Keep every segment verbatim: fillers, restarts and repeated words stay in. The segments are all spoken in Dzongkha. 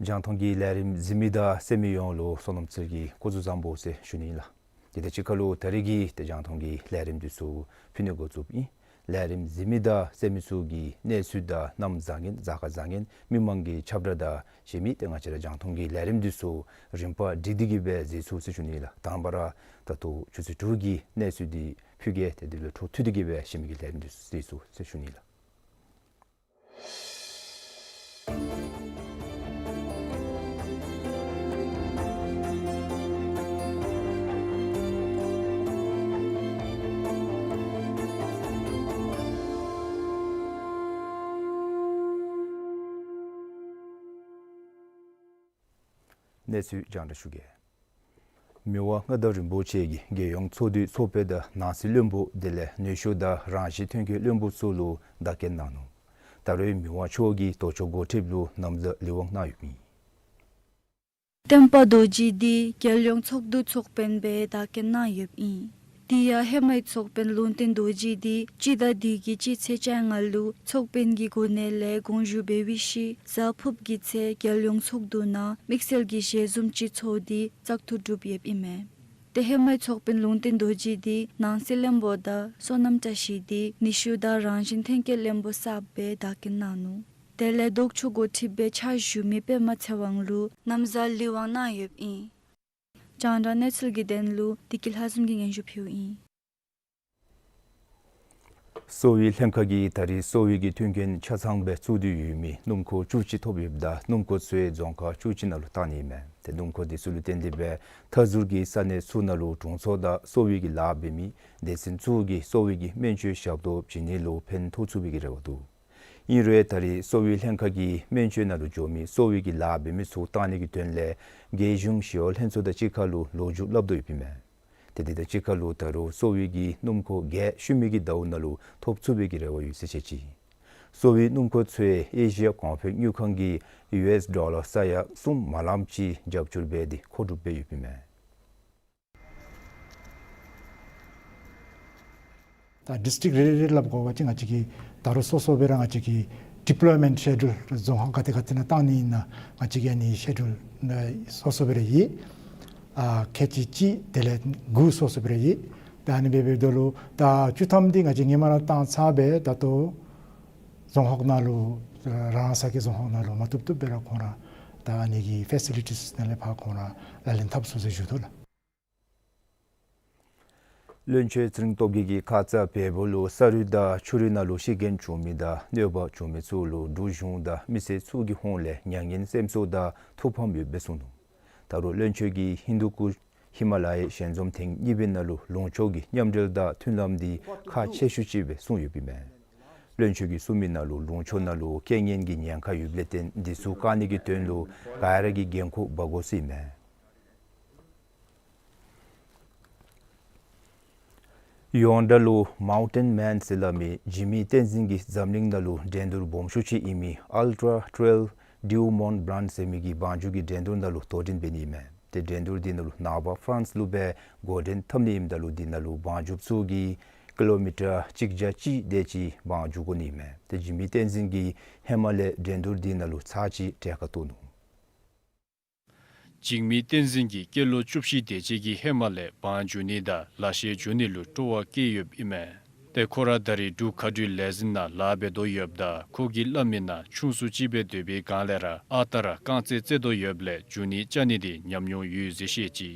རྒྱང་མཐོང་གི་ལས་རིམ་གཟིགས་མི་དང་གསན་མི་ཡོངས་ལུ་བསོད་ནམས་འཚོ་གི་སྐུ་གཟུགས་བཟང་པོ་ཟེར་ཞུ་ནི་ལགས། དེ་དང་གཅིག་ཁར་ལུ་ད་རིས་ཀྱི་ཏེ་རྒྱང་མཐོང་གི་ལས་རིམ་འདི་ཚུ་ཕུལ་ནི་འགོ་བཙུགསཔ་ཨིན། ལས་རིམ་གཟིགས་མི་དང་གསན་མི་ཚུ་གིས་གནས་ཚུལ་དང་གནམ་བཟང་ངན་གཟའ་སྐར་བཟང་ངན་མི་མང་གི་ཁྱབ་བསྒྲགས་དང་གཞན་མི་ཏེ་ང་བཅས་ར་རྒྱང་མཐོང་གི་ལས་རིམ་འདི་ཚུ་རིམ་པ་སྒྲིག་སྟེ་གི་སྦེ་གཟིགས་ཚུགས་ཟེར་ཞུ་ནི་ལགས། དང་པ་ར་ད་ལྟོ་ཆུ་ཚོད་དྲུག་གི་གནས་ཚུལ་འདི་ཕུལ་གེ། ཏེ་དེ་ལས་འཕྲོ་མཐུད་དེ་གི་སྦེ་གཞན་མི་གི་ལས་རིམ་འདི་ཚུ་གཟིགས་ཚུགས་ཟེར་ཞུ་ནི་ལགས། གནས་ཚུལ་རྒྱང་བསྒྲགས་ཞུ་གེ། མི་དབང་མངའ་བདག་རིན་པོ་ཆེ་གིས་རྒྱལ་ཡོངས་ཚོགས་འདུའི་ཚོགས་དཔོན་དང་ནང་སྲིད་བློན་པོ་དེ་ལས་ནུས་ཤུགས་དང་རང་བཞིན་ཐོན་སྐྱེད་བློན་པོ་ཚུ་ལུ་བདག་རྐྱེན་གནང་ནུག། ད་རེས་མི་དབང་མཆོག་གིས་ལྡོག་ཕྱོགས་འགོ་ཁྲིདཔ་ལུ་ན་བཟའ་ལི་དབང་གནང་ཡོདཔ་ཨིན། སྟོན་པ་རྡོ་རྗེ་འདི་རྒྱལ་ཡོངས་ཚོགས་འདུ་ཚོགས་དཔོན་སྦེ་བདག་རྐྱེན་གནང་ཡོདཔ་ཨིན། དེ་ཡང་ཧེ་མའི་ཚོགས་དཔོན་ལུང་བསྟན་རྡོ་རྗེ་འདི་སྤྱི་ཟླ་འདི་གི་སྤྱི་ཚེས་བཅོ་ལྔ་ལུ་ཚོགས་དཔོན་གྱི་གོ་གནས་ལས་དགོངས་ཞུ་འབད་བའི་ཤུལ་གཟའ་ཕུརཔ་གི་ཚེ་རྒྱལ་ཡོངས་ཚོགས་འདུ་ནང་དམིགས་བསལ་གྱི་ཞལ་འཛོམས་ཅིག་ཚོགས་ཏེ་བཙག་འཐུ་གྲུབ་ཡོདཔ་ཨིན་མས། ཏེ་ཧེ་མའི་ཚོགས་དཔོན་ལུང་བསྟན་རྡོ་རྗེ་འདི་ནང་སྲིད་བློན་པོ་དང་བསོད་ནམས་བཀྲ་ཤིས་འདི་ནུས་ཤུགས་དང་རང་བཞིན་ཐོན་སྐྱེད་བློན་པོ་གསརཔ་སྦེ་བདག་རྐྱེན་གནང་ནུག། དེ་ལས་ལྡོག་ཕྱོགས་འགོ་ཁྲིདཔ་སྦེ་ཕྱག་ཞུ་མི་པདྨ་ཚེ་དབང་ལུ་ན་བཟའ་ལི་དབང་གནང་ཡོདཔ་ཨིན། རྒྱང་བསྒྲགས་གནས་ཚུལ་གྱི་དོན་ལུ་བདེ་སྐྱིད་ལྷ་འཛོམས་ཀྱིས་སྙན་ཞུ་ཕུལཝ་ཨིན། གསོ་བའི་ལྷན་ཁག་གིས་ད་རེས་གསོ་བའི་གི་མཐུན་རྐྱེན་ཆ་ཚང་སྦེ་བཙུགས་ཏེ་ཡོད་མི་སྣུམ་འཁོར་བཅུ་གཅིག་ཐོབ་ཡོདཔ་ད་སྣུམ་འཁོར་ཚུ་རྫོང་ཁག་བཅུ་གཅིག་ནང་ལུ་བཏང་ནི་ཨིན་མས། ཏེ་སྣུམ་འཁོར་འདི་ཚུ་ལུ་བརྟེན་ཏེ་སྦེ་མཐའ་ཟུར་གྱི་ས་གནས་ཚུ་ནང་ལུ་དྲུང་འཚོ་དང་གསོ་བའི་གི་ལཱ་འབད་མི་སྡེ་ཚན་ཚུ་གིས་གསོ་བའི་གི་སྨན་བཅོས་ཞབས་ཏོག་བྱིན་ནི་ལུ་ཕན་ཐོགས་ཚུགས་པའི་གི་རེ་བ་འདུག། ཨིན་རུང་ད་རེས་གསོ་བའི་ལྷན་ཁག་གིས་སྨན་བཅོས་ནང་ལུ་འགྱོ་མི་གསོ་བའི་གི་ལཱ་འབད་མི་ཚུ་བཏང་ནི་གི་དོན་ལས་རྒྱལ་གཞུང་ཞི་གཡོག་ལྷན་ཚོགས་དང་གཅིག་ཁར་ལུ་ལོ་རྒྱུས་སླབ་དོ་ཡོདཔ་ཨིན་མས། ཏེ་དེ་དང་གཅིག་ཁར་ལུ་ད་རུང་གསོ་བའི་གི་སྣུམ་འཁོར་བརྒྱད་ཤུལ་མའི་གི་ཟླཝ་ནང་ལུ་ཐོབ་ཚུགས་པའི་གི་རེ་བ་ཡོད་ཟེར་བཤད་ཅི། གསོ་བའི་སྣུམ་འཁོར་ཚུ་ཨེ་ཤི་ཡ་གོང་འཕེལ་དངུལ་ཁང་གིས་ཡུ་ཨེསི་ཌོ་ལར་ས་ཡ་གསུམ་མ་ལངམ་ཅིག་རྒྱབ་སྐྱོར་འབད་དེ་མཁོ་སྒྲུབ་འབད་ཡོདཔ་ཨིན་མས། ད་ཌིསི་ཊིཀ་རེ་རེ་རེ་སླབ་དགོ་པ་ཅིན་ང་བཅས་ཀྱི་ད་རུང་སོ་སོ་སྦེ་ར་ང་བཅས་ཀྱི་ཌི་པོལོའི་མེནཊ་ཤེ་ཌུལ་རྫོང་ཁག་ག་ཏེ་ག་ཏེ་ནང་བཏང་ནི་ཨིན་ན་ང་བཅས་ཀྱི་ཨ་ནི་ཤེ་ཌུལ་སོ་སོ་སྦེ་ར་ཡོད། ཨ་ཁལ་གཅིག་གཅིག་དེ་ལས་དགུ་སོ་སོ་སྦེ་ར་ཡོད། ད་ཨ་ནི་སྦེ་འབདཝ་ད་ལུ་ད་བཅུ་ཐམ་འདི་ང་བཅས་ཧེ་མ་ར་བཏང་ཚར་སྦེ་ད་ལྟོ་རྫོང་ཁག་ནང་ལུ་རང་རང་ས་གི་རྫོང་ཁག་ནང་ལུ་མ་བཏུབ་བཏུབ་སྦེ་ར་ཁོང་ར་ད་ཨ་ནི་གི་ཕེ་སི་ལི་ཊིས་ནང་ལས་ཕར་ཁོང་ར་ལག་ལེན་འཐབ་ཚུགས་ཟེར་ཞུ་དོ་ལགས། བློན་ཆེན་ཚེ་རིང་སྟོབས་རྒྱས་ཀྱིས་ཁ་ཙ་བལ་པོ་ལུ་ས་རུད་དང་ཆུ་རུད་ནང་ལུ་ཤི་རྐྱེན་བྱུང་མི་དང་གནོད་པ་བྱུང་མི་ཚུ་ལུ་འབྲུག་གཞུང་དང་མི་སེར་ཚུ་གི་ཧོངས་ལས་མྱ་ངན་སེམས་གསོ་དང་ཐུགས་ཕམ་ཡོདཔ་སྦེ་གསུངས་ནུག། ད་རུང་བློན་ཆེན་གྱིས་ཧིན་དུ་ཀུཤ་ཧི་མ་ལ་ཡའི་ཞལ་འཛོམས་ཐེངས་གཉིས་པའི་ནང་ལུ་ལུང་ཕྱོགས་ཀྱི་མཉམ་འབྲེལ་དང་མཐུན་ལམ་འདི་ཁག་ཆེ་ཤོས་ཅིག་སྦེ་གསུངས་ཡོདཔ་ཨིན་མས། བློན་ཆེན་གྱིས་གསུངས་མི་ནང་ལུ་ལུང་ཕྱོགས་ནང་ལུ་རྐྱེན་ངན་གྱི་ཉེན་ཁ་ཡོདཔ་ལས་བརྟེན་འདི་ཚུ་བཀག་ནི་གི་དོན་ལུ་ག་ར་གིས་འགན་ཁུར་འབག་དགོ་ཟེར་ཨིན་མས། ཡོངས་གྲགས་ལུ་མའུན་ཊེན་མཱན་ཟེར་སླབ་མི་འཇིགས་མེད་བསྟན་འཛིན་གྱིས་འཛམ་གླིང་ནང་ལུ་འགྲན་བསྡུར་སྦོམ་ཤོས་ཅིག་ཨིན་མི་Ultra Trail du Mont Blanc ཟེར་མི་གི་བང་རྒྱུག་གི་འགྲན་བསྡུར་ནང་ལུ་དོ་འགྲན་འབད་ནི་ཨིན་མས། ཏེ་འགྲན་བསྡུར་འདི་ནང་ལུ་ནངས་པ་ཕ་རན་སི་ལུ་སྦེ་འགོ་འདྲེན་འཐབ་ནི་ཨིནམ་ད་ལུ་འདི་ནང་ལུ་བང་རྒྱུགཔ་ཚུ་གིས་ཀི་ལོ་མི་ཊར་གཅིག་བརྒྱ་གཅིག་དེ་ཅིག་བང་རྒྱུག་དགོ་ནི་ཨིན་མས། ཏེ་འཇིགས་མེད་བསྟན་འཛིན་གྱིས་ཧེ་མ་ལས་འགྲན་བསྡུར་འདི་ནང་ལུ་ཚར་གཅིག་གྲལ་ཁར་གཏོགས་ནུག། འཇིགས་མེད་བསྟན་འཛིན་གྱིས་སྐྱེས་ལོ་བཅུ་བཞི་དེ་ཅིག་གི་ཧེ་མ་ལས་བང་རྒྱུག་ནི་དང་ལ་ཤས་རྒྱུག་ནི་ལུ་སྤྲོ་བ་བསྐྱེད་ཡོདཔ་ཨིན་མས། ཏེ་ཁོ་ར་ད་རེས་འབྲུག་མཁའ་འགྲུལ་ལས་འཛིན་ནང་ལཱ་འབད་དོ་ཡོདཔ་ད་ཁོ་གིས་སླབ་མིའི་ནང་ཆུང་སུ་ཅིག་སྦེ་སྡོད་པའི་སྒང་ལས་ར་ཨ་རྟག་ར་རྐང་རྩེད་རྩེད་དོ་ཡོདཔ་ལས་རྒྱུག་ནི་རྐྱབ་ནི་འདི་ཉམས་མྱོང་ཡོད་ཟེར་བཤད་ཅི།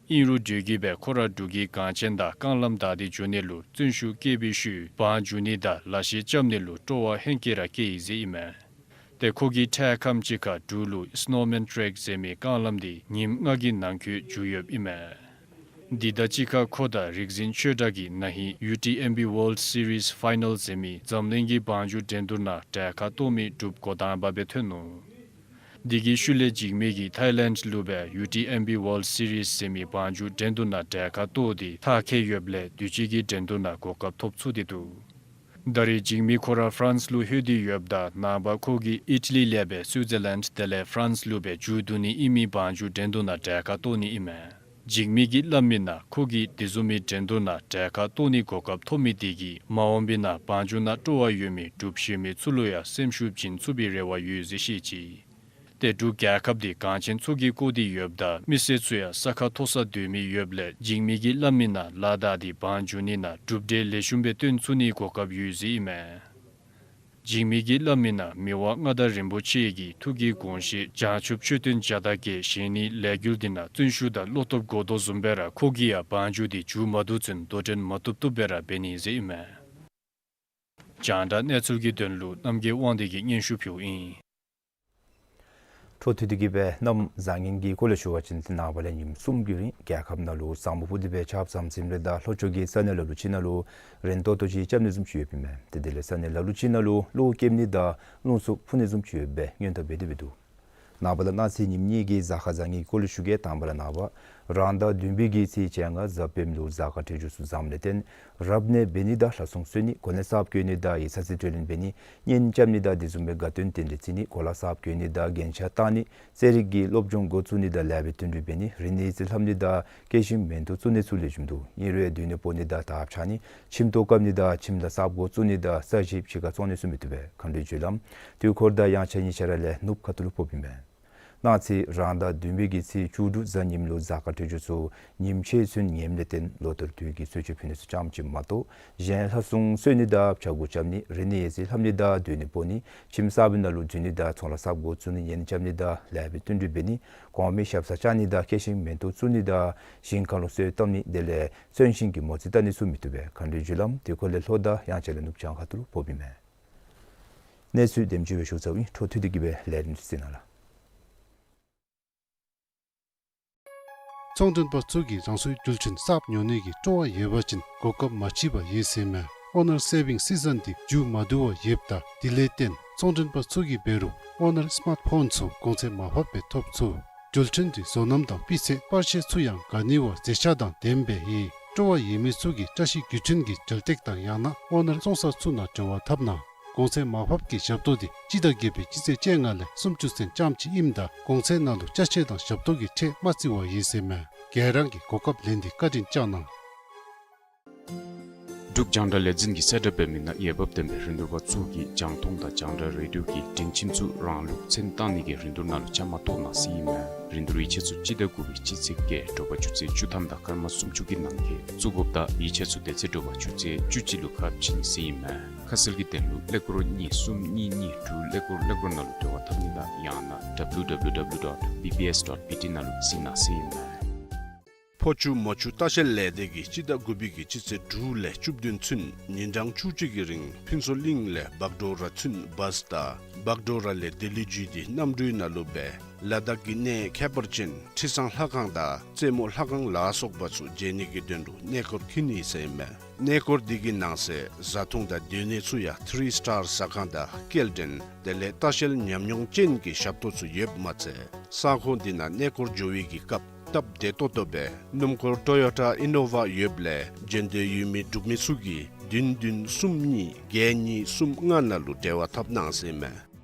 ཨིན་རུང་དུས་རྒྱུན་སྦེ་ཁོ་ར་འབྲུག་གི་འགངས་ཆེན་དང་རྐང་ལམ་བདའ་སྟེ་འགྱོ་ནི་ལུ་བརྩོན་ཤུགས་བསྐྱེད་པའི་ཤུལ་བང་རྒྱུག་ནི་དང་ལ་ཤས་རྐྱབ་ནི་ལུ་སྤྲོ་བ་ཧེང་སྐལ་ར་བསྐྱེད་ཡི་ཟེར་ཨིན་མས། ཏེ་ཁོ་གིས་འཕྲལ་ཁམས་ཅིག་ཁར་འབྲུག་ལུ་Snowman Trek ཟེར་མི་རྐང་ལམ་འདི་ཉིནམ་ལྔ་གི་ནང་འཁོད་རྒྱུག་ཡོདཔ་ཨིན་མས། འདི་དང་གཅིག་ཁར་ཁོ་དང་རིག་འཛིན་ཆོས་གྲགས་ཀྱིས་ན་ཧིང་ཡུ་ཊི་ཨེམ་བི་World Series Final ཟེར་མི་འཛམ་གླིང་གི་བང་རྒྱུག་འགྲན་བསྡུར་ནང་གྲལ་ཁར་གཏོགས་མི་གྲུབ་འགོ་དང་པ་སྦེ་ཐོན་ནུག། འདི་གི་ཤུལ་ལས་འཇིགས་མེད་ཀྱིས་ཐའི་ལེནཌ་ལུ་སྦེ་ཡུ་ཊི་ཨེམ་བི་World Series ཟེར་མི་བང་རྒྱུག་འགྲན་བསྡུར་ནང་གྲལ་ཁར་གཏོགས་ཏེ་མཐར་འཁྱོལ་ཡོདཔ་ལས་དུས་ཅི་གི་འགྲན་བསྡུར་ནང་གོ་སྐབས་ཐོབ་ཚུགས་ཏེ་འདུག། ད་རེས་འཇིགས་མེད་ཁོ་ར་ཕ་རན་སི་ལུ་ལྷོད་དེ་ཡོདཔ་ད་ནངས་པ་ཁོ་གིས་ཨི་ཊ་ལི་ལས་སྦེ་སུའི་ཛར་ལེནཌ་དེ་ལས་ཕ་རན་སི་ལུ་སྦེ་མཇུག་བསྡུ་ནི་ཨིན་མི་བང་རྒྱུག་འགྲན་བསྡུར་ནང་གྲལ་ཁར་གཏོགས་ནི་ཨིན་མས། འཇིགས་མེད་ཀྱིས་སླབ་མིའི་ནང་ཁོ་གིས་དེ་བཟུམ་མའི་འགྲན་བསྡུར་ནང་གྲལ་ཁར་གཏོགས་ནི་གོ་སྐབས་ཐོབ་མི་དེ་གིས་མ་འོངས་པའི་ནང་བང་རྒྱུག་ནང་སྤྲོ་བ་ཡོད་མི་འབྲུགཔ་གཞན་མི་ཚུ་ལུ་ཡང་སེམས་ཤུགས་བྱིན་ཚུགས་པའི་རེ་བ་ཡོད་ཟེར་བཤད་ཅི། ཏེ་འབྲུག་རྒྱལ་ཁབ་འདི་འགངས་ཆེན་ཚུ་གིས་བསྐོར་ཏེ་ཡོདཔ་ད་མི་སེར་ཚུ་ཡང་ས་ཁ་མཐོ་སར་སྡོད་མི་ཡོདཔ་ལས་འཇིགས་མེད་ཀྱིས་སླབ་མིའི་ནང་ལཱ་བདའ་སྟེ་བང་རྒྱུག་ནི་ནང་གྲུབ་འབྲས་ལེགས་ཤོམ་སྦེ་སྟོན་ཚུགས་ནིའི་གོ་སྐབས་ཡོད་ཟེར་ཨིན་མས། འཇིགས་མེད་ཀྱིས་སླབ་མིའི་ནང་མི་དབང་མངའ་བདག་རིན་པོ་ཆེ་གི་ཐུགས་ཀྱི་དགོངས་བཞེད་བྱང་ཆུབ་མཆོད་རྟེན་བརྒྱ་དང་བརྒྱད་བཞེངས་ནིའི་ལས་འགུལ་འདི་ནང་བརྩོན་ཤུགས་དང་བློ་སྟོབས་དགོ་དོ་བཟུམ་སྦེ་ར་ཁོ་གིས་ཡང་བང་རྒྱུག་འདི་མཇུག་མ་བསྡུ་ཚུན་དོ་འགྲན་མ་བཏུབ་བཏུབ་སྦེ་ར་འབད་ནི་ཟེར་ཨིན་མས། རྒྱང་བསྒྲགས་གནས་ཚུལ་གྱི་དོན་ལུ་རྣམ་རྒྱལ་དབང་འདུས་ཀྱིས་སྙན་ཞུ་ཕུལཝ་ཨིན། འཕྲོ་མཐུད་དེ་གིས་སྦེ་གནམ་བཟང་ངན་གྱི་སྐོར་ལས་ཞུ་བ་ཅིན་ཏེ་ནངས་པ་ལས་ཉིནམ་གསུམ་གྱི་རིང་རྒྱལ་ཁབ་ནང་ལུ་ས་སྨུག་ཕུབ་སྟེ་སྦེ་ཆརཔ་ཟམ་ཟིམ་རེ་དང་ལྷོ་ཕྱོགས་ཀྱི་ས་གནས་ལ་ལུ་ཅིག་ནང་ལུ་རན་ཏོག་ཏོ་ཅིག་རྐྱབ་ནི་བཟུམ་ཅིག་ཡོདཔ་ཨིན་མས། ཏེ་དེ་ལས་ས་གནས་ལ་ལུ་ཅིག་ནང་ལུ་གློག་རྐྱབ་ནི་དང་རླུང་འཚུབ་འཕུ་ནི་བཟུམ་ཅིག་ཡོདཔ་སྦེ་སྔོན་བརྡ་འབད་དེ་སྦེ་འདུག། ནངས་པ་དང་གནངས་ཚེ་ཉིནམ་གཉིས་ཀྱི་གཟའ་སྐར་བཟང་ངན་གྱི་སྐོར་ལས་ཞུ་གེ། དང་པ་ར་ནངས་པ་རང་ཟླ་བདུན་པའི་གི་ཚེས་བཅོ་ལྔ་གཟའ་སྤེནམ་ལུ་གཟའ་སྐར་འཕྲོད་སྦྱོར་ཚུ་བཟངམ་ལས་བརྟེན་རབ་གནས་འབད་ནི་དང་ལྷ་སྲུང་གསོལ་ནི་གོ་གནས་གསརཔ་བསྐོ་ནི་དང་ཡིག་ཚང་རྩིས་སྤྲོད་ལེན་འབད་ནི་གཉེན་རྐྱབ་ནི་དང་དེ་བཟུམ་སྦེ་དགའ་སྟོན་རྟེན་འབྲེལ་བརྩི་ནི་གོ་ལ་གསརཔ་བསྐོ་ནི་དང་རྒྱན་ཆ་བཏགས་ནི་རྩེད་རིགས་ཀྱི་སློབ་སྦྱོང་འགོ་བཙུགས་ནི་དང་ལེགས་པའི་བསྟུན་གྲོས་འབད་ནི་རིག་གནས་ཡིག་རྩིས་ལྷབ་ནི་དང་སྐྱེད་ཤིང་མེ་ཏོག་བཙུགས་ནི་ཚུ་ལེགས་ཤོམ་འདུག། ཨིན་རུང་སྡོད་གནས་སྤོ་ནི་དང་དར་ཕྱར་ནི་ཁྱིམ་ཐོག་བཀབ་ནི་དང་ཁྱིམ་ལཱ་གསརཔ་འགོ་བཙུགས་ནི་དང་ས་གཞི་ཕྱི་ཁར་བཙོང་ནི་ཚུ་མི་བཏུབ་པས། མཁའ་འགྲོའི་རྒྱུ་ལམ་དུས་འཁོར་དང་དབྱངས་འཆར་གཉིས་ཆ་ར་ལས་ནུབ་ཁ་ཐུག་ལུ་ཕོགཔ་ཨིན་མས། གནངས་ཚེ་རང་ཟླ་བདུན་པའི་གི་ཚེས་བཅུ་དྲུག་གཟའ་ཉིམ་ལུ་གཟའ་སྐར་འཕྲོད་སྦྱོར་ཚུ་ཉིམ་ཕྱེད་ཚུན་ངནམ་ལས་བརྟེན་ལོ་ལྟར་དུས་ཀྱི་གསོལ་མཆོད་ཕུལ་ནི་ཚུ་ཙམ་ཅིག་མ་གཏོགས་གཞན་ལྷ་སྲུང་གསོལ་ནི་དང་ཕྱག་མགུ་རྐྱབ་ནི་རིག་གནས་ཡིག་རྩིས་ལྷབ་ནི་དང་སྡོད་གནས་སྤོ་ནི་ཁྱིམ་གསརཔ་ནང་ལུ་འཛུལ་ནི་དང་ཚོང་ལཱ་གསརཔ་འགོ་བཙུགས་ནི་གཉེན་རྐྱབ་ནི་དང་ལེགས་པའི་བསྟུན་གྲོས་འབད་ནི་གོང་མའི་ཞབས་སར་བཅར་ནི་དང་སྐྱེད་ཤིང་མེ་ཏོག་བཙུགས་ནི་དང་ཞིང་ཁ་ལུ་སོ་བཏབ་ནི་དེ་ལས་གསོན་ཤིང་གི་མོ་རྩིས་བལྟ་ནི་ཚུ་མི་བཏུབ་པས། མཁའ་འགྲོའི་རྒྱུ་ལམ་དུས་འཁོར་ལས་ལྷོ་དང་དབྱངས་འཆར་ལས་ནུབ་བྱང་ཁ་ཐུག་ལུ་ཕོགཔ་ཨིན་མས། གནས་ཚུལ་དེམ་ཅིག་སྦེ་ཞུ་ཚརཝ་ཨིན། འཕྲོ་མཐུད་དེ་གིས་སྦེ་ལས་རིམ་གཟིགས་གནང་ལགས། ཚོང་མགྲོན་པ་ཚུ་གིས་རང་སོའི་རྒྱུ་ཆ་གསརཔ་ཉོ་ནི་གི་སྤྲོ་བ་ཡོད་པ་ཅིན་གོ་སྐབས་མ་ཕྱི་བར་ཡོད་ཟེར་ཨིན་མས། ཨོ་ནར་སེ་བིང་སི་ཛན་འདི་མཇུག་མ་བསྡུ་བར་ཡོདཔ་ད་དེ་ལས་བརྟེན་ཚོང་མགྲོན་པ་ཚུ་གིས་འབད་རུང་ཨོ་ནར་སི་མཱརཊ་ཕོན་ཚུ་གོང་ཚད་མར་ཕབ་སྦེ་ཐོབ་ཚུགས། རྒྱུ་ཆ་འདི་བཟོ་རྣམ་དང་སྤུས་ཚད་པར་ཤ་ཚུ་ཡང་ག་ནི་བ་མཛེས་ཆ་དང་ལྡནམ་སྦེ་ཡོད། སྤྲོ་བ་ཡོད་མི་ཚུ་གིས་བཀྲ་ཤིས་རྒྱུ་ཆ་གི་སྒྲིག་སྟེགས་དང་ཡང་ན་ཨོ་ནར་བཙོང་ས་ཚུ་ནང་འབྲེལ་བ་འཐབ་གནང་། གོང་ཚད་མར་ཕབ་ཀྱི་ཞབས་ཏོག་འདི་སྤྱི་ཟླ་བརྒྱད་པའི་སྤྱི་ཚེས་བཅོ་ལྔ་ལས་སུམ་ཅུ་ཚུན་ཙམ་ཅིག་ཨིནམ་ད་གོང་ཚད་ནང་ལུ་ཅ་ཆས་དང་ཞབས་ཏོག་གི་ཁྲལ་མ་བརྩི་བར་ཡོད་ཟེར་ཨིན་མས། ག་ར་གིས་གོ་སྐབས་ལེན་ཏེ་བཀའ་དྲིན་བསྐྱང་གནང་། འབྲུག་རྒྱང་བསྒྲགས་ལས་འཛིན་གྱིས་གསལ་བསྒྲགས་འབད་མི་ནང་འོས་འབབ་ལྡན་པའི་རིན་བསྡུར་པ་ཚུ་གིས་རྒྱང་མཐོང་དང་རྒྱང་བསྒྲགས་རེ་ཌིའོ་གི་སྒྲིང་ཁྱིམ་ཚུ་རང་ལུགས་མཚན་བཏགས་ནི་གི་རིན་བསྡུར་ནང་ལུ་བཅའ་མར་གཏོགས་གནང་ཟེར་ཨིན་མས། རིན་བསྡུར་ཡིག་ཆ་ཚུ་སྤྱི་ཟླ་དགུ་པའི་སྤྱི་ཚེས་བརྒྱད་དྲོ་པ་ཆུ་ཚོད་བཅུ་ཐམ་དང་སྐར་མ་སུམ་ཅུ་གི་ནང་འཁོད་བཙུགས་དགོཔ་དང་ཡིག་ཆ་ཚུ་དེ་ཚེ་དྲོ་པ་ཆུ་ཚོད་བཅུ་གཅིག་ལུ་ཁ་ཕྱེ་ནི་ཟེར་ཨིན་མས། ཁ་གསལ་གྱི་དོན་ལུ་ཀླད་ཀོར་གཉིས་གསུམ་གཉིས་གཉིས་དྲུག་ཀླད་ཀོར་ཀླད་ཀོར་ནང་ལུ་འབྲེལ་བ་འཐབ་ནི་དང་ཡང་ན་W W W dot B B S dot B T ནང་ལུ་གཟིགས་གནང་ཟེར་ཨིན་མས། ཕོ་ཆུ་མོ་ཆུ་ལྟ་བཤལ་ལས་སྡེ་གིས་སྤྱི་ཟླ་དགུ་པའི་གི་སྤྱི་ཚེས་དྲུག་ལས་བཅུ་བདུན་ཚུན་ཉིན་གྲངས་བཅུ་གཅིག་གི་རིང་ཕུན་ཚོགས་གླིང་ལས་བག་གྲོ་ར་ཚུན་བཱས་དང་བག་གྲོ་ར་ལས་ལྡི་ལི་བརྒྱུད་དེ་གནམ་གྲུའི་ནང་ལུ་སྦེ་ལ་དྭགས་ཀྱི་གནས་ཁྱད་པར་ཅན་ཁྲི་བཟང་ལྷ་ཁང་དང་རྩེ་མོ་ལྷ་ཁང་ལ་སོགས་པ་ཚུ་མཇལ་ནི་གི་དོན་ལུ་གནས་སྐོར་འཁྱིད་ནི་ཟེར་ཨིན་མས། གནས་སྐོར་འདི་གི་ནང་གསེས་བཟའ་འཐུང་དང་སྡོད་གནས་ཚུ་ཡང་ཐི་རི་སི་ཊར་ཟ་ཁང་དང་སྐྱེལ་འདྲེན་དེ་ལས་ལྟ་བཤལ་ཉམས་མྱོང་ཅན་གྱི་ཞབས་ཏོག་ཚུ་ཡོདཔ་མ་ཚད་ས་ཁོངས་འདི་ནང་གནས་སྐོར་འགྱོ་བའི་གི་སྐབས་ སྟབས་བདེ་ཏོག་ཏོ་སྦེ་སྣུམ་འཁོར་ཊོ་ཡོ་ཊ་ཨི་ནོ་ཝ་ཡོདཔ་ལས་འབྱོན་འདོད་ཡོད་མི་འབྲུག་མི་ཚུ་གིས་བདུན་བདུན་གསུམ་གཉིས་བརྒྱད་གཉིས་གསུམ་ལྔ་ནང་ལུ་འབྲེལ་བ་འཐབ་གནང་ཟེར་མས།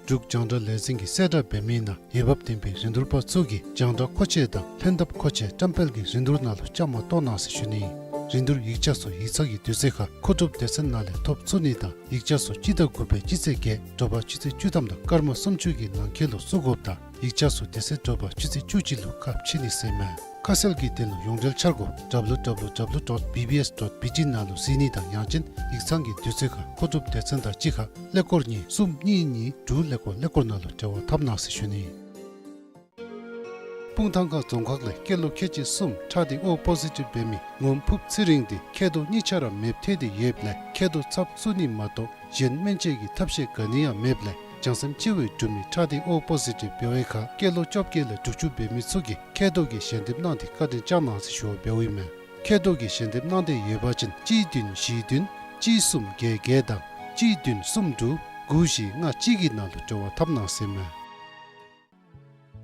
འབྲུག་རྒྱང་བསྒྲགས་ལས་འཛིན་གྱིས་གསལ་བསྒྲགས་འབད་མི་ནང་འོས་འབབ་ལྡན་པའི་རིན་བསྡུར་པ་ཚུ་གིས་རྒྱང་བསྒྲགས་མཁོ་ཆས་དང་ལྷན་ཐབས་མཁོ་ཆས་བཀྲམ་སྤེལ་གྱི་རིན་བསྡུར་ནང་ལུ་བཅའ་མར་གཏོགས་གནང་ཟེར་ཞུ་ནི། རིན་བསྡུར་ཡིག་ཆ་ཚུ་ཡིག་ཚང་གི་དུས་ཚོད་ཁར་མཁོ་སྒྲུབ་སྡེ་ཚན་ནང་ལས་ཐོབ་ཚུགས་ནི་དང་ཡིག་ཆ་ཚུ་སྤྱི་ཟླ་དགུ་པའི་སྤྱི་ཚེས་བརྒྱད་དྲོ་པ་ཆུ་ཚོད་བཅུ་ཐམ་དང་སྐར་མ་སུམ་ཅུ་གི་ནང་འཁོད་ལུ་བཙུགས་དགོཔ་དང་ཡིག་ཆ་ཚུ་དེ་ཚེ་དྲོ་པ་ཆུ་ཚོད་བཅུ་གཅིག་ལུ་ཁ་ཕྱེ་ནི་ཟེར་མས། ཁ་གསལ་གྱི་དོན་ལུ་ཡོངས་འབྲེལ་འཆར་སྒོ་W W W dot B B S dot B T ནང་ལུ་གཟིགས་ནི་དང་ཡང་ཅིན་ཡིག་ཚང་གི་དུས་ཚོད་ཁར་མཁོ་སྒྲུབ་སྡེ་ཚན་དང་གཅིག་ཁར་ཀླད་ཀོར་གཉིས་གསུམ་གཉིས་གཉིས་དྲུག་ཀླད་ཀོར་ཀླད་ཀོར་ནང་ལུ་འབྲེལ་བ་འཐབ་གནང་ཟེར་ཞུ་ནི། སྤུངས་ཐང་ཁ་རྫོང་ཁག་ལས་སྐྱེས་ལོ་ཁལ་གཅིག་གསུམ་ཁྲག་ཐིགས་O positive འབད་མི་ངོམ་ཕུབ་ཚེ་རིང་དེ་མཁལ་རྡོག་གཉིས་ཆ་ར་མེདཔ་ཐལ་ཏེ་ཡོདཔ་ལས་མཁལ་རྡོག་ཚབ་བཙུགས་ནི་མ་གཏོགས་གཞན་སྨན་བཅོས་ཀྱི་ཐབས་ཤེས་ག་ནི་ཡང་མེདཔ་ལས་བྱང་སེམས་ཅིག་སྦེ་གྲུབ་མི་ཁྲག་ཐིགས་O positive འབད་བའི་ཁར་སྐྱེས་ལོ་བཅོ་བརྒྱད་ལས་དྲུག་ཅུ་འབད་མི་ཚུ་གིས་མཁལ་རྡོག་གི་ཞལ་འདེབས་གནང་སྟེ་བཀའ་དྲིན་བསྐྱང་གནང་ཟེར་ཞུ་བ་འབདཝ་ཨིན་མས། མཁལ་རྡོག་གི་ཞལ་འདེབས་གནང་འདོད་ཡོད་པ་ཅིན་གཅིག་བདུན་བཞི་བདུན་གཅིག་གསུམ་བརྒྱད་བརྒྱད་དང་གཅིག་བདུན་གསུམ་དྲུག་དགུ་བཞི་ལྔ་གཅིག་གི་ནང་ལུ་འབྲེལ་བ་འཐབ་གནང་ཟེར་མས།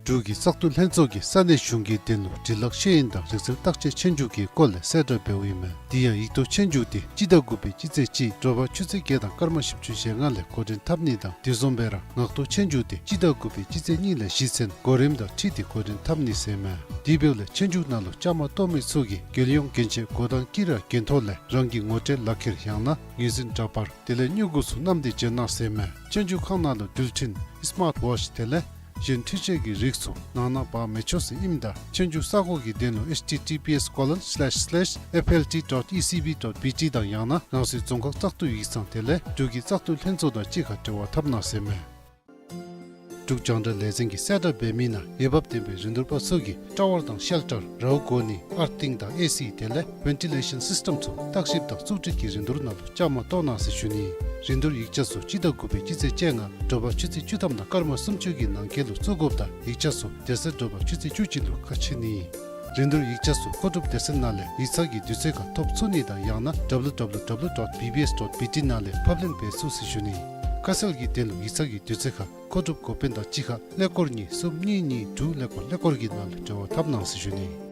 འབྲུག་གི་བཙག་འཐུ་ལྷན་ཚོགས་ཀྱིས་ས་གནས་གཞུང་གི་དོན་ལུ་འབྲི་ལྷག་ཤེས་ཡོན་དང་རིག་རྩལ་བརྟག་དཔྱད་ཆོས་རྒྱུགས་ཀྱི་སྐོར་ལས་གསལ་བསྒྲགས་འབདཝ་ཨིན་མས། དེ་ཡང་ཡིག་ཐོག་ཆོས་རྒྱུགས་དེ་སྤྱི་ཟླ་དགུ་པའི་སྤྱི་ཚེས་གཅིག་དྲོ་པ་ཆུ་ཚོད་བརྒྱད་དང་སྐར་མ་བཞི་བཅུ་ཞེ་ལྔ་ལས་འགོ་འདྲེན་འཐབ་ནི་དང་དེ་བཟུམ་སྦེ་ར་ངག་ཐོག་ཆོས་རྒྱུགས་དེ་སྤྱི་ཟླ་དགུ་པའི་སྤྱི་ཚེས་གཉིས་ལས་གཞི་ཚན་གོ་རིམ་དང་འཁྲིལ་ཏེ་འགོ་འདྲེན་འཐབ་ནི་ཟེར་མས། དེ་འབདཝ་ལས་ཆོས་རྒྱུགས་ནང་ལུ་བཅའ་མར་གཏོགས་མི་ཚུ་གིས་རྒྱལ་ཡོངས་གྱོན་ཆས་གོ་དང་དཀྱི་ར་གྱོན་ཐོག་ལས་རང་གི་ངོ་སྤྲོད་ལག་ཁྱེར་ཡང་ན་ངོས་འཛིན་འདྲ་པར་དེ་ལས་སྨྱུ་གུ་ཚུ་བསྣམས་ཏེ་འབྱོན་གནང་ཟེར་མས། ཆོས་རྒྱུགས་ཁང་ནང་ལུ་འགྲུལ་འཕྲིན་སི་མཱརཊ་ཝོཆ་དེ་ལས་གཞན་འཕྲུལ་ཆས་ཀྱི་རིགས་ཚུ་ནང་ན་འབག་མི་ཆོག་ཟེར་ཨིནམ་ད་ཆོས་རྒྱུགས་ས་གོ་གི་དོན་ལུ་H T T P S colon slash slash F L T dot E C B dot B T དང་ཡང་ན་ནང་སྲིད་རྫོང་ཁག་བཙག་འཐུ་ཡིག་ཚང་དེ་ལས་འབྲུག་གི་བཙག་འཐུ་ལྷན་ཚོགས་དང་གཅིག་ཁར་འབྲེལ་བ་འཐབ་གནང་ཟེར་མས། འབྲུག་རྒྱང་བསྒྲགས་ལས་འཛིན་གྱིས་གསལ་བསྒྲགས་འབད་མི་ནང་འོས་འབབ་ལྡན་པའི་རིན་བསྡུར་པ་ཚུ་གིས་ཊ་ཝར་དང་ཤེལ་ཊར་རཝ་གོ་ནི་ཨར་ཐིང་དང་ཨེ་སི་དེ་ལས་ཝེན་ཊི་ལེ་ཤཱན་སིསི་ཊམ་ཚུ་བརྟག་ཞིབ་དང་བཙུགས་སྒྲིག་གི་རིན་བསྡུར་ནང་ལུ་བཅའ་མར་གཏོགས་གནང་ཟེར་ཞུ་ནི། རིན་བསྡུར་ཡིག་ཆ་ཚུ་སྤྱི་ཟླ་དགུ་པའི་སྤྱི་ཚེས་བཅོ་ལྔ་དྲོ་པ་ཆུ་ཚོད་བཅུ་ཐམ་དང་སྐར་མ་སུམ་ཅུ་གི་ནང་འཁོད་ལུ་བཙུགས་དགོཔ་དང་ཡིག་ཆ་ཚུ་དེ་ཚེ་དྲོ་པ་ཆུ་ཚོད་བཅུ་གཅིག་ལུ་ཁ་ཕྱེ་ནི། རིན་བསྡུར་ཡིག་ཆ་ཚུ་མཁོ་སྒྲུབ་སྡེ་ཚན་ནང་ལས་ཡིག་ཚང་གི་དུས་ཚོད་ཁར་ཐོབ་ཚུགས་ནི་དང་ཡང་ན་W W W dot B B S dot B T ནང་ལས་ཕབ་ལེན་འབད་ཚུགས་ཟེར་ཞུ་ནི། ཁ་གསལ་གྱི་དོན་ལུ་ཡིག་ཚང་གི་དུས་ཚོད་ཁར་མཁོ་སྒྲུབ་འགོ་དཔོན་དང་གཅིག་ཁར་ཀླད་ཀོར་གཉིས་གསུམ་གཉིས་གཉིས་དྲུག་ཀླད་ཀོར་ཀླད་ཀོར་གྱི་ནང་ལུ་འབྲེལ་བ་འཐབ་གནང་ཟེར་ཞུ་ནི།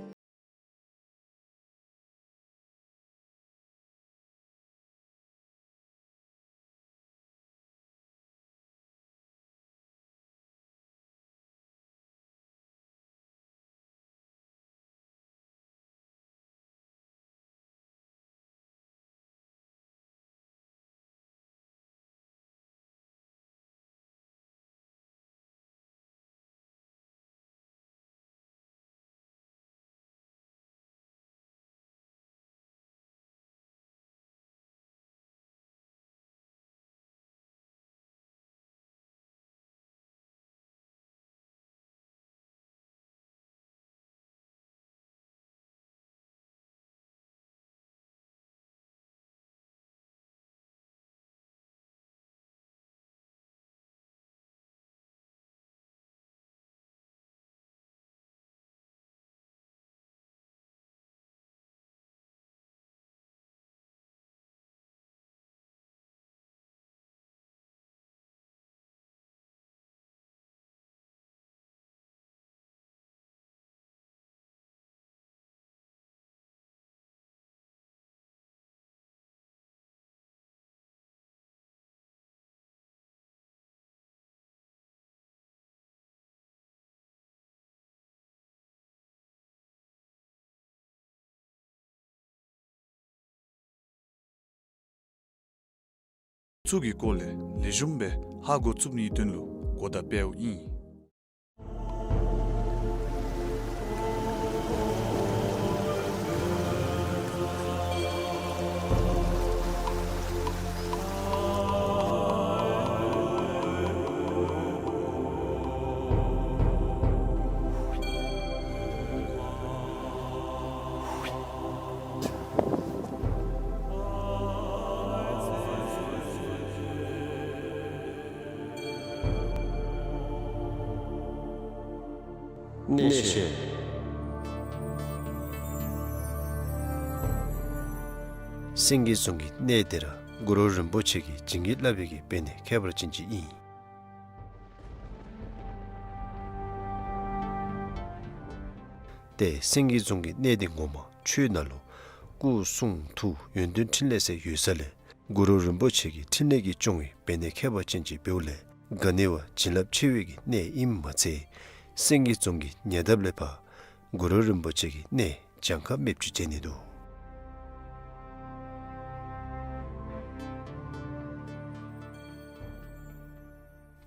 ཚུ་གི་སྐོར་ལས་ལེགས་ཤོམ་སྦེ་ཧ་གོ་ཚུགས་ནིའི་དོན་ལུ་གོ་བརྡ་སྤེལཝ་ཨིན། གནས་བཤད། སེང་གེ་རྫོང་གི་གནས་འདི་ར་གུ་རུ་རིན་པོ་ཆེ་གིས་བྱིན་གྱིས་བརླབས་པའི་གི་དཔེ་གནས་ཁྱད་པར་ཅན་ཅིག་ཨིན། ཏེ་སེང་གེ་རྫོང་གི་གནས་འདི་ངོ་མ་ཆོས་ནང་ལུ་སྐུ་གསུང་ཐུགས་ཡོན་ཏན་ཕྲིན་ལས་ཟེར་ཡོད་ས་ལས་གུ་རུ་རིན་པོ་ཆེ་གི་ཕྲིན་ལས་ཀྱིས་སྐྱོང་བའི་བེར་ནག་ཁྱད་པར་ཅན་ཅིག་འབདཝ་ལས་ག་ནི་བ་བྱིན་རླབས་ཆེ་བའི་གི་གནས་ཨིནམ་མ་ཚད་སེང་གེ་རྫོང་གི་ཉེ་འདབས་ལས་ཕར་གུ་རུ་རིན་པོ་ཆེ་གི་གནས་གྱངས་ཁ་མེདཔ་ཅིག་མཇལ་ནི་འདུག།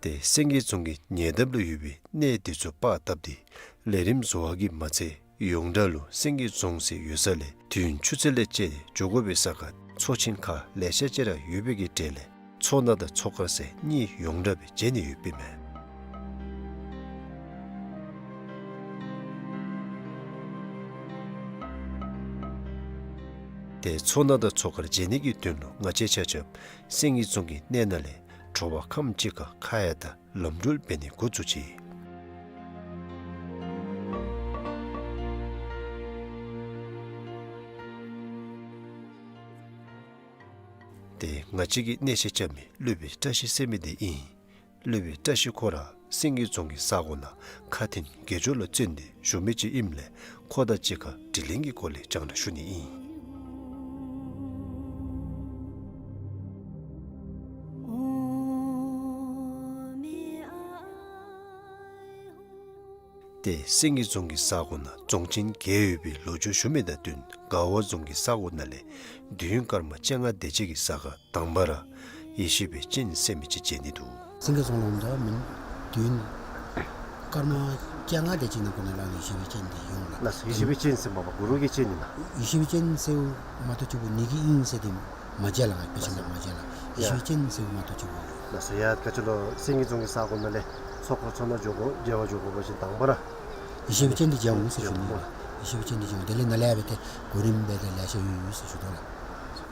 ཏེ་སེང་གེ་རྫོང་གི་ཉེ་འདབས་ལུ་ཡོད་པའི་གནས་འདི་ཚུ་པར་བཏབ་སྟེ་ལས་རིམ་བཟོ་བ་གིས་མ་ཚད་ཡོངས་གྲགས་ལུ་སེང་གེ་རྫོང་ཟེར་ཡོད་ས་ལས་དུས་ཡུན་ཆུ་ཚོད་ལས་བཅད་དེ་འགྱོ་དགོ་པའི་ས་ཁར་མཚོ་ཆེན་ཁག་ལེ་ཤ་ཅིག་ར་ཡོད་པའི་གི་གྲས་ལས་མཚོ་སྣ་དང་མཚོ་དཀར་ཟེར་གཉིས་ཡོངས་གྲགས་སྦེ་མཇལ་ནི་ཡོདཔ་ཨིན་མས། ཏེ་མཚོ་སྣ་དང་མཚོ་དཀར་མཇལ་ནི་གི་དོན་ལུ་ང་བཅས་ཆ་ཁྱབ་སེང་གེ་རྫོང་གི་གནས་ནང་ལས་དྲོ་པ་ཁམས་ཅིག་ཁར་ཁ་ཡ་དང་ལམ་འགྲུལ་འབད་ནི་འགོ་བཙུགས་ཅི། ཏེ་ང་བཅས་ཀྱི་གནས་མཇལ་བཅར་མི་སློབ་དཔོན་བཀྲ་ཤིས་ཟེར་མི་འདི་ཨིན། སློབ་དཔོན་བཀྲ་ཤིས་ཁོ་ར་སེང་གེ་རྫོང་གི་ས་གོ་ནང་ཁ་ཐུན་དགེ་སྦྱོར་ལུ་བརྩོན་ཏེ་བཞུགས་མི་ཅིག་ཨིནམ་ལས་ཁོ་དང་གཅིག་ཁར་དྲི་ལན་གྱི་སྐོར་ལས་རྒྱང་བསྒྲགས་ཞུ་ནི་ཨིན། ཏེ་སེང་གེ་རྫོང་གི་ས་གོ་ནང་རྫོང་ཆེན་བརྒྱད་ཡོད་པའི་ལོ་རྒྱུས་ཞུ་མི་དང་བསྟུན་མགར་བ་རྫོང་གི་ས་གོ་ནང་ལས་དུས་ཡུན་སྐར་མ་བཅོ་ལྔ་དེ་ཅིག་གི་ས་ཁར་དང་པ་ར་ཡེ་ཤེས་པའི་སྤྱན་ཟེར་མི་ཅིག་མཇལ་ནི་འདུག། སེང་གེ་རྫོང་ལུ་འོངམ་ད་མི་དུས་ཡུན་སྐར་མ་བཅོ་ལྔ་དེ་ཅིག་ནང་འཁོད་ནང་ལུ་ཡེ་ཤེས་པའི་སྤྱན་འདི་ཡོད་ལགས། ལགས་སོ། ཡེ་ཤེས་པའི་སྤྱན་ཟེར་མ་པ་གུ་རུ་གི་སྤྱན་ཨིན་ན། ཡེ་ཤེས་པའི་སྤྱན་ཟེརཝ་མ་གཏོགས་གཅིག་པོ་ནི་གི་ཨིན་ཟེར་དེ་མ་མཇལ་ལགས། དཔེ་ཆ་ནང་མ་མཇལ་ལགས། ཡེ་ཤེས་པའི་སྤྱན་ཟེརཝ་མ་གཏོགས་གཅིག་པོ། ལགས་སོ། ཡ་ག་ཅི་ལོ་སེང་གེ་རྫོང་གི་ས་གོ་ནང་ལས་མཚོ་དཀར་མཚོ་སྣ་འགྱོ་དགོ་མཇལ་བར་འགྱོ་དགོ་པ་ཅིན་དང་པ་ར་ཡེ་ཤེས་པའི་སྤྱན་འདི་མཇལ་འོང་ཟེར་ཞུ་ནི་ལགས། ཡེ་ཤེས་པའི་སྤྱན་འདི་མཇལ་འོང་། དེ་ལས་ནཱ་ལས་ཡར་འབད་དེ་གོ་རིམ་སྦེ་དེ་ལེ་ཤ་ཡོད་ཡོད་ཟེར་ཞུ་དོ་ལགས།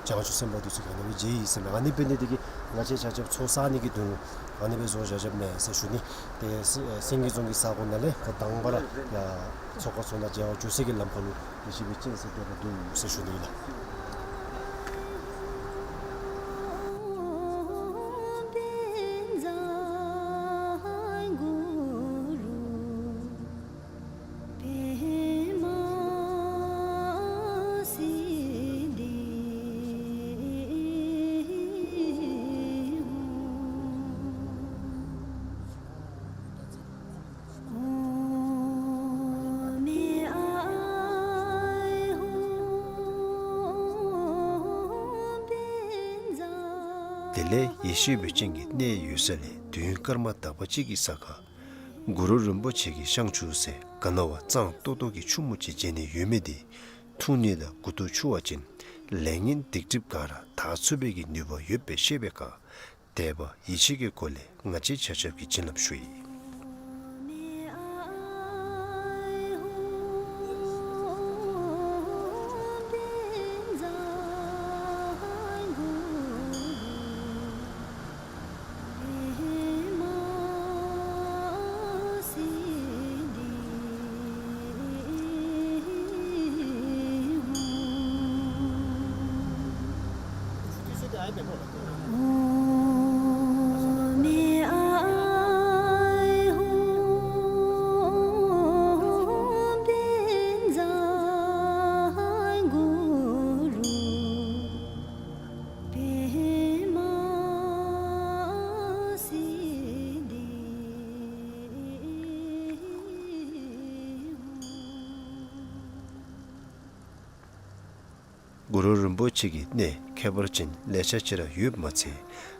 བྱང་ཆུབ་སེམས་དཔའ་འདི་ཚུ་གིས་ཨ་ནི་སྦེ་མཇལ་ཡི་ཟེར་མས། ཨ་ནི་འབད་ནི་འདི་གིས་ང་བཅས་ཆ་ཁྱབ་ཚོགས་བསག་ནི་གི་དོན་ལུ་ཨ་ནི་སྦེ་བཟོ་བཞག་བཞགཔ་མས་ཟེར་ཞུ་ནི། ཏེ་སེ་སེང་གེ་རྫོང་གི་ས་གོ་ནང་ལས་ཁ་དང་པ་ར་ཡར་མཚོ་དཀར་མཚོ་སྣ་མཇལ་བར་འགྱོ་སའི་གི་ལམ་ཁ་ལུ་ཡེ་ཤེས་པའི་སྤྱན་ཟེར་དེ་སྦེ་འདུག་ཟེར་ཞུ་ནི་ཨིན་ལགས། དེ་ལས་ཡེ་ཤེས་པའི་སྤྱན་གྱི་གནས་ཡོད་ས་ལས་དུས་ཡུན་སྐར་མ་དག་པ་ཅིག་གི་ས་ཁར་གུ་རུ་རིན་པོ་ཆེ་གི་ཤངས་ཆུ་ཟེར་ག་ནི་བ་གཙང་ཏོག་ཏོ་གི་ཆུ་མོ་ཅིག་མཇལ་ནི་ཡོད་མི་འདི་འཐུང་ནི་དང་མགུ་ཏོ་འཁྱུ་བ་ཅིན་ལས་ངན་སྡིག་སྒྲིབ་ག་ར་དག་ཚུགས་པའི་གི་ནུས་པ་ཡོདཔ་སྦེ་བཤད་པའི་ཁར་དད་པ་ཡིད་ཆེས་ཀྱི་སྒོ་ལས་ང་བཅས་ཆ་ཁྱབ་ཀྱིས་བྱིན་རླབས་ཞུ་ཡི། གུ་རུ་རིན་པོ་ཆེ་གི་གནས་ཁྱད་པར་ཅན་ལེ་ཤ་ཅིག་ར་ཡོདཔ་མ་ཚད་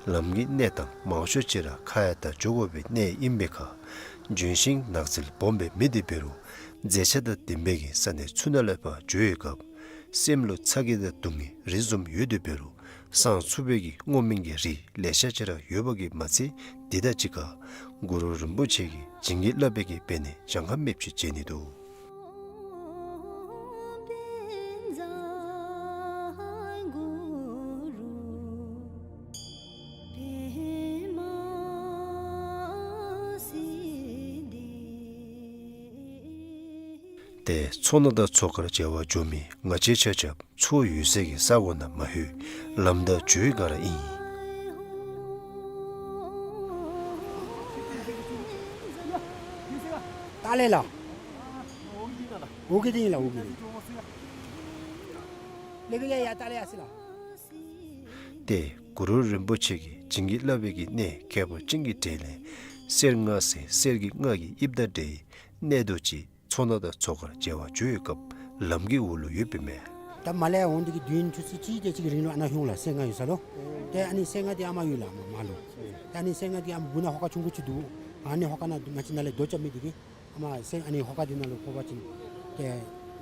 ལམ་གྱི་གནས་སྟངས་མང་ཤོས་ཅིག་ར་ཁ་ཡ་ད་འགྱོ་དགོ་པའི་གནས་ཨིན་པའི་ཁར་ལྗོན་ཤིང་ནགས་ཚལ་སྦོམ་སྦེ་མེད་དེ་འབད་རུང་མཛེས་ཆ་དང་ལྡན་པའི་གི་ས་གནས་ཚུ་ནང་ལས་ཕར་འགྱོ་བའི་སྐབས་སེམས་ལུ་ཚ་གྱང་དང་སྡུག་བསྔལ་རེ་བཟུམ་ཡོད་དེ་འབད་རུང་སངས་ཚུགས་པའི་གི་བསྔོ་སྨོན་གྱི་རིགས་ལེ་ཤ་ཅིག་ར་ཡོད་པ་གིས་མ་ཚད་དེ་དང་གཅིག་ཁར་གུ་རུ་རིན་པོ་ཆེ་གིས་བྱིན་གྱིས་བརླབས་པའི་གི་བེར་ནག་གྱངས་ཁ་མེདཔ་ཅིག་མཇལ་ནི་འདུག། ཏེ་མཚོ་སྣ་དང་མཚོ་དཀར་མཇལ་བར་འགྱོ་མི་ང་བཅས་ཆ་ཁྱབ་མཚོ་ཡོད་སའི་གི་ས་གོ་ནང་མ་ལྷོད་ལམ་བདའ་འགྱོ་ཡི་ག་ར་ཨིན། ཏ་ལེ་ལགས། འོ་གི་དེ་ཨིན་ལགས། འོ་གི་དེ་ལེགས་ཡ་ཡ་ད་ལེ་ཡ་སི་ལགས། ཏེ་གུ་རུ་རིན་པོ་ཆེ་གིས་བྱིན་གྱིས་བརླབས་པའི་གི་གནས་ཁྱད་པར་ཅན་གྱི་གྲས་ལས་གསེར་མངའ་ཟེར་གསེར་གྱི་མངའ་གི་དབྱིབས་དང་འདྲ་བའི་གནས་རྡོ་ཅིག་མཚོ་སྣ་དང་མཚོ་ཁར་མཇལ་བར་འགྱོ་བའི་སྐབས་ལམ་གྱི་འོག་ལུ་ཡོདཔ་ཨིན་མས། ད་མར་ལས་འོང་དེ་གི་དུས་ཡུན་ཆུ་ཚོད་གཅིག་དེ་ཅིག་གི་རིང་ལུ་ཨ་ནཱ་ལྷོད་འོང་ལགས། གསེར་མངའ་ཡོད་ས་ལུ། ཏེ་ཨ་ནི་གསེར་མངའ་དེ་ཨ་མར་ཡོད་ལགས། མར་མར་ལུ། ཏེ་ཨ་ནི་གསེར་མངའ་དེ་ཨ་མར་སྦུག་ན་ཧོ་ཀ་ཆུང་ཀུ་ཅིག་འདུག། ཨ་ནི་ཧོ་ཀ་ནང་ང་བཅས་ནཱ་ལས་རྡོ་རྐྱབ་མི་དེ་གིས་ཨ་མར་གསེར་ཨ་ནི་ཧོ་ཀ་དེ་ནང་ལུ་ཕོག་པ་ཅིན་ཏེ་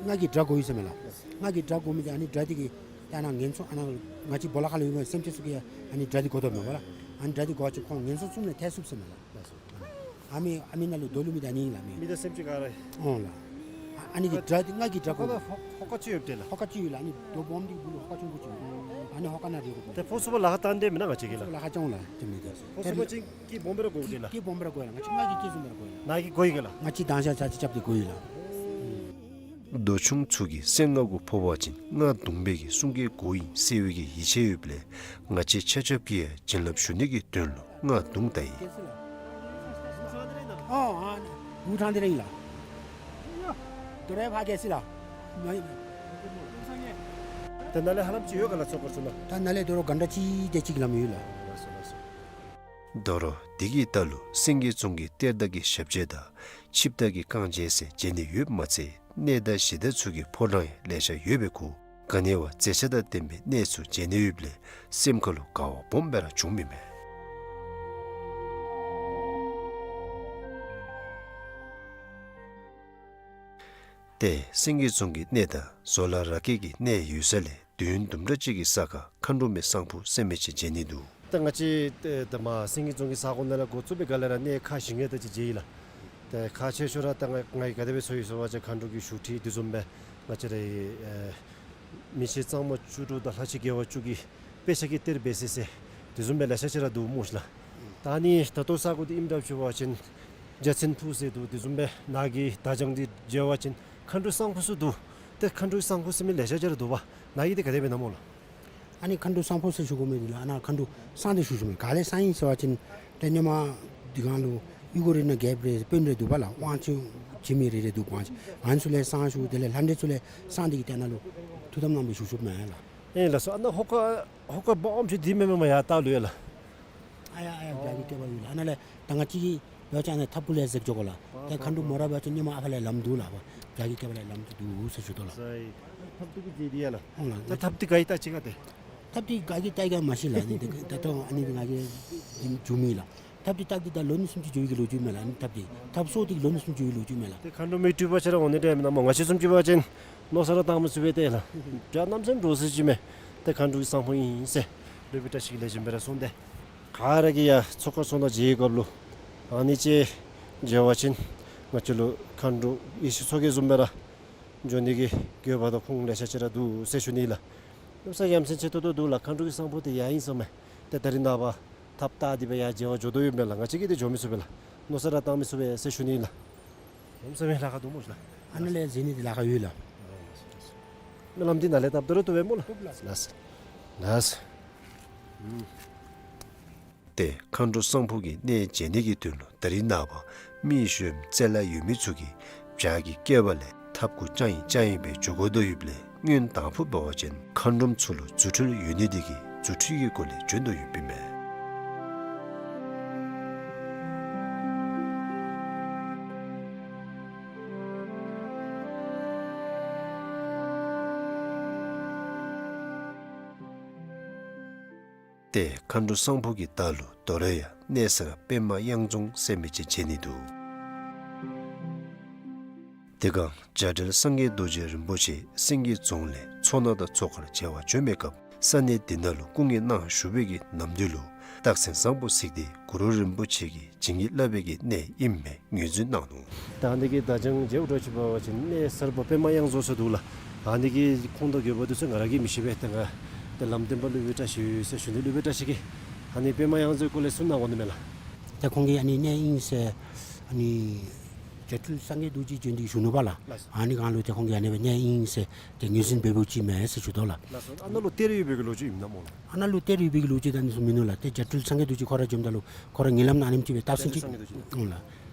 མངའ་གི་སྒྲ་གོ་ཡི་ཟེར་མས་ལགས། མངའ་གི་སྒྲ་གོ་མི་དེ་ཨ་ནི་སྒྲ་དེ་གིས་ཏེ་ཨ་ནཱ་ངན་སོང་ཨ་ནཱ་ང་བཅས་སྦོ་ལོགས་ཁ་ལུ་ཡོད་མི་སེམས་ཅན་ཚུ་གིས་ཨ་ནི་སྒྲ་དེ་གོ་དོ་མས་པ་ལགས། ཨ་ནི་སྒྲ་དེ་གོ་བ་ཅིན་ཁོང་ངན་སོང་གསུམ་ལས་ཐར་ཚུགས་ཟེར་མས་ལགས། ཨ་མི་ཨ་མི་ནང་ལུ་རྡོ་ལུ་མི་དེ་ཨ་ནི་ཨིན་ལགས། མི་མི་དང་སེམས་ཅན་ག་ར་ཨིན། འོང་ལགས། ཨ་ཨ་ནི་གི་སྒྲ་དེ་མངའ་གི་སྒྲ་གོ། ཧོ་ཀ་ཧོ་ཀ་ཅིག་ཡོད་དེ་ལགས། ཧོ་ཀ་ཅིག་ཡོད་ལགས། ཨ་ནི་རྡོ་སྦོམ་དེ་གི་སྦུག་ལུ་ཧོ་ཀ་ཆུང་ཀུ་ཅིག་ཡོད། ཨ་ནི་ཧོ་ཀ་ནང་རེ་གོ། ཏེ་ཕོག་ཚུགས་པར་ལཱ་ཁག་བཏང་དེས་མེན་ན། ང་བཅས་ཀྱིས་ལགས། ལཱ་ཁག་ཅིག་འོང་ལགས། ཅིག་མེན་ཏེ། ཕོག་ཚུགས་པ་ཅིན་སྐད་སྦོམ་སྦེ་ར་གོ་དེ་ལགས། སྐད་སྦོམ་སྦེ་ར་གོ་ལགས། ང་བཅས་མངའ་གི་སྐད་བཟུམ་སྦེ་ར་གོ་ལགས། ནཱ་གིས་གོ་ཡི་ག་ལགས། ང་བཅས་དང་ཤ་ཚ་ཅིག་རྐྱབ་སྟེ་གོ་ཡི་ལགས། རྡོ་ཆུང་ཚུ་གིས་གསེར་མངའ་གུ་ཕོག་པ་ཅིན་རྔ་བརྡུང་བའི་གི་གསུང་སྐད་གོཝ་ཨིན་ཟེར་བའི་གི་ཡིད་ཆེས་ཡོདཔ་ལས་ང་བཅས་ཆ་ཁྱབ་ཀྱིས་ཡང་བྱིན་རླབས་ཞུ་ནི་གི་དོན་ལུ་རྔ་བརྡུང་ད་ཡི། ཨོ་ཨ་ནི་འུ་ཐང་དེ་ར་ཨིན་ལགས། དོ་རུང་ཕར་ག་སི་ལགས། ད་ནཱ་ལས་ཧ་ལམ་ཅིག་ཡོད་ག་ལགས། མཚོ་ཁར་ཚུར་ནཱ། ད་ནཱ་ལས་དོ་རུང་གྷན་ཊ་གཅིག་དེ་ཅིག་ལམ་ཡོད་ལགས། ལགས་སོ་ལགས་སོ། དོ་རུང་དེ་གི་ལྟག་ལུ་སེང་གེ་རྫོང་གི་གཏེར་བདག་གི་ཞབས་རྗེས་དང་ཆིབས་རྟ་གི་རྐང་རྗེས་ཟེར་མཇལ་ནི་ཡོདཔ་མ་ཚད་གནས་བདག་གཞི་བདག་ཚུ་གི་ཕོ་བྲང་ཡང་ལེ་ཤ་ཡོད་པའི་ཁར་ག་ནི་བ་མཛེས་ཆ་དང་ལྡན་པའི་གནས་ཚུ་མཇལ་ནི་ཡོདཔ་ལས་སེམས་ཁ་ལུ་དགའ་བ་སྦོམ་སྦེ་ར་བྱུངམ་ཨིན་མས། ཏེ་སེང་གེ་རྫོང་གི་གནས་དང་ཟོ་ལ་ར་སྐྱེས་ཀྱི་གནས་ཡོད་ས་ལས་དུས་ཡུན་དུམ་གྲ་ཅིག་གི་ས་ཁར་མཁའ་འགྲོ་མའི་གསང་ཕུག་ཟེར་མི་ཅིག་མཇལ་ནི་འདུག། ད་ང་བཅས་ཏེ་ད་མར་སེང་གེ་རྫོང་གི་ས་གོ་ནང་ལས་འགོ་བཙུགས་པའི་སྒང་ལས་ར་གནས་ཁག་བཞི་ལྔ་དེ་ཅིག་མཇལ་ཡི་ལགས། ཏེ་ཁག་ཆེ་ཤོས་ར་ད་ང་ང་གིས་ག་དེ་སྦེ་ཚོར་ཡི་ཟེར་བ་ཅིན་མཁའ་འགྲོ་གི་བཞུགས་ཁྲི་དེ་བཟུམ་སྦེ་ང་བཅས་རའི་ཨེ་མི་ཆེན་གཙང་མ་བཅུ་དྲུག་དང་ལྷ་ཆེན་རྒྱལ་བ་བཅུ་གི་དཔེ་ཆ་གི་གཏེར་སྦས་ས་ཟེར་དེ་བཟུམ་སྦེ་ལེ་ཤ་ཅིག་ར་འདུག་སྨོ་ཤི་ལགས། ད་ཨ་ནི་ད་ལྟོ་ས་གོ་འདི་ཨིནམ་འདྲཝ་ཅིག་འབད་བ་ཅིན་རྒྱ་ཆེན་ཕུག་ཟེར་འདུག། དེ་བཟུམ་སྦེ་ནཱ་གི་དར་བྱང་འདི་མཇལ་བ་ཅིན་མཁའ་འགྲོའི་གསང་ཕུག་ཚུ་འདུག། ཏེ་མཁའ་འགྲོའི་གསང་ཕུག་ཟེར་མི་ལེ་ཤ་ཅིག་ར་འདུག་པ། ནཱ་གི་འདི་ག་དེ་སྦེ་ཨིན་ན་སྨོ་ལགས། ཨ་ནི་མཁའ་འགྲོའི་གསང་ཕུག་ཟེར་ཞུ་དགོ་མི་འདི་ལགས། ཨ་ནཱ་མཁའ་འགྲོ་གསང་སྟེ་བཞུགས་བཞུགསཔ་མས། ག་ལས་གསང་ཡི་ཟེར་བ་ཅིན་ཏེ་ཧེ་མ་འདི་སྒང་ལུ་གཡུས་སྒོ་རི་ནང་རྒྱལཔོ་རེ་དཔོན་རེ་འདུག་པ་ལགས། དབང་ཆ་བྱིན་མི་རེ་རེ་འདུག། དབང་ཆ་ཨ་ནི་ཚུ་ལས་གསང་ཞུ། དེ་ལས་ལྷ་འདྲེ་ཚུ་ལས་གསང་སྟེ་གིས་ཏེ་ནཱ་ལུ་ཐུགས་དམ་གནང་སྦེ་བཞུགས་བཞུགསཔ་མས་ལགས། ཨེ་ལགས་སོ། ཨ་ནཱ་ཧོ་ཀ་ཧོ་ཀ་སྦོམ་ཅིག་འདི་མེན་མེན་མ་ཡར་ལྟག་ལུ་ཡོད་ལགས། ཨ་ཡ་ཨ་ཡ་བྱ་གི་བསྐལ་པ་ཡོད་ལགས། ཨ་ནཱ་ལས་ད་ང་བཅས་ཀྱིས་འབད་བ་ཅིན་ཨ་ནཱ་ཐབ་གུ་ལས་འཛེགས་འགྱོ་དགོ་ལགས། ཏེ་མཁའ་འགྲོ་མོ་ར་འབད་བ་ཅིན་ཧེ་མ་ཨ་ཕ་ལས་ལམ་འདུག་ལགས། བྱ་གི་བསྐལ་པ་ལས་ལམ་འདུག་ཟེར་ཞུ་དོ་ལགས། ཐབ་ཏུ་གི་ཅིག་འདི་ཡ་ལགས། ཨོ་ལགས། ད་ཐབ་འདི་ག་གིས་བཏགས་ཅི་ག་ཏེ། ཐབ་འདི་ག་གིས་བཏགས་ཀྱང་མ་ཤེས་ལགས། ཨ་ནི་འདི་ད་ལྟོ་ཨ་ནི་འདི་ང་གིས་འགྱོ་མི་ལགས། ཐབ་འདི་བཏགས་ཏེ་ད་ལོ་གཉིས་གསུམ་ཅིག་འགྱོ་ཡི་གི་ལོ་རྒྱུས་མས་ལགས། ཨ་ནི་ཐབ་འདི་ཐབ་གསོ་སྟེ་ལོ་གཉིས་གསུམ་འགྱོ་ཡི་ལོ་རྒྱུས་མས་ལགས། ཏེ་མཁའ་འགྲོ་མའི་སྤྲུལ་པ་ཅིག་ར་འོང་ནི་འདྲས་མེན་ན་སྨོ། ང་བཅས་བཟུམ་ཅིག་འབད་བ་ཅིན་མནོ་བསམ་ར་བཏང་མི་ཚུགས་པས་ཏེ་ལགས། དགྲ་གནམ་མེད་ས་མེད་འདྲོག་སི་ཅིག་མས། ཏེ་མཁའ་འགྲོའི་གསང་ཕུག་ཨིན་ཟེར་སློབ་དཔོན་བཀྲ་ཤིས་ཀྱིས་ལེགས་ཤོམ་སྦེ་ར་གསུངས་ཏེ། ག་ར་གིས་ཡར་མཚོ་ཁ་མཚོ་ནང་མཇལ་བའི་སྐབས་ལུ་ཨ་ནི་ཅིག་མཇལ་བ་ཅིན་ང་བཅས་ལུ་མཁའ་འགྲོ་ཡེ་ཤེས་མཚོ་རྒྱལ་བཟུམ་སྦེ་ར་འགྱོ་ནི་གི་དགོས་པ་དང་ཁུངས་ལེ་ཤ་ཅིག་ར་འདུག་ཟེར་ཞུ་ནི་ལགས། གནམ་མེད་ས་མེད་ཡ་མཚན་ཆེ་ཏོག་ཏོ་འདུག་ལགས། མཁའ་འགྲོའི་གསང་ཕུག་འདི་ཡར་ཨིན་ཟེར་མས། ཏེ་ད་རིས་ནངས་པ་ཐབ་བཏགས་ཏེ་སྦེ་ཡར་མཇལ་བར་འགྱོ་དོ་ཡོདཔ་མས་ལགས། ང་བཅས་ཀྱིས་འདི་འགྱོ་མི་ཚུགས་པས་ལགས། མནོ་བསམ་ར་བཏང་མི་ཚུགས་པས་ཟེར་ཞུ་ནི་ལགས། གནམ་མེད་ས་མེད་ལཱ་ཁག་འདུག་སྨོ་ལགས། ཨ་ནཱ་ལས་འཛེགས་ནི་འདི་ལཱ་ཁག་ཡོད་ལགས། སྨོན་ལམ་འདི་ནཱ་ལས་བཏབ་ད་རུང་བཏུབ་པས་སྨོ་ལགས། ལགས། ལགས། ལགས། ཏེ་མཁའ་འགྲོ་གསང་ཕུག་གི་གནས་མཇལ་ནི་གི་དོན་ལུ་ད་རིས་ནངས་པ་མི་གཞོནམ་རྩེ་ལ་ཡོད་མི་ཚུ་གིས་བྱ་གི་བསྐལ་པ་ལས་ཐབ་གུ་རྐྱང་ཡིག་རྐྱང་ཡིག་སྦེ་འགྱོ་དགོ་དོ་ཡོདཔ་ལས་སྔོན་དང་ཕུ་འབད་བ་ཅིན་མཁའ་འགྲོམ་ཚུ་ལུ་རྫུ་འཕྲུལ་ཡོད་ནི་དེ་གིས་རྫུ་འཕྲུལ་གྱི་སྒོ་ལས་བྱོན་དོ་ཡོདཔ་ཨིན་མས། ཏེ་མཁའ་འགྲོ་གསང་ཕུག་གི་ལྟག་ལུ་དོ་རུང་ཡང་གནས་གསར་པདྨ་གཡང་རྫོང་ཟེར་མི་ཅིག་མཇལ་ནི་འདུག། དེ་སྒང་རྒྱ་བཀྲལ་སངས་རྒྱས་རྡོ་རྗེ་རིན་པོ་ཆེ་སེང་གེ་རྫོང་ལས་མཚོ་སྣ་དང་མཚོ་ཁར་མཇལ་བར་བྱོན་པའི་སྐབས་ས་གནས་དེ་ནང་ལུ་སྐུ་ངལ་གནང་བཞུགས་པའི་གི་ནམ་དུས་ལུ་རྟགས་མཚན་བཟང་པོ་གཟིགས་ཏེ་གུ་རུ་རིན་པོ་ཆེ་གིས་བྱིན་གྱིས་བརླབས་པའི་གི་གནས་ཨིནམ་ངོས་འཛིན་གནང་ནུག། ད་ཨ་ནི་གི་དར་བྱང་མཇལཝ་འདྲཝ་ཅིག་འབད་བ་ཅིན་གནས་གསར་པ་པདྨ་གཡང་རྫོང་ཟེར་འདུག་ལགས། ཨ་ནི་གི་ཁུངས་དང་དགོས་པ་འདི་ཚུ་ང་ར་གིས་མི་ཤེས་པས། ཏེ་ང་ཏེ་ལམ་སྟོན་པ་སློབ་དཔོན་བཀྲ་ཤིས་ཟེར་ཞུ་ནི། སློབ་དཔོན་བཀྲ་ཤིས་ཀྱིས་ཨ་ནི་པདྨ་གཡང་རྫོང་སྐོར་ལས་གསུང་གནང་དགོ་ནི་མས་ལགས། ཏེ་ཁོང་གིས་ཨ་ནི་གནས་ཨིན་ཟེར་ཨ་ནི་རྒྱ་སྤྲུལ་སངས་རྒྱས་རྡོ་རྗེ་བྱོན་ཏེ་ཞུ་ནུག་པ་ལགས། ལགས་སོ། ཨ་ནི་སྒང་ལུ་ཏེ་ཁོང་གིས་ཨ་ནི་སྦེ་གནས་ཨིན་ཟེར་ཏེ་ངོས་འཛིན་འབད་འབདཝ་ཅིག་མས་ཟེར་ཞུ་དོ་ལགས། ལགས་སོ། ཨ་ནཱ་ལུ་གཏེར་ཡོད་པའི་གི་ལོ་རྒྱུས་ཨིན་ན་སྨོ་ལགས། ཨ་ནཱ་ལུ་གཏེར་ཡོད་པའི་གི་ལོ་རྒྱུས་ད་ཨ་ནི་ཚུ་མིན་ནུག་ལགས། ཏེ་རྒྱ་སྤྲུལ་སངས་རྒྱས་རྡོ་རྗེ་ཁོ་ར་བྱོནམ་ད་ལུ་ཁོ་ར་ཉེ་ལམ་ནང་ཨ་ནེམ་ཅིག་སྦེ་རྟགས་མཚན་ཅིག་རྒྱ་སྤྲུལ་སངས་རྒྱས་རྡོ་རྗེ། འོང་ལགས།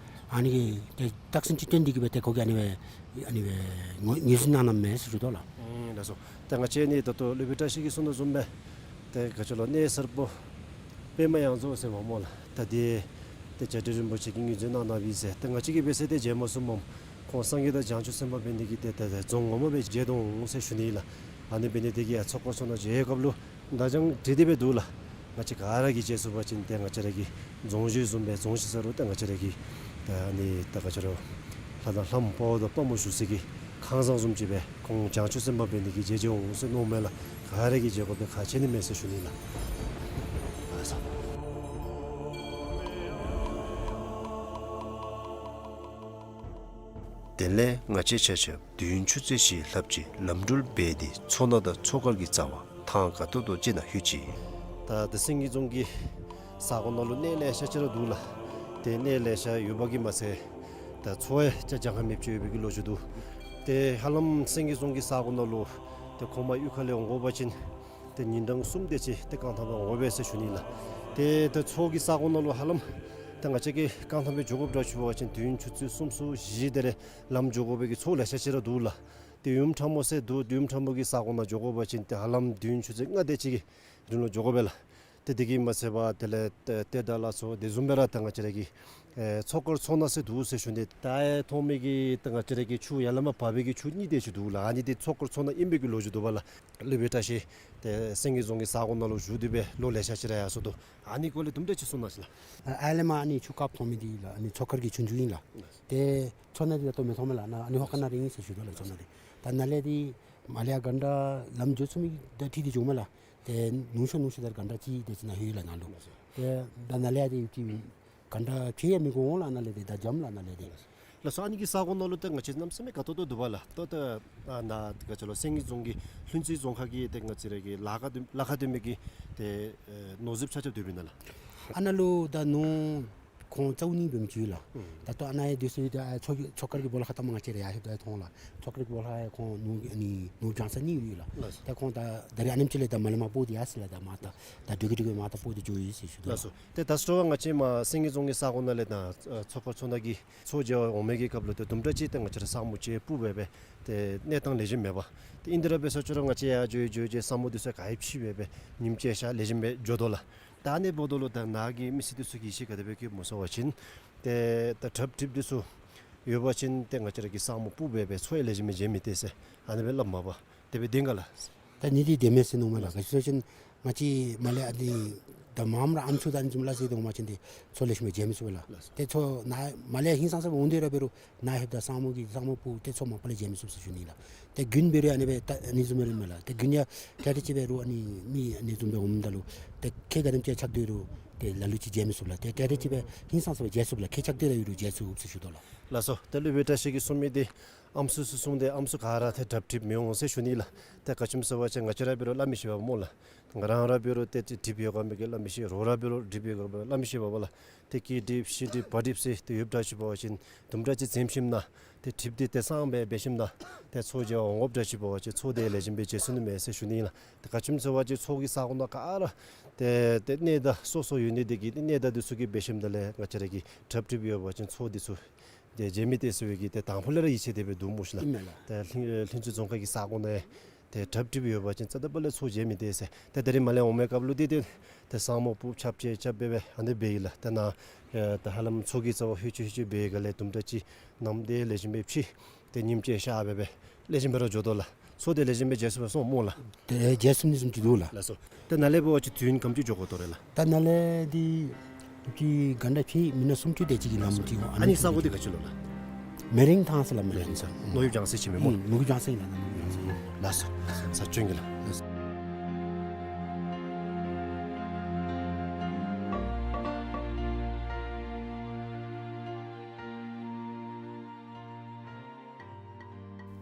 ཨ་ནི་གི་ཏེ་རྟགས་མཚན་ཅིག་སྟོན་ཏེ་གི་སྦེ་ཏེ་ཁོ་གིས་ཨ་ནི་སྦེ་ཨ་ནི་སྦེ་ངོས་ངོས་འཛིན་གནང་གནངམ་མས་ཟེར་ཞུ་དོ་ལགས། ཨུམ་ལགས་སོ། ཏེ་ང་བཅས་ནི་ད་ལྟོ་སློབ་དཔོན་བཀྲ་ཤིས་ཀྱིས་གསུངས་དོ་བཟུམ་སྦེ་ཏེ་ག་ཅི་ལོ་གནས་གསར་པོ་པདྨ་ཡང་རྫོང་ཟེར་མས་སྨོ་ལགས། ད་འདི་ཏེ་བྱ་བྲལ་རིན་པོ་ཆེ་གིས་ངོས་འཛིན་གནང་གནངམ་ཨིན་ཟེར། ཏེ་ང་བཅས་ཀྱིས་འབད་ས་ཏེ་མཇལ་མ་ཚུགསཔ་མས། ཁོང་སངས་རྒྱས་དང་བྱང་ཆུབ་སེམས་དཔའ་འབད་ནི་དེ་གིས་ཏེ་ཏེ་ཏེ་རྫོང་ངོ་མ་སྦེ་མཇལ་དོ་འོང་ཟེར་ཞུ་ནི་ལགས། ཨ་ནི་འབད་ནི་དེ་གིས་ཡང་ཚོགས་འཁོར་ཚོགས་ནང་མཇལ་བའི་སྐབས་ལུ་ད་ཅང་བྲིས་ཏེ་སྦེ་འདུག་ལགས། ང་བཅས་ག་ར་གིས་མཇལ་ཚུགས་པ་ཅིན་ཏེ་ང་བཅས་ར་གི་རྫོང་གཞི་བཟུམ་སྦེ་རྫོང་གཞི་ས་རུ་ཏེ་ང་བཅས་ར་གི་ད་ཨ་ནི་ད་ག་ཅི་ལོ་ལྷ་དང་ལྷ་མོ་དཔའ་བོ་དང་དཔའ་མོ་བཞུགས་སའི་གི་ཁང་བཟང་བཟུམ་ཅིག་སྦེ་ཁོང་བྱང་ཆུབ་སེམས་དཔའ་འབད་ནི་དེ་གིས་མཇལ་མཇལ་འོང་ཟེར་མནོཝ་མས་ལགས། ག་ར་གིས་མཇལ་དགོ་པའི་ཁག་ཆེ་ནི་མས་ཟེར་ཞུ་ནི་ལགས། ལགས་སོ། དེ་ལས་ང་བཅས་ཆ་ཁྱབ་མདུན་ཆུ་ཚོད་བཞི་ལྷགཔ་ཅིག་ལམ་འགྲུལ་འབད་དེ་མཚོ་སྣ་དང་མཚོ་མཁར་གྱི་རྩ་བ་ཐང་དགའ་ཏོག་ཏོ་ཅིག་ནང་ལྷོད་ཅི། ད་ད་སེང་གེ་རྫོང་གི་ས་གོ་ནང་ལུ་གནས་ལེ་ཤ་ཅིག་ར་འདུག་ལགས། ཏེ་གནས་ལེ་ཤ་ཡོད་པ་གིས་མ་ཚད་ད་མཚོ་ཡང་ཅ་ཅ་ཁ་མེདཔ་ཅིག་ཡོད་པའི་གི་ལོ་རྒྱུས་འདུག། ཏེ་ཧ་ལམ་སེང་གེ་རྫོང་གི་ས་གོ་ནང་ལུ་ཏེ་ཁོང་མར་གཡུས་ཁ་ལས་འོང་དགོ་པ་ཅིན་ཏེ་ཉིན་གྲངས་གསུམ་དེ་ཅིག་ཏེ་རྐང་ཐང་སྦེ་འོང་དགོ་པས་ཟེར་ཞུ་ནི་ལགས། ཏེ་ཏེ་མཚོ་གི་ས་གོ་ནང་ལུ་ཧ་ལམ་ཏེ་ང་བཅས་ཀྱིས་རྐང་ཐང་སྦེ་འགྱོ་དགོཔ་འདྲཝ་ཅིག་འབད་བ་ཅིན་བདུན་ཆུ་ཚོད་གསུམ་ཚོད་བཞི་དེ་རེ་ལམ་འགྱོ་དགོ་པའི་གི་མཚོ་ལེ་ཤ་ཅིག་ར་འདུག་ལགས། ཏེ་ཡུམ་ཁྲ་མོ་ཟེར་འདུག། ཡུམ་ཁྲ་མོ་གི་ས་གོ་ནང་འགྱོ་དགོ་པ་ཅིན་ཏེ་ཧ་ལམ་བདུན་ཆུ་ཚོད་ལྔ་དེ་ཅིག་གི་རིང་ལུ་འགྱོ་དགོ་པས་ལགས། ཏེ་དེ་གིས་མ་ཚད་པར་དེ་ལས་ཏེ་ཏེ་ད་ལ་སོགས་དེ་བཟུམ་སྦེ་ར་ད་ང་བཅས་ར་གི་ཨེ་མཚོ་མཁར་མཚོ་སྣ་ཟེར་འདུག་ཟེར་ཞུ་ནི། ད་ཨེ་མཐོང་མི་གི་ད་ང་བཅས་ར་གི་ཆུ་ཡར་ལས་མར་འབབ་པའི་གི་ཆུ་གཉིས་དེ་ཅིག་འདུག་ལགས། ཨ་ནི་དེ་མཚོ་མཁར་མཚོ་སྣ་ཨིན་པའི་གི་ལོ་རྒྱུས་འདུག་པ་ལགས། སློབ་དཔོན་བཀྲ་ཤིས་ཏེ་སེང་གེ་རྫོང་གི་ས་གོ་ནང་ལུ་བཞུགས་ཏེ་སྦེ་ལོ་ལེ་ཤ་ཅིག་ར་ཡར་སོང་དོ། ཨ་ནི་སྐོར་ལས་དུམ་གྲ་ཅིག་གསུང་གནང་ཞིག་ལགས། ཨ་ལས་མར་ཨ་ནི་ཆུ་རྐྱབ་མཐོང་མི་འདི་ལགས། ཨ་ནི་མཚོ་མཁར་གྱི་ཆུ་མཛོད་ཨིན་ལགས། ཏེ་མཚོ་སྣ་འདི་ད་ལྟོ་མི་མཐོང་མས་ལགས། ཨ་ནི་ཧོ་ཁ་ནང་ར་ཨིན་ཟེར་ཞུ་དོ་ལགས། མཚོ་སྣ་འདི་ད་ནཱ་ལས་འདི་མར་ལས་ཡར་ག་འདྲ་ལམ་འགྱོ་ཚུགས་མི་ད་ཁྲིད་དེ་འགྱོཝ་མས་ལགས། ཏེ་ནུབ་ཕྱོགས་ནུབ་ཕྱོགས་དེ་ར་ག་འདྲ་ཅིག་དེ་ཅིག་ནཱ་ལྷོད་ལགས་ནཱ་ལུ། ཏེ་ད་ནཱ་ལས་ཡར་དེ་ཡུདཔ་ཅིག་ག་འདྲ་ཕྱེད་ཡང་མི་འགོར་འོང་ལགས། ནཱ་ལས་འདི་ད་འཇམ་ལགས་ནཱ་ལས་འདི། ལགས་སོ། ཨ་ནི་གི་ས་གོ་ནང་ལུ་ཏེ་ང་བཅས་གནམ་མེད་ས་མེད་དགའ་ཏོག་ཏོ་འདུག་པ་ལགས། ཏེ་ད་ཨ་ནཱ་ག་ཅི་ལོ་སེང་གེ་རྫོང་གི་ལྷུན་རྩེ་རྫོང་ཁག་གི་ཏེ་ང་བཅས་ར་གི་ལ་ཁ་ལ་ཁ་སྟོན་མི་གི་ཏེ་ཨེ་ནོར་རྫིཔ་ཆ་ཁྱབ་སྡོདཔ་ཨིན་ན་ལགས། ཨ་ནཱ་ལུ་ད་ནོར་ཁོང་རྩ་བ་ནི་འབད་མི་ཅིག་ལགས། ཨུམ། ད་ལྟོ་ཨ་ནཱ་ཡང་དུས་སུ་ད་མཚོ་མཚོ་མཁར་གྱི་སྦོ་ལོགས་ཁར་ལྟ་མ་ང་བཅས་ར་ཡར་ལྷོདཔ་ད་མཐོང་ལགས། མཚོ་མཁར་གྱི་སྦོ་ལོགས་ཁར་ཁོང་ནོར་ཨ་ནི་ནོར་བྱང་ས་གཉིས་ཡོད་ལགས། ལགས་སོ། ད་ཁོང་ད་ད་རིས་ཨ་ནེམ་ཅིག་ལས་ད་མར་ལས་མར་སྤོ་སྟེ་ཡར་སོང་ལགས། ད་མར་ད་ད་དྲོས་ཀྱི་དྲོས་ཀྱི་མར་ད་སྤོ་སྟེ་འགྱོ་ཡི་ཟེར་ཞུ་དོ། ལགས་སོ། ཏེ་ད་སྤྲོ་བ་ང་བཅས་མར་སེང་གེ་རྫོང་གི་ས་གོ་ནང་ལས་ད་ཨ་མཚོ་མཁར་མཚོ་སྣ་གི་མཚོ་མཇལ་བར་འོང་མི་གི་སྐབས་ལུ་ཏེ་དུམ་གྲ་ཅིག་ཏེ་ང་བཅས་ར་ས་སྨུག་ཅིག་སྤུབས་སྦེ་སྦེ་ཏེ་གནས་སྟངས་ལེགས་ཤོམ་མེད་པས། ཏེ་ཨིན་དེ་ར་འབད་ས་ཅིག་རུང་ང་བཅས་ཡར་འགྱོ་འགྱོ་འགྱོ་ས་སྨུག་འདི་ཚུ་ག་ཡང་ཕྱེ་སྦེ་སྦེ་ཉིམ་བཅད་ཤར་ལེགས་ཤོམ་སྦེ་འགྱོ་དོ་ལགས། ད་ཨ་ནི་འབདཝ་ད་ལུ་ད་ནཱ་གི་མི་སེར་འདི་ཚུ་གིས་ཡིད་ཆེས་ག་དེ་སྦེ་བསྐྱེདཔ་སྨོ་ཟེར་བ་ཅིན་ཏེ་ད་བྲགཔ་གྲིབ་འདི་ཚུ་ཡོད་པ་ཅིན་ཏེ་ང་བཅས་ར་གི་ས་སྨུག་སྤུབས་སྦེ་སྦེ་མཚོ་ཡང་ལེགས་ཤོམ་སྦེ་མཇལ་མི་སྟེར་ཟེར་ཨ་ནི་སྦེ་སླབ་མས་པ། དེ་སྦེ་བདེན་ག་ལགས། ད་ཨ་ནི་འདི་བདེན་མས་ཟེར་མནོཝ་མས་ལགས། ག་ཅི་ཟེར་བ་ཅིན་ང་བཅས་མར་ལས་ཨ་ནི་ད་མངམ་ར་ཨམ་སྲུ་དང་ཨ་ནི་བཟུམ་སླ་བསྲེ་སྟེ་འོང་པ་ཅིན་ཏེ་མཚོ་ལེགས་ཤོམ་སྦེ་མཇལ་མི་ཚུགས་པས་ལགས། ཏེ་མཚོ་ནཱ་མར་ལས་ཧིང་སངས་ས་སྦེ་འོང་སྟེ་ར་འབད་རུང་ནཱ་ལྷོདཔ་ད་ས་སྨུག་གིས་ས་སྨུག་སྤུབས་ཏེ་མཚོ་མ་པ་ལས་མཇལ་མི་ཚུགས་ཟེར་ཞུ་ནི་ལགས། ཏེ་དགུན་འབད་རུང་ཨ་ནི་སྦེ་ད་ཨ་ནི་བཟུམ་སྦེ་ར་མས་ལགས། ཏེ་དགུན་ཡང་ཏེ་ཏེ་ཅིག་འབད་རུང་ཨ་ནི་མི་ཨ་ནི་བཟུམ་སྦེ་འོངམ་ད་ལུ་ཏེ་ཁལ་ག་དེམ་ཅིག་ཆགས་སྡོད་རུང་ཏེ་ལ་ལུ་ཅིག་མཇལ་མི་ཚུགས་ལགས། ཏེ་ཏེ་ཏེ་ཅིག་སྦེ་ཧིང་སངས་ས་སྦེ་མཇལ་ཚུགས་ལགས། ཁལ་ཆགས་སྡོད་ར་ཡོད་རུང་མཇལ་ཚུགས་ཟེར་ཞུ་དོ་ལགས། ལགས་སོ། ཏེ་སློབ་དཔོན་བཀྲ་ཤིས་ཀྱིས་གསུངས་མི་འདི་ཨམ་སྲུ་ཚུ་གསུངས་ཏེ་ཨམ་སྲུ་ག་ར་ཏེ་བྲགཔ་གྲིབ་མི་འོང་ཟེར་ཞུ་ནི་ལགས། ཏེ་ག་ཅི་སྨོ་ཟེར་བ་ཅིན་ང་བཅས་ར་འབད་རུང་སླབ་མི་ཤེས་པས་སྨོ་ལགས། ང་རང་ར་འབད་རུང་ཏེ་གྲིབ་ཡོད་ག་མེད་ག་སླབ་མི་ཤེས། རོགས་ར་འབད་རུང་གྲིབ་ཡོད་ག་མེད་ག་སླབ་མི་ཤེས་པས་ལགས། ཏེ་སྐྱེས་གྲིབ་ཤི་གྲིབ་བ་གྲིབ་ཟེར་ཏེ་ཡོདཔ་འདྲཝ་ཅིག་འབད་བ་ཅིན་དུམ་གྲ་ཅིག་འཛེམ་ཞིནམ་ན་ཏེ་གྲིབ་འདི་ཏེ་སངས་སྦེ་འབད་ཞིནམ་ན་ཏེ་མཚོ་མཇལ་བར་འོང་དགོཔ་འདྲཝ་ཅིག་འབད་བ་ཅིན་མཚོ་འདི་ལེགས་ཤོམ་སྦེ་མཇལ་ཚུགས་ནི་མས་ཟེར་ཞུ་ནི་ལགས། ཏེ་ག་ཅི་སྨོ་ཟེར་བ་ཅིན་མཚོ་གི་ས་གོ་ནང་ག་ར་ཏེ་ཏེ་གནས་བདག་སོ་སོ་ཡོད་ནི་དེ་གིས་གནས་བདག་འདི་ཚུ་གིས་འབད་ཞིནམ་ད་ལས་ང་བཅས་ར་གི་བྲགཔ་གྲིབ་ཡོད་པ་ཅིན་མཚོ་འདི་ཚུ་ཏེ་མཇལ་མི་སྟེར་ཟེར་བའི་གི་ཏེ་དང་ཕུ་ལས་ར་ཡིད་ཆེས་དེ་སྦེ་འདུག་སྨོ་ཤིག་ལགས། ཨིན་མས་ལགས། ཏེ་ལྷུན་ལྷུན་རྩེ་རྫོང་ཁག་གི་ས་གོ་ནང་ཏེ་བྲགཔ་གྲིབ་ཡོད་པ་ཅིན་རྩ་དང་པ་ལས་མཚོ་མཇལ་མི་སྟེར་ཟེར། ཏེ་ད་རིས་མར་ལས་འོང་མི་སྐབས་ལུ་འདི་ཏེ་ཏེ་ས་སྨུག་སྤུབས་ཆརཔ་ཅིག་རྐྱབ་སྦེ་སྦེ་ཨ་ནི་སྦེ་ཨིན་ལགས། ཏེ་ནཱ་ཨེ་ད་ཧ་ལམ་མཚོ་གི་རྩ་བར་ལྷོད་ཅི་ལྷོད་ཅི་འབད་བའི་སྒང་ལས་དུམ་གྲ་ཅིག་གནམ་དེ་ལེགས་ཤོམ་སྦེ་ཕྱེ་སྟེ་ཉིམ་ཅིག་ཤར་སྦེ་སྦེ་ལེགས་ཤོམ་སྦེ་ར་འགྱོ་དོ་ལགས། མཚོ་དེ་ལེགས་ཤོམ་སྦེ་མཇལ་ཚུགས་པས་སྨོ་ལགས། ཏེ་མཇལ་ཚུགས་ནི་བཟུམ་ཅིག་འདུག་ལགས། ལགས་སོ། ཏེ་ནཱ་ལས་འབད་བ་ཅིན་དུས་ཡུན་ག་དེམ་ཅིག་འགྱོ་དགོ་དོ་རེ་ལགས། ད་ནཱ་ལས་འདི་ཏེ་ག་འདྲ་ཕྱེད་མི་ནག་སུམ་ཅུ་དེ་ཅིག་གི་ལམ་ཅིག་འོང་། ཨ་ནི་ས་གོ་འདི་ག་ཅི་ལོ་ལགས། མེ་རིང་ཐང་ཟེར་ལགས། མེ་རིང་ཐང་། ནོར་ཡུལ་བྱང་སེམས་ཅིག་མས་སྨོ། ཨིན། ནོར་བུ་བྱང་སེམས་ལགས། ནོར་བུ་བྱང་སེམས། ལགས་སོ། ས་བྱོན་གེ་ལགས། ལགས་སོ།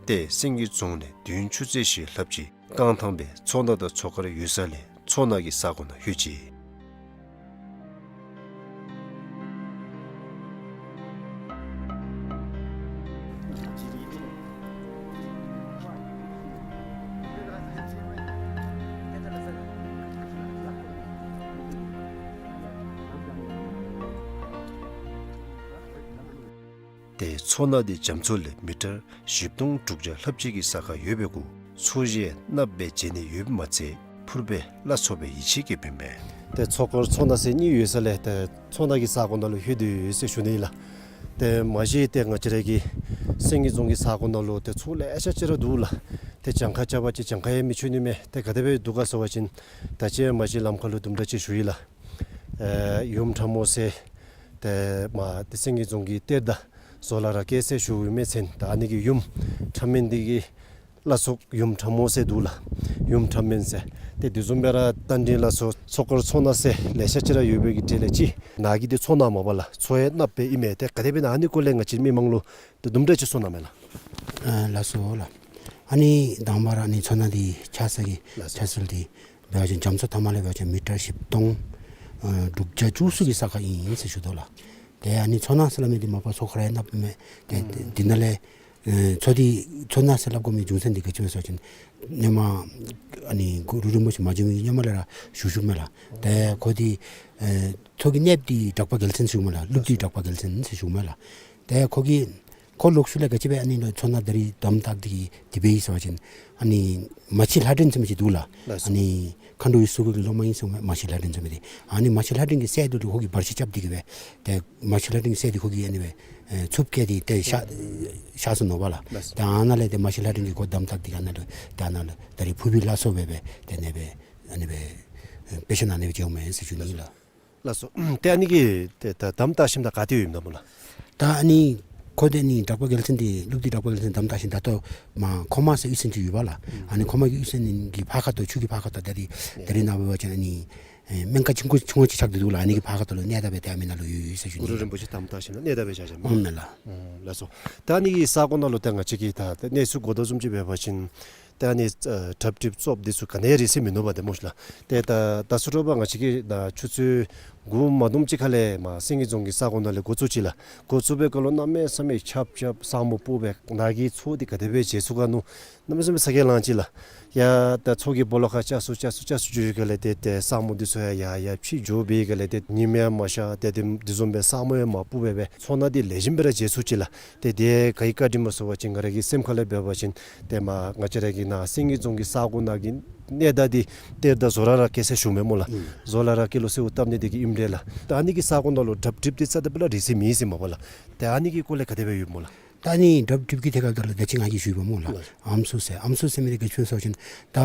ཏེ་སེང་གེ་རྫོང་ལས་མདུན་ཆུ་ཚོད་བཞི་ལྷགཔ་ཅིག་རྐང་ཐང་སྦེ་མཚོ་སྣ་དང་མཚོ་མཁར་ཡོད་ས་ལས་མཚོ་སྣ་གི་ས་གོ་ནང་ལྷོད་ཅི། ཏེ་མཚོ་སྣ་འདི་རྒྱ་མཚོ་ལས་མི་ཊར་བཞི་སྟོང་དྲུག་བརྒྱ་ལྷགཔ་ཅིག་གི་ས་ཁར་ཡོད་པའི་གུ་མཚོ་གཞི་ཡང་གནགཔོ་སྦེ་མཇལ་ནི་ཡོདཔ་མ་ཚད་ཕུརཔ་སྦེ་སླ་སོ་སྦེ་ཡིད་ཆེས་བསྐྱེདཔ་ཨིན་མས། ཏེ་མཚོ་དཀར་མཚོ་སྣ་ཟེར་གཉིས་ཡོད་ས་ལས་ཏེ་མཚོ་སྣ་གི་ས་གོ་ནང་ལུ་ལྷོད་དེ་ཡོད་ཟེར་ཞུ་ནི་ལགས། ཏེ་མ་གཞི་ཏེ་ང་བཅས་ར་གི་སེང་གེ་རྫོང་གི་ས་གོ་ནང་ལུ་ཏེ་མཚོ་ལེ་ཤ་ཅིག་ར་འདུག་ལགས། ཏེ་གྱངས་ཁ་རྐྱབ་པ་ཅིན་གྱངས་ཁ་ཡང་མི་ཆོད་ནི་མས། ཏེ་ག་དེ་སྦེ་འདུག་ག་ཟེར་བ་ཅིན་ད་ཅི་མ་གཞི་ལམ་ཁ་ལུ་དུམ་གྲ་ཅིག་ཞུ་ཡི་ལགས། ཨེ་ཡུམ་ཁྲ་མོ་ཟེར་ཏེ་མ་ཏེ་སེང་གེ་རྫོང་གི་གཏེར་བདག་ཟོ་ལ་ར་སྐྱེས་ཟེར་ཞུ་ཡི་མས་ཟེར། ད་ཨ་ནི་གི་ཡུམ་ཁྲ་མེན་འདི་གི་བླ་སྲོག་ཡུམ་ཁྲ་མོ་ཟེར་འདུག་ལགས། ཡུམ་ཁྲ་མེན་ཟེར། ཏེ་དེ་བཟུམ་སྦེ་ར་རྟ་མགྲིན་ལ་སོགས་མཚོ་དཀར་མཚོ་སྣ་ཟེར་ལེ་ཤ་ཅིག་ར་ཡོད་པའི་གི་གྲས་ལས་ཅིག་ནཱ་གི་འདི་མཚོ་སྣ་མས་པ་ལགས། མཚོ་ཡང་གནགཔོ་སྦེ་ཨིན་མས། ཏེ་ག་དེ་སྦེ་ཨིན་ན་ཨ་ནི་སྐོར་ལས་ང་བཅས་མི་མང་ལུ་ཏེ་དུམ་གྲ་ཅིག་གསུང་གནང་མས་ལགས། ཨ་ལགས་སོ་ལགས། ཨ་ནི་དང་པ་ར་ཨ་ནི་མཚོ་སྣ་འདི་ཆགས་ས་གི་ལགས་སོ། ཆགས་ས་འདི་འབད་བ་ཅིན་རྒྱ་མཚོ་མཐའ་མ་ལས་འབད་བ་ཅིན་མི་ཊར་བཞི་སྟོང་ཨ་དྲུག་བརྒྱ་བཅུ་གསུམ་གྱི་ས་ཁར་ཨིན་ཟེར་ཞུ་དོ་ལགས། ཏེ་ཨ་ནི་མཚོ་སྣ་ཟེར་སླབ་མི་འདི་མ་པ་མཚོ་ཁོ་ར་ཡང་གནགཔོ་མས། ཏེ་ཨུམ་འདི་ནང་ལས་ཨེ་མཚོ་འདི་མཚོ་སྣ་ཟེར་སླབ་དགོ་མི་རྒྱུ་མཚན་འདི་ག་ཅི་སྨོ་ཟེར་བ་ཅིན་སྔོན་མ་ཨ་ནི་གུ་རུ་རིན་པོ་ཆེ་མ་བྱོན་མི་གི་སྔོན་མ་ལས་ར་བཞུགས་བཞུགསཔ་མས་ལགས། ཏེ་ཁོ་འདི་ཨེ་མཚོ་གི་གནསཔོ་འདི་གྲགས་པ་རྒྱལ་མཚན་ཟེར་ཞུཝ་མས་ལགས། ཀླུ་འདི་གྲགས་པ་རྒྱལ་མཚན་ཟེར་ཞུཝ་མས་ལགས། ཏེ་ཁོ་གིས་ཁོ་ལོག་ཤུལ་ལས་ག་ཅི་སྦེ་ཨ་ནི་མཚོ་སྣ་ད་རིས་དམ་བཏགས་ཏེ་གི་དེ་སྦེ་ཨིན་ཟེར་བ་ཅིན་ཨ་ནི་མ་ཕྱི་ལྷ་སྒྲོན་ཟེར་མི་ཅིག་འདུག་ལགས། ལགས་སོ། ཨ་ནི་མཁའ་འགྲོ་ཡི་གཙུག་གི་སློབ་མ་ཨིན་ཟེར་མས། མ་ཕྱི་ལྷ་སྒྲོན་ཟེར་མི་འདི། ཨ་ནི་མ་ཕྱི་ལྷ་སྒྲོན་གྱི་སྲས་འདི་ལུ་ཁོ་གིས་བར་ཆད་རྐྱབ་སྟེ་གི་སྦེ་ཏེ་མ་ཕྱི་ལྷ་སྒྲོན་གྱི་སྲས་འདི་ཁོ་གིས་ཨ་ནི་སྦེ་ཨེ་འཚུབ་བཀལ་ཏེ་ཏེ་གཤགས་གཤགས་སོ་ནུག་པ་ལགས། ལགས་སོ། ཏེ་ཨ་ནཱ་ལས་ཏེ་མ་ཕྱི་ལྷ་སྒྲོན་གྱིས་ཁོ་དམ་བཏགས་ཏེ་གི་ཨ་ནཱ་ལུ་ཏེ་ཨ་ནཱ་ལུ་ད་རིས་ཕུར་བུའི་བླ་སྲོག་སྦེ་སྦེ་ཏེ་ཨ་ནི་སྦེ་ཨེ་དཔེ་ཆ་ནང་ཨ་ནི་སྦེ་བྱོནམ་མས་ཟེར་ཞུ་ནི་ཨིན་ལགས། ལགས་སོ། ཏེ་ཨ་ནི་གི་ཏེ་ད་དམ་བཏགས་ཞིནམ་ད་ག་ཏེ་ཡོདཔ་ཨིན་ན་སྨོ་ལགས། ད་ཨ་ནི་ཁོ་འདི་ཨ་ནི་གྲགས་པ་རྒྱལ་མཚན་འདི་ཀླུ་འདི་གྲགས་པ་རྒྱལ་མཚན་དམ་བཏགས་ཞིནམ་ད་ལྟོ་མར་ཁོ་མ་ཟེར་གཡུས་ཚན་ཅིག་ཡོད་པ་ལགས། ཨ་ནི་ཁོ་མ་གི་གཡུས་ཚན་གྱི་ཕར་ཁ་ཐུག་ཆུ་གི་ཕར་ཁ་ཐུག་ད་རིས་ད་རིས་ནཱ་འབད་བ་ཅིན་ཨ་ནི་ཨེ་སྨན་ཁང་ཆུང་ཀུ་ཆུང་ཀུ་ཅིག་ཆགས་ཏེ་འདུག་ལགས། ཨ་ནི་གི་ཕར་ཁ་ཐུག་ལུ་གནས་བདག་སྦེ་ཏེ་ཨ་མི་ནང་ལུ་ཡོད་ཡོད་ཟེར་ཞུ་ནི་ཨིན་ལགས། གུ་རུ་རིན་པོ་ཆེ་དམ་བཏགས་ཞིནམ་ལས་གནས་བདག་སྦེ་བཞག་བཞགཔ་མས། ཨོ་མས་ལགས། ཨུམ་ལགས་སོ། ད་ཨ་ནི་གི་ས་གོ་ནང་ལུ་ད་ང་བཅས་ཀྱིས་ད་གནས་ཚུལ་གོ་དོ་བཟུམ་ཅིག་འབད་བ་ཅིན་ད་ཨ་ནི་ཨ་གྲབ་གྲིབ་བཙོགཔ་འདི་ཚུ་ག་ནི་ཡང་རེག་ས་མིན་ནུག་པ་ཏེ་སྨོ་ཤི་ལགས། ཏེ་ད་ད་ཚུ་དྲོ་པ་ང་བཅས་ཀྱིས་ད་ཆུ་ཚོད་དགུ་མ་དུམ་ཅིག་ཁ་ལས་མར་སེང་གེ་རྫོང་གི་ས་གོ་ནང་ལས་འགོ་བཙུགས་ཅི་ལགས། འགོ་བཙུགས་པའི་སྐབས་ལུ་གནམ་མེད་ས་མེད་ཆརཔ་རྐྱབ་ས་སྨུག་ཕུབ་སྦེ་ནཱ་གི་མཚོ་འདི་ག་དེ་སྦེ་མཇལ་ཚུགས་ག་མནོ། གནམ་མེད་ས་མེད་ཚ་གྱང་ལངས་ཅི་ལགས། ཡ་ད་མཚོ་གི་སྦོ་ལོགས་ཁར་ཅ་སུ་ཅ་སུ་ཅ་སུ་འགྱོ་བའི་སྒང་ལས་ཏེ་ཏེ་ས་སྨུག་འདི་ཚུ་ཡང་ཡར་ཡར་ཕྱི་འགྱོ་བའི་སྒང་ལས་ཏེ་ཉིམ་ཡང་མ་ཤར། ཏེ་དེ་དེ་བཟུམ་སྦེ་ས་སྨུག་ཡང་མ་ཕུབ་སྦེ་སྦེ་མཚོ་སྣ་འདི་ལེགས་ཤོམ་སྦེ་ར་མཇལ་ཚུགས་ཅི་ལགས། ཏེ་དེ་ག་གི་བཀའ་དྲིན་སྨོ་ཟེར་བ་ཅིན་ང་ར་གི་སེམས་ཁ་ལས་འབད་བ་ཅིན་ཏེ་མར་ང་བཅས་ར་གི་ནཱ་སེང་གེ་རྫོང་གི་ས་གོ་ནང་གི་གནས་བདག་འདི་གཏེར་བདག་ཟོ་ལ་ར་སྐྱེས་ཟེར་ཞུཝ་མས་སྨོ་ལགས། ཨུམ་ཟོ་ལ་ར་སྐྱེས་ལུ་གསོལཝ་བཏབ་ནི་འདི་གིས་ཨིནམ་འདྲས་ལགས། ད་ཨ་ནི་གི་ས་གོ་ནང་ལུ་གྲབ་གྲིབ་འདི་རྩ་དང་པོ་ལས་རེག་ས་མེད་ཟེར་མས་པ་ལགས། ཏེ་ཨ་ནི་གི་སྐོར་ལས་ག་དེ་སྦེ་ཡོདཔ་སྨོ་ལགས། ད་ཨ་ནི་གྲབ་གྲིབ་ཀྱི་ཐད་ཁར་ད་ལུ་ད་ཅི་ང་གིས་ཞུ་བ་སྨོ་ལགས། ལགས། ཨམ་སྲུ་ཟེར། ཨམ་སྲུ་ཟེར་མི་འདི་ག་ཅི་སྨོ་ཟེར་བ་ཅིན་ད་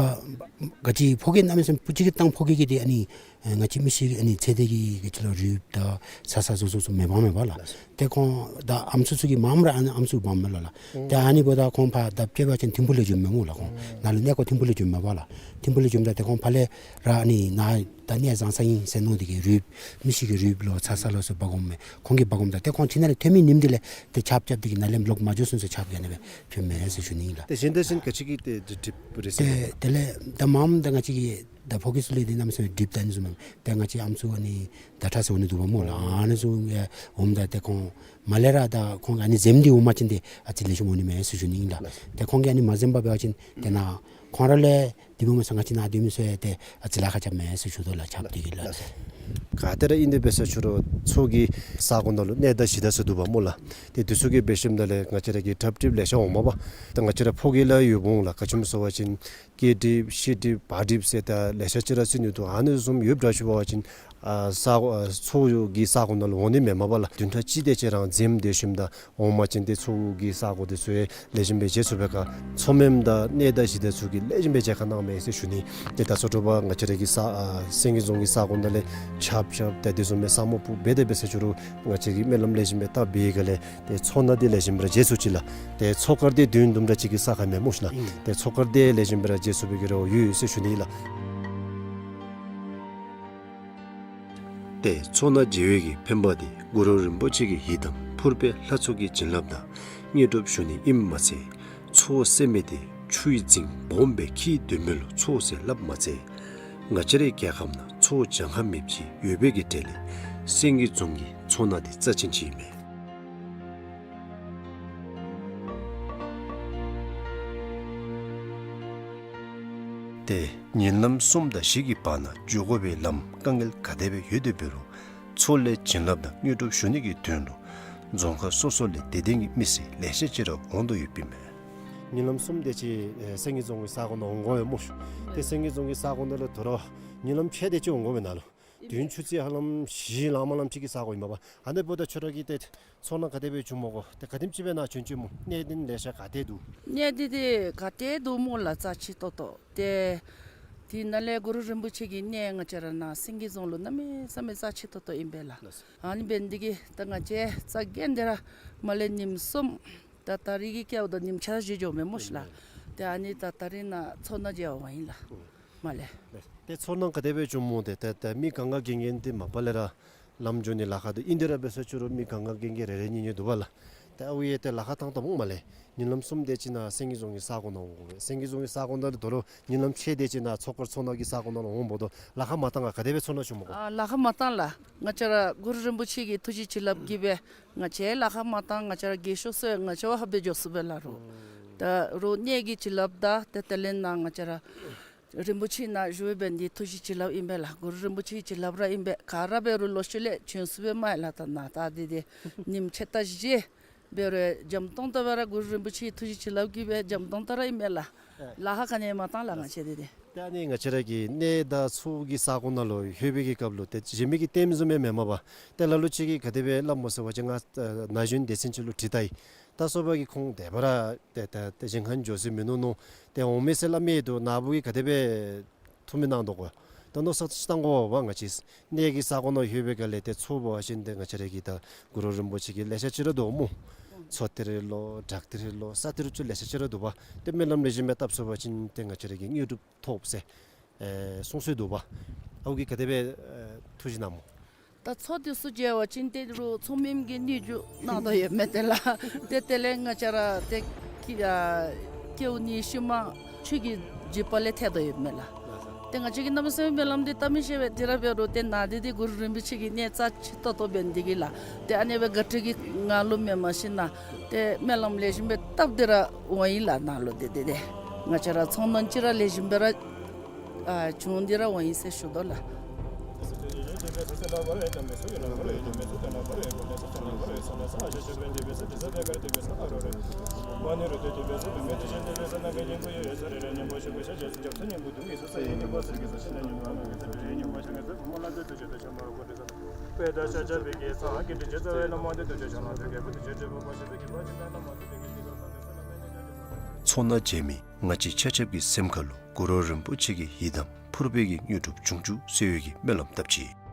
ག་ཅི་ཕོ་སྐྱེས་གནམ་མེད་ས་མེད་སྤུ་ཅིག་གི་ཏང་ཕོ་སྐྱེས་ཀྱི་འདི་ཨ་ནི་ཨེ་ང་བཅས་མི་ཤི་ཨ་ནི་ཚེ་འདས་ཀྱི་ག་ཅི་ལོ་རུས་དང་ཚ་ཚ་བཟོ་བཟོ་བཟོ་མེདཔ་མེདཔ་ལགས། ལགས། ཏེ་ཁོང་ད་ཨམ་སྲུ་ཚུ་གིས་མངམ་ར་ཨ་ནི་ཨམ་སྲུ་འབག་མས་ལགས། ལགས། ཨུམ་ཏེ་ཨ་ནི་འབདཝ་ད་ཁོང་ཕར་ད་སྐྱེ་བ་ཅིན་ཐིམ་ཕུག་ལུ་འགྱོཝ་མས་སྨོ་ལགས། ཁོང་ཨུམ་ནཱ་ལུ་གནས་སྐོར་ཐིམ་ཕུག་ལུ་འགྱོཝ་མས་པ་ལགས། ཐིམ་ཕུག་ལུ་འགྱོཝ་ད་ཏེ་ཁོང་ཕར་ལས་ར་ཨ་ནི་ནཱ་ད་གནས་བཟང་ས་ཨིན་ཟེར་མནོ་སྟེ་གི་རུས་མི་ཤི་གི་རུས་ལོ་ཚ་ཚ་ལོ་ཚུ་འབག་འོངམ་མས། ཁོང་གིས་འབག་འོངམ་ད་ཏེ་ཁོང་ཁྱིམ་ནང་ལས་ཐོན་མི་ཉིནམ་དེ་ལས་ཏེ་ཆརཔ་རྐྱབ་སྟེ་གི་ནཱ་ལས་ལོག་མ་འགྱོ་ཚུན་ཚོད་ཆརཔ་རྐྱབ་ནི་སྦེ་ཐོནམ་མས་ཟེར་ཞུ་ནི་ཨིན་ལགས། ཏེ་གཞན་དང་གཞན་ག་ཅི་གི་ཏེ་གྲིབ་རེག་ཟེར། ཏེ་དེ་ལས་ད་མངམ་ད་ང་བཅས་ཀྱི་ད་ཕོ་སྐྱེས་ཚུ་ལུ་འདི་གནམ་མེད་ས་མེད་གྲིབ་ད་ཨ་ནི་བཟུམ་མས། ཏེ་ང་བཅས་ཨམ་སྲུ་ཨ་ནི་ཟླ་གྲགས་ཟེར་འོང་ནི་འདུག་པ་སྨོ་ལགས། ཨ་ནི་ཚུ་ཡང་འོངམ་ད་ཏེ་ཁོང་མར་ལས་ར་ད་ཁོང་ཨ་ནི་འཛེམ་སྟེ་འོང་པ་ཅིན་ཏེ་ཨ་ཙི་ལེགས་ཤོམ་འོང་ནི་མས་ཟེར་ཞུ་ནི་ཨིན་ལགས། ཏེ་ཁོང་གིས་ཨ་ནི་མ་འཛེམ་པར་འབད་བ་ཅིན་ཏེ་ནཱ་ཁོང་ར་ལས་དེ་འབདཝ་མས་ཟེར་ང་བཅས་ནཱ་སྡོད་མི་ཚུ་ཡང་ཏེ་ཨ་ཙི་ལཱ་ཁག་རྐྱབ་མས་ཟེར་ཞུ་དོ་ལགས། ཆརཔ་འདི་གིས་ལགས། ལགས་སོ། ག་ཏེ་ར་ཨིན་ཏེ་འབད་ས་ཕྱི་རུ་མཚོ་གི་ས་གོ་ནང་ལུ་གནས་བདག་གཞི་བདག་ཚུ་འདུག་པ་སྨོ་ལགས། ཏེ་དེ་ཚུ་གིས་འབད་ཞིནམ་ད་ལས་ང་བཅས་ར་གི་གྲབ་གྲིབ་ལེ་ཤ་འོངམ་མས་པ། ད་ང་བཅས་ར་ཕོ་སྐྱེས་ལུ་ཡོདཔ་འོང་ལགས། ག་ཅི་སྨོ་ཟེར་བ་ཅིན་སྐྱེས་གྲིབ་ཤི་གྲིབ་བག་གྲིབ་ཟེར་ད་ལེ་ཤ་ཅིག་ར་ཟེར་ནི་འདུག། ཨ་ནི་བཟུམ་ཡོདཔ་འདྲཝ་ཅིག་འབད་བ་ཅིན་ཨ་ས་གོ་ཨ་མཚོ་གི་ས་གོ་ནང་ལུ་འོང་ནི་མེན་མས་པ་ལགས། བདུན་ཕྲག་གཅིག་དེ་ཅིག་ར་འཛེམ་སྡོད་ཞིནམ་ད་འོང་པ་ཅིན་ཏེ་མཚོ་གི་ས་གོ་དེ་ཚུ་ཡང་ལེགས་ཤོམ་སྦེ་མཇལ་ཚུགས་པའི་ཁར་མཚོ་སྨནམ་དང་གནས་བདག་གཞི་བདག་ཚུ་གིས་ལེགས་ཤོམ་སྦེ་མཇལ་ཁ་གནང་མས་ཟེར་ཞུ་ནི། ཏེ་ད་ཚུ་དྲོ་པ་ང་བཅས་ར་གི་ས་ཨ་སེང་གེ་རྫོང་གི་ས་གོ་ནང་ལས་ཆརཔ་རྐྱབ་ཏེ་དེ་བཟུམ་སྦེ་ས་སྨུག་ཕུབ་འབད་དེ་འབད་ས་ཕྱི་རུ་ང་བཅས་ཀྱིས་སྨོན་ལམ་ལེགས་ཤོམ་སྦེ་བཏབ་པའི་སྒང་ལས་ཏེ་མཚོ་སྣ་འདི་ལེགས་ཤོམ་སྦེ་ར་མཇལ་ཚུགས་ཅི་ལགས། ཏེ་མཚོ་དཀར་འདི་དུས་ཡུན་དུམ་གྲ་ཅིག་གི་ས་ཁར་མེན་སྨོ་ཤི་ལགས། ཨིན། ཏེ་མཚོ་དཀར་འདི་ལེགས་ཤོམ་སྦེ་ར་མཇལ་ཚུགས་པའི་གི་རེ་བ་ཡོད་ཟེར་ཞུ་ནི་ལགས། ཏེ་མཚོ་སྣ་མཇལ་བའི་གི་ཕན་པ་འདི་གུ་རུ་རིན་པོ་ཆེ་གི་ཡི་དམ་ཕུར་པའི་ལྷ་ཚོགས་ཀྱི་བྱིན་རླབས་དང་དངོས་གྲུབ་ཞུ་ནི་ཨིནམ་མ་ཚད་མཚོ་ཟེར་མི་འདི་ཆུའི་རྫིང་སྦོམ་སྦེ་འཁྱིལ་སྡོད་མི་ལུ་མཚོ་ཟེར་སླབ་མ་ཚད་ང་བཅས་རའི་རྒྱལ་ཁབ་ནང་མཚོ་གྱངས་ཁ་མེདཔ་ཅིག་ཡོད་པའི་གི་གྲས་ལས་སེང་གེ་རྫོང་གི་མཚོ་སྣ་འདི་རྩ་ཆེན་ཅིག་ཨིན་མས། ཏེ་ཉིན་ལམ་གསུམ་དང་བཞི་གི་བར་ན་འགྱོ་དགོ་པའི་ལམ་དཀའ་ངལ་ག་དེ་སྦེ་ཡོད་དེ་འབད་རུང་མཚོ་ལས་བྱིན་རླབས་དང་དངོས་གྲུབ་ཞུ་ནི་གི་དོན་ལུ་ རྫོང་ཁག་སོ་སོ་ལས་དད་ལྡན་གྱི་མི་སེར་ལེ་ཤ་ཅིག་ར་འོང་དོ་ཡོདཔ་ཨིན་མས། ཉིན་ལམ་གསུམ་དེ་ཅིག་ཨེ་སེང་གེ་རྫོང་གི་ས་གོ་ནང་འོང་དགོ་པས་སྨོ། ཏེ་སེང་གེ་རྫོང་གི་ས་གོ་ནང་ལུ་དོ་རུང་ཉིན་ལམ་ཕྱེད་དེ་ཅིག་འོང་དགོ་པས་ནཱ་ལུ། དུས་ཡུན་ཆུ་ཚོད་ཧ་ལམ་བཞི་ལང་མ་ལངམ་ཅིག་གི་ས་གོ་ཨིན་པས། ཨ་ནི་འབདཝ་ད་ཁྱོད་ར་གིས་ཏེ་ཚོར་སྣང་ག་དེ་སྦེ་བྱུངམ་སྨོ་གོ། ཏེ་ག་དེམ་ཅིག་སྦེ་ནཱ་བྱོན་བྱོནམ་སྨོ། གནས་དེ་ལེ་ཤ་ག་ཏེ་འདུག། གནས་དེ་ཏེ་ག་ཏེ་འདུག་སྨོ་ལགས། རྩ་ཆེ་ཏོག་ཏོ་ཏེ་དེ་ནང་ལས་གུ་རུ་རིན་པོ་ཆེ་གི་གནས་ང་བཅས་ར་ནཱ་སེང་གེ་རྫོང་ལུ་གནམ་མེད་ས་མེད་རྩ་ཆེ་ཏོག་ཏོ་ཨིན་པས་ལགས། ཨ་ནི་འབད་ནི་དེ་གིས་ད་ང་བཅས་རྩ་འགེངས་ཏེ་ར་མར་ལས་ཉིནམ་གསུམ་ད་ད་རིས་ཀྱི་སྐབས་ད་ཉིནམ་ཆ་བཞི་འགྱོཝ་མས་སྨོ་ཤིག་ལགས། ཏེ་ཨ་ནི་ད་ད་རིས་ནཱ་ཚོར་སྣང་མཇལ་བར་འོང་ཡི་ལགས། མར་ལས། ཏེ་ཚོར་སྣང་ག་དེ་སྦེ་བྱུངམ་སྨོ། ཏེ་ཏེ་ཏེ་མི་གང་ག་གན་གན་ཏེ་མ་པ་ལས་ར་ལམ་འགྱོ་ནི་ལཱ་ཁག་འདུག། ཨིན་དེ་ར་འབད་ས་ཅིག་རུང་མི་གང་ག་གན་གན་རེ་རེ་གཉིས་གཉིས་འདུག་པ་ལགས། ཏེ་ཨའུ་ཡང་ཏེ་ལཱ་ཁག་བཏང་བཏངམ་སྨོ་མར་ལས། ཉིན་ལམ་གསུམ་དེ་ཅིག་ནཱ་སེང་གེ་རྫོང་གི་ས་གོ་ནང་འོང་དགོ་པས། སེང་གེ་རྫོང་གི་ས་གོ་ནང་ལས་དོ་རུང་ཉིན་ལམ་ཕྱེད་དེ་ཅིག་ནཱ་ཚོགས་དཀར་ཚོར་སྣང་གི་ས་གོ་ནང་ལུ་འོངམ་ད་ལཱ་ཁག་མ་བཏང་ག། ག་དེ་སྦེ་ཚོར་སྣང་བྱུངམ་སྨོ་གོ། ཨ་ལཱ་ཁག་མ་བཏང་ལགས། ང་བཅས་ར་གུ་རུ་རིན་པོ་ཆེ་གི་ཐུགས་རྗེ་བྱིན་རླབས་ཀྱིས་སྦེ་ང་བཅས་ལཱ་ཁག་མ་བཏང་། ང་བཅས་ར་རྒས་ཤོས་ཚུ་ཡང་ང་བཅས་བ་ཧ་སྦེ་འགྱོ་ཚུགས་པས་ལགས། རོགས་ད་རོགས་གནས་ཀྱི་བྱིན་རླབས་དང་ཏེ་དེ་ལས་ནཱ་ང་བཅས་ར་རིན་པོ་ཆེ་ནཱ་བཞུགས་པའི་འདི་ཐུགས་རྗེ་བྱིན་རླབས་ཨིན་པས་ལགས། གུ་རུ་རིན་པོ་ཆེའི་བྱིན་རླབས་ར་ཨིན་པས། ག་ར་འབད་རུང་ལོག་ཤུལ་ལས་བྱོན་ཚུགས་པས་མས་ལགས། ད་ནཱ་ད་འདི་འདི་ཉིནམ་ཕྱེད་དང་བཞི་འབད་རུང་འཇམ་ཏོང་ཏོ་སྦེ་ར་གུ་རུ་རིན་པོ་ཆེའི་ཐུགས་རྗེ་བྱིན་རླབས་ཀྱིས་སྦེ་འཇམ་ཏོང་ཏོ་ར་ཨིན་པས་ལགས། ལཱ་ཁག་ག་ནི་ཡང་མ་བཏང་ལགས་ང་བཅས་འདི་འདི། ཏེ་ཨ་ནི་ང་བཅས་ར་གི་གནས་དང་ཚོགས་ཀྱི་ས་གོ་ནང་ལུ་ལྷོད་པའི་གི་སྐབས་ལུ་ཏེ་གཞན་མི་གིས་ལྟདམོ་བཟུམ་སྦེ་མེན་མས་པ། ཏེ་ལ་ལུ་ཅིག་གིས་ག་དེ་སྦེ་སླབ་སྨོ་ཟེར་བ་ཅིན་ང་ན་གཞོན་སྡེ་ཚན་ཅིག་ལུ་དྲི་ད་ཡི། ད་སོ་པ་གིས་ཁོང་དེ་སྦེ་ར་ཏེ་ཏེ་ཏེ་གཞན་ཁར་འགྱོ་ས་མིན་འདུག་མནོ། ཏེ་འོང་མས་ཟེར་སླབ་མི་འདུག། ནཱ་བུ་གིས་ག་དེ་སྦེ་ཐུགས་སྨོན་གནང་དོ་གོ། ད་མནོ་བསམ་ཅིག་བཏང་དགོ་པ། ང་བཅས་གནས་ཀྱི་ས་གོ་ནང་ལྷོད་པའི་སྒང་ལས་ཏེ་ཚོགས་འབད་བ་ཅིན་ཏེ་ང་བཅས་ར་གི་ད་གུ་རུ་རིན་པོ་ཆེ་གི་ལེ་ཤ་ཅིག་ར་འདུག་སྨོ། མཚོ་གཏེར་ལོ་བྲག་གཏེར་ལོ་ས་གཏེར་ཚུ་ལེ་ཤ་ཅིག་ར་འདུག་པ། ཏེ་སྨོན་ལམ་ལེགས་ཤོམ་སྦེ་བཏབ་ཚུགས་པ་ཅིན་ཏེ་ང་བཅས་ར་གིས་དངོས་གྲུབ་ཐོབ་ཟེར་ཨེ་གསུང་སྲོལ་འདུག་པ། ཨའུ་གིས་ག་དེ་སྦེ་ཨེ་ཐུགས་བཞེད་གནངམ་སྨོ། ད་མཚོ་དེ་ཚུ་མཇལ་བ་ཅིན་ཏེ་རོགས་མཚོ་སྨནམ་གིས་དངོས་གྲུབ་གནང་དོ་ཡོདཔ་མས་ཏེ་ལགས། ཏེ་དེ་ལས་ང་བཅས་ར་ཏེ་ཀི་ཨ་ཀེའུ་ནི་ཤུལ་མ་ཆོས་ཀྱི་འཇིགས་པ་ལས་ཐར་དོ་ཡོདཔ་མས་ལགས། ཏེ་ང་བཅས་ཀྱིས་གནམ་མེད་ས་མེད་སྨོན་ལམ་འདི་བཏབ་མི་ཤེས་པས། དེ་ར་འབད་རུང་ཏེ་ནཱ་འདི་འདི་གུ་རུ་རིན་པོ་ཆེ་གི་གནས་རྩ་ཆེ་ཏོག་ཏོ་འབད་ནི་དེ་གིས་ལགས། ཏེ་ཨ་ནི་སྦེ་ག་ཏེ་གི་ངང་ལུ་མེན་མ་ཤེས་ན་ཏེ་སྨོན་ལམ་ལེགས་ཤོམ་སྦེ་བཏབ་སྟེ་ར་འོང་ཡི་ལགས་ནཱ་ལུ། ཏེ་ཏེ་ཏེ་ང་བཅས་ར་ཚོར་སྣང་ཅིག་ར་ལེགས་ཤོམ་སྦེ་ར་ཨ་བྱུང་སྟེ་ར་འོང་ཡི་ཟེར་ཞུ་དོ་ལགས། ཚོར་སྣང་མཇལ་མི་ང་བཅས་ཆ་ཁྱབ་ཀྱི་སེམས་ཁ་ལུ་གུ་རུ་རིན་པོ་ཆེ་གི་ཡི་དམ་ཕུར་པའི་གི་དངོས་གྲུབ་འབྱུང་བཅུག་ཟེར་བའི་གི་སྨོན་ལམ་བཏབ་ཅི།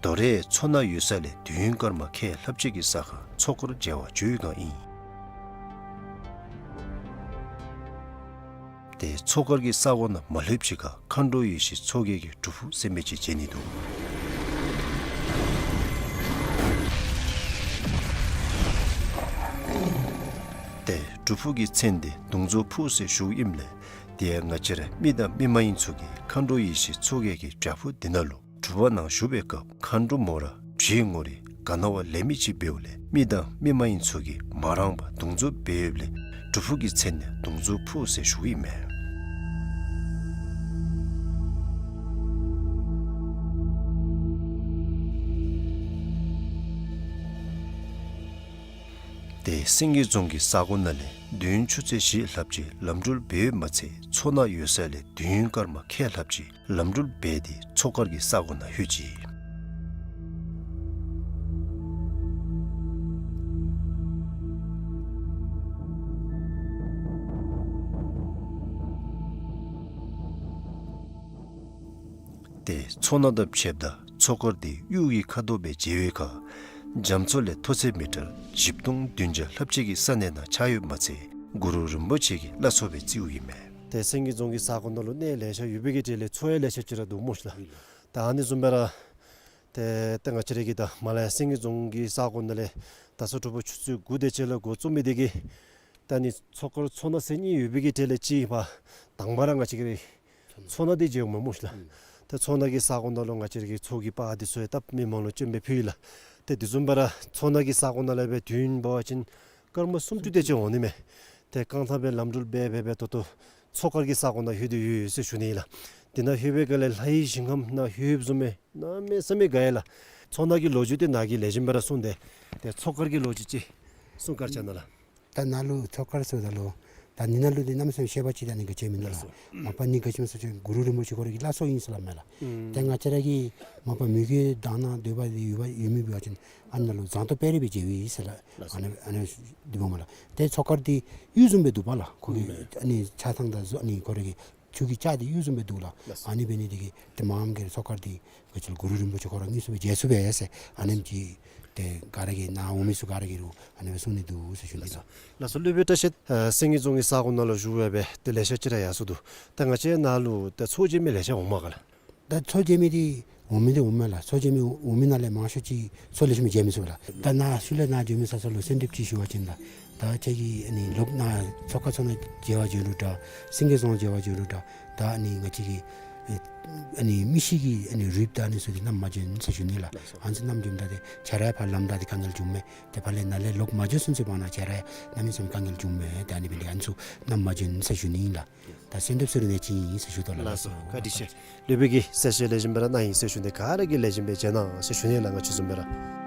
དོ་རུང་མཚོ་སྣ་ཡོད་ས་ལས་དུས་ཡུན་སྐར་མ་ཁལ་ལྷགཔ་ཅིག་གི་ས་ཁར་མཚོ་སྐོར་མཇལ་བར་འགྱོ་བའི་བསྒང་ཨིན། ཏེ་མཚོ་སྐོར་གྱི་ས་གོ་ནང་མ་ལྷོདཔ་ཅིག་ཁར་མཁའ་འགྲོ་ཡེ་ཤེས་མཚོ་རྒྱལ་གྱི་སྒྲུབ་ཕུག་ཟེར་མི་ཅིག་མཇལ་ནི་འདུག། ཏེ་སྒྲུབ་ཕུག་གི་མཚན་འདི་གདུང་མཛོ་ཕུག་ཟེར་ཞུཝ་ཨིནམ་ལས་ཏེ་ཡང་ང་བཅས་ར་མི་དང་མི་མ་ཡིན་ཚུ་གིས་མཁའ་འགྲོ་ཡེ་ཤེས་མཚོ་རྒྱལ་གྱི་བྲག་ཕུག་འདི་ནང་ལུ་སྒྲུབ་པ་གནང་བཞུགས་པའི་སྐབས་མཁའ་འགྲོ་མོ་ར་བྱེ་ངོ་རིས་ག་ན་བ་ལེན་མི་ཅིག་འབདཝ་ལས་མི་དང་མི་མ་ཡིན་ཚུ་གིས་མ་རངས་པར་གདུང་མཛོ་འབད་ཡོདཔ་ལས་སྒྲུབ་ཕུག་གི་མཚན་ནི་གདུང་མཛོ་ཕུག་ཟེར་ཞུཝ་ཨིན་མས། ཏེ་སེང་གེ་རྫོང་གི་ས་གོ་ནང་ལས་དུས་ཡུན་ཆུ་ཚོད་བཞི་ལྷགཔ་ཅིག་ལམ་འགྲུལ་འབད་ཡོདཔ་མ་ཚད་མཚོ་སྣ་ཡོད་ས་ལས་དུས་ཡུན་སྐར་མ་ཁལ་ལྷགཔ་ཅིག་ལམ་འགྲུལ་འབད་དེ་མཚོ་སྐོར་གྱི་ས་གོ་ནང་ལྷོད་ཅི། ཏེ་མཚོ་སྣ་དང་ཕྱདཔ་ད་མཚོ་སྐོར་འདི་གཡུས་ཀྱི་ཁ་དོག་སྦེ་མཇལ་བའི་ཁར་རྒྱ་མཚོ་ལས་མཐོ་ཚད་མི་ཊར་བཞི་སྟོང་བདུན་བརྒྱ་ལྷགཔ་ཅིག་གི་ས་གནས་ནང་ཆགས་ཡོདཔ་མ་ཚད་གུ་རུ་རིན་པོ་ཆེ་གི་བླ་མཚོ་སྦེ་བརྩིཝ་ཨིན་མས། ཏེ་སེང་གེ་རྫོང་གི་ས་གོ་ནང་ལུ་གནས་ལེ་ཤ་ཡོད་པའི་གི་གྲས་ལས་མཚོ་ཡང་ལེ་ཤ་ཅིག་ར་འདུག་སྨོ་ཤིག་ལགས། ད་ཨ་ནི་བཟུམ་སྦེ་ར་ཏེ་ཏེ་ང་བཅས་ར་གི་ད་མར་ལས་སེང་གེ་རྫོང་གི་ས་གོ་ནང་ལས་ད་སོ་དྲོ་པ་ཆུ་ཚོད་དགུ་དེ་ཅིག་ལས་འགོ་བཙུགས་མི་དེ་གིས་ད་ཨ་ནི་མཚོ་སྐོར་མཚོ་སྣ་ཟེར་གཉིས་ཡོད་པའི་གི་གྲས་ལས་གཅིག་ཨིན་པས། དང་པ་ར་ང་བཅས་ཀྱིས་མཚོ་སྣ་འདི་མཇལཝ་མས་སྨོ་ཤིག་ལགས། ཨུམ། ཏེ་མཚོ་སྣ་གི་ས་གོ་ནང་ལུ་ང་བཅས་ར་གིས་མཚོ་གི་པར་འདི་ཚུ་ཡང་ད་མི་མང་ལུ་སྟོན་སྦེ་ཕུལ་ཡི་ལགས། ཏེ་དེ་བཟུམ་སྦེ་ར་མཚོ་སྣ་གི་ས་གོ་ནང་ལས་སྦེ་དུས་ཡུན་འབད་བ་ཅིན་སྐར་མ་སུམ་ཅུ་དེ་ཅིག་འོང་ནི་མས། ཏེ་རྐང་ཐང་སྦེ་ལམ་འགྲུལ་འབད་འབད་འབད་ད་ལྟོ་མཚོ་དཀར་གྱི་ས་གོ་ནང་ལྷོད་དེ་ཡོད་ཟེར་ཞུ་ནི་ལགས། དེ་ནང་ལྷོད་པའི་སྒང་ལས་ལྷའི་ཞིང་ཁམས་ནང་ལྷོདཔ་བཟུམ་སྦེ་གནམ་མེད་ས་མེད་དགའ་ཡི་ལགས། མཚོ་སྣ་གི་ལོ་རྒྱུས་དེ་ནཱ་གིས་ལེགས་ཤོམ་སྦེ་ར་གསུངས་ཏེ། ཏེ་མཚོ་དཀར་གྱི་ལོ་རྒྱུས་ཅིག་གསུང་བཀའ་དྲིན་ཆེ་ལགས། ད་ནཱ་ལུ་མཚོ་དཀར་ཟེརཝ་ད་ལུ་ད་ནི་ནཱ་ལུ་འདི་གནམ་མེད་ས་མེད་བཤད་པ་ཅིག་ད་ནི་ག་ཅི་མིན་འདུག་ལགས། ལགས་སོ། མ་པ་ནི་ག་ཅི་སྨོ་ཟེར་བ་ཅིན་གུ་རུ་རིན་པོ་ཆེ་ཁོ་ར་གི་བླ་སྲོག་ཨིན་ཟེར་སླབ་མས་ལགས། ཨུམ། ཏེ་ང་བཅས་ར་གི་མ་པ་མོས་གུས་དག་སྣང་འདོད་པ་འདི་ཡོད་པ་ཡོད་མི་འབད་བ་ཅིན་ཨ་ནཱ་ལུ་ཟངས་མདོག་དཔལ་རི་སྦེ་མཇལ་བས་ཟེར་ལགས། ལགས་སོ། ཨ་ནི་ཨ་ནི་འདི་སྨོ་མས་ལགས། ཏེ་མཚོ་དཀར་འདི་གཡུ་བཟུམ་སྦེ་འདུག་པ་ལགས། ཁོ་གི་ཨུམ་ཨ་ནི་ཆགས་ཐངས་དང་བཟོ་ཨ་ནི་ཁོ་ར་གི་ཆུ་གི་ལྕགས་འདི་གཡུ་བཟུམ་སྦེ་འདུག་ལགས། ལགས་སོ། ཨ་ནི་འབད་ནི་འདི་གིས་ཏེ་མངམ་གིས་མཚོ་དཀར་འདི་ག་ཅི་ལོ་གུ་རུ་རིན་པོ་ཆེ་ཁོ་ར་དངོས་སུ་སྦེ་མཇལ་ཚུགས་པས་ཟེར་ཨ་ནེམ་ཅིག་ཏེ་ག་ར་གིས་ནཱ་འོང་མི་ཚུ་ག་ར་གིས་རུང་ཨ་ནི་སྦེ་གསུང་ནི་འདུག་ཟེར་ཞུ་ནི་ལགས། ལགས་སོ། སློབ་དཔོན་བཀྲ་ཤིས་ཨ་སེང་གེ་རྫོང་གི་ས་གོ་ནང་ལུ་བཞུགས་སྦེ་ཏེ་ལེ་ཤ་ཅིག་ར་ཡར་སོང་འདུག། ད་ང་བཅས་ནཱ་ལུ་ད་མཚོ་མཇལ་མི་ལེ་ཤ་འོངམ་མས་ག་ལགས། ད་མཚོ་མཇལ་མི་འདི་འོང་མི་འདི་འོངམ་མས་ལགས། མཚོ་མཇལ་མི་འོང་མི་ནང་ལས་མང་ཤོས་ཅིག་མཚོ་ལེགས་ཤོམ་མཇལ་མི་ཚུགས་ལགས། ད་ནཱ་ཤུལ་ལས་ནཱ་འགྱོ་མི་ས་ས་ལུ་གསོལ་འདེབས་ཅིག་ཞུ་བ་ཅིན་ལགས། ད་ཁྱེད་ཀྱིས་ཨ་ནི་ལོག་ནཱ་མཚོ་དཀར་མཚོ་སྣ་མཇལ་བར་འགྱོ་རུང་འདྲ་སེང་གེ་རྫོང་མཇལ་བར་འགྱོ་རུང་འདྲ་ད་ཨ་ནི་ང་བཅས་ཀྱི་ཨ་ནི་མི་ཤི་གི་ཨ་ནི་རུས་ད་ཨ་ནི་ཚུ་འདི་བསྣམས་མ་འགྱོ་ཟེར་ཞུ་ནི་ལགས། ལགས་སོ། ཨ་ནི་ཚུ་བསྣམས་འགྱོཝ་ད་འདི་ཁྱེད་ར་ཕར་ལམ་བདའ་སྟེ་དཀའ་ངལ་འབྱུངམ་མས། ཏེ་ཕར་ལས་ནཱ་ལས་ལོག་མ་འགྱོ་ཚུན་ཚོད་བར་ན་ཁྱེད་ར་གནམ་མེད་ས་མེད་དཀའ་ངལ་འབྱུངམ་མས། ད་ཨ་ནི་འབད་ནི་ཨ་ནི་ཚུ་བསྣམས་མ་འགྱོ་ཟེར་ཞུ་ནི་ཨིན་ལགས། ད་གསོལ་འདེབས་ཟེར་རུང་ཨ་ནི་ཅིག་ཨིན་ཟེར་ཞུ་དོ་ལགས། ལགས་སོ། བཀའ་དྲིན་ཆེ། སློབ་དཔོན་གྱིས་གསལ་བཤད་ལེགས་ཤོམ་སྦེ་ར་གནང་ཡི་ཟེར་ཞུ་ནི། ག་ར་གིས་ལེགས་ཤོམ་སྦེ་མཇལ་གནང་ཟེར་ཞུ་ནི་ལགས། ང་བཅས་བཟུམ་སྦེ་ར།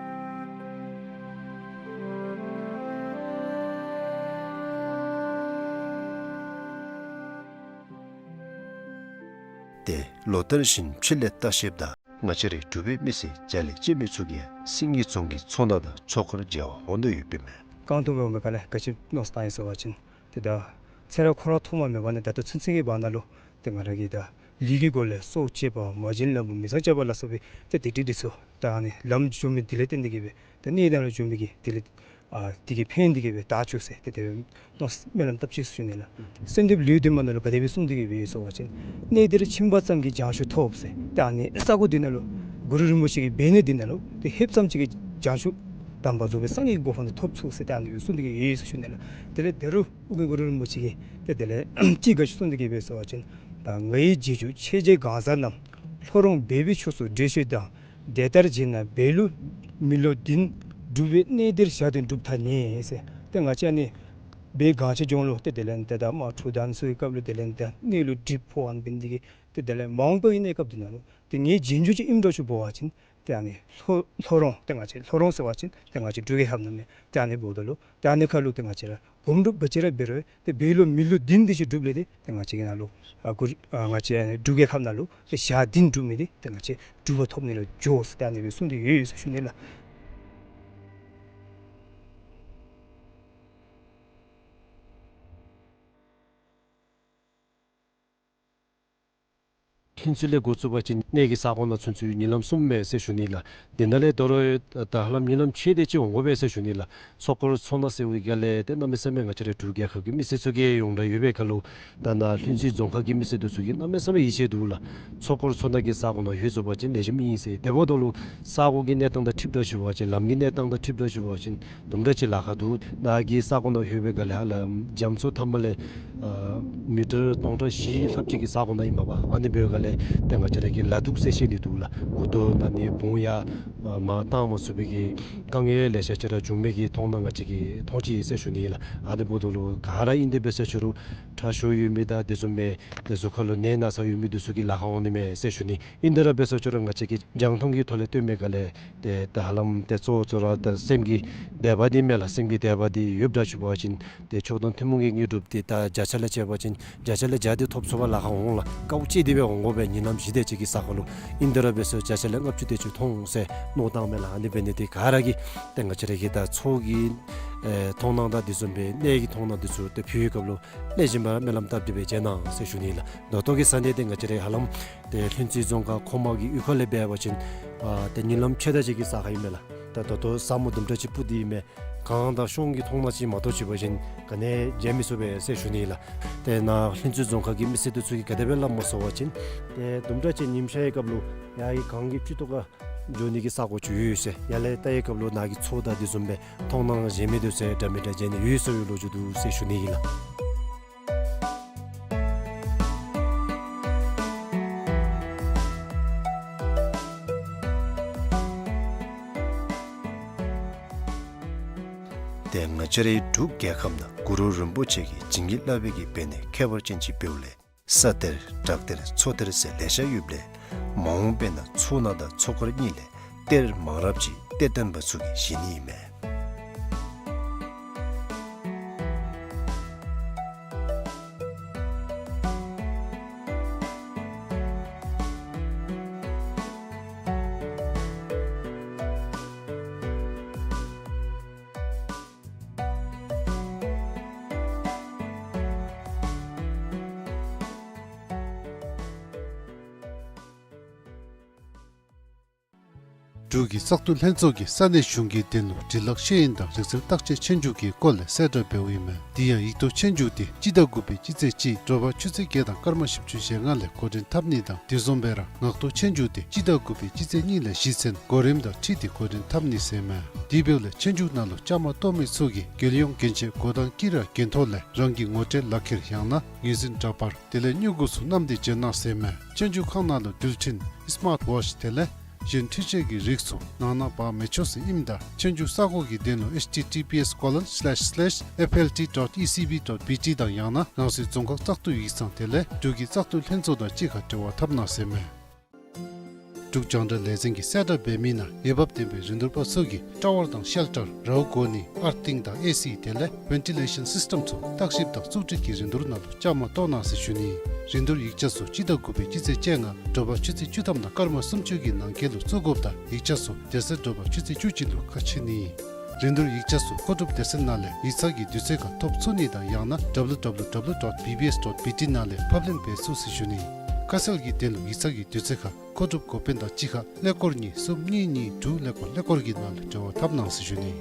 ཏེ་ལོ་ལྟར་བཞིན་ཕྱི་ལས་ལྟ་བཤལཔ་དང་ང་བཅས་རའི་འབྲུག་པའི་མི་སེར་བརྒྱ་ལས་བཅད་མི་ཚུ་གིས་སེང་གེ་རྫོང་གི་མཚོ་སྣ་དང་མཚོ་དཀར་མཇལ་བར་འོང་དོ་ཡོདཔ་ཨིན་མས། རྐང་ཐུག་སྦེ་འོང་མི་ག་ལས་ག་ཅི་མནོ་བསམ་བཏང་ཡི་ཟེར་བ་ཅིན་ཏེ་ད་ཚེ་རབས་འཁོར་བ་ཐོག་མ་མེད་པ་ནས་ད་ལྟོ་ཚུན་ཚོད་ཀྱི་བར་ན་ལུ་ཏེ་ང་ར་གིས་ད་ལུས་ཀྱི་སྒོ་ལས་སྲོག་བཅད་པ་མ་བྱིན་ལམ་བུ་མི་ཚངས་སྤྱོད་པ་ལ་སོགས་པའི་ཏེ་དེ་སྒྲིབ་འདི་ཚུ་ད་ཨ་ནི་ལམ་འཇོམས་མི་དེ་ལས་བརྟེན་ཏེ་གིས་སྦེ་ཏེ་གནས་དེ་ནང་ལུ་འབྱུང་མི་གི་དེ་ལས་ཨ་དེ་གི་ཕན་དེ་གིས་སྦེ་དག་བཅུག་ཟེར་ཏེ་དེ་སྦེ་མནོ་སྨོན་ལམ་བཏབ་ཅི་ཟེར་ཞུ་ནི་ལགས། གསོལ་འདེབས་ལེའུ་བདུན་མ་ནང་ལུ་ག་དེ་སྦེ་གསུངས་ཏེ་གིས་སྦེ་ཡོད་ཟེར་བ་ཅིན་གནས་འདིར་ཕྱིན་པ་ཙམ་གྱིས་བྱང་ཆུབ་ཐོབ་ཟེར། ཏེ་ཨ་ནི་ས་གོ་འདི་ནང་ལུ་གུ་རུ་རིན་པོ་ཆེ་གི་འབད་ནི་འདི་ནང་ལུ་ཏེ་ལྷོདཔ་ཙམ་ཅིག་གིས་བྱང་ཆུབ་དམ་པ་རྫོགས་པའི་སངས་རྒྱས་ཀྱི་གོ་འཕང་འདི་ཐོབ་ཚུགས་ཟེར་ཏེ་ཨ་ནི་སྦེ་གསུངས་ཏེ་གིས་ཡོད་ཟེར་ཞུ་ནི་ལགས། དེ་ལས་ད་རུང་ཨོ་རྒྱན་གུ་རུ་རིན་པོ་ཆེ་གིས་ཏེ་དེ་ལས་ཅིག་ག་ཅི་གསུངས་ཏེ་གིས་སྦེ་ཟེར་བ་ཅིན་ད་ང་ཡི་རྗེས་འཇུག་ཆོས་རྗེ་གང་ཟག་རྣམས། ལྷོ་རོང་སྦས་པའི་ཕྱོགས་སུ་བགྲོད་བྱེད་དང་། དེ་ལྟར་བྱས་ན་བོད་ལུ་མི་ལོ་བདུན། འབྲུག་པའི་གནས་འདིར་བཞག་སྟེ་སྒྲུབ་ཐག་ཉེ་ཟེར། ཏེ་ང་བཅས་ཨ་ནི་སྦས་གངས་ཅན་ལྗོངས་ལུ་ཏེ་དེ་ལས་ཏེ་ད་དམག་འཁྲུག་དང་ཚུ་གི་སྐབས་ལུ་དེ་ལས་ཏེ་གནས་ལུ་གྲིབ་ཕོག་ཨ་ནི་འབད་ནི་དེ་གིས་ཏེ་དེ་ལས་མ་འོངས་པའི་གནས་སྐབས་འདི་ནང་ལུ་ཏེ་ངེའི་རྗེས་འཇུག་ཅིག་ཨིནམ་འདྲཝ་ཅིག་འབད་བ་ཅིན་ཏེ་ཨ་ནི་ལྷོ་ལྷོ་རོང་ཏེ་ང་བཅས་ལྷོ་རོང་ཟེར་བ་ཅིན་ཏེ་ང་བཅས་འབྲུག་རྒྱལ་ཁབ་ནང་མས། ཏེ་ཨ་ནི་འབདཝ་ད་ལུ་ཏེ་ཨ་ནི་ཁ་ལུ་ཏེ་ང་བཅས་ར་གོམ་སྒྲུབ་ག་ཅི་ར་འབད་རུང་ཏེ་བོད་ལུ་མི་ལོ་བདུན་དེ་ཅིག་སྒྲུབ་ལས་ཏེ་ཏེ་ང་བཅས་ཀྱི་ནང་ལུ་ཨ་གུ་ཨ་ང་བཅས་ཨ་ནི་འབྲུག་རྒྱལ་ཁབ་ནང་ལུ་ཏེ་ཞག་བདུན་སྒྲུབ་མི་འདི་ཏེ་ང་བཅས་གྲུབ་པ་ཐོབ་ནི་ལུ་འགྱོ་ཟེར་ཏེ་ཨ་ནི་སྦེ་གསུངས་ཏེ་ཡོད་ཡོད་ཟེར་ཞུ་ནི་ལགས། ལྷུན་རྩེ་ལས་འགོ་བཙུགས་པ་ཅིན་གནས་ཀྱི་ས་གོ་ནང་ཚུན་ཚོད་ཉིན་ལམ་གསུམ་མས་ཟེར་ཞུ་ནི་ལགས། དེ་ནང་ལས་དོ་རུང་ད་ཧ་ལམ་ཉིན་ལམ་ཕྱེད་དེ་ཅིག་འོང་དགོ་པས་ཟེར་ཞུ་ནི་ལགས། མཚོ་སྐོར་མཚོ་སྣ་ཟེར་བའི་སྒང་ལས་ཏེ་གནམ་མེད་ས་མེད་ང་བཅས་རའི་འབྲུག་རྒྱལ་ཁབ་ཀྱི་མི་སེར་ཚུ་གིས་ཡོངས་གྲགས་ཡོད་པའི་ཁར་ལུ་ད་ནཱ་ལྷུན་རྩེ་རྫོང་ཁག་གི་མི་སེར་འདི་ཚུ་གིས་གནམ་མེད་ས་མེད་ཡིད་ཆེས་འདུག་ལགས། མཚོ་སྐོར་མཚོ་སྣ་གི་ས་གོ་ནང་ལྷོད་སོང་པ་ཅིན་ལེགས་ཤོམ་ཨིན་ཟེར། དེ་འབདཝ་ད་ལུ་ས་གོ་གི་གནས་སྟངས་དང་འཁྲིལཝ་ད་ཞུ་བ་ཅིན་ལམ་གྱི་གནས་སྟངས་དང་འཁྲིལཝ་ད་ཞུ་བ་ཅིན་དུམ་གྲ་ཅིག་ལཱ་ཁག་འདུག། ནཱ་གི་ས་གོ་ནང་ལྷོད་པའི་སྒང་ལས་ཧ་ལམ་རྒྱ་མཚོ་མཐའ་མ་ལས་ཨ་མི་ཊར་སྟོང་ཕྲག་བཞི་ལྷགཔ་ཅིག་གི་ས་གོ་ནང་ཨིན་མས་པ། ཨ་ནི་འབདཝ་སྒང་ལས་ཏེ་ང་བཅས་ར་གིས་ལ་དུག་ཟེར་བཤད་ནི་འདུག་ལགས། འོ་དོ་ནང་ནི་བོང་ཡར་མར་བཏང་མ་ཚུགས་པའི་གི་དཀའ་ངལ་ལེ་ཤ་ཅིག་ར་བྱུང་མི་གི་མཐོང་སྣང་ང་བཅས་ཀྱིས་མཐོང་ཅི་ཟེར་ཞུ་ནི་ལགས། ཨ་ནི་འབདཝ་ད་ལུ་ག་ར་ཨིན་དེ་འབད་ས་ཅིག་རུང་ཁྲག་ཤུགས་ཡོད་མི་དང་དེ་བཟུམ་མའི་ཏེ་གཟུགས་ཁ་ལུ་ནད་ན་ཚ་ཡོད་མི་འདི་ཚུ་གིས་ལཱ་ཁག་འོང་ནི་མས་ཟེར་ཞུ་ནི། ཨིན་དེ་ར་འབད་ས་ཅིག་རུང་ང་བཅས་ཀྱིས་རྒྱང་མཐོང་གི་ཐོག་ལས་སྟོན་མི་སྒང་ལས་ཏེ་ད་ཧ་ལམ་ཏེ་གཙོ་བོ་གཙོ་བོ་ར་ཏེ་སེམས་ཀྱི་དད་པ་འདི་མས་ལགས། སེམས་ཀྱི་དད་པ་འདི་ཡོདཔ་ད་ཞུ་བ་ཅིན་ཏེ་ཆོས་དང་ཐུན་མོང་གི་དངོས་གྲུབ་འདི་ད་བརྒྱ་ཆ་ལས་བྱས་པ་ཅིན་བརྒྱ་ཆ་ལས་བརྒྱ་འདི་ཐོབ་ཚུགས་པར་ལཱ་ཁག་འོང་ལགས། དཀའཝ་སྤྱད་དེ་སྦེ་འོང་དགོ་པས། ཉིན་ལམ་བཞི་དེ་ཅིག་གི་ས་ཁར་ལུ་ཨིན་དེ་ར་འབད་ས་བརྒྱ་ཆ་ལས་ལྔ་བཅུ་དེ་ཅིག་མཐོང་ཟེར་མནོ་བསམ་བཏངམ་མས་ལགས། ཨ་ནི་འབད་ནི་འདི་ག་ར་གིས་ཏེ་ང་བཅས་ར་གི་ད་མཚོ་གི་ཨེ་མཐོང་སྣང་དང་དེ་བཟུམ་སྦེ་གནས་ཀྱི་མཐོང་སྣང་འདི་ཚུ་ཏེ་ཕུལ་བའི་སྐབས་ལུ་ལེགས་ཤོམ་སྦེ་ར་སྨོན་ལམ་བཏབ་སྟེ་སྦེ་མཇལ་གནང་ཟེར་ཞུ་ནི་ལགས། ད་ལྟོ་གི་ས་གནས་འདི་ང་བཅས་ར་ཧ་ལམ་ཏེ་ལྷུན་རྩེ་རྫོང་ཁག་མཁོ་དམག་གི་གཡུས་ཁ་ལས་འབད་བ་ཅིན་ཨ་ཏེ་ཉིན་ལམ་ཕྱེད་དེ་ཅིག་གི་ས་ཁར་ཨིན་མས་ལགས། ད་ད་ལྟོ་ས་སྨུག་དུམ་གྲ་ཅིག་སྤུབས་ཏེ་ཨིན་མས། གངས་དང་གཤོང་གི་མཐོང་སྣང་ཅིག་མ་གཏོགས་ཅིག་འབད་བ་ཅིན་ག་ནི་མཇལ་མི་ཚུགས་པས་ཟེར་ཞུ་ནི་ལགས། ཏེ་ནཱ་ལྷུན་རྩེ་རྫོང་ཁག་གི་མི་སེར་འདི་ཚུ་གིས་ག་དེ་སྦེ་སླབ་མས་ཟེར་བ་ཅིན་ཏེ་དུམ་གྲ་ཅིག་ཉིམ་ཤར་བའི་སྐབས་ལུ་ཡར་གྱི་གངས་ཀྱི་སྤྱི་ཏོག་ཁར་འགྱོ་ནི་གི་ས་གོ་ཅིག་ཡོད་ཟེར། ཡར་ལས་བལྟ་བའི་སྐབས་ལུ་ནཱ་གི་མཚོ་དང་དེ་བཟུམ་སྦེ་མཐོང་སྣང་བཞེངས་མི་འདི་ཚུ་འདྲ་མི་འདྲ་མཇལ་ནི་ཡོད་ཟེར་བའི་ལོ་རྒྱུས་འདུག་ཟེར་ཞུ་ནི་ཨིན་ལགས། ཏེ་ང་བཅས་རའི་འབྲུག་རྒྱལ་ཁབ་ནང་གུ་རུ་རིན་པོ་ཆེ་གི་བྱིན་གྱིས་བརླབས་པའི་གི་འབད་ནི་ཁྱད་པར་ཅན་ཅིག་འབདཝ་ལས་ས་གཏེར་བྲག་གཏེར་མཚོ་གཏེར་ཟེར་ལེ་ཤ་ཡོདཔ་ལས་མ་འོངས་པའི་ནང་མཚོ་སྣ་དང་མཚོ་མཁར་གཉིས་ལས་གཏེར་མང་རབས་ཅིག་གཏེར་སྟོན་པ་ཚུ་གིས་བཞེས་ནི་ཨིན་མས། འབྲུག་གི་བཙག་འཐུ་ལྷན་ཚོགས་ཀྱིས་ས་གནས་གཞུང་གི་དོན་ལུ་འབྲི་ལྷག་ཤེས་ཡོན་དང་རིག་རྩལ་བརྟག་དཔྱད་ཆོས་རྒྱུགས་ཀྱི་སྐོར་ལས་གསལ་བསྒྲགས་འབདཝ་ཨིན་མས། དེ་ཡང་ཡིག་ཐོག་ཆོས་རྒྱུགས་དེ་སྤྱི་ཟླ་དགུ་པའི་སྤྱི་ཚེས་གཅིག་དྲོ་པ་ཆུ་ཚོད་བརྒྱད་དང་སྐར་མ་བཞི་བཅུ་ཞེ་ལྔ་ལས་འགོ་འདྲེན་འཐབ་ནི་དང་དེ་བཟུམ་སྦེ་ར་ངག་ཐོག་ཆོས་རྒྱུགས་དེ་སྤྱི་ཟླ་དགུ་པའི་སྤྱི་ཚེས་གཉིས་ལས་གཞི་ཚུན་གོ་རིམ་དང་འཁྲིལ་ཏེ་འགོ་འདྲེན་འཐབ་ནི་ཟེར་ཨིན་མས། དེ་འབདཝ་ལས་ཆོས་རྒྱུགས་ནང་ལུ་བཅའ་མར་གཏོགས་མི་ཚུ་གིས་རྒྱལ་ཡོངས་གྱོན་ཆས་གོ་དང་དཀྱི་ར་གྱོན་ཐོག་ལས་རང་གི་ངོ་སྤྲོད་ལག་ཁྱེར་ཡང་ན་ངོས་འཛིན་འདྲ་པར་དེ་ལས་སྨྱུ་གུ་ཚུ་བསྣམས་ཏེ་འབྱོན་གནང་ཟེར་ཨིན་མས། ཆོས་རྒྱུགས་ཁང་ནང་ལུ་འགྲུལ་འཕྲིན་སི་མཱརཊ་ཝོཆ་དེ་ལས་གཞན་འཕྲུལ་ཆས་ཀྱི་རིགས་ཚུ་ནང་ན་འབག་མི་ཆོག་ཟེར་ཨིནམ་ད་ཆོས་རྒྱུགས་ས་གོ་གི་དོན་ལུ་ཨེཆ་ཊི་ཊི་པི་ཨེསི་ཀོ་ལོན་སི་ལེཤ་སི་ལེཤ་ཨེཕ་ཨེལ་ཊི་ཌོཊ་ཨི་སི་བི་ཌོཊ་བི་ཊི་དང་ཡང་ན་རང་སོའི་རྫོང་ཁག་བཙག་འཐུ་ཡིག་ཚང་དེ་ལས་འབྲུག་གི་བཙག་འཐུ་ལྷན་ཚོགས་དང་གཅིག་ཁར་འབྲེལ་བ་འཐབ་གནང་ཟེར་ཨིན་མས། འབྲུག་རྒྱང་བསྒྲགས་ལས་འཛིན་གྱིས་གསལ་བསྒྲགས་འབད་མི་ནང་འོས་འབབ་ལྡན་པའི་རིན་བསྡུར་པ་ཚུ་གིས་ཊ་ཝར་དང་ཤེལ་ཊར་རཝ་གོ་ནི་ཨར་ཐིང་དང་ཨེ་སི་དེ་ལས་ཝེན་ཊི་ལེ་ཤཱན་སིསི་ཊེམ་ཚུ་བརྟག་ཞིབ་དང་བཙུགས་སྒྲིག་གི་རིན་བསྡུར་ནང་ལུ་བཅའ་མར་གཏོགས་གནང་ཟེར་ཞུ་ནི། རིན་བསྡུར་ཡིག་ཆ་ཚུ་སྤྱི་ཟླ་དགུ་པའི་སྤྱི་ཚེས་བཅོ་ལྔ་དྲོ་པ་ཆུ་ཚོད་བཅུ་ཐམ་དང་སྐར་མ་སུམ་ཅུ་གི་ནང་འཁོད་ལུ་བཙུགས་དགོཔ་དང་ཡིག་ཆ་ཚུ་དེ་ཚེ་དྲོ་པ་ཆུ་ཚོད་བཅུ་གཅིག་ལུ་ཁ་ཕྱེ་ནི། རིན་བསྡུར་ཡིག་ཆ་ཚུ་མཁོ་སྒྲུབ་སྡེ་ཚན་ནང་ལས་ཡིག་ཚང་གི་དུས་ཚོད་ཁར་ཐོབ་ཚུགས་ནི་དང་ཡང་ན་ཌབ་ལུ་ཌབ་ལུ་ཌབ་ལུ་ཌོཊ་བི་བི་ཨེསི་ཌོཊ་བི་ཊི་ནང་ལས་ཕབ་ལེན་འབད་ཚུགས་ཟེར་ཞུ་ནི། ཁ་གསལ་གྱི་དོན་ལུ་ཡིག་ཚང་གི་དུས་ཚོད་ཁར་མཁོ་སྒྲུབ་འགོ་དཔོན་དང་གཅིག་ཁར་ཀླད་ཀོར་གཉིས་གསུམ་གཉིས་གཉིས་དྲུག་ཀླད་ཀོར་ཀླད་ཀོར་གྱི་ནང་ལུ་འབྲེལ་བ་འཐབ་གནང་ཟེར་ཞུ་ནི།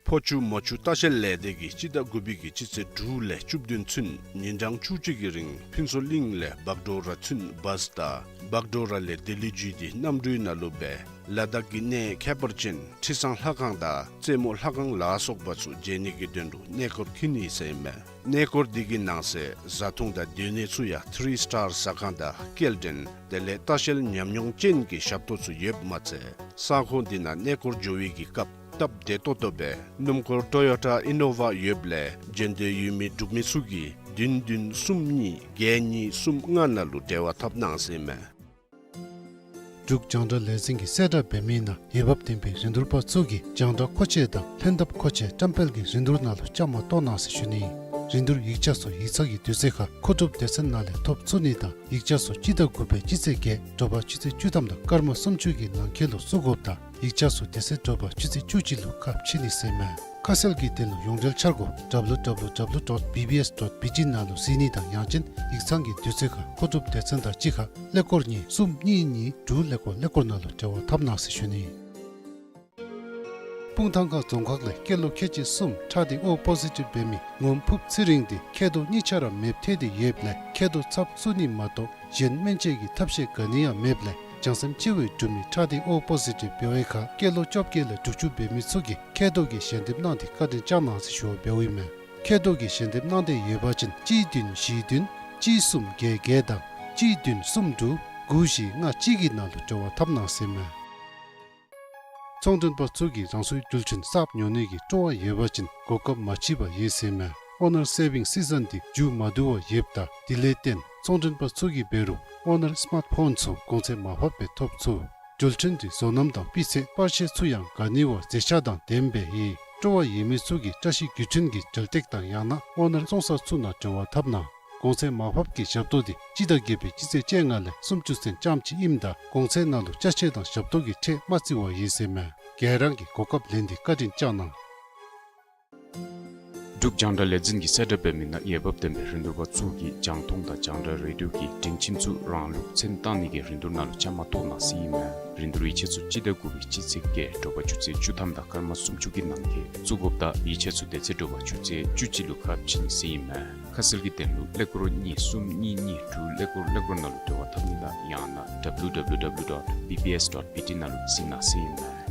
ཕོ་ཆུ་མོ་ཆུ་ལྟ་བཤལ་ལས་སྡེ་གིས་སྤྱི་ཟླ་དགུ་པའི་གི་སྤྱི་ཚེས་དྲུག་ལས་བཅུ་བདུན་ཚུན་ཉིན་གྲངས་བཅུ་གཅིག་གི་རིང་ཕུན་ཚོགས་གླིང་ལས་བག་གྲོ་ར་ཚུན་བཱས་དང་བག་གྲོ་ར་ལས་ལྡི་ལི་བརྒྱུད་དེ་གནམ་གྲུའི་ནང་ལུ་སྦེ་ལ་དྭགས་ཀྱི་གནས་ཁྱད་པར་ཅན་ཁྲི་བཟང་ལྷ་ཁང་དང་རྩེ་མོ་ལྷ་ཁང་ལ་སོགས་པ་ཚུ་མཇལ་ནི་གི་དོན་ལུ་གནས་སྐོར་འཁྱིད་ནི་ཟེར་ཨིན་མས། གནས་སྐོར་འདི་གི་ནང་གསེས་བཟའ་འཐུང་དང་སྡོད་གནས་ཚུ་ཡང་ཐི་རི་སི་ཊར་ཟ་ཁང་དང་སྐྱེལ་འདྲེན་དེ་ལས་ལྟ་བཤལ་ཉམས་མྱོང་ཅན་གྱི་ཞབས་ཏོག་ཚུ་ཡོདཔ་མ་ཚད་ས་ཁོངས་འདི་ནང་གནས་སྐོར་འགྱོ་བའི་གི་སྐབས་སྟབས་བདེ་ཏོག་ཏོ་སྦེ་སྣུམ་འཁོར་ཊོ་ཡོ་ཊ་ཨི་ནོ་ཝ་ཡོདཔ་ལས་འབྱོན་འདོད་ཡོད་མི་འབྲུག་མི་ཚུ་གིས་བདུན་བདུན་གསུམ་གཉིས་བརྒྱད་གཉིས་གསུམ་ལྔ་ནང་ལུ་འབྲེལ་བ་འཐབ་གནང་ཟེར་ཨིན་མས། འབྲུག་རྒྱང་བསྒྲགས་ལས་འཛིན་གྱིས་གསལ་བསྒྲགས་འབད་མི་ནང་འོས་འབབ་ལྡན་པའི་རིན་བསྡུར་པ་ཚུ་གིས་རྒྱང་བསྒྲགས་མཁོ་ཆས་དང་ལྷན་ཐབས་མཁོ་ཆས་བཀྲམ་སྤེལ་གྱི་རིན་བསྡུར་ནང་ལུ་བཅའ་མར་གཏོགས་གནང་ཟེར་ཞུ་ནི། རིན་བསྡུར་ཡིག་ཆ་ཚུ་ཡིག་ཚང་གི་དུས་ཚོད་ཁར་མཁོ་སྒྲུབ་སྡེ་ཚན་ནང་ལས་ཐོབ་ཚུགས་ནི་དང་ཡིག་ཆ་ཚུ་སྤྱི་ཟླ་དགུ་པའི་སྤྱི་ཚེས་བརྒྱད་དྲོ་པ་ཆུ་ཚོད་བཅུ་ཐམ་དང་སྐར་མ་སུམ་ཅུ་གི་ནང་འཁོད་ལུ་བཙུགས་དགོཔ་དང་ཡིག་ཆ་ཚུ་དེ་ཚེ་དྲོ་པ་ཆུ་ཚོད་བཅུ་གཅིག་ལུ་ཁ་ཕྱེ་ནི་ཟེར་ཨིན་མས། ཁ་གསལ་གྱི་དོན་ལུ་ཡོངས་འབྲེལ་འཆར་སྒོ་ཌབ་ལུ་ཌབ་ལུ་ཌབ་ལུ་ཌོཊ་བི་བི་ཨེསི་ཌོཊ་བི་ཊི་ནང་ལུ་གཟིགས་ནི་དང་ཡང་ཅིན་ཡིག་ཚང་གི་དུས་ཚོད་ཁར་མཁོ་སྒྲུབ་སྡེ་ཚན་དང་གཅིག་ཁར་ཀླད་ཀོར་གཉིས་གསུམ་གཉིས་གཉིས་དྲུག་ཀླད་ཀོར་ཀླད་ཀོར་ནང་ལུ་འབྲེལ་བ་འཐབ་གནང་ཟེར་ཞུ་ནི། སྤུངས་ཐང་ཁ་རྫོང་ཁག་ལས་སྐྱེས་ལོ་ཁལ་གཅིག་གསུམ་ཁྲག་ཐིགས་ཨོ་པོ་ཟི་ཊིབ་འབད་མི་ངོམ་ཕུབ་ཚེ་རིང་དེ་མཁལ་རྡོག་གཉིས་ཆ་ར་མེདཔ་ཐལ་ཏེ་ཡོདཔ་ལས་མཁལ་རྡོག་ཚབ་བཙུགས་ནི་མ་གཏོགས་གཞན་སྨན་བཅོས་ཀྱི་ཐབས་ཤེས་ག་ནི་ཡང་མེདཔ་ལས་བྱང་སེམས་སྐྱིད་པོའི་འབྲུག་མི་ཁྲག་ཐིགས་ཨོ་པོ་ཟི་ཊིབ་འབད་བའི་ཁར་སྐྱེས་ལོ་བཅོ་བརྒྱད་ལས་དྲུག་ཅུ་འབད་མི་ཚུ་གིས་མཁལ་རྡོག་གི་ཞལ་འདེབས་གནང་སྟེ་བཀའ་དྲིན་བསྐྱང་གནང་ཟེར་ཞུ་བ་འབདཝ་ཨིན་མས། མཁལ་རྡོག་གི་ཞལ་འདེབས་གནང་འདོད་ཡོད་པ་ཅིན་གཅིག་བདུན་བཞི་བདུན་གཅིག་གསུམ་བརྒྱད་བརྒྱད་དང་གཅིག་བདུན་གསུམ་དྲུག་དགུ་བཞི་ལྔ་གཅིག་གི་ནང་ལུ་འབྲེལ་བ་འཐབ་གནང་ཟེར་ཨིན་མས། ཚོང་མགྲོན་པ་ཚུ་གིས་རང་སོའི་རྒྱུ་ཆ་གསརཔ་ཉོ་ནི་གི་སྤྲོ་བ་ཡོད་པ་ཅིན་གོ་སྐབས་མ་མཆིས་པར་ཡོད་ཟེར་ཨིན་མས། ཨོ་ནར་སེ་བིང་སི་ཛོན་འདི་མཇུག་མ་བསྡུ་བར་ཡོདཔ་ད་དེ་ལས་བརྟེན་ཚོང་མགྲོན་པ་ཚུ་གིས་འབད་རུང་ཨོ་ནར་སི་མཱརཊ་ཕོན་ཚུ་གོང་ཚད་མར་ཕབ་སྦེ་ཐོབ་ཚུགས། རྒྱུ་ཆ་འདི་བཟོ་རྣམ་དང་སྤུས་ཚད་པར་ཤེས་ཚུ་ཡང་ག་ནི་བ་མཛེས་ཆ་དང་ལྡནམ་སྦེ་ཡོད། སྤྲོ་བ་ཡོད་མི་ཚུ་གིས་བཀྲ་ཤིས་རྒྱུ་ཆ་གི་འབྲེལ་སྟེགས་དང་ཡང་ན་ཨོ་ནར་བཙོང་ས་ཚུ་ནང་འབྲེལ་བ་འཐབ་གནང་། གོང་ཚད་མར་ཕབ་ཀྱི་ཞབས་ཏོག་འདི་སྤྱི་ཟླ་བརྒྱད་པའི་སྤྱི་ཚེས་བཅོ་ལྔ་ལས་སུམ་ཅུ་ཚུན་ཙམ་ཅིག་ཨིནམ་ད་གོང་ཚད་ནང་ལུ་ཅ་ཆས་དང་ཞབས་ཏོག་གི་ཁྲལ་མ་བརྩི་བར་ཡོད་ཟེར་ཨིན་མས། ག་ར་གིས་གོ་སྐབས་ལེན་ཏེ་བཀའ་དྲིན་བསྐྱང་གནང་། འབྲུག་རྒྱང་བསྒྲགས་ལས་འཛིན་གྱིས་གསལ་བསྒྲགས་འབད་མི་ནང་འོས་འབབ་ལྡན་པའི་རིན་བསྡུར་པ་ཚུ་གིས་རྒྱང་མཐོང་དང་རྒྱང་བསྒྲགས་རེ་ཌིའོ་གི་སྒྲིང་ཁྱིམ་ཚུ་རང་ལུགས་མཚན་བཏགས་ནི་གི་རིན་བསྡུར་ནང་ལུ་བཅའ་མར་གཏོགས་གནང་ཟེར་ཨིན་མས། རིན་བསྡུར་ཡིག་ཆ་ཚུ་སྤྱི་ཟླ་དགུ་པའི་སྤྱི་ཚེས་བརྒྱད་དྲོ་པ་ཆུ་ཚོད་བཅུ་ཐམ་དང་སྐར་མ་སུམ་ཅུ་གི་ནང་འཁོད་བཙུགས་དགོཔ་ད་ཡིག་ཆ་ཚུ་དེ་ཚེ་དྲོ་པ་ཆུ་ཚོད་བཅུ་གཅིག་ལུ་ཁ་ཕྱེ་ནི་ཟེར་ཨིན་མས། ཁ་གསལ་གྱི་དོན་ལུ་ཀླད་ཀོར་གཉིས་གསུམ་གཉིས་གཉིས་དྲུག་ཀླད་ཀོར་ཀླད་ཀོར་ནང་ལུ་འབྲེལ་བ་འཐབ་ནི་དང་ཡང་ན་ཌབ་ལུ་ཌབ་ལུ་ཌབ་ལུ་ཌོཊ་བི་བི་ཨེསི་ཌོཊ་བི་ཊི་ནང་ལུ་གཟིགས་གནང་ཟེར་ཨིན་མས།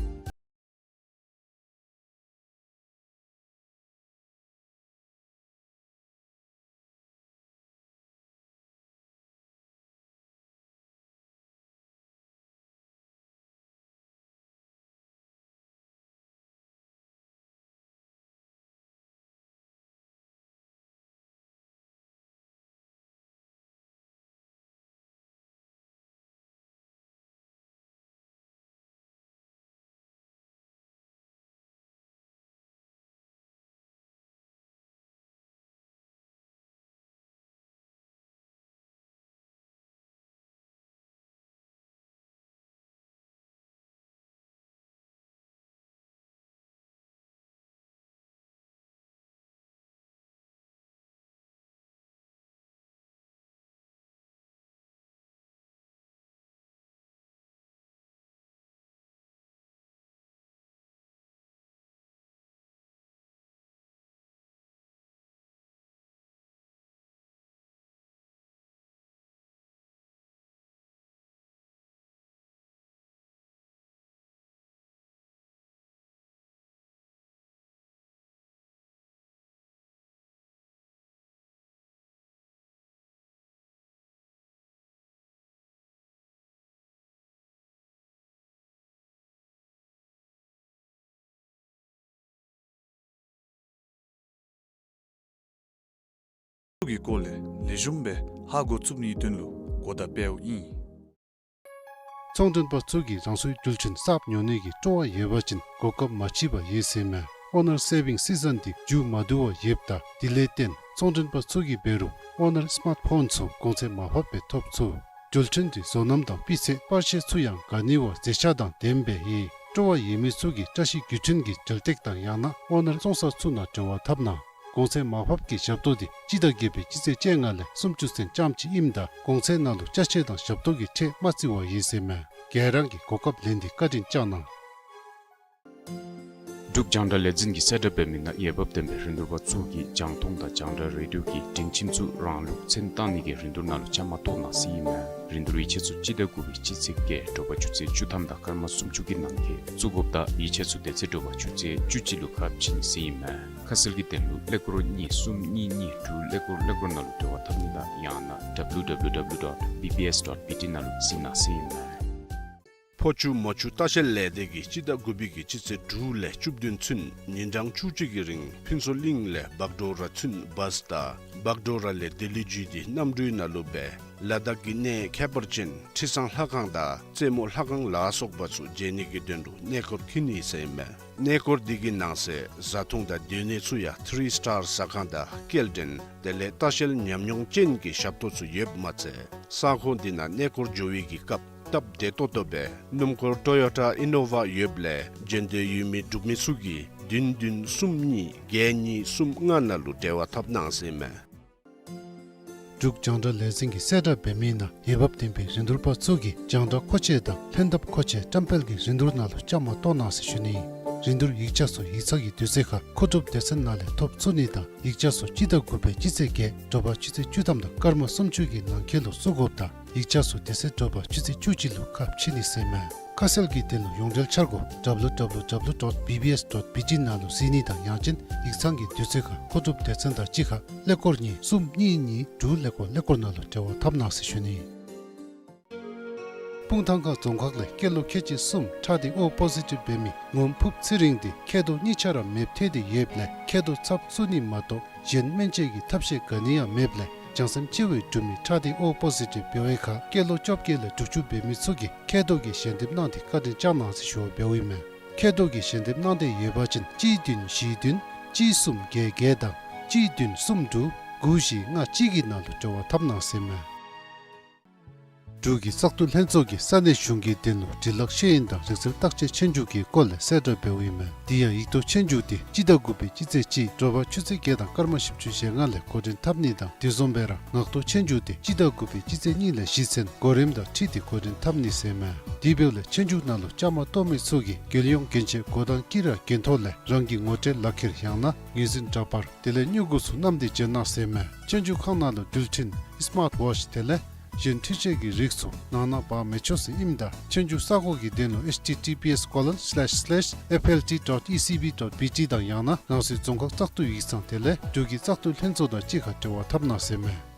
གི་སྐོར་ལས་ལེགས་ཤོམ་སྦེ་ཧ་གོ་ཚུགས་ནིའི་དོན་ལུ་གོ་བརྡ་སྤེལཝ་ཨིན། ཚོང་མགྲོན་པ་ཚུ་གིས་རང་སོའི་རྒྱུ་ཆ་གསརཔ་ཉོ་ནི་གི་སྤྲོ་བ་ཡོད་པ་ཅིན་གོ་སྐབས་མ་ཕྱིས་པར་ཡོད་ཟེར་ཨིན་མས། ཨོ་ནར་སེ་བིང་སི་ཛན་འདི་མཇུག་མ་བསྡུ་བར་ཡོདཔ་ད་དེ་ལས་བརྟེན་ཚོང་མགྲོན་པ་ཚུ་གིས་འབད་རུང་ཨོ་ནར་སི་མཱརཊ་ཕོན་ཚུ་གོང་ཚད་མར་ཕབ་སྦེ་ཐོབ་ཚུགས། རྒྱུ་ཆ་འདི་བཟོ་རྣམ་དང་སྤུས་ཚད་པར་ཆས་ཚུ་ཡང་ག་ནི་བ་མཛེས་ཆ་དང་ལྡནམ་སྦེ་ཡོད། སྤྲོ་བ་ཡོད་མི་ཚུ་གིས་བཀྲ་ཤིས་བརྒྱུད་འཕྲིན་གྱི་འབྲེལ་སྟེགས་དང་ཡང་ན་ཨོ་ནར་བཙོང་ས་ཚུ་ནང་འབྲེལ་བ་འཐབ་གནང་། གོང་ཚད་མར་ཕབ་ཀྱི་ཞབས་ཏོག་འདི་སྤྱི་ཟླ་བརྒྱད་པའི་སྤྱི་ཚེས་བཅོ་ལྔ་ལས་སུམ་ཅུ་ཚུན་ཙམ་ཅིག་ཨིནམ་ད་གོང་ཚད་ནང་ལུ་ཅ་ཆས་དང་ཞབས་ཏོག་གི་ཁྲལ་མ་བརྩི་བར་ཡོད་ཟེར་ཨིན་མས། ག་ར་གིས་གོ་སྐབས་ལེན་ཏེ་བཀའ་དྲིན་བསྐྱང་གནང་། འབྲུག་རྒྱང་བསྒྲགས་ལས་འཛིན་གྱིས་གསལ་བསྒྲགས་འབད་མི་ནང་འོས་འབབ་ལྡན་པའི་རིན་བསྡུར་པ་ཚུ་གིས་རྒྱང་མཐོང་དང་རྒྱང་བསྒྲགས་རེ་ཌིའོ་གི་སྒྲིང་ཁྱིམ་ཚུ་རང་ལུགས་མཚན་བཏགས་ནི་གི་རིན་བསྡུར་ནང་ལུ་བཅའ་མར་གཏོགས་གནང་ཟེར་ཨིན་མས། རིན་བསྡུར་ཡིག་ཆ་ཚུ་སྤྱི་ཟླ་དགུ་པའི་སྤྱི་ཚེས་བརྒྱད་དྲོ་པ་ཆུ་ཚོད་བཅུ་ཐམ་དང་སྐར་མ་སུམ་ཅུ་གི་ནང་འཁོད་བཙུགས་དགོཔ་ད་ཡིག་ཆ་ཚུ་དེ་ཚེ་དྲོ་པ་ཆུ་ཚོད་བཅུ་གཅིག་ལུ་ཁ་ཕྱེ་ནི་ཟེར་ཨིན་མས། ཁ་གསལ་གྱི་དོན་ལུ་ཀླད་ཀོར་གཉིས་གསུམ་གཉིས་གཉིས་དྲུག་ཀླད་ཀོར་ཀླད་ཀོར་ནང་ལུ་འབྲེལ་བ་འཐབ་ནི་དང་ཡང་ན་W W W dot B B S dot B T ནང་ལུ་གཟིགས་གནང་ཟེར་ཨིན་མས། ཕོ་ཆུ་མོ་ཆུ་ལྟ་བཤལ་ལས་སྡེ་གིས་སྤྱི་ཟླ་དགུ་པའི་གི་སྤྱི་ཚེས་དྲུག་ལས་བཅུ་བདུན་ཚུན་ཉིན་གྲངས་བཅུ་གཅིག་གི་རིང་ཕུན་ཚོགས་གླིང་ལས་བག་གྲོ་ར་ཚུན་བཱས་དང་བག་གྲོ་ར་ལས་ལྡི་ལི་བརྒྱུད་དེ་གནམ་གྲུའི་ནང་ལུ་སྦེ་ལ་དྭགས་ཀྱི་གནས་ཁྱད་པར་ཅན་ཁྲི་བཟང་ལྷ་ཁང་དང་རྩེ་མོ་ལྷ་ཁང་ལ་སོགས་པ་ཚུ་མཇལ་ནི་གི་དོན་ལུ་གནས་སྐོར་འཁྱིད་ནི་ཟེར་ཨིན་མས། གནས་སྐོར་འདི་གི་ནང་གསེས་བཟའ་འཐུང་དང་སྡོད་གནས་ཚུ་ཡང་ཐི་རི་སི་ཊར་ཟ་ཁང་དང་སྐྱེལ་འདྲེན་དེ་ལས་ལྟ་བཤལ་ཉམས་མྱོང་ཅན་གྱི་ཞབས་ཏོག་ཚུ་ཡོདཔ་མ་ཚད་ས་ཁོངས་འདི་ནང་གནས་སྐོར་འགྱོ་བའི་གི་སྐབས་སྟབས་བདེ་ཏོག་ཏོ་སྦེ་སྣུམ་འཁོར་ཊོ་ཡོ་ཊ་ཨི་ནོ་ཝ་ཡོདཔ་ལས་འབྱོན་འདོད་ཡོད་མི་འབྲུག་མི་ཚུ་གིས་བདུན་བདུན་གསུམ་གཉིས་བརྒྱད་གཉིས་གསུམ་ལྔ་ནང་ལུ་འབྲེལ་བ་འཐབ་གནང་ཟེར་ཨིན་མས། འབྲུག་རྒྱང་བསྒྲགས་ལས་འཛིན་གྱིས་གསལ་བསྒྲགས་འབད་མི་ནང་འོས་འབབ་ལྡན་པའི་རིན་བསྡུར་པ་ཚུ་གིས་རྒྱང་བསྒྲགས་མཁོ་ཆས་དང་ལྷན་ཐབས་མཁོ་ཆས་བཀྲམ་སྤེལ་གྱི་རིན་བསྡུར་ནང་ལུ་བཅའ་མར་གཏོགས་གནང་ཟེར་ཞུ་ནི། རིན་བསྡུར་ཡིག་ཆ་ཚུ་ཡིག་ཚང་གི་དུས་ཚོད་ཁར་མཁོ་སྒྲུབ་སྡེ་ཚན་ནང་ལས་ཐོབ་ཚུགས་ནི་དང་ཡིག་ཆ་ཚུ་སྤྱི་ཟླ་དགུ་པའི་སྤྱི་ཚེས་བརྒྱད་དྲོ་པ་ཆུ་ཚོད་བཅུ་ཐམ་དང་སྐར་མ་སུམ་ཅུ་གི་ནང་འཁོད་ལུ་བཙུགས་དགོཔ་དང་ཡིག་ཆ་ཚུ་དེ་ཚེ་དྲོ་པ་ཆུ་ཚོད་བཅུ་གཅིག་ལུ་ཁ་ཕྱེ་ནི་ཟེར་ཨིན་མས། ཁ་གསལ་གྱི་དོན་ལུ་ཡོངས་འབྲེལ་འཆར་སྒོ་W W W dot B B S dot B T ནང་ལུ་གཟིགས་ནི་དང་ཡང་ཅིན་ཡིག་ཚང་གི་དུས་ཚོད་ཁར་མཁོ་སྒྲུབ་སྡེ་ཚན་དང་གཅིག་ཁར་ཀླད་ཀོར་གཉིས་གསུམ་གཉིས་གཉིས་དྲུག་ཀླད་ཀོར་ཀླད་ཀོར་ནང་ལུ་འབྲེལ་བ་འཐབ་གནང་ཟེར་ཞུ་ནི། སྤུངས་ཐང་ཁ་རྫོང་ཁག་ལས་སྐྱེས་ལོ་ཁལ་གཅིག་གསུམ་ཁྲག་ལྡན་ཨོ་པོ་ཟི་ཊིབ་འབད་མི་ངོམ་ཕུབ་ཚེ་རིང་འདི་མཁལ་རྡོག་གཉིས་ཆ་ར་མེདཔ་ཐལ་ཏེ་ཡོདཔ་ལས་མཁལ་རྡོག་ཚབ་བཙུགས་ནི་མ་གཏོགས་གཞན་སྨན་བཅོས་ཀྱི་ཐབས་ཤེས་ག་ནི་ཡང་མེདཔ་ལས་བྱང་སེམས་ཅན་ལུ་གྲུབ་མི་ཁྲག་ལྡན་ཨོ་པོ་ཟི་ཊིབ་འབད་བའི་ཁར་སྐྱེས་ལོ་བཅོ་བརྒྱད་ལས་དྲུག་ཅུ་འབད་མི་ཚུ་གིས་མཁལ་རྡོག་གི་ཞལ་འདེབས་གནང་སྟེ་བཀའ་དྲིན་བསྐྱང་གནང་ཟེར་ཞུ་བ་འབདཝ་ཨིན་མས། མཁལ་རྡོག་གི་ཞལ་འདེབས་གནང་འདོད་ཡོད་པ་ཅིན་གཅིག་བདུན་བཞི་བདུན་གཅིག་གསུམ་བརྒྱད་བརྒྱད་དང་གཅིག་བདུན་གསུམ་དྲུག་དགུ་བཞི་ལྔ་གཅིག་གི་ནང་ལུ་འབྲེལ་བ་འཐབ་གནང་ཟེར་ཨིན་མས། འབྲུག་གི་བཙག་འཐུ་ལྷན་ཚོགས་ཀྱིས་ས་གནས་གཞུང་གི་དོན་ལུ་འབྲི་ལྷག་ཤེས་ཡོན་དང་རིག་རྩལ་བརྟག་དཔྱད་ཆོས་རྒྱུགས་ཀྱི་སྐོར་ལས་གསལ་བསྒྲགས་འབདཝ་ཨིན་མས། དེ་ཡང་ཡིག་ཐོག་ཆོས་རྒྱུགས་དེ་སྤྱི་ཟླ་དགུ་པའི་སྤྱི་ཚེས་གཅིག་དྲོ་པ་ཆུ་ཚོད་བརྒྱད་དང་སྐར་མ་བཞི་བཅུ་ཞེ་ལྔ་ལས་འགོ་འདྲེན་འཐབ་ནི་དང་དེ་བཟུམ་སྦེ་ར་ངག་ཐོག་ཆོས་རྒྱུགས་དེ་སྤྱི་ཟླ་དགུ་པའི་སྤྱི་ཚེས་གཉིས་ལས་བཞི་ཚུན་གོ་རིམ་དང་འཁྲིལ་ཏེ་འགོ་འདྲེན་འཐབ་ནི་ཟེར་ཨིན་མས། དེ་འབདཝ་ལས་ཆོས་རྒྱུགས་ནང་ལུ་བཅའ་མར་གཏོགས་མི་ཚུ་གིས་རྒྱལ་ཡོངས་གྱོན་ཆས་གོ་དང་དཀྱི་ར་གྱོན་ཐོག་ལས་རང་གི་ངོ་སྤྲོད་ལག་ཁྱེར་ཡང་ན་ངོས་འཛིན་འདྲ་པར་དེ་ལས་སྨྱུ་གུ་ཚུ་བསྣམས་ཏེ་འབྱོན་གནང་ཟེར་ཨིན་མས། ཆོས་རྒྱུགས་ཁང་ནང་ལུ་འགྲུལ་འཕྲིན་སི་མཱརཊ་ཝོཆ་དེ་ལས་གཞན་འཕྲུལ་ཆས་ཀྱི་རིགས་ཚུ་ནང་ན་འབག་མི་ཆོག་ཟེར་ཨིནམ་ད་ཆོས་རྒྱུགས་ས་གོ་གི་དོན་ལུ་H T T P S colon slash slash F L T dot E C B dot B T དང་ཡང་ན་རང་སོའི་རྫོང་ཁག་བཙག་འཐུ་ཡིག་ཚང་དེ་ལས་འབྲུག་གི་བཙག་འཐུ་ལྷན་ཚོགས་དང་གཅིག་ཁར་འབྲེལ་བ་འཐབ་གནང་ཟེར་ཨིན་མས།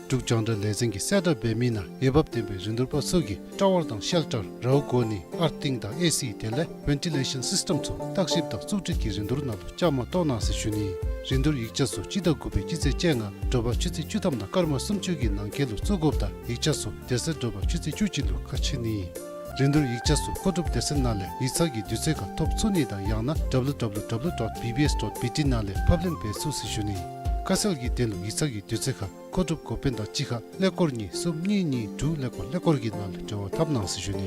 འབྲུག་རྒྱང་བསྒྲགས་ལས་འཛིན་གྱིས་གསལ་བསྒྲགས་འབད་མི་ནང་འོས་འབབ་ལྡན་པའི་རིན་བསྡུར་པ་ཚུ་གིས་ཊ་ཝར་དང་ཤེལ་ཊར་རཝ་གོ་ནི་ཨར་ཐིང་དང་ཨེ་སི་དེ་ལས་ཝེན་ཊི་ལེ་ཤཱན་སིསི་ཊེམ་ཚུ་བརྟག་ཞིབ་དང་རྩུབ་སྤྲོད་ཀྱི་རིན་བསྡུར་ནང་ལུ་བཅའ་མར་གཏོགས་གནང་ཟེར་ཞུ་ནི། རིན་བསྡུར་ཡིག་ཆ་ཚུ་སྤྱི་ཟླ་དགུ་པའི་སྤྱི་ཚེས་བཅོ་ལྔ་དྲོ་པ་ཆུ་ཚོད་བཅུ་ཐམ་དང་སྐར་མ་སུམ་ཅུ་གི་ནང་འཁོད་ལུ་བཙུགས་དགོཔ་དང་ཡིག་ཆ་ཚུ་དེ་ཚེ་དྲོ་པ་ཆུ་ཚོད་བཅུ་གཅིག་ལུ་ཁ་ཕྱེ་ནི། རིན་བསྡུར་ཡིག་ཆ་ཚུ་མཁོ་སྒྲུབ་སྡེ་ཚན་ནང་ལས་ཡིག་ཚང་གི་དུས་ཚོད་ཁར་ཐོབ་ཚུགས་ནི་དང་ཡང་ན་W W W dot B B S dot B T ནང་ལས་ཕབ་ལེན་འབད་ཚུགས་ཟེར་ཞུ་ནི། ཁ་གསལ་གྱི་དོན་ལུ་ཡིག་ཚང་གི་དུས་ཚོད་ཁར་མཁོ་སྒྲུབ་འགོ་དཔོན་དང་གཅིག་ཁར་ཀླད་ཀོར་གཉིས་གསུམ་གཉིས་གཉིས་དྲུག་ཀླད་ཀོར་ཀླད་ཀོར་གྱི་ནང་ལུ་འབྲེལ་བ་འཐབ་གནང་ཟེར་ཞུ་ནི།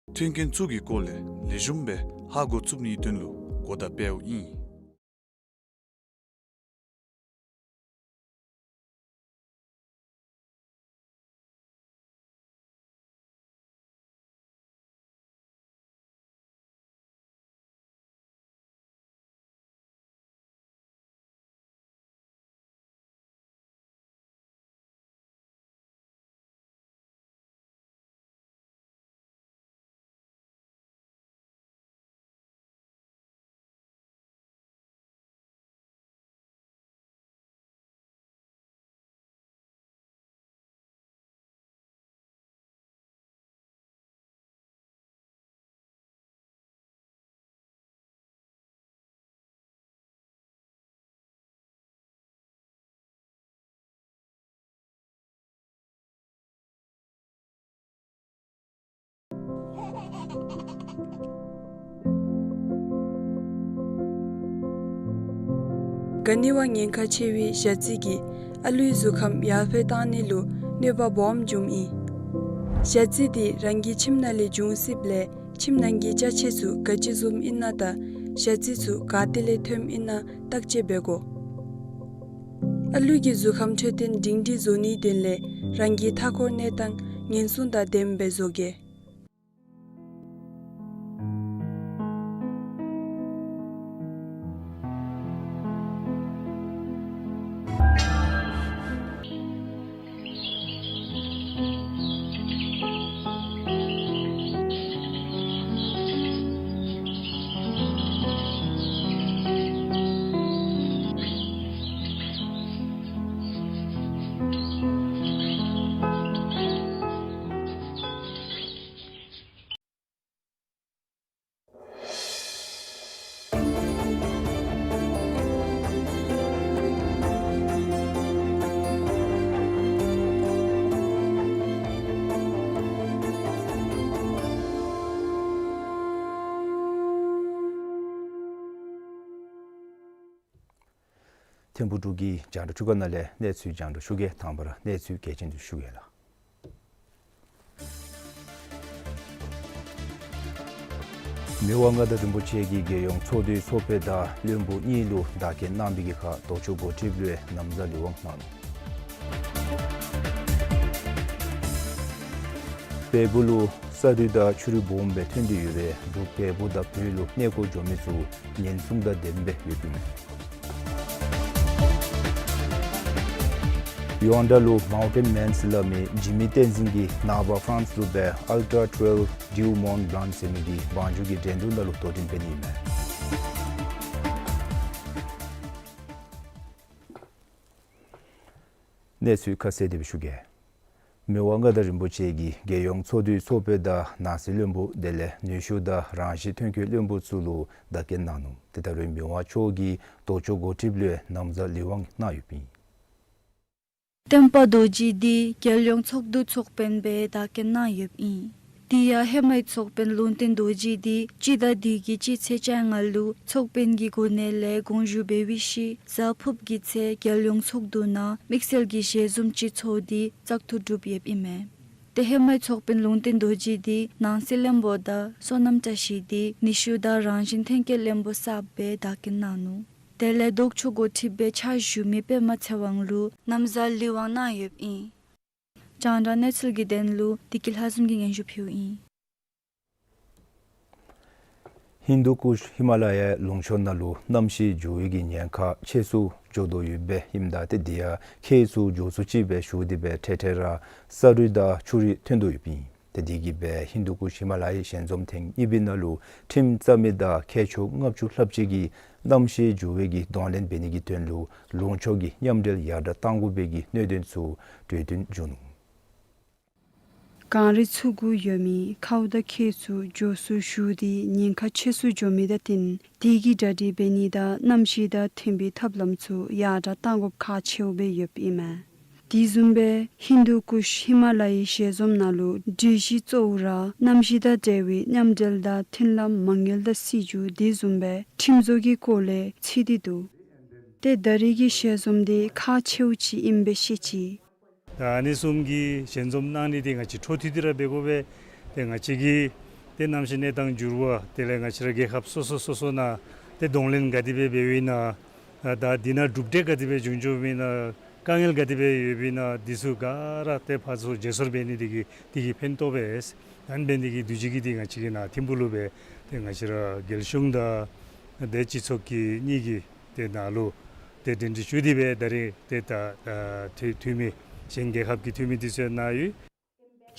མཐུན་རྐྱེན་ཚུ་གི་སྐོར་ལས་ལེགས་ཤོམ་སྦེ་ཧ་གོ་ཚུགས་ནིའི་དོན་ལུ་གོ་བརྡ་སྤེལཝ་ཨིན། ག་ནི་བ་ཉེན་ཁ་ཆེ་བའི་ཞ་རྩི་གིས་ཨ་ལུའི་གཟུགས་ཁམས་ཡར་འཕེལ་གཏང་ནི་ལུ་གནོད་པ་སྦོམ་འབྱུངམ་ཨིན། ཞ་རྩི་དེ་རང་གི་ཁྱིམ་ནང་ལས་འབྱུང་སྲིདཔ་ལས་ཁྱིམ་ནང་གི་ཅ་ཆས་ཚུ་ག་ཅི་བཟུམ་ཨིན་ན་དང་ཞ་རྩི་ཚུ་ག་ཏེ་ལས་ཐོནམ་ཨིན་ན་བརྟག་དཔྱད་འབད་དགོ། ཨ་ལུ་གི་གཟུགས་ཁམས་འཕྲོད་བསྟེན་སྒྲིང་སྒྲི་བཟོ་ནིའི་དོན་ལས་རང་གི་མཐའ་འཁོར་གནས་སྟངས་ཉེན་སྲུང་དང་ལྡནམ་སྦེ་བཟོ་གེ། ཐིམ་ཕུག་འབྲུག་གི་རྒྱང་བསྒྲགས་ཁང་ནང་ལས་གནས་ཚུལ་རྒྱང་བསྒྲགས་ཞུ་གེ། དང་པ་ར་གནས་ཚུལ་གལ་ཆེན་ཚུ་ཞུ་གེ་ལགས། མི་དབང་མངའ་བདག་རིན་པོ་ཆེ་གིས་རྒྱལ་ཡོངས་ཚོགས་འདུའི་ཚོགས་དཔོན་དང་བློན་པོ་གཉིས་ལུ་བདག་རྐྱེན་གནང་བའི་གི་ཁར་ལྡོག་ཕྱོགས་འགོ་ཁྲིདཔ་ལུ་ན་བཟའ་ལི་ཝང་གནང་ནུག། བལ་པོ་ལུ་ས་རུད་དང་ཆུ་རུད་སྦོམ་སྦེ་ཐོན་ཏེ་ཡོད་པས་འབྲུག་བལ་པོ་དང་བོད་ལུ་གནས་སྐོར་འགྱོ་མི་ཚུ་ཉེན་སྲུང་དང་ལྡནམ་སྦེ་ཡོདཔ་ཨིན། ཡུ་གཱན་ཌ་ལུ་མའུན་ཊེན་མཱན་ཟེར་སླབ་མི་འཇིགས་མེད་བསྟན་འཛིན་གྱིས་ནངས་པ་ཕ་རན་སི་ལུ་སྦེ་ཨལ་ཊ་ཊུ་ཝེལ་ཌིའུ་མོན་བླཱན་ཟེར་མི་གི་བང་རྒྱུག་གི་འགྲན་བསྡུར་ནང་ལུ་དོ་འགྲན་འབད་ནི་ཨིན་མས། གནས་ཚུལ་ཁ་གསལ་དེ་སྦེ་ཞུ་གེ། མི་དབང་མངའ་བདག་རིན་པོ་ཆེ་གིས་རྒྱལ་ཡོངས་ཚོགས་འདུའི་ཚོགས་དཔོན་དང་ནང་སྲིད་བློན་པོ་དེ་ལས་ནུས་ཤུགས་དང་རང་བཞིན་ཐོན་སྐྱེད་བློན་པོ་ཚུ་ལུ་བདག་རྐྱེན་གནང་ནུག། ཏེ་ད་རུང་མི་དབང་མཆོག་གིས་ལྡོག་ཕྱོགས་འགོ་ཁྲིདཔ་ལུ་ན་བཟའ་ལི་ཝང་གནང་ཡོདཔ་ཨིན། བསྟན་པ་རྡོ་རྗེ་འདི་རྒྱལ་ཡོངས་ཚོགས་འདུའི་ཚོགས་དཔོན་སྦེ་བདག་རྐྱེན་གནང་ཡོདཔ་ཨིན། དེ་ཡང་ཧེ་མའི་ཚོགས་དཔོན་ལུང་བསྟན་རྡོ་རྗེ་འདི་སྤྱི་ཟླ་འདི་གི་སྤྱི་ཚེས་བཅོ་ལྔ་ལུ་ཚོགས་དཔོན་གྱི་གོ་གནས་ལས་དགོངས་ཞུ་འབད་བའི་ཤུལ་གཟའ་ཕུརཔ་གི་ཚེ་རྒྱལ་ཡོངས་ཚོགས་འདུ་ནང་དམིགས་བསལ་གྱི་ཞལ་འཛོམས་ཅིག་ཚོགས་ཏེ་བཙག་འཐུ་གྲུབ་ཡོདཔ་ཨིན་མས། ཏེ་ཧེ་མའི་ཚོགས་དཔོན་ལུང་བསྟན་རྡོ་རྗེ་འདི་ནང་སྲིད་བློན་པོ་དང་བསོད་ནམས་བཀྲ་ཤིས་འདི་ནུས་ཤུགས་དང་རང་བཞིན་ཐོན་སྐྱེད་བློན་པོ་གསརཔ་སྦེ་བདག་རྐྱེན་གནང་ནུག། དེ་ལས་ལྡོག་ཕྱོགས་འགོ་ཁྲིདཔ་སྦེ་ཕྱག་ཞུ་མི་པདྨ་ཚེ་དབང་ལུ་ན་བཟའ་ལི་ཝང་གནང་ཡོདཔ་ཨིན། རྒྱང་བསྒྲགས་གནས་ཚུལ་གྱི་དོན་ལུ་བདེ་སྐྱིད་ལྷ་འཛོམས་ཀྱིས་སྙན་ཞུ་ཕུལཝ་ཨིན། ཧིན་དུ་ཀུཤ་ཧི་མ་ལ་ཡའི་ལུང་ཕྱོགས་ནང་ལུ་གནམ་གཤིས་འགྱུར་བའི་གི་ཉེན་ཁ་ཆེ་སུ་འགྱོ་དོ་ཡོདཔ་ཨིནམ་ད་ཏེ་དེ་ཡང་ཁྱད་ཚུ་མགྱོགས་སུ་ཅིག་སྦེ་ཞུ་སྟེ་སྦེ་འཕྲལ་འཕྲལ་ར་ས་རུད་དང་ཆུ་རུད་ཐོན་དོ་ཡོདཔ་ཨིན། ཏེ་དེ་གིས་སྦེ་ཧིན་དུ་ཀུཤ་ཧི་མ་ལ་ཡའི་ཞལ་འཛོམས་ཐེངས་གཉིས་པའི་ནང་ལུ་ཁྲིམས་རྩ་མེད་དང་ཁྱད་ཆོས་ལྔ་བཅུ་ལྷགཔ་ཅིག་གིས་གནམ་གཤིས་འགྱུར་བའི་གི་གདོང་ལེན་འབད་ནི་གི་དོན་ལུ་ལུང་ཕྱོགས་ཀྱི་མཉམ་འབྲེལ་ཡར་དྲག་གཏང་དགོ་པའི་གི་གནད་དོན་ཚུ་གྲོས་བསྟུན་བྱུང་ནུག། གངས་རི་ཚུ་གུ་ཡོད་མི་ཁཝ་དང་ཁྱེག་ཚུ་མགྱོགས་སུ་ཞུ་སྟེ་ཉེན་ཁ་ཆེ་སུ་འགྱོ་མི་དང་བསྟུན་དེ་གི་གྲ་སྒྲིག་འབད་ནི་དང་གནམ་གཤིས་དང་མཐུན་པའི་ཐབས་ལམ་ཚུ་ཡར་དྲག་གཏང་དགོཔ་ཁག་ཆེཝ་སྦེ་ཡོདཔ་ཨིན་མས། དེ་བཟུམ་སྦེ་ཧིན་དུ་ཀུཤ་ཧི་མ་ལ་ཡའི་ཞལ་འཛོམས་ནང་ལུ་སྒྲིག་གཞི་གཙོ་བོ་ར་གནམ་གཤིས་དང་འབྲེལ་བའི་མཉམ་འབྲེལ་དང་མཐུན་ལམ་མ་དངུལ་དང་སྲིད་བྱུས་དེ་བཟུམ་སྦེ་ཁྲིམས་བཟོ་གི་སྐོར་ལས་ཚིག་སྟེ་འདུག། ཏེ་ད་རེས་ཀྱི་ཞལ་འཛོམས་འདི་ཁག་ཆེཝ་ཅིག་ཨིནམ་སྦེ་ཤེས་ཅི། ད་ཨ་ནི་བཟུམ་གྱི་ཞལ་འཛོམས་གནང་ནི་འདི་ང་བཅས་འཕྲོ་མཐུད་དེ་ར་འབད་དགོ་པས། ཏེ་ང་བཅས་ཀྱི་ ཏེ་གནམ་གཤིས་གནས་སྟངས་འགྱུར་བ་དེ་ལས་ང་བཅས་ར་རྒྱལ་ཁབ་སོ་སོ་སོ་སོ་ནང་ཏེ་གདོང་ལེན་ག་དེ་སྦེ་འབདཝ་ཨིན་ན། ཨ་ད་འདི་ནང་གྲུབ་འབྲས་ག་དེ་སྦེ་བྱུང་བྱུངམ་ཨིན་ན། དཀའ་ངལ་ག་དེ་སྦེ་ཡོདཔ་ཨིན་ན། འདི་ཚུ་ག་ར་ཏེ་ཕར་ཚུར་བརྗེ་སོར་འབད་ནི་དེ་གིས་དེ་གིས་ཕན་ཐོགས་པས། ཨ་ནི་འབད་ནི་དེ་གིས་དུས་ཅི་གི་འདི་ང་བཅས་ཀྱི་ནཱ་ཐིམ་ཕུག་ལུ་སྦེ་ཏེ་ང་བཅས་ར་རྒྱལ་གཞུང་དང་ཏེ་སྤྱི་ཚོགས་ཀྱི་གཉིས་ཀྱི་ཏེ་ནང་ལུ་ཏེ་གདན་འདྲེན་ཞུ་སྟེ་སྦེ་ད་རེས་ཏེ་ད་ཨ་འཐུས་འཐུས་མི་གཞན་རྒྱལ་ཁབ་ཀྱི་འཐུས་མི་འདི་ཚུ་ཡང་ནཱ་ཡོད།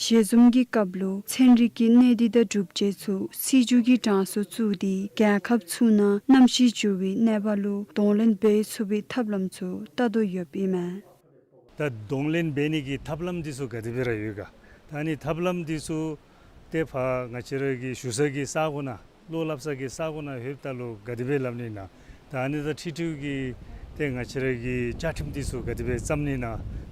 ཞལ་འཛོམས་ཀྱི་སྐབས་ལུ་ཚན་རིག་གི་གནས་སྡུད་དང་གྲུབ་འབྲས་ཚུ་སྲིད་བྱུས་ཀྱི་གྲངས་སུ་བཙུགས་ཏེ་རྒྱལ་ཁབ་ཚུ་ནང་གནམ་གཤིས་འགྱུར་བའི་གནས་བབ་ལུ་གདོང་ལེན་འབད་ཚུགས་པའི་ཐབས་ལམ་ཚུ་ལྟ་དོ་ཡོདཔ་ཨིན་མས། ད་གདོང་ལེན་འབད་ནི་གི་ཐབས་ལམ་འདི་ཚུ་ག་དེ་སྦེ་ར་ཡོད་ག། ད་ཨ་ནི་ཐབས་ལམ་འདི་ཚུ་ཏེ་ཕར་ང་བཅས་ར་གི་བཞུགས་ས་གི་ས་གོ་ནང་བློ་སླབ་ས་གི་ས་གོ་ནང་ལྷོདཔ་ད་ལུ་ག་དེ་སྦེ་སླབ་ནི་ན། ད་ཨ་ནི་དང་འཁྲིལ་འཁྲིལཝ་གི་ཏེ་ང་བཅས་ར་གི་བཅའ་ཁྲིམས་འདི་ཚུ་ག་དེ་སྦེ་བརྩམ་ནི་ན།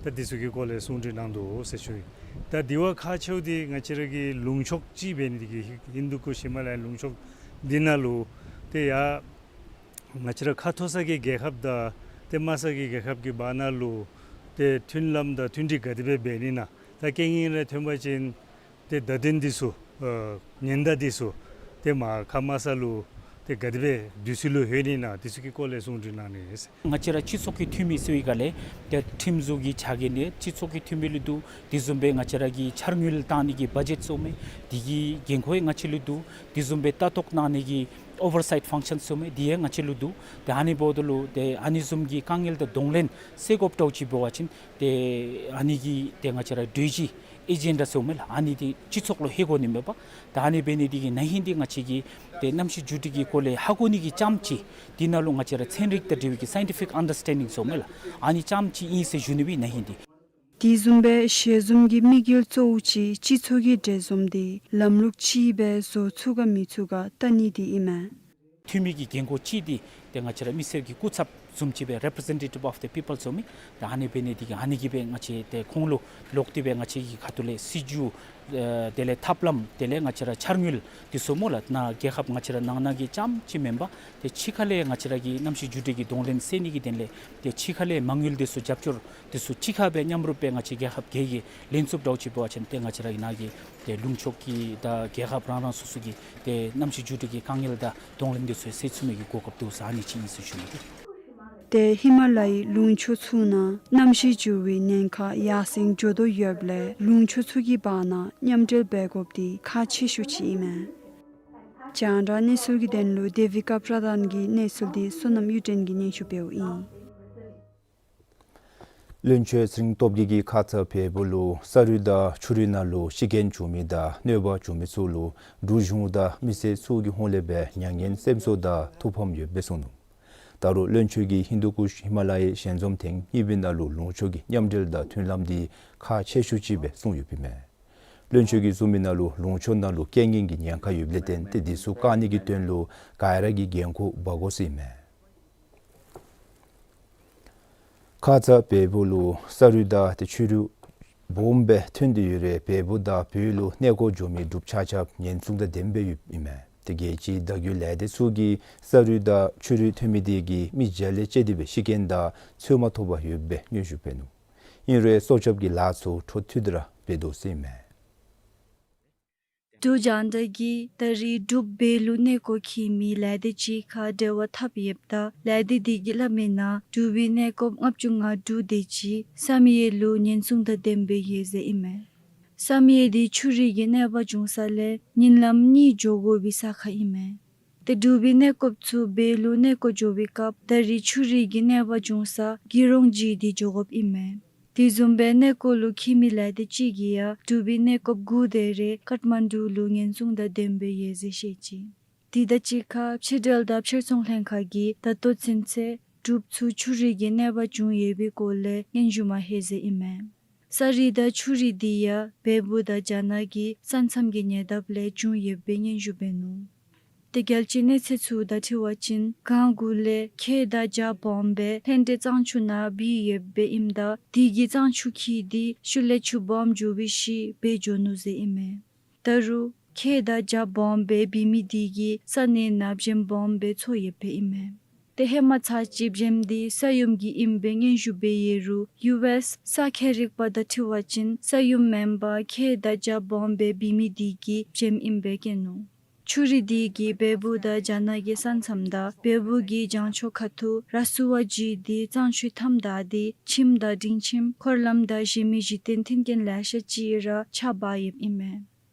ད་འདི་ཚུ་གི་སྐོར་ལས་གསུང་གྲོས་གནང་དོ་ཟེར་ཞུ་ཡི། ད་དེ་བ་ཁག་ཆེཝ་འདི་ང་བཅས་ར་གི་ལུང་ཕྱོགས་ཅིག་འབད་ནི་དེ་གིས་ཧིན་དུ་ཀུཤ་ཧི་མ་ལ་ཡ་ལུང་ཕྱོགས་འདི་ནང་ལུ་ཏེ་ཡ་ང་བཅས་ར་ཁ་མཐོ་ས་གི་རྒྱལ་ཁབ་དང་ཏེ་དམའ་ས་གི་རྒྱལ་ཁབ་ཀྱི་བར་ན་ལུ་ཏེ་མཐུན་ལམ་དང་མཐུན་སྒྲིག་ག་དེ་སྦེ་འབད་ནི་ན། ད་རྐྱེན་ངན་རེ་ཐོན་པ་ཅིན་ཏེ་བརྡ་དོན་འདི་ཚུ་ཨ་ཉེན་བརྡ་འདི་ཚུ་ཏེ་མར་ཁ་དམའ་ས་ལུ་ཏེ་ག་དེ་སྦེ་དུས་ཚོད་ལུ་ལྷོད་ནི་ན། འདི་ཚུ་གི་སྐོར་ལས་གསུང་གྲོས་གནང་ནི་ཟེར། ང་བཅས་ར་སྤྱི་ཚོགས་ཀྱི་འཐུས་མི་ཟེར་བའི་སྒང་ལས་ཏེ་ཁྲིམས་བཟོ་གི་བྱ་དགའ་ནི་སྤྱི་ཚོགས་ཀྱི་འཐུས་མི་ལུ་འདུག། དེ་བཟུམ་སྦེ་ང་བཅས་ར་གི་འཆར་དངུལ་བཏང་ནི་གི་བ་ཇེཊ་ཟེརཝ་མས། དེ་གི་འགན་ཁུར་ཡང་ང་བཅས་ལུ་འདུག། དེ་བཟུམ་སྦེ་ལྟ་རྟོག་གནང་ནི་གི་ཨོ་ཝར་སའིཊ་ཕང་ཤཱན་ཟེརཝ་མས། དེ་ཡང་ང་བཅས་ལུ་འདུག། ཏེ་ཨ་ནི་འབདཝ་ད་ལུ་ཏེ་ཨ་ནི་བཟུམ་གྱི་དཀའ་ངལ་དང་གདོང་ལེན་སེལ་དགོཔ་འདྲཝ་ཅིག་འབད་བ་ཅིན་ཏེ་ཨ་ནི་གི་ཏེ་ང་བཅས་ར་གྲོས་གཞི་ཨེ་ཇེན་ཌ་ཟེརཝ་མས་ལགས། ཨ་ནི་འདི་སྤྱི་ཚོགས་ལུ་ལྷོད་དགོ་ནི་མས་པ། ད་ཨ་ནི་འབད་ནི་འདི་གིས་ན་ཧིང་འདི་ང་བཅས་ཀྱིས་ཏེ་གནམ་གཤིས་འགྱུར་འགྲོས་ཀྱི་སྐོར་ལས་ཧ་གོ་ནི་གི་ཙམ་ཅིག་འདི་ནང་ལུ་ང་བཅས་ར་ཚན་རིག་དང་འབྲེལ་བའི་གི་སའིན་ཊི་ཕིག་ཨན་ཌར་སི་ཊེན་ཌིང་ཟེརཝ་མས་ལགས། ཨ་ནི་ཙམ་ཅིག་ཨིན་ཟེར་ཞུ་ནི་སྦེ་ན་ཧིང་འདི། དེ་བཟུམ་སྦེ་ཞལ་འཛོམས་ཀྱི་དམིགས་ཡུལ་གཙོ་བོ་ཅིག་སྤྱི་ཚོགས་ཀྱི་འབྲེལ་འཛོམས་འདི་ལམ་ལུགས་ཅིག་སྦེ་བཟོ་ཚུགས་ག་མི་ཚུགས་ག་བལྟ་ནི་འདི་ཨིན་མས། འཐུས་མི་གི་འགན་ཁུར་ཅིག་འདི་ཏེ་ང་བཅས་ར་མི་སེར་གྱི་སྐུ་ཚབ་བཟུམ་ཅིག་སྦེ་རེ་པི་རི་ཟེན་ཊེ་ཊིབ་ཨོཕ་ཛི་པི་པཱལ་ཟེརཝ་མས། ཏེ་ཨ་ནི་འབད་ནི་འདི་གིས་ཨ་ནི་གིས་སྦེ་ང་བཅས་ཏེ་ཁོང་ལུ་ལོག་སྟེ་སྦེ་ང་བཅས་ཀྱི་ཁ་ཐུག་ལས་སྲིད་བྱུས་ཨེ་དེ་ལས་ཐབས་ལམ་དེ་ལས་ང་བཅས་ར་འཆར་དངུལ་འདི་ཚུ་སྨོ་ལགས། ནཱ་རྒྱལ་ཁབ་ང་བཅས་ར་ནང་ན་གི་ཙམ་ཅིག་མེན་པར་ཏེ་ཕྱི་ཁ་ལས་ང་བཅས་ར་གི་གནམ་གཤིས་འགྱུར་འགྲོས་ཀྱི་གདོང་ལེན་སེལ་ནི་གི་དོན་ལས་ཏེ་ཕྱི་ཁ་ལས་མ་དངུལ་འདི་ཚུ་རྒྱབ་སྐྱོར་འདི་ཚུ་གཅིག་ཁར་སྦེ་མཉམ་རུབ་སྦེ་ང་བཅས་རྒྱལ་ཁབ་བརྒྱད་ཀྱིས་ལེན་ཚུགསཔ་འདྲཝ་ཅིག་འབད་བ་ཅིན་ཏེ་ང་བཅས་ར་གི་ནཱ་གི་ཏེ་ལུང་ཕྱོགས་ཀྱི་དང་རྒྱལ་ཁབ་རང་རང་སོ་སོ་གི་ཏེ་གནམ་གཤིས་འགྱུར་འགྲོས་ཀྱི་དཀའ་ངལ་དང་གདོང་ལེན་འདི་ཚུ་སེལ་ཚུགས་མི་གི་གོ་སྐབས་འདུག་ཟེར་ཨ་ནི་ཅིག་ཨིན་ཟེར་ཞུ་ནི་འདུག། ཏེ་ཧི་མ་ལ་ཡའི་ལུང་ཕྱོགས་ཚུ་ནང་གནམ་གཤིས་འགྱུར་བའི་ཉེན་ཁ་ཡར་སེང་འགྱོ་དོ་ཡོདཔ་ལས་ལུང་ཕྱོགས་ཚུ་གི་བར་ན་མཉམ་འབྲེལ་འབད་དགོཔ་འདི་ཁག་ཆེ་ཤོས་ཅིག་ཨིན་མས། རྒྱང་བསྒྲགས་གནས་ཚུལ་གྱི་དོན་ལུ་དེ་བི་ཀ་པྲ་དཱན་གྱི་གནས་ཚུལ་འདི་བསོད་ནམས་གཡུ་སྒྲོན་གྱིས་སྙན་ཞུ་འབདཝ་ཨིན། བློན་ཆོས་ཚེ་རིང་སྟོབས་རྒྱས་ཀྱིས་ཁ་ཙ་བལ་པོ་ལུ་ས་རུད་དང་ཆུ་རུད་ནང་ལུ་ཤི་རྐྱེན་བྱུང་མི་དང་གནོད་པ་བྱུང་མི་ཚུ་ལུ་འབྲུག་གཞུང་དང་མི་སེར་ཚུ་གི་ཧོངས་ལས་སྦེ་མྱ་ངན་སེམས་གསོ་དང་ཐུགས་ཕམ་ཡོདཔ་སྦེ་གསུངས་ནུག། ད་རུང་བློན་ཆོས་ཀྱིས་ཧིན་དུ་ཀུཤ་ཧི་མ་ལ་ཡའི་ཞལ་འཛོམས་ཐེངས་གཉིས་པའི་ནང་ལུ་ལུང་ཕྱོགས་ཀྱི་མཉམ་འབྲེལ་དང་མཐུན་ལམ་འདི་ཁག་ཆེ་ཤོས་ཅིག་སྦེ་གསུངས་ཡོདཔ་ཨིན་མས། བློན་ཆོས་ཀྱིས་གསུངས་མི་ནང་ལུ་ལུང་ཕྱོགས་ནང་ལུ་རྐྱེན་ངན་གྱི་ཉེན་ཁ་ཡོདཔ་ལས་བརྟེན་ཏེ་འདི་ཚུ་བཀག་ནི་གི་དོན་ལུ་ག་ར་གིས་འགན་ཁུར་འབག་དགོ་ཟེར་ཨིན་མས། ཁ་ཙ་བལ་པོ་ལུ་ས་རུད་དང་ཏེ་ཆུ་རུད་སྦོམ་སྦེ་ཐོན་ཏེ་ཡོད་རུང་བལ་པོ་དང་བོད་ལུ་གནས་སྐོར་འགྱོ་མི་འབྲུགཔ་ཆ་ཁྱབ་ཉེན་སྲུང་དང་ལྡནམ་སྦེ་ཡོདཔ་ཨིན་མས། ཏེ་རྒྱལ་སྤྱིའི་བརྡ་བརྒྱུད་ལས་སྡེ་ཚུ་གིས་ས་རུད་དང་ཆུ་རུད་ཐོན་མི་དེ་གིས་མི་བརྒྱ་ལས་བཅད་དེ་སྦེ་ཤི་རྐྱེན་དང་འཚོལ་མ་ཐོབ་པར་ཡོདཔ་སྦེ་སྙན་ཞུ་འབད་ནུག། ཨིན་རུང་སྲོག་སྐྱབས་ཀྱི་ལཱ་ཚུ་འཕྲོ་མཐུད་དེ་ར་འབད་དོ་ཟེར་ཨིན་མས། འབྲུག་རྒྱང་བསྒྲགས་ཀྱིས་ད་རིས་འབྲུག་བལ་ལུ་གནས་སྐོར་འཁྱིད་མི་ལས་སྡེ་ཅིག་ཁར་འབྲེལ་བ་འཐབ་ཡོདཔ་ད་ལས་སྡེ་དེ་གིས་སླབ་མི་ནང་འབྲུག་བལ་གནས་སྐོར་ལྔ་བཅུ་ང་དྲུག་དེ་ཅིག་བསམ་ཡས་ལུ་ཉེན་སྲུང་དང་ལྡནམ་སྦེ་ཡོད་ཟེར་ཨིན་མས། བསམ་ཡས་དེ་ཆུ་རུད་ཀྱི་གནོད་པ་བྱུང་ས་ལས་གཉིད་ལམ་གཉིས་འགྱོ་དགོ་པའི་ས་ཁར་ཨིན་མས། ཏེ་འབྲུག་བལ་གནས་སྐོརཔ་ཚུ་བལ་ལུ་གནས་སྐོར་འགྱོ་བའི་སྐབས་ད་རིས་ཆུ་རུད་ཀྱི་གནོད་པ་བྱུང་ས་གི་རོང་བརྗེ་སྟེ་འགྱོ་དགོཔ་ཨིན་མས། དེ་བཟུམ་སྦེ་གནས་སྐོར་ལུ་འཁྱིད་མི་ལས་སྡེ་ཅིག་གིས་ཡང་འབྲུག་བལ་གནས་སྐོརཔ་དགུ་དེ་རེ་ཀཏ་མན་ཌུ་ལུ་ཉེན་སྲུང་དང་ལྡནམ་སྦེ་ཡོད་ཟེར་བཤད་ཅི། དེ་དང་གཅིག་ཁར་ཕྱི་འབྲེལ་དང་ཕྱིར་ཚོང་ལྷན་ཁག་གིས་ད་ལྟོ་ཚུན་ཚོད་འབྲུགཔ་ཚུ་ཆུ་རུད་ཀྱི་གནོད་པ་བྱུང་ཡོད་པའི་སྐོར་ལས་སྙན་ཞུ་མ་ལྷོད་ཟེར་ཨིན་མས། ས་རུད་དང་ཆུ་རུད་དེ་ཡང་བལ་པོ་དང་རྒྱ་ནག་གི་ས་མཚམས་ཀྱི་ཉེ་འདབས་ལས་བྱུང་ཡོདཔ་སྦེ་སྙན་ཞུ་འབད་ནུག། ཏེ་རྒྱལ་སྤྱིའི་གནས་ཚད་ཚུ་དང་འཁྲིལ་བ་ཅིན་གངས་དགུ་ལས་ཁྱེགས་དང་རྒྱ་སྦོམ་སྦེ་ལྷུན་སྒྲུང་གཙང་ཆུ་ནང་བུད་ཡོདཔ་སྦེ་ཨིནམ་ད་དེ་གིས་གཙང་ཆུ་འཁྱིལ་ཏེ་ཤུལ་ལས་ཆུ་སྦོམ་འགྱོ་བའི་ཤུལ་སྦེ་འགྱོ་ནུག་ཟེར་ཨིན་མས། ད་རུང་ཁྱེགས་དང་རྒྱ་སྦོམ་སྦེ་བུད་མི་དེ་གིས་ས་གནས་ནང་བྱེམ་སྦོམ་སྦེ་ཚུད་ཡོདཔ་སྦེ་ཨིན་མས། ཏེ་ཧེ་མ་ཚར་གཅིག་བྱེམ་འདི་ས་ཡོམ་གྱིས་ཨིནམ་སྦེ་སྙན་ཞུ་འབད་ཡོད་རུང་ཡུ་ཨེསི་ས་ཁྱད་རིག་པ་དང་འཁྲིལ་བ་ཅིན་ས་ཡོམ་མེན་པར་ཁྱེགས་དང་རྒྱ་སྦོམ་སྦེ་འབད་མི་འདི་གིས་བྱེམ་ཨིནམ་སྦེ་བཀོད་ནུག། ཆུ་རུད་འདི་གིས་བལ་པོ་དང་རྒྱ་ནག་གི་ས་མཚམས་དང་བལ་པོ་གི་བྱང་ཕྱོགས་ཁ་ཐུག་ར་སུ་བ་བརྒྱུད་དེ་གཙང་ཆུ་མཐའམ་བདའ་སྟེ་ཁྱིམ་དང་སྒྲིང་ཁྱིམ་འཁོར་ལམ་དང་གཞན་མི་གཞི་རྟེན་མཐུན་རྐྱེན་ལེ་ཤ་ཅིག་ར་ཆག་འབག་ཡོདཔ་ཨིན་མས།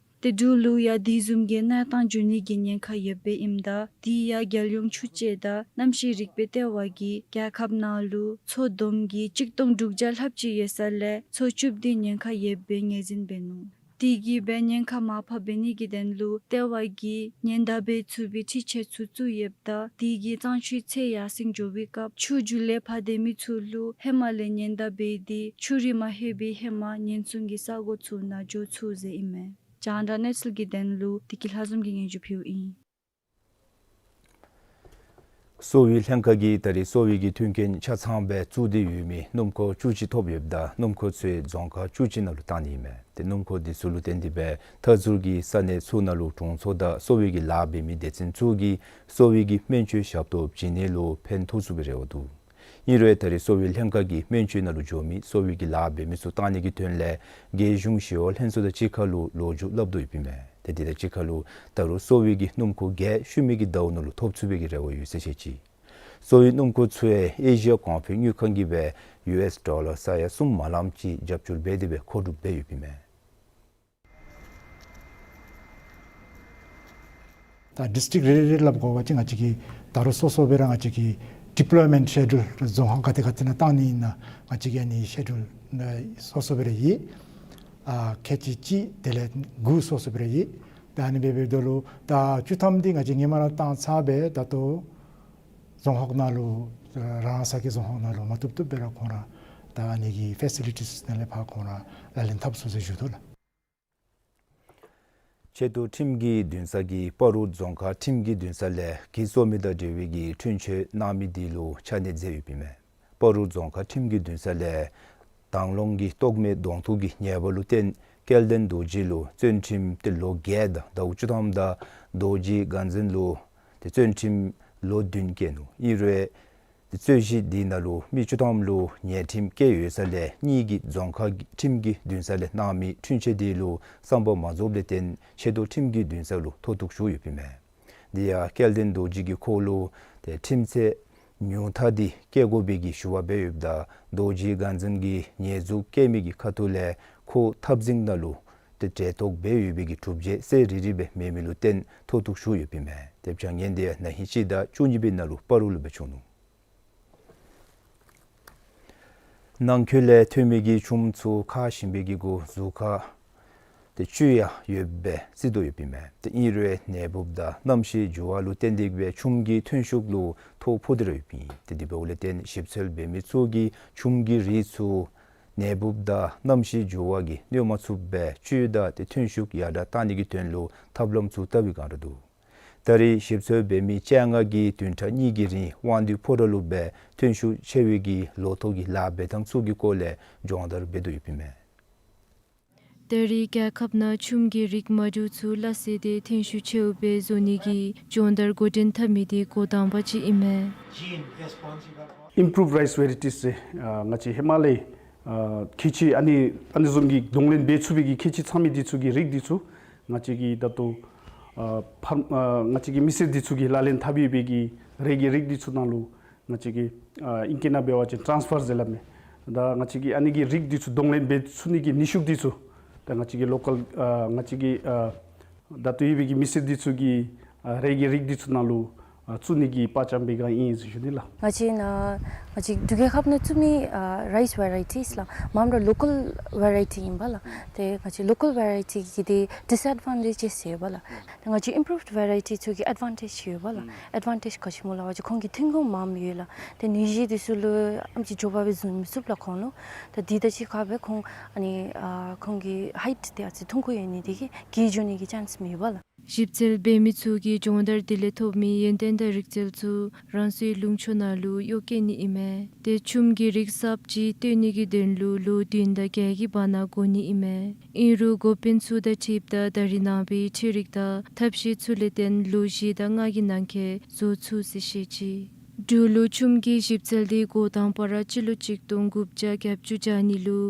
ཏེ་འབྲུག་ལུ་ཡང་དེ་བཟུམ་གྱི་གནས་སྟངས་འབྱུང་ནི་གི་ཉེན་ཁ་ཡོདཔ་སྦེ་ཨིནམ་ད་དེ་ཡང་རྒྱལ་ཡོངས་ཆུ་དཔྱད་དང་གནམ་གཤིས་རིག་པའི་ལྟེ་བ་གིས་རྒྱལ་ཁབ་ནང་ལུ་མཚོ་སྡོམ་གྱི་གཅིག་སྟོང་དྲུག་བརྒྱ་ལྷགཔ་ཅིག་ཡོད་ས་ལས་མཚོ་བཅུ་བདུན་ཉེན་ཁ་ཡོདཔ་སྦེ་ངོས་འཛིན་འབད་ནུག། དེ་གིས་སྦེ་ཉེན་ཁ་མར་ཕབ་འབད་ནི་གི་དོན་ལུ་ལྟེ་བ་གིས་ཉེན་བརྡ་འབད་ཚུགས་པའི་འཕྲུལ་ཆས་ཚུ་བཙུགས་ཡོདཔ་ད་དེ་གིས་གཙང་ཆུའི་ཚད་ཡར་སེང་འགྱོ་བའི་སྐབས་ཆུ་རྒྱུག་ལས་ཕར་སྡོད་མི་ཚུ་ལུ་ཧེ་མ་ལས་ཉེན་བརྡ་འབད་དེ་ཆུ་རུད་མ་ལྷོད་པའི་ཧེ་མ་ཉེན་སྲུང་གི་ས་གོ་ཚུ་ནང་འགྱོ་ཚུགས་ཟེར་ཨིན་མས། རྒྱང་བསྒྲགས་གནས་ཚུལ་གྱི་དོན་ལུ་བདེ་སྐྱིད་ལྷ་འཛོམས་ཀྱིས་སྙན་ཞུ་ཕུལཝ་ཨིན། གསོ་བའི་ལྷན་ཁག་གིས་ད་རེས་གསོ་བའི་གི་མཐུན་རྐྱེན་ཆ་ཚང་སྦེ་བཙུགས་ཏེ་ཡོད་མི་སྣུམ་འཁོར་བཅུ་གཅིག་ཐོབ་ཡོདཔ་ད་སྣུམ་འཁོར་ཚུ་རྫོང་ཁག་བཅུ་གཅིག་ནང་ལུ་བཏང་ནི་ཨིན་མས། ཏེ་སྣུམ་འཁོར་འདི་ཚུ་ལུ་བརྟེན་ཏེ་སྦེ་མཐའ་ཟུར་གྱི་ས་གནས་ཚུ་ནང་ལུ་དྲུང་འཚོ་དང་གསོ་བའི་གི་ལཱ་འབད་མི་སྡེ་ཚན་ཚུ་གིས་གསོ་བའི་གི་སྨན་བཅོས་ཞབས་ཏོག་བྱིན་ནི་ལུ་ཕན་ཐོགས་ཚུགས་པའི་རེ་བ་འདུག། ཨིན་རུང་ད་རེས་གསོ་བའི་ལྷན་ཁག་གི་སྨན་བཅོས་ནང་ལུ་འགྱོ་མི་གསོ་བའི་གི་ལཱ་འབད་མི་ཚུ་བཏང་ནི་གི་དོན་ལས་རྒྱལ་གཞུང་ཞི་གཡོག་ལྷན་ཚོགས་དང་གཅིག་ཁར་ལུ་ལོ་རྒྱུས་སླབ་དོ་ཡོདཔ་ཨིན་མས། ཏེ་དེ་དང་གཅིག་ཁར་ལུ་ད་རུང་གསོ་བའི་གི་སྣུམ་འཁོར་གྱལ་ཤུལ་མའི་གི་ཟླཝ་ནང་ལུ་ཐོབ་ཚུགས་པའི་གི་རེ་བ་ཡོད་ཟེར་བཤད་ཅི། གསོ་བའི་སྣུམ་འཁོར་ཚུ་ཡང་ཨེ་ཤི་ཡ་གོང་འཕེལ་དངུལ་ཁང་གིས་སྦེ་ཡུ་ཨེསི་ཌོ་ལར་ས་ཡ་གསུམ་མ་ལངམ་ཅིག་རྒྱབ་སྐྱོར་འབད་དེ་སྦེ་མཁོ་སྒྲུབ་འབད་ཡོདཔ་ཨིན་མས། ད་ཌིསི་ཊིཀ་རེ་རེ་སླབ་དགོ་པ་ཅིན་ང་བཅས་ཀྱིས་ད་རུང་སོ་སོ་སྦེ་ར་ང་བཅས་ཀྱི་ཌི་པོལོའི་མེནཊ་ཤེ་ཌུལ་རྫོང་ཁག་ག་དེ་ག་དེ་ནང་བཏང་ནི་ཨིན་ན་ང་བཅས་ཀྱིས་ཨ་ནི་ཤེ་ཌུལ་སོ་སོ་སྦེ་ར་ཡོད། ཨ་ཁལ་གཅིག་གཅིག་དེ་ལས་དགུ་སོ་སོ་སྦེ་ར་ཡོད། ད་ཨ་ནི་སྦེ་འབདཝ་ད་ལུ་ད་བཅུ་ཐམ་འདི་ང་བཅས་ཧེ་མ་ར་བཏང་ཚར་སྦེ་ད་ལྟོ་རྫོང་ཁག་ནང་ལུ་རང་ས་གི་རྫོང་ཁག་ནང་ལུ་མ་བཏུབ་བཏུབ་སྦེ་ར་ཁོང་ར་ད་ཨ་ནི་གི་ཕེ་སི་ལི་ཊིས་ནང་ལས་ཕར་ཁོང་ར་ལག་ལེན་འཐབ་ཚུགས་ཟེར་ཞུ་དོ་ལགས། ཆེ་མཐོ་ཁྲིམས་ཀྱི་འདུན་ས་གིས་སྤ་རོ་རྫོང་ཁག་ཁྲིམས་ཀྱི་འདུན་ས་ལས་གྱི་གསོ་མི་དང་འབྲེལ་བའི་གི་འཁྲུན་ཆོད་གནང་མི་འདི་ལུ་ཆ་གནས་མཛད་ཡོདཔ་ཨིན་མས། སྤ་རོ་རྫོང་ཁག་ཁྲིམས་ཀྱི་འདུན་ས་ལས་དང་བླངས་ཀྱི་ལྟོགས་སྨྲའི་གདོང་ཐུག་གི་ཉེས་པ་ལུ་བརྟེན་སྐལ་ལྡན་རྡོ་རྗེ་ལུ་བཙོན་ཁྲིམས་ཏེ་ལོ་བརྒྱད་དང་ཟླཝ་བཅུ་ཐམ་དང་རྡོ་རྗེ་དགའ་འཛིན་ལུ་ཏེ་བཙོན་ཁྲིམས་ལོ་བདུན་བཀལ་ནུག། ཨིན་རུང་ཏེ་རྩོད་གཞི་འདི་ནང་ལུ་མི་བཅུ་ཐམ་ལུ་ཉེས་ཁྲིམས་བཀལ་ཡོད་ས་ལས་གཉིས་ཀྱིས་རྫོང་ཁག་ཁྲིམས་ཀྱི་འདུན་ས་ལས་གནང་མི་འཁྲུན་ཆོད་འདི་ལུ་བསམ་པ་མ་རྫོགསཔ་ལས་བརྟེན་ཆེ་མཐོ་ཁྲིམས་ཀྱི་འདུན་ས་ལུ་མཐོ་གཏུགས་ཞུ་ཡོདཔ་ཨིན་མས། དེ་ཡང་སྐལ་ལྡན་རྡོ་རྗེ་གིས་ཁོ་ལུ་ཏེ་ཁྲིམས་ཚད་ཉུང་མཐའ་འདི་བཀལ་དགོ་པའི་གི་ཞུ་བ་འབད་ཡོདཔ་ད་རྡོ་རྗེ་དགའ་འཛིན་གྱིས་ཉེས་འཛུགས་བཀལ་མི་གི་ཁ་ཐུག་ལས་ཁོ་འཐབ་འཛིང་ནང་ལུ་ཏེ་གྲལ་གཏོགས་འབད་ཡོད་པའི་གི་གྲུབ་འབྲས་གསལ་རི་རི་སྦེ་མེད་མི་ལུ་བརྟེན་མཐོ་གཏུགས་ཞུ་ཡོདཔ་ཨིན་མས། ཏེ་བྱ་ངན་འདི་ཡང་ན་ཧིང་སྤྱི་ཟླ་བཅུ་གཉིས་པའི་ནང་ལུ་སྤ་རོ་ལུ་འབད་བྱུང་ནུག། ནང་འཁོད་ལས་ཐོན་མི་གི་ཆུམ་ཚུ་ཁ་ཞིམ་པའི་གི་གུ་གཟུགས་ཁར་ཏེ་བཅུད་ཡང་ཡོདཔ་སྦེ་བརྩི་དོ་ཡོདཔ་ཨིན་མས། ཏེ་ཨིན་རུང་ནད་འབུབ་དང་གནམ་གཤིས་འགྱུར་བ་ལུ་བརྟེན་ཏེ་གིས་སྦེ་ཆུམ་གྱི་ཐོན་ཤུགས་ལུ་ཐོ་ཕོག་སྟེ་ར་ཡོདཔ་ཨིན། ཏེ་དེ་འབདཝ་ལས་བརྟེན་ཞིབ་འཚོལ་འབད་མི་ཚུ་གིས་ཆུམ་གྱི་རིགས་ཚུ་ནད་འབུབ་དང་གནམ་གཤིས་འགྱུར་བ་གིས་གནོད་མ་ཚུགསཔ་སྦེ་བཅུད་དང་ཏེ་ཐོན་ཤུགས་ཡར་དྲག་བཏང་ནི་གི་དོན་ལུ་ཐབས་ལམ་ཚུ་བལྟ་བའི་བསྒང་ར་འདུག། ད་རེས་ཞིབ་འཚོལ་འབད་མི་བཅོ་ལྔ་གིས་བདུན་ཕྲག་གཉིས་ཀྱི་རིང་དབང་འདུས་ཕོ་བྲང་ལུ་སྦེ་ཐོན་ཤུགས་ཆེ་བའི་གི་ལོ་ཐོག་གི་ལཱ་འབད་ཐངས་ཚུ་གི་སྐོར་ལས་སྦྱོང་བརྡར་འབད་དོ་ཡོདཔ་ཨིན་མས། ད་རེས་རྒྱལ་ཁབ་ནང་ཆུམ་གྱི་རིགས་མ་འདྲཝ་ཚུ་སླ་བསྲེ་སྟེ་ཐོན་ཤུགས་ཆེཝ་སྦེ་བཟོ་ནི་གི་སྦྱོང་བརྡར་འགོ་འདྲེན་འཐབ་མི་འདི་འགོ་དང་པ་ཅིག་ཨིན་མས། Improved rice varieties ཟེར་ཨ་ང་བཅས་ཧེ་མ་ལས་ཨ་ཁྱད་ཆོས་ཨ་ནི་ཨ་ནི་བཟུམ་གྱི་གདོང་ལེན་འབད་ཚུགས་པའི་གི་ཁྱད་ཆོས་ཚང་མི་འདི་ཚུ་གི་རིགས་འདི་ཚུ་ང་བཅས་ཀྱི་ད་ལྟོ་ཨ་ཕར་ཨ་ང་བཅས་ཀྱི་མི་སེར་འདི་ཚུ་གིས་ལག་ལེན་འཐབ་ཡོད་པའི་གི་རས་ཀྱི་རིགས་འདི་ཚུ་ནང་ལུ་ང་བཅས་ཀྱིས་ཨ་ཨིང་སྐད་ནང་འབད་བ་ཅིན་ཊཱནསི་ཕར་ཟེར་སླབ་མས། ད་ང་བཅས་ཀྱིས་ཨ་ནི་གི་རིགས་འདི་ཚུ་གདོང་ལེན་འབད་ཚུགས་ནི་གི་ནུས་ཤུགས་འདི་ཚུ་ད་ང་བཅས་ཀྱི་ལོ་ཀཱལ་ཨ་ང་བཅས་ཀྱི་ཨ་ད་ལྟོ་ཡོད་པའི་གི་མི་སེར་འདི་ཚུ་གིས་ཨ་རས་ཀྱི་རིགས་འདི་ཚུ་ནང་ལུ་ཨ་བཙུགས་ནི་གི་དཔའ་བཅམ་པའི་བསྒང་ཨིན་ཟེར་ཞུ་ནི་ལགས། ང་བཅས་ནཱ་ང་བཅས་འབྲུག་རྒྱལ་ཁབ་ནང་བཙུགས་མི་ཨ་རའིསི་ཝེ་རའི་ཊིས་ལགས་མངམ་ར་ལོ་ཀཱལ་ཝེ་རའི་ཊི་ཨིན་པས་ལགས། ཏེ་ང་བཅས་ལོ་ཀཱལ་ཝེ་རའི་ཊི་གི་ཏེ་ཌིསི་ཨེཌ་ཝན་ཊེཇ་ཅིག་ཡོད་པས་ལགས། ང་བཅས་ཨིམ་པུརུབཌ་ཝེ་རའི་ཊི་ཚུ་གི་ཨེཌ་ཝན་ཊེཇ་ཡོད་པས་ལགས། ཨེཌ་ཝན་ཊེཇ་ག་ཅི་སྨོ་ལགས་པ་ཅིན་ཁོང་གི་ཐོན་ཁུངས་མངམ་ཡོད་ལགས། ཏེ་ནད་གཞི་འདི་ཚུ་ལུ་ཨེམ་ཅིག་འབྱོར་བ་སྦེ་བཟུང་མི་ཚུགས་ལགས་ཁོང་ལུ། ཏེ་འདི་དང་གཅིག་ཁར་སྦེ་ཁོང་ཨ་ནི་ཨ་ཁོང་གི་ཧའིཊ་འདི་ཨ་ཙི་ཐུང་ཀུ་ཡོད་ནི་འདི་གིས་རྒས་འགྱོ་ནི་གི་ཅཱནསི་མེད་པས་ལགས། ཞིབ་འཚོལ་འབད་མི་ཚུ་གིས་སྦྱོང་བརྡར་འདི་ལས་ཐོབ་མི་ཡོན་ཏན་དང་རིག་རྩལ་ཚུ་རང་སོའི་ལུང་ཕྱོགས་ནང་ལུ་གཡོག་བཀོལ་ནི་ཨིན་མས། ཏེ་ཆུམ་གྱི་རིགས་གསརཔ་ཅིག་བཏོན་ནི་གི་དོན་ལུ་ལོ་བདུན་དང་བརྒྱད་ཀྱི་བར་ན་འགོར་ནི་ཨིན་མས། ཨིན་རུང་འགོ་དཔོན་ཚུ་དང་འཁྲིལཝ་ད་ད་རེས་ནངས་པའི་འཕྲུལ་རིག་དང་ཐབས་ཤེས་ཚུ་ལས་བརྟེན་ལོ་བཞི་དང་ལྔ་གི་ནང་འཁོད་བཟོ་ཚུགས་ཟེར་བཤད་ཅི། འབྲུག་ལུ་ཆུམ་གྱི་ཞིབ་འཚོལ་འདི་འགོ་དང་པ་ར་སྤྱི་ལོ་གཅིག་སྟོང་དགུ་བརྒྱ་བརྒྱད་ཅུ་གྱ་གཉིས་ལུ་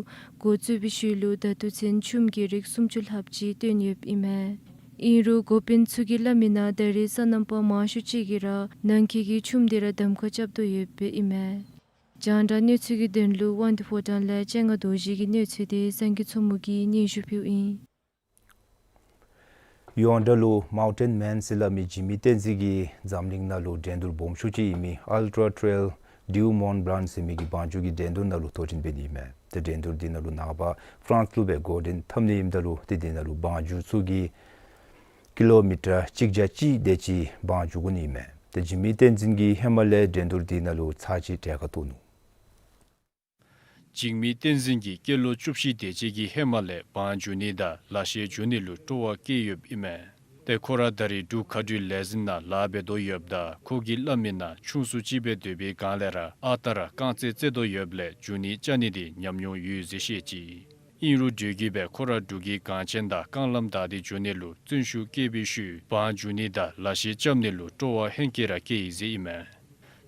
འགོ་བཙུགས་པའི་ཤུལ་ལུ་ད་ལྟོ་ཚུན་ཆུམ་གྱི་རིགས་སུམ་ཅུ་ལྷགཔ་ཅིག་བཏོན་ཡོདཔ་ཨིན་མས། ཨིན་རུང་འགོ་དཔོན་ཚུ་གིས་སླབ་མི་ནང་ད་རེས་སོ་ནམ་པ་མང་ཤོས་ཅིག་གིས་ར་ནང་འཁོད་ཀྱི་ཆུམ་འདི་ར་གདམ་ཁ་རྐྱབ་དོ་ཡོདཔ་ཨིན་མས། རྒྱང་བསྒྲགས་གནས་ཚུལ་གྱི་དོན་ལུ་དབང་འདུས་ཕོ་བྲང་ལས་སྤྱན་སྔ་རྡོ་རྗེ་གི་གནས་ཚུལ་འདི་སངས་རྒྱས་མཚོ་མོ་གིས་སྙན་ཞུ་ཕུལཝ་ཨིན། ཡོངས་གྲགས་ལུ་མའུན་ཊེན་མེན་ཟེར་སླབ་མི་འཇིགས་མེད་བསྟན་འཛིན་གྱིས་འཛམ་གླིང་ནང་ལུ་འགྲན་བསྡུར་སྦོམ་ཤོས་ཅིག་ཨིན་མི་ཨལ་ཊ་ར་ཊེལ་ཌུ་མོན་བླཱན་ཟེར་མི་གི་བང་རྒྱུག་གི་འགྲན་བསྡུར་ནང་ལུ་དོ་འགྲན་འབད་ནི་ཨིན་མས། ཏེ་འགྲན་བསྡུར་འདི་ནང་ལུ་ནངས་པ་ཕ་རན་སི་ལུ་སྦེ་འགོ་འདྲེན་འཐབ་ནི་ཨིནམ་ད་ལུ་ཏེ་འདི་ནང་ལུ་བང་རྒྱུག་ཚུ་གིས་ཀི་ལོ་མི་ཊར་གཅིག་བརྒྱ་གཅིག་དེ་ཅིག་བང་རྒྱུག་དགོ་ནི་ཨིན་མས། ཏེ་འཇིགས་མེད་བསྟན་འཛིན་གྱིས་ཧེ་མ་ལས་འགྲན་བསྡུར་འདི་ནང་ལུ་ཚར་གཅིག་གྲལ་ཁར་གཏོགས་ནུག། འཇིགས་མེད་བསྟན་འཛིན་གྱིས་སྐྱེས་ལོ་བཅུ་བཞི་དེ་ཅིག་གི་ཧེ་མ་ལས་བང་རྒྱུག་ནི་དང་ལ་ཤས་རྒྱུག་ནི་ལུ་སྤྲོ་བ་བསྐྱེད་ཡོདཔ་ཨིན་མས། ཏེ་ཁོ་ར་ད་རེས་འབྲུག་མཁའ་འགྲུལ་ལས་འཛིན་ནང་ལཱ་འབད་དོ་ཡོདཔ་ད་ཁོ་གིས་སླབ་མི་ནང་ཆུང་སུ་ཅིག་སྦེ་སྡོད་པའི་སྒང་ལས་ར་ཨ་རྟག་ར་རྐང་རྩེད་རྩེད་དོ་ཡོདཔ་ལས་རྒྱུག་ནི་རྐྱབ་ནི་འདི་ཉམས་མྱོང་ཡོད་ཟེར་བཤད་ཅི། ཨིན་རུང་དུས་རྒྱུན་སྦེ་ཁོ་ར་འབྲུག་གི་འགངས་ཆེན་དང་རྐང་ལམ་བདའ་སྟེ་རྒྱུག་ནི་ལུ་བརྩོན་ཤུགས་བསྐྱེད་པའི་ཤུལ་བང་རྒྱུག་ནི་དང་ལ་ཤས་རྐྱབ་ནི་ལུ་སྤྲོ་བ་ཧེང་སྐལ་ར་བསྐྱེད་ཡི་ཟེར་ཨིན་མས།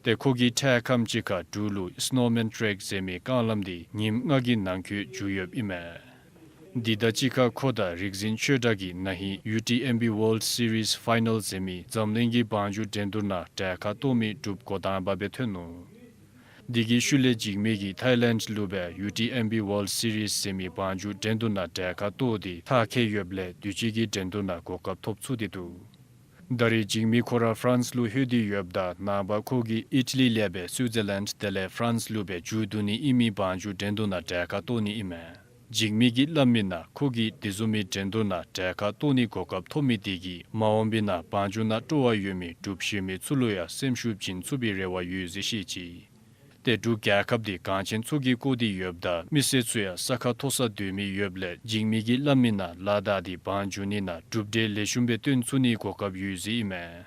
ཏེ་ཁོ་གིས་འཕྲལ་ཁམས་ཅིག་ཁར་འབྲུག་ལུ་སི་ནོ་མེན་ཊེ་རེཀ་ཟེར་མི་རྐང་ལམ་འདི་ཉིནམ་ལྔ་གི་ནང་འཁོད་རྒྱུག་ཡོདཔ་ཨིན་མས། འདི་དང་གཅིག་ཁར་ཁོ་དང་རིག་འཛིན་ཆོས་གྲགས་ཀྱིས་ན་ཧིང་ཡུ་ཊི་ཨེམ་བི་ཝཱལཌ་སི་རིསི་ཕའི་ནཱལ་ཟེར་མི་འཛམ་གླིང་གི་བང་རྒྱུག་འགྲན་བསྡུར་ནང་གྲལ་ཁར་གཏོགས་མི་གྲུབ་འགོ་དང་པ་སྦེ་ཐོན་ནུག། འདི་གི་ཤུལ་ལས་འཇིགས་མེད་ཀྱིས་ཐའི་ལེནཌ་ལུ་སྦེ་ཡུ་ཊི་ཨེམ་བི་ཝཱལཌ་སི་རིསི་ཟེར་མི་བང་རྒྱུག་འགྲན་བསྡུར་ནང་གྲལ་ཁར་གཏོགས་ཏེ་མཐར་འཁྱོལ་ཡོདཔ་ལས་དུས་ཅི་གི་འགྲན་བསྡུར་ནང་གོ་སྐབས་ཐོབ་ཚུགས་ཏེ་འདུག། ད་རེས་འཇིགས་མེད་ཁོ་ར་ཕ་རན་སི་ལུ་ལྷོད་དེ་ཡོདཔ་ད་ནངས་པ་ཁོ་གིས་ཨི་ཊ་ལི་ལས་སྦེ་སུའི་ཛར་ལེནཌ་དེ་ལས་ཕ་རན་སི་ལུ་སྦེ་མཇུག་བསྡུ་ནི་ཨིན་མི་བང་རྒྱུག་འགྲན་བསྡུར་ནང་གྲལ་ཁར་གཏོགས་ནི་ཨིན་མས། འཇིགས་མེད་ཀྱིས་སླབ་མི་ནང་ཁོ་གིས་དེ་བཟུམ་མའི་འགྲན་བསྡུར་ནང་གྲལ་ཁར་གཏོགས་ནི་གོ་སྐབས་ཐོབ་མི་དེ་གིས་མ་འོངས་པའི་ནང་བང་རྒྱུག་ནང་སྤྲོ་བ་ཡོད་མི་འབྲུགཔ་གཞན་མི་ཚུ་ལུ་ཡང་སེམས་ཤུགས་བྱིན་ཚུགས་པའི་རེ་བ་ཡོད་ཟེར་བཤད་ཅི། ཏེ་འབྲུག་རྒྱལ་ཁབ་འདི་འགངས་ཆེན་ཚུ་གིས་བསྐོར་ཏེ་ཡོདཔ་ད་མི་སེར་ཚུ་ཡང་ས་ཁ་མཐོ་སར་སྡོད་མི་ཡོདཔ་ལས་འཇིགས་མེད་ཀྱིས་སླབ་མི་ནང་ལ་དྭགས་འདི་བང་རྒྱུག་ནི་ནང་གྲུབ་འབྲས་ལེགས་ཤོམ་སྦེ་སྟོན་ཚུགས་ནིའི་གོ་སྐབས་ཡོད་ཟེར་ཨིན་མས།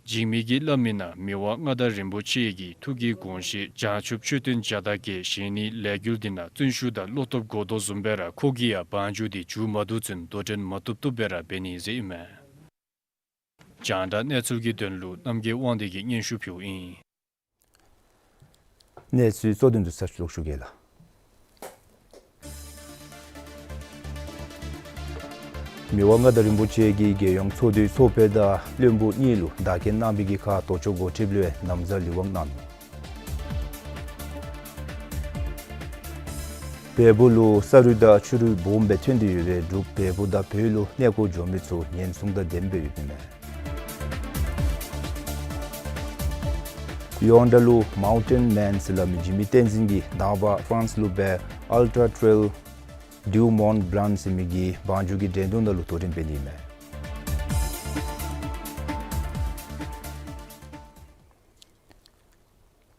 འཇིགས་མེད་ཀྱིས་སླབ་མི་ནང་མི་དབང་མངའ་བདག་རིན་པོ་ཆེ་གིས་ཐུགས་ཀྱི་དགོངས་བཞེད་བྱང་ཆུབ་མཆོད་རྟེན་བརྒྱ་དང་བརྒྱད་བཞེངས་ནིའི་ལས་འགུལ་འདི་ནང་བརྩོན་ཤུགས་དང་བློ་སྟོབས་དགོ་དོ་བཟུམ་སྦེ་ར་ཁོ་གིས་ཡང་བང་རྒྱུག་འདི་མཇུག་མ་བསྡུ་ཚུན་དོ་འགྲན་མ་བཏུབ་བཏུབ་སྦེ་ར་འབད་ནི་ཟེར་ཨིན་མས། རྒྱང་བསྒྲགས་གནས་ཚུལ་གྱི་དོན་ལུ་རྣམ་རྒྱལ་དབང་འདུས་ཀྱིས་སྙན་ཞུ་ཕུལཝ་ཨིན། གནས་ཚུལ་གཙོ་དོན་དུ་ཚར་ཞུ་ཞུ་གེ་ལགས། མི་དབང་མངའ་བདག་རིན་པོ་ཆེ་གིས་རྒྱལ་ཡོངས་ཚོགས་འདུའི་ཚོགས་པ་དང་བློན་པོ་གཉིས་ལུ་བདག་རྐྱེན་གནང་བའི་གི་ཁར་དོལ་ལྕོག་འགོ་ཁྲིདཔ་ལུ་ཡང་ན་བཟའ་ལི་དབང་གནང་ནུག། བལ་པོ་ལུ་ས་རུད་དང་ཆུ་རུད་སྦོམ་སྦེ་ཐོན་ཏེ་ཡོད་པའི་འབྲུག་བལ་པོ་དང་བོད་ལུ་གནས་སྐོར་འགྱོ་མི་ཚུ་ཉེན་སྲུང་དང་ལྡནམ་སྦེ་ཡོདཔ་ཨིན་མས། ཡོངས་གྲགས་ལུ་མའུན་ཊེན་མེན་ཟེར་སླབ་མི་འཇིགས་མེད་བསྟན་འཛིན་གྱིས་ནངས་པ་ཕ་རན་སི་ལུ་སྦེ་ཨལ་ཊ་ར་ཊེལ་ཌུ་མོན་བླཱན་ཟེར་མི་གི་བང་རྒྱུག་གི་འགྲན་བསྡུར་ནང་ལུ་དོ་འགྲན་འབད་ནི་ཨིན་མས།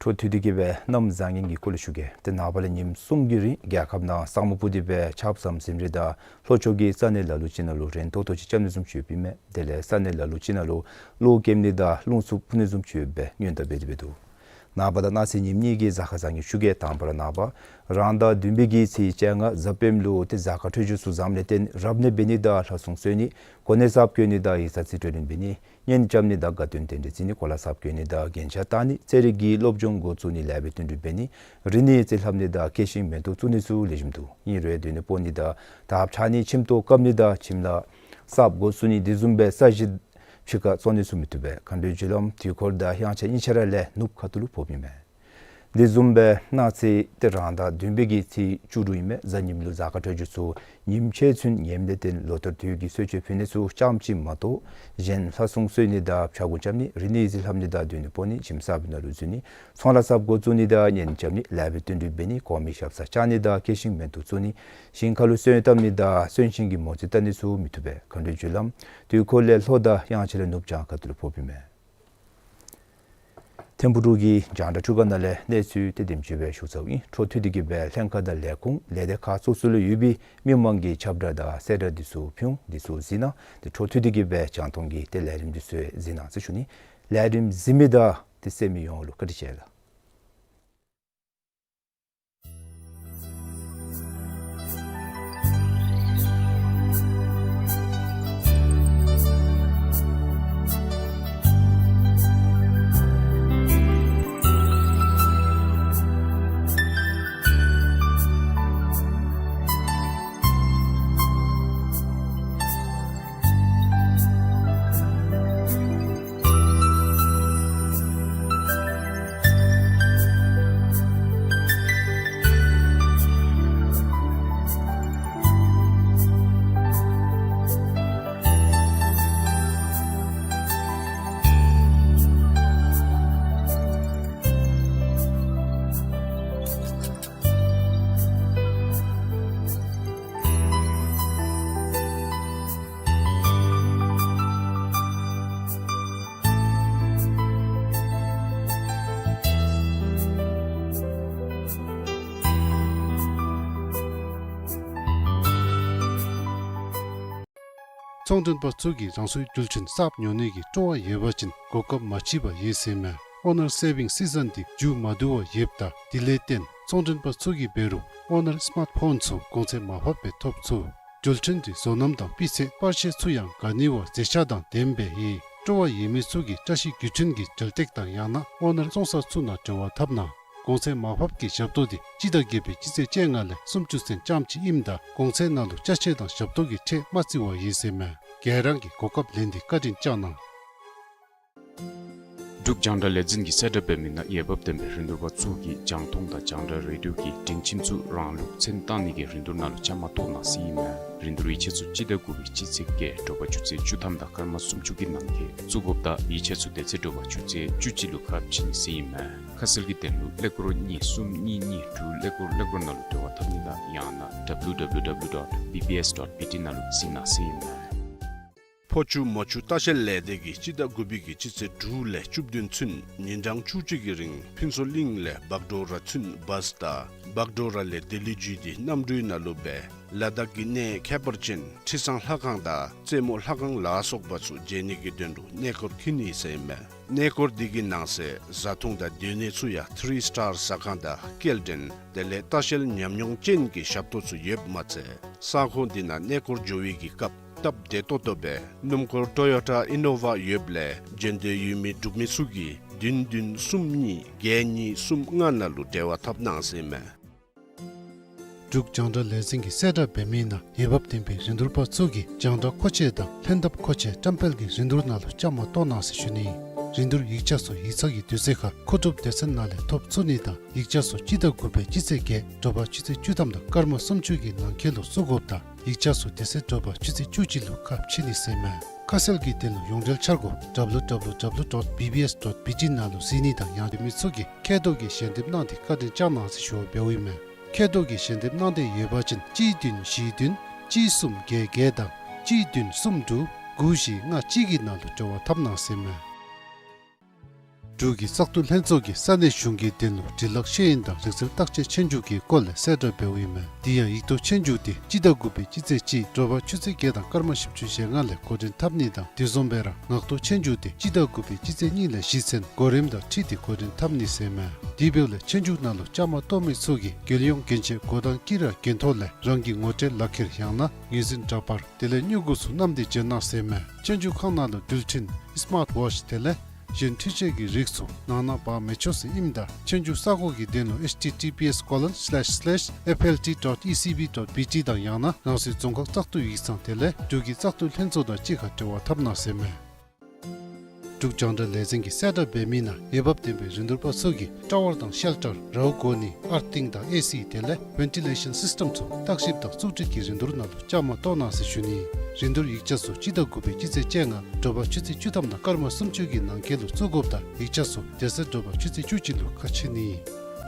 འཕྲོ་མཐུད་དེ་གིས་སྦེ་གནམ་བཟང་ངན་གྱི་སྐོར་ལས་ཞུ་གེ། ཏེ་ནངས་པ་ལས་ཉིནམ་གསུམ་གྱི་རིང་རྒྱལ་ཁབ་ནང་ས་སྨུག་སྤུབས་ཏེ་སྦེ་ཆརཔ་ཟམ་ཟིམ་རེ་དང་ལྷོ་ཕྱོགས་ཀྱི་ས་གནས་ལ་ལུ་ཅིག་ནང་ལུ་རན་ཏོག་ཏོ་ཅིག་རྐྱབ་ནི་བཟུམ་ཅིག་ཡོདཔ་ཨིན་མས། དེ་ལས་ས་གནས་ལ་ལུ་ཅིག་ནང་ལུ་གློག་ཀེམ་ནི་དང་རླུང་འཚུབ་འཕུ་ནི་བཟུམ་ཅིག་ཡོདཔ་སྦེ་སྔོན་བརྡ་འབད་དེ་འབད་འདུག། ནངས་པ་དང་གནངས་ཚེ་ཉིནམ་གཉིས་ཀྱི་གཟའ་སྐར་བཟང་ངན་ཞུ་གེ། དང་པ་ར་ནངས་པ་རང་ཟླ་བདུན་པའི་གི་ཚེས་བཅོ་ལྔ་གཟའ་སྤེནམ་ལུ་ཏེ་གཟའ་སྐར་འཕྲོད་སྦྱོར་ཚུ་བཟངམ་ལས་བརྟེན་རབ་གནས་འབད་ནི་དང་ལྷ་སྲུང་གསོལ་ནི་གོ་གནས་གསརཔ་བསྐོ་ནི་དང་ཡིག་ཚང་རྩིས་སྤྲོད་ལེན་འབད་ནི་གཉེན་རྐྱབ་ནི་དང་དགའ་སྟོན་རྟེན་འབྲེལ་བརྩི་ནི་གོ་ལ་གསརཔ་བསྐོ་ནི་དང་རྒྱན་ཆ་བཏགས་ནི་ཚན་རིག་གི་སློབ་སྦྱོང་འགོ་བཙུགས་ནི་ལེགས་པའི་བསྟུན་གྲོས་འབད་ནི་རིག་གནས་རྩིས་ལྷབ་ནི་དང་སྐྱེས་ཤིང་མེ་ཏོག་བཙུགས་ནི་ཚུ་ལེགས་ཤོམ་འདུག། ཨིན་རུང་སྡོད་གནས་སྤོ་ནི་དང་དར་ཕྱར་ནི་ཁྱིམ་ཐོག་བཀབ་ནི་དང་ཁྱིམ་ལཱ་གསརཔ་འགོ་བཙུགས་ནི་དེ་བཟུམ་སྦེ་ས་གཞི་ཕྱི་ཁར་བཙོང་ནི་ཚུ་མི་བཏུབ་པས། མཁའ་འགྲོའི་རྒྱུ་ལམ་དུས་འཁོར་དང་དབྱངས་འཆར་གཉིས་ཆ་ར་ལས་ནུབ་ཁ་ཐུག་ལུ་ཕོགཔ་ཨིན་མས། དེ་བཟུམ་སྦེ་གནངས་ཚེ་ཏེ་རང་ཟླ་བདུན་པའི་གི་ཚེས་བཅུ་དྲུག་ཨིན་མས། གཟའ་ཉིམ་ལུ་གཟའ་སྐར་འཕྲོད་སྦྱོར་ཚུ་ཉིམ་ཕྱེད་ཚུན་ངནམ་ལས་བརྟེན་ལོ་ལྟར་དུས་ཀྱི་གསོལ་མཆོད་ཕུལ་ནི་ཚུ་རྐྱངམ་ཅིག་མ་གཏོགས་གཞན་ལྷ་སྲུང་གསོལ་ནི་དང་ཕྱྭ་འགུགས་རྐྱབ་ནི་རིག་གནས་རྩིས་ལྷབ་ནི་དང་སྡོད་གནས་སྤོ་ནི་ཁྱིམ་གསརཔ་ནང་ལུ་འཛུལ་ནི་ཚོང་ལཱ་གསརཔ་འགོ་བཙུགས་ནི་དང་གཉེན་རྐྱབ་ནི་ལེགས་པའི་བསྟུན་གྲོས་འབད་ནི་གོང་མའི་ཞབས་སར་བཅར་ནི་དང་སྐྱེས་ཤིང་མེ་ཏོག་བཙུགས་ནི་ཞིང་ཁ་ལུ་སོན་བཏབ་ནི་དང་སོན་ཤིང་གི་མོ་རྩིས་བལྟ་ནི་ཚུ་མི་བཏུབ་པས། མཁའ་འགྲོའི་རྒྱུ་ལམ་དུས་འཁོར་ལས་ལྷོ་དང་དབྱངས་འཆར་ལས་ནུབ་བྱང་ཁ་ཐུག་ལུ་ཕོགཔ་ཨིན་མས། ཐིམ་ཕུག་འབྲུག་གི་རྒྱང་བསྒྲགས་ཁྲུས་ཁང་ནང་ལས་གནས་ཚུལ་དེ་དེམ་ཅིག་སྦེ་ཞུ་ཚརཝ་ཨིན། འཕྲོ་མཐུད་དེ་གིས་སྦེ་ལྷན་ཁག་དང་ལས་ཁུངས་ལས་སྡེ་ཁག་སོ་སོ་ལུ་ཡོད་པའི་མི་མང་གི་ཁྱབ་བསྒྲགས་དང་གསལ་བསྒྲགས་འདི་ཚུ་ཕུལ་འོང་། འདི་ཚུ་གཟིགས་གནང་། ཏེ་འཕྲོ་མཐུད་དེ་གིས་སྦེ་རྒྱང་མཐོང་གི་ཏེ་ལས་རིམ་འདི་ཚུ་གཟིགས་གནང་ཟེར་ཞུ་ནི། ལས་རིམ་གཟིགས་མི་དང་ཏེ་གསན་མི་ཡོངས་ལུ་བཀའ་དྲིན་ཆེ་ལགས། ཚོང་མགྲོན་པ་ཚུ་གིས་རང་སོའི་རྒྱུ་ཆ་གསརཔ་ཉོ་ནི་གི་སྤྲོ་བ་ཡོད་པ་ཅིན་གོ་སྐབས་མ་ཕྱིས་པར་ཡོད་ཟེར་མས། ཨོ་ནར་སེ་བིང་སི་ཛན་འདི་མཇུག་མ་བསྡུ་བར་ཡོདཔ་ད་དེ་ལས་བརྟེན་ཚོང་མགྲོན་པ་ཚུ་གིས་འབད་རུང་ཨོ་ནར་སི་མཱརཊ་ཕོན་ཚུ་གོང་ཚད་མར་ཕབ་སྦེ་ཐོབ་ཚུགས། རྒྱུ་ཆ་འདི་བཟོ་རྣམ་དང་སྤུས་ཚད་པར་ཤ་ཚུ་ཡང་ག་ནི་བ་མཛེས་ཆ་དང་ལྡནམ་སྦེ་ཡོད། སྤྲོ་བ་ཡོད་མི་ཚུ་གིས་བཀྲ་ཤིས་རྒྱུ་ཆ་གི་གྲ་སྒྲིག་དང་ཡང་ན་ཨོ་ནར་བཙོང་ས་ཚུ་ནང་འབྲེལ་བ་འཐབ་གནང་། གོང་ཚད་མར་ཕབ་ཀྱི་ཞབས་ཏོག་འདི་སྤྱི་ཟླ་བརྒྱད་པའི་སྤྱི་ཚེས་བཅོ་ལྔ་ལས་སུམ་ཅུ་ཚུན་ཙམ་ཅིག་ཨིནམ་ད་གོང་ཚད་ནང་ལུ་ཅ་ཆས་དང་ཞབས་ཏོག་གི་ཁྲལ་མ་བརྩི་བར་ཡོད་ཟེར་མས། ག་ར་གིས་གོ་སྐབས་ལེན་ཏེ་བཀའ་དྲིན་བསྐྱང་གནང་། འབྲུག་རྒྱང་བསྒྲགས་ལས་འཛིན་གྱིས་གསལ་བསྒྲགས་འབད་མི་ནང་འོས་འབབ་ལྡན་པའི་རིན་བསྡུར་པ་ཚུ་གིས་རྒྱང་མཐོང་དང་རྒྱང་བསྒྲགས་རེ་ཌིའོ་གི་སྒྲིང་ཁྱིམ་ཚུ་རང་ལུགས་མཚན་བཏང་ནི་གི་རིན་བསྡུར་ནང་ལུ་བཅའ་མར་གཏོགས་གནང་ཟེར་ཨིན་མས། རིན་བསྡུར་ཡིག་ཆ་ཚུ་སྤྱི་ཟླ་དགུ་པའི་སྤྱི་ཚེས་བརྒྱད་དྲོ་པ་ཆུ་ཚོད་བཅུ་ཐམ་དང་སྐར་མ་སུམ་ཅུ་གི་ནང་འཁོད་བཙུགས་དགོཔ་དང་ཡིག་ཆ་ཚུ་དེ་ཚེ་དྲོ་པ་ཆུ་ཚོད་བཅུ་གཅིག་ལུ་ཁ་ཕྱེ་ནི་ཟེར་ཨིན་མས། ཁ་གསལ་གྱི་དོན་ལུ་ཀླད་ཀོར་གཉིས་གསུམ་གཉིས་གཉིས་དྲུག་ཀླད་ཀོར་ཀླད་ཀོར་ནང་ལུ་འབྲེལ་བ་འཐབ་ནི་དང་ཡང་ན་W W W dot B B S dot B T ནང་ལུ་གཟིགས་གནང་ཟེར་ཨིན་མས། ཕོ་ཆུ་མོ་ཆུ་ལྟ་བཤལ་ལས་སྡེ་གིས་སྤྱི་ཟླ་དགུ་པའི་གི་སྤྱི་ཚེས་དྲུག་ལས་བཅུ་བདུན་ཚུན་ཉིན་གྲངས་བཅུ་གཅིག་གི་རིང་ཕུན་ཚོགས་གླིང་ལས་བག་གྲོ་ར་ཚུན་བཱས་དང་བག་གྲོ་ར་ལས་ལྡི་ལི་བརྒྱུད་དེ་གནམ་གྲུའི་ནང་ལུ་སྦེ་ལ་དྭགས་ཀྱི་གནས་ཁྱད་པར་ཅན་ཁྲི་བཟང་ལྷ་ཁང་དང་རྩེ་མོ་ལྷ་ཁང་ལ་སོགས་པ་ཚུ་མཇལ་ནི་གི་དོན་ལུ་གནས་སྐོར་འཁྱིད་ནི་ཟེར་ཨིན་མས། གནས་སྐོར་འདི་གི་ནང་གསེས་བཟའ་འཐུང་དང་སྡོད་གནས་ཚུ་ཡང་ཐི་རི་སི་ཊར་ཟ་ཁང་དང་སྐྱེལ་འདྲེན་དེ་ལས་ལྟ་བཤལ་ཉམས་མྱོང་ཅན་གྱི་ཞབས་ཏོག་ཚུ་ཡོདཔ་མ་ཚད་ས་ཁོངས་འདི་ནང་གནས་སྐོར་འགྱོ་བའི་གི་སྐབས་སྟབས་བདེ་ཏོག་ཏོ་སྦེ་སྣུམ་འཁོར་ཊོ་ཡོ་ཊ་ཨི་ནོ་ཝ་ཡོདཔ་ལས་འབྱོན་འདོད་ཡོད་མི་འབྲུག་མི་ཚུ་གིས་བདུན་བདུན་གསུམ་གཉིས་བརྒྱད་གཉིས་གསུམ་ལྔ་ནང་ལུ་འབྲེལ་བ་འཐབ་གནང་ཟེར་ཨིན་མས། འབྲུག་རྒྱང་བསྒྲགས་ལས་འཛིན་གྱིས་གསལ་བསྒྲགས་འབད་མི་ནང་འོས་འབབ་ལྡན་པའི་རིན་བསྡུར་པ་ཚུ་གིས་རྒྱང་བསྒྲགས་མཁོ་ཆས་དང་ལྷན་ཐབས་མཁོ་ཆས་བཀྲམ་སྤེལ་གྱི་རིན་བསྡུར་ནང་ལུ་བཅའ་མར་གཏོགས་གནང་ཟེར་ཞུ་ནི། རིན་བསྡུར་ཡིག་ཆ་ཚུ་ཡིག་ཚང་གི་དུས་ཚོད་ཁར་མཁོ་སྒྲུབ་སྡེ་ཚན་ནང་ལས་ཐོབ་ཚུགས་ནི་དང་ཡིག་ཆ་ཚུ་སྤྱི་ཟླ་དགུ་པའི་སྤྱི་ཚེས་བརྒྱད་དྲོ་པ་ཆུ་ཚོད་བཅུ་ཐམ་དང་སྐར་མ་སུམ་ཅུ་གི་ནང་འཁོད་ལུ་བཙུགས་དགོཔ་དང་ཡིག་ཆ་ཚུ་དེ་ཚེ་དྲོ་པ་ཆུ་ཚོད་བཅུ་གཅིག་ལུ་ཁ་ཕྱེ་ནི་ཟེར་ཨིན་མས། ཁ་གསལ་གྱི་དོན་ལུ་ཡོངས་འབྲེལ་འཆར་སྒོ་W W W dot B B S dot B T ནང་ལུ་གཟིགས་ནི་དང་ཡང་འདོད་མི་ཚུ་གིས་མཁལ་རྡོག་གི་ཞལ་འདེབས་གནང་སྟེ་བཀའ་དྲིན་བསྐྱང་གནང་ཟེར་ཞུ་བ་འབདཝ་ཨིན་མས། མཁལ་རྡོག་གི་ཞལ་འདེབས་གནང་འདོད་ཡོད་པ་ཅིན་གཅིག་བདུན་བཞི་བདུན་གཅིག་གསུམ་བརྒྱད་བརྒྱད་དང་གཅིག་བདུན་གསུམ་དྲུག་དགུ་བཞི་ལྔ་གཅིག་གི་ནང་ལུ་འབྲེལ་བ་འཐབ་གནང་ཟེར་ཨིན་མས། འབྲུག་གི་བཙག་འཐུ་ལྷན་ཚོགས་ཀྱིས་ས་གནས་གཞུང་གི་དོན་ལུ་འབྲི་ལྷག་ཤེས་ཡོན་དང་རིག་རྩལ་བརྟག་དཔྱད་ཆོས་རྒྱུགས་ཀྱི་སྐོར་ལས་གསལ་བསྒྲགས་འབདཝ་ཨིན་མས། དེ་ཡང་ཡིག་ཐོག་ཆོས་རྒྱུགས་དེ་སྤྱི་ཟླ་དགུ་པའི་སྤྱི་ཚེས་གཅིག་དྲོ་པ་ཆུ་ཚོད་བརྒྱད་དང་སྐར་མ་བཞི་བཅུ་ཞེ་ལྔ་ལས་འགོ་འདྲེན་འཐབ་ནི་དང་དེ་བཟུམ་སྦེ་ར་ངག་ཐོག་ཆོས་རྒྱུགས་དེ་སྤྱི་ཟླ་དགུ་པའི་སྤྱི་ཚེས་གཉིས་ལས་བཞི་ཚུན་གོ་རིམ་དང་འཁྲིལ་ཏེ་འགོ་འདྲེན་འཐབ་ནི་ཟེར་ཨིན་མས། དེ་འབདཝ་ལས་ཆོས་རྒྱུགས་ནང་ལུ་བཅའ་མར་གཏོགས་མི་ཚུ་གིས་རྒྱལ་ཡོངས་གྱོན་ཆས་འགོ་དང་དཀྱིལ་ར་གྱོན་ཐོག་ལས་རང་གི་ངོ་སྤྲོད་ལག་ཁྱེར་ཡང་ན་ངོས་འཛིན་འདྲ་པར་དེ་ལས་དངུལ་སྒོར་ཚུ་བསྣམས་ཏེ་འབྱོན་གནང་ཟེར་ཨིན་མས། ཆོས་རྒྱུགས་ཁང་ནང་ལུ་འགྲུལ་འཕྲིན་སི་མཱརཊ་ཝོཆ་དེ་ལས་གཞན་འཕྲུལ་ཆས་ཀྱི་རིགས་ཚུ་ནང་ན་འབག་མི་ཆོག་ཟེར་ཨིནམ་ད་ཆོས་རྒྱུགས་ས་གོ་གི་དོན་ལུ་H T T P S colon slash slash F L T dot E C B dot B T དང་ཡང་ན་རང་སོའི་རྫོང་ཁག་བཙག་འཐུ་ཡིག་ཚང་དེ་ལས་འབྲུག་གི་བཙག་འཐུ་ལྷན་ཚོགས་དང་གཅིག་ཁར་འབྲེལ་བ་འཐབ་གནང་ཟེར་ཨིན་མས། འབྲུག་རྒྱང་བསྒྲགས་ལས་འཛིན་གྱིས་གསལ་བསྒྲགས་འབད་མི་ནང་འོས་འབབ་ལྡན་པའི་རིན་བསྡུར་པ་ཚུ་གིས་ཊ་ཝར་དང་ཤེལ་ཊར་རཝ་གོ་ནི་ཨར་ཐིང་དང་ཨེ་སི་དེ་ལས་ཝེན་ཊི་ལེ་ཤཱན་སིསི་ཊེམ་ཚུ་བརྟག་ཞིབ་དང་བཙུགས་སྒྲིག་གི་རིན་བསྡུར་ནང་ལུ་བཅའ་མར་གཏོགས་གནང་ཟེར་ཞུ་ནི། རིན་བསྡུར་ཡིག་ཆ་ཚུ་སྤྱི་ཟླ་དགུ་པའི་སྤྱི་ཚེས་བཅོ་ལྔ་དྲོ་པ་ཆུ་ཚོད་བཅུ་ཐམ་དང་སྐར་མ་སུམ་ཅུ་གི་ནང་འཁོད་ལུ་བཙུགས་དགོཔ་དང་ཡིག་ཆ་ཚུ་དེ་ཚེ་དྲོ་པ་ཆུ་ཚོད་བཅུ་གཅིག་ལུ་ཁ་ཕྱེ་ནི།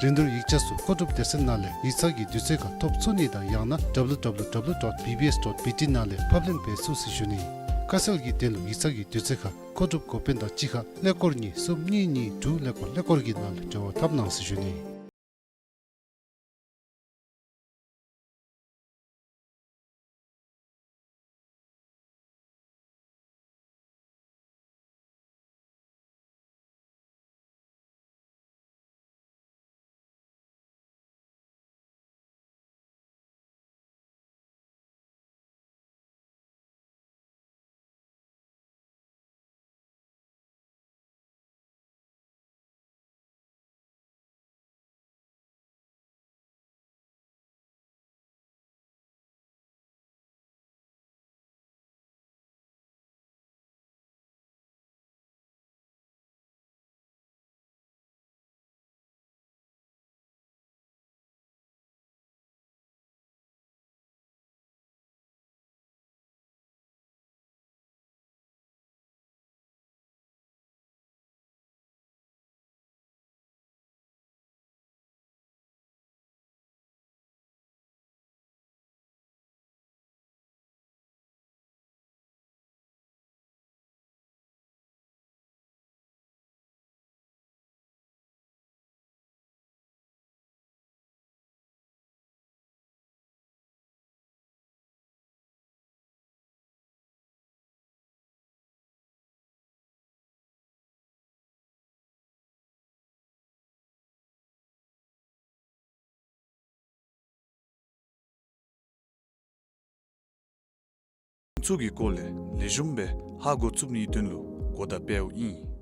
རིན་བསྡུར་ཡིག་ཆ་ཚུ་མཁོ་སྒྲུབ་སྡེ་ཚན་ནང་ལས་ཡིག་ཚང་གི་དུས་ཚོད་ཁར་ཐོབ་ཚུགས་ནི་དང་ཡང་ན་W W W dot B B S dot B T ནང་ལས་ཕབ་ལེན་འབད་ཚུགས་ཟེར་ཞུ་ནི། ཁ་གསལ་གྱི་དོན་ལུ་ཡིག་ཚང་གི་དུས་ཚོད་ཁར་མཁོ་སྒྲུབ་འགོ་དཔོན་དང་གཅིག་ཁར་ཀླད་ཀོར་གཉིས་གསུམ་གཉིས་གཉིས་དྲུག་ཀླད་ཀོར་ཀླད་ཀོར་གྱི་ནང་ལུ་འབྲེལ་བ་འཐབ་གནང་ཟེར་ཞུ་ནི། ཚུ་གི་སྐོར་ལས་ལེགས་ཤོམ་སྦེ་ཧ་གོ་ཚུགས་ནིའི་དོན་ལུ་གོ་བརྡ་སྤེལཝ་ཨིན།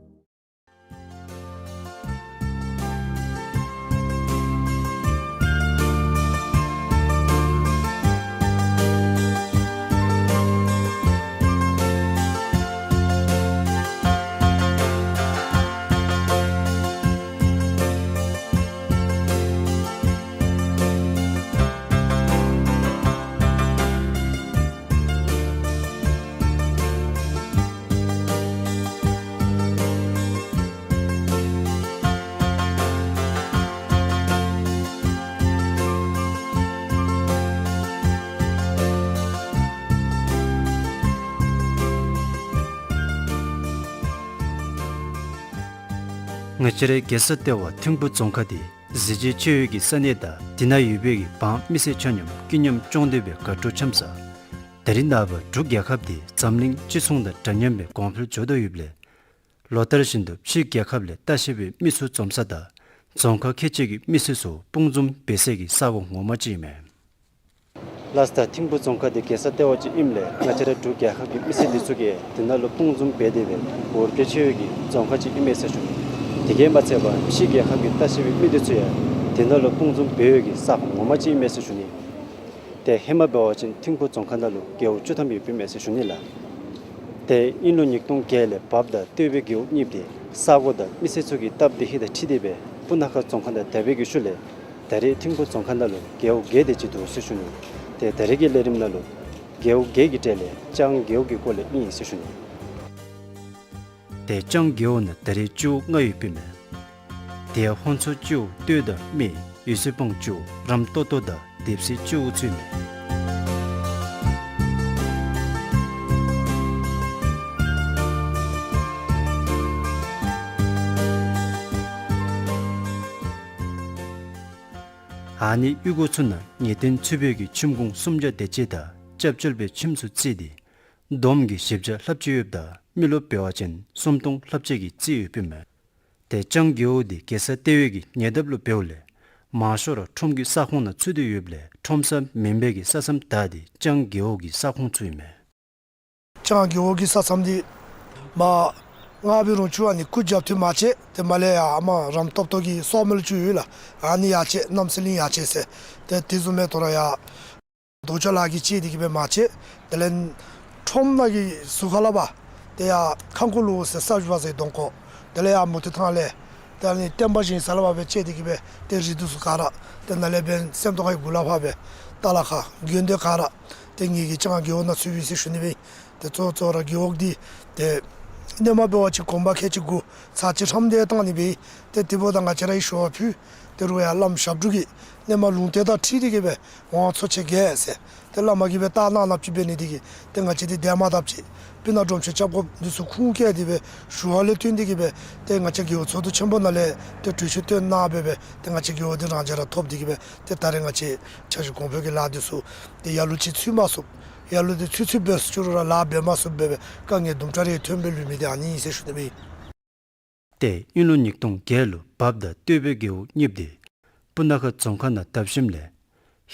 ང་བཅས་རའི་རྒྱལ་ས་ལྟེ་བ་ཐིམ་ཕུ་རྫོང་ཁག་འདི་གཟི་བརྗིད་ཆེ་བའི་གི་ས་གནས་དང་དེ་ནང་ཡོད་པའི་གི་འབངས་མི་སེར་ཆ་མཉམ་སྐྱིད་མཉམ་སྐྱོང་སྡོད་པའི་དགའ་སྤྲོ་འཆམ་ས། ད་རིས་ནངས་པ་འབྲུག་རྒྱལ་ཁབ་འདི་འཛམ་གླིང་སྤྱི་མཚུངས་དང་འདྲ་མཉམ་སྦེ་གོང་འཕེལ་འགྱོ་དོ་ཡོདཔ་ལས། ལོ་ལྟར་བཞིན་དུ་ཕྱི་རྒྱལ་ཁབ་ལས་ལྟ་བཤལ་པའི་མི་ཚུ་འཛོམས་ས་དང་རྫོང་ཁག་ཁལ་གཅིག་གི་མི་སེར་ཚུ་སྤུངས་འཛོམས་འབད་སའི་གི་ས་གོ་ངོ་མ་ཅིག་ཨིན་མས། ལགས་ད་ཐིམ་ཕུ་རྫོང་ཁག་འདི་རྒྱལ་ས་ལྟེ་བ་ཅིག་ཨིནམ་ལས་ང་བཅས་རའི་འབྲུག་རྒྱལ་ཁབ་ཀྱི་མི་སེར་འདི་ཚུ་གིས་འདི་ནང་ལུ་སྤུངས་འཛོམས་འབད་དེ་སྦེ་འབོར་དཔེ་ཆེ་བའི་གི་རྫོང་ཁག་ཅིག་ཨིན་མས་ཟེར་ཞུ་ནི། དེ་གིས་མ་ཚད་པར་ཕྱི་རྒྱལ་ཁབ་ཀྱི་ལྟ་བཤལ་པའི་མི་འདི་ཚུ་ཡང་འདི་ནང་ལུ་སྤུངས་འཛོམས་འབད་བའི་གི་ས་གོ་ངོ་མ་ཅིག་ཨིན་མས་ཟེར་ཞུ་ནི། ཏེ་ཧེ་མ་འབད་བ་ཅིན་ཐིམ་ཕུ་རྫོང་ཁག་ནང་ལུ་རྒེད་འོག་བཅུ་ཐམ་ཡོདཔ་ཨིན་མས་ཟེར་ཞུ་ནི་ལགས། ཏེ་དབྱིན་ལོ་ཉིས་སྟོང་བརྒྱད་ལས་བབས་དང་སྟོད་པའི་རྒེད་འོག་གཉིས་པོ་འདི་ས་གོ་དང་མི་སེར་ཚུ་གི་སྟབས་བདེ་ཧིང་དང་འཁྲིལ་ཏེ་སྦེ་སྤུ་ན་ཁ་རྫོང་ཁག་ནང་དར་བའི་གི་ཤུལ་ལས་ད་རིས་ཐིམ་ཕུ་རྫོང་ཁག་ནང་ལུ་རྒེད་འོག་བརྒྱད་དེ་ཅིག་འདུག་ཟེར་ཞུ་ནི། ཏེ་ད་རིས་ཀྱི་ལས་རིམ་ནང་ལུ་རྒེད་འོག་བརྒྱད་ཀྱི་གྲས་ལས་ལྕང་རྒེད་འོག་གི་སྐོར་ལས་ཨིན་ཟེར་ཞུ་ནི། ཏེ་ལྕང་རྒེད་འོག་ནང་ད་རིས་སྤྱི་འོག་ལྔ་ཡོདཔ་ཨིན་མས། དེ་ཡང་ཧོན་མཚོ་སྤྱི་འོག་སྟོད་དང་སྨད་ཡུས་སུ་སྤང་སྤྱི་འོག་རམ་ཏོག་ཏོ་དང་དེབ་སི་སྤྱི་འོག་ཚུ་ཨིན་མས། ཨ་ནི་གཡུས་སྒོ་ཚུ་ནང་ངེས་གཏན་ཚུད་པའི་གི་ཁྱིམ་གུང་སུམ་བརྒྱ་དེ་ཅིག་དང་སྐྱབས་བཅོལ་བའི་ཁྱིམ་ཚུ་བརྩིས་ཏེ་བསྡོམས་ཀྱིས་བཞི་བརྒྱ་ལྷགཔ་ཅིག་ཡོདཔ་ད་མི་རློབས་འབད་བ་ཅིན་སུམ་སྟོང་ལྷགཔ་ཅིག་གིས་རྩིས་ཡོདཔ་ཨིན་མས། ཏེ་ལྕང་རྒེད་འོག་འདི་རྒྱལ་ས་ལྟེ་བའི་གི་ཉེ་འདབས་ལུ་འབདཝ་ལས་མང་ཤོས་ར་ཁྲོམ་གྱི་ས་ཁོངས་ནང་ཚུད་དེ་ཡོདཔ་ལས་ཁྲོམ་ས་མེན་པའི་གི་ས་མཚམས་དག་འདི་ལྕང་རྒེད་འོག་གི་ས་ཁོངས་ཚུ་ཨིན་མས། ལྕང་རྒེད་འོག་གི་ས་མཚམས་འདི་མ་ང་འབད་རུང་ཅིག་ཨ་ནི་སྐུ་རྒྱབ་མཐུད་མ་བྱས། ཏེ་མར་ལས་ཡར་ཨ་མ་རམ་ཏོག་ཏོ་གི་སོ་མལ་ཅིག་ཡོད་ལགས། ཨ་ནི་ཡར་བཅད་གནམ་ས་གླིང་ཡར་བཅད་ཟེར། ཏེ་དེ་བཟུམ་མའི་ཐོག་ར་ཡར་རྡོ་ལྕགས་ལཱ་གིས་བཅད་དེ་གི་སྦེ་མ་བཅད། དེ་ལས་ཁྲོམ་ནང་གི་ཟུར་ཁ་ལས་ཕར་ཏེ་ཡར་ཁང་ཀོ་ལུ་ཟེར་ས་བཞུགས་པ་ཟེར་གདོང་ཁོག། དེ་ལས་ཡར་མུ་ཏིག་ཐང་ལས་ཏེ་ཨ་ནི་བསྟན་པ་བཞེངས་ས་ལས་ཕར་སྦེ་བཅད་དེ་གི་སྦེ་ཏེ་རི་འདི་ཚུ་ག་ར་ཏེ་ནཱ་ལས་འབདན་སེམས་རྟོགས་ཁ་གི་གུ་ལས་ཕར་སྦེ་ཏ་ལ་ཁ་དགོན་སྡེ་ག་ར་ཏེ་ངེ་གི་ལྕང་རྒེད་འོག་ནང་ཚུད་པས་ཟེར་ཞུ་ནི་སྦེ། ཏེ་གཙོ་བོ་གཙོ་བོ་ར་རྒེད་འོག་འདི་ཏེ་ཧེ་མ་འབད་བ་ཅིན་གོང་མ་ཁལ་གཅིག་དགུ་ཚར་གཅིག་ཧྲམ་སྟེ་བཏང་ནི་སྦེ། ཏེ་དེ་འབདཝ་ད་ང་བཅས་ར་གིས་ཞུ་བ་ཕུལ། ཏེ་རུང་ཡང་བླམ་ཞབས་དྲུང་གིས་ཧེ་མ་ལུང་བསྟན་དང་འཁྲིལ་ཏེ་གི་སྦེ་དབང་ཚོ་ཆེ་གེ་ཟེར་ཏེ་བླ་མ་གིས་སྦེ་བཏགས་གནང་གནངམ་ཅིག་འབད་ནི་དེ་གིས་ཏེ་ང་བཅས་འདི་དེ་མ་བཏབ་ཅིག་སྤུ་ན་སྒྲོམ་ཆེན་སྐྱབས་མགོན་འདི་ཚུ་ཁུངས་བཀལ་ཏེ་སྦེ་ཞུ་བ་ལས་བརྟེན་ཏེ་གི་སྦེ་ཏེ་ང་བཅས་རྒེད་འོག་ཚོགས་འདུ་ཆེན་པོ་ནང་ལས་ཏེ་གྲོས་ཆོད་བཏོན་གནང་སྦེ་སྦེ་ཏེ་ང་བཅས་རྒེད་འོག་འདི་རང་འཇགས་ར་ཐོབ་སྟེ་གི་སྦེ་ཏེ་ད་རེས་ང་བཅས་འཆར་གཞི་གོང་འཕེལ་གྱི་ལཱ་འདི་ཚུ་ཏེ་ལ་ལུ་ཅིག་ཚུད་མ་ཚུགས། ལ་ལུ་འདི་ཚུད་ཚུདཔ་སྦེ་ཚུད་རུང་ར་ལཱ་འབད་མ་ཚུགསཔ་སྦེ་སྦེ་དཀའ་ངལ་དུམ་གྲ་རེ་ཐོན་སྦེ་ལུས་མི་འདི་ཨ་ནི་ཨིན་ཟེར་ཞུ་ནི་སྦེ། ཏེ་དབྱིན་ལོ་ཉིས་སྟོང་བརྒྱད་ལུ་བབས་དང་སྟོད་པའི་རྒེད་འོག་གཉིས་པོ་འདི་སྤུ་ན་ཁ་རྫོང་ཁག་ནང་བཏབ་ཞིནམ་ལས་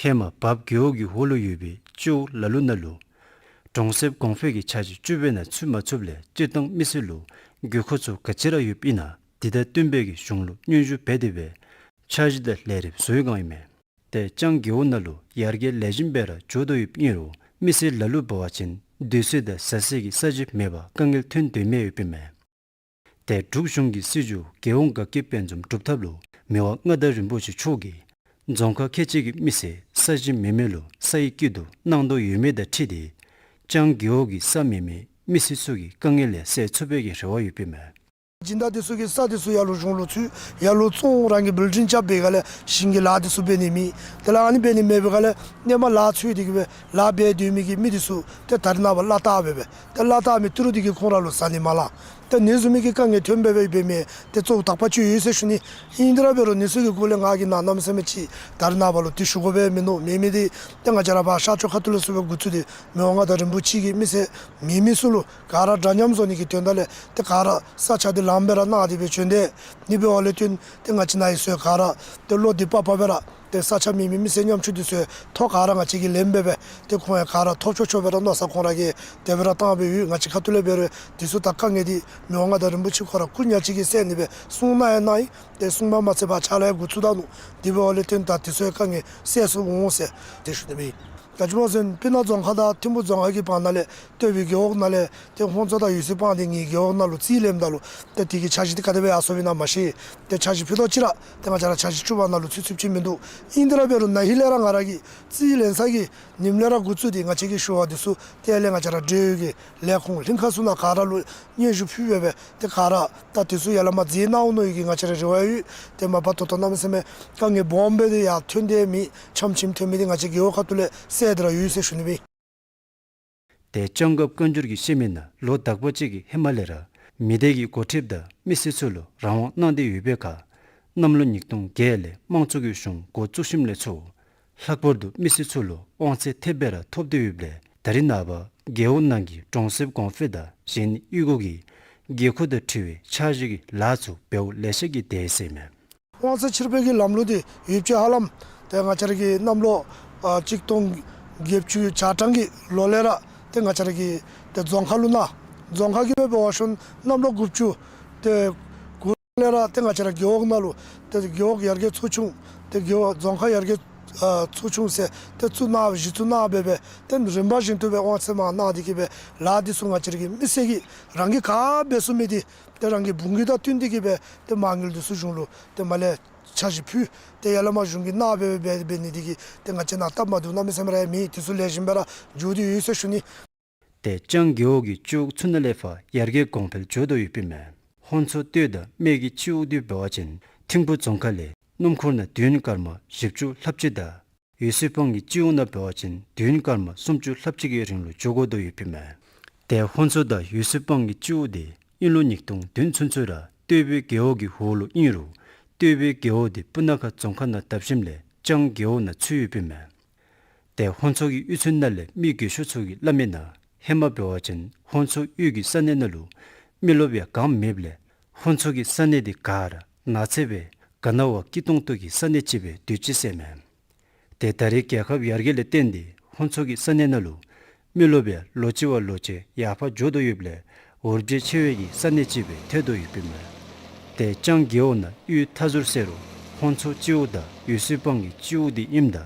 ཧེ་མ་བབས་རྒེད་འོག་གི་འོག་ལུ་ཡོད་པའི་སྤྱི་འོག་ལ་ལུ་ནང་ལུ་གྲོང་གསེབ་གོང་འཕེལ་གྱི་འཆར་གཞི་བཅུ་པའི་ནང་ཚུད་མ་ཚུགསཔ་ལས་སྤྱིར་བཏང་མི་སེར་ལུ་དགོས་མཁོ་ཚུ་ག་ཅི་ར་ཡོདཔ་ཨིན་ན་དེ་དང་བསྟུན་པའི་གི་གཞུང་ལུ་སྙན་ཞུ་འབད་དེ་སྦེ་འཆར་གཞི་དང་ལས་རིམ་བཟོ་བའི་བསྒང་ཨིན་མས། ཏེ་ལྕང་རྒེད་འོག་ནང་ལུ་ཡར་རྒྱས་ལེགས་ཤོམ་སྦེ་ར་འགྱོ་དོ་ཡོདཔ་ཨིན་རུང་མི་སེར་ལ་ལུ་འབད་བ་ཅིན་སྡོད་ས་དང་བཟའ་ས་གི་ས་གཞི་མེད་པར་དཀའ་ངལ་ཐོན་དོ་མི་ཡོདཔ་ཨིན་མས། ཏེ་འབྲུག་གཞུང་གི་སྲིད་བྱུས་རྒྱལ་ཡོངས་དགའ་སྐྱིད་དཔལ་འཛོམས་སྒྲུབ་ཐབས་ལུ་མི་དབང་མངའ་བདག་རིན་པོ་ཆེ་མཆོག་གིས་རྫོང་ཁག་ཁལ་གཅིག་གི་མི་སེར་ས་གཞི་མེད་མི་ལུ་ས་ཡི་སྐྱིད་སྡུག་གནང་དོ་ཡོད་མི་དང་འཁྲིལ་ཏེ་ལྕང་རྒེད་འོག་གི་ས་མེད་མི་མི་སེར་ཚུ་གི་དཀའ་ངལ་ལས་སེལ་ཚུགས་པའི་གི་རེ་བ་ཡོདཔ་ཨིན་མས། སྦྱིན་བདག་འདི་ཚུ་གིས་ས་འདི་ཚུ་ལ་ལུ་གཞུང་ལུ་ཚུད། ལ་ལུ་བཙོང་རང་གི་བིལ་ཌིང་རྐྱབ་པའི་སྒང་ལས་ཞིང་གི་ལཱ་འདི་ཚུ་འབད་ནི་མེད། དེ་ལས་ཨ་ནི་འབད་ནི་མེད་པའི་སྒང་ལས་ཧེ་མ་ལཱ་འཚོལ་ཏེ་གི་སྦེ་ལཱ་འབད་སྡོད་མི་གི་མི་འདི་ཚུ་ཏེ་ད་རེས་ནངས་པ་གླ་བཏགས་སྦེ་སྦེ་ཏེ་གླ་བཏགས་མི་ཏི་རུ་འདི་གི་ཁོང་ར་ལུ་བཟའ་ནི་མ་ལང་། ཏེ་ཨ་ནི་བཟུམ་མའི་གི་དཀའ་ངལ་ཐོན་སྦེ་སྦེ་འབད་མི་ཏེ་གཙོ་བོ་དག་པ་ཅིག་ཡོད་ཟེར་ཞུ་ནི། ཨིན་དེ་ར་འབད་རུང་ཨ་ནི་ཚུ་གི་སྐོར་ལས་ང་གིས་ནཱ་གནམ་མེད་ས་མེད་ཅིག་ད་རེས་ནངས་པ་ལུ་ཏེ་ཞུ་དགོ་པའི་མིན་ནུག། མེད་མི་འདི་ཏེ་ང་བཅས་ར་ཕར་ཤར་ཕྱོགས་ཁ་ཐུག་ལས་ཚུར་སྦེ་འགོ་བཙུགས་ཏེ་མི་དབང་མངའ་བདག་རིན་པོ་ཆེ་གིས་མི་སེར་མེད་མི་ཚུ་ལུ་ག་ར་འདྲ་མཉམ་བཟོ་ནི་གི་དོན་དག་ལས་ཏེ་ག་ར་ས་ཆ་འདི་ལངམ་སྦེ་ར་གནང་སྟེ་སྦེ་བྱོན་ཏེ་ཨ་ནི་འབདཝ་ལས་བརྟེན་ཏེ་ང་བཅས་ནཱ་ཡོད་ས་ག་ར་ཏེ་བློ་བདེ་པ་པ་སྦེ་ར་ ཏེ་ས་ཆ་མེད་མི་མི་སེར་ཉམ་ཆུང་འདི་ཚུ་ཐོག་ག་ར་ང་བཅས་ཀྱིས་ལེན་སྦེ་སྦེ་ཏེ་ཁོང་ཡང་ག་ར་ཐོབ་ཆོག་ཆོག་སྦེ་ར་མནོ་བསམ་ཁོང་ར་གིས་དེ་སྦེ་ར་བཏང་སྦེ་ཡོད། ང་བཅས་ཁ་ཐུག་ལས་འབད་རུང་འདི་ཚུ་ད་དཀའ་ངལ་འདི་མི་དབང་མངའ་བདག་རིན་པོ་ཆེ་ཁོ་ར་སྐུ་ཉག་གཅིག་གིས་སེལ་ནི་སྦེ་གསུངས་གནང་ཡང་གནང་ཡི། ཏེ་གསུངས་མ་མ་ཚད་ཕར་ཕྱག་ལཱ་ཡང་འགོ་བཙུགས་ད་ནུག། དེ་འབདཝ་ལས་བརྟེན་ད་དེ་ཚུ་ཡང་དཀའ་ངལ་སེལ་ཚུགས་འོང་ཟེར་ཏེ་ཞུ་ནི་ཨིན། ད་ཅི་སྨོ་ཟེར་ན་སྤུ་ན་རྫོང་ཁག་དང་ཐིམ་ཕུག་རྫོང་ཁག་གི་བར་ན་ལས་སྟོད་པའི་རྒེད་འོག་ནང་ལས་ཏེ་ཧོན་ཚོ་དང་འོད་ཚེ་སྤང་འདི་གཉིས་རྒེད་འོག་ནང་ལུ་རྩིས་ལེནམ་ད་ལུ་ཏེ་དེ་གི་འཆར་གཞི་འདི་ག་དེ་སྦེ་ཡར་སོང་ཡི་ན་མ་ཤེས། ཏེ་འཆར་གཞི་ཕུལ་དོ་ཅིག་ར་ཏེ་ང་བཅས་ར་འཆར་གཞི་བཅུ་པ་ནང་ལུ་ཚུད་ཚུདཔ་ཅིག་མིན་འདུག། ཨིན་དེ་ར་འབད་རུང་ན་ཧིང་ལས་ར་ང་ར་གིས་རྩིས་ལེན་ས་གི་ཉིནམ་ལས་ར་འགོ་བཙུགས་ཏེ་ང་བཅས་ཀྱི་ཞུ་བ་འདི་ཚུ་ཏེ་ལས་ང་བཅས་ར་འབྲེལ་ཡོད་ཀྱི་ལས་ཁུངས་ལྷན་ཁག་ཚུ་ནང་ག་ར་ལུ་སྙན་ཞུ་ཕུལ་སྦེ་སྦེ་ཏེ་ག་ར་ད་འདི་ཚུ་ཡར་ལས་མར་མཛད་གནང་འོང་མནོ་ཡོད་ཀྱི་ང་བཅས་ར་རེ་བ་ཡོད། ཏེ་མ་པ་ད་ལྟོ་གནམ་མེད་ས་མེད་དཀའ་ངལ་སྦོམ་སྦེ་ཏེ་ཡར་ཐོན་ཏེ་མེད། ཆམ་ཆིམ་ཐོན་མི་འདི་ང་བཅས་རྒེད་འོག་ཁ་ཐུག་ལས་སེལ་ཏེ་ར་ཡོད་ཟེར་ཞུ་ནི་ཨིན། ཏེ་ལྕང་སྒབ་བཀའ་འགྱུར་གྱིས་བཤད་མི་ནང་ལོ་དག་པ་ཅིག་གི་ཧེ་མ་ལས་ར་མི་སྡེ་གི་འགོ་ཁྲིདཔ་དང་མི་སེར་ཚུ་ལུ་རང་དབང་གནང་སྟེ་ཡོད་པའི་ཁར་གནམ་ལོ་ཉིས་སྟོང་བརྒྱད་ལས་དམངས་གཙོ་གི་གཞུང་འགོ་བཙུགས་ཞིནམ་ལས་ཚུར་ལྷག་པར་དུ་མི་སེར་ཚུ་ལུ་དབང་ཚད་ཐེབས་སྦེ་ར་ཐོབ་སྟེ་ཡོདཔ་ལས་ད་རེས་ནངས་པ་རྒེད་འོག་ནང་གི་གྲོང་གསེབ་གོང་འཕེལ་དང་གཞན་གཡུས་སྒོ་གི་དགོས་མཁོ་དང་འཁྲིལ་བའི་འཆར་གཞི་གི་ལཱ་ཚུ་འབདཝ་ལེ་ཤ་གིས་འདས་ཡི་ཟེར་མས། དབང་ཚད་ཕྱིར་སྤེལ་གྱི་ལམ་ལུགས་འདི་ཡོདཔ་ཅིག་ཧ་ལམ་ཏེ་ང་བཅས་ར་གི་གནམ་ལོ་ཨ་གཅིག་སྟོང་བརྒྱད་ཅུ་གྱ་གྲངས་ཀྱི་ལོ་ལས་ར་ཏེ་ང་བཅས་ར་གི་ཏེ་རྫོང་ཁག་ལུ་ནང་རྫོང་ཁག་གི་སྦེ་འབད་བ་ཅིན་གནམ་ལོ་དགུ་བཅུ་ཏེ་དགུ་ལས་ར་ཏེ་ང་བཅས་ར་རྒེད་འོག་ནང་ལུ་ཏེ་རྒེད་འོག་ཡར་རྒྱས་ཚོགས་ཆུང་ཏེ་རྒེད་འོག་རྫོང་ཁག་ཡར་རྒྱས་ཨ་ཚོགས་ཆུང་ཟེར་ཏེ་བཙུགས་གནང་གཞི་བཙུགས་གནང་སྦེ་སྦེ་ཏེ་རིམ་པ་བཞིན་དུ་སྦེ་དབང་ཚད་མར་གནང་སྟེ་གི་སྦེ་ལཱ་འདི་ཚུ་ང་བཅས་ར་གི་མི་སེར་གྱིས་རང་གིས་ག་འབད་ཚུགས་མི་འདི་ཏེ་རང་གི་དཔུང་གི་དང་བསྟུན་ཏེ་གི་སྦེ་ཏེ་མ་དངུལ་འདི་ཚུ་གཞུང་ལུ་ཏེ་མར་ལས་འཆར་གཞི་ཕུལ། ཏེ་ཡར་ལས་མར་གཞུང་གིས་གནང་སྦེ་སྦེ་འབད་ནི་འདི་གིས་ཏེ་ང་བཅས་ནང་སྟབས་མ་བདེཝ་གནམ་མེད་ས་མེད་ར་ཡང་མེད། འདི་ཚུ་ལེགས་ཤོམ་སྦེ་ར་འགྱོ་སྟེ་ཡོད་ཟེར་ཞུ་ནི། ཏེ་ལྕང་རྒེད་འོག་གི་སྤྱི་འོག་ཚུ་ནང་ལས་ཕར་ཡར་རྒྱས་གོང་འཕེལ་འགྱོ་དོ་ཡོདཔ་ཨིན་མས། ཧོན་ཚོ་སྟོད་དང་སྨད་ཀྱི་སྤྱི་འོག་འདི་འབད་བ་ཅིན་ཐིམ་ཕུག་རྫོང་ཁག་ལས་སྣུམ་འཁོར་ནང་དུས་ཡུན་སྐར་མ་བཞི་བཅུ་ལྷགཔ་ཅིག་དང་འོད་ཚེ་སྤང་གི་སྤྱི་འོག་ནང་འབད་བ་ཅིན་དུས་ཡུན་སྐར་མ་སུམ་ཅུ་ལྷགཔ་ཅིག་གི་རིང་ལུ་འགྱོ་དགོ་དོ་ཡོདཔ་ཨིན་མས། ཏེ་ཧོན་ཚོ་དང་འོད་ཚེ་སྤང་གི་སྤྱི་འོག་འདི་དབྱིན་ལོ་ཉིས་སྟོང་བདུན་ཚུན་ཚོད་ར་སྟོད་པའི་རྒེད་འོག་གི་འོག་ལུ་ཨིན་རུང་སྟོད་པའི་རྒེད་འོག་འདི་སྤུ་ན་ཁ་རྫོང་ཁག་ནང་བརྡབ་ཞིནམ་ལས་ལྕང་རྒེད་འོག་ནང་ཚུད་ཡོདཔ་ཨིན་མས། ཏེ་ཧོན་ཚོ་གི་གཡུས་ཚན་ནང་ལས་མི་རྒས་ཤོས་ཚུ་གིས་སླབ་མི་ནང་ཧེ་མ་འབད་བ་ཅིན་ཧོན་ཚོ་གཡུས་ཀྱི་ས་གནས་ནང་ལུ་མི་རློབས་ཡང་གང་མེདཔ་ལས་ཧོན་ཚོ་གི་ས་གནས་འདི་ག་ར་ནགས་ཚལ་སྦེ་ག་ན་བ་སྐྱིད་ཏོང་ཏོ་གི་ས་གནས་ཅིག་སྦེ་སྡོད་ཅི་ཟེར་མས། ཏེ་ད་རེས་རྒྱལ་ཁབ་ཡར་རྒྱས་ལས་བརྟེན་ཏེ་ཧོན་ཚོ་གི་ས་གནས་ནང་ལུ་མི་རློབས་ཡང་ལོ་གཅིག་བ་ལོ་གཅིག་ཡར་འཕར་འགྱོ་དོ་ཡོདཔ་ལས་འོ་བརྒྱལ་ཆེ་བའི་གི་ས་གནས་ཅིག་སྦེ་ཐལ་དོ་ཡོདཔ་ཨིན་མས། ཏེ་ལྕང་རྒེད་འོག་ནང་གཡུས་མཐའ་ཟུར་ཟེར་རུང་ཧོན་ཚོ་སྤྱི་འོག་དང་འོད་ཚེ་སྤང་གི་སྤྱི་འོག་འདི་ཨིནམ་ད་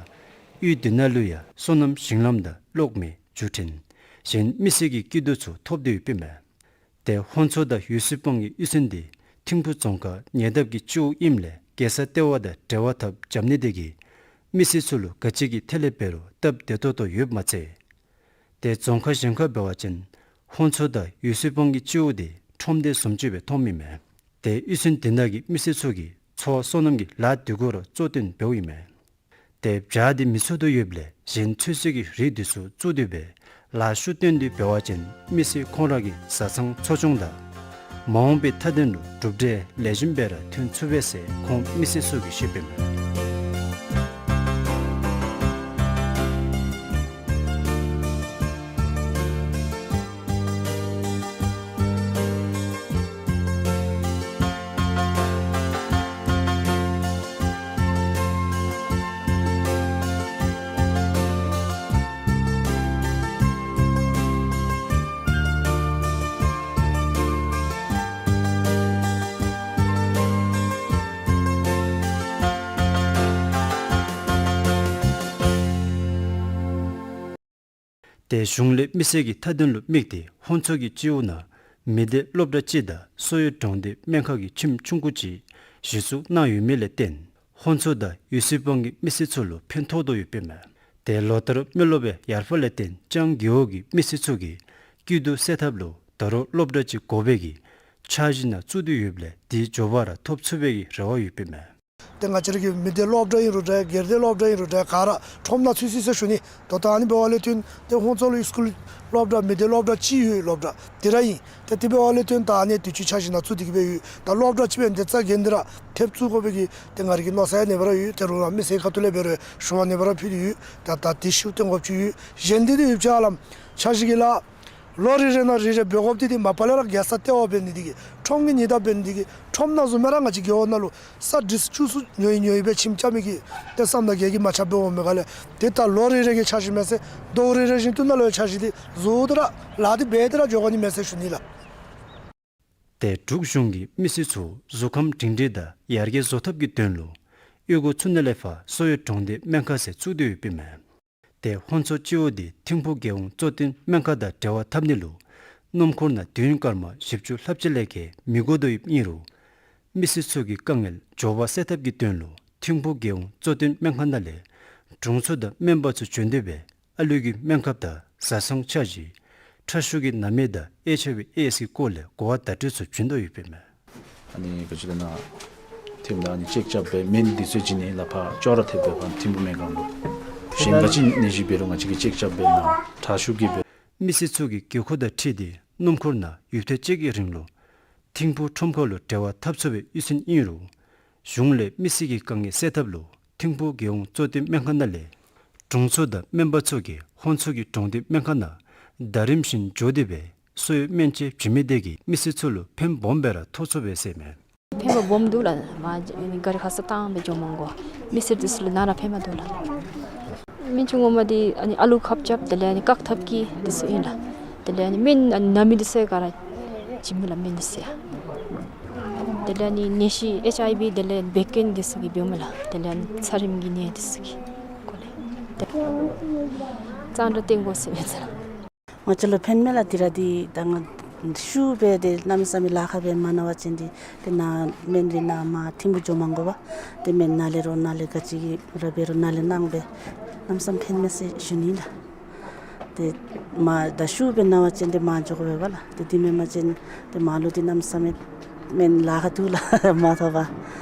གཡུས་འདི་ནང་ལུ་ཡང་སོ་ནམ་ཞིང་ལམ་དང་གློག་མེ་འགྲུལ་འཕྲིན་གཞན་མི་སེར་གྱི་སྐྱིད་སྡུག་ཚུ་ཐོབ་སྟེ་ཡོདཔ་ཨིན་མས། ཏེ་ཧོན་ཚོ་དང་འོད་ཚེ་སྤང་གི་གཡུས་ཚན་འདི་ཐིམ་ཕུག་རྫོང་ཁག་ཉེ་འདབས་ཀྱི་སྤྱི་འོག་ཨིནམ་ལས་རྒྱལ་ས་ལྟེ་བ་དང་འབྲེལ་བ་འཐབ་རྐྱབ་ནི་དེ་གིས་མི་སེར་ཚུ་ལུ་ག་ཅི་གི་ཐད་ལས་འབད་རུང་སྟབས་བདེ་ཏོག་ཏོ་ཡོདཔ་མ་ཚད་ཏེ་རྫོང་ཁག་གཞན་ཁར་འབད་བ་ཅིན་ཧོན་ཚོ་དང་འོད་ཚེ་སྤང་གི་སྤྱི་འོག་འདི་ཁྲོམ་སྡེ་བཟུམ་ཅིག་སྦེ་མཐོངམ་ཨིན་མས། ཏེ་གཡུས་ཚན་དེ་ནང་གི་མི་སེར་ཚུ་གིས་འཚོ་བ་སོ་ནམ་གྱི་ལཱ་འདི་གུ་ར་གཙོ་བཏོན་འབདཝ་ཨིན་མས། ཏེ་བྱཱ་འདི་མི་ཚུད་དོ་ཡོདཔ་ལས་གཞན་ཚོད་བསྲེ་གི་རིགས་འདི་ཚུ་བཙུགས་ཏེ་སྦེ་ལཱ་ཤུགས་བཏོན་ཏེ་འབད་བ་ཅིན་མི་སེར་ཁོང་ར་གི་བཟའ་ཚང་འཚོ་སྐྱོང་དང་མ་འོངས་པའི་མཐའ་དོན་ལུ་གྲུབ་འབྲས་ལེགས་ཤོམ་སྦེ་ར་ཐོན་ཚུགས་པས་ཟེར་ཁོང་མི་སེར་ཚུ་གིས་བཤདཔ་ཨིན་མས། ཏེ་གཞུང་ལས་མི་སེར་གྱི་མཐའ་དོན་ལུ་དམིགས་ཏེ་ཧོན་ཚོ་གི་སྤྱི་འོག་ནང་མི་སྡེ་སློབ་གྲྭ་གཅིག་དང་སོ་ཡོལ་གྲོང་སྡེ་སྨན་ཁང་གི་ཁྱིམ་ཆུང་ཀུ་ཅིག་གཞི་བཙུགས་གནང་ཡོད་མི་ལས་བརྟེན་ཧོན་ཚོ་དང་འོད་ཚེ་སྤང་གི་མི་སེར་ཚུ་ལུ་ཕན་ཐོགས་དོ་ཡོདཔ་ཨིན་མས། ཏེ་ལོ་ལྟར་མི་རློབས་ཡང་ཡར་འཕར་ལས་བརྟེན་ལྕང་རྒེད་འོག་གི་མི་སེར་ཚུ་གི་སྐྱིད་སྡུག་སེལ་ཐབས་ལུ་ད་རུང་སློབ་གྲྭ་གཅིག་དགོ་པའི་གི་འཆར་གཞི་ནང་བཙུགས་ཏེ་ཡོདཔ་ལས་དེ་མགྱོགས་པ་ར་ཐོབ་ཚུགས་པའི་གི་རེ་བ་ཡོདཔ་ཨིན་མས། ཏེ་ང་བཅས་ར་གི་མི་སྡེ་སློབ་གྲྭ་ཨིན་རུང་འདྲ་སྒེར་སྡེ་སློབ་གྲྭ་ཨིན་རུང་འདྲ་ག་ར་ཁྲོམ་ནང་ཚུད་ཅི་ཟེར་ཞུ་ནི། ད་ལྟོ་ཨ་ནི་འབདཝ་ལས་བརྟེན་ཏེ་ཧོན་ཚོ་ལུ་སི་ཀུལ་སློབ་གྲྭ་མི་སྡེ་སློབ་གྲྭ་གཅིག་ཡོད་སློབ་གྲྭ་དེ་ར་ཨིན། ཏེ་དེ་འབདཝ་ལས་བརྟེན་ད་ཨ་ནི་དུས་ཅི་འཆར་གཞི་ནང་བཙུགས་ཏེ་གི་སྦེ་ཡོད། ད་སློབ་གྲྭ་གཅིག་སྦེ་འདི་རྩ་འགེངས་ཏེ་ར་ཐེབས་བཙུགས་དགོ་པའི་གི་ཏེ་ང་ར་གི་མནོ་བསམ་ཡང་ཨ་ནེ་སྦེ་ར་ཡོད། ཏེ་རུང་ར་མི་སེར་ཁ་ཐུག་ལས་འབད་རུང་ཞུ་བ་ཨ་ནེ་སྦེ་ར་ཕུལ་ཏེ་ཡོད། ད་ད་དེ་ཤུལ་ཏེ་འགོ་བཙུགས་ཡོད། གཞན་འདི་ཏེ་ཡོད་ཅི་ཧ་ལམ་འཆར་གཞི་གི་ལཱ་ ལོ་རེ་རེ་ནང་རེ་རེ་འབད་དགོཔ་འདི་འདི་མ་པ་ལས་ར་རྒྱལ་ས་ལྟེ་བ་འབད་ནི་འདི་གིས་ཁྲོམ་གྱི་ཉེན་བརྡ་འབད་ནི་འདི་གིས་ཁྲོམ་ནང་བཟུམ་སྦེ་ར་ང་བཅས་རྒེད་འོག་ནང་ལུ་ས་འདི་ཚུ་བཅུ་གསུམ་ཉོ་ཡི་ཉོ་ཡི་སྦེ་ཁྱིམ་རྐྱབ་མི་གི་ཏེ་བསམ་ན་ག་གིས་མ་ཁྱབ་འབད་འོང་མས་ག་ལགས། ཏེ་ད་ལོ་རེ་རེ་གི་འཆར་གཞི་མས་ཟེར་ཟླཝ་རེ་རེ་བཞིན་དུ་ནང་ལུ་འཆར་གཞི་འདི་བཟོ་སྟེ་ར་ལཱ་འདི་འབད་དེ་ར་འགྱོ་དགོ་ནི་མས་ཟེར་ཞུ་ནི་ལགས། ཏེ་འབྲུག་གཞུང་གིས་མི་སེར་ཚུ་གཟུགས་ཁམས་སྒྲིང་སྒྲིང་དང་ཡར་རྒྱས་བཟོ་ཐབས་ཀྱི་དོན་ལུ་གཡུས་སྒོ་ཚུ་ནང་ལས་ཕར་གསོ་བའི་གྲོང་སྡེ་སྨན་ཁང་ཟེར་བཙུགས་ཏེ་ཡོདཔ་ཨིན་མས། ཏེ་ཧོན་ཚོ་སྤྱི་འོག་འདི་ཐིམ་ཕུག་རྒྱལ་ཡོངས་གཙོ་བསྟེན་སྨན་ཁང་དང་འབྲེལ་བ་འཐབ་ནི་ལུ་སྣུམ་འཁོར་ནང་དུས་ཡུན་སྐར་མ་བཞི་བཅུ་ལྷགཔ་ཅིག་ལས་བརྒལ་མི་འགོར་དོ་ཡོདཔ་ཨིན་རུང་མི་སེར་ཚུ་གི་དཀའ་ངལ་མགྱོགས་པ་སེལ་ཐབས་ཀྱི་དོན་ལུ་ཐིམ་ཕུག་རྒྱལ་ཡོངས་གཙོ་བསྟེན་སྨན་ཁང་ནང་ལས་དྲུང་འཚོ་དང་སྨན་པ་ཚུ་བྱོན་ཏེ་སྦེ་ཨ་ལུ་གི་སྨན་ཁབ་དང་བཟའ་ཚང་འཆར་གཞི་ཁྲག་ཤུགས་ཀྱི་ནད་མེད་དང་ཨེཆ་ཨའི་ཝི་ཨེ་ཨེསི་གི་སྐོར་ལས་གོ་བ་བརྡ་སྤྲོད་ཚུ་བྱིན་དོ་ཡོདཔ་ཨིན་མས། ཨ་ནི་ག་ཅི་ལས་ན་ཐིམ་ད་ཨ་ནི་ཅེཀ་རྐྱབ་སྦེ་སྨན་འདི་ཚུ་བྱིན་ནི་ལགས། ཕར་ཅོག་ར་འཐདཔ་སྦེ་ཕར་ཐིམ་ཕུག་སྨན་ཁང་ལུ་གཞན་ག་ཅི་ནད་གཞི་འབད་རུང་ང་བཅས་ཀྱིས་ཅེཀ་རྐྱབ་སྦེ་ན་ཁྲག་ཤུགས་ཀྱི་སྦེ། མི་སེར་ཚུ་གི་དགོས་མཁོ་དང་འཁྲིལ་ཏེ་སྣུམ་འཁོར་ནང་ཡུདཔ་ཐེངས་གཅིག་གི་རིང་ལུ་ཐིམ་ཕུག་ཁྲོམ་ཁ་ལུ་འབྲེལ་བ་འཐབ་ཚུགས་པའི་གཡུས་ཚན་ཨིན་རུང་གཞུང་ལས་མི་སེར་གྱི་དཀའ་ངལ་སེལ་ཐབས་ལུ་ཐིམ་ཕུག་རྒྱལ་ཡོངས་གཙོ་བསྟེན་སྨན་ཁང་ནང་ལས་དྲུང་འཚོ་དང་སྨན་པ་ཚུ་གིས་ཧོན་ཚོ་གི་གྲོང་སྡེ་སྨན་ཁང་ནང་ཟླ་རིམ་བཞིན་འགྱོ་སྟེ་སྦེ་གསོ་བའི་སྨན་དཔྱད་བྱིན་མི་དེ་གིས་མི་སེར་ཚུ་ལུ་ཕན་སྦོམ་སྦེ་ར་ཐོགས་ཚུགས་པས་ཟེར་མས། ཕན་པ་སྦོམ་འདུག་ལགས། མ་ག་རི་ཁ་ས་བཏང་སྦེ་འགྱོ་མ་དགོ། མི་སེར་འདི་ཚུ་ལུ་ནཱ་ར་ཕན་པ་འདུག་ལགས། སྨན་བཅོས་ངོ་མ་འདི་ཨ་ནི་ཨ་ལུ་ཁབ་རྐྱབ་དེ་ལས་ཨ་ནི་བཀག་ཐབས་ཀྱི་འདི་ཚུ་ཨིན་ལགས། དེ་ལས་ཨ་ནི་སྨན་ཨ་ནི་ན་མི་འདི་ཚུ་ག་ར་བྱིན་མི་ལགས། སྨན་འདི་ཚུ་ཡང་། དེ་ལས་ཨ་ནི་ནད་གཞི་ཨེཆ་ཨའི་ཝི་དེ་ལས་བད་ཀན་འདི་ཚུ་གི་འབདཝ་མས་ལགས། དེ་ལས་ཨ་ནི་ཚ་རིམས་ཀྱི་ནད་འདི་ཚུ་གི་སྐོར་ལས། ཏེ་གཙང་སྦྲ་བསྟེན་དགོ་ཟེར་མི་ཚུ་ལགས། ང་བཅས་ལུ་ཕན་མས་ལགས། འདི་ར་འདི་ད་ང་ཤུལ་སྦེ་ཏེ་གནམ་མེད་ས་མེད་ལཱ་ཁག་སྦེ་མ་གནང་བ་ཅིན་འདི་ཏེ་ནཱ་སྨན་འདི་ནཱ་མར་ཐིམ་ཕུག་འགྱོ་མ་དགོ་པར་ཏེ་སྨན་ནཱ་ལས་རོགས་ནཱ་ལས་ག་ཅི་གི་ར་འབད་རུང་ནཱ་ལས་གནང་སྦེ་གནམ་མེད་ས་མེད་ཕན་མས་ཟེར་ཞུ་ནི་ལགས། ཏེ་མར་ད་ཤུལ་སྦེ་གནང་བ་ཅིན་ཏེ་མར་འགྱོ་དགོ་པས་ལགས། ཏེ་འདི་མེན་པ་ཅིན་ཏེ་མར་ལུ་འདི་གནམ་མེད་ས་མེད་སྨན་ལཱ་ཁག་འདུག་ལགས། མ་ཐོབ་པར་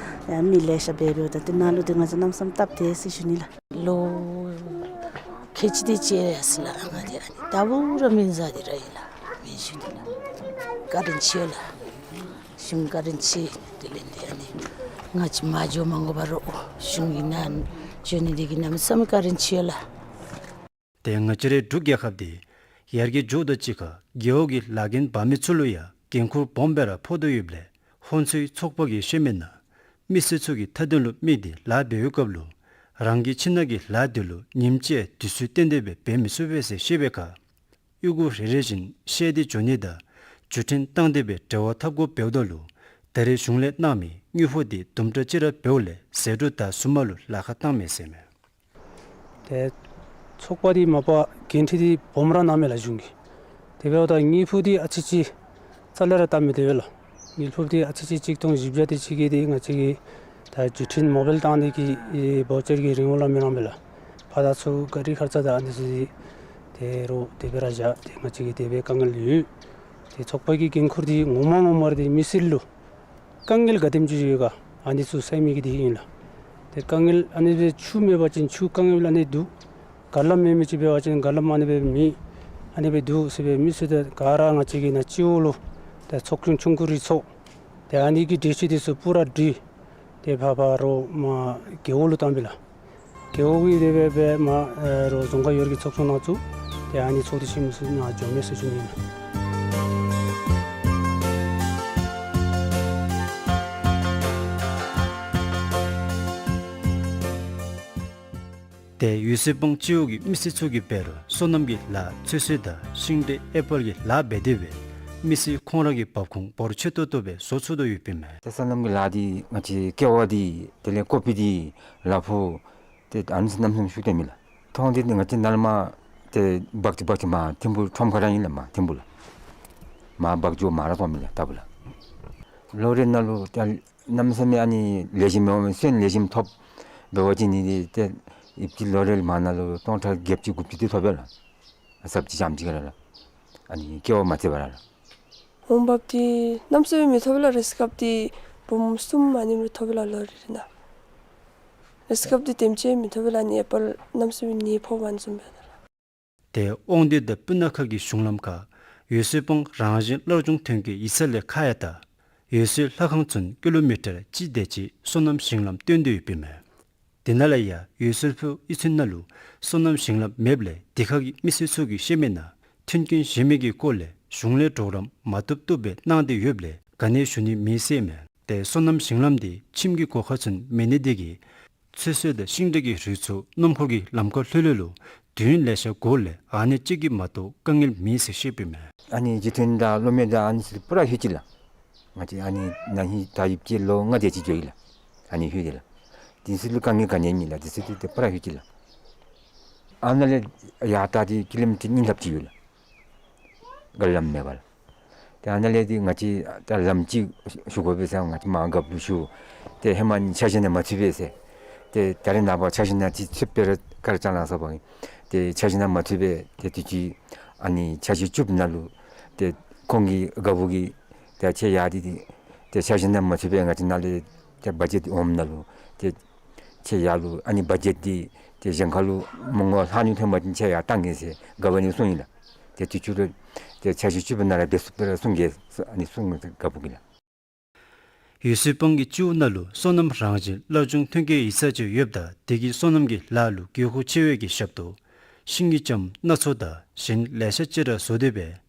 ཡང་མི་ལེ་ཤ་འབད་འབདཝ་ད་ཏེ་ནཱ་ལུ་འདི་ང་བཅས་གནམ་མེད་ས་མེད་སྟབས་བདེ་ཟེར་ཞུ་ནི་ལགས། ལོ་ཁལ་གཅིག་དེ་ཅིག་ཡར་སོང་ལགས། ང་འདི་ཨ་ནི་ད་འབད་རུང་སྨན་བཟའ་སྟེ་ར་ཡོད་ལགས། སྨན་ཞུ་སྟེ་ལགས། བཀའ་དྲིན་ཆེ་ལགས། གཞུང་བཀའ་དྲིན་ཆེ། དེ་ལས་འདི་ཨ་ནི་ང་བཅས་མར་འགྱོ་མ་དགོ་པར་རོགས་གཞུང་གིས་ནཱ་བྱོན་ནི་དེ་གིས་གནམ་མེད་ས་མེད་བཀའ་དྲིན་ཆེ་ལགས། ཏེ་ང་བཅས་རའི་འབྲུག་རྒྱལ་ཁབ་འདི་ཡར་རྒྱས་འགྱོཝ་དང་གཅིག་ཁར་རྒེད་འོག་གི་ལཱ་འགན་འབག་མི་ཚུ་ལུ་ཡང་འགན་ཁུར་སྦོམ་སྦེ་ར་ཕོག་དོ་ཡོདཔ་ལས་ཧོན་ཚོའི་ཚོགས་པ་གིས་བཤད་མི་ནང་མི་སེར་ཚུ་གི་མཐའ་དོན་ལུ་དམིགས་ཏེ་ལཱ་འབད་བའི་སྐབས་ལུ་རང་གི་ཁྱིམ་ནང་གི་ལཱ་འདི་ལུ་ཉིནམ་གཅིག་དུས་ཚོད་བཏོན་ཏེ་སྦེ་འབད་མི་ཚུགས་པས་ཟེར་བཤད་པའི་ཁར་གཡུས་སྒོ་རེ་རེ་བཞིན་བཤལ་ཏེ་འགྱོ་ནི་དང་བརྒྱུད་འཕྲིན་བཏང་སྟེ་སྦེ་འབྲེལ་བ་འཐབ་དགོཔ་འབདཝ་ད་ལུ་ད་རེས་གཞུང་ལས་གནང་མི་དངུལ་ཕོགས་འདི་དུམ་གྲ་ཅིག་ར་འབདཝ་ལས་ཟད་འགྲོ་དང་བསུ་མ་ལུ་ལཱ་ཁག་བཏང་མས་ཟེར་མས། ཏེ་ཚོགས་པ་འདི་མ་པ་འགན་འཁྲི་འདི་སྦོམ་ར་གནང་མས་ལགས་གཞུང་གིས། དེ་འབདཝ་ད་དངུལ་ཕོགས་འདི་ཨ་ཙི་ཅིག་རྩ་ལས་ར་བཏབ་མི་བཏུབ་པས་ལགས། དངུལ་ཕོགས་འདི་ཨ་ཙི་ཅིག་གཅིག་སྟོང་བཞི་བརྒྱ་དེ་ཅིག་གི་འདི་ང་བཅས་ཀྱིས་ད་བརྒྱུད་འཕྲིན་མོ་བཱའིལ་བཏང་ནི་གི་ཨེ་བའོ་ཅར་གྱི་རིན་གོང་ལུ་མི་གནང་པས་ལགས། ཕར་དང་ཚུར་ག་རི་ཁར་ཙ་དང་ཨ་ནི་ཚུ་འདི་ཏེ་རོགས་དེ་སྦེ་ར་བཞག་སྟེ་ང་བཅས་ཀྱིས་དེ་སྦེ་དཀའ་ངལ་ཡོད། ཏེ་ཚོགས་པ་གི་འགན་ཁུར་འདི་ངོ་མ་ངོ་མ་ར་འདི་མི་སེར་ལུ་དཀའ་ངལ་ག་དེམ་ཅིག་ཡོད་ག་ཨ་ནི་ཚུ་སེལ་མི་གི་འདི་ཨིན་ལགས། ཏེ་དཀའ་ངལ་ཨ་ནི་སྦེ་ཆུ་མེད་པ་ཅིན་ཆུ་དཀའ་ངལ་ཨ་ནི་འདུག། ག་ལམ་མེད་མི་ཅིག་འབད་བ་ཅིན་ག་ལམ་ཨ་ནི་སྦེ་མེད། ཨ་ནི་སྦེ་འདུག་ཟེར་སྦེ་མི་སེར་ཏེ་ག་ར་ང་བཅས་ཀྱི་ནཱ་སྤྱི་འོག་ལུ་ཏེ་ཚོགས་ཆུང་ཆུང་ཀུ་རེ་ཚོགས། ཏེ་ཨ་ནི་གི་འགྲེལ་བཤད་འདི་ཚུ་པུ་ར་འབྲི། ཏེ་ཕར་ཕར་རོགས་མར་རྒེད་འོག་ལུ་བཏང་པས་ལགས། རྒེད་འོག་གི་དེ་སྦེ་སྦེ་མར་ཨེ་རོགས་རྫོང་ཁག་ཡོད་རིགས་ཚོགས་ཆུང་ནང་བཙུགས། ཏེ་ཨ་ནི་ཚོགས་སྡེ་ཆེན་མོ་ཚུ་ནང་འགྱོ་མས་ཟེར་ཞུ་ནི་ཨིན་ལགས། ཏེ་འོད་ཟེར་སྤང་སྤྱི་འོག་གི་མི་སེར་ཚུ་གིས་འབད་རུང་སོ་ནམ་གྱི་ལཱ་ཚོད་བསྲེ་དང་ཤིང་འབྲས་ཨེ་པཱལ་གྱི་ལཱ་འབད་དེ་སྦེ་མི་སེར་ཁོང་ར་གི་འབབ་ཁུངས་འབོར་ཆེ་ཏོག་ཏོ་སྦེ་བཟོ་ཚུགས་དོ་ཡོདཔ་ཨིན་མས། ཏེ་སོ་ནམ་གྱི་ལཱ་འདི་ང་བཅས་ཀེ་བ་འདི་དེ་ལས་ཀོ་པི་འདི་ལ་ཕུག་ཏེ་ཨ་ནི་ཚུ་གནམ་མེད་ས་མེད་ཤུགས་བཏོན་མས་ལགས། ཐོག་འདི་ནི་ང་བཅས་ནཱ་ལས་མར་ཏེ་འབག་ཅིག་འབག་ཅིག་མར་ཐིམ་ཕུག་ཁྲོམ་ཁ་ར་ཨིན་ལགས། མར་ཐིམ་ཕུག་ལུ་མར་འབག་འགྱོ་མར་ར་གཏོང་མས་ལགས་ལྟ་བུ་ལགས། ལོ་རེ་ནང་ལུ་ཏེ་གནམ་མེད་ས་མེད་ཨ་ནི་ལེགས་ཤོམ་འོང་མས། སོན་ལེགས་ཤོམ་ཐོབ་འབད་བ་ཅིན་ནི་ཏེ་ཨིབ་ཅིག་ལོ་རེ་མ་ནང་ལུ་སྟོང་ཕྲག་བརྒྱད་ཅུ་དགུ་བཅུ་དེ་ཐོབ་པས་ལགས། ཨ་ཟབ་ཅིག་འཇམ་ཅིག་ག་ར་ལགས། ཨ་ནི་ཀེ་བ་མ་ཚད་པར་ལགས། འོང་འབབ་འདི་གནམ་མེད་ས་མེད་མི་ཐོབ་པས་ལགས། རེས་སྐབས་འདི་འབུམ་གསུམ་ཨ་ནེམ་རེ་ཐོབ་པས་ལགས་ལོ་རེ་རེ་ནང་། རེས་སྐབས་འདི་དེམ་ཅིག་མི་ཐོབ་པས་ལགས། ཨ་ནི་ཨེ་པཱལ་གནམ་མེད་ས་མེད་ནི་ཕོག་པ་བཟུམ་སྦེ་ལགས། ཏེ་དབང་འདུས་དང་སྤུ་ན་ཁ་གི་གཞུང་ལམ་ཁར་འོད་ཟེར་སྤང་རང་བཞིན་སླར་འབྱུང་ཐོན་སྐྱེད་ཡིག་ཚང་ལས་ཁ་ཡར་དང་འོད་ཟེར་ལྷ་ཁང་ཚུན་ཀི་ལོ་མི་ཊར་གཅིག་དེ་ཅིག་སོ་ནམ་ཞིང་ལམ་བཏོན་ཏེ་ཡོདཔ་ཨིན་མས། དེ་ནང་ལས་ཡང་འོད་ཟེར་ཕུག་གཡུས་ཚན་ནང་ལུ་སོ་ནམ་ཞིང་ལམ་མེདཔ་ལས་དེ་ཁ་གི་མི་སེར་ཚུ་གིས་བཤད་མི་ནང་ མཐུན་རྐྱེན་གཞན་མི་གི་སྐོར་ལས་གཞུང་ལས་གྲོགས་རམ་མ་ཐོབ་ཐོབ་སྦེ་གནང་སྟེ་ཡོདཔ་ལས་ག་ནི་ཞུ་ནི་མེད་ཟེར་མས། ཏེ་སོ་ནམ་ཞིང་ལམ་འདི་ཁྱིམ་གྱི་སྒོ་ཁར་ཚུན་མེད་ནི་འདི་གིས་ཚོད་བསྲེ་དང་ཤིང་འབྲས་ཀྱི་རིགས་ཚུ་སྣུམ་འཁོར་གྱི་ལམ་ཁར་ལྷོད་ལྷོད་ལུ་དུས་ཡུན་ལེ་ཤ་འགོར་ལས་ཨ་ནི་གཅིག་གིས་མ་གཏོགས་དཀའ་ངལ་མེད་ཟེར་བཤད་པས་མས། ཨ་ནི་རྗེས་མཐུད་དང་སློབ་མའི་དང་ཨ་ནི་ཚུ་པུ་ར་ལྷོད་ཅི་ལགས། ང་བཅས་ཨ་ནི་ན་ཧིང་ད་ཡུདཔ་ཅིག་ལོ་ལྔ་དེ་ཅིག་འགྱོ་ཡི་ལགས། ཨ་ནི་ལྷོད་དེ་ལགས། དེ་ཚུ་ལུ་དཀའ་ངལ་ག་ནི་མེད་ལགས། དེ་ཚུ་ཏེ་ཏེ་པུ་ར་ལྷོད་ཅི་ལགས། ཨ་ནཱ་ལས་ཡར་ད་ཏེ་ཀི་ལོ་མི་ཊར་གཉིས་ལྷགཔ་ཅིག་ཡོད་ལགས། ག་ལམ་མེད་པར། ཏེ་ཨ་ནཱ་ལས་ཏེ་ང་བཅས་ད་ལམ་ཅིག་ཞུ་དགོ་པས་ཟེར་ང་བཅས་མར་རྒཔོ་ལུ་ཞུ། ཏེ་ཧེ་མ་འཆར་གཞི་ནང་མ་ཚུད་པས་ཟེར། ཏེ་ད་རེས་ནངས་པ་འཆར་གཞི་ནང་ཅིག་ཚུད་པས་ར་ག་ར་ཅ་ལ་སོང་པ་ཨིན། ཏེ་འཆར་གཞི་ནང་མ་ཚུད་པས། ཏེ་དུས་ཅི་ཨ་ནི་འཆར་གཞི་བཅུ་པ་ནང་ལུ་ཏེ་ཁོང་གི་རྒཔོ་གིས་ཏེ་ཁྱེད་ཡར་ཏེ་ཏེ་འཆར་གཞི་ནང་མ་ཚུད་པས། ང་བཅས་ནཱ་ལས་ཏེ་བ་ཇེཊ་འོངམ་ནང་ལུ་ཏེ་ཁྱེད་ཡར་ལུ་ཨ་ནི་བ་ཇེཊ་འདི་ཏེ་གཞན་ཁ་ལུ་མི་ངོ་ལྷག་ཉུང་ཐོན་པ་ཅིན་ཁྱེད་ཡར་བཏང་གེ་ཟེར་རྒཔོ་ཨ་ནི་གསུངས་ཡི་ལགས། ཏེ་དུས་ཅི་ར་ཏེ་འཆར་གཞི་བཅུ་པ་ནང་ར་འབད་ཚུགས་པས་ར་གསུང་གེ་ཟེར་ཨ་ནི་གསུངས་ཡི་རྒཔོ་གིས་ལགས། འོད་གསལ་སྤང་གི་སྤྱི་འོག་ནང་ལུ་སོ་ནམ་རང་བཞིན་བླ་སྦྱོང་ཐོན་སྐྱེད་ཡིག་ཚང་ཅིག་ཡོདཔ་ད་དེ་གིས་སོ་ནམ་གྱི་ལཱ་ལུ་དགོས་མཁོ་ཆེ་བའི་གི་ཞབས་ཏོག་ཤིང་གི་ལྕངམ་སྣ་ཚོགས་དང་གཞན་ལེ་ཤ་ཅིག་ར་བཟོ་སྟེ་སྦེ་འོད་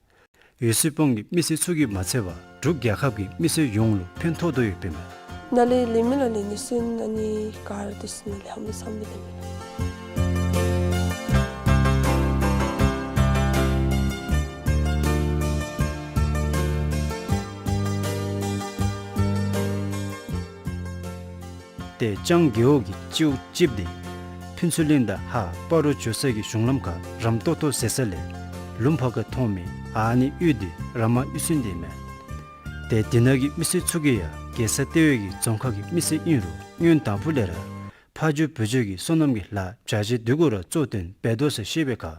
གསལ་སྤང་གི་མི་སེར་ཚུ་གིས་མ་ཚད་པར་འབྲུག་རྒྱལ་ཁབ་ཀྱི་མི་སེར་ཡོངས་ལུ་ཕན་ཐོགས་དོ་ཡོདཔ་ཨིན་མས། ནཱ་ལས་ལེན་མི་ལགས་ལེན་ནི་ཚུ་ཨ་ནི་ག་ར་འདི་ཚུ་ནཱ་ལས་ཧ་མི་སམ་སྦེ་ལེན་མི་ལགས། ཏེ་ལྕང་རྒེད་འོག་གི་སྤྱི་འོག་གཅིགཔོ་འདི་ཕུན་ཚོགས་གླིང་དང་ཧཱ་སྤ་རོ་འགྱོ་ས་གི་གཞུང་ལམ་ཁར་རམ་ཏོག་ཏོ་ཟེར་ས་ལས་ལུང་ཕར་ཁར་མཐོང་མི་ཨ་ནི་གཡུས་འདི་ར་མ་གཡུས་ཚན་འདི་ཨིན་མས། ཏེ་འདི་ནང་གི་མི་སེར་ཚུ་གིས་ཡང་རྒྱལ་ས་ལྟེ་བའི་གི་རྫོང་ཁག་གི་མི་སེར་ཨིན་རུང་སྔོན་དང་ཕུ་ལས་ར་ཕ་ཇོ་བུ་ཇོ་གི་སོ་ནམ་གྱི་ལཱ་བྱ་བྱེད་འདི་གུ་ར་གཙོ་བཏོན་འབད་དོ་ཟེར་བཤད་པའི་ཁར་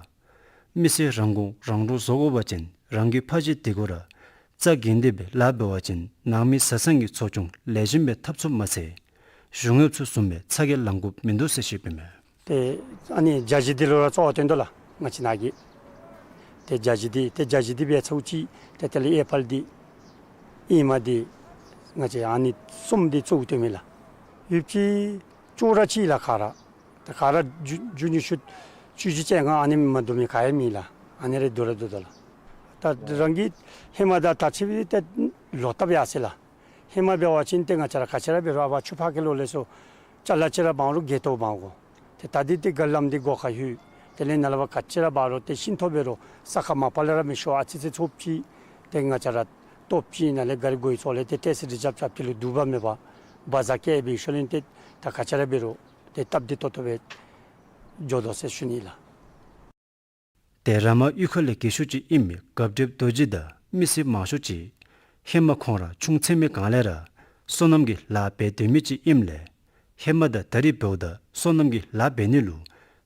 མི་སེར་རང་ཁུངས་རང་འདྲོངས་བཟོ་དགོ་པ་ཅིན་རང་གི་ཕ་ཇོ་འདི་གུ་ར་རྩ་འགེངས་ཏེ་སྦེ་ལཱ་འབད་བ་ཅིན་ནང་མི་བཟའ་ཚང་གི་འཚོ་སྐྱོང་ལེགས་ཤོམ་སྦེ་འཐབ་ཚུགསཔ་མ་ཚད་གཞུང་གཡོགཔ་ཚུ་བཟུམ་སྦེ་ཚ་གྱང་ལང་དགོཔ་མིན་འདུག་ཟེར་བཤད་པས་མས། ཏེ་ཨ་ནི་བྱ་བྱེད་འདི་ལུ་ར་གཙོ་བོ་བཏོན་དོ་ལགས་ང་བཅས་ནཱ་གིས། ཏེ་བྱ་བྱེད་འདི་ཏེ་བྱ་བྱེད་འདི་འབད་ཚརཝ་ཅིག་ཏེ་དེ་ལས་ཨེ་ཕལ་འདི་ཨེ་མ་འདི་ང་བཅས་ཨ་ནི་གསུམ་འདི་གཙོ་བོ་བཏོན་མི་ལགས། ཡུདཔ་ཅིག་ཅོག་ར་གཅིག་ལགས་ག་ར། ཏེ་ག་ར་རྒྱུ་རྒྱུ་ཉི་ཤུ་བཅུ་བཞི་བཅོ་ལྔ་ཨ་ནི་མ་བསྡུ་མི་ག་ཡང་མེད་ལགས། ཨ་ནི་ར་བསྡུ་ར་བསྡུ་དོ་ལགས། ད་རང་གི་ཧེ་མ་དང་ད་ཅི་སྦེ་ཏེ་ལོག་ལྟབ་ཡར་སོ་ཡི་ལགས། ཧེ་མ་འབད་བ་ཅིན་ཏེ་ང་བཅས་ར་ག་ཅི་ར་འབད་རུང་ཨ་ཕར་ཆུ་ཕར་ཁ་ལུ་ལས་སོ་ཅ་ལ་ཅིག་ར་འབག་རུང་སྒལ་ཏོ་འབག་དགོ། ཏེ་ད་འདི་ཏེ་ག་ལམ་འདི་སྒོ་ཁར་ལྷོད། དེ་ལས་ནཱ་ལས་ཕར་ག་ཅི་ར་འབག་རུང་ཏེ་ཤིང་ཐོག་འབད་རུང་ས་ཁར་མ་པ་ལས་ར་མི་ཤོར། ཨ་ཙི་ཙི་ཚོརཝ་ཅིག་ཏེ་ང་བཅས་ར་ལྟོཝ་ཅིག་ནཱ་ལས་གཱ་རི་གོ་ཡི་ཚོགས་ལས་ཏེ་ཏེ་སི་རི་ཇབ་ཅབ་ཅིག་ལུ་དུ་བ་མེད་པར་བ་ཛ་བཀལ་སྦེ་ཤོར་ལེན་ཏེ་ད་ག་ཅི་ར་འབད་རུང་ཏེ་སྟབས་བདེ་ཏོག་ཏོ་སྦེ་འགྱོ་དོ་ཟེར་ཞུ་ནི་ལགས། ཏེ་ར་མ་གཡུས་ཁ་ལས་རྒས་ཤོས་ཅིག་ཨིན་མི་གབ་སྒྲིབ་རྡོ་རྗེ་དང་མི་སེར་མང་ཤོས་ཅིག་ཧེ་མ་ཁོང་ར་ཆུང་ཚད་མའི་སྒང་ལས་ར་སོ་ནམ་གྱི་ལཱ་འབད་སྡོད་མི་ཅིག་ཨིནམ་ལས་ཧེ་མ་དང་ད་རེས་འབདཝ་ད་སོ་ནམ་གྱི་ལཱ་འབད་ནི་ལུ་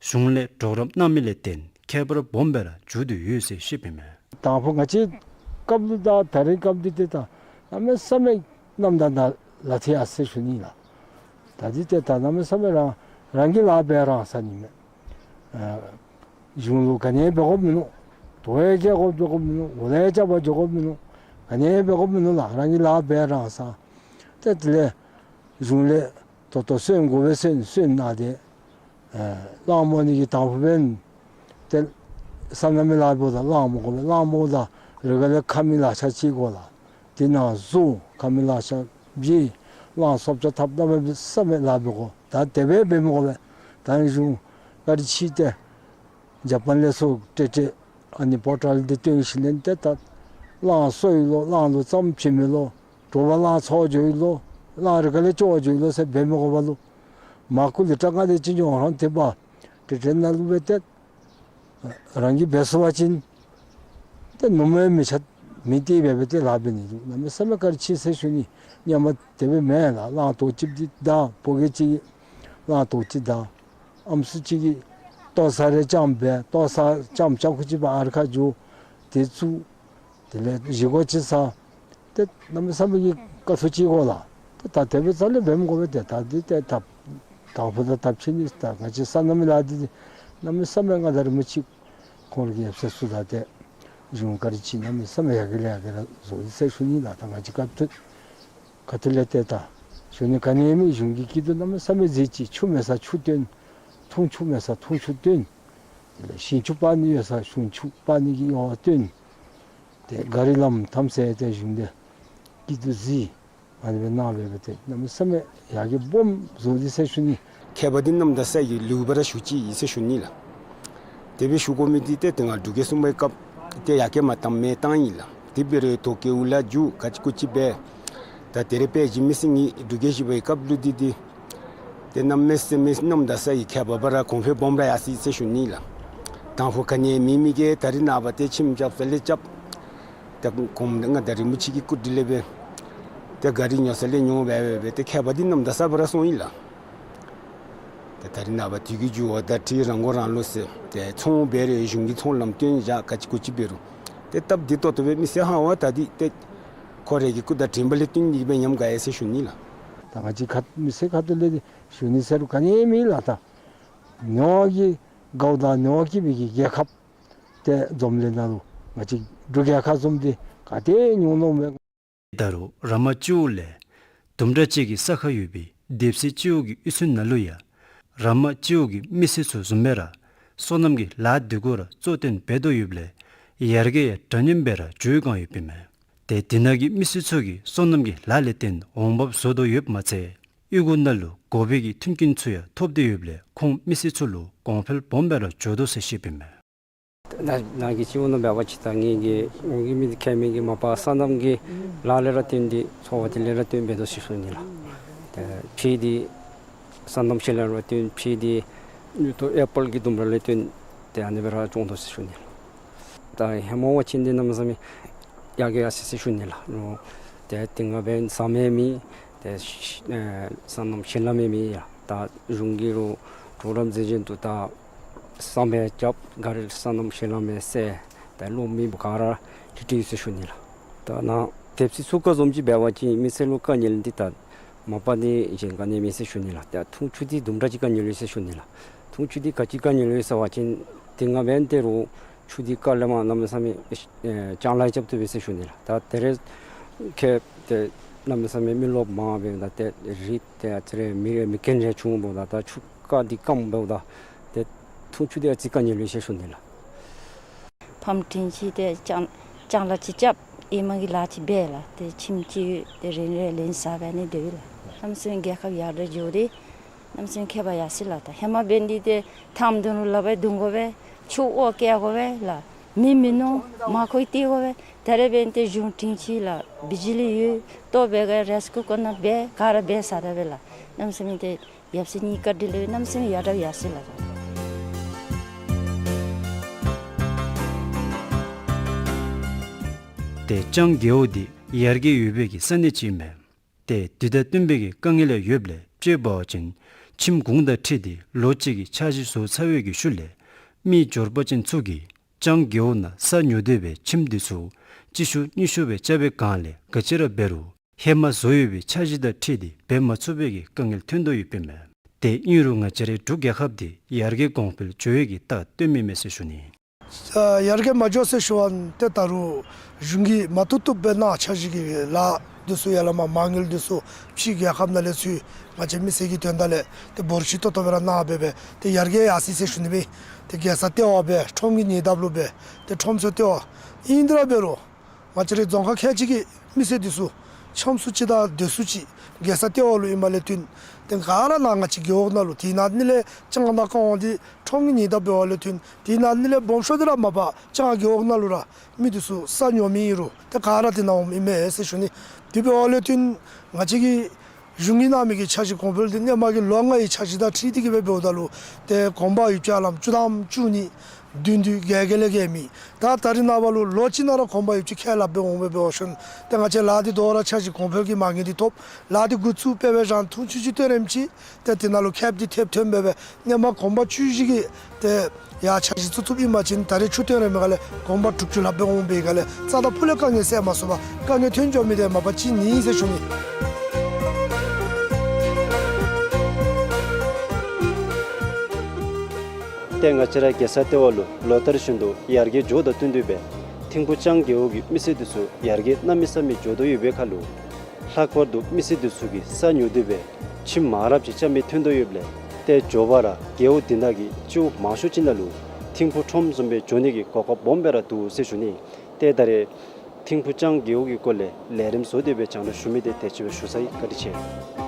གཞུང་ལས་གྲོགས་རམ་གནང་མི་ལས་བརྟེན་ཁྱད་པར་སྦོམ་སྦེ་ར་འགྱུར་ཏེ་ཡོད་ཟེར་བཤད་པས་མས། དང་ཕུ་ང་བཅས་སྐབས་ལུ་དང་ད་རེས་སྐབས་འདི་ཏེ་ད་གནམ་མེད་ས་མེད་གནམ་དང་ནཱ་ལག་མཐུད་ཡར་སོ་ཡི་ཟེར་ཞུ་ནི་ལགས། ད་འདི་ཏེ་ད་གནམ་མེད་ས་མེད་རང་རང་གི་ལཱ་འབད་རང་ས་ནི་མས། ཨ་གཞུང་ལུ་ག་ནི་འབད་དགོཔ་མིན་ནུག། དོ་ཡང་རྐྱབ་དགོཔ་འགྱོ་དགོཔ་མིན་ནུག། འོག་ལས་རྐྱབ་པར་འགྱོ་དགོཔ་མིན་ནུག། ག་ནི་འབད་དགོཔ་མིན་ནུག་ལགས། རང་གི་ལཱ་འབད་རང་ས། ཏེ་དེ་ལས་གཞུང་ལས་ད་ལྟོ་སོན་དགོ་པས་སོན་སོན་གནང་སྟེ་ཨེ་གླང་རྨོ་ནི་གི་དང་ཕུ་འབདན་ཏེ་སོ་ནམ་མི་ལཱ་འབདཝ་ད་གླང་རྨོ་དགོ་པས། གླང་རྨོཝ་ད་རི་ཁ་ལས་ཁ་མི་ལག་ཆ་ཅིག་དགོ་ལགས། དེ་ནང་བཟོ་ཁ་མི་ལག་ཆ་བྱིན་གླང་གསོ་བྱ་འཐབ་གནམ་མེད་ས་མེད་ལཱ་འབད་དགོ། ད་དེ་སྦེ་འབད་མི་དགོ་པས། ད་གཞུང་བཀའ་དྲིན་ཆེ་སྟེ་ཇ་པཱན་ལས་ཚུར་ཏེ་ཏེ་ཨ་ནི་པོར་ཊལ་འདི་བཏོན་ཞིནམ་ལས་ཏེ་ད་གླང་གསོ་ཡི་ལོ་གླང་ལུ་རྩམ་བྱིན་མི་ལོ་དྲོ་པ་གླང་འཚོ་འགྱོ་ཡི་ལོ་གླང་རི་ཁ་ལས་སྐྱོ་བར་འགྱོ་ཡི་ལོ་ཟེར་འབད་མི་དགོ་པ་ལུ་མར་ཁུ་ལི་ཊར་ལྔ་དེ་ཅིག་ཉོ་རུང་དེ་སྦེ་ཏེ་ཏེ་ནང་ལུ་སྦེ་ཏེ་རང་གིས་འབད་ཚུགས་པ་ཅིན་ཏེ་ནུབ་མོའི་མི་ཆ་མི་དེ་སྦེ་སྦེ་ཏེ་ལཱ་འབད་ནི་འདུག། གནམ་མེད་ས་མེད་བཀའ་དྲིན་ཆེ་ཟེར་ཞུ་ནི། སྔོན་མ་དེ་སྦེ་མེན་ལགས། གླང་ཏོག་ཅིག་འདི་བདའ་ཕོ་རྒས་ཅིག་གིས་གླང་ཏོག་ཅིག་བདའ་ཨམ་སྲུ་ཅིག་གིས་ལྟོ་ས་རེ་རྐྱངམ་འབད་ལྟོ་ས་རྐྱངམ་རྐྱབ་ཁུ་ཅིག་འབག་ཨ་རི་ཁར་འགྱོ་དེ་ཚུ་དེ་ལས་བཞེས་སྒོ་ཅིག་ཟ། ཏེ་གནམ་མེད་ས་མེད་ཀྱི་དཀའ་ཐུབ་ཅིག་དགོ་ལགས། ཏེ་ད་དེ་སྦེ་རྩ་ལས་འབད་མི་དགོ་པས། ཏེ་ད་འདི་ཏེ་ད་དང་ཕུ་དང་ཐབས་ཆེ་ནི་ད་ང་བཅས་སོ་ནམ་མི་ལཱ་འདི་ཏེ་གནམ་མེད་ས་མེད་ང་ད་རིས་མོ་ཅིག་ཁོང་ར་གི་ཡབ་སྲས་ཚུ་དང་ཏེ་གཞུང་བཀའ་དྲིན་ཆེ་གནམ་མེད་ས་མེད་ཡར་རྒྱས་ལས་ཡར་རྒྱས་ར་བཟོ་ཡི་ཟེར་ཞུ་ནི་ལགས། ད་ང་བཅས་སྐབས་ཐོག་ཁ་ཐུག་ལས་ཏེ་ད་ཞུ་ནི་ག་ནི་མེད། གཞུང་གི་སྐྱིད་སྡུག་གནམ་མེད་ས་མེད་མཛད་ཅི། ཆུ་མེད་སར་ཆུ་བཏོན། འཐུང་ཆུ་མེད་སར་འཐུང་ཆུ་བཏོན། ཞིང་ཆུ་སྤར་ནི་ཡོད་ས་ཞིང་ཆུ་སྤར་ནི་གི་ཡོ་བསྟན། ཏེ་ག་རི་ལམ་ཐམས་ཅད་ཏེ་གཞུང་འདི་སྐྱིད་སྡུག་གཟིགས། ཨ་ནི་སྦེ་གནང་སྦེ་སྦེ་ཏེ་གནམ་མེད་ས་མེད་ཡར་རྒྱས་སྦོམ་བཟོ་སྟེ་ཟེར་ཞུ་ནི། མཁས་པ་འདི་གནམ་དང་ས་གི་ལུས་འབར་ཞུ་ཅི་ཨིན་ཟེར་ཞུ་ནི་ལགས། དེ་སྦེ་ཞུ་དགོ་མི་འདི་ཏེ་ཏེ་ང་འབྲུག་རྒྱལ་གསུམ་པའི་སྐབས་ཏེ་ཡར་རྒྱས་མ་བཏང་མེན་བཏང་ཡི་ལགས། དེ་འབད་རུང་ཐོ་རྒྱལ་ལུ་རྒྱུ་ག་ཅི་གུ་ཅི་འབད། ད་དེ་རེ་དཔེ་ཅིག་མི་སེར་ངེ་འབྲུག་རྒྱལ་བཞི་པའི་སྐབས་ལུ་འདི་འདི་ཏེ་གནམ་མེད་ས་མེད་གནམ་དང་ས་གི་ཁྱད་པར་འབད་ར་གོང་འཕེལ་སྦོམ་ར་ཡར་སོ་ཡི་ཟེར་ཞུ་ནི་ལགས། དང་ཕུ་ག་ནི་མེད་མི་གིས་ད་རེས་ནངས་པ་ཏེ་ཁྱིམ་རྐྱབ་ས་ལས་རྐྱབ། ཏེ་གོངམ་ད་མངའ་བདག་རིན་པོ་ཆེ་གི་སྐུ་དྲིན་ལས་འབད། ཏེ་ག་རི་ཉོ་ས་ལས་ཉོ་འབད་འབད་འབད་ཏེ་ཁྱད་པར་འདི་གནམ་དང་ས་འབད་ར་སོང་ཡི་ལགས། ཏེ་ད་རེས་ནངས་པ་དུས་ཀྱི་འགྱུར་བ་དང་འཁྲིལ་རང་མགོ་རང་ལོག་ཟེར་ཏེ་ཚོང་འབད་རུང་གཞུང་གི་ཚོང་ལམ་སྟོན་བཞག་ག་ཅི་གུ་ཅི་འབད་རུང་ཏེ་སྟབས་བདེ་ཏོག་ཏོ་སྦེ་མི་སེར་ཧ་བ་ད་འདི་ཏེ་ཁོ་རའི་གི་སྐུ་དང་དྲིན་པ་ལས་བརྟེན་ཏེ་སྦེ་ཉམས་དགའ་ཡི་ཟེར་ཞུ་ནི་ལགས། ད་ང་བཅས་ཁ་མི་སེར་ཁ་ཐུག་ལས་ཏེ་ཞུ་ནི་ཟེར་རུང་ག་ནི་མེད་ལགས། ད་ཉོ་བ་གིས་དགའཝ་དང་ཉོ་བ་གིས་འབད་གི་རྒྱལ་ཁབ་ཏེ་འཛོམས་ལས་ནང་ལུ་ང་བཅས་འབྲུག་རྒྱལ་ཁབ་བཟུམ་འདི་ག་ཏེ་ཉོ་ནི་མས། ད་རུང་ར་མ་སྤྱི་འོག་ལས་དུམ་གྲ་ཅིག་གི་ས་ཁར་ཡོད་པའི་སྡེབ་གསིག་སྤྱི་འོག་གི་གཡུས་ཚན་ནང་ལུ་ཡང་ར་མ་སྤྱི་འོག་གི་མི་སེར་ཚུ་བཟུམ་སྦེ་ར་སོ་ནམ་གྱི་ལཱ་འདི་གུ་ར་གཙོ་བཏོན་འབད་དོ་ཡོདཔ་ལས་ཡར་རྒྱས་ཡང་འདྲ་མཉམ་སྦེ་ར་འགྱོ་བའི་བསྒང་ཡོདཔ་ཨིན་མས། ཏེ་འདི་ནང་གི་མི་སེར་ཚུ་གིས་སོ་ནམ་གྱི་ལཱ་ལས་བརྟེན་འོང་འབབ་བཟོ་དོ་ཡོདཔ་མ་ཚད་གཡུས་སྒོ་ནང་ལུ་དགོ་པའི་གི་མཐུན་རྐྱེན་ཚུ་ཡང་ཐོབ་སྟེ་ཡོདཔ་ལས་ཁོང་མི་སེར་ཚུ་ལུ་གོང་འཕེལ་སྦོམ་སྦེ་ར་འགྱོ་དོ་ཟེར་བཤདཔ་ཨིན་མས། ནཱ་ནཱ་གི་སྤྱི་འོག་ནང་འབད་བ་ཅིན་ད་ངེ་གི་ངེ་གི་མི་འདི་ཁྱད་མེད་ཀྱི་མ་པ་སོ་ནམ་གྱི་ལཱ་ལས་ར་བརྟེན་ཏེ་འཚོ་བ་འདི་ལས་ར་བརྟེན་འབད་དོ་ཟེར་ཞུ་ནི་ལགས། ཏེ་ཕྱེ་འདི་སོ་ནམ་ཕྱེ་ལས་ར་བརྟེན་ཕྱེ་འདི་མྱུར་ཏོ་ཨེ་པཱལ་གྱི་ལྡུམ་ར་ལས་བརྟེན་ཏེ་ཨ་ནི་སྦེ་ར་སྐྱོང་དོ་ཟེར་ཞུ་ནི་ལགས། ད་ཧེ་མ་བ་ཅིན་འདི་གནམ་མེད་ས་མེད་ཡར་རྒྱས་ཡར་སོ་ཡི་ཟེར་ཞུ་ནི་ལགས། ཏེ་དེ་སྔ་འབདན་ཟ་མི་མེད། ཏེ་ཨེ་སོ་ནམ་ཕྱེ་ལེན་མི་མེད་ཡ། ད་གཞུང་གིས་ར་གྲོགས་རམ་མཛད་བཞིན་དུ་ད་ཟ་མི་རྐྱབ་ག་རི་སོ་ནམ་ཕྱེ་ལེན་མི་ཟེར་ད་ལོ་མི་འབདཝ་ག་ར་ཁྲིག་ཁྲི་ཡོད་ཟེར་ཞུ་ནི་ལགས། ད་ནཱ་སྡེབ་གསིག་ཚུ་ག་བཟུམ་ཅིག་འབད་བ་ཅིན་མི་སེར་ལུ་དཀའ་ངལ་འདི་ད་མ་པ་འདི་གཞན་ག་ནི་མེད་ཟེར་ཞུ་ནི་ལགས། ད་འཐུང་ཆུ་འདི་དུམ་གྲ་ཅིག་དཀའ་ངལ་ཡོད་ཟེར་ཞུ་ནི་ལགས། འཐུང་ཆུ་འདི་ག་ཅི་དཀའ་ངལ་ཡོད་ཟེར་བ་ཅིན་དེ་སྔ་འབདན་ཏེ་ར་ཆུ་འདི་དཀའ་ལས་མར་གནམ་མེད་ས་མེད་ཨེ་ལྕང་ལཱ་རྐྱབ་བཏུབ་པས་ཟེར་ཞུ་ནི་ལགས། ད་དེ་རེ་ཁེ་ཏེ་གནམ་མེད་ས་མེད་མི་རློབས་མང་འབདཝ་ད་ཏེ་རི་ཏེ་ཨ་ཙི་རེ་མི་རེ་མི་རྒན་རེ་ཆུང་འབདཝ་ད་ད་ཆུ་རྐ་འདི་སྐམ་འབདཝ་ད་ཏེ་འཐུང་ཆུ་འདི་ཨ་ཙི་དཀའ་ངལ་ཡོད་ཟེར་ཞུ་ནི་ལགས། ཕམ་འབྲིང་ཅིག་ཏེ་ལྕང་ལྕང་ལཱ་ཅིག་རྐྱབ་ཨེ་མ་གི་ལཱ་ཅིག་འབད་ལགས། ཏེ་ཁྱིམ་ཅིག་ཏེ་རིན་རེ་ལེན་ས་འབད་ནི་འདི་ལགས། གནམ་མེད་ས་མེད་རྒྱལ་ཁབ་ཡར་དྲག་འགྱོ་སྟེ་གནམ་མེད་ས་མེད་ཁྱད་པར་ཡར་སོ་ཡི་ལགས། ད་ཧེ་མ་འབདན་འདི་ཏེ་ཐམ་དུང་ལུ་ལག་པས་བརྡུང་དགོ་པས། ཆུ་འོ་བཀལ་དགོ་པས་ལགས། མི་མིན་ནུག། མར་ཁུ་སྟེར་དགོ་པས། ད་རེས་འབདན་ཏེ་གཞུང་དྲིན་ཅིག་ལགས། བི་ཇི་ལི་ཡོད། ལྟོ་འབད་ག་རའིསི་ཀུ་ཀར་ནང་འབད་ག་ར་འབད་ས་ད་འབད་ལགས། གནམ་མེད་ས་མེད་ཏེ་ཡབ་སྲས་གཉིས་ཀ་འདི་ལུ་གནམ་མེད་ས་མེད་ཡར་དྲག་ཡར་སོ་ཡི་ལགས། ཏེ་ལྕང་རྒེད་འོག་འདི་ཡར་རྒྱས་ཡོད་པའི་གི་ས་གནས་ཅིག་ཨིན་མས། ཏེ་འདི་དང་བསྟུན་པའི་གི་དཀའ་ངལ་ཡང་ཡོདཔ་ལས་དཔྱེ་འབད་བ་ཅིན་ཁྱིམ་གུང་དང་འཁྲིལ་ཏེ་ལོ་གཅིག་གི་འཆར་གཞི་བཟོ་ཚར་བའི་གི་ཤུལ་ལས་མི་འབྱོར་པ་ཅན་ཚུ་གིས་ལྕང་རྒེད་འོག་ནང་ས་ཉོ་སྟེ་སྦེ་ཁྱིམ་འདི་ཚུ་གཅིག་ཤུལ་གཉིས་ཤུལ་སྦེ་རྐྱབ་པའི་བསྒང་ལས་ག་ཅི་ར་འབད་རུང་ཧེ་མ་བཟོ་ཡོད་པའི་འཆར་གཞི་དང་འཁྲིལ་ཏེ་འབད་མ་ཚུགས་པའི་གི་དཀའ་ངལ་ཐོན་དོ་ཡོདཔ་ཨིན་མས། ཏེ་ཨིན་རུང་ང་བཅས་རའི་འབྲུག་རྒྱལ་ཁབ་འདི་ཡར་རྒྱས་གོང་འཕེལ་འགྱོ་བའི་གི་རྟགས་སྟོནམ་ཨིན་མས་ཟེར་ཞུ་ནི། ཨ་ཡར་རྒྱས་མ་འགྱོ་ཟེར་ཞུ་བ་ཏེ་ད་རུང་གཞུང་གིས་མ་བཏུབ་བཏུབ་སྦེ་གནང་འཆར་གཞི་གི་ལཱ་འདི་ཚུ་ཡ་ལ་མ་མ་དངུལ་འདི་ཚུ་ཕྱི་རྒྱལ་ཁབ་ནང་ལས་ཚུར་ང་བཅས་མི་སེར་གྱི་དོན་དག་ལས་ཏེ་འབོར་ཆེ་ཏོག་ཏོ་སྦེ་ར་གནང་སྦེ་སྦེ་ཏེ་ཡར་རྒྱས་ཡར་སོ་ཡི་ཟེར་ཞུ་ནི་སྦེ། ཏེ་རྒྱལ་ས་ལྟེ་བ་སྦེ་ཁྲོམ་གྱི་ཉེ་འདབས་ལུ་སྦེ་ཏེ་ཁྲོམ་ཚུ་ལྟེ་བ་ཨིན་དེ་ར་འབད་རུང་ང་བཅས་རའི་རྫོང་ཁག་ཁལ་གཅིག་གི་མི་སེར་འདི་ཚུ་ཆམ་སུ་ཅིག་དང་སྡོད་སུ་ཅིག་རྒྱལ་ས་ལྟེ་བ་ལུ་ཨིནམ་ལས་བརྟེན་ཏེ་ག་ར་ནཱ་ང་བཅས་རྒེད་འོག་ནང་ལུ་དེ་ནང་ལས་ལྕང་དང་ཀ་ཝང་འདི་ཁྲོམ་གྱི་ཉེ་འདབས་འབདཝ་ལས་བརྟེན་དེ་ནང་ལས་སྦོམ་ཤོས་འདི་ར་མ་པ་ལྕང་རྒེད་འོག་ནང་ལུ་ར་མི་འདི་ཚུ་ས་ཉོ་མི་ཨིན་རུང་ཏེ་ག་ར་དེ་ནང་འོངམ་ཨིན་མས་ཟེར་ཞུ་ནི། དེ་འབདཝ་ལས་བརྟེན་ང་བཅས་ཀྱི་གཞུང་གིས་གནང་མི་གི་འཆར་གཞི་གོང་འཕེལ་འདི་ཧེ་མ་གི་ལོ་ལྔའི་འཆར་གཞི་དང་འཁྲིལ་ཏེ་གི་སྦེ་འབདཝ་ད་ལུ་ཏེ་གོམ་པ་ཡོདཔ་ཅིག་ཧ་ལམ་བཅུ་ཐམ་བཅུ་གཉིས་བདུན་བདུན་བརྒྱད་བརྒྱད་ལས་བརྒལ་མེད། ད་ད་རེས་ནངས་པ་ལུ་ལོ་གཅིག་ནང་ར་གོམ་པ་ཡོདཔ་ཅིག་ཁས་ལེན་འབད་འོང་སྦེ་འབད་བ་ཅིན་ཏེ་ང་བཅས་ལཱ་འདི་དོ་རུང་འཆར་གཞི་གོང་འཕེལ་གྱི་མ་དངུལ་འདི་ཐོབ། ལཱ་འདི་འགོ་བཙུགས་སྦེ་སྦེ་རང་འཐུང་ཆུ་ཅིག་བཏོན་རནམ་ཅིག་ཏེ་དེ་ནང་ལུ་ཁེབ་འདི་ཐེབས་ཐོན་སྦེ་སྦེ་ཧེ་མ་གོམ་པ་བཅུ་བཞི་གི་ཏེ་ཡར་འཆར་གཞི་བཙུགས་བཙུགསཔ་ཨིན་པ་ཅིན་ད་རེས་ཆུ་བཏོན་རནམ་ག་ལས་གོམ་པ་དྲུག་ཅུ་ལྷགཔ་སྦེ་འོང་པའི་ག་ལས་རྩ་དང་ཕུ་ལས་དཀའ་ངལ་སེལ་མ་ཚུགས་པར་དཀའ་ངལ་ཐོན་འགྱོ་མི་འདི་མ་པ་ཅིག་ཨིན་ཟེར་ཞུ་ནི། ཏེ་ང་བཅས་ར་རྒྱལ་ས་ལྟེ་བ་ལུ་ལོ་ལྟར་བཞིན་དུ་ཡར་རྒྱས་འགྱོཝ་དང་བསྟུན་ཏེ་སྦེ་ཐིམ་ཕུག་ལྕང་རྒེད་འོག་གི་མི་སེར་འདི་ཚུ་ཡར་རྒྱས་གནམ་མེད་ས་མེད་འགྱོ་དོ་ཡོད་པའི་ཁར་ལུ་ལྷག་པར་དུ་མི་སེར་འདི་ཚུ་གིས་ས་ཉོ་སྟེ་སྦེ་ཁྱིམ་མང་རབས་ཅིག་རྐྱབ་མི་ཐོན་དོ་ཡོདཔ་ལས་ཏེ་མགྱོགས་པ་ར་རྒེད་འོག་འདི་ནང་གི་སྤྱི་འོག་མང་ཤོས་ཅིག་ནང་ལུ་ ཐིམ་ཕུག་ཁྲོམ་བཟུམ་སྦེ་འགྱོ་ནི་གི་གོ་སྐབས་སྦོམ་སྦེ་ར་འདུག་ཟེར་ཞུ་ནི། ཏེ་ད་རེས་ཐིམ་ཕུག་ལྕང་རྒེད་འོག་གི་སྐོར་ལས་ལས་རིམ་བཟོ་སྟེ་སྦེ་རྒྱང་བསྒྲགས་ཞུ་མི་དེ་དེ་ཅིག་སྦེ་ཞུ་ཚར་ཡི། བཀའ་དྲིན་ཆེ།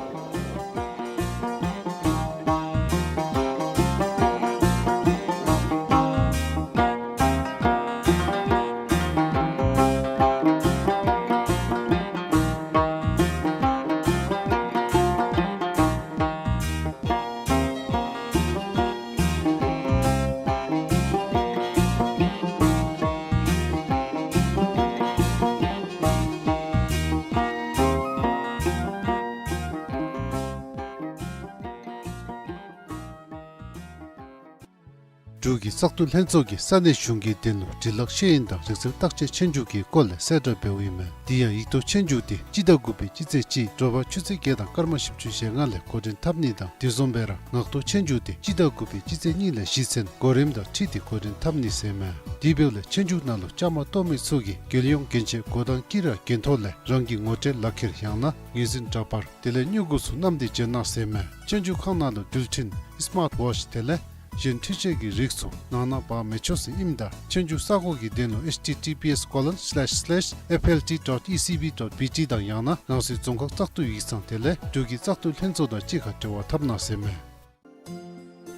འབྲུག་གི་བཙག་འཐུ་ལྷན་ཚོགས་ཀྱིས་ས་གནས་གཞུང་གི་དོན་ལུ་འབྲི་ལྷག་ཤེས་ཡོན་དང་རིག་རྩལ་བརྟག་དཔྱད་ཆོས་རྒྱུགས་ཀྱི་སྐོར་ལས་གསལ་བསྒྲགས་འབདཝ་ཨིན་མས། དེ་ཡང་ཡིག་ཐོག་ཆོས་རྒྱུགས་དེ་སྤྱི་ཟླ་དགུ་པའི་སྤྱི་ཚེས་གཅིག་དྲོ་པ་ཆུ་ཚོད་བརྒྱད་དང་སྐར་མ་བཞི་བཅུ་ཞེ་ལྔ་ལས་འགོ་འདྲེན་འཐབ་ནི་དང་དེ་བཟུམ་སྦེ་ར་ངག་ཐོག་ཆོས་རྒྱུགས་དེ་སྤྱི་ཟླ་དགུ་པའི་སྤྱི་ཚེས་གཉིས་ལས་གཞི་ཚན་གོ་རིམ་དང་འཁྲིལ་ཏེ་འགོ་འདྲེན་འཐབ་ནི་ཟེར་མས། དེ་འབདཝ་ལས་ཆོས་རྒྱུགས་ནང་ལུ་བཅའ་མར་གཏོགས་མི་ཚུ་གིས་རྒྱལ་ཡོངས་གྱོན་ཆས་གོ་དང་དཀྱི་ར་གྱོན་ཐོག་ལས་རང་གི་ངོ་སྤྲོད་ལག་ཁྱེར་ཡང་ན་ངོས་འཛིན་འདྲ་པར་དེ་ལས་སྨྱུ་གུ་ཚུ་བསྣམས་ཏེ་འབྱོན་གནང་ཟེར་མས། ཆོས་རྒྱུགས་ཁང་ནང་ལུ་འགྲུལ་འཕྲིན་སི་མཱརཊ་ཝོཆ་དེ་ལས་གཞན་འཕྲུལ་ཆས་ཀྱི་རིགས་ཚུ་ནང་ན་འབག་མི་ཆོག་ཟེར་ཨིནམ་ད་ཆོས་རྒྱུགས་ས་སྒོ་གི་དོན་ལུ་ཨེཆ་ཊི་ཊི་པི་ཨེསི་ཀོ་ལོན་སི་ལེཤ་སི་ལེཤ་ཨེཕ་ཨེལ་ཊི་ཌོཊ་ཨི་སི་བི་ཌོཊ་བི་ཊི་དང་ཡང་ན་རང་སོའི་རྫོང་ཁག་བཙག་འཐུ་ཡིག་ཚང་དེ་ལས་འབྲུག་གི་བཙག་འཐུ་ལྷན་ཚོགས་དང་གཅིག་ཁར་འབྲེལ་བ་འཐབ་གནང་ཟེར་མས།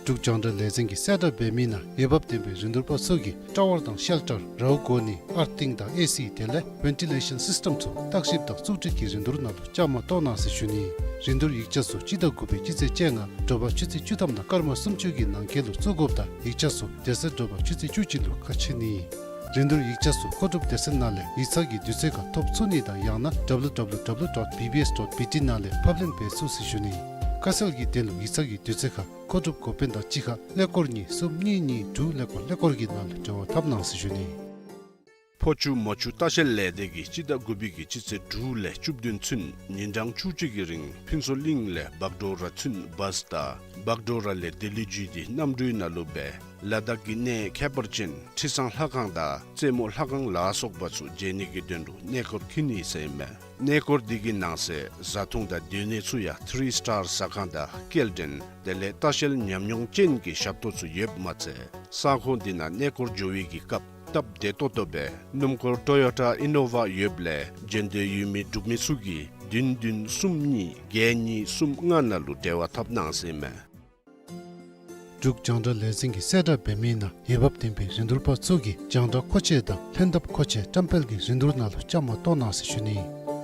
འབྲུག་རྒྱང་བསྒྲགས་ལས་འཛིན་གྱིས་གསལ་བསྒྲགས་འབད་མི་ནང་འོས་འབབ་ལྡན་པའི་རིན་བསྡུར་པ་ཚུ་གིས་ཊ་ཝར་དང་ཤེལ་ཊར་རཝ་གོ་ནི་ཨར་ཐིང་དང་ཨེ་སི་དེ་ལས་ཝེན་ཊི་ལེ་ཤཱན་སིསི་ཊེམ་ཚུ་བརྟག་ཞིབ་དང་བཙུགས་སྒྲིག་གི་རིན་བསྡུར་ནང་ལུ་བཅའ་མར་གཏོགས་གནང་ཟེར་ཞུ་ནི། རིན་བསྡུར་ཡིག་ཆ་ཚུ་སྤྱི་ཟླ་དགུ་པའི་སྤྱི་ཚེས་བཅོ་ལྔ་དྲོ་པ་ཆུ་ཚོད་བཅུ་ཐམ་དང་སྐར་མ་སུམ་ཅུ་གི་ནང་འཁོད་ལུ་བཙུགས་དགོཔ་དང་ཡིག་ཆ་ཚུ་དེ་ཚེ་དྲོ་པ་ཆུ་ཚོད་བཅུ་གཅིག་ལུ་ཁ་ཕྱེ་ནི། རིན་བསྡུར་ཡིག་ཆ་ཚུ་མཁོ་སྒྲུབ་སྡེ་ཚན་ནང་ལས་ཡིག་ཚང་གི་དུས་ཚོད་ཁར་ཐོབ་ཚུགས་ནི་དང་ཡང་ན་ཌབ་ལུ་ཌབ་ལུ་ཌབ་ལུ་ཌོཊ་བི་བི་ཨེསི་ཌོཊ་བི་ཊི་ནང་ལས་ཕབ་ལེན་འབད་ཚུགས་ཟེར་ཞུ་ནི། ཁ་གསལ་གྱི་དོན་ལུ་ཡིག་ཚང་གི་དུས་ཚོད་ཁར་མཁོ་སྒྲུབ་འགོ་དཔོན་དང་གཅིག་ཁར་ཀླད་ཀོར་གཉིས་གསུམ་གཉིས་གཉིས་དྲུག་ཀླད་ཀོར་ཀླད་ཀོར་གྱི་ནང་ལུ་འབྲེལ་བ་འཐབ་གནང་ཟེར་ཞུ་ནི། ཕོ་ཆུ་མོ་ཆུ་ལྟ་བཤལ་ལས་སྡེ་གིས་སྤྱི་ཟླ་དགུ་པའི་གི་སྤྱི་ཚེས་དྲུག་ལས་བཅུ་བདུན་ཚུན་ཉིན་གྲངས་བཅུ་གཅིག་གི་རིང་ཕུན་ཚོགས་གླིང་ལས་བག་གྲོ་ར་ཚུན་བཱས་དང་བག་གྲོ་ར་ལས་ལྡི་ལི་བརྒྱུད་དེ་གནམ་གྲུའི་ནང་ལུ་སྦེ་ལ་དྭགས་ཀྱི་གནས་ཁྱད་པར་ཅན་ཁྲི་བཟང་ལྷ་ཁང་དང་རྩེ་མོ་ལྷ་ཁང་ལ་སོགས་པ་ཚུ་མཇལ་ནི་གི་དོན་ལུ་གནས་སྐོར་འཁྱིད་ནི་ཟེར་མས། གནས་སྐོར་འདི་གི་ནང་གསེས་བཟའ་འཐུང་དང་སྡོད་གནས་ཚུ་ཡང་ཐི་རི་སི་ཊར་ཟ་ཁང་དང་སྐྱེལ་འདྲེན་དེ་ལས་ལྟ་བཤལ་ཉམས་མྱོང་ཅན་གྱི་ཞབས་ཏོག་ཚུ་ཡོདཔ་མ་ཚད་ས་ཁོངས་འདི་ནང་གནས་སྐོར་འགྱོ་བའི་གི་སྐབས་སྟབས་བདེ་ཏོག་ཏོ་སྦེ་སྣུམ་འཁོར་ཊོ་ཡོ་ཊ་ཨི་ནོ་ཝ་ཡོདཔ་ལས་འགྲན་བསྡུར་ཡོད་མི་འབྲུག་མི་ཚུ་གིས་བདུན་བདུན་གསུམ་གཉིས་བརྒྱད་གཉིས་གསུམ་ལྔ་ནང་ལུ་འབྲེལ་བ་འཐབ་གནང་ཟེར་མས། འབྲུག་རྒྱང་བསྒྲགས་ལས་འཛིན་གྱིས་གསལ་བསྒྲགས་འབད་མི་ནང་འོས་འབབ་ལྡན་པའི་རིན་བསྡུར་པ་ཚུ་གིས་རྒྱང་བསྒྲགས་མཁོ་ཆས་དང་ལྷན་ཐབས་མཁོ་ཆས་བཀྲམ་སྤེལ་གྱི་རིན་བསྡུར་ནང་ལུ་བཅའ་མར་གཏོགས་གནང་ཟེར་ཞུ་ནི།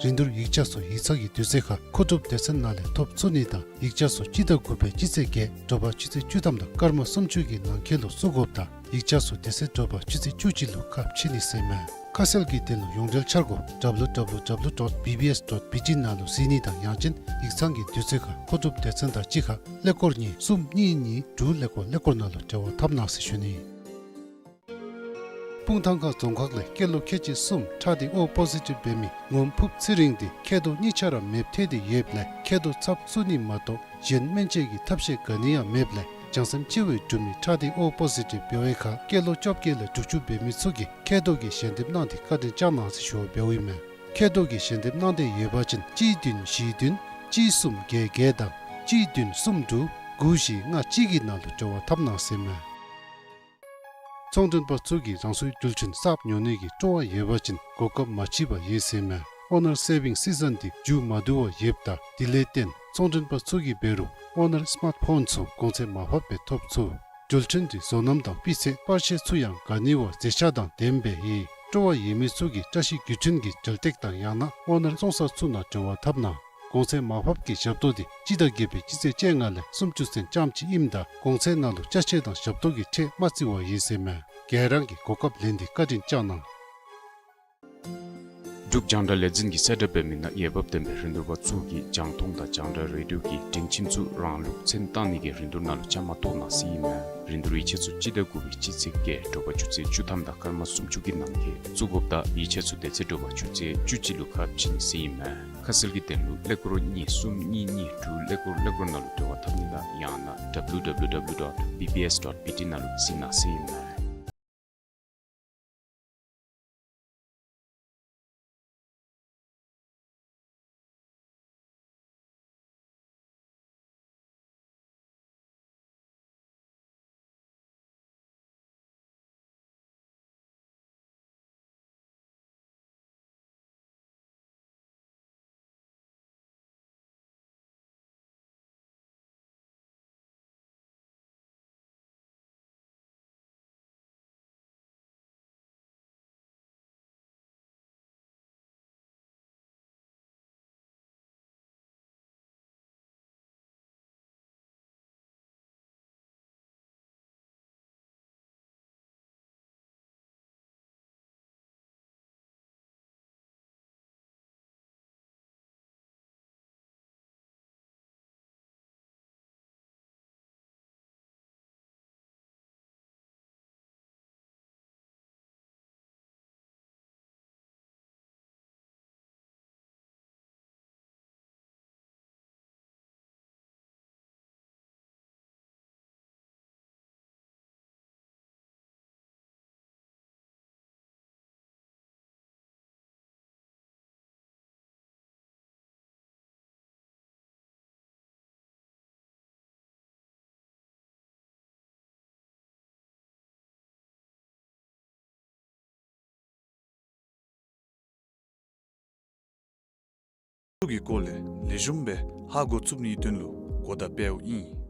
རིན་བསྡུར་ཡིག་ཆ་ཚུ་ཡིག་ཚང་གི་དུས་ཚོད་ཁར་མཁོ་སྒྲུབ་སྡེ་ཚན་ནང་ལས་ཐོབ་ཚུགས་ནི་དང་ཡིག་ཆ་ཚུ་སྤྱི་ཟླ་དགུ་པའི་སྤྱི་ཚེས་བརྒྱད་དྲོ་པ་ཆུ་ཚོད་བཅུ་ཐམ་དང་སྐར་མ་སུམ་ཅུ་གི་ནང་འཁོད་ལུ་བཙུགས་དགོཔ་དང་ཡིག་ཆ་ཚུ་དེ་ཚེ་དྲོ་པ་ཆུ་ཚོད་བཅུ་གཅིག་ལུ་ཁ་ཕྱེ་ནི་ཟེར་མས། ཁ་གསལ་གྱི་དོན་ལུ་ཡོངས་འབྲེལ་འཆར་སྒོ་ཌབ་ལུ་ཌབ་ལུ་ཌབ་ལུ་ཌོཊ་བི་བི་ཨེསི་ཌོཊ་བི་ཊི་ནང་ལུ་གཟིགས་ནི་དང་ཡང་ཅིན་ཡིག་ཚང་གི་དུས་ཚོད་ཁར་མཁོ་སྒྲུབ་སྡེ་ཚན་དང་གཅིག་ཁར་ཀླད་ཀོར་གཉིས་གསུམ་གཉིས་གཉིས་དྲུག་ཀླད་ཀོར་ཀླད་ཀོར་ནང་ལུ་འབྲེལ་བ་འཐབ་གནང་ཟེར་ཞུ་ནི། སྤུངས་ཐང་ཁ་རྫོང་ཁག་ལས་སྐྱེས་ལོ་ཁལ་གཅིག་གསུམ་ཁྲག་ཐིགས་ཨོ་པོ་ཟི་ཊིབ་འབད་མི་ངོམ་ཕུབ་ཚེ་རིང་འདི་མཁལ་རྡོག་གཉིས་ཆ་ར་མེདཔ་ཐལ་ཏེ་ཡོདཔ་ལས་མཁལ་རྡོག་ཚབ་བཙུགས་ནི་མ་གཏོགས་གཞན་སྨན་བཅོས་ཀྱི་ཐབས་ཤེས་ག་ནི་ཡང་མེདཔ་ལས་བྱང་སེམས་ཅིག་སྦེ་གྲུབ་མི་ཁྲག་ཐིགས་ཨོ་པོ་ཟི་ཊིབ་འབད་བའི་ཁར་སྐྱེས་ལོ་བཅོ་བརྒྱད་ལས་དྲུག་ཅུ་འབད་མི་ཚུ་གིས་མཁལ་རྡོག་གི་ཞལ་འདེབས་གནང་སྟེ་བཀའ་དྲིན་བསྐྱང་གནང་ཟེར་ཞུ་བ་འབདཝ་ཨིན་མས། མཁལ་རྡོག་གི་ཞལ་འདེབས་གནང་འདོད་ཡོད་པ་ཅིན་གཅིག་བདུན་བཞི་བདུན་གཅིག་གསུམ་བརྒྱད་བརྒྱད་དང་གཅིག་བདུན་གསུམ་དྲུག་དགུ་བཞི་ལྔ་གཅིག་གི་ནང་ལུ་འབྲེལ་བ་འཐབ་གནང་ཟེར་མས། ཚོང་མགྲོན་པ་ཚུ་གིས་རང་སོའི་རྒྱུ་མཚན་གསརཔ་ཉོ་ནི་གི་སྤྲོ་བ་ཡོད་པ་ཅིན་གོ་སྐབས་མ་མཆིས་པ་ཡོད་ཟེར་མས། ཨོ་ནར་སེ་བིང་སི་ཛན་འདི་མཇུག་མ་བསྡུ་བར་ཡོདཔ་ད་དེ་ལས་བརྟེན་ཚོང་མགྲོན་པ་ཚུ་གིས་འབད་རུང་ཨོ་ནར་སི་མཱརཊ་ཕོན་ཚུ་གོང་ཚད་མར་ཕབ་སྦེ་ཐོབ་ཚུགས། རྒྱུ་མཚན་འདི་བཟོ་རྣམ་དང་སྤུས་ཚད་པར་ཆས་ཚུ་ཡང་ག་ནི་བ་མཛེས་ཆ་དང་ལྡནམ་སྦེ་ཡོད། སྤྲོ་བ་ཡོད་མི་ཚུ་གིས་བཀྲ་ཤིས་རྒྱུ་མཐུན་གྱི་འབྲེལ་སྟེགས་དང་ཡང་ན་ཨོ་ནར་བཙོང་ས་ཚུ་ནང་འབྲེལ་བ་འཐབ་གནང་། གོང་ཚད་མར་ཕབ་ཀྱི་ཞབས་ཏོག་འདི་སྤྱི་ཟླ་བརྒྱད་པའི་སྤྱི་ཚེས་བཅོ་ལྔ་ལས་སུམ་ཅུ་ཚུན་ཙམ་ཅིག་ཨིནམ་ད་གོང་ཚད་ནང་ལུ་ཅ་ཆས་དང་ཞབས་ཏོག་གི་ཁྲལ་མ་བརྩི་བར་ཡོད་ཟེར་མས། ག་ར་གིས་གོ་སྐབས་ལེན་ཏེ་བཀའ་དྲིན་བསྐྱང་གནང་། འབྲུག་རྒྱང་བསྒྲགས་ལས་འཛིན་གྱིས་གསལ་བསྒྲགས་འབད་མི་ནང་འོས་འབབ་ལྡན་པའི་རིན་བསྡུར་པ་ཚུ་གིས་རྒྱང་མཐོང་དང་རྒྱང་བསྒྲགས་རེ་ཌིའོ་གི་སྒྲིང་ཆེན་ཚུ་རང་ལུགས་མཚན་བཏགས་ནི་གི་རིན་བསྡུར་ནང་ལུ་བཅའ་མར་གཏོགས་གནང་ཟེར་ཨིན་མས། རིན་བསྡུར་ཡིག་ཆ་ཚུ་སྤྱི་ཟླ་དགུ་པའི་སྤྱི་ཚེས་བརྒྱད་དྲོ་པ་ཆུ་ཚོད་བཅུ་ཐམ་དང་སྐར་མ་སུམ་ཅུ་གི་ནང་འཁོད་བཙུགས་དགོཔ་ད་ཡིག་ཆ་ཚུ་དེ་ཚེ་དྲོ་པ་ཆུ་ཚོད་བཅུ་གཅིག་ལུ་ཁ་ཕྱེ་ནི་ཟེར་ཨིན་མས། ཁ་གསལ་གྱི་དོན་ལུ་ཀླད་ཀོར་གཉིས་གསུམ་གཉིས་གཉིས་དྲུག་ཀླད་ཀོར་ཀླད་ཀོར་ནང་ལུ་འབྲེལ་བ་འཐབ་ནི་དང་ཡང་ན་ཌབ་ལུ་ཌབ་ལུ་ཌབ་ལུ་ཌོཊ་བི་བི་ཨེསི་ཌོཊ་བི་ཊི་ནང་ལུ་གཟིགས་གནང་ཟེར་ཨིན་མས། ཀྱི་སྐོར་ལས་ལེགས་ཤོམ་སྦེ་ཧ་གོ་ཚུགས་ནིའི་དོན་ལུ་གོ་བརྡ་སྤེལཝ་ཨིན།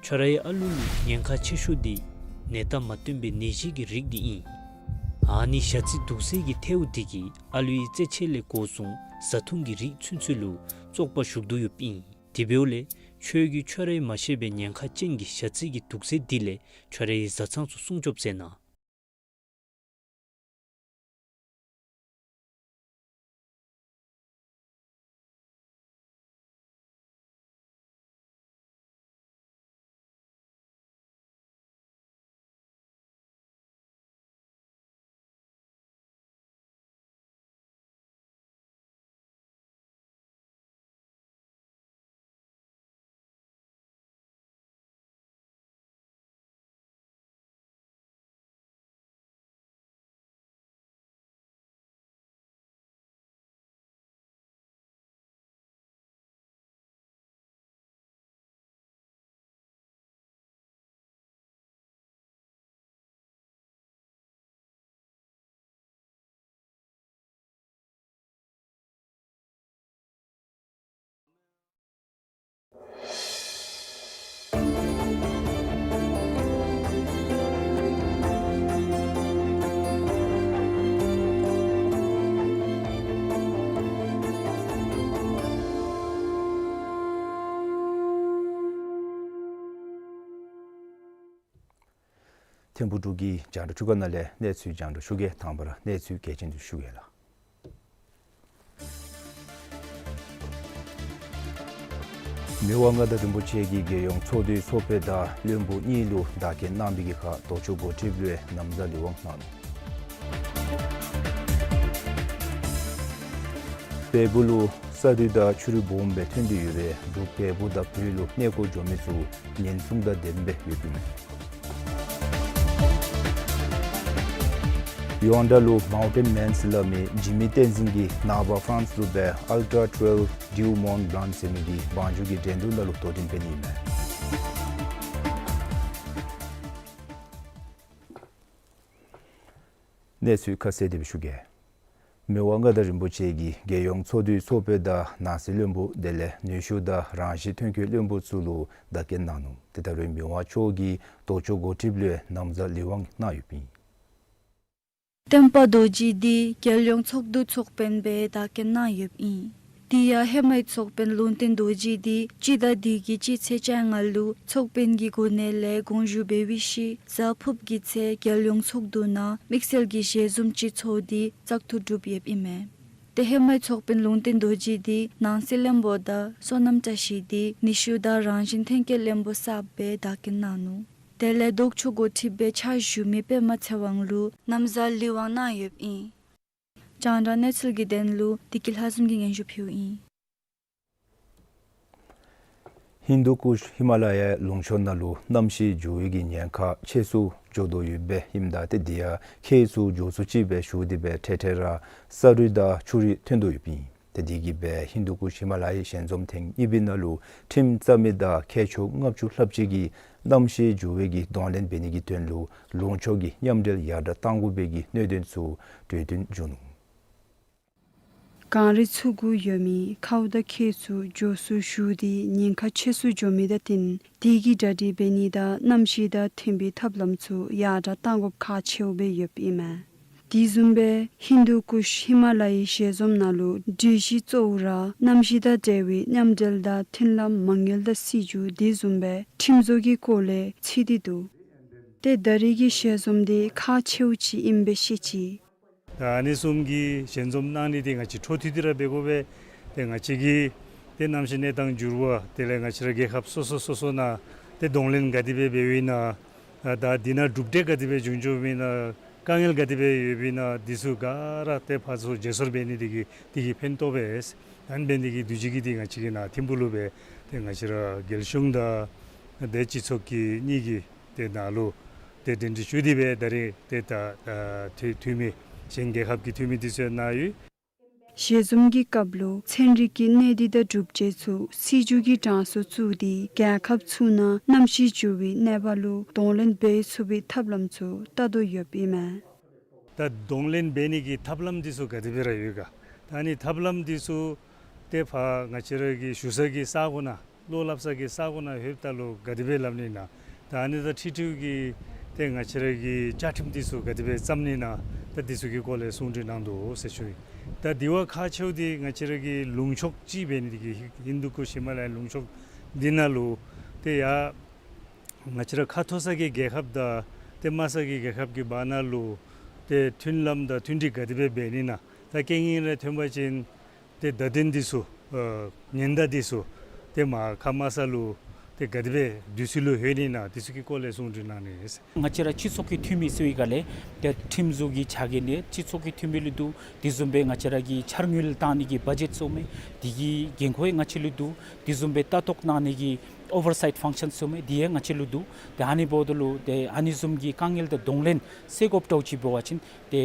ཁྱོད་རའི་ཨ་ལུ་ལུ་ཉེན་ཁ་ཆེ་ཤོས་འདི་ནད་རྟགས་མ་སྟོན་པའི་ནད་གཞི་གི་རིགས་འདི་ཨིན། ཨ་ནི་ཞ་རྩི་དུག་སེལ་གྱི་ཐལཝ་འདི་གིས་ཨ་ལུའི་རྩེད་ཆས་ལས་འགོ་བཟུང་བཟའ་འཐུང་གི་རིགས་ཚུན་ཚོད་ལུ་བཙོག་པ་ཞུགས་དོ་ཡོདཔ་ཨིན། དེ་འབདཝ་ལས་ཁྱོད་ཀྱིས་ཁྱོད་རའི་མ་ཤེས་པའི་ཉེན་ཁ་ཅན་གྱི་ཞ་རྩི་གི་དུག་སེལ་འདི་ལས་ཁྱོད་རའི་བཟའ་ཚང་ཚུ་སྲུང་སྐྱོབ་མཛད་གནང་། ཐིམ་ཕུག་འབྲུག་གི་རྒྱང་བསྒྲགས་ཁང་ནང་ལས་གནས་ཚུལ་རྒྱང་བསྒྲགས་ཞུ་གེ། དང་པ་ར་གནས་ཚུལ་གལ་ཆེན་ཚུ་ཞུ་གེ་ལགས། མི་དབང་མངའ་བདག་རིན་པོ་ཆེ་གིས་རྒྱལ་ཡོངས་ཚོགས་འདུའི་ཚོགས་པ་དང་བློན་པོ་གཉིས་ལུ་བདག་རྐྱེན་གནང་བའི་ཁར་ལྡོག་ཕྱོགས་འགོ་ཁྲིདཔ་ལུ་ཡང་ན་བཟའ་ལས་དབང་གནང་ནུག། བལ་པོ་ལུ་ས་རུད་དང་ཆུ་རུད་སྦོམ་སྦེ་ཐོན་ཏེ་ཡོད་པས་འབྲུག་བལ་པོ་དང་བོད་ལུ་གནས་སྐོར་འགྱོ་མི་ཚུ་ཉེན་སྲུང་དང་ལྡནམ་སྦེ་ཡོདཔ་ཨིན་མས། ཡོན་ཌ་ལུ་མའུན་ཊེན་མེནསི་སླབ་མི་འཇིགས་མེད་བསྟན་འཛིན་གྱིས་ནངས་པ་ཕ་རན་སི་ལུ་སྦེ་ཨལ་ཊ་ཊུ་ཝེལ་ཌིའུ་མོན་བླཱན་ཟེར་མི་གི་བང་རྒྱུག་གི་འགྲན་བསྡུར་ནང་ལུ་དོ་འགྲན་འབད་ནི་ཨིན་མས། གནས་ཚུལ་ཁ་གསལ་དེ་སྦེ་ཞུ་གེ། མི་དབང་མངའ་བདག་རིན་པོ་ཆེ་གིས་རྒྱལ་ཡོངས་ཚོགས་འདུའི་ཚོགས་དཔོན་དང་ནང་སྲིད་བློན་པོ་དེ་ལས་ནུས་ཤུགས་དང་རང་བཞིན་ཐོན་སྐྱེད་བློན་པོ་ཚུ་ལུ་བདག་རྐྱེན་གནང་ནུག། ཏེ་ད་རུང་མི་དབང་མཆོག་གིས་ལྡོག་ཕྱོགས་འགོ་ཁྲིདཔ་ལུ་ན་བཟའ་ལི་ཝང་གནང་ཡོདཔ་ཨིན། བསྟན་པ་རྡོ་རྗེ་འདི་རྒྱལ་ཡོངས་ཚོགས་འདུའི་ཚོགས་དཔོན་སྦེ་བདག་རྐྱེན་གནང་ཡོདཔ་ཨིན། དེ་ཡང་ཧེ་མའི་ཚོགས་དཔོན་ལུང་བསྟན་རྡོ་རྗེ་འདི་སྤྱི་ཟླ་འདི་གི་སྤྱི་ཚེས་བཅོ་ལྔ་ལུ་ཚོགས་དཔོན་གྱི་གོ་གནས་ལས་དགོངས་ཞུ་འབད་བའི་ཤུལ་གཟའ་ཕུརཔ་གི་ཚེ་རྒྱལ་ཡོངས་ཚོགས་འདུ་ནང་དམིགས་བསལ་གྱི་ཞལ་འཛོམས་སྤྱི་ཚོགས་འདི་བཙག་འཐུ་གྲུབ་ཡོདཔ་ཨིན་མས། ཏེ་ཧེ་མའི་ཚོགས་དཔོན་ལུང་བསྟན་རྡོ་རྗེ་འདི་ནང་སྲིད་བློན་པོ་དང་བསོད་ནམས་བཀྲ་ཤིས་འདི་ནུས་ཤུགས་དང་རང་བཞིན་ཐོན་སྐྱེད་བློན་པོ་གསརཔ་སྦེ་བདག་རྐྱེན་གནང་ནུག། དེ་ལས་ལྡོག་ཕྱོགས་འགོ་ཁྲིདཔ་སྦེ་ཕྱག་ཞུ་མི་པདྨ་ཚེ་དབང་ལུ་ན་བཟའ་ལི་ཝང་གནང་ཡོདཔ་ཨིན། རྒྱང་བསྒྲགས་གནས་ཚུལ་གྱི་དོན་ལུ་བདེ་སྐྱིད་ལྷ་འཛོམས་ཀྱིས་སྙན་ཞུ་ཕུལཝ་ཨིན། ཧིན་དུ་ཀུཤ་ཧི་མ་ལ་ཡའི་ལུང་ཕྱོགས་ནང་ལུ་གནམ་གཤིས་འགྱུར་བའི་གི་ཉེན་ཁ་ཆེ་སུ་འགྱོ་དོ་ཡོདཔ་སྦེ་ཨིནམ་ད་ཏེ་དེ་ཡང་ཁྱེགས་སུ་འགྱོ་སུ་ཅིག་སྦེ་ཞུ་སྟེ་སྦེ་འཕྲལ་འཕྲལ་ར་ས་རུད་དང་ཆུ་རུད་ཐོན་དོ་ཡོདཔ་ཨིན། ཏེ་དེ་གིས་སྦེ་ཧིན་དུ་ཀུཤ་ཧི་མ་ལ་ཡའི་ཞལ་འཛོམས་ཐེངས་གཉིས་པའི་ནང་ལུ་ཁྲིམས་རྩ་མེད་དང་ཁྱེགས་ཆུ་ལྔ་བཅུ་ལྷགཔ་ཅིག་གིས་གནམ་གཤིས་འགྱུར་བའི་གི་གདོང་ལེན་འབད་ནི་གི་དོན་ལུ་ལུང་ཕྱོགས་ཀྱི་མཉམ་འབྲེལ་ཡར་དྲག་གཏང་དགོ་པའི་གི་གནད་དོན་ཚུ་གྲོས་བསྟུན་བྱུང་ནུག། གངས་རི་ཚུ་གུ་ཡོད་མི་ཁཝ་དང་ཁྱེགས་ཚུ་འགྱོ་སུ་ཞུ་སྟེ་ཉེན་ཁ་ཆེ་སུ་འགྱོ་མི་དང་བསྟུན་དེ་གི་གྲ་སྒྲིག་འབད་ནི་དང་གནམ་གཤིས་དང་མཐུན་པའི་ཐབས་ལམ་ཚུ་ཡར་དྲག་གཏང་དགོཔ་ཁག་ཆེཝ་སྦེ་ཡོདཔ་ཨིན་མས། དེ་བཟུམ་སྦེ་ཧིན་དུ་ཀུཤ་ཧི་མ་ལ་ཡའི་ཞལ་འཛོམས་ནང་ལུ་གྲོས་གཞི་གཙོ་བོ་ར་གནམ་གཤིས་དང་འབྲེལ་བའི་མཉམ་འབྲེལ་དང་མཐུན་ལམ་མ་དངུལ་དང་སྲིད་བྱུས་དེ་བཟུམ་སྦེ་ཁྲིམས་བཟོ་གི་སྐོར་ལས་ཚུད་དེ་འདུག། ཏེ་ད་རེས་ཀྱི་ཞལ་འཛོམས་འདི་ཁག་ཆེཝ་ཅིག་ཨིནམ་སྦེ་ཤེས་ཅི། ད་ཨ་ནི་བཟུམ་གྱི་ཞལ་འཛོམས་གནང་ནི་འདི་ང་བཅས་འཕྲོ་མཐུད་དེ་ར་འབད་དགོ་པས། ཏེ་ང་བཅས་ཀྱི་ཏེ་གནམ་གཤིས་གནས་སྟངས་འགྱུར་བ་དེ་ལས་ང་བཅས་ར་རྒྱལ་ཁབ་སོ་སོ་སོ་སོ་ནང་ཏེ་གདོང་ལེན་ག་དེ་སྦེ་འབདཝ་ཨིན་ན། ད་འདི་ནང་གྲུབ་འབྲས་ག་དེ་སྦེ་བྱུང་བྱུངམ་ཨིན་ན། དཀའ་ངལ་ག་དེ་སྦེ་ཡོདཔ་ཨིན་ན། འདི་ཚུ་ག་ར་ཏེ་ཕར་ཚུར་བརྗེ་སོར་འབད་ནི་འདི་གིས་འདི་གིས་ཕན་ཐོགས་པས། ཨ་ནི་འབད་ནི་འདི་གིས་དུས་ཅི་གི་འདི་ང་བཅས་ཀྱི་ནཱ་ཐིམ་ཕུག་ལུ་སྦེ་ཏེ་ང་བཅས་ར་རྒྱལ་གཞུང་དང་ཏེ་སྤྱི་ཚོགས་ཀྱི་གཉིས་ཀྱི་ཏེ་ནང་ལུ་ཏེ་འབྲེལ་འདྲིས་ཞུ་སྟེ་སྦེ་ད་རེས་ཏེ་ད་ཨ་འཐུས་འཐུས་མི་གཞན་རྒྱལ་ཁབ་ཀྱི་འཐུས་མི་འདི་ཚུ་ཡང་ནཱ་ཡོད། ཞལ་འཛོམས་ཀྱི་སྐབས་ལུ་ཚན་རིག་གི་གནས་སྡུད་དང་གྲུབ་འབྲས་ཚུ་སྲིད་བྱུས་ཀྱི་གྲངས་སུ་བཙུགས་ཏེ་རྒྱལ་ཁབ་ཚུ་ནང་གནམ་གཤིས་འགྱུར་བའི་གནོད་པ་ལུ་གདོང་ལེན་འབད་ཚུགས་པའི་ཐབས་ལམ་ཚུ་བལྟ་དོ་ཡོདཔ་ཨིན་མས། ད་གདོང་ལེན་འབད་ནི་གི་ཐབས་ལམ་འདི་ཚུ་ག་དེ་སྦེ་ར་ཡོད་ག། ད་ཨ་ནི་ཐབས་ལམ་འདི་ཚུ་ཏེ་ཕར་ང་བཅས་ར་གི་བཞུགས་ས་གི་ས་གོ་ནང་བློ་སླབ་ས་གི་ས་གོ་ནང་ལྷོདཔ་ད་ལུ་ག་དེ་སྦེ་སླབ་ནི་ཨིན་ན། ད་ཨ་ནི་དང་འཁྲིལ་འཁྲིལཝ་གི་ཏེ་ང་བཅས་ར་གི་བཅའ་ཁྲིམས་འདི་ཚུ་ག་དེ་སྦེ་བརྩམ་ནི་ཨིན་ན། ད་འདི་ཚུ་གི་སྐོར་ལས་གསུང་གྲོས་གནང་དོ་ཟེར་ཞུ་ཡི། ད་དེ་བ་ཁག་ཆེཝ་འདི་ང་བཅས་ར་གི་ལུང་ཕྱོགས་ཅིག་འབད་ནི་འདི་གིས་ཧིན་དུ་ཀུཤ་ཧི་མ་ལ་ཡའི་ལུང་ཕྱོགས་འདི་ནང་ལུ་ཏེ་ཡ་ང་བཅས་ར་ཁ་མཐོ་ས་གི་རྒྱལ་ཁབ་དང་ཏེ་དམའ་ས་གི་རྒྱལ་ཁབ་ཀྱི་བར་ན་ལུ་ཏེ་མཐུན་ལམ་དང་མཐུན་སྒྲིག་ག་དེ་སྦེ་འབད་ནི་ཨིན་ན། ད་རྐྱེན་ངན་རེ་ཐོན་པ་ཅིན་ཏེ་བརྡ་དོན་འདི་ཚུ་ཨ་ཉེན་བརྡ་འདི་ཚུ་ཏེ་མར་ཁ་དམའ་ས་ལུ་ཏེ་ག་དེ་སྦེ་དུས་ཚོད་ལུ་ལྷོད་ནི་ཨིན་ན་འདི་ཚུ་གི་སྐོར་ལས་གསུང་གྲོས་གནང་ནི་ཨིན། ང་བཅས་ར་སྤྱི་ཚོགས་ཀྱི་འཐུས་མི་ཟེར་བའི་སྒང་ལས་ཏེ་ཁྲིམས་བཟོ་གི་བྱ་བའི་གནས་སྤྱི་ཚོགས་ཀྱི་འཐུས་མི་ལུ་འདུག། དེ་བཟུམ་སྦེ་ང་བཅས་ར་གི་འཆར་དངུལ་བཏང་ནི་གི་བ་ཇེཊ་ཟེརཝ་མས། འདི་གི་འགན་ཁུར་ཡང་ང་བཅས་ལུ་འདུག། དེ་བཟུམ་སྦེ་ལྟ་རྟོག་གནང་ནི་གི་ཨོ་ཝར་སའིཊ་ཕང་ཤཱན་ཟེརཝ་མས། འདི་ཡང་ང་བཅས་ལུ་འདུག། ཏེ་ཨ་ནི་འབདཝ་ད་ལུ་ཏེ་ཨ་ནི་བཟུམ་གྱི་དཀའ་ངལ་དང་གདོང་ལེན་སེལ་དགོཔ་འདྲཝ་ཅིག་འབད་བ་ཅིན་ཏེ་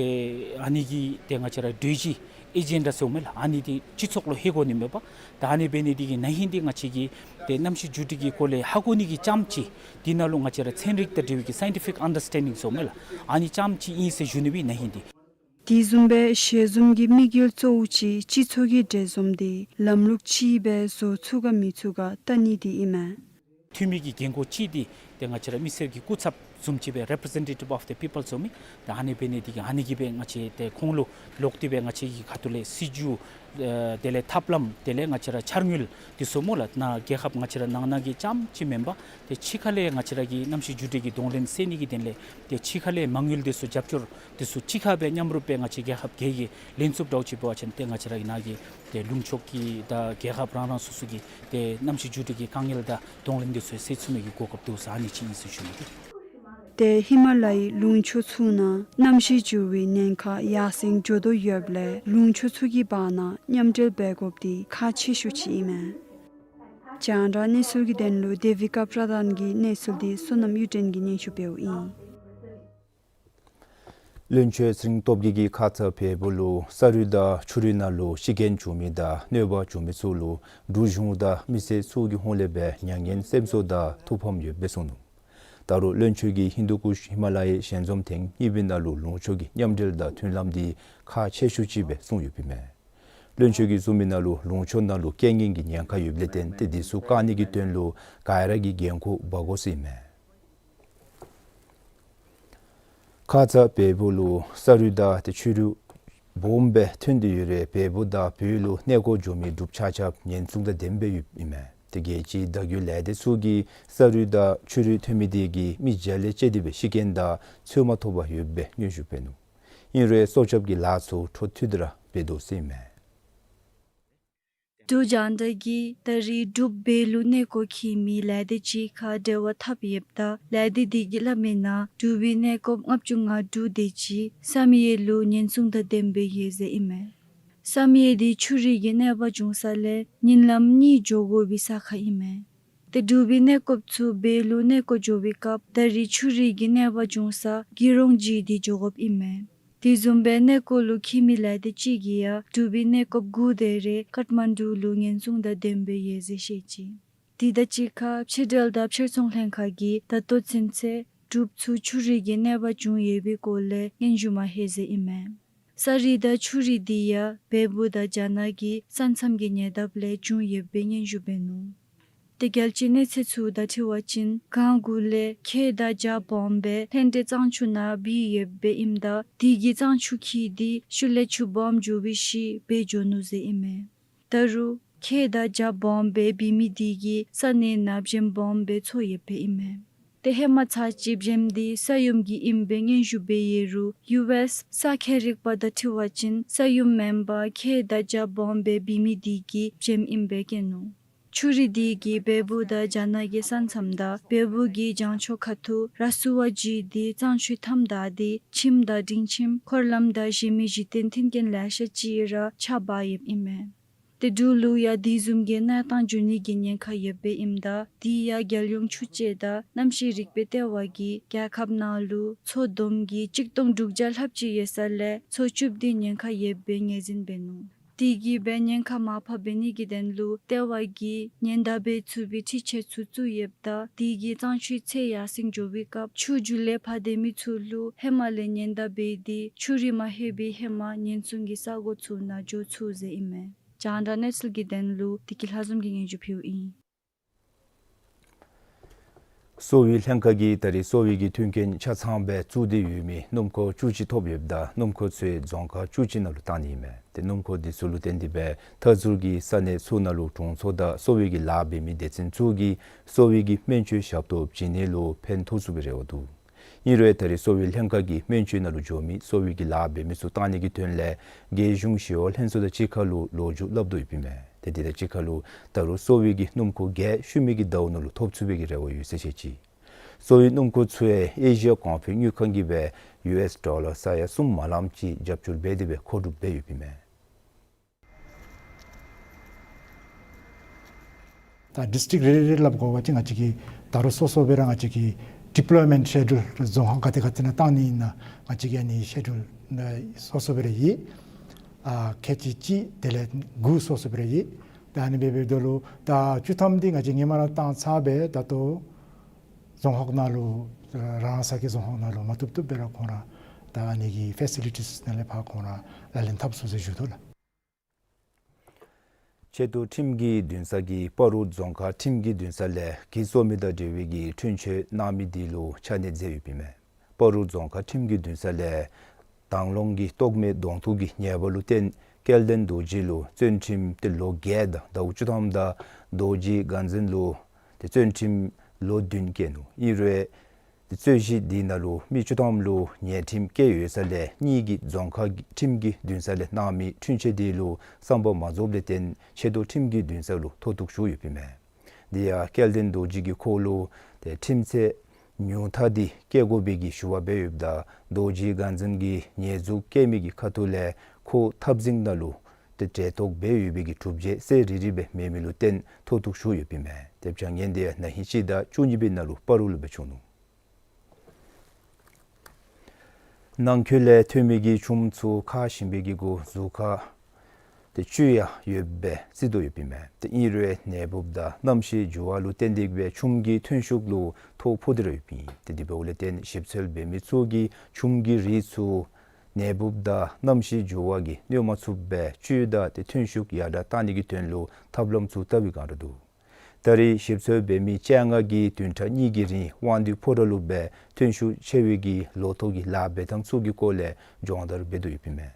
ཨ་ནི་གི་ཏེ་ང་བཅས་ར་གྲོས་གཞི་ཨེ་ཇེན་ཌ་ཟེརཝ་མས་ལགས། ཨ་ནི་འདི་སྤྱི་ཚོགས་ལུ་ལྷོད་དགོ་ནི་མས་པ། ད་ཨ་ནི་འབད་ནི་འདི་གིས་ན་ཧིང་འདི་ང་བཅས་ཀྱིས་ཏེ་གནམ་གཤིས་འགྱུར་འགྲོས་ཀྱི་སྐོར་ལས་ཧ་གོ་ནི་གི་ཙམ་ཅིག་འདི་ནང་ལུ་ང་བཅས་ར་ཚན་རིག་དང་འབྲེལ་བའི་གི་སའིན་ཊི་ཕིག་ཨན་ཌར་སི་ཊེན་ཌིང་ཟེརཝ་མས་ལགས། ཨ་ནི་ཙམ་ཅིག་ཨིན་ཟེར་ཞུ་ནི་སྦེ་ན་ཧིང་འདི། དེ་བཟུམ་སྦེ་ཞལ་འཛོམས་ཀྱི་དམིགས་ཡུལ་གཙོ་བོ་ཅིག་སྤྱི་ཚོགས་ཀྱི་གྲོས་འཛོམས་འདི་ལམ་ལུགས་ཅིག་སྦེ་བཟོ་ཚུགས་ག་མི་ཚུགས་ག་བལྟ་ནི་འདི་ཨིན་མས། འཐུས་མི་གི་འགན་ཁུར་ཅིག་འདི་ཏེ་ང་བཅས་ར་མི་སེར་གྱི་སྐུ་ཚབ་བཟུམ་ཅིག་སྦེ་རི་པི་རི་ཛེན་ཊེ་ཊིབ་ཨོཕ་ཛི་པི་པཱལ་ཟེརཝ་མས། ཏེ་ཨ་ནི་འབད་ནི་འདི་གིས་ཨ་ནི་གིས་སྦེ་ང་བཅས་ཏེ་ཁོང་ལུ་ལོག་སྟེ་སྦེ་ང་བཅས་ཀྱི་ཁ་ཐུག་ལས་སྲིད་བྱུས་ཨེ་དེ་ལས་ཐབས་ལམ་དེ་ལས་ང་བཅས་ར་འཆར་དངུལ་འདི་ཚུ་སྨོ་ལགས། ནཱ་རྒྱལ་ཁབ་ང་བཅས་ར་ནང་ན་གི་ཙམ་ཅིག་མེན་པར་ཏེ་ཕྱི་ཁ་ལས་ང་བཅས་ར་གི་གནམ་གཤིས་འགྱུར་འགྲོས་ཀྱི་གདོང་ལེན་སེལ་ནི་གི་དོན་ལས་ཏེ་ཕྱི་ཁ་ལས་མ་དངུལ་འདི་ཚུ་རྒྱབ་སྐྱོར་འདི་ཚུ་གཅིག་ཁར་སྦེ་མཉམ་རུབ་སྦེ་ང་བཅས་རྒྱལ་ཁབ་བརྒྱད་ཀྱིས་ལེན་ཚུགསཔ་འདྲཝ་ཅིག་འབད་བ་ཅིན་ཏེ་ང་བཅས་ར་གི་ནཱ་གི་ཏེ་ལུང་ཕྱོགས་ཀྱི་དང་རྒྱལ་ཁབ་རང་རང་སོ་སོ་གི་ཏེ་གནམ་གཤིས་འགྱུར་འགྲོས་ཀྱི་དཀའ་ངལ་དང་གདོང་ལེན་འདི་ཚུ་སེལ་ཚུགས་ནི་གི་གོ་སྐབས་འདུག་ཟེར་ཨ་ནི་ཅིག་ཨིན་ཟེར་ཞུ་ནི་འདུག། ཏེ་ཧི་མ་ལ་ཡའི་ལུང་ཕྱོགས་ཚུ་ནང་གནམ་གཤིས་འགྱུར་བའི་ཉེན་ཁ་ཡར་སེང་འགྱོ་དོ་ཡོདཔ་ལས་ལུང་ཕྱོགས་ཚུ་གི་བར་ན་མཉམ་འབྲེལ་འབད་དགོཔ་འདི་ཁག་ཆེ་ཤོས་ཅིག་ཨིན་མས། རྒྱང་བསྒྲགས་གནས་ཚུལ་གྱི་དོན་ལུ་དེ་བི་ཀ་པྲ་དཱན་གྱི་གནས་ཚུལ་འདི་བསོད་ནམས་གཡུ་སྒྲོན་གྱིས་སྙན་ཞུ་འབདཝ་ཨིན། བློན་ཆེན་ཚེ་རིང་སྟོབས་རྒྱས་ཀྱིས་ཁ་ཙ་བལ་པོ་ལུ་ས་རུད་དང་ཆུ་རུད་ནང་ལུ་ཤི་རྐྱེན་བྱུང་མི་དང་གནོད་པ་བྱུང་མི་ཚུ་ལུ་འབྲུག་གཞུང་དང་མི་སེར་ཚུ་གི་ཧོངས་ལས་སྦེ་མྱ་ངན་སེམས་གསོ་དང་ཐུགས་ཕམ་ཡོདཔ་སྦེ་གསུངས་ནུག། ད་རུང་བློན་ཆེན་གྱིས་ཧིན་དུ་ཀུཤ་ཧི་མ་ལ་ཡའི་ཞལ་འཛོམས་ཐེངས་གཉིས་པའི་ནང་ལུ་ལུང་ཕྱོགས་ཀྱི་མཉམ་འབྲེལ་དང་མཐུན་ལམ་འདི་ཁག་ཆེ་ཤོས་ཅིག་སྦེ་གསུངས་ཡོདཔ་ཨིན་མས། བློན་ཆེན་གྱིས་གསུངས་མི་ནང་ལུ་ལུང་ཕྱོགས་ནང་ལུ་རྐྱེན་ངན་གྱི་ཉེན་ཁ་ཡོདཔ་ལས་བརྟེན་ཏེ་འདི་ཚུ་བཀག་ནི་གི་དོན་ལུ་ག་ར་གིས་འགན་ཁུར་འབག་དགོ་ཟེར་ཨིན་མས། ཁ་ཙ་བལ་པོ་ལུ་ས་རུད་དང་ཏེ་ཆུ་རུད་སྦོམ་སྦེ་ཐོན་ཏེ་ཡོད་རུང་བལ་པོ་དང་བོད་ལུ་གནས་སྐོར་འགྱོ་མི་འབྲུགཔ་ཆ་ཁྱབ་ཉེན་སྲུང་དང་ལྡནམ་སྦེ་ཡོདཔ་ཨིན་མས། ཏེ་རྒྱལ་སྤྱིའི་བརྡ་བརྒྱུད་ལས་སྡེ་ཚུ་གིས་ས་རུད་དང་ཆུ་རུད་ཐོན་མི་དེ་གིས་མི་བརྒྱ་ལས་བཅད་དེ་སྦེ་ཤི་རྐྱེན་དང་འཚོལ་མ་ཐོབ་པར་ཡོདཔ་སྦེ་སྙན་ཞུ་འབད་ནུག། ཨིན་རུང་སྲོག་སྐྱབས་ཀྱི་ལཱ་ཚུ་འཕྲོ་མཐུད་དེ་ར་འབད་དོ་ཟེར་ཨིན་མས། འབྲུག་རྒྱང་བསྒྲགས་ཀྱིས་ད་རིས་འབྲུག་བོད་ལུ་གནས་སྐོར་འཁྱིད་མི་ལས་སྡེ་ཅིག་ཁར་འབྲེལ་བ་འཐབ་ཡོདཔ་ད་ལས་སྡེ་དེ་གིས་སླབ་མིའི་ནང་འབྲུག་པའི་གནས་སྐོརཔ་ལྔ་བཅུ་ང་དྲུག་དེ་ཅིག་བསམ་ཡས་ལུ་ཉེན་སྲུང་དང་ལྡནམ་སྦེ་ཡོད་ཟེར་ཨིན་མས། བསམ་ཡས་དེ་ཆུ་རུད་ཀྱི་གནོད་པ་བྱུང་ས་ལས་གཉིད་ལམ་གཉིས་འགྱོ་དགོ་པའི་ས་ཁར་ཨིན་མས། ཏེ་འབྲུག་པའི་གནས་སྐོརཔ་ཚུ་བོད་ལུ་གནས་སྐོར་འགྱོ་བའི་སྐབས་ད་རིས་ཆུ་རུད་ཀྱི་གནོད་པ་བྱུང་ས་གི་རོང་བརྒྱུད་དེ་འགྱོ་དགོཔ་ཨིན་མས། དེ་བཟུམ་སྦེ་གནས་སྐོར་ལུ་འཁྱིད་མི་ལས་སྡེ་ཅིག་གིས་ཡང་འབྲུག་པའི་གནས་སྐོརཔ་དགུ་དེ་རེ་ཀཏ་མན་ཌུ་ལུ་ཉེན་སྲུང་དང་ལྡནམ་སྦེ་ཡོད་ཟེར་བཤད་ཅི། དེ་དང་གཅིག་ཁར་ཕྱི་འབྲེལ་དང་ཕྱིར་ཚོང་ལྷན་ཁག་གིས་ད་ལྟོ་ཚུན་ཚོད་འབྲུགཔ་ཚུ་ཆུ་རུད་ཀྱི་གནོད་པ་བྱུང་ཡོད་པའི་སྐོར་ལས་སྙན་ཞུ་མ་ལྷོད་ཟེར་ཨིན་མས། ས་རུད་དང་ཆུ་རུད་དེ་ཡང་བལ་པོ་དང་རྒྱ་ནག་གི་ས་མཚམས་ཀྱི་ཉེ་འདབས་ལས་བྱུང་ཡོདཔ་སྦེ་སྙན་ཞུ་འབད་ནུག། ཏེ་རྒྱལ་སྤྱིའི་གནས་ཚད་ཚུ་དང་འཁྲིལ་བ་ཅིན་གངས་དགུ་ལས་ཁལ་དང་བརྒྱ་སྦོམ་སྦེ་ལྷུན་སྒྲུང་གཙང་ཆུ་ནང་བུད་ཡོདཔ་སྦེ་ཨིནམ་ད་དེ་གིས་གཙང་ཆུ་འཁྱིལ་ཏེ་ཤུལ་ལས་ཆུ་སྦོམ་འགྱོ་བའི་ཤུལ་བར་འགྱོ་ནུག་ཟེར་ཨིན་མས། ད་རུང་ཁལ་དང་བརྒྱ་སྦོམ་སྦེ་བུད་མི་དེ་གིས་ས་གནས་ནང་བྱེམ་སྦོམ་སྦེ་ཚོར་ཡོདཔ་སྦེ་ཨིན་མས། ཏེ་ཧེ་མ་ཚར་གཅིག་བྱེམ་དེ་ས་ཡོམ་གྱི་ཨིནམ་སྦེ་སྙན་ཞུ་འབད་ཡོད་རུང་ཡུ་ཨེསི་ས་ཁྱད་རིག་པ་དང་འཁྲིལ་བ་ཅིན་ས་ཡོམ་མེན་པར་ཁལ་དང་བརྒྱ་སྦོམ་སྦེ་བུད་མི་དེ་གི་བྱེམ་ཨིནམ་སྦེ་བཀོད་ནུག། ཆུ་རུད་དེ་གིས་བལ་པོ་དང་རྒྱ་ནག་གི་ས་མཚམས་དང་བལ་པོ་གི་བྱང་ཕྱོགས་ཁ་ཐུག་ར་སུ་བ་བརྒྱུད་དེ་གཙང་ཆུའི་མཐའམ་བདའ་སྟེ་ཁྱིམ་དང་སྡིངས་ཁྱིམ་འཁོར་ལམ་དང་གཞན་མི་གཞི་རྟེན་མཐུན་རྐྱེན་ལེ་ཤ་ཅིག་ར་ཆག་འབག་ཡོདཔ་ཨིན་མས། ཏེ་འབྲུག་ལུ་ཡང་དེ་བཟུམ་གྱི་གནས་སྟངས་འབྱུང་ནི་གི་ཉེན་ཁ་ཡོདཔ་སྦེ་ཨིནམ་ད་དེ་ཡང་རྒྱལ་ཡོངས་ཆུ་དཔྱད་དང་གནམ་གཤིས་རིག་པའི་ལྟེ་བ་གིས་རྒྱལ་ཁབ་ནང་ལུ་མཚོ་བསྡོམས་ཀྱིས་གཅིག་སྟོང་དྲུག་བརྒྱ་ལྷགཔ་ཅིག་ཡོད་ས་ལས་མཚོ་བཅུ་བདུན་ཉེན་ཁ་ཡོདཔ་སྦེ་ངོས་འཛིན་འབད་ནུག། དེ་གིས་སྦེ་ཉེན་ཁ་མར་ཕབ་འབད་ནི་གི་དོན་ལུ་ལྟེ་བ་གིས་ཉེན་བརྡ་འབད་ཚུགས་པའི་འཕྲུལ་ཆས་ཚུ་བཙུགས་ཡོདཔ་ད་དེ་གིས་གཙང་ཆུའི་ཚད་ཡར་སེང་འགྱོ་བའི་སྐབས་ཆུ་མཇུག་ལས་ཕར་སྡོད་མི་ཚུ་ལུ་ཧེ་མ་ལས་ཉེན་བརྡ་འབད་དེ་ཆུ་རུད་མ་ལྷོད་པའི་ཧེ་མ་ཉེན་སྲུང་གི་ས་གོ་ཚུ་ནང་འགྱོ་ཚུགས་ཟེར་ཨིན་མས། རྒྱང་བསྒྲགས་གནས་ཚུལ་གྱི་དོན་ལུ་བདེ་སྐྱིད་ལྷ་འཛོམས་ཀྱིས་སྙན་ཞུ་ཕུལཝ་ཨིན། གསོ་བའི་ལྷན་ཁག་གིས་ད་རིས་གསོ་བའི་གི་མཐུན་རྐྱེན་ཆ་ཚང་སྦེ་བཙུགས་ཏེ་ཡོད་མི་སྣུམ་འཁོར་བཅུ་གཅིག་ཐོབ་ཡོདཔ་ད་སྣུམ་འཁོར་ཚུ་རྫོང་ཁག་བཅུ་གཅིག་ནང་ལུ་བཏང་ནི་ཨིན་མས། ཏེ་སྣུམ་འཁོར་འདི་ཚུ་ལུ་བརྟེན་ཏེ་སྦེ་མཐའ་ཟུར་གྱི་ས་གནས་ཚུ་ནང་ལུ་དྲུང་འཚོ་དང་གསོ་བའི་གི་ལཱ་འབད་མི་སྡེ་ཚན་ཚུ་གིས་གསོ་བའི་གི་སྨན་བཅོས་ཞབས་ཏོག་བྱིན་ནི་ལུ་ཕན་ཐོགས་ཚུགས་པའི་རེ་བ་འདུག། ཨིན་རུང་ད་རིས་གསོ་བའི་ལྷན་ཁག་གིས་སྨན་བཅོས་ནང་ལུ་འགྱོ་མི་གསོ་བའི་གི་ལཱ་འབད་མི་ཚུ་བཏང་ནི་གི་དོན་ལས་རྒྱལ་གཞུང་ཞི་གཡོག་ལྷན་ཚོགས་དང་གཅིག་ཁར་ལུ་ལོ་རྒྱུས་སླབ་དོ་ཡོདཔ་ཨིན་མས། ཏེ་དེ་དང་གཅིག་ཁར་ལུ་ད་རུང་གསོ་བའི་གི་སྣུམ་འཁོར་བརྒྱད་ཤུལ་མའི་གི་ཟླཝ་ནང་ལུ་ཐོབ་ཚུགས་པའི་གི་རེ་བ་ཡོད་ཟེར་བཤད་ཅི། གསོ་བའི་སྣུམ་འཁོར་ཚུ་ཡང་ཨེ་ཤི་ཡ་གོང་འཕེལ་དངུལ་ཁང་གིས་སྦེ་ཡུ་ཨེསི་ཌོ་ལར་ས་ཡ་གསུམ་མ་ལངམ་ཅིག་རྒྱབ་སྐྱོར་འབད་དེ་སྦེ་མཁོ་སྒྲུབ་འབད་ཡོདཔ་ཨིན་མས། ད་ཌིསི་ཊིཀ་རེ་རེ་རེ་སླབ་དགོ་པ་ཅིན་ང་བཅས་ཀྱི་ད་རུང་སོ་སོ་སྦེ་ར་ང་བཅས་ཀྱི་ཌི་པོལོའི་མེནཊ་ཤེ་ཌུལ་རྫོང་ཁག་ག་ཏེ་ག་ཏེ་ནང་བཏང་ནི་ཨིན་ན་ང་བཅས་ཀྱི་ཨ་ནི་ཤེ་ཌུལ་སོ་སོ་སྦེ་ར་ཡོད། ཨ་ཁལ་གཅིག་གཅིག་དེ་ལས་དགུ་སོ་སོ་སྦེ་ར་ཡོད། ད་ཨ་ནི་སྦེ་འབདཝ་ད་ལུ་ད་བཅུ་ཐམ་འདི་ང་བཅས་ཧེ་མ་ར་བཏང་ཚར་སྦེ་ད་ལྟོ་རྫོང་ཁག་ནང་ལུ་རང་ས་གི་རྫོང་ཁག་ནང་ལུ་མ་བཏུབ་བཏུབ་སྦེ་ར་ཁོང་ར་ད་ཨ་ནི་གི་ཕེ་སི་ལི་ཊིས་ནང་ལས་ཕར་ཁོང་ར་ལག་ལེན་འཐབ་ཚུགས་ཟེར་ཞུ་དོ་ལགས། ཆེ་མཐོ་ཁྲིམས་ཀྱི་འདུན་ས་གིས་སྤ་རོ་རྫོང་ཁག་ཁྲིམས་ཀྱི་འདུན་ས་ལས་གྱི་གསོ་མི་དང་འབྲེལ་བའི་གི་འཁྲུན་ཆོད་གནང་མི་དེ་ལུ་ཆ་གནས་མཛད་ཡོདཔ་ཨིན་མས། སྤ་རོ་རྫོང་ཁག་ཁྲིམས་ཀྱི་འདུན་ས་ལས་དང་བླངས་ཀྱི་ལྟོགས་མེད་གདོང་ཐུག་གི་ཉེས་པ་ལུ་བརྟེན་སྐལ་ལྡན་རྡོ་རྗེ་ལུ་བཙོན་ཁྲིམས་ཏེ་ལོ་བརྒྱད་དང་ཟླཝ་བཅུ་ཐམ་དང་རྡོ་རྗེ་དགའ་འཛིན་ལུ་ཏེ་བཙོན་ཁྲིམས་ལོ་བདུན་བཀལ་ནུག། ཨིན་རུང་ཏེ་རྩོད་གཞི་དེ་ནང་ལུ་མི་བཅུ་ཐམ་ལུ་ཉེས་ཁྲིམས་བཀལ་ཡོད་ས་ལས་གཉིས་ཀྱིས་རྫོང་ཁག་ཁྲིམས་ཀྱི་འདུན་ས་ལས་གནང་མི་འཁྲུན་ཆོད་དེ་ལུ་བསམ་པ་མ་རྫོགསཔ་ལས་བརྟེན་ཆེ་མཐོ་ཁྲིམས་ཀྱི་འདུན་ས་ལུ་མཐོ་གཏུགས་ཞུ་ཡོདཔ་ཨིན་མས། དེ་ཡང་སྐལ་ལྡན་རྡོ་རྗེ་གིས་ཁོ་ལུ་ཏེ་ཁྲིམས་ཚད་ཉུང་མཐའ་དེ་བཀལ་དགོ་པའི་གི་ཞུ་བ་འབད་ཡོདཔ་ད་རྡོ་རྗེ་དགའ་འཛིན་གྱིས་ཉེས་འཛུགས་བཀལ་མི་གི་ཁ་ཐུག་ལས་ཁོ་ཐབ་འཛིང་ནང་ལུ་ཏེ་གྲལ་གཏོགས་འབད་ཡོད་པའི་གི་གྲུབ་འབྲས་གསལ་རི་རི་སྦེ་མེད་མི་ལུ་བརྟེན་མཐོ་གཏུགས་ཞུ་ཡོདཔ་ཨིན་མས། ཏེ་བྱ་ངན་དེ་ཡང་ན་ཧིང་སྤྱི་ཟླ་བཅུ་གཉིས་པའི་ནང་ལུ་སྤ་རོ་ལུ་སྦེ་བྱུང་ནུག། ནང་འཁོད་ལས་ཐོན་མི་གི་ཆུམ་ཚུ་ཁ་ཞིམ་པའི་གི་གུ་གཟུགས་ཁར་ཏེ་བཅུད་ཡང་ཡོདཔ་སྦེ་བརྩི་དོ་ཡོདཔ་ཨིན་མས། ཏེ་ཨིན་རུང་ནད་འབུཔ་དང་གནམ་གཤིས་འགྱུར་བ་ལུ་བརྟེན་ཏེ་གིས་སྦེ་ཆུམ་གྱི་ཐོན་ཤུགས་ལུ་ཐོ་ཕོག་སྟེ་ར་ཡོདཔ་ཨིན། ཏེ་དེ་འབདཝ་ལས་བརྟེན་ཞིབ་འཚོལ་འབད་མི་ཚུ་གིས་ཆུམ་གྱི་རིགས་ཚུ་ནད་འབུཔ་དང་གནམ་གཤིས་འགྱུར་བ་གིས་གནོད་མ་ཚུགསཔ་སྦེ་བཅུད་དང་ཏེ་ཐོན་ཤུགས་ཡར་དྲག་བཏང་ནི་གི་དོན་ལུ་ཐབས་ལམ་ཚུ་བལྟ་བའི་བསྒང་ར་འདུག། ད་རེས་ཞིབ་འཚོལ་འབད་མི་བཅོ་ལྔ་གིས་བདུན་ཕྲག་གཉིས་ཀྱི་རིང་དབང་འདུས་ཕོ་བྲང་ལུ་སྦེ་ཐོན་ཤུགས་ཆེ་བའི་གི་ལོ་ཐོག་གི་ལཱ་འབད་ཐངས་ཚུ་གི་སྐོར་ལས་སྦྱོང་བརྡར་འབད་དོ་ཡོདཔ་ཨིན་མས།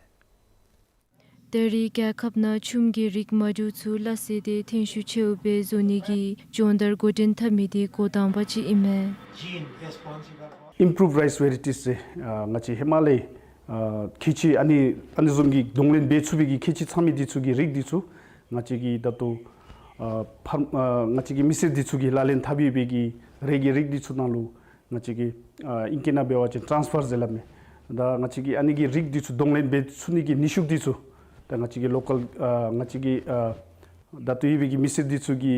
ད་རེས་རྒྱལ་ཁབ་ནང་ཆུམ་གྱི་རིགས་མ་འདྲཝ་ཚུ་སླ་བསྲེ་སྟེ་ཐོན་ཤུགས་ཆེཝ་སྦེ་བཟོ་ནི་གི་སྦྱོང་བརྡར་འགོ་འདྲེན་འཐབ་མི་དེ་འགོ་དང་པ་ཅིག་ཨིན་མས། Improved rice varieties ཟེར་ཨ་ང་བཅས་ཧེ་མ་ལས་ཨ་ཁལ་གཅིག་ཨ་ནི་ཨ་ནི་བཟུམ་གྱི་གདོང་ལེན་འབད་ཚུགས་པའི་གི་ཁལ་གཅིག་ཚང་མི་འདི་ཚུ་གི་རིགས་འདི་ཚུ་ང་བཅས་ཀྱི་ད་ལྟོ་ཨ་ཕར་ཨ་ང་བཅས་ཀྱི་མི་སེར་འདི་ཚུ་གིས་ལག་ལེན་འཐབ་ཡོད་པའི་གི་རས་ཀྱི་རིགས་འདི་ཚུ་ནང་ལུ་ང་བཅས་ཀྱིས་ཨ་ཨིང་སྐད་ནང་འབད་བ་ཅིན་ཊཱནསི་ཕར་ཟེར་སླབ་མས། ད་ང་བཅས་ཀྱིས་ཨ་ནི་གི་རིགས་འདི་ཚུ་གདོང་ལེན་འབད་ཚུགས་ནི་གི་ནུས་ཤུགས་འདི་ཚུ་ད་ང་བཅས་ཀྱི་ལོ་ཀཱལ་ཨ་ང་བཅས་ཀྱི་ཨ་ད་ལྟོ་ཡོད་པའི་གི་མི་སེར་འདི་ཚུ་གི་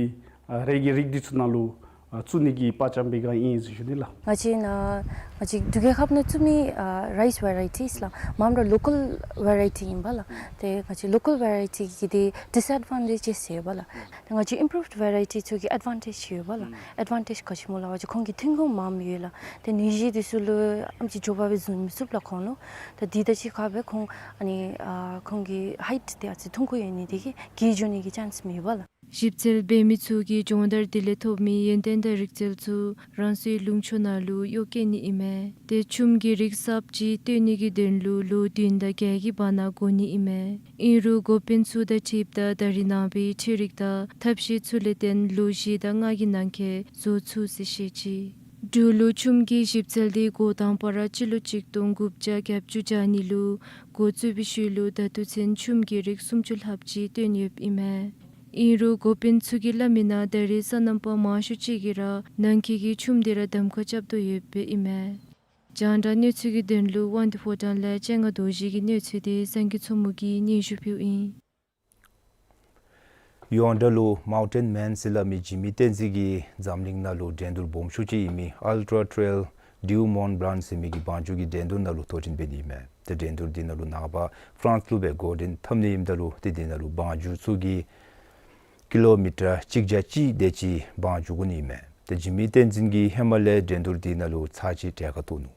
ཨ་རས་ཀྱི་རིགས་འདི་ཚུ་ནང་ལུ་ཨ་བཙུགས་ནི་གི་དཔའ་བཅམ་པའི་བསྒང་ཨིན་ཟེར་ཞུ་ནི་ལགས། ང་བཅས་ནཱ་ང་བཅས་འབྲུག་རྒྱལ་ཁབ་ནང་བཙུགས་མི་ཨ་རའིསི་ཝེ་རའི་ཊིས་ལགས་མངམ་ར་ལོ་ཀཱལ་ཝེ་རའི་ཊི་ཨིན་པས་ལགས། ཏེ་ང་བཅས་ལོ་ཀཱལ་ཝེ་རའི་ཊི་གི་དེ་ཌིསི་ཨེཌ་ཝན་ཊེཇ་ཅིག་ཡོད་པས་ལགས། ཏེ་ང་བཅས་ཨིམ་པུ་རུབཌ་ཝེ་རའི་ཊི་ཚུ་གི་ཨེཌ་ཝན་ཊེཇ་ཡོད་པས་ལགས། ཨེཌ་ཝན་ཊེཇ་ག་ཅི་སྨོ་ལགས་ང་བཅས་ཁོང་གི་ཐོན་ཁུངས་མངམ་ཡོད་ལགས། ཏེ་ནད་གཞི་འདི་ཚུ་ལུ་ཨེམ་ཅིག་མགྱོགས་པ་སྦེ་བཟུང་མི་ཚུགས་ལགས་ཁོང་ལུ། ད་འདི་དང་གཅིག་ཁར་སྦེ་ཁོང་ཨ་ནི་ཨ་ཁོང་གི་ཧའིཊ་འདི་ཨ་ཙི་ཐུང་ཀུ་ཡོད་ནི་དེ་གིས་རྒས་འགྱོ་ནི་གི་ཅཱནསི་མེད་པས་ལགས། ཞིབ་འཚོལ་འབད་མི་ཚུ་གིས་སྦྱོང་བརྡར་དེ་ལས་ཐོབ་མི་ཡོན་ཏན་དང་རིག་རྩལ་ཚུ་རང་སོའི་ལུང་ཕྱོགས་ནང་ལུ་གཡོག་བཀོལ་ནི་ཨིན་མས། ཏེ་ཆུམ་གྱི་རིགས་གསརཔ་ཅིག་བཏོན་ནི་གི་དོན་ལུ་ལོ་བདུན་དང་བརྒྱད་ཀྱི་བར་ན་འགོར་ནི་ཨིན་མས། ཨིན་རུང་འགོ་དཔོན་ཚུ་དང་འཁྲིལཝ་ད་ད་རེས་ནངས་པའི་འཕྲུལ་རིག་དང་ཐབས་ཤེས་ཚུ་ལས་བརྟེན་ལོ་བཞི་དང་ལྔ་གི་ནང་འཁོད་བཟོ་ཚུགས་ཟེར་བཤད་ཅི། འབྲུག་ལུ་ཆུམ་གྱི་ཞིབ་འཚོལ་འདི་འགོ་དང་པ་ར་སྤྱི་ལོ་གཅིག་སྟོང་དགུ་བརྒྱ་བརྒྱད་ཅུ་གྱ་གཉིས་ལུ་འགོ་བཙུགས་པའི་ཤུལ་ལུ་ད་ལྟོ་ཚུན་ཆུམ་གྱི་རིགས་སུམ་ཅུ་ལྷགཔ་ཅིག་བཏོན་ཡོདཔ་ཨིན་མས། ཨིན་རུང་འགོ་དཔོན་ཚུ་གིས་སླབ་མི་ནང་ད་རེས་སོ་ནམ་པ་མང་ཤོས་ཅིག་གིས་ར་ནང་འཁོད་ཀྱི་ཆུམ་འདི་ར་གདམ་ཁ་རྐྱབ་དོ་ཡོདཔ་ཨིན་མས། རྒྱང་བསྒྲགས་གནས་ཚུལ་གྱི་དོན་ལུ་དབང་འདུས་ཕོ་བྲང་ལས་ལྕང་སྒ་རྡོ་རྗེ་གི་གནས་ཚུལ་འདི་སངས་རྒྱས་མཚོ་མོ་གིས་སྙན་ཞུ་ཕུལཝ་ཨིན། ཡོངས་གྲགས་ལུ་མའུན་ཊེན་མེན་ཟེར་སླབ་མི་འཇིགས་མེད་བསྟན་འཛིན་གྱིས་འཛམ་གླིང་ནང་ལུ་འགྲན་བསྡུར་སྦོམ་ཤོས་ཅིག་ཨིན་མི་ཨལ་ཊ་ར་ཊེལ་ཌིའུ་མོན་བླཱན་ཟེར་མི་གི་བང་རྒྱུག་གི་འགྲན་བསྡུར་ནང་ལུ་མཐོ་འབྲིང་འབད་ནི་ཨིན་མས། ཏེ་འགྲན་བསྡུར་འདི་ནང་ལུ་ནངས་པ་ཕ་རན་སི་ལུ་སྦེ་འགོ་འདྲེན་འཐབ་ནི་ཨིནམ་ད་ལུ་ཏེ་འདི་ནང་ལུ་བང་རྒྱུག་ཚུ་གིས་ཀི་ལོ་མི་ཊར་གཅིག་བརྒྱ་གཅིག་དེ་ཅིག་བང་རྒྱུག་དགོ་ནི་ཨིན་མས། ཏེ་འཇིགས་མེད་བསྟན་འཛིན་གྱིས་ཧེ་མ་ལས་འགྲན་བསྡུར་འདི་ནང་ལུ་ཚར་གཅིག་གྲལ་ཁར་གཏོགས་ནུག།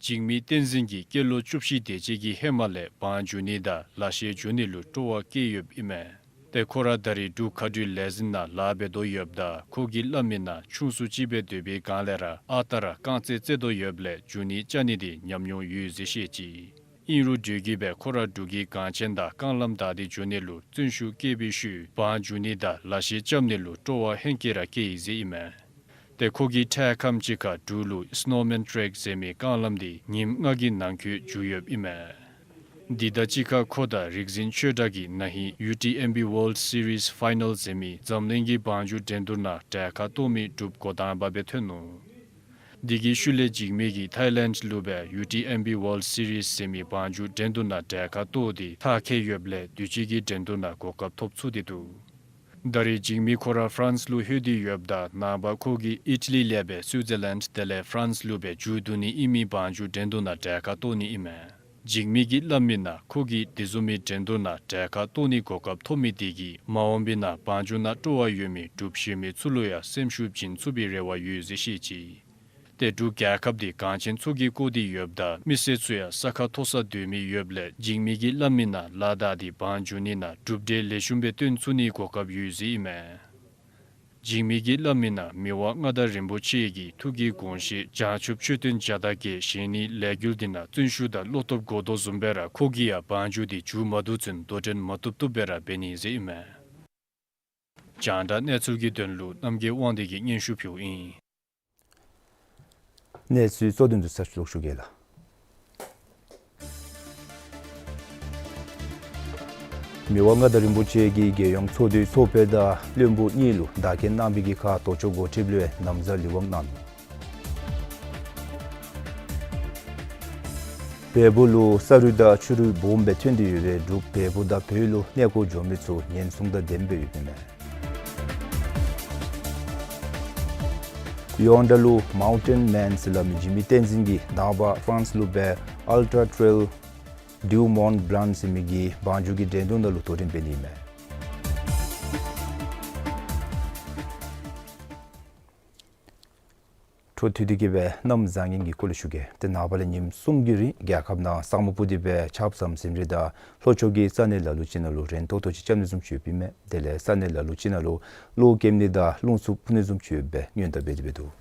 འཇིགས་མེད་བསྟན་འཛིན་གྱིས་སྐྱེས་ལོ་བཅུ་བཞི་དེ་ཅིག་གི་ཧེ་མ་ལས་བང་རྒྱུག་ནི་དང་ལག་ཤེས་འཇུ་ནི་ལུ་སྤྲོ་བ་བསྐྱེད་ཡོདཔ་ཨིན་མས། ཏེ་ཁོ་ར་ད་རེས་འབྲུག་མཁའ་འགྲུལ་ལས་འཛིན་ནང་ལཱ་འབད་དོ་ཡོདཔ་ད་ཁོ་གིས་སླབ་མི་ནང་ཆུང་སུ་ཅིག་སྦེ་སྡོད་པའི་སྒང་ལས་ར་ཨ་རྟག་ར་རྐང་རྩེད་རྩེད་དོ་ཡོདཔ་ལས་རྒྱུག་ནི་རྐྱབ་ནི་འདི་ཉམས་མྱོང་ཡོད་ཟེར་བཤད་ཅི། ཨིན་རུང་དུས་རྒྱུན་སྦེ་ཁོ་ར་འབྲུག་གི་འགངས་ཆེན་དང་རྐང་ལམ་བདའ་སྟེ་འགྱོ་ནི་ལུ་བརྩོན་ཤུགས་བསྐྱེད་པའི་ཤུལ་བང་རྒྱུག་ནི་དང་ལག་ཤེས་རྐྱབ་ནི་ལུ་སྤྲོ་བ་ཧེང་སྐལ་ར་བསྐྱེད་ཡི་ཟེར་ཨིན་མས། ཏེ་ཁོ་གིས་འཕྲལ་ཁམས་ཅིག་ཁར་འབྲུག་ལུ་སི་ནོ་མེན་ཊེ་རེཀ་ཟེར་མི་རྐང་ལམ་འདི་ཉིནམ་ལྔ་གི་ནང་འཁོད་འགྱོ་ཡོདཔ་ཨིན་མས། འདི་དང་གཅིག་ཁར་ཁོ་དང་རིག་འཛིན་ཆོས་གྲགས་ཀྱིས་ན་ཧིང་ཡུ་ཊི་ཨེམ་བི་ཝཱལཌ་སི་རིསི་ཕའི་ནཱལ་ཟེར་མི་འཛམ་གླིང་གི་བང་རྒྱུག་འགྲན་བསྡུར་ནང་གྲལ་ཁར་གཏོགས་མི་འབྲུགཔ་འགོ་དང་པ་སྦེ་ཐོན་ནུག། འདི་གི་ཤུལ་ལས་འཇིགས་མེད་ཀྱིས་ཐའི་ལེནཌ་ལུ་སྦེ་ཡུ་ཊི་ཨེམ་བི་ཝཱལཌ་སི་རིསི་ཟེར་མི་བང་རྒྱུག་འགྲན་བསྡུར་ནང་གྲལ་ཁར་གཏོགས་ཏེ་མཐར་འཁྱོལ་ཡོདཔ་ལས་དུས་ཅི་གི་འགྲན་བསྡུར་ནང་གོ་སྐབས་ཐོབ་ཚུགས་ཏེ་འདུག། ད་རེས་འཇིགས་མེད་ཁོ་ར་ཕ་རན་སི་ལུ་ལྷོད་དེ་ཡོདཔ་ད་ནངས་པ་ཁོ་གིས་ཨི་ཊ་ལི་ལས་སྦེ་སུའི་ཛར་ལེནཌ་དེ་ལས་ཕ་རན་སི་ལུ་སྦེ་མཇུག་བསྡུ་ནི་ཨིན་མི་བང་རྒྱུག་འགྲན་བསྡུར་ནང་གྲལ་ཁར་གཏོགས་ནི་ཨིན་མས། འཇིགས་མེད་ཀྱིས་སླབ་མི་ནང་ཁོ་གིས་དེ་བཟུམ་མའི་འགྲན་བསྡུར་ནང་གྲལ་ཁར་གཏོགས་ནི་གོ་སྐབས་ཐོབ་མི་དེ་གིས་མ་འོངས་པའི་ནང་བང་རྒྱུག་ནང་སྤྲོ་བ་ཡོད་མི་འབྲུགཔ་གཞན་མི་ཚུ་ལུ་ཡང་སེམས་ཤུགས་བྱིན་ཚུགས་པའི་རེ་བ་ཡོད་ཟེར་བཤད་ཅི། ཏེ་འབྲུག་རྒྱལ་ཁབ་འདི་འགངས་ཆེན་ཚུ་གིས་བསྐོར་ཏེ་ཡོདཔ་ད་མི་སེར་ཚུ་ཡང་ས་ཁ་མཐོ་སར་སྡོད་མི་ཡོདཔ་ལས་འཇིགས་མེད་ཀྱིས་སླབ་མི་ནང་ལ་དྭགས་འདི་བང་རྒྱུག་ནི་ནང་གྲུབ་འབྲས་ལེགས་ཤོམ་སྦེ་སྟོན་ཚུགས་ནིའི་གོ་སྐབས་ཡོད་ཟེར་ཨིན་མས། འཇིགས་མེད་ཀྱིས་སླབ་མི་ནང་མི་དབང་མངའ་བདག་རིན་པོ་ཆེ་གི་ཐུགས་ཀྱི་དགོངས་བཞེད་བྱང་ཆུབ་མཆོད་རྟེན་བརྒྱ་དང་བརྒྱད་བཞེངས་ནིའི་ལས་འགུལ་འདི་ནང་བརྩོན་ཤུགས་དང་བློ་སྟོབས་དགོ་དོ་བཟུམ་སྦེ་ར་ཁོ་གིས་ཡང་བང་རྒྱུག་འདི་མཇུག་མ་བསྡུ་ཚུན་དོ་འགྲན་མ་བཏུབ་བཏུབ་སྦེ་ར་འབད་ནི་ཟེར་ཨིན་མས། རྒྱང་བསྒྲགས་གནས་ཚུལ་གྱི་དོན་ལུ་རྣམ་རྒྱལ་དབང་འདུས་ཀྱིས་སྙན་ཞུ་ཕུལཝ་ཨིན། གནས་ཚུལ་གཙོ་དོན་བསྡུ་ཚར་ལོག་ཞུ་གེ་ལགས། མི་དབང་མངའ་བདག་རིན་པོ་ཆེ་གིས་རྒྱལ་ཡོངས་ཚོགས་འདུའི་ཚོགས་དཔོན་དང་བློན་པོ་གཉིས་ལུ་བདག་རྐྱེན་གནང་བའི་གི་ཁར་དོལ་ཚོགས་འགོ་ཁྲིདཔ་ལུ་ཡང་ན་བཟའ་ལི་དབང་གནང་ནུག། བལ་པོ་ལུ་ས་རུད་དང་ཆུ་རུད་སྦོམ་སྦེ་ཐོན་ཏེ་ཡོད་པའི་འབྲུག་བལ་པོ་དང་བོད་ལུ་གནས་སྐོར་འགྱོ་མི་ཚུ་ཉེན་སྲུང་དང་ལྡནམ་སྦེ་ཡོདཔ་ཨིན་མས། ཡོངས་གྲགས་ལུ་མའུན་ཊེན་མཱན་ཟེར་སླབ་མི་འཇིགས་མེད་བསྟན་འཛིན་གྱིས་ནངས་པ་ཕ་རན་སི་ལུ་སྦེ་ཨལ་ཊ་ཊེལ་ཌུ་མོན་བླཱན་ཟེར་མི་གི་བང་རྒྱུག་གི་འགྲན་བསྡུར་ནང་ལུ་དོ་འགྲན་འབད་ནི་ཨིན་མས། འཕྲོ་མཐུད་དེ་གིས་སྦེ་གནམ་བཟང་ངན་གྱི་སྐོར་ལས་ཞུ་གེ། ཏེ་ནངས་པ་ལས་ཉིནམ་གསུམ་གྱི་རིང་རྒྱལ་ཁབ་ནང་ས་སྨུག་སྤུབས་ཏེ་སྦེ་ཆརཔ་ཟམ་ཟིམ་རེ་དང་ལྷོ་ཕྱོགས་ཀྱི་ས་གནས་ལ་ལུ་ཅིག་ནང་ལུ་རན་ཏོག་ཏོ་ཅིག་རྐྱབ་ནི་བཟུམ་ཅིག་ཡོདཔ་ཨིན་མས། དེ་ལས་ས་གནས་ལ་ལུ་ཅིག་ནང་ལུ་གློག་འཁྱུག་ནི་དང་རླུང་འཚུབ་འཕུ་ནི་བཟུམ་ཅིག་ཡོདཔ་སྦེ་སྔོན་བརྡ་འབད་དེ་འབད་འདུག།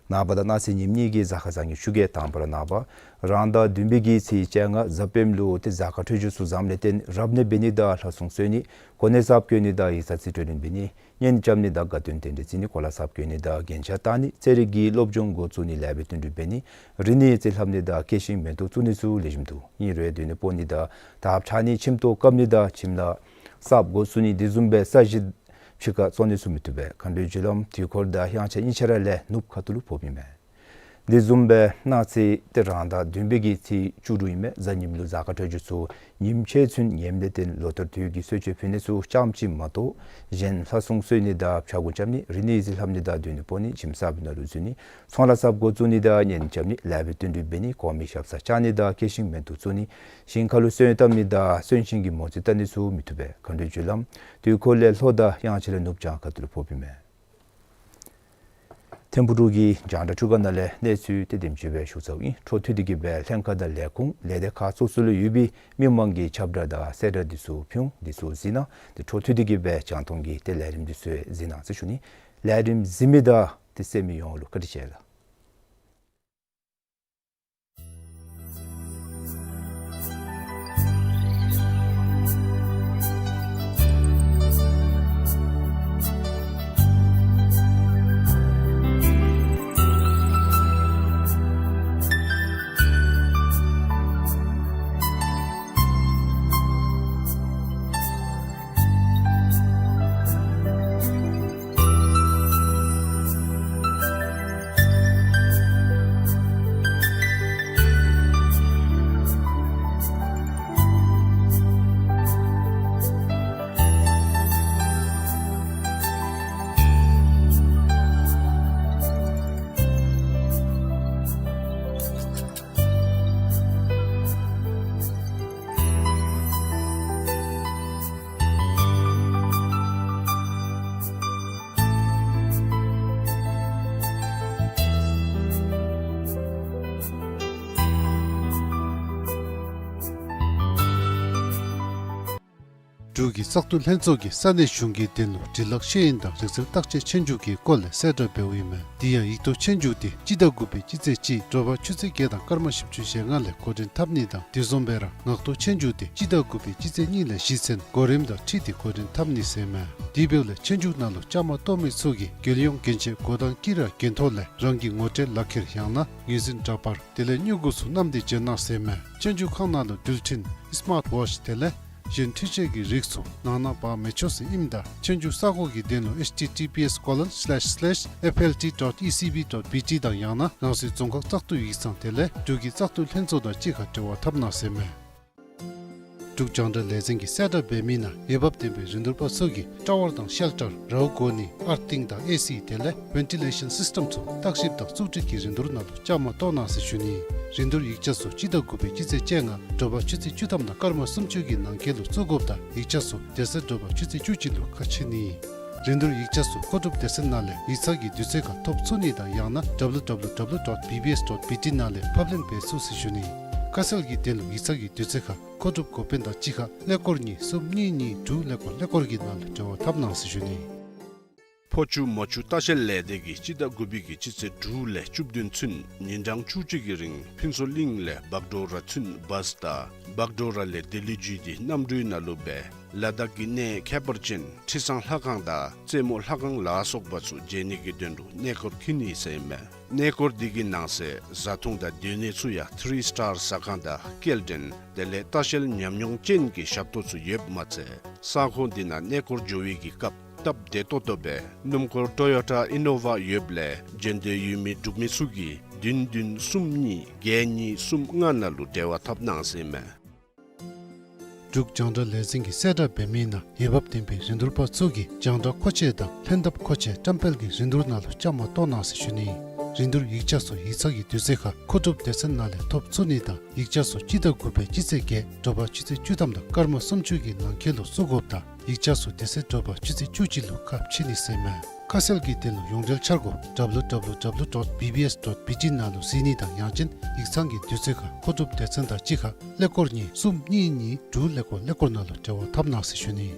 ནངས་པ་དང་གནངས་ཚེ་ཉིནམ་གཉིས་ཀྱི་གཟའ་སྐར་བཟང་ངན་ཞུ་གེ། དང་པ་ར་ནངས་པ་རང་ཟླ་བདུན་པའི་གི་ཚེས་བཅོ་ལྔ་གཟའ་སྤེནམ་ལུ་ཏེ་གཟའ་སྐར་འཕྲོད་སྦྱོར་ཚུ་བཟངམ་ལས་བརྟེན་རབ་གནས་འབད་ནི་དང་ལྷ་སྲུང་གསོལ་ནི་གོ་གནས་གསརཔ་བསྐོ་ནི་དང་ཡིག་ཚང་རྩིས་སྤྲོད་ལེན་འབད་ནི་གཉེན་རྐྱབ་ནི་དང་དགའ་སྟོན་རྟེན་འབྲེལ་བརྩི་ནི་གོ་ལ་གསརཔ་བསྐོ་ནི་དང་རྒྱན་ཆ་བཏགས་ནི་རྩེད་རིགས་ཀྱི་སློབ་སྦྱོང་འགོ་བཙུགས་ནི་ལེགས་པའི་བསྟུན་གྲོས་འབད་ནི་རིག་གནས་རྩིས་ལྷབ་ནི་དང་ཁེ་ཞིང་མེ་ཏོག་བཙུགས་ནི་ཚུ་ལེགས་ཤོམ་འདུག། ཨིན་རུང་དུས་ནི་སྤོ་ནི་དང་དར་ཁྲབ་ཆག་ནི་ཁྱིམ་ཐོག་བཀབ་ནི་དང་ཁྱིམ་ལཱ་གསརཔ་འགོ་བཙུགས་ནི་དེ་བཟུམ་སྦེ་ས་གཞི་ཕྱི་ཁར་བཙོང་ནི་ཚུ་མི་བཏུབ་པས། མཁའ་འགྲོའི་རྒྱུ་ལམ་དུས་འཁོར་དང་དབྱངས་འཆར་གཉིས་ཆ་ར་ལས་ནུབ་ཁ་ཐུག་ལུ་ཕོགཔ་ཨིན་མས། དེ་བཟུམ་སྦེ་གནངས་ཚེ་ཏེ་རང་ཟླ་བདུན་པའི་གི་ཚེས་བཅུ་དྲུག་ཨིན་མས། གཟའ་ཉིམ་ལུ་གཟའ་སྐར་འཕྲོད་སྦྱོར་ཚུ་ཉིམ་ཆེ་ཚུན་ངནམ་ལས་བརྟེན་ལོ་ལྟར་དུས་ཀྱི་གསོལ་མཆོད་ཕུལ་ནི་ཚུ་རྐྱངམ་ཅིག་མ་གཏོགས་གཞན་ལྷ་སྲུང་གསོལ་ནི་དང་ཕྱག་འགུགས་རྐྱབ་ནི་རིག་གནས་རྩིས་ལྷབ་ནི་དང་དུས་ནི་སྤོ་ནི་ཁྱིམ་གསརཔ་ནང་ལུ་འཛུལ་ནི་ཚོང་ལཱ་གསརཔ་འགོ་བཙུགས་ནི་དང་གཉེན་རྐྱབ་ནི་ལེགས་པའི་བསྟུན་གྲོས་འབད་ནི་གོ་མི་ཞབས་སར་བཅར་ནི་དང་ཁེ་ཞིང་མེ་ཏོག་བཙུགས་ནི་ཞིང་ཁ་ལུ་སོན་བཏབ་ནི་དང་སོན་ཞིང་གི་མོ་རྩིས་བལྟ་ནི་ཚུ་མི་བཏུབ་པས། མཁའ་འགྲོའི་རྒྱུ་ལམ་དུས་འཁོར་ལས་ལྷོ་དང་དབྱངས་འཆར་ལས་ནུབ་བྱང་ཁ་ཐུག་ལུ་ཕོགཔ་ཨིན་མས། ཐིམ་ཕུག་འབྲུག་གི་རྒྱང་བསྒྲགས་ཁྲུས་ཁང་ནང་ལས་གནས་ཚུལ་དེ་དེམ་ཅིག་སྦེ་ཞུ་ཚརཝ་ཨིན། འཕྲོ་མཐུད་དེ་གིས་སྦེ་ལྷན་ཁག་དང་ལས་ཁུངས་ལས་སྡེ་ཁག་སོ་སོ་ལུ་ཡོད་པའི་མི་མང་གི་ཁྱབ་བསྒྲགས་དང་གསལ་བསྒྲགས་འདི་ཚུ་ཕུལ་འོང་། འདི་ཚུ་གཟིགས་གནང་། ཏེ་འཕྲོ་མཐུད་དེ་གིས་སྦེ་རྒྱང་མཐོང་གི་ཏེ་ལས་རིམ་འདི་ཚུ་གཟིགས་གནང་ཟེར་ཞུ་ནི། ལས་རིམ་གཟིགས་མི་དང་ཏེ་གསན་མི་ཡོངས་ལུ་བཀའ་དྲིན་ཆེ་ལགས། འབྲུག་གི་བཙག་འཐུ་ལྷན་ཚོགས་ཀྱིས་ས་གནས་གཞུང་གི་དོན་ལུ་འབྲི་ལྷག་ཤེས་ཡོན་དང་རིག་རྩལ་བརྟག་དཔྱད་ཆོས་རྒྱུགས་ཀྱི་སྐོར་ལས་གསལ་བསྒྲགས་འབདཝ་ཨིན་མས། དེ་ཡང་ཡིག་ཐོག་ཆོས་རྒྱུགས་དེ་སྤྱི་ཟླ་དགུ་པའི་སྤྱི་ཚེས་གཅིག་དྲོ་པ་ཆུ་ཚོད་བརྒྱད་དང་སྐར་མ་བཞི་བཅུ་ཞེ་ལྔ་ལས་འགོ་འདྲེན་འཐབ་ནི་དང་དེ་བཟུམ་སྦེ་ར་ངག་ཐོག་ཆོས་རྒྱུགས་དེ་སྤྱི་ཟླ་དགུ་པའི་སྤྱི་ཚེས་གཉིས་ལས་གཞི་ཚུན་གོ་རིམ་དང་འཁྲིལ་ཏེ་འགོ་འདྲེན་འཐབ་ནི་ཟེར་མས། དེ་འབདཝ་ལས་ཆོས་རྒྱུགས་ནང་ལུ་བཅའ་མར་གཏོགས་མི་ཚུ་གིས་རྒྱལ་ཡོངས་གྱོན་ཆས་གོ་དང་དཀྱི་ར་གྱོན་ཐོག་ལས་རང་གི་ངོ་སྤྲོད་ལག་ཁྱེར་ཡང་ན་ངོས་འཛིན་འདྲ་པར་དེ་ལས་སྨྱུ་གུ་ཚུ་བསྣམས་ཏེ་འབྱོན་གནང་ཟེར་མས། ཆོས་རྒྱུགས་ཁང་ནང་ལུ་འགྲུལ་འཕྲིན་སི་མཱརཊ་ཝོཆ་དེ་ལས་གཞན་འཕྲུལ་ཆས་ཀྱི་རིགས་ཚུ་ནང་ན་འབག་མི་ཆོག་ཟེར་ཨིནམ་ད་ཆོས་རྒྱུགས་ས་གོ་གི་དོན་ལུ་ཨེཆ་ཊི་ཊི་པི་ཨེསི་ཀོ་ལོན་སི་ལེཤ་སི་ལེཤ་ཨེཕ་ཨེལ་ཊི་ཌོཊ་ཨི་སི་བི་ཌོཊ་བི་ཊི་དང་ཡང་ན་རང་སོའི་རྫོང་ཁག་བཙག་འཐུ་ཡིག་ཚང་དེ་ལས་འབྲུག་གི་བཙག་འཐུ་ལྷན་ཚོགས་དང་གཅིག་ཁར་འབྲེལ་བ་འཐབ་གནང་ཟེར་མས། འབྲུག་རྒྱང་བསྒྲགས་ལས་འཛིན་གྱིས་གསལ་བསྒྲགས་འབད་མི་ནང་འོས་འབབ་ལྡན་པའི་རིན་བསྡུར་པ་ཚུ་གིས་ཊ་ཝར་དང་ཤེལ་ཊར་རཝ་གོ་ནི་ཨར་ཐིང་དང་ཨེ་སི་དེ་ལས་ཝེན་ཊི་ལེ་ཤཱན་སིསི་ཊམ་ཚུ་བརྟག་ཞིབ་དང་བཙུགས་སྒྲིག་གི་རིན་བསྡུར་ནང་ལུ་བཅའ་མར་གཏོགས་གནང་ཟེར་ཞུ་ནི། རིན་བསྡུར་ཡིག་ཆ་ཚུ་སྤྱི་ཟླ་དགུ་པའི་སྤྱི་ཚེས་བཅོ་ལྔ་དྲོ་པ་ཆུ་ཚོད་བཅུ་ཐམ་དང་སྐར་མ་སུམ་ཅུ་གི་ནང་འཁོད་ལུ་བཙུགས་དགོཔ་དང་ཡིག་ཆ་ཚུ་དེ་ཚེ་དྲོ་པ་ཆུ་ཚོད་བཅུ་གཅིག་ལུ་ཁ་ཕྱེ་ནི། རིན་བསྡུར་ཡིག་ཆ་ཚུ་མཁོ་སྒྲུབ་སྡེ་ཚན་ནང་ལས་ཡིག་ཚང་གི་དུས་ཚོད་ཁར་ཐོབ་ཚུགས་ནི་དང་ཡང་ན་ཌབ་ལུ་ཌབ་ལུ་ཌབ་ལུ་ཌོཊ་བི་བི་ཨེསི་ཌོཊ་བི་ཊི་ནང་ལས་ཕབ་ལེན་འབད་ཚུགས་ཟེར་ཞུ་ནི། ཁ་གསལ་གྱི་དོན་ལུ་ཡིག་ཚང་གི་དུས་ཚོད་ཁར་མཁོ་སྒྲུབ་འགོ་དཔོན་དང་གཅིག་ཁར་ཀླད་ཀོར་གཉིས་གསུམ་གཉིས་གཉིས་དྲུག་ཀླད་ཀོར་ཀླད་ཀོར་གྱི་ནང་ལུ་འབྲེལ་བ་འཐབ་གནང་ཟེར་ཞུ་ནི། ཕོ་ཆུ་མོ་ཆུ་ལྟ་བཤལ་ལས་སྡེ་གིས་སྤྱི་ཟླ་དགུ་པའི་གི་སྤྱི་ཚེས་དྲུག་ལས་བཅུ་བདུན་ཚུན་ཉིན་གྲངས་བཅུ་གཅིག་གི་རིང་ཕུན་ཚོགས་གླིང་ལས་བག་གྲོ་ར་ཚུན་བཱས་དང་བག་གྲོ་ར་ལས་ལྡི་ལི་བརྒྱུད་དེ་གནམ་གྲུའི་ནང་ལུ་སྦེ་ལ་དྭགས་ཀྱི་གནས་ཁྱད་པར་ཅན་ཁྲི་བཟང་ལྷ་ཁང་དང་རྩེ་མོ་ལྷ་ཁང་ལ་སོགས་པ་ཚུ་མཇལ་ནི་གི་དོན་ལུ་གནས་སྐོར་འཁྱིད་ནི་ཟེར་ཨིན་མས། གནས་སྐོར་འདི་གི་ནང་གསེས་བཟའ་འཐུང་དང་སྡོད་གནས་ཚུ་ཡང་ཐི་རི་སི་ཊར་ཟ་ཁང་དང་སྐྱེལ་འདྲེན་དེ་ལས་ལྟ་བཤལ་ཉམས་མྱོང་ཅན་གྱི་ཞབས་ཏོག་ཚུ་ཡོདཔ་མ་ཚད་ས་ཁོངས་འདི་ནང་གནས་སྐོར་འགྱོ་བའི་གི་སྐབས་སྟབས་བདེ་ཏོག་ཏོ་སྦེ་སྣུམ་འཁོར་ཊོ་ཡོ་ཊ་ཨི་ནོ་ཝ་ཡོདཔ་ལས་མཇལ་འདོད་ཡོད་མི་འབྲུག་མི་ཚུ་གིས་བདུན་བདུན་གསུམ་གཉིས་བརྒྱད་གཉིས་གསུམ་ལྔ་ནང་ལུ་འབྲེལ་བ་འཐབ་གནང་ཟེར་ཨིན་མས། འབྲུག་རྒྱང་བསྒྲགས་ལས་འཛིན་གྱིས་གསལ་བསྒྲགས་འབད་མི་ནང་འོས་འབབ་ལྡན་པའི་རིན་བསྡུར་པ་ཚུ་གིས་རྒྱང་བསྒྲགས་མཁོ་ཆས་དང་ལྷན་ཐབས་མཁོ་ཆས་བཀྲམ་སྤེལ་གྱི་རིན་བསྡུར་ནང་ལུ་བཅའ་མར་གཏོགས་གནང་ཟེར་ཞུ་ནི། རིན་བསྡུར་ཡིག་ཆ་ཚུ་ཡིག་ཚང་གི་དུས་ཚོད་ཁར་མཁོ་སྒྲུབ་སྡེ་ཚན་ནང་ལས་ཐོབ་ཚུགས་ནི་དང་ཡིག་ཆ་ཚུ་སྤྱི་ཟླ་དགུ་པའི་སྤྱི་ཚེས་བརྒྱད་དྲོ་པ་ཆུ་ཚོད་བཅུ་ཐམ་དང་སྐར་མ་སུམ་ཅུ་གི་ནང་འཁོད་ལུ་བཙུགས་དགོཔ་དང་ཡིག་ཆ་ཚུ་དེ་ཚེ་དྲོ་པ་ཆུ་ཚོད་བཅུ་གཅིག་ལུ་ཁ་ཕྱེ་ནི་ཟེར་མས། ཁ་གསལ་གྱི་དོན་ལུ་ཡོངས་འབྲེལ་འཆར་སྒོ་W W W dot B B S dot B T ནང་ལུ་གཟིགས་ནི་དང་ཡང་ཅིན་ཡིག་ཚང་གི་དུས་ཚོད་ཁར་མཁོ་སྒྲུབ་སྡེ་ཚན་དང་གཅིག་ཁར་ཀླད་ཀོར་གཉིས་གསུམ་གཉིས་གཉིས་དྲུག་ཀླད་ཀོར་ཀླད་ཀོར་ནང་ལུ་འབྲེལ་བ་འཐབ་གནང་ཟེར་ཞུ་ནི།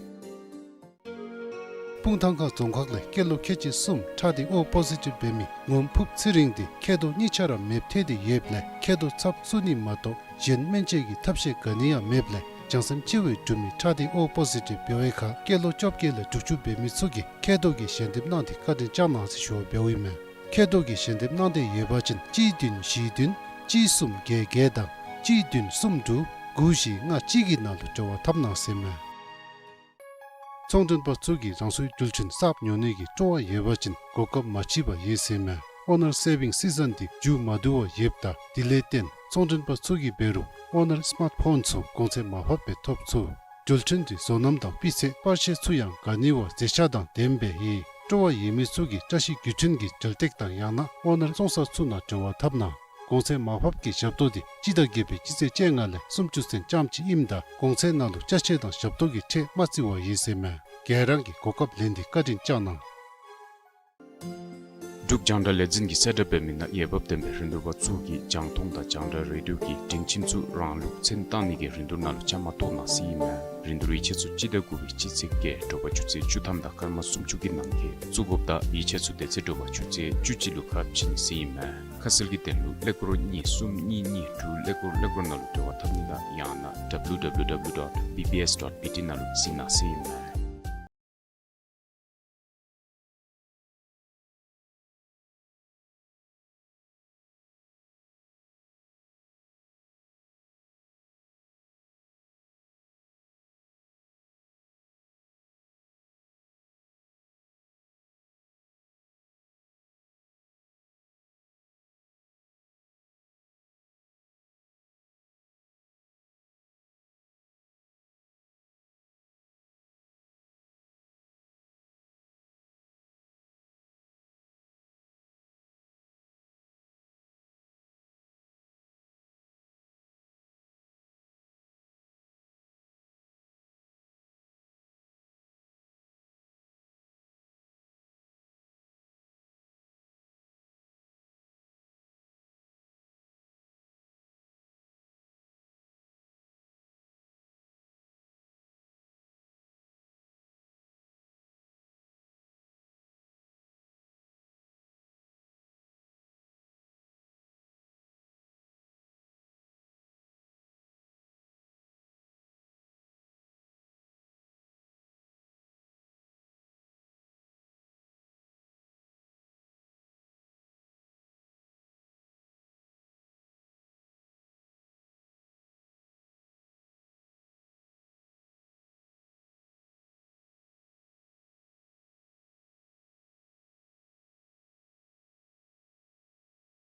སྤུངས་ཐང་ཁ་རྫོང་ཁག་ལས་སྐྱེས་ལོ་ཁལ་གཅིག་གསུམ་ཁྲག་ཐིགས་O positive འབད་མི་ངོམ་ཕུབ་ཚེ་རིང་འདི་མཁལ་རྡོག་གཉིས་ཆ་ར་མེདཔ་ཐལ་ཏེ་ཡོདཔ་ལས་མཁལ་རྡོག་ཚབ་བཙུགས་ནི་མ་གཏོགས་གཞན་སྨན་བཅོས་ཀྱི་ཐབས་ཤེས་ག་ནི་ཡང་མེདཔ་ལས་བྱང་སེམས་ཅིག་སྦེ་གྲུབ་མི་ཁྲག་ཐིགས་O positive འབད་བའི་ཁར་སྐྱེས་ལོ་བཅོ་བརྒྱད་ལས་དྲུག་ཅུ་འབད་མི་ཚུ་གིས་མཁལ་རྡོག་གི་ཞལ་འདེབས་གནང་སྟེ་བཀའ་དྲིན་བསྐྱང་གནང་ཟེར་ཞུ་བ་འབདཝ་ཨིན་མས། མཁལ་རྡོག་གི་ཞལ་འདེབས་གནང་འདོད་ཡོད་པ་ཅིན་གཅིག་བདུན་བཞི་བདུན་གཅིག་གསུམ་བརྒྱད་བརྒྱད་དང་གཅིག་བདུན་གསུམ་དྲུག་དགུ་བཞི་ལྔ་གཅིག་གི་ནང་ལུ་འབྲེལ་བ་འཐབ་གནང་ཟེར་མས། ཚོང་མགྲོན་པ་ཚུ་གིས་རང་སོའི་རྒྱུ་མཚན་གསརཔ་ཉོ་ནི་གི་སྤྲོ་བ་ཡོད་པ་ཅིན་གོ་སྐབས་མ་མཆིས་པར་ཡོད་ཟེར་མས། ཨོ་ནར་སེ་བིང་སི་ཛན་འདི་མཇུག་མ་བསྡུ་བར་ཡོདཔ་ད་དེ་ལས་བརྟེན་ཚོང་མགྲོན་པ་ཚུ་གིས་འབད་རུང་ཨོ་ནར་སི་མཱརཊ་ཕོན་ཚུ་གོང་ཚད་མར་ཕབ་སྦེ་ཐོབ་ཚུགས། རྒྱུ་མཚན་འདི་བཟོ་རྣམ་དང་སྤུས་ཚད་པར་ཤ་ཚུ་ཡང་ག་ནི་བ་མཛེས་ཆ་དང་ལྡནམ་སྦེ་ཡོད། སྤྲོ་བ་ཡོད་མི་ཚུ་གིས་བཀྲ་ཤིས་བརྒྱུད་འཕྲིན་གྱི་འབྲེལ་སྟེགས་དང་ཡང་ན་ཨོ་ནར་བཙོང་ས་ཚུ་ནང་འབྲེལ་བ་འཐབ་གནང་། གོང་ཚད་མར་ཕབ་ཀྱི་ཞབས་ཏོག་འདི་སྤྱི་ཟླ་བརྒྱད་པའི་སྤྱི་ཚེས་བཅོ་ལྔ་ལས་སུམ་ཅུ་ཚུན་རྐྱངམ་ཅིག་ཨིནམ་ད་གོང་ཚད་ནང་ལུ་ཅ་ཆས་དང་ཞབས་ཏོག་གི་ཁྲལ་མ་བརྩི་བར་ཡོད་ཟེར་མས། ག་ར་གིས་གོ་སྐབས་ལེན་ཏེ་བཀའ་དྲིན་བསྐྱང་གནང་། འབྲུག་རྒྱང་བསྒྲགས་ལས་འཛིན་གྱིས་གསལ་བསྒྲགས་འབད་མི་ནང་འོས་འབབ་ལྡན་པའི་རིན་བསྡུར་པ་ཚུ་གིས་རྒྱང་མཐོང་དང་རྒྱང་བསྒྲགས་རེ་ཌིའོ་གི་མགྲོན་ཁྱིམ་ཚུ་རང་ལུགས་མཚན་བཏགས་ནི་གི་རིན་བསྡུར་ནང་ལུ་བཅའ་མར་གཏོགས་གནང་ཟེར་ཨིན་མས། རིན་བསྡུར་ཡིག་ཆ་ཚུ་སྤྱི་ཟླ་དགུ་པའི་སྤྱི་ཚེས་བརྒྱད་དྲོ་པ་ཆུ་ཚོད་བཅུ་ཐམ་དང་སྐར་མ་སུམ་ཅུ་གི་ནང་འཁོད་བཙུགས་དགོཔ་ད་ཡིག་ཆ་ཚུ་དེ་ཚེ་དྲོ་པ་ཆུ་ཚོད་བཅུ་གཅིག་ལུ་ཁ་ཕྱེ་ནི་ཟེར་ཨིན་མས། ཁ་གསལ་གྱི་དོན་ལུ་ཀླད་ཀོར་གཉིས་གསུམ་གཉིས་གཉིས་དྲུག་ཀླད་ཀོར་ཀླད་ཀོར་ནང་ལུ་འབྲེལ་བ་འཐབ་ནི་དང་ཡང་ན་W W W dot B B S dot B T ནང་ལུ་གཟིགས་གནང་ཟེར་ཨིན་མས།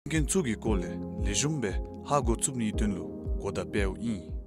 མཁན་ཚུ་གི་སྐོར་ལས་ལེགས་ཤོམ་སྦེ་ཧ་གོ་ཚུགས་ནིའི་དོན་ལུ་གོ་བརྡ་སྤེལཝ་ཨིན།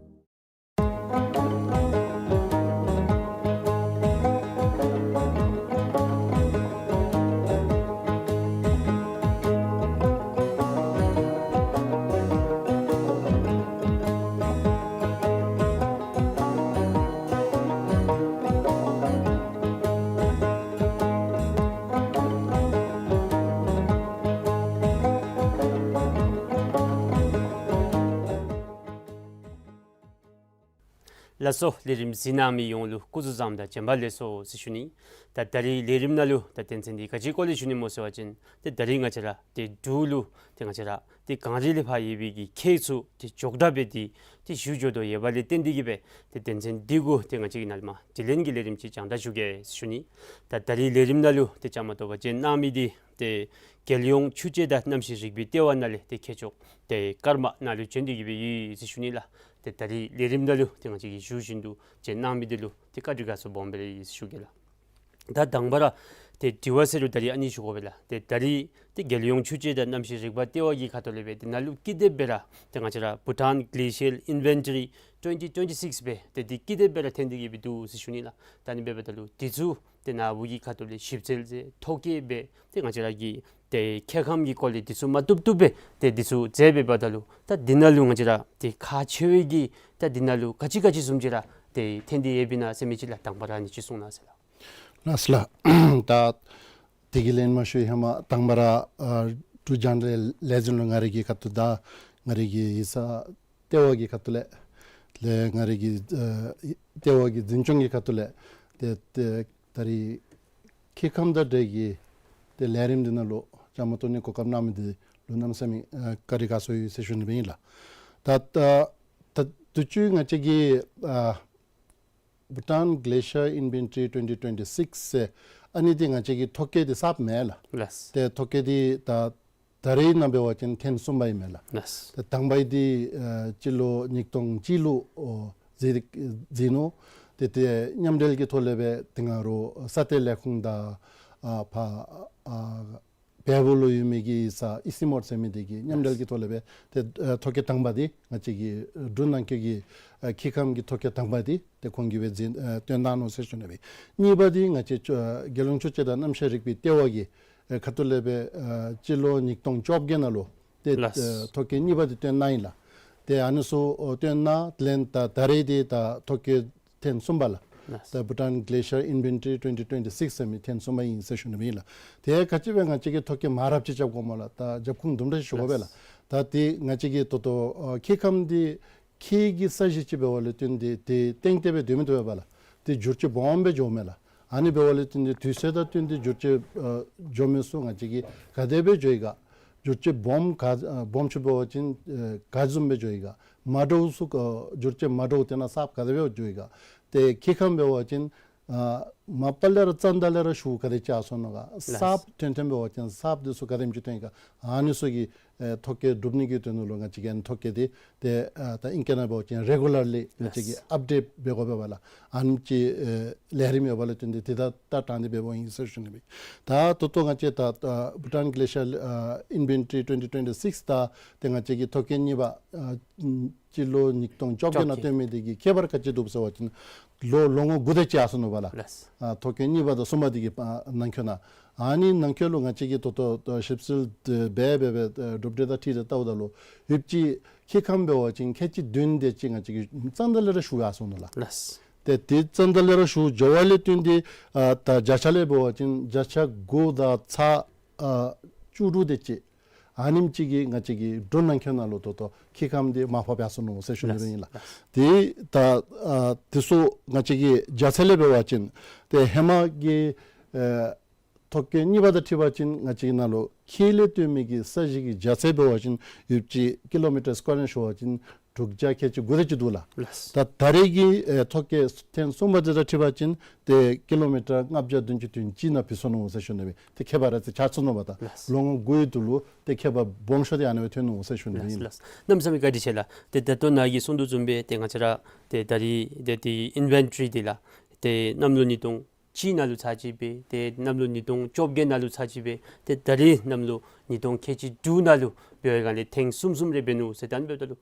ལགས་སོ། ལས་རིམ་གཟིགས་གནང་མི་ཡོངས་ལུ་སྐུ་གཟུགས་བཟང་དང་བྱོན་པ་ལེགས་སོ་ཟེར་ཞུ་ནི། ད་ད་རིས་ལས་རིམ་ནང་ལུ་ད་དོན་ཚན་འདི་ག་ཅིའི་སྐོར་ལས་ཞུ་ནི་སྨོ་ཟེར་བ་ཅིན་ཏེ་ད་རིས་ང་བཅས་ར་ཏེ་འབྲུག་ལུ་ཏེ་ང་བཅས་ར་ཏེ་གངས་རི་ལས་ཕར་ཡོད་པའི་གི་ཁྱེགས་ཚུ་ཏེ་འཇོག་དྲགས་འབད་དེ་ཏེ་བཞུ་འགྱོ་དོ་ཡོད་པ་ལས་བརྟེན་ཏེ་གིས་སྦེ་ཏེ་དོན་ཚན་འདི་གུ་ཏེ་ང་བཅས་ཀྱིས་ནཱ་ལས་མར་དྲི་ལན་གྱི་ལས་རིམ་ཅིག་སྦྱང་བརྡར་ཞུ་གེ་ཟེར་ཞུ་ནི། ད་ད་རིས་ལས་རིམ་ནང་ལུ་ཏེ་བཅའ་མར་གཏོགས་པ་ཅིན་གནང་མི་འདི་ཏེ་རྒྱལ་ཡོངས་ཆུ་དཔྱད་དང་གནམ་གཤིས་རིག་པའི་ལྟེ་བ་ནང་ལས་ཏེ་མཁས་མཆོག་ཏེ་ཀརྨ་ནཱ་ལུ་བྱོན་ཏེ་གིས་སྦེ་ཡོད་ཟེར་ཞུ་ནི་ལགས། ཏེ་ད་རིས་ལས་རིམ་ནང་ལུ་ཏེ་ང་བཅས་ཀྱིས་ཞུ་བཞིན་དུ་ཅིག་གནང་མི་འདི་ལུ་ཏེ་བཀའ་དྲིན་དགའ་ཚོར་སྦོམ་སྦེ་ར་ཡོད་ཟེར་ཞུ་གེ་ལགས། ད་དང་པ་ར་ཏེ་དྲི་བ་ཟེར་རུང་ད་རིས་ཨ་ནི་ཞུ་དགོ་པས་ལགས། ཏེ་ད་རིས་ཏེ་རྒྱལ་ཡོངས་ཆུ་དཔྱད་དང་གནམ་གཤིས་རིག་པ་ལྟེ་བ་གི་ཁ་ཐུག་ལས་སྦེ་ཏེ་ནཱ་ལུ་ཀི་དེབ་སྦེ་ར་ཏེ་ང་བཅས་ར་Bhutan Glacial Inventory twenty twenty-six སྦེ་ཏེ་འདི་ཀི་དེབ་སྦེ་ར་ཐོན་ཏེ་གིས་སྦེ་འདུག་ཟེར་ཞུ་ནི་ལགས། ད་ཨ་ནི་འབདཝ་ད་ལུ་འདི་ཚུ་ཏེ་ནཱ་བུ་གི་ཁ་ཐུག་ལས་ཞིབ་འཚོལ་མཛད་ཐོ་བཀོད་འབད་ཏེ་ང་བཅས་ར་གི་ ཏེ་སྐྱེ་ཁམས་ཀྱི་སྐོར་ལས་འདི་ཚུ་མ་བཏུབ་བཏུབ་སྦེ་ཏེ་འདི་ཚུ་མཛད་སྦེ་འབདཝ་ད་ལུ་ད་འདི་ནང་ལུ་ང་བཅས་ར་ཏེ་ཁག་ཆེ་བའི་གི་ད་འདི་ནང་ལུ་ག་ཅི་ག་ཅི་བཟུམ་ཅིག་ར་ཏེ་ཐོན་ཏེ་ཡོདཔ་ཨིན་ན་ཟེར་མི་ཅིག་ལགས་དང་པ་ར་ཨ་ནི་ཅིག་གསུང་གནང་ཟེར་ལགས། ལགས་སོ་ལགས། ད་དེ་གི་ལན་མ་ཞུ་ཧེ་མ་དང་པ་ར་ཨ་འབྲུག་རྒྱང་བསྒྲགས་ལས་འཛིན་ལུ་ང་རའི་གི་ཁ་ཐུག་དང་ང་རའི་གི་ཡིག་ཚང་ལྟེ་བ་གི་ཁ་ཐུག་ལས་ལས་ང་རའི་གི་ཨ་ལྟེ་བ་གི་འཛིན་སྐྱོང་གི་ཁ་ཐུག་ལས་ཏེ་ཏེ་ད་རིས་སྐྱེ་ཁམས་དང་འབྲེལ་གྱི་ཏེ་ལས་རིམ་འདི་ནང་ལུ་བཅའ་མར་གཏོགས་ནི་གོ་སྐབས་གནང་མི་འདི་ལུ་གནམ་མེད་ས་མེད་ཨ་བཀའ་དྲིན་དགའ་ཚོར་ཡོད་ཟེར་ཞུ་ནི་སྦེ་ཨིན་ལགས། ད་ད་ད་དུས་ཅི་ང་བཅས་ཀྱི་ཨ་Bhutan Glacier Inventory twenty twenty-six ཟེར་ཨ་ནི་འདི་ང་བཅས་ཀྱི་ཐོ་བཀོད་འདི་གསརཔ་མེན་ལགས། ལགས། ཏེ་ཐོ་བཀོད་འདི་ད་ད་རིས་ནང་འབད་བ་ཅིན་ཐེངས་གསུམ་པ་ཨིན་མས་ལགས། ལགས། ཏེ་དང་པ་འདི་ཨ་སྤྱི་ལོ་ཉིས་སྟོང་གཅིག་ལུ་ཨོ་མཛད་མཛད་ནུག། ཏེ་ཏེ་མཉམ་འབྲེལ་གྱི་ཐོག་ལས་སྦེ་ཏེ་ང་རའི་ས་གཏེར་ལས་ཁུངས་དང་ཨ་ཕར་ཨ་བལ་པོ་ལུ་ཡོད་མི་གི་ས་ཨི་སི་མོར་ཟེར་མི་འདི་གིས་མཉམ་འབྲེལ་གྱི་ཐོག་ལས་སྦེ་ཏེ་ཨ་ཐོ་བཀོད་དང་པ་འདི་ང་བཅས་ཀྱི་འབྲུག་ནང་འཁོད་ཀྱི་ཨ་སྐྱེ་ཁམས་ཀྱི་ཐོ་བཀོད་དང་པ་འདི་ཏེ་ཁོང་གིས་སྦེ་མཛད་ཨ་བཏོན་གནང་ནུག་ཟེར་ཞུ་ནི་སྦེ། གཉིས་པ་འདི་ང་བཅས་ཨ་རྒྱལ་ཡོངས་ཆུ་དཔྱད་དང་གནམ་གཤིས་རིག་པའི་ལྟེ་བ་གི་ཨ་ཁ་ཐུག་ལས་སྦེ་ཨ་སྤྱི་ལོ་ཉིས་སྟོང་བཅོ་བརྒྱད་ནང་ལུ་ཏེ་ལགས། ཨ་ཐོ་བཀོད་གཉིས་པ་འདི་བཏོན་གནང་ཡི་ལགས། ཏེ་ཨ་ནི་ཚུ་ཨོ་བཏོན་གནང་ལས་ད་ད་རིས་འདི་ད་ཐོ་བཀོད་ཐེངས་གསུམ་པ་ལགས། ལགས། ད་Bhutan Glacier Inventory twenty twenty-six ཟེར་མི་ཐེངས་གསུམ་པ་ཨིན་ཟེར་ཞུ་ནི་སྦེ་ཨིན་ལགས། ཏེ་ག་ཅི་སྦེ་ང་བཅས་ཀྱིས་ཐོ་བཀོད་མ་རབས་ཅིག་རྐྱབ་དགོ་མས་ལགས། ད་རྒྱབ་ཁུངས་དུམ་གྲ་ཞིག་ཞུ་དགོ་པས་ལགས། ལགས། ད་ཏེ་ང་བཅས་ཀྱི་ད་ལྟོ་ཨ་སྐྱེ་ཁམས་འདི་ཁྱེགས་ཀྱི་ས་གཞི་ཅིག་འབད་བ་ལས་བརྟེན་ཏེ་ཏེ་ཏན་ཏན་སྦེ་སྡོད་མི་བཏུབ་པས་ལགས། ཏེ་འགྱུར་བཅོས་སྦོམ་སྦེ་འགྱོཝ་མས་ལགས། ཨ་ནི་འབད་བ་ལས་བརྟེན་ཏེ་དུས་ཚོད་དང་བསྟུན་ཏེ་འགྱུར་བཅོས་ཨ་འགྱོ་མི་ཚུ་ང་བཅས་ཀྱིས་ག་དེ་སྦེ་འགྱོ་ཡི་ག། འགྱུར་བཅོས་སྦོམ་ག་ཨ་སྦོམ་ཆུང་འབད་བ་ཅིན་ཨ་ག་བཟུམ་སྦེ་འགྱོ་ཡི་ག། མ་འདྲཝ་ཚུ་ཨ་འགྱུར་བཅོས་མ་འདྲཝ་དེ་ནང་གསརཔ་ག་དེ་སྦེ་འགྱོ་ཡི་ག། ཏེ་སྐྱེ་ཁམས་འབད་བ་ཅིན་ཨ་མ་པ་ལས་ར་ཙན་དན་ལས་ར་ཤུགས་ག་དེ་ཅིག་ཡར་སོ་ནུག་ག། ལགས། གསརཔ་ཐོན་ཐོནམ་འབད་བ་ཅིན་གསརཔ་འདི་ཚུ་ག་དེམ་ཅིག་ཐོན་ཡི་ག། ཨ་ནི་ཚུ་གི་ཨེ་ཐོ་བཀོད་སྒྲུབ་ནི་གི་དོན་ལུ་ང་བཅས་ཀྱིས་ཨ་ནི་ཐོ་བཀོད་འདི་ཏེ་ཨ་ད་ཨིང་སྐད་ནང་འབད་བ་ཅིན་རེ་གུ་ལར་ལི་ང་བཅས་ཀྱིས་ལགས། ཨཔ་ཌེཊ་འབད་དགོ་པས་ལགས། ཨ་ནི་ཅིག་ཨེ་ལས་རིམ་ཡོད་པ་ལས་བརྟེན་ཏེ་ཏེ་ད་ད་དྲང་སྟེ་འབདཝ་ཨིན་ཟེར་ཞུ་ནི་སྦེ། ད་ད་ལྟོ་ང་བཅས་ད་ཨ་Bhutan Glacier ཨ་Inventory twenty twenty-six ད་ཏེ་ང་བཅས་ཀྱི་ཐོ་བཀོད་གཉིས་པ་ཨ་སྤྱི་ལོ་ཉིས་སྟོང་བཅོ་བརྒྱད་ནང་བཅོ་བརྒྱད་བཏོན་མི་འདི་གི་ཁྱད་པར་ག་ཅི་འདུག་ཟེར་བ་ཅིན་ལོ་ལོ་ངོ་དགུ་དེ་ཅིག་ཡར་སོ་ནུག་པ་ལགས། ལགས། ཨ་ཐོ་བཀོད་གཉིས་པ་དང་གསུམ་པ་འདི་གི་ཨ་ནང་འཁོད་ནང་ཨ་ནི་ནང་འཁོད་ལུ་ང་བཅས་ཀྱིས་ད་ལྟོ་ད་ཞིབ་འཚོལ་འབད་འབད་འབད་ཨ་གྲུབ་འབྲས་དང་འཁྲིལ་ཏེ་བལྟཝ་ད་ལུ་ཡུདཔ་ཅིག་སྐྱེ་ཁམས་འབད་བ་ཅིན་ཁལ་གཅིག་བདུན་དེ་ཅིག་ང་བཅས་ཀྱི་ཙན་དན་ལས་ར་ཤུགས་ཡར་སོ་ནུག་ལགས། ལགས། ཏེ་དེ་ཙན་དན་ལས་ར་ཤུགས་འགྱོ་བ་ལས་བརྟེན་ཏེ་ཨ་ད་བརྒྱ་ཆ་ལས་འབད་བ་ཅིན་བརྒྱ་ཆ་དགུ་དང་ཚག་ཨ་བཅུ་དྲུག་དེ་ཅིག་ཨ་ནེམ་ཅིག་གིས་ང་བཅས་ཀྱི་འབྲུག་ནང་འཁོད་ནང་ལུ་ད་ལྟོ་སྐྱེ་ཁམས་འདི་མར་ཕབ་ཡར་སོ་ནུག་ཟེར་ཞུ་ནི་སྦེ་ཨིན་ལགས། ལགས། ཏེ་ད་ཨ་དེ་ཚུ་ང་བཅས་ཀྱི་བརྒྱ་ཆ་ལས་འབད་བ་ཅིན་ཏེ་ཧེ་མ་གི་ཨེ་ཐོ་བཀོད་གཉིས་པ་དང་འཁྲིལ་བ་ཅིན་ང་བཅས་ཀྱི་ནང་ལུ་ཁྱེགས་ལས་བཏོན་མི་གི་ས་གཞི་གི་རྒྱ་ཚད་འབད་བ་ཅིན་ཡུདཔ་ཅིག་ཀི་ལོ་མི་ཊར་སི་ཀོ་ཝེར་ནང་ཞུ་བ་ཅིན་དྲུག་བརྒྱ་ཁལ་གཅིག་དགུ་དེ་ཅིག་འདུག་ལགས། ལགས། ད་ད་རེས་ཀྱི་ཨེ་ཐོ་བཀོད་ཐེངས་གསུམ་པ་འདི་དང་འཁྲིལ་བ་ཅིན་ཏེ་ཀི་ལོ་མི་ཊར་ལྔ་བརྒྱ་བདུན་ཅུ་དོན་གཅིག་ནང་བུད་སོ་ནུག་ཟེར་ཞུ་ནི་སྦེ། ཏེ་ཁྱད་པར་ར་ཅིག་ཆགས་སོ་ནུག་པ། ད་ལགས། ལོ་ངོ་དགུའི་དུས་ལུ་ཏེ་ཁྱད་པར་སྦོམ་ཤོས་འདི་ཨ་ནི་སྦེ་ཐོན་ནུག་ཟེར་ཞུ་ནི་སྦེ་ཨིན། ལགས། གནམ་མེད་ས་མེད་བཀའ་དྲིན་ཆེ་ལགས། ཏེ་ད་ལྟོ་ནཱ་གིས་གསུང་དོ་བཟུམ་སྦེ་ཏེ་ང་བཅས་ར་ཏེ་ད་རིས་ཏེ་འདི་ཨིན་ཝེན་ཊི་རི་འདི་ལགས་ཏེ་གནམ་ལོ་ཉིས་སྟོང་གཅིག་ནང་ལུ་ཚར་གཅིག་འབད། ཏེ་གནམ་ལོ་ཉིས་སྟོང་བཅོ་བརྒྱད་ནང་ལུ་ཚར་གཅིག་འབད། ཏེ་ད་རིས་གནམ་ལོ་ཉིས་སྟོང་ཁལ་གཅིག་དྲུག་ནང་ལུ་འབད་བའི་སྒང་ལས་ཐེངས་གསུམ་གསུམ་རེ་འབད་ནུག་ཟེར་ད་ཨ་ནི་འབདཝ་ད་ལུ་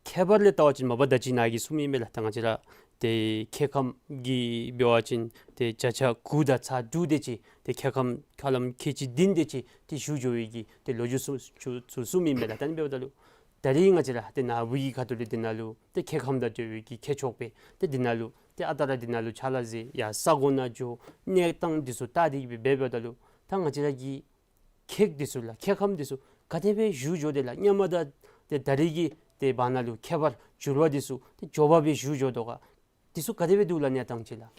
ཁྱད་པར་ལས་བལྟ་བ་ཅིན་མ་པ་ད་ཅི་ནཱ་གིས་གསུངས་མི་ཨིན་མས་ལགས། ད་ང་བཅས་ར་ཏེ་སྐྱེ་ཁམས་ཀྱི་འབད་བ་ཅིན་ཏེ་བརྒྱ་ཆ་དགུ་དང་ཚག་དྲུག་དེ་ཅིག་ཏེ་སྐྱེ་ཁམས་ཧ་ལམ་ཁལ་གཅིག་བདུན་དེ་ཅིག་ཏེ་ཞུ་འགྱོ་བའི་གི་ཏེ་ལོ་རྒྱུས་ཚུ་ཚུ་ཚུ་གསུངས་མི་ཨིན་མས་ལགས། ད་ཨ་ནི་འབདཝ་ད་ལུ་ད་རིས་ང་བཅས་ར་ཏེ་ནཱ་བོད་ཀྱི་ཁ་ཐུག་ལས་འདི་ནང་ལུ་ཏེ་སྐྱེ་ཁམས་དང་འབྲེལ་བའི་གི་མཁས་མཆོག་སྦེ་ཏེ་འདི་ནང་ལུ་ཏེ་ཨ་རྟག་ར་འདི་ནང་ལུ་ཕྱག་ལཱ་མཛད་ཡར་ས་གོ་ནང་འགྱོ་གནས་སྟངས་འདི་ཚུ་བལྟ་སྟེ་གི་སྦེ་འབདཝ་ད་ལུ་ད་ང་བཅས་ར་གི་ཁྱེགས་འདི་ཚུ་ལགས་སྐྱེ་ཁམས་འདི་ཚུ་ག་དེ་སྦེ་ཞུ་འགྱོ་དེས་ལགས། སྔོན་མ་དང་ཏེ་ད་རིས་ཀྱི་ཏེ་བར་ན་ལུ་ཁྱད་པར་འགྱུར་བ་འདི་ཚུ་ཏེ་མགྱོགས་པ་སྦེ་ཞུ་འགྱོ་དོ་ག། འདི་ཚུ་ག་དེ་སྦེ་འདུག་ལགས་གནས་སྟངས་ཅིག་ལགས།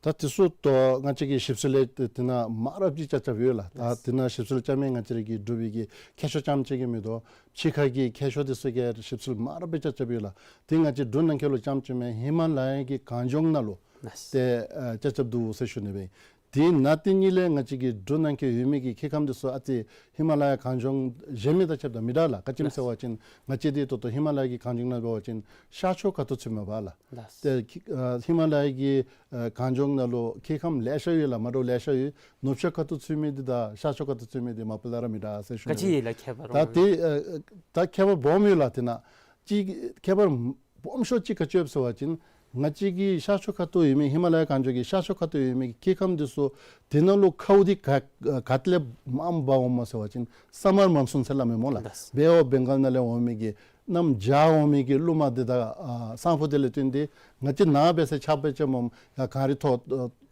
ད་འདི་ཚུ་ད་ང་བཅས་ཀྱིས་ཞིབ་འཚོལ་ལས་ཏེ་འདི་ནང་མང་རབས་ཅིག་རྐྱབ་རྐྱབ་ཡོད་ལགས། ད་འདི་ནང་ཞིབ་འཚོལ་རྐྱབ་མི་ང་བཅས་ར་གི་འབྲུག་པའི་གི་མཁས་མཆོག་རྐྱངམ་ཅིག་གིས་མིན་འདུག། ཕྱི་ཁ་གི་མཁས་མཆོག་འདི་ཚུ་གིས་ཞིབ་འཚོལ་མང་རབས་སྦེ་རྐྱབ་རྐྱབ་ཡོད་ལགས། ཏེ་ང་བཅས་འབྲུག་ནང་འཁོད་ལུ་རྐྱངམ་ཅིག་མེན་ཧི་མ་ལ་ཡ་གི་གངས་ལྗོངས་ནང་ལུ་ལགས། ཏེ་ཨ་རྐྱབ་རྐྱབ་འདུག་ཟེར་ཞུ་ནི་སྦེ། དེ་ནང་དེ་གཉིས་ལས་ང་བཅས་ཀྱི་འབྲུག་ནང་འཁོད་ཡོད་མི་གི་སྐྱེ་ཁམས་འདི་ཚུ་ཨ་ཙི་ཧི་མ་ལ་ཡ་གངས་ལྗོངས་གཞན་མི་དང་ཕྱདཔ་ད་མི་འདྲ་ལགས། ག་ཅི་སྨོ་ཟེར་བ་ཅིན་ང་བཅས་འདི་ད་ལྟོ་ཧི་མ་ལ་ཡ་གི་གངས་ལྗོངས་ནང་འབད་བ་ཅིན་ཤར་ཕྱོགས་ཁ་ཐུག་ཚུད་མས་པ་ལགས། ལགས། ཏེ་ཨ་ཧི་མ་ལ་ཡ་གི་ཨ་གངས་ལྗོངས་ནང་ལུ་སྐྱེ་ཁམས་ལེ་ཤ་ཡོད་ལགས། མ་འདྲཝ་ལེ་ཤ་ཡོད། ནུབ་ཕྱོགས་ཁ་ཐུག་ཚུད་མི་འདི་དང་ཤར་ཕྱོགས་ཁ་ཐུག་ཚུད་མི་འདི་མ་པ་ལས་ར་མི་འདྲ་ཟེར་ཞུ་ནི། ག་ཅི་ཡོད་ལགས་ཁྱད་པར་ད་ར་ཏེ་ཨ་ད་ཁྱད་པར་སྦོམ་ཡོད་ལགས། དེ་ནང་གཅིག་ཁྱད་པར་སྦོམ་ཤོས་ཅིག་ག་ཅི་ཡོད་ཟེར་བ་ཅིན་ ང་བཅས་ཀྱི་ཤར་ཕྱོགས་ཁ་ཐུག་ཡོད་མི་ཧི་མ་ལ་ཡ་གངས་ལྗོངས་ཀྱི་ཤར་ཕྱོགས་ཁ་ཐུག་ཡོད་མི་གི་མཁལ་ཁམས་འདི་ཚུ་དེ་ནང་ལུ་ཁཝ་འདི་ག་ག་ཏེ་ལས་མངམ་འབག་འོངམ་སྨོ་ཟེར་བ་ཅིན་སམ་མར་མོན་སུན་ཟེར་སླབ་མས་སྨོ་ལགས། ལགས། བེ་ཨོཕ་བེང་གཱལ་ནང་ལས་འོང་མི་གི་གནམ་བྱཱར་འོང་མི་གི་རླུང་མ་འདི་དང་ཨ་སང་ཕོད་འདི་ལས་བརྟེན་ཏེ་ང་བཅས་ནཱ་འབད་ས་ཆརཔ་འབད་རྐྱངམ་ཡར་གངས་རི་མཐོ་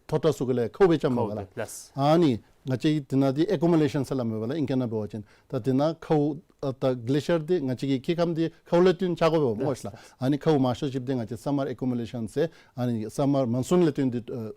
མཐོ་དྲགས་ཚུ་གུ་ལས་ཁཝ་འབད་རྐྱངམ་ཁཝ་འབག་ལགས། འབག་ལགས། ཨ་ནི་ང་བཅས་ཀྱི་དེ་ནང་འདི་ཨེ་ཀུ་མུ་ལེ་ཤཱན་ཟེར་སླབ་མས་པ་ལགས། ཨིང་སྐད་ནང་འབད་བ་ཅིན་ད་དེ་ནང་ཁཝ་ཨ་ད་གི་ལེ་ཤར་འདི་ང་བཅས་ཀྱི་མཁལ་ཁམས་འདི་ཁཝ་ལས་བརྟེན་ཆགས་དགོ་པས་སྨོ་ལགས། ལགས། ཨ་ནི་ཁཝ་མང་ཤོས་ཅིག་འདི་ང་བཅས་སམ་མར་ཨེ་ཀུ་མུ་ལེ་ཤཱན་ཟེར་ཨ་ནི་སམ་མར་མོན་སུན་ལས་བརྟེན་ཏེ་ཨ་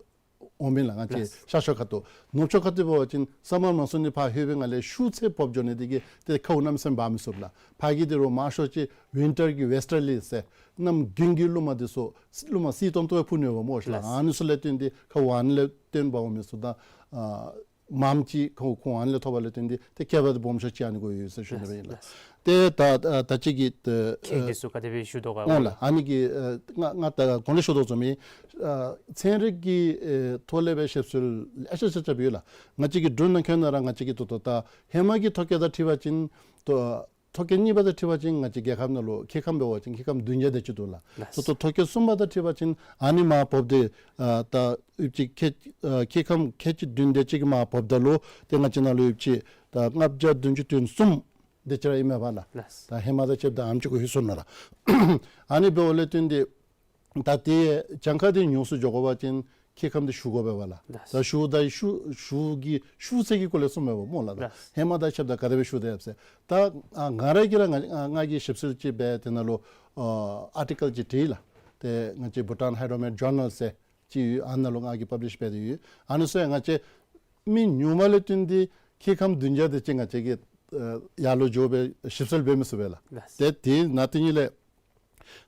འོངམ་ཨིན་ལགས། ང་བཅས་ལགས། ཤར་ཕྱོགས་ཁ་ཐུག། ནུབ་ཕྱོགས་ཁ་ཐུག་འབད་བ་ཅིན་སམ་མར་མོན་སུན་འདི་ཕར་ལྷོད་པའི་སྒང་ལས་ཤུགས་ཚད་འབོར་འགྱོ་ནི་དེ་གིས་ཏེ་ཁཝ་གནམ་མེད་ས་མེད་འབག་མི་ཚུགས་ལགས། ཕར་གྱི་འདི་རུ་མང་ཤོས་ཅིག་ཝིན་ཊར་གྱི་ཝེ་སི་ཊར་ལི་ཟེར་གནམ་དགུན་གྱི་རླུང་མ་འདི་ཚུ་རླུང་མ་བསིལ་ཏོང་ཏོ་སྦེ་ཕུ་ནི་ཡོདཔ་སྨོ་ལགས། ལགས། ཨ་ནི་ཚུ་ལས་བརྟེན་ཏེ་ཁཝ་ཨ་ནི་ལས་བརྟེན་འབག་འོང་མི་ཚུགས། ད་ཨ་མངམ་ཅིག་ཁོང་ཁོང་ཨ་ནི་ལས་ཐོབ་པ་ལས་བརྟེན་ཏེ་ཏེ་ཁྱད་པར་དེ་སྦོམ་ཤོས་ཅིག་ཨ་ནི་གུ་ཡོད་ཟེར་ཞུ་ནི་སྦེ་ཨིན་ལགས། ལགས། ཏེ་ད་ད་ད་ཅི་གི་ཨེ་ཁེག་འདི་ཚུ་ག་དེ་སྦེ་ཞུ་དོ་ག། འོང་ལགས། ཨ་ནི་གི་ཨེ་ང་ང་ད་གོང་ལས་ཞུ་དོ་བཟུམ་སྦེ་ཨ་ཚན་རིག་གི་ཨེ་ཐོག་ལས་སྦེ་ཞིབ་འཚོལ་ལེ་ཤ་རྐྱབ་རྐྱབ་ཡོད་ལགས། ང་བཅས་ཀྱི་འབྲུག་ནང་འཁོད་ནང་ར་ང་བཅས་ཀྱི་ད་ལྟོ་ད་ཧེ་མ་གི་ཐོ་བཀོད་དང་འཁྲིལ་བ་ཅིན་ད་ཐོ་བཀོད་གཉིས་པ་དང་འཁྲིལ་བ་ཅིན་ང་བཅས་རྒྱལ་ཁབ་ནང་ལུ་མཁལ་ཁམས་འབད་བ་ཅིན་མཁལ་ཁམས་བདུན་བརྒྱ་དེ་ཅིག་འདུག་ལགས། ལགས། ད་ལྟོ་ཐོ་བཀོད་གསུམ་པ་དང་འཁྲིལ་བ་ཅིན་ཨ་ནི་མར་བབས་ཏེ་ཨ་ད་ཡོད་ཅིག་མཁལ་ཨ་མཁལ་ཁམས་ཁལ་གཅིག་བདུན་དེ་ཅིག་གི་མར་བབསཔ་ད་ལུ་ཏེ་ང་བཅས་ནང་ལུ་ཡོད་ཅིག་ད་ལྔ་བརྒྱ་བདུན་ཅུ་དོན་གསུམ་དེ་ཅིག་ར་ཨིན་མས་པ་ལགས། ལགས། ད་ཧེ་མ་དང་ཕྱདཔ་ད་ཨ་ནེམ་ཅིག་གུ་ལྷོད་སོང་ནུག་ལགས། ཨ་ནི་འབདཝ་ལས་བརྟེན་ཏེ་ད་དེ་གྱངས་ཁ་དེ་ཉུང་སུ་འགྱོ་དགོ་པ་ཅིན་མཁལ་ཁམས་དེ་ཞུ་དགོ་པས་པ་ལགས། ལགས། ད་ཞུཝ་ད་ཞུ་ཞུ་གི་ཞུ་ཚད་ཀྱི་སྐོར་ལས་གསུངམ་མས་པ་སྨོ་ལགས། ད་ལགས། ཧེ་མ་དང་ཕྱདཔ་ད་ག་དེ་སྦེ་ཞུ་དོ་ཡོདཔ་ཟེར། ད་ཨ་ང་ར་གིས་ར་ང་ང་གིས་ཞིབ་འཚོལ་ཅིག་འབད་དེ་ནང་ལུ་ཨ་ཨར་ཊི་ཀལ་ཅིག་བྲིས་ལགས། ཏེ་ང་བཅས་བྷུ་ཊཱན་ཧའི་ཌྲོ་མེཊ་ཇར་ནལ་ཟེར་ཅིག་ཡོད། ཨ་ནཱ་ལུ་ང་གིས་པབ་ལིཤ་འབད་དེ་ཡོད། ཨ་ནི་ཚུ་ཡང་ང་བཅས་མི་ཉུང་མ་ལས་བརྟེན་ཏེ་མཁལ་ཁམས་བདུན་བརྒྱ་དེ་ཅིག་ང་བཅས་ཀྱིས་ཨ་ཡར་ལུ་འགྱོ་སྦེ་ཞིབ་འཚོལ་འབད་མི་ཚུགས་པས་ལགས། ལགས། ཏེ་དེ་ནང་དེ་ཉིད་ལས་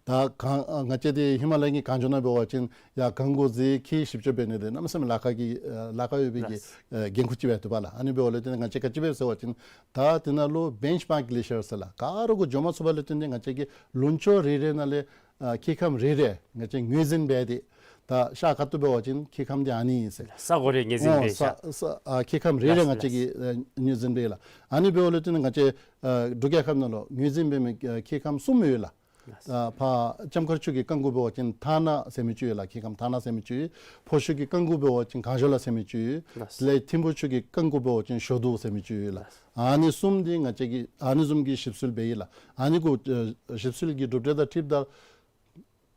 ད་གངས་ཨ་ང་བཅས་འདི་ཧི་མ་ལ་ཡའི་གངས་ལྗོངས་ནང་འབད་བ་ཅིན་ཡར་གངས་གུ་འཛེགས་མཁལ་ཞིབ་དཔྱད་འབད་ནི་དེ་གནམ་མེད་ས་མེད་ལཱ་ཁག་གི་ཨ་ལཱ་ཁག་ཡོད་པའི་གི་ལགས། ཨ་འགན་ཁུར་ཅིག་འབད་དོ་པ་ལགས། ཨ་ནི་འབདཝ་ལས་བརྟེན་ང་བཅས་ག་ཅི་འབད་ཟེར་བ་ཅིན་ད་དེ་ནང་ལུ་བེནཆ་མཱརཀ་གི་ལེ་ཤར་ཟེར་ལགས། ག་ར་གུ་འགྱོ་མ་ཚུགས་པ་ལས་བརྟེན་ཏེ་ང་བཅས་ཀྱིས་ལུང་ཕྱོགས་རེ་རེ་ནང་ལས་ཨ་མཁལ་ཁམས་རེ་རེ་ང་བཅས་ངོས་འཛིན་འབད་དེ་ད་ཤར་ཁ་ཐུག་འབད་བ་ཅིན་མཁལ་ཁམས་འདི་ཨ་ནི་ཨིན་ཟེར། ས་གོ་རེ་ངོས་འཛིན་འབད་ཤ། ཨོ་ས་ཨ་མཁལ་ཁམས་རེ་རེ་ལགས་ང་བཅས་ལགས། ཀྱིས་ཨ་ངོས་འཛིན་འབད་ལགས། ཨ་ནི་འབདཝ་ལས་བརྟེན་ང་བཅས་ཨ་འབྲུག་རྒྱལ་ཁབ་ནང་ལུ་ངོས་འཛིན་འབད་མི་ཨ་མཁལ་ཁམས་གསུམ་ཡོད་ལགས། ལགས། ཨ་ཕར་ལྕམ་མཁར་ཆུ་གི་རྐང་གུ་འབད་བ་ཅིན་ཐ་ན་ཟེར་མི་ཅིག་ཡོད་ལགས། མཁལ་ཁམས་ཐ་ན་ཟེར་མི་ཅིག་ཡོད། ཕོ་ཆུ་གི་རྐང་གུ་འབད་བ་ཅིན་གངས་ལྗོངས་ལ་ཟེར་མི་ཅིག་ཡོད། ལགས། དེ་ལས་ཐིམ་ཕུ་ཆུ་གི་རྐང་གུ་འབད་བ་ཅིན་ཞོ་དུ་ཟེར་མི་ཅིག་ཡོད་ལགས། ཨ་ནི་གསུམ་འདི་ང་བཅས་ཀྱིས་ཨ་ནི་བཟུམ་གྱི་ཞིབ་འཚོལ་འབད་ཡི་ལགས། ཨ་ནི་གུ་ཨ་ཞིབ་འཚོལ་གྱི་གྲུབ་འབྲས་དང་འཁྲིལཝ་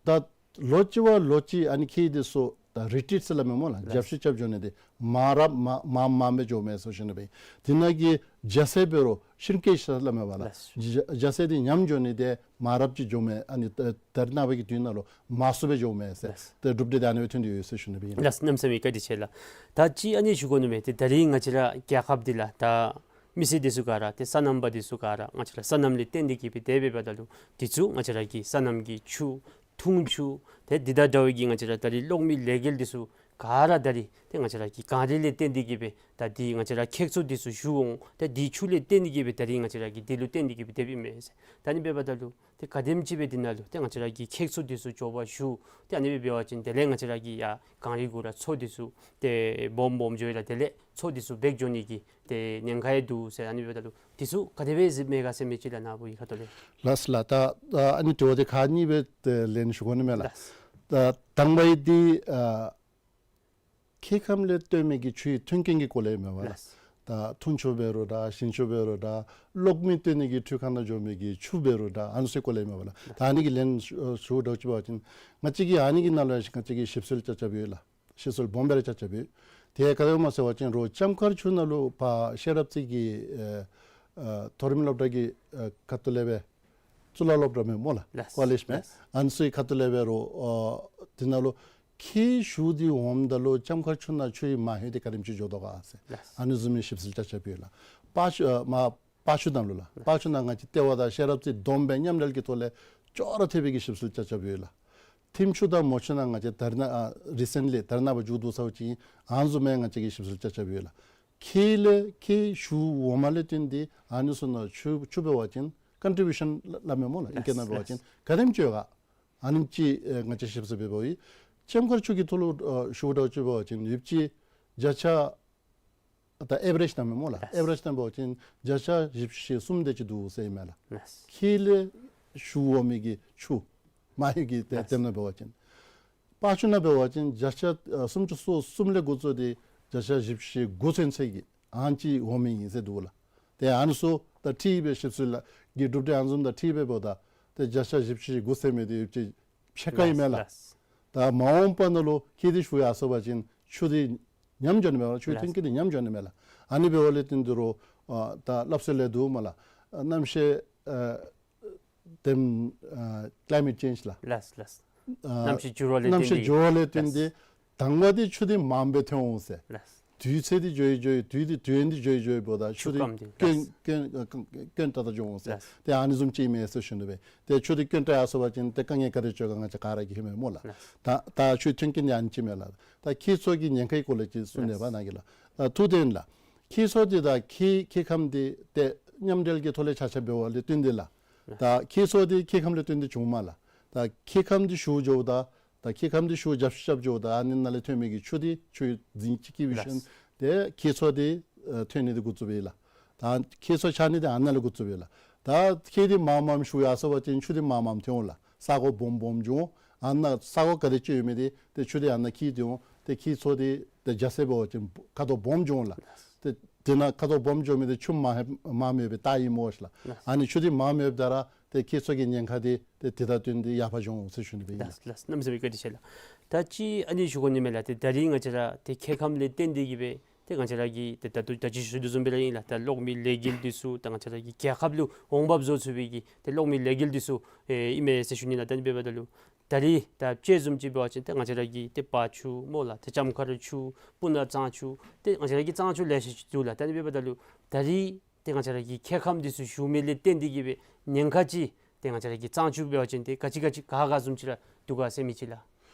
ད་ད་ལོ་གཅིག་བ་ལོ་གཅིག་ཨ་ནི་མཁལ་འདི་ཚུ་ད་རི་ཊིཊ་ཟེར་སླབ་མས་སྨོ་ལགས། ལགས། རྒྱབ་བཤུད་རྐྱབ་འགྱོ་ནི་དེ་མར་རབས་མར་མར་མར་སྦེ་འགྱོཝ་མས་ཟེར་ཞུ་ནི་སྦེ། དེ་ནང་གི་རྒྱ་སེར་འབད་རུང་ཤིན་ཀེཇ་ཟེར་སླབ་མས་པ་ལགས། ལགས། རྒྱ་རྒྱ་སེར་འདི་ཉམས་འགྱོ་ནི་དེ་མར་རབས་ཅིག་འགྱོཝ་མས། ཨ་ནི་ད་ད་རེས་ནངས་པ་གི་དུས་ནང་ལུ་མར་སུ་སྦེ་འགྱོཝ་མས་ཟེར། ལགས། ཏེ་གྲུབ་འབྲས་དེ་ཨ་ནི་སྦེ་ཐོན་ཏེ་ཡོད་ཟེར་ཞུ་ནི་སྦེ་ཨིན། ལགས། གནམ་མེད་ས་མེད་བཀའ་དྲིན་ཆེ་ལགས། ད་ཅི་ཨ་ནི་ཞུ་དགོ་ནི་མས། ཏེ་ད་རིས་ང་བཅས་ར་རྒྱལ་ཁབ་འདི་ལགས་ད་མི་སེར་འདི་ཚུ་ག་ར་ཏེ་སོ་ནམ་པ་འདི་ཚུ་ག་ར་ང་བཅས་ར་སོ་ནམ་ལས་བརྟེན་ཏེ་གིས་སྦེ་དེ་སྦེ་འབདཝ་ད་ལུ་འདི་ཚུ་ང་བཅས་ར་གི་སོ་ནམ་གྱི་ཆུ་འཐུང་ཆུ་ཏེ་འདི་དང་འདྲ་བའི་གི་ང་བཅས་ར་ད་རིས་གློག་མེ་ལས་འགུལ་འདི་ཚུ་ག་ར་ད་རིས་ཏེ་ང་བཅས་ར་གི་གངས་རི་ལས་བརྟེན་ཏེ་གིས་སྦེ་ད་འདི་ང་བཅས་ར་ཁེག་ཚུ་འདི་ཚུ་ཞུ་འོང་། ཏེ་འདི་ཆུ་ལས་བརྟེན་ཏེ་གིས་སྦེ་ད་རིས་ང་བཅས་ར་གི་འདི་ལུ་བརྟེན་ཏེ་གིས་སྦེ་དེ་སྦེ་མས་ཟེར། ད་ཨ་ནི་འབདཝ་ད་ལུ་ཏེ་ག་དེམ་ཅིག་སྦེ་འདི་ནང་ལུ་ཏེ་ང་བཅས་ར་གི་ཁེག་ཚུ་འདི་ཚུ་མགྱོགས་པར་ཞུ། ཏེ་ཨ་ནི་སྦེ་འབད་བ་ཅིན་དེ་ལས་ང་བཅས་ར་གི་ཡར་གངས་རི་གུ་ར་མཚོ་འདི་ཚུ་ཏེ་སྦོམ་སྦོམ་འགྱོ་ཡི་ལགས། དེ་ལས་མཚོ་འདི་ཚུ་འབད་འགྱོ་ནི་གི་ཏེ་ཉེན་ཁ་ཡང་འདུག་ཟེར། ཨ་ནི་འབདཝ་ད་ལུ་འདི་ཚུ་ག་དེ་སྦེ་གཟིགས་མས་ག་ཟེར་མི་ཅིག་ལགས་ནཱ་བུ་གི་ཁ་ཐུག་ལས། ལགས་ལགས། ད་ཨ་ནི་དྲི་བ་འདི་ཁག་གཉིས་སྦེ་ལན་ཞུ་དགོ་ནི་མས་ལགས། ལགས། ད་དང་པ་འདི་ཨ་མཁལ་ཁམས་ལས་བཏོན་མི་གི་ཆུའི་མཐུན་རྐྱེན་གྱི་སྐོར་ལས་ཨིན་མས་པ་ལགས། ལགས། ད་འཐུང་ཆུ་འབད་རུང་འདྲ་ཞིང་ཆུ་འབད་རུང་འདྲ་གློག་མེ་བཏོན་ནི་གི་འཕྲུལ་ཁང་ནང་འགྱོ་མི་གི་ཆུ་འབད་རུང་འདྲ་ཨ་ནི་ཚུའི་སྐོར་ལས་ཨིན་མས་པ་ལགས། ད་ཨ་ནི་གི་ལན་ཞུ་ཞུཝ་འདྲཝ་ཅིག་འབད་བ་ཅིན་ང་བཅས་ཀྱིས་ཨ་ནི་གི་ནང་ལུ་ཡང་ང་བཅས་ཀྱིས་ཞིབ་འཚོལ་རྐྱབ་རྐྱབ་ཡོད་ལགས། ཞིབ་འཚོལ་སྦོམ་སྦེ་ར་རྐྱབ་རྐྱབ་ཡོད། དེ་ག་དེ་སྦེ་སྨོ་ཟེར་བ་ཅིན་རོགས་ལྕམ་མཁར་ཆུ་ནང་ལུ་ཕར་ཤེས་རབ་རྩེ་གི་ཨེ་ཨེ་མཐོ་རིམ་སློབ་གྲྭ་གི་ཨེ་ཁ་ཐུག་ལས་སྦེ་གཙུག་ལག་སློབ་གྲྭ་མས་སྨོ་ལགས། ལགས། ཀོ་ལེཇ་མས། ལགས། ཨ་ནི་ཚུའི་ཁ་ཐུག་ལས་འབད་རུང་ཨ་དེ་ནང་ལུ་མཁལ་ཞུ་སྟེ་འོངམ་ད་ལུ་ལྕམ་མཁར་ཆུ་ནང་ཆུའི་མ་ཧེ་འདི་ག་དེམ་ཅིག་འགྱོ་དོ་ག་ཟེར། ལགས། ཨ་ནི་བཟུམ་མའི་ཞིབ་འཚོལ་རྐྱབ་རྐྱབ་ཡོད་ལགས། པར་ཆུ་ཨ་མར་པར་ཆུ་ནང་ལུ་ལགས། པར་ཆུ་ནང་ང་བཅས་ལྟེ་བ་དང་ཤེས་རབ་རྩེ་བསྡོམས་སྦེ་མཉམ་འབྲེལ་གྱི་ཐོག་ལས་ཅོག་ར་འཐད་པའི་གི་ཞིབ་འཚོལ་རྐྱབ་རྐྱབ་ཡོད་ལགས། ཐིམ་ཆུ་དང་མོ་ཆུ་ནང་ང་བཅས་ད་རེས་ནངས་ཨ་རི་སེནཊ་ལི་ད་རེས་ནངས་པ་མཇུག་བསྡུ་ཚརཝ་ཅིག་ཨ་ནི་བཟུམ་མའི་ང་བཅས་ཀྱིས་ཞིབ་འཚོལ་རྐྱབ་རྐྱབ་ཡོད་ལགས། མཁལ་ལས་མཁལ་ཞུ་འོངམ་ལས་བརྟེན་ཏེ་ཨ་ནི་ཚུ་ནང་ཆུ་ཆུ་འབད་བ་ཅིན་ཀོན་ཊི་བིའུ་ཤཱན་སླབ་མས་སྨོ་ལགས། ཨིང་སྐད་ནང་འབད་བ་ཅིན་ག་དེམ་ཅིག་ཡོད་ག་ཨ་ནེམ་ཅིག་ཨེ་ང་བཅས་ཞིབ་འཚོལ་འབད་འབདཝ་ཨིན། ལྕམ་མཁར་ཆུ་གི་ཐོག་ལུ་ཨེ་ཞུཝ་འདྲཝ་ཅིག་འབད་བ་ཅིན་ཡོདཔ་ཅིག་བརྒྱ་ཆ་ད་ཨེ་བ་རེཇ་ནང་མས་སྨོ་ལགས། ལགས། ཨེ་བ་རེཇ་ནང་འབད་བ་ཅིན་བརྒྱ་ཆ་བཞི་བཅུ་ཞེ་གསུམ་དེ་ཅིག་འདུག་ཟེར་ཨིན་མས་ལགས། ལགས། མཁལ་ལས་ཞུ་འོང་མི་གི་ཆུ་མ་ཧེ་གི་དེ་ལགས། དེ་ནང་འབད་བ་ཅིན། པར་ཆུ་ནང་འབད་བ་ཅིན་བརྒྱ་ཆ་ཨ་སུམ་ཅུ་སོ་གསུམ་ལས་འགོ་བཙུགས་ཏེ་བརྒྱ་ཆ་བཞི་བཅུ་ཞེ་དགུ་ཚུན་ཚོད་ཀྱི་ཨ་ནི་ཅིག་འོང་མི་ཨིན་ཟེར་འདུག་ལགས། ཏེ་ཨ་ནི་ཚུ་ད་འཁྲིལ་སྦེ་ཞིབ་འཚོལ་ལགས་ཀྱི་གྲུབ་འབྲས་ཨ་ནི་བཟུམ་ད་འཁྲིལ་སྦེ་འབདཝ་ད་ཏེ་བརྒྱ་ཆ་བཞི་བཅུ་ཞེ་དགུ་ཟེར་མི་འདི་ཡོད་ཅིག་ཕྱེད་ཀ་ཨིན་མས་ལགས། ལགས། ད་མ་འོངས་པ་ནང་ལུ་ཁྱེད་འདི་ཞུ་ཡར་སོང་པ་ཅིན་ཆུ་འདི་ཉམས་འགྱོ་ནི་མས་ལགས། ཆུའི་ལགས། མཐུན་རྐྱེན་འདི་ཉམས་འགྱོ་ནི་མས་ལགས། ཨ་ནི་འབདཝ་ལས་བརྟེན་ཏེ་རུང་ཨ་ད་སླབ་སྲོལ་ལས་འདུག་སྨོ་ལགས། ཨ་གནམ་གཤིས་ཨ་དེམ་ཨ་ཀ་ལའི་མེཊ་ཅེནཇ་ལགས། ལགས་ལགས། ཨ་གནམ་གཤིས་འགྱུར་བ་ལས་བརྟེན་ཏེ། གནམ་གཤིས་འགྱུར་བ་ལས་བརྟེན་ཏེ། ལགས། དང་པ་འདི་ཆུ་འདི་མངམ་སྦེ་ཐོན་འོང་ཟེར། ལགས། དུས་ཚོད་འདི་འགྱོ་ཡི་འགྱོ་ཡི་དུས་འདི་དུས་ཡུན་འདི་འགྱོ་ཡི་འགྱོ་ཡི་འབདཝ་ད་ཆུ་འདི་ཆུ་སྐམ་འདི། སྐྱོན་ལགས། སྐྱོན་ཨ་སྐྱོན་ཏག་ཏག་འགྱོ་འོང་ཟེར། ལགས། ཏེ་ཨ་ནི་བཟུམ་ཅིག་མས་ཟེར་ཞུ་ནི་སྦེ། ཏེ་ཆུ་འདི་སྐྱོན་ཏག་ཡར་སོང་པ་ཅིན་ཏེ་དཀའ་ངལ་ག་དེ་ཅིག་ཡོད་ག་ང་བཅས་ག་ར་གིས་ཧེ་མས་སྨོ་ལགས། ལགས། ད་ད་ཆུའི་མཐུན་རྐྱེན་འདི་ཨ་ནི་ཅིག་མས་ལགས། ད་ཁྱེད་ཚོ་གི་ཉེན་ཁའི་སྐོར་ལས་ཅིག་གསུང་ནི་ལགས། ཨ་ཐུབ་བསྟན་ལགས། ཁྱེད་ཚོ་འདི་ད་ཁྱེད་ཁྱེད་ཁམས་འདི་ཏེ་མཉམ་འབྲེལ་གྱི་ཐོག་ལས་ཆ་ཆ་འབདཝ་ལས་བརྟེན་ཏེ་ལགས། ད་ཁྱེད་ཚོ་འདི་ཁྱེད་ཁམས་ལས་བརྟེན་ཏེ་བྱུངམ་མས་ལགས། ད་ཁྱེད་ཁམས་འདི་ཞུ་འགྱོཝ་ད་ད་ཁྱེད་ཁམས་འདི་ཞུ་རྐྱབ་རྐྱབ་འགྱོཝ་ད་ཨ་ནི་ནང་ལས་ཐོན་མི་གི་ཆུ་འདི་ཆུ་འཛིན་ཅིག་གི་བི་ཤན། ལགས། ཏེ་ཁྱེད་ཚོ་འདི་ཨ་ཐོན་ནི་འདི་འགོ་བཙུགས་པས་ལགས། ད་ཁྱེད་ཚོ་ཆགས་ནི་འདི་ཨ་ནཱ་ལས་འགོ་བཙུགས་པས་ལགས། ད་ཁྱེད་འདི་མངམ་མངམ་ཞུ་ཡར་སོང་པ་ཅིན་ཆུ་འདི་མངམ་མངམ་ཐོན་འོང་ལགས། ས་གོ་སྦོམ་སྦོམ་འགྱོ་འོང་། ཨ་ནཱ་ས་གོ་ག་དེ་ཅིག་ཡོད་མི་འདི་ཏེ་ཆུ་འདི་ཨ་ནཱ་འཁྱིལ་ཏེ་འོང་། ཏེ་ཁྱེད་ཚོ་འདི་ཏེ་རྒྱ་སེར་འབད་བ་ཅིན་ཁ་དོག་སྦོམ་འགྱོ་འོང་ལགས། ཏེ་དེ་ནང་ཁ་དོག་སྦོམ་འགྱོ་མི་འདི་ཆུ་མངམ་མངམ་ཡོད་པའི་རྟགས་ཨིནམ་འོང་ཤིག་ལགས། ལགས། ཨ་ནི་ཆུ་འདི་མངམ་ཡོདཔ་ད་ར་ཏེ་ཁྱེད་ཚོ་གི་ཉེན་ཁ་འདི་ཏེ་དེ་དང་བསྟུན་ཏེ་ཡར་འཕར་འགྱོ་འོང་ཟེར་ཞུ་ནི་སྦེ་ཨིན་ལགས། ལགས་ལགས། གནམ་མེད་ས་མེད་བཀའ་དྲིན་ཆེ་ལགས། ད་ཅི་ཨ་ནི་ཞུ་དགོ་ནི་མས་ལགས། ཏེ་ད་རིས་ང་བཅས་ར་ཏེ་ཁྱེད་ཁམས་ལས་བརྟེན་ཏེ་གིས་སྦེ་ཏེ་ང་བཅས་ར་གི་ཏེ་ད་ལྟོ་ད་ཅི་ཞུ་དོ་བཟུམ་སྦེ་ར་ཨིན་ལགས། ད་གློག་མེ་ལས་འགུལ་འདི་ཚུ་ད་ང་བཅས་ར་གི་རྒྱལ་ཁབ་ལུ་འོང་འབབ་བཟོ་ཚུགས་པའི་གི་ཏེ་གློག་མེ་ལས་འགུལ་འདི་ཚུ་ཨེ་ཨིན་མས་ཟེར་ཞུ་ནི་ལགས། ད་ཨ་ནི་འབདཝ་ད་ལུ་ད་རིས་ད་དཔྱེ་བཟུམ་ཅིག་འབད་བ་ཅིན་ཏེ་ང་བཅས་ར་གི་ཏེ་བར་ཆུ་སྨོ་ལགས། ཏེ་ལྕམ་མཁར་ཆུ་སྤུ་ན་གཙང་ཆུ་ཏེ་ང་བཅས་ར་གི་གཙང་ཆུ་ལེ་ཤ་ཅིག་འདུག་ལགས། ད་ཨ་ནི་འབདཝ་ད་ལུ་ད་རིས་ཏེ་ང་བཅས་ར་གི་ཁྱེད་ཁམས་འདི་ཚུ་ཞུ་མི་ལས་བརྟེན་ཏེ་གིས་སྦེ་ཉེན་ཁ་ཅིག་ཏེ་ང་བཅས་ར་གི་གཙང་ཆུ་འབད་བ་ཅིན་ཏེ་ག་ཅི་ག་ཅི་ག་ག་བཟུམ་ཅིག་ར་འདུག་ག་ཟེར་མི་ཅིག་ལགས།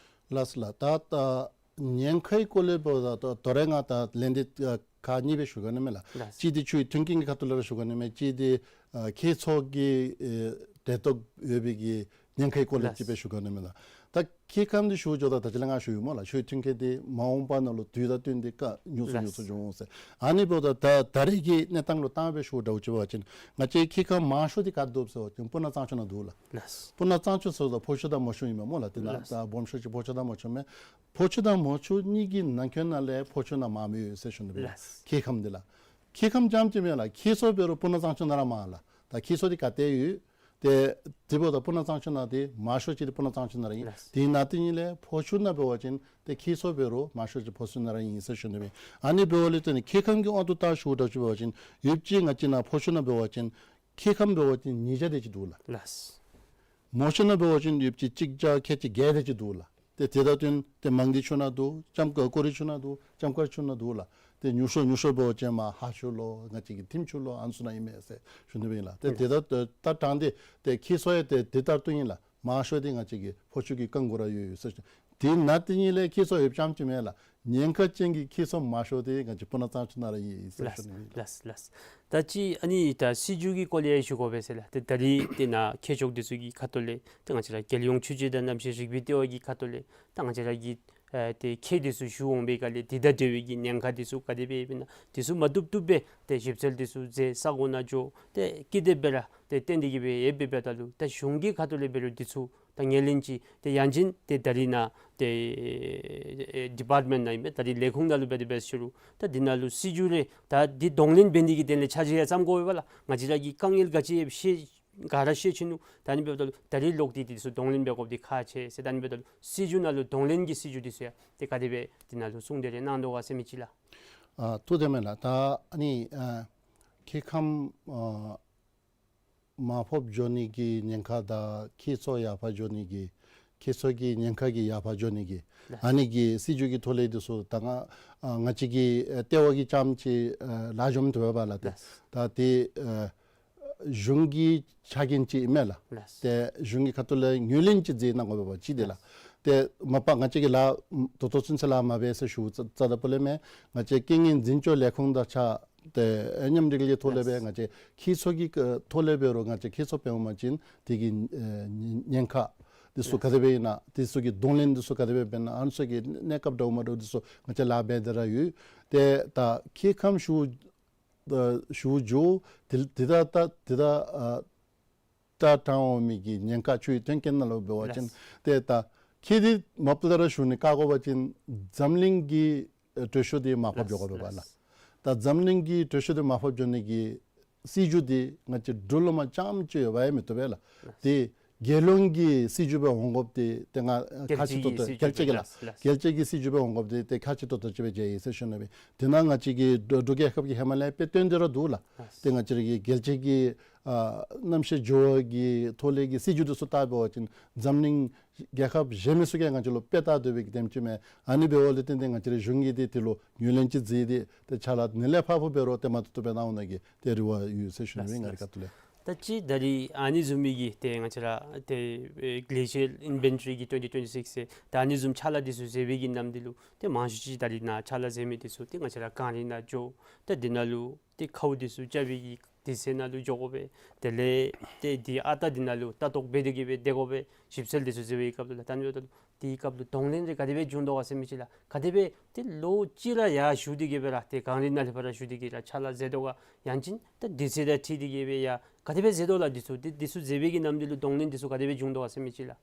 ལགས་ལགས། ད་ད་ཉེན་ཁའི་སྐོར་ལས་འབདཝ་ད་ད་ད་རེས་ང་ད་ལན་འདི་ཨ་ཁག་གཉིས་སྦེ་ཞུ་དགོ་ནི་མས་ལགས། ལགས། གཅིག་འདི་ཆུའི་མཐུན་རྐྱེན་གྱི་ཁ་ཐུག་ལས་ར་ཞུ་དགོ་ནི་མས། གཅིག་འདི་ཨ་ཁྱེད་ཚོ་གི་ཨེ་འབྲེལ་གཏོགས་ཡོད་པའི་གི་ཉེན་ཁའི་སྐོར་ལས་ལགས། ཅིག་སྦེ་ཞུ་དགོ་ནི་མས་ལགས། ད་ཁྱེད་ཁམས་འདི་ཞུ་འགྱོཝ་ད་ད་ཅི་ལས་ང་ཞུ་ཡི་སྨོ་ལགས། ཆུའི་མཐུན་རྐྱེན་འདི་མ་འོངས་པ་ནང་ལུ་དུས་དང་བསྟུན་ཏེ་ཀ་ཉུང་སུ་ཉུང་སུ་ལགས། འགྱོ་འོང་ཟེར། ཨ་ནི་འབདཝ་ད་ད་ད་རེས་ཀྱི་གནས་སྟངས་ལུ་བལྟ་སྦེ་ཞུཝ་འདྲཝ་ཅིག་འབད་བ་ཅིན་ང་བཅས་ཁྱེད་ཁམས་མང་ཤོས་འདི་ག་འདུག་ཟེར་བ་ཅིན་སྤུ་ན་གཙང་ཆུ་ནང་འདུག་ལགས། ལགས། སྤུ་ན་གཙང་ཆུ་ཟེརཝ་ད་ཕོ་ཆུ་དང་མོ་ཆུ་ཨིན་མས་སྨོ་ལགས། དེ་ནང་ལགས། ད་སྦོམ་ཤོས་ཅིག་ཕོ་ཆུ་དང་མོ་ཆུ་མས། ཕོ་ཆུ་དང་མོ་ཆུ་གཉིས་ཀྱི་ནང་འཁོད་ནང་ལས་ཕོ་ཆུ་ནང་མངམ་ཡོད་ཟེར་ཞུ་ནི་སྦེ་ཨིན་ལགས། ལགས། ཁྱེད་ཁམས་འདི་ལགས། ཁྱེད་ཁམས་རྐྱངམ་ཅིག་མེན་ལགས། ཁྱེད་ཚོ་འབད་རུང་སྤུ་ན་གཙང་ཆུ་ནང་ར་མངམ་ལགས། ད་ཁྱེད་ཚོ་འདི་ག་ཏེ་ཡོད། ཏེ་དེ་འབདཝ་ད་སྤུ་ན་གཙང་ཆུ་ནང་འདི་མང་ཤོས་ཅིག་འདི་སྤུ་ན་གཙང་ཆུ་ནང་ར་ཨིན། ལགས། དེ་ནང་དེ་གཉིས་ལས་ཕོ་ཆུ་ནང་འབད་བ་ཅིན་ཏེ་ཁྱེད་ཚོ་འབད་རུང་མང་ཤོས་ཅིག་ཕོ་ཆུ་ནང་ར་ཨིན་ཟེར་ཞུ་ནི་སྦེ་ཨིན། ཨ་ནི་འབདཝ་ལས་བརྟེན་ཁྱེད་ཁམས་ཀྱི་དབང་དུ་བཏང་ཞུཝ་འདྲཝ་ཅིག་འབད་བ་ཅིན་ཡོདཔ་ཅིག་ང་བཅས་ནཱ་ཕོ་ཆུ་ནང་འབད་བ་ཅིན་ཁྱེད་ཁམས་འབད་བ་ཅིན་ཉིས་བརྒྱ་དེ་ཅིག་འདུག་ལགས། ལགས། མོ་ཆུ་ནང་འབད་བ་ཅིན་ཡོདཔ་ཅིག་གཅིག་བརྒྱ་ཁལ་གཅིག་བརྒྱད་དེ་ཅིག་འདུག་ལགས། ཏེ་དེ་དང་བསྟུན་ཏེ་མང་སྡེ་ཆུ་ནང་འདུག། ལྕམ་ཀ་ཀོ་རི་ཆུ་ནང་འདུག། ལྕམ་མཁར་ཆུ་ནང་འདུག་ལགས། ཏེ་ཉུང་ཤོས་ཉུང་ཤོས་འབད་བ་ཅིན་མར་ཧཱ་ཆུ་ལོ་ང་བཅས་ཀྱི་ཐིམ་ཆུ་ལོ་ཨ་ནི་ཚུ་ནང་ཨིན་མས་ཟེར་ཞུ་ནི་སྦེ་ཨིན་ལགས། ཏེ་ཨིན། དེ་དང་ད་ད་དྲངས་ཏེ་ཏེ་ཁྱེད་ཚོ་ཡང་ཏེ་དེ་ལྟར་དུ་ཨིན་ལགས། མང་ཤོས་འདི་ང་བཅས་ཀྱི་ཕོ་ཆུ་གི་རྐང་གུ་ར་ཡོད་ཡོད་ཟེར་ཞུ། དེ་ནང་དེ་གཉིས་ལས་ཁྱེད་ཚོ་ཡོདཔ་རྐྱངམ་ཅིག་མེན་ལགས། ཉེན་ཁ་ཅན་གྱི་ཁྱེད་ཚོ་མང་ཤོས་འདི་ང་བཅས་སྤུ་ན་གཙང་ཆུ་ནང་ར་ཨིན་ཟེར་ཞུ་ནི་ཨིན་ལགས། ལགས་ལགས། ད་ཅི་ཨ་ནི་ད་སྲིད་བྱུས་ཀྱི་སྐོར་ལས་ཞུ་དགོ་པས་ཟེར་ལགས། ཏེ་ད་རིས་ཏེ་ནཱ་མཁས་མཆོག་འདི་ཚུ་གི་ཁ་ཐུག་ལས་ཏེ་ང་བཅས་ར་རྒྱལ་ཡོངས་ཆུ་བྱད་དང་གནམ་གཤིས་རིག་པའི་ལྟེ་བ་གི་ཁ་ཐུག་ལས་ད་ང་བཅས་ར་གི་ཨེ་ཏེ་ཁྱེད་འདི་ཚུ་ཞུ་འོང་པའི་སྐབས་ལས་དེ་དང་འབྲེལ་བའི་གི་ཉེན་ཁ་འདི་ཚུ་ག་དེ་སྦེ་ཡོདཔ་ཨིན་ན་འདི་ཚུ་མ་བཏུབ་བཏུབ་སྦེ་ཏེ་ཞིབ་འཚོལ་འདི་ཚུ་མཛད་ས་གོ་ནང་འགྱོ། ཏེ་ཀི་དེབ་སྦེ་ར་ཏེ་བཏོན་ཏེ་གིས་སྦེ་ཡོདཔ་འབདཝ་ད་ལུ་ད་གཞུང་གི་ཁ་ཐུག་ལས་འབད་རུང་འདི་ཚུ་ད་ངོས་ལེན་ཅིག་ཏེ་ཡང་ཅིན་ཏེ་ད་རིས་ནཱ་ཏེ་ཨེ་ཌི་པཱརཊ་མེནཊ་ནང་ཨིན་པས། ད་རིས་ལས་ཁུངས་ནང་ལུ་འབད་དེ་འབད་ཞུ་རུང་ད་འདི་ནང་ལུ་སྲིད་བྱུས་རེ་ད་འདི་གདོང་ལེན་འབད་ནི་གི་དོན་ལས་ཆ་ཆེ་ཡང་བརྩམ་དགོ་པས་ལགས། ང་བཅས་ར་གི་དཀའ་ངལ་ག་ཅི་ཡོདཔ་ཤེས་ག་ར་ཤེས་ཆི་ནུག། ད་ཨ་ནི་འབདཝ་ད་ལུ་ད་རིས་ལོག་སྟེ་འདི་ཚུ་གདོང་ལེན་འབད་དགོཔ་འདི་ཁག་ཆེ་ཟེར། ད་ཨ་ནི་འབདཝ་ད་ལུ་སྲིད་བྱུས་ནང་ལུ་གདོང་ལེན་གྱི་སྲིད་བྱུས་འདི་ཚུ་ཡང་ཏེ་ག་དེ་སྦེ་འདི་ནང་ལུ་གསུང་སྟེ་རེ་གནང་དོ་ག་ཟེར་མི་ཅིག་ལགས། ཨ་ཐུགས་བདེ་མས་ལགས། ད་ཨ་ནི་ཨ་ཁྱེད་ཁམས་ཨ་མར་ཕབ་འགྱོ་ནི་གི་ཉེན་ཁ་དང་ཁྱེད་ཚོ་ཡར་ཕར་འགྱོ་ནི་གི་ཁྱེད་ཚོ་གི་ཉེན་ཁ་གིས་ཡར་ཕར་འགྱོ་ནི་གི་ལགས། ཨ་ནི་གི་སྲིད་བྱུས་ཀྱི་ཐོག་ལས་འདི་ཚུ་ད་ང་ཨ་ང་བཅས་ཀྱི་ཨེ་ལྟེ་བ་གིས་རྐྱངམ་ཅིག་ཨེ་ལག་འཇོམས་དོ་བ་ལགས། ཏེ་ལགས། ད་ཏེ་ཨེ་གཞུང་གི་ཆ་རྐྱེན་ཅིག་མས་ལགས། ལགས། ཏེ་གཞུང་གི་ཁ་ཐུག་ལས་ངོས་ལེན་ཅིག་མཛད་གནང་དགོ་པས་ཅིག་ཏེ་ལགས། ལགས། ཏེ་མ་པ་ང་བཅས་ཀྱིས་ལཱ་ད་ལྟོ་ཚུན་ཚོད་ལཱ་མ་འབད་ཟེར་ཞུ་ཙ་ཙ་ད་པོ་ལས་མེན། ང་བཅས་རྐྱེན་ངན་འཛིན་སྐྱོང་ལས་ཁུངས་དང་ཕྱག་ཏེ་མཉམ་འབྲེལ་གྱི་ཐོག་ལས་སྦེ་ལགས། ང་བཅས་ཁྱེད་ཚོ་གི་ཐོག་ལས་འབད་རུང་ང་བཅས་ཁྱེད་ཚོ་འབད་འོང་པ་ཅིན་དེ་གི་ཨེ་ཉེན་ཁ་འདི་ཚུ་ལགས། ག་དེ་སྦེ་ཨིན་ན་འདི་ཚུ་གི་གདོང་ལེན་འདི་ཚུ་ག་དེ་སྦེ་འབད་ན་ཨ་ནི་ཚུ་གི་གནས་སྐབས་འདྲཝ་མ་འདྲཝ་འདི་ཚུ་ང་བཅས་ལཱ་འབད་དེ་ར་ཡོད། ཏེ་ད་ཁྱེད་ཁམས་ཞུ་ད་ཞུ་འགྱོ་དེ་དེ་ད་ད་དེ་ད་ཨ་ད་དྲང་འོང་མི་གི་ཉེན་ཁ་ཆུའི་མཐུན་རྐྱེན་ནང་ལུ་འབད་བ་ཅིན་ལགས། ཏེ་ད་ ཁྱེད་འདི་མ་པ་ལས་ར་ཞུ་ནི་བཀའ་དགོ་པ་ཅིན་འཛམ་གླིང་གི་གྲོས་ཆོད་འདི་མར་ཕབ་འགྱོ་དགོ་པས་ལགས། ད་འཛམ་གླིང་གི་གྲོས་ཆོད་འདི་མར་ཕབ་འགྱོ་ནི་གི་སྲིད་བྱུས་འདི་ང་བཅས་འབྲུག་ལུ་མ་རྐྱངམ་ཅིག་ཡོདཔ་ཡང་མི་བཏུབ་པས་ལགས། དེ་རྒྱལ་ཡོངས་ཀྱི་སྲིད་བྱུས་སྦེ་འོང་དགོཔ་འདི་ཏེ་ང་ཁག་ཆེ་ཏོག་ཏོ་རྒྱལ་སྤྱི་གི་སྲིད་བྱུས་རྒྱལ་སྤྱི་གི་ལགས། རྒྱལ་སྤྱི་གི་སྲིད་བྱུས་སྦེ་འོང་དགོཔ་འདི་ཏེ་ཁག་ཆེ་ཏོག་ཏོ་ཅིག་སྦེ་མཇལ་ཡི་ཟེར་ཞུ་ནི་སྦེ། དེ་ནང་ང་བཅས་ཀྱི་འབྲུག་འབྲུག་རྒྱལ་ཁབ་ཀྱི་ཧེ་མ་ལས་དཔེ་སྟོན་ཏེ་ར་འདུག་ལགས། ཏེ་ང་བཅས་ར་གི་རྒྱལ་སྤྱི་གི་ཨ་རྣམ་ཤེས་འགྱུར་བ་གི་ཐོག་ལས་ཀྱི་སྲིད་བྱུས་འདི་ཚུ་བལྟ་འབད་བ་ཅིན་འཛམ་གླིང་རྒྱལ་ཁབ་གཞན་མི་ཚུ་གིས་ང་བཅས་ལུ་དཔེ་བལྟ་སྡོད་པའི་གི་དེམ་ཅིག་མས། ཨ་ནི་འབདཝ་ལས་བརྟེན་ཏེ་ང་བཅས་རའི་གཞུང་གིས་འདི་དེ་ལུ་ངོས་ལེན་ཅིག་མཛད་དེ་ཏེ་ཕྱག་ལཱ་ནི་ལས་ཕར་ཕུ་འབད་རུང་ཏེ་མ་ཐུབ་ཐུབ་སྦེ་གནང་འོང་ནི་གི་ཏེ་རེ་བ་ཡོད་ཟེར་ཞུ་ནི་སྦེ་ང་རའི་ཁ་ཐུག་ལས། ད་ཅི་ད་རིས་ཨ་ནི་བཟུམ་མའི་གི་ཏེ་ང་བཅས་ར་ཏེ་ཨེ་གླེ་ཤལ་ཨིན་ཝེན་ཊ་རི་གི་ཊུ་ཝེན་ཊི་ཊུ་ཝེན་ཊི་སིགསི་ཟེར་ད་ཨ་ནི་བཟུམ་ཕྱག་ལཱ་འདི་ཚུ་མཛད་པའི་གི་ནམ་དུས་ལུ་ཏེ་མང་ཤོས་ཅིག་ད་རིས་ནཱ་ཕྱག་ལཱ་མཛད་མི་འདི་ཚུ་ཏེ་ང་བཅས་ར་གངས་རི་ནང་འགྱོ། ད་འདི་ནང་ལུ་ཏེ་ཁཝ་འདི་ཚུ་རྐྱབ་པའི་གི་དུས་ཚོད་ནང་ལུ་འགྱོ་དགོ་པས། དེ་ལས་ཏེ་འདི་ཨ་རྟག་འདི་ནང་ལུ་ལྟ་རྟོག་འབད་དེ་གི་སྦེ་སྡོད་དགོ་པས། ཞིབ་འཚོལ་འདི་ཚུ་མཛད་པའི་སྐབས་ལུ་ལགས། ད་ཨ་ནི་འབདཝ་ད་ལུ་དེའི་སྐབས་ལུ་གདོང་ལེན་འདི་ག་དེ་སྦེ་བྱུང་དོ་ག་ཟེར་མི་ཅིག་ལགས། ག་དེ་སྦེ་ཏེ་ལོ་གཅིག་ར་ཡར་བཞུགས་ཏེ་གི་སྦེ་ར་ཏེ་གངས་རི་ནང་ལས་ཕར་ར་བཞུགས་ཏེ་གི་ར་ཕྱག་ལཱ་མཛད་དོ་ག། ཡང་ཅིན་ད་དུས་ཚོད་དང་འཁྲིལ་ཏེ་གི་སྦེ་ཡར་ག་དེ་སྦེ་མཛད་དོ་ལགས། འདི་ཚུ་འདི་འདི་ཚུ་མཛད་པའི་གི་ནམ་དུས་ལུ་གདོང་ལེན་འདི་ཚུ་ག་དེ་སྦེ་བྱུང་དོ་ག་ཟེར་མི་ཅིག་ལགས།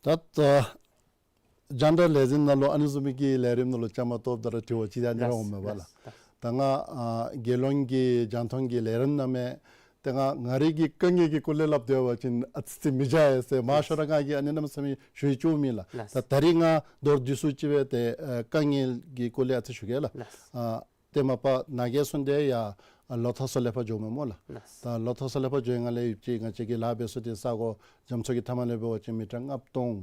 ད་ད་རྒྱང་བསྒྲགས་ལས་འཛིན་ནང་ལུ་ཨ་ནི་བཟུམ་མའི་གི་ལས་རིམ་ནང་ལུ་བཅའ་མར་གཏོགསཔ་ད་ར་དྲི་བ་ཅིག་ཡང་ཨ་ནི་ར་འོངམ་མས་པ་ལགས། ལགས། ད་ང་ཨ་རྒྱལ་ཡོངས་ཀྱི་རྒྱང་མཐོང་གི་ལས་རིམ་ནང་མས། ཏེ་ང་ང་རའི་གི་དཀའ་ངལ་གྱི་སྐོར་ལས་སླབ་སྡོད་པ་ཅིན་ཨ་ཙི་ཙི་མི་བྱ་ཡི་ཟེར་མང་ཤོས་ར་ང་གིས་ཨ་ནི་གནམ་མེད་ས་མེད་ཞུ་ཡི་བཅུག་མེད་ལགས། ལགས། ད་ད་རིས་ང་མདོར་བསྡུས་སུ་ཅིག་སྦེ་ཏེ་ཨ་དཀའ་ངལ་གྱི་སྐོར་ལས་ཨ་ཙི་ཞུ་གེ་ལགས། ལགས། ཨ་ཏེ་མ་པ་ནཱ་གིས་གསུངས་ཏེ་ཡར་ལོ་ཐོག་ས་ལས་ཕར་འགྱོཝ་མས་སྨོ་ལགས། ལགས། ད་ལོ་ཐོག་ས་ལས་ཕར་འགྱོ་ཡི་ང་ལས་ཡུདཔ་ཅིག་ང་བཅས་ཀྱི་ལཱ་འབད་ས་འདི་ས་གོ་རྒྱ་མཚོ་གི་མཐའ་མ་ལས་འབད་བ་ཅིན་མི་ཊར་ལྔ་སྟོང་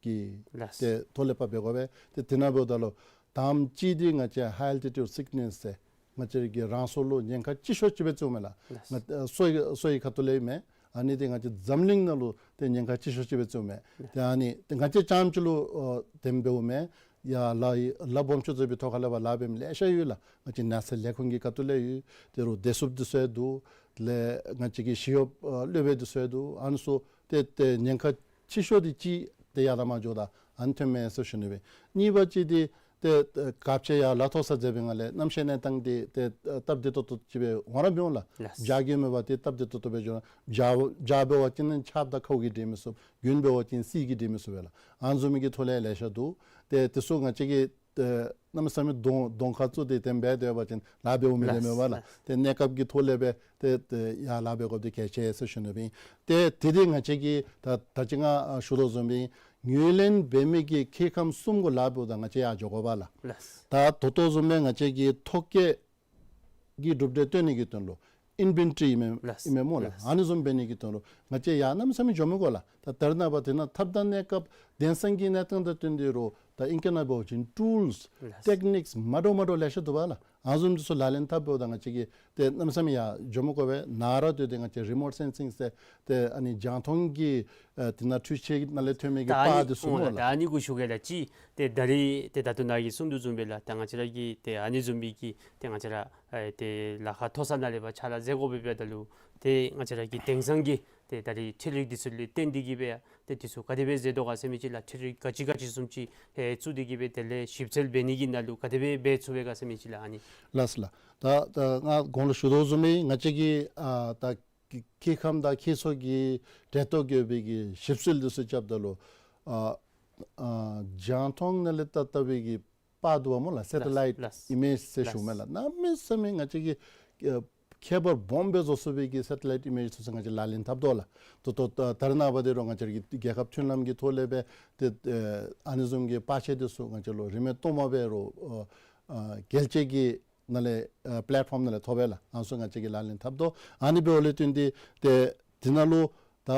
གི་ལགས། ཏེ་མཐོ་ལས་ཕར་འབད་དགོ་པས། ཏེ་དེ་ནང་འབདཝ་ད་ལུ་དང་པ་ཅིག་འདི་ང་བཅས་high altitude sickness ཟེར་ང་བཅས་ཀྱི་རང་སྲོག་ལུ་ཉེན་ཁ་ཆེ་ཤོས་ཅིག་སྦེ་བརྩིཝ་མས་ལགས། ལགས། ང་ཨ་སོ་ཡི་སོ་ཡི་ཁ་ཐུག་ལས་མས། ཨ་ནི་འདི་ང་བཅས་འཛམ་གླིང་ནང་ལུ་ཏེ་ཉེན་ཁ་ཆེ་ཤོས་ཅིག་སྦེ་བརྩིཝ་མས། ལགས། ཏེ་ཨ་ནི་ཏེ་ང་བཅས་རྐྱངམ་ཅིག་ལུ་ཨ་དེམ་འབདཝ་མེན། ཡར་ལཱ་ཡི་ལཱ་སྦོམ་ཆུང་ཚུ་སྦེ་ཐོག་ཁ་ལས་ཕར་ལཱ་འབད་མི་ལེ་ཤ་ཡོད་ལགས། ང་བཅས་ནགས་ཚལ་ལས་ཁུངས་ཀྱི་ཁ་ཐུག་ལས་ཡོད། དེ་རུ་བདེ་སྲུངཔ་འདི་ཚུ་ཡང་འདུག། ལས་ང་བཅས་ཀྱི་ཞི་གཡོགཔ་ཨ་སློབ་དཔོན་འདི་ཚུ་ཡང་འདུག། ཨ་ནི་ཚུ་ཏེ་ཏེ་ཉེན་ཁ་ཆེ་ཤོས་འདི་ཅིག་ཏེ་ཡར་ལས་མར་འགྱོཝ་ད་ཨ་ནི་ཐོནམ་མས་ཟེར་ཞུ་ནི་སྦེ། གཉིས་པ་ཅིག་འདི་ཏེ་ཨ་ག་ཅི་ཡར་ལཱ་མཐོ་ས་མཛད་པའི་སྒང་ལས་གནམ་གཤིས་གནས་སྟངས་འདི་ཏེ་ཨ་སྟབས་བདེ་ཏོག་ཏོ་ཅིག་སྦེ་འོང་ར་མི་འོང་ལགས། ལགས། བྱཱར་གྱི་མེད་པར་ཏེ་སྟབས་བདེ་ཏོག་ཏོ་སྦེ་འགྱོ་ར། བྱཱར་བྱཱར་འབད་བ་ཅིན་ཆརཔ་དང་ཁཝ་གིས་འདྲེ་མི་ཚུགས། དགུན་འབད་བ་ཅིན་བསིལ་གྱིས་འདྲེ་མི་ཚུགས་པས་ལགས། ཨ་ནི་བཟུམ་མའི་གི་ཐོག་ལས་ལེ་ཤ་འདུག། ཏེ་དེ་ཚུ་ང་བཅས་ཀྱིས་ཏེ་གནམ་མེད་ས་མེད་གདོང་གདོང་ཁར་བཙུགས་ཏེ་དེམ་འབད་སྡོད་པ་ཅིན་ལཱ་འབདཝ་མི་ལེགས་མས་པ་ལགས། ལགས། ཏེ་གནས་སྐབས་ཀྱི་ཐོག་ལས་སྦེ་ཏེ་ཏེ་ཡར་ལཱ་འབད་དགོཔ་འདི་གལ་ཆེ་ཟེར་ཞུ་ནི་སྦེ། ཏེ་ཏེ་འདི་ང་བཅས་ཀྱིས་ད་ད་ཅི་ང་ཨ་ཞུ་དོ་བཟུམ་སྦེ་ངོས་ལེན་འབད་མི་གི་སྐྱེ་ཁམས་གསུམ་གུ་ལཱ་འབདཝ་ད་ང་བཅས་ཡར་འགྱོ་དགོ་པས་ལགས། ལགས། ད་ད་ལྟོ་བཟུམ་སྦེ་ང་བཅས་ཀྱིས་ཐོ་བཀོད་ཀྱི་གྲུབ་འབྲས་སྟོན་ནི་གི་དོན་ལུ་ཨིན་ཝེན་ཊ་རི་ཨིན་མས། ལགས། ཨིན་མས་སྨོ་ལགས། ལགས། ཨ་ནི་བཟུམ་འབད་ནི་གི་དོན་ལུ་ང་བཅས་ཡར་གནམ་མེད་ས་མེད་འགྱོ་མི་དགོ་ལགས། ད་ད་རེས་ནངས་པ་དེ་ནང་ཐབས་དང་གནས་སྐབས་དེང་སང་གི་གནས་སྟངས་དང་བསྟུན་ཏེ་རུང་ད་ཨིང་སྐད་ནང་འབད་བ་ཅིན་ཊུལསི་ལགས། ཊེཀ་ནིཀསི་མ་འདྲཝ་མ་འདྲཝ་ལེ་ཤ་འདུག་པ་ལགས། ཨ་ནི་བཟུམ་འདི་ཚུ་ལག་ལེན་འཐབ་འབདཝ་ད་ང་བཅས་ཀྱིས་ཏེ་གནམ་མེད་ས་མེད་ཡར་འགྱོ་མི་དགོ་པས། ནཱ་ར་སྡོད་དེ་ང་བཅས་རི་མོཊ་སེན་སིང་ཟེར་ཏེ་ཨ་ནི་རྒྱང་མཐོང་གི་ཨ་དེ་ནང་འཕྲུལ་ཆས་ནང་ལས་ཐོན་མི་གི་ད་ཨ་པར་ནི་འདི་ཚུ་འོང་སྨོ་ལགས། ད་ལགས། ཨ་ནི་གུ་ཞུ་གེ་ལགས། ཅིག་ཏེ་ད་རིས་ཏེ་ད་ལྟོ་ནཱ་གིས་གསུངས་དོ་བཟུམ་སྦེ་ལགས། ད་ང་བཅས་ར་གིས་ཏེ་ཨ་ནི་བཟུམ་སྦེ་གི་ཏེ་ང་བཅས་ར་ཨེ་ཏེ་ལ་ཁ་མཐོ་ས་ནང་ལས་ཕར་ཕྱག་ལཱ་མཛད་དགོ་པས། འབདཝ་ད་ལུ་ཏེ་ང་བཅས་ར་གི་དེང་སང་གི་ཏེ་ད་རིས་འཕྲུལ་རིག་འདི་ཚུ་ལུ་བརྟེན་ཏེ་གི་སྦེ་ཏེ་འདི་ཚུ་ག་དེ་སྦེ་མཛད་དོ་ག་ཟེར་མི་ཅིག་ལགས། འཕྲུལ་རིག་ག་ཅི་ག་ཅི་བཟུམ་ཅིག་ཨེ་བཙུགས་ཏེ་གི་སྦེ་དེ་ལས་ཞིབ་འཚོལ་འབད་ནི་གི་ནང་ལུ་ག་དེ་སྦེ་འབད་ཚུགས་པས་ག་ཟེར་མི་ཅིག་ལགས། ཨ་ནི། ལགས་ལགས། ད་ད་ང་གོང་ལུ་ཞུ་དོ་བཟུམ་སྦེ་ང་བཅས་ཀྱི་ཨ་ད་སྐྱེ་ཁམས་དང་ཁྱད་སོགས་ཀྱི་འབྲེལ་གཏོགས་ཡོད་པའི་གི་ཞིབ་འཚོལ་འདི་ཚུ་རྐྱབ་ད་ལུ་ཨ་ཨ་རྒྱང་མཐོང་ནང་ལས་བལྟ་བལྟ་བའི་གི་པར་འདུག་པ་སྨོ་ལགས། ལགས། སེ་ཊ་ལའིཊ་ལགས། ཨི་མེཇ་ཟེར་ཞུཝ་མས་ལགས། གནམ་མེད་ས་མེད་ང་བཅས་ཀྱིས་ཨ་ཁྱད་པར་སྦོམ་སྦེ་བཟོ་ཚུགས་པའི་གི་སེ་ཊ་ལའིཊ་ཨི་མེཇ་ཚུ་ཚུ་ང་བཅས་ལག་ལེན་འཐབ་དོ་ལགས། ད་ལྟོ་ད་ད་རེས་ནངས་པ་འདི་རུང་ང་བཅས་ཀྱི་རྒྱལ་ཁབ་མཐུན་ལམ་གྱི་ཐོག་ལས་སྦེ་ཏེ་ཨ་ཨ་ནི་བཟུམ་གྱི་པར་ཆས་འདི་ཚུ་ང་བཅས་ལུ་རིན་མེད་སྟོངམ་སྦེ་རུང་ཨ་ཨ་རྒྱལ་སྤྱི་གི་ནང་ལས་ཨ་པི་ལེཊ་ཕོམ་ནང་ལས་ཐོབ་པས་ལགས། ཨ་ནི་ཚུ་ང་བཅས་ཀྱིས་ལག་ལེན་འཐབ་དོ། ཨ་ནི་འབདཝ་ལས་བརྟེན་ཏེ་ཏེ་དེ་ནང་ལུ་ད་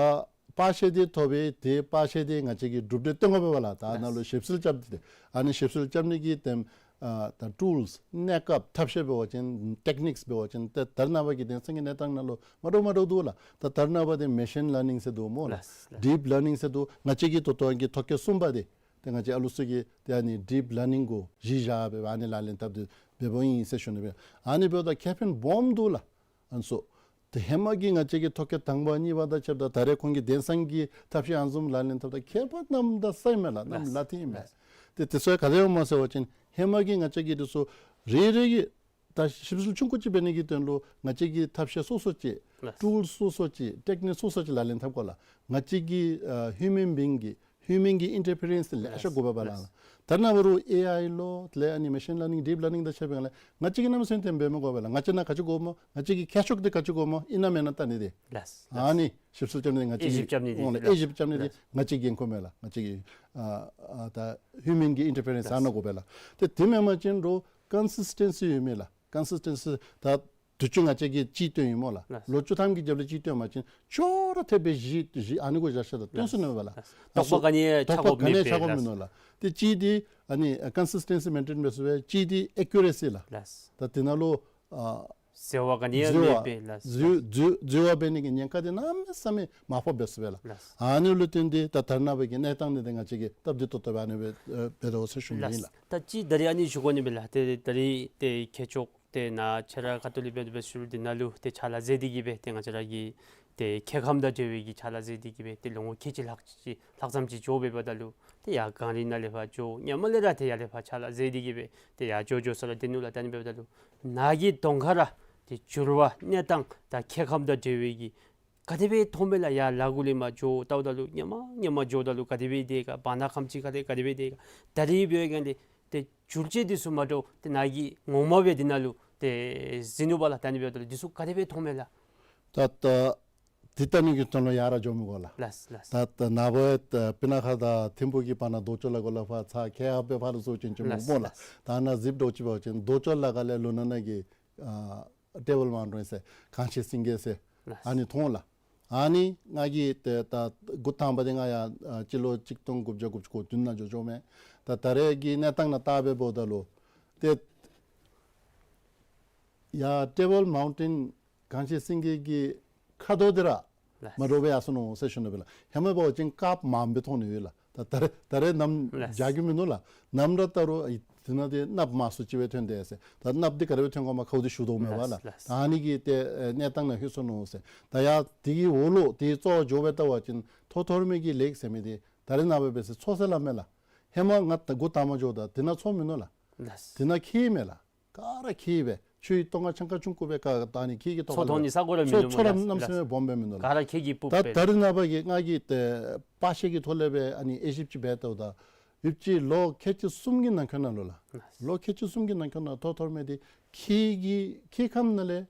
པར་ཆས་འདི་ཐོབ་པས། ཏེ་པར་ཆས་འདི་ང་བཅས་ཀྱིས་གྲུབ་འབྲས་སྟོན་དགོ་པས་ལགས། ད་ནཱ་ལུ་ཞིབ་འཚོལ་རྐྱབ་སྟེ་ཨ་ནི་ཞིབ་འཚོལ་རྐྱབ་ནི་གི་དེམ་ཨ་ད་ཊུལསི་གནས་སྐབས་ཐབས་ཤེས་འབད་བ་ཅིན་ཊེཀ་ནིཀསི་འབད་བ་ཅིན་ཏེ་ད་རེས་ནངས་པ་གི་དེང་སང་གི་གནས་སྟངས་ནང་ལུ་མ་འདྲཝ་མ་འདྲཝ་འདུག་ལགས། ད་ད་རེས་ནངས་པ་འདི་མེ་ཤིན་ལར་ནིང་ཟེར་འདུག་སྨོ་ལགས། ལགས། ཌིཔ་ལར་ནིང་ཟེར་འདུག། ང་བཅས་ཀྱི་ད་ལྟོ་གི་ཐོ་བཀོད་གསུམ་པ་འདི་ཏེ་ང་བཅས་ཨ་ལུ་ཚུ་གིས་ཏེ་ཨ་ནི་ཌིཔ་ལར་ནིང་གུ་གཞི་བཞག་སྦེ་ཨ་ནི་ལག་ལེན་འཐབ་སྟེ་འབདཝ་ཨིན་ཟེར་ཞུ་ནི་སྦེ། ཨ་ནི་འབདཝ་ད་ཁེ་ཕན་སྦོམ་འདུག་ལགས། ཨ་ནི་ཚུ་ཏེ་ཧེ་མ་གི་ང་བཅས་ཀྱི་ཐོ་བཀོད་དང་པ་གཉིས་པ་དང་ཕྱདཔ་ད་ད་རེས་ཁོང་གི་དེང་སང་གི་ཐབས་ཤེས་ཨ་ནི་བཟུམ་ལག་ལེན་འཐབ་ད་ཁྱད་པར་གནམ་དང་ས་ཨིན་མས་ལགས། གནམ་ལ་ཐི་ཨིན་མས། ཏེ་དེ་ཚུ་ག་དེ་སྦེ་སྨོ་ཟེར་བ་ཅིན་ཧེ་མ་གི་ང་བཅས་ཀྱི་འདི་ཚུ་རེ་རེ་གིས་ད་ཞིབ་འཚོལ་ཆུང་ཀུ་ཅིག་འབད་ནི་གི་དོན་ལུ་ང་བཅས་ཀྱིས་ཐབས་ཤེས་སོ་སོ་ཅིག་ལགས། ཊུལ་སོ་སོ་ཅིག་ཊེཀ་ནིཀ་སོ་སོ་ཅིག་ལག་ལེན་འཐབ་དགོ་ལགས། ང་བཅས་ཀྱི་ཨ་ཧིའུ་མཱན་བིང་གི་ ཧིའུ་མེན་གྱི་ཨིན་ཊར་ཕི་ཕི་རེནསི་ལེ་ཤ་དགོ་པས་ལགས། ད་ནཱ་བ་རུང་ཨེ་ཨའི་ལོ་ལས་ཨ་ནི་མེ་ཤིན་ལར་ནིང་ཌིཔ་ལར་ནིང་དང་ཆ་བའི་ལས་ང་བཅས་ཀྱིས་གནམ་མེད་ས་མེད་དེ་འབད་མི་དགོ་པས་ལགས། ང་བཅས་ནང་ག་ཅི་དགོཔ་སྨོ། ང་བཅས་ཀྱི་ཁྱད་ཆོས་འདི་ག་ཅི་དགོཔ་སྨོ། ཨིན་ན་མེན་ན་བལྟ་ནི་འདི། ལགས། ཨ་ནི་ཞིབ་འཚོལ་རྐྱབ་ནི་འདི་ང་བཅས་ཀྱིས་དབྱེ་ཞིབ་རྐྱབ་ནི་འདི། འོང་ལགས། དབྱེ་ཞིབ་རྐྱབ་ནི་འདི་ལགས། ང་བཅས་ཀྱི་འགན་ཁུར་མས་ལགས། ང་བཅས་ཀྱི་ཨ་ཨ་ད་ཧིའུ་མེན་གྱི་ཨིན་ཊར་ཕི་རེནསི་ཨ་ནཱ་དགོ་པས་ལགས། ཏེ་དེ་མེན་པ་ཅིན་རོགས་ཀོན་སིསི་ཊེན་སི་ཡོད་མི་ལགས། ཀོན་སིསི་ཊེན་སི་ད་དུས་ཅི་ང་བཅས་ཀྱིས་གཅིག་བཏོན་ཡི་སྨོ་ལགས། ལགས། ལོ་བཅུ་ཐམ་གྱི་རྒྱབ་ལས་གཅིག་བཏོན་པ་ཅིན་ཅོག་ར་འཐདཔ་སྦེ་བཞི་བཞི་ཨ་ནི་གུ་བཞག་ཤེས་ད་བཏོན་ཚུགས་ནི་མས་ལགས། དོགས་པ་ག་ནི་ཡང་ཆགས་དགོཔ་མེད་པས་ལགས། དོགས་པ་ག་ནི་ཡང་ཆགས་དགོཔ་མིན་ནུག་ལགས། ཏེ་གཅིག་འདི་ཨ་ནི་ཀོན་སིསི་ཊེན་སི་མེན་ཊེན་འབད་ཚུགས་པས། གཅིག་འདི་ཨེ་ཀུ་རེ་སི་ལགས། ལགས། ད་དེ་ནང་ལུ་ཨ་འཛོལ་བ་ག་ནི་ཡང་འཛོལ་བ་མེད་པས་ལགས། འཛོལ་འཛོལ་འཛོལ་བ་འབད་ནི་གི་ཉེན་ཁ་འདི་གནམ་མེད་ས་མེད་མར་ཕབ་འབད་ཚུགས་པས་ལགས། ལགས། ཨ་ནི་ལུ་བརྟེན་ཏེ་ད་ད་རེས་ནངས་པ་གི་གནས་སྟངས་འདི་ཏེ་ང་བཅས་ཀྱིས་སྟབས་བདེ་ཏོག་ཏོ་སྦེ་ཨ་ནི་སྦེ་ཨེ་འབད་དོ་ཟེར་ཞུ་ནི་ཨིན་ལགས། ད་ཅི་ད་རིས་ཨ་ནི་ཞུ་དགོ་ནི་མས་ལགས། ཏེ་ད་རིས་ཏེ་ཁྱད་ཆོས་ཏེ་ནཱ་ཁྱེད་ར་ཁ་ཐུག་ལས་འབད་དེ་འབད་ཞུ་རུང་འདི་ནང་ལུ་ཏེ་ཕྱག་ལཱ་མཛད་དེ་གིས་སྦེ་ཏེ་ང་བཅས་ར་གི་ཏེ་ཁྱེད་ཁམས་དང་འབྲེལ་བའི་གི་ཕྱག་ལཱ་མཛད་དེ་གིས་སྦེ་ཏེ་ལོ་ངོ་ཁལ་གཅིག་ལྷག་ཅིག་ལྷག་ཙམ་ཅིག་འགྱོ་སྦེ་འབདཝ་ད་ལུ་ཏེ་ཡར་གངས་རི་ནང་ལས་ཕར་འགྱོ་ཧེ་མ་ལས་ར་ཏེ་ཡར་ལས་ཕར་ཕྱག་ལཱ་མཛད་དེ་གིས་སྦེ་ཏེ་ཡར་འགྱོ་འགྱོ་ས་ར་སྡོད་ནུག་ལགས། ད་ཨ་ནི་འབདཝ་ད་ལུ་ནཱ་གི་གདོང་ཁ་ར་ཏེ་འགྱུར་བ་གནས་སྟངས་དང་ཁྱེད་ཁམས་དང་འབྲེལ་བའི་གི་ག་དེ་སྦེ་མཐོངམ་མས་ལགས། ཡར་ལ་གུ་ལས་མར་འགྱོ་བལྟཝ་ད་ལུ་ཧེ་མ་ཧེ་མ་འགྱོཝ་ད་ལུ་ག་དེ་སྦེ་སྡོད་ག། བར་ན་ཁམས་ཅིག་ཁ་ལས་ག་དེ་སྦེ་སྡོད་ག། ད་རིས་འབད་བའི་སྒང་ལས་ཏེ་འགྱུར་བཅོས་འདི་ཚུ་མ་འདྲཝ་ཏེ་ནཱ་གིས་ངོ་མ་སྦེ་འདི་ནང་ལུ་ཏེ་གཟིགས་ནུག་པ་ལགས། ད་ཨ་ནི་འབདཝ་ད་ལུ་འདི་ཚུ་ག་དེ་སྦེ་མཐོངམ་མས་ལགས། ད་ད་འདི་བལྟ་ནི་གི་དོན་ལུ་ཡར་ར་འགྱོ་མི་དགོ་ལགས། ལགས་ལགས། ད་ད་ནཱ་བུ་ད་སྤུ་ན་ཁ་དང་ཐིམ་ཕུག་གི་བར་ན་རྡོ་གཅོད་ལ་གུ་ལས་ཕར་ཚར་ཁལ་ལྷགཔ་སྦེ་ཕར་ལུ་སོང་བཅུག་ཅི་མི་ལགས་སྨོ་ལགས། ལགས། ད་ནཱ་གཟིགས་དོ་ཅིག་འབད་བ་ཅིན་རྡོ་གཅོད་ལ་ག་ལས་ལུ་ནཱ་ནཱ་གི་ཨ་ཊེ་བཱལ་མའུན་ཊེན་ཟེར་གངས་ཆེན་སེང་གེ་ཟེར་ལགས། ཨ་ནི་མཐོང་ལགས། ཨ་ནི་ང་གིས་ཏེ་ད་འགོ་དང་པ་འདི་ང་ཡར་ཨ་སྤྱི་ལོ་གཅིག་སྟོང་དགུ་བརྒྱ་དགུ་བཅུ་གོ་བདུན་ནང་འགྱོ་འགྱོཝ་མས། ད་ད་རེས་ཀྱི་གནས་སྟངས་ནང་བལྟ་སྦེ་འབདཝ་ད་ལུ་ཏེ་ཡར་ཊེ་བཱལ་མའུན་ཊེན་གངས་ཅན་སེང་གེ་གི་ཁ་དོག་འདི་ར་ལགས། མ་འདྲཝ་སྦེ་ཡར་སོང་ནུག་ཟེར་ཞུ་ནི་ཨིན་པས་ལགས། ཧེ་མ་འབད་བ་ཅིན་དཀརཔོ་མངམ་སྦེ་མཐོང་ནི་ཡོད་ལགས། ད་ད་རེས་ད་རེས་ནམ་ལགས། འཇའ་གུ་མིན་ནུག་ལགས། ནམ་ར་བལྟ་རུང་ཨེ་དེ་ནང་འདི་གནགཔོ་མང་སུ་ཅིག་སྦེ་ཐོན་དེས་ཟེར། ད་གནགཔོ་འདི་ག་དེ་སྦེ་ཐོན་དགོཔ་སྨོ། ཁཝ་འདི་ཞུ་དོ་མེད་པ་ལགས། ལགས་ལགས། ད་ཨ་ནི་གིས་ཏེ་ཨེ་གནས་སྟངས་ནང་ལྷོད་སོང་ནུག་ཟེར། ད་ཡར་དེ་གི་འོག་ལུ་དེ་གཙོ་བོ་འགྱོ་སྦེ་བལྟ་བ་ཅིན་ཐོ་ཐོ་རི་མི་གི་ལེཀ་ཟེར་མི་འདི་ད་རེས་ནངས་པ་འབད་ཟེར་མཚོ་ཟེར་སླབ་མས་ལགས། ཧེ་མ་ང་ད་འགོ་དང་པ་འགྱོཝ་ད་དེ་ནང་མཚོ་མིན་ནུག་ལགས། ལགས། དེ་ནང་ཁྱི་མས་ལགས། ག་ར་ཁྱི་སྦེ་ཆུའི་ཏོག་ང་ཆང་ཁ་ཆུང་ཀུ་སྦེ་ག་ད་ཨ་ནི་ཁྱི་གི་ཐོག་མཚོ་ཁ་ལུ་མཐོང་ནི་ས་གོ་ར་མིན་མཚོ་ནུག་མཚོ་ར་ལགས། གནམ་མེད་ས་མེད་སྦོམ་སྦེ་མིན་ནུག་ལགས། ག་ར་ཁྱི་གིས་སྤུབ་ད་པས་ད་ལགས། རེས་ནངས་པ་གི་ང་གིས་ཏེ་པར་ཤ་གི་ཐོག་ལས་སྦེ་ཨ་ནི་དབྱེ་ཞིབ་ཅིག་འབད་བལྟཝ་ད་ཡུདཔ་ཅིག་ལོ་ཁལ་གཅིག་གསུམ་གྱི་ནང་འཁོད་ནང་ལུ་ལགས། ལགས། ལོ་ཁལ་གཅིག་གསུམ་གྱི་ནང་འཁོད་ནང་ཐོ་ཐོ་རི་མི་འདི་ཁྱི་གི་ཁྱི་ཁམས་ནང་ལས་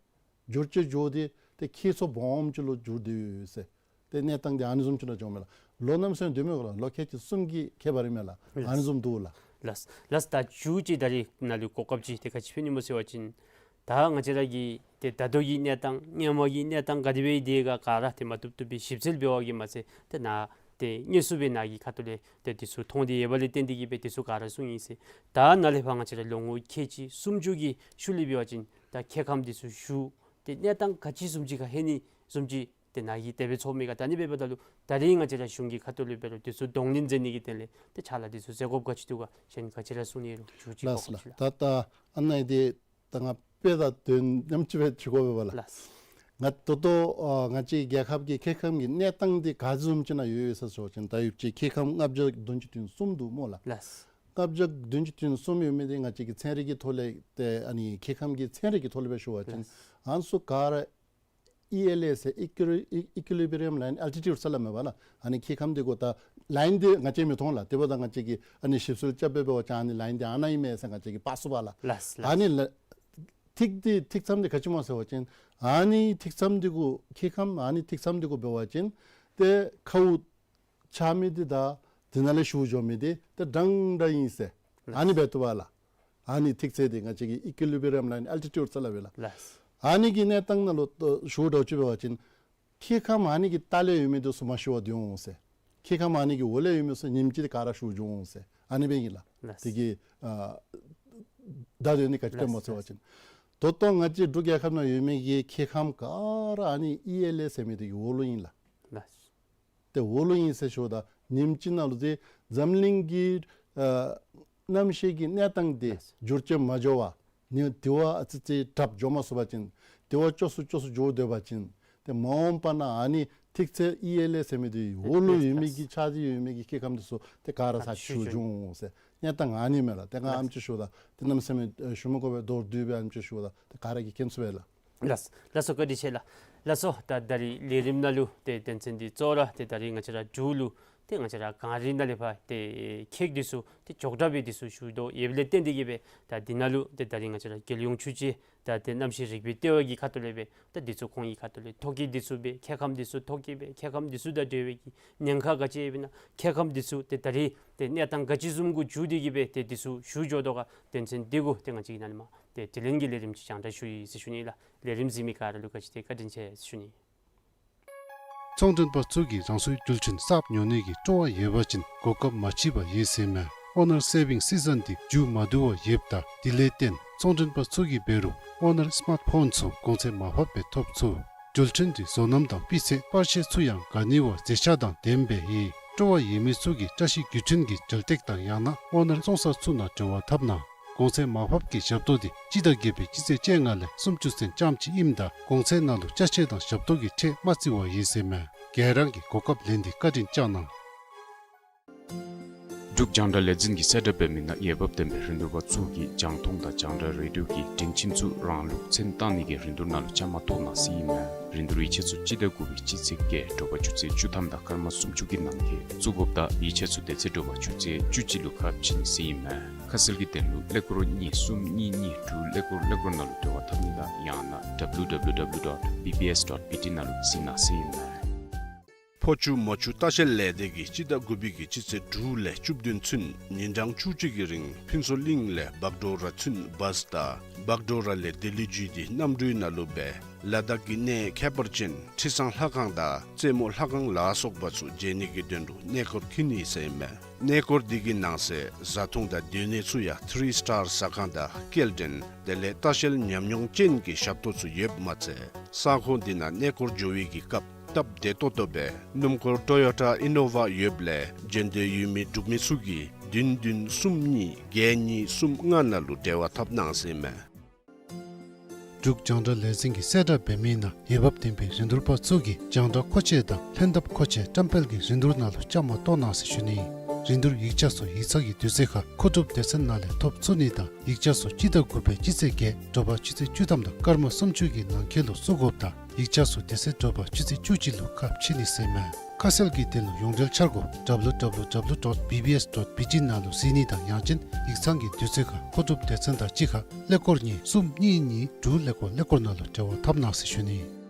འགྱུར་བཅོས་འགྱོ་སྟེ་ཏེ་ཁྱི་ཚུ་སྦོམ་ཅིག་ལུ་འགྱུར་ཏེ་ཡོད་ཟེར། ཏེ་གནས་སྟངས་འདི་ཨ་ནི་བཟུམ་ཅིག་ལུ་འགྱོཝ་མས་ལགས། ལོ་གནམ་མེད་ས་མེད་འདི་མེན་ལགས། ལོ་ཁལ་གཅིག་གསུམ་གྱི་ཁྱད་པར་ཨིན་མས་ལགས། ལགས། ཨ་ནི་བཟུམ་འདུག་ལགས། ལགས་ལགས། ད་མཇུག་ཅིག་ད་རིས་ནཱ་ལུ་གོ་སྐབས་ཅིག་ཏེ་ག་ཅི་ཕུལ་ནི་སྨོ་ཟེར་བ་ཅིན་ད་ང་བཅས་ར་གི་ཏེ་ད་ལྟོ་གི་གནས་སྟངས་སྔོན་མ་གི་གནས་སྟངས་ག་དེ་སྦེ་སྡོད་ག་ག་ར་ཏེ་མ་བཏུབ་བཏུབ་སྦེ་ཞིབ་འཚོལ་འབད་བ་གིས་མ་ཚད་ཏེ་ནཱ་ཏེ་དངོས་སུ་སྦེ་ནཱ་གི་ཁ་ཐུག་ལས་ཏེ་འདི་ཚུ་མཐོང་སྟེ་ཡོདཔ་ལས་བརྟེན་ཏེ་གིས་སྦེ་འདི་ཚུ་ག་ར་གསུངས་ཡི་ཟེར། ད་ནཱ་ལས་ཕར་ང་བཅས་ར་ལོ་ངོ་ཁལ་གཅིག་སུམ་ཅུ་གི་ཤུལ་ལས་འབད་བ་ཅིན་ད་ཁྱེད་ཁམས་འདི་ཚུ་བཞུགས་ཏེ་གནས་སྟངས་ག་ཅི་བཟུམ་ཅིག་ཁར་ལྷོད་ནི་བཟུམ་ཅིག་ཏེ་ནཱ་གིས་དེ་སྦེ་ཚོརཝ་མས་ག། ད་ཨ་ནི་སྦེ་འབདཝ་ད་ལུ་ད་རིས་ང་བཅས་ར་གཞུང་གི་ཁ་ཐུག་ལས་འབད་རུང་འདི་ཚུ་གདོང་ལེན་མཛད་ནི་གི་དོན་ལས་ཏེ་ཕྱག་ལཱ་འདི་ཚུ་མཛད་དགོཔ་ག་ཅི་འདུག་ག་གཞན་ག་ཅི་ར་གསུང་ནི་ཡོད་རུང་མཇུག་ཅིག་ལགས་གོ་ལགས། ལགས། ད་ད་ཨ་ནཱ་འདི་ད་ང་དཔེ་དང་དོན་མཉམ་གཅིག་སྦེ་ཞུ་དགོ་པས་ལགས། ལགས། ང་ད་ལྟོ་ཨ་ང་བཅས་རྒྱལ་ཁབ་ཀྱི་ཁྱེད་ཁམས་ཀྱི་གནས་སྟངས་འདི་ག་བཟུམ་ཅིག་ནང་ཡོད་ཡོད་ཟེར་ཞུ་བ་ཅིན་ད་ཡུདཔ་ཅིག་ཁྱེད་ཁམས་ལྔ་བརྒྱ་བདུན་ཅུ་དོན་གསུམ་འདུག་སྨོ་ལགས། ལགས། ལྔ་བརྒྱ་བདུན་ཅུ་དོན་གསུམ་ཡོད་མི་འདི་ང་བཅས་ཀྱི་ཚན་རིག་གི་ཐོག་ལས་ཏེ་ཨ་ནི་ཁྱེད་ཁམས་ཀྱི་ཚན་རིག་གི་ཐོག་ལས་སྦེ་ཞུ་བ་ཅིན་ལགས། ཨ་ནི་ཚུ་ག་ར་ཨི་ཨེལ་ཨེ་ཟེར་ཨི་ཀུ་ལི་ཨི་ཀུ་ལི་བི་རི་ཡམ་ལའིན་ཨལ་ཊི་ཊིའུཌ་ཟེར་སླབ་མས་པ་ལགས། ཨ་ནི་ཁྱེད་ཁམས་འདི་གུ་ད་ལའིན་འདི་ང་བཅས་མི་མཐོང་ལགས། དེ་འབདཝ་ད་ང་བཅས་ཀྱིས་ཨ་ནི་ཞིབ་འཚོལ་རྐྱབ་སྦེ་འབད་བ་ཅིན་ཨ་ནི་ལའིན་འདི་ཨ་ནཱ་ཨིན་མས་ཟེར་ང་བཅས་ཀྱིས་དཔག་ཚུགས་པ་ལགས། ལགས་ལགས། ཨ་ནི་ལ་ཐིག་འདི་ཐིག་མཚམས་འདི་ག་ཅི་སྨོ་ཟེར་བ་ཅིན་ཨ་ནི་ཐིག་མཚམས་འདི་གུ་ཁྱེད་ཁམས་ཨ་ནི་ཐིག་མཚམས་འདི་གུ་འབད་བ་ཅིན་ཏེ་ཁཝ་ཆགས་མི་འདི་དང་དེ་ནང་ལས་ཞུ་འགྱོ་མི་འདི་ཏེ་འདྲན་འདྲ་ཨིན་ཟེར། ལགས། ཨ་ནི་འབད་བཏུབ་པས་ལགས། ཨ་ནི་ཐིག་ཚད་འདི་ང་བཅས་ཀྱིས་ཨི་ཀུ་ལི་བི་རི་ཡམ་ལའིན་ཨལ་ཊི་ཊིའུཌ་ཟེར་སླབ་པས་ལགས། ལགས། ཨ་ནི་གི་གནས་སྟངས་ནང་ལུ་ཞུ་འདྲཝ་ཅིག་འབད་བ་ཅིན་ཁྱེད་ཁམས་ཨ་ནི་གི་ལྟག་ལས་ཡོད་མི་འདི་ཚུ་མ་ཞུ་བར་སྡོད་འོང་ཟེར། ཁྱེད་ཁམས་ཨ་ནི་གི་འོག་ལས་ཡོད་མི་ཚུ་ཉིནམ་གཅིག་ཏེ་ག་ར་ཞུ་འགྱོ་འོང་ཟེར། ཨ་ནི་སྦེ་ཨིན་ལགས། ལགས། དེ་གི་ཨ་བརྡ་དོན་འདི་ག་ཅི་སྟོནམ་སྨོ་ཟེར་བ་ཅིན་ད་ལྟོ་ང་བཅས་འབྲུག་རྒྱལ་ཁབ་ནང་ཡོད་མི་གི་ཁྱེད་ཁམས་ག་ར་ཨ་ནི་ཨི་ཨེལ་ཨེ་ཟེར་མི་འདི་གི་འོག་ལུ་ཨིན་ལགས། ལགས། ཏེ་འོག་ལུ་ཨིན་ཟེར་ཞུཝ་ད་ཉིནམ་གཅིག་ནང་ལུ་ཏེ་འཛམ་གླིང་གི་ཨ་གནམ་གཤིས་ཀྱི་གནས་སྟངས་འདི་ལགས། འགྱུར་བཅོས་མ་འགྱོ་བར་ནི་དེ་བ་ཨ་ཙི་ཙི་དྲགཔ་འགྱོ་མ་ཚུགས་པ་ཅིན་དེ་བ་སྐྱོ་སུ་སྐྱོ་སུ་འགྱོ་སྡོད་པ་ཅིན་ཏེ་མ་འོངས་པ་ནང་ཨ་ནི་ཐིག་ཚད་ཨི་ཨེལ་ཨེ་ཟེར་མི་འདི་འོག་ལུ་ཡོད་མི་གི་ཆགས་ཏེ་ཡོད་མི་གི་ཁྱེད་ཁམས་འདི་ཚུ་ཏེ་ག་ར་ཨ་ཚུར་ཞུ་ཞུ་འགྱོ་འོང་ཟེར་གནས་སྟངས་ཨ་ནི་མས་ལགས། ཏེ་ང་ལགས། ཨེམ་ཅིག་ཞུཝ་ད་ཏེ་གནམ་མེད་ས་མེད་ཞུ་མི་དགོ་པས། མདོར་བསྡུས་སྦེ་ཨེམ་ཅིག་ཞུཝ་ད་ཏེ་ག་ར་གིས་མཁྱེན་ཚུགས་པས་ལགས། ལགས། ལགས་སོ་བཀའ་དྲིན་ཆེ་ལགས། ལགས་སོ་ད་ད་རིས་ལས་རིམ་ནང་ལུ་ཏེ་དོན་ཚན་འདི་གཙོ་བོ་ར་ཏེ་ད་རིས་ང་བཅས་ར་འབྲུག་ལུ་ ཏེ་ང་བཅས་ར་གངས་རི་ནང་ལས་ཕར་ཏེ་ཁེགས་འདི་ཚུ་ཏེ་ཅོག་འཐདཔ་སྦེ་འདི་ཚུ་ཞུ་དོ་ཡོདཔ་ལས་བརྟེན་ཏེ་གིས་སྦེ་ད་འདི་ནང་ལུ་ཏེ་ད་རིས་ང་བཅས་ར་རྒྱལ་ཡོངས་ཆུ་བྱེད་ད་ཏེ་གནམ་གཤིས་རིག་པའི་ལྟེ་བ་གི་ཁ་ཐུག་ལས་སྦེ་ད་འདི་ཚུ་ཁོང་གི་ཁ་ཐུག་ལས་ཐོ་བཀོད་འདི་ཚུ་སྦེ་མཁལ་ཁམས་འདི་ཚུ་ཐོ་བཀོད་སྦེ་མཁལ་ཁམས་འདི་ཚུ་དང་འབྲེལ་བའི་གི་ཉེན་ཁ་ག་ཅི་ཡོདཔ་ཨིན་ན་མཁལ་ཁམས་འདི་ཚུ་ཏེ་ད་རིས་ཏེ་གནས་སྟངས་ག་ཅི་བཟུམ་གུ་འགྱུར་ཏེ་གིས་སྦེ་ཏེ་འདི་ཚུ་ཞུ་འགྱོ་དོ་ག་དོན་ཚན་འདི་གུ་ཏེ་ང་བཅས་ཀྱིས་ནཱ་ལས་མར་ཏེ་དྲི་ལན་གྱི་ལས་རིམ་ཅིག་སྤྱན་འབུལ་ཞུ་ཡི་ཟེར་ཞུ་ནི་ལགས། ལས་རིམ་གཟིགས་མི་ག་ར་ལུ་ག་ཅི་ཏེ་བཀའ་དྲིན་ཆེ་ཟེར་ཞུ་ནི། ཚོང་མགྲོན་པ་ཚུ་གིས་རང་སོའི་རྒྱུ་ཆ་གསརཔ་ཉོ་ནི་གི་སྤྲོ་བ་ཡོད་པ་ཅིན་གོ་སྐབས་མ་མཆིས་པ་ཡོད་ཟེར་མས། ཨོ་ནར་སེ་བིང་སི་ཛན་འདི་མཇུག་མ་བསྡུ་བར་ཡོདཔ་ད་དེ་ལས་བརྟེན་ཚོང་མགྲོན་པ་ཚུ་གིས་འབད་རུང་ཨོ་ནར་སི་མཱརཊ་ཕོན་ཚུ་གོང་ཚད་མར་ཕབ་སྦེ་ཐོབ་ཚུགས། རྒྱུ་ཆ་འདི་བཟོ་རྣམ་དང་སྤུས་ཚད་པར་ཤེས་ཚུ་ཡང་ག་ནི་བ་མཛེས་ཆ་དང་ལྡནམ་སྦེ་ཡོད། སྤྲོ་བ་ཡོད་མི་ཚུ་གིས་བཀྲ་ཤིས་རྒྱུ་ཆ་གི་འབྲེལ་སྟེགས་དང་ཡང་ན་ཨོ་ནར་བཙོང་ས་ཚུ་ནང་འབྲེལ་བ་འཐབ་གནང་། གོང་ཚད་མར་ཕབ་ཀྱི་ཞབས་ཏོག་འདི་སྤྱི་ཟླ་བརྒྱད་པའི་སྤྱི་ཚེས་བཅོ་ལྔ་ལས་སུམ་ཅུ་ཚུན་རྐྱངམ་གཅིག་ཨིནམ་ད་གོང་ཚད་ནང་ལུ་ཅ་ཆས་དང་ཞབས་ཏོག་གི་ཁྲལ་མ་བརྩི་བར་ཡོད་ཟེར་མས། ག་ར་གིས་གོ་སྐབས་ལེན་ཏེ་བཀའ་དྲིན་བསྐྱང་གནང་། འབྲུག་རྒྱང་བསྒྲགས་ལས་འཛིན་གྱིས་གསལ་བསྒྲགས་འབད་མི་ནང་འོས་འབབ་ལྡན་པའི་རིན་བསྡུར་པ་ཚུ་གིས་རྒྱང་མཐོང་དང་རྒྱང་བསྒྲགས་རེ་ཌིའོ་གི་སྒྲིང་ཆེན་ཚུ་རང་ལུགས་མཚན་བཏགས་ནི་གི་རིན་བསྡུར་ནང་ལུ་བཅའ་མར་གཏོགས་གནང་ཟེར་ཨིན་མས། རིན་བསྡུར་ཡིག་ཆ་ཚུ་སྤྱི་ཟླ་དགུ་པའི་སྤྱི་ཚེས་བརྒྱད་དྲོ་པ་ཆུ་ཚོད་བཅུ་ཐམ་དང་སྐར་མ་སུམ་ཅུ་གི་ནང་འཁོད་བཙུགས་དགོཔ་དང་ཡིག་ཆ་ཚུ་དེ་ཚེ་དྲོ་པ་ཆུ་ཚོད་བཅུ་གཅིག་ལུ་ཁ་ཕྱེ་ནི་ཟེར་ཨིན་མས། ཁ་གསལ་གྱི་དོན་ལུ་ཀླད་ཀོར་གཉིས་གསུམ་གཉིས་གཉིས་དྲུག་ཀླད་ཀོར་ཀླད་ཀོར་ནང་ལུ་འབྲེལ་བ་འཐབ་ནི་དང་ཡང་ན་W W W dot B B S dot B T ནང་ལུ་གཟིགས་གནང་ཟེར་ཨིན་མས། ཕོ་ཆུ་མོ་ཆུ་ལྟ་བཤལ་ལས་སྡེ་གིས་སྤྱི་ཟླ་དགུ་པའི་གི་སྤྱི་ཚེས་དྲུག་ལས་བཅུ་བདུན་ཚུན་ཉིན་གྲངས་བཅུ་གཅིག་གི་རིང་ཕུན་ཚོགས་གླིང་ལས་བག་གྲོ་ར་ཚུན་བཱས་དང་བག་གྲོ་ར་ལས་ལྡི་ལི་བརྒྱུད་དེ་གནམ་གྲུའི་ནང་ལུ་སྦེ་ལ་དྭགས་ཀྱི་གནས་ཁྱད་པར་ཅན་ཁྲི་སྲང་ལྷ་ཁང་དང་རྩེ་མོ་ལྷ་ཁང་ལ་སོགས་པ་ཚུ་མཇལ་ནི་གི་དོན་ལུ་གནས་སྐོར་འཁྱིད་ནི་ཟེར་ཨིན་མས། གནས་སྐོར་འདི་གི་ནང་གསེས་བཟའ་འཐུང་དང་སྡོད་གནས་ཚུ་ཡང་ཐི་རི་སི་ཊར་ཟ་ཁང་དང་སྐྱེལ་འདྲེན་དེ་ལས་ལྟ་བཤལ་ཉམས་མྱོང་ཅན་གྱི་ཞབས་ཏོག་ཚུ་ཡོདཔ་མ་ཚད་ས་ཁོངས་འདི་ནང་གནས་སྐོར་འགྱོ་བའི་གི་སྐབས་སྟབས་བདེ་ཏོག་ཏོ་སྦེ་སྣུམ་འཁོར་ཊོ་ཡོ་ཊ་ཨི་ནོ་ཝ་ཡོདཔ་ལས་འགྲན་བསྡུར་ཡོད་མི་འབྲུག་མི་ཚུ་གིས་བདུན་བདུན་གསུམ་གཉིས་བརྒྱད་གཉིས་གསུམ་ལྔ་ནང་ལུ་འབྲེལ་བ་འཐབ་གནང་ཟེར་ཨིན་མས། འབྲུག་རྒྱང་བསྒྲགས་ལས་འཛིན་གྱིས་གསལ་བསྒྲགས་འབད་མི་ནང་འོས་འབབ་ལྡན་པའི་རིན་བསྡུར་པ་ཚུ་གིས་རྒྱང་བསྒྲགས་མཁོ་ཆས་དང་ལྷན་ཐབས་མཁོ་ཆས་བཀྲམ་སྤེལ་གྱི་རིན་བསྡུར་ནང་ལུ་བཅའ་མར་གཏོགས་གནང་ཟེར་ཞུ་ནི། རིན་བསྡུར་ཡིག་ཆ་ཚུ་ཡིག་ཚང་གི་དུས་ཚོད་ཁར་མཁོ་སྒྲུབ་སྡེ་ཚན་ནང་ལས་ཐོབ་ཚུགས་ནི་དང་ཡིག་ཆ་ཚུ་སྤྱི་ཟླ་དགུ་པའི་སྤྱི་ཚེས་བརྒྱད་དྲོ་པ་ཆུ་ཚོད་བཅུ་ཐམ་དང་སྐར་མ་སུམ་ཅུ་གི་ནང་འཁོད་ལུ་བཙུགས་དགོཔ་དང་ཡིག་ཆ་ཚུ་དེ་ཚེ་དྲོ་པ་ཆུ་ཚོད་བཅུ་གཅིག་ལུ་ཁ་ཕྱེ་ནི་ཟེར་ཨིན་མས། ཁ་གསལ་གྱི་དོན་ལུ་ཡོངས་འབྲེལ་འཆར་སྒོ་W W W dot B B S dot B T ནང་ལུ་གཟིགས་ནི་དང་ཡང་ཅིན་ཡིག་ཚང་གི་དུས་ཚོད་ཁར་མཁོ་སྒྲུབ་སྡེ་ཚན་དང་གཅིག་ཁར་ཀླད་ཀོར་གཉིས་གསུམ་གཉིས་གཉིས་དྲུག་ཀླད་ཀོར་ཀླད་ཀོར་ནང་ལུ་འབྲེལ་བ་འཐབ་གནང་ཟེར་ཞུ་ནི།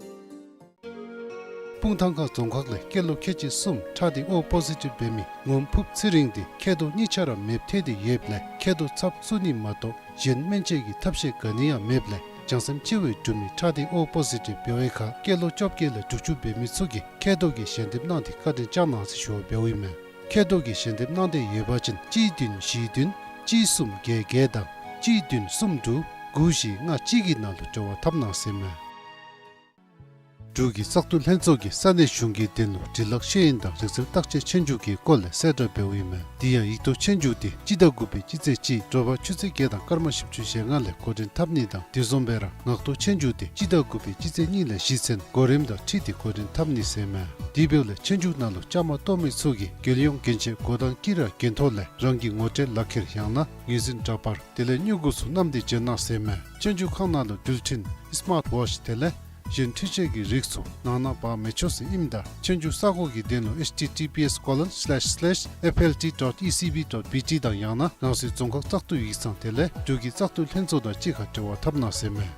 སྤུངས་ཐང་ཁ་རྫོང་ཁག་ལས་སྐྱེས་ལོ་ཁལ་གཅིག་གསུམ་ཁྲག་ཐིགས་ཨོ་པོ་ཟི་ཊིབ་འབད་མི་ངོམ་ཕུབ་ཚེ་རིང་འདི་མཁལ་རྡོག་གཉིས་ཆ་ར་མེདཔ་ཐལ་ཏེ་ཡོདཔ་ལས་མཁལ་རྡོག་ཚབ་བཙུགས་ནི་མ་གཏོགས་གཞན་སྨན་བཅོས་ཀྱི་ཐབས་ཤེས་ག་ནི་ཡང་མེདཔ་ལས་བྱང་སེམས་ཆེ་བའི་འབྲུག་མི་ཁྲག་ཐིགས་ཨོ་པོ་ཟི་ཊིབ་འབད་བའི་ཁར་སྐྱེས་ལོ་བཅོ་བརྒྱད་ལས་དྲུག་ཅུ་འབད་མི་ཚུ་གིས་མཁལ་རྡོག་གི་ཞལ་འདེབས་གནང་སྟེ་བཀའ་དྲིན་བསྐྱང་གནང་ཟེར་ཞུ་བ་འབདཝ་ཨིན་མས། མཁལ་རྡོག་གི་ཞལ་འདེབས་གནང་འདོད་ཡོད་པ་ཅིན་གཅིག་བདུན་བཞི་བདུན་གཅིག་གསུམ་བརྒྱད་བརྒྱད་དང་གཅིག་བདུན་གསུམ་དྲུག་དགུ་བཞི་ལྔ་གཅིག་གི་ནང་ལུ་འབྲེལ་བ་འཐབ་གནང་ཟེར་ཨིན་མས། འབྲུག་གི་བཙག་འཐུ་ལྷན་ཚོགས་ཀྱིས་ས་གནས་གཞུང་གི་དོན་ལུ་འབྲི་ལྷག་ཤེས་ཡོན་དང་རིག་རྩལ་བརྟག་དཔྱད་ཆོས་རྒྱུགས་ཀྱི་སྐོར་ལས་གསལ་བསྒྲགས་འབདཝ་ཨིན་མས། དེ་ཡང་ཡིག་ཐོག་ཆོས་རྒྱུགས་དེ་སྤྱི་ཟླ་དགུ་པའི་སྤྱི་ཚེས་གཅིག་དྲོ་པ་ཆུ་ཚོད་བརྒྱད་དང་སྐར་མ་བཞི་བཅུ་ཞེ་ལྔ་ལས་འགོ་འདྲེན་འཐབ་ནི་དང་དེ་བཟུམ་སྦེ་ར་ངག་ཐོག་ཆོས་རྒྱུགས་དེ་སྤྱི་ཟླ་དགུ་པའི་སྤྱི་ཚེས་གཉིས་ལས་བཞི་ཚུན་གོ་རིམ་དང་འཁྲིལ་ཏེ་འགོ་འདྲེན་འཐབ་ནི་ཟེར་ཨིན་མས། དེ་འབདཝ་ལས་ཆོས་རྒྱུགས་ནང་ལུ་བཅའ་མར་གཏོགས་མི་ཚུ་གིས་རྒྱལ་ཡོངས་གྱོན་ཆས་གོ་དང་དཀྱི་ར་གྱོན་ཐོག་ལས་རང་གི་ངོ་སྤྲོད་ལག་ཁྱེར་ཡང་ན་ངོས་འཛིན་འདྲ་པར་དེ་ལས་མྱུ་གུ་ཚུ་བསྣམས་ཏེ་འབྱོན་གནང་ཟེར་ཨིན་མས། ཆོས་རྒྱུགས་ཁང་ནང་ལུ་འགྲུལ་འཕྲིན་སི་མཱརཊ་ཝོཆ་དེ་ལས་གཞན་འཕྲུལ་ཆས་ཀྱི་རིགས་ཚུ་ནང་ན་འབག་མི་ཆོག་ཟེར་ཨིནམ་ད་ཆོས་རྒྱུགས་ས་གོ་གི་དོན་ལུ་H T T P S colon slash slash F L T dot E C B dot B T དང་ཡང་ན་རང་སོའི་རྫོང་ཁག་བཙག་འཐུ་ཡིག་ཚང་དེ་ལས་འབྲུག་གི་བཙག་འཐུ་ལྷན་ཚོགས་དང་གཅིག་ཁར་འབྲེལ་བ་འཐབ་གནང་ཟེར་ཨིན་མས།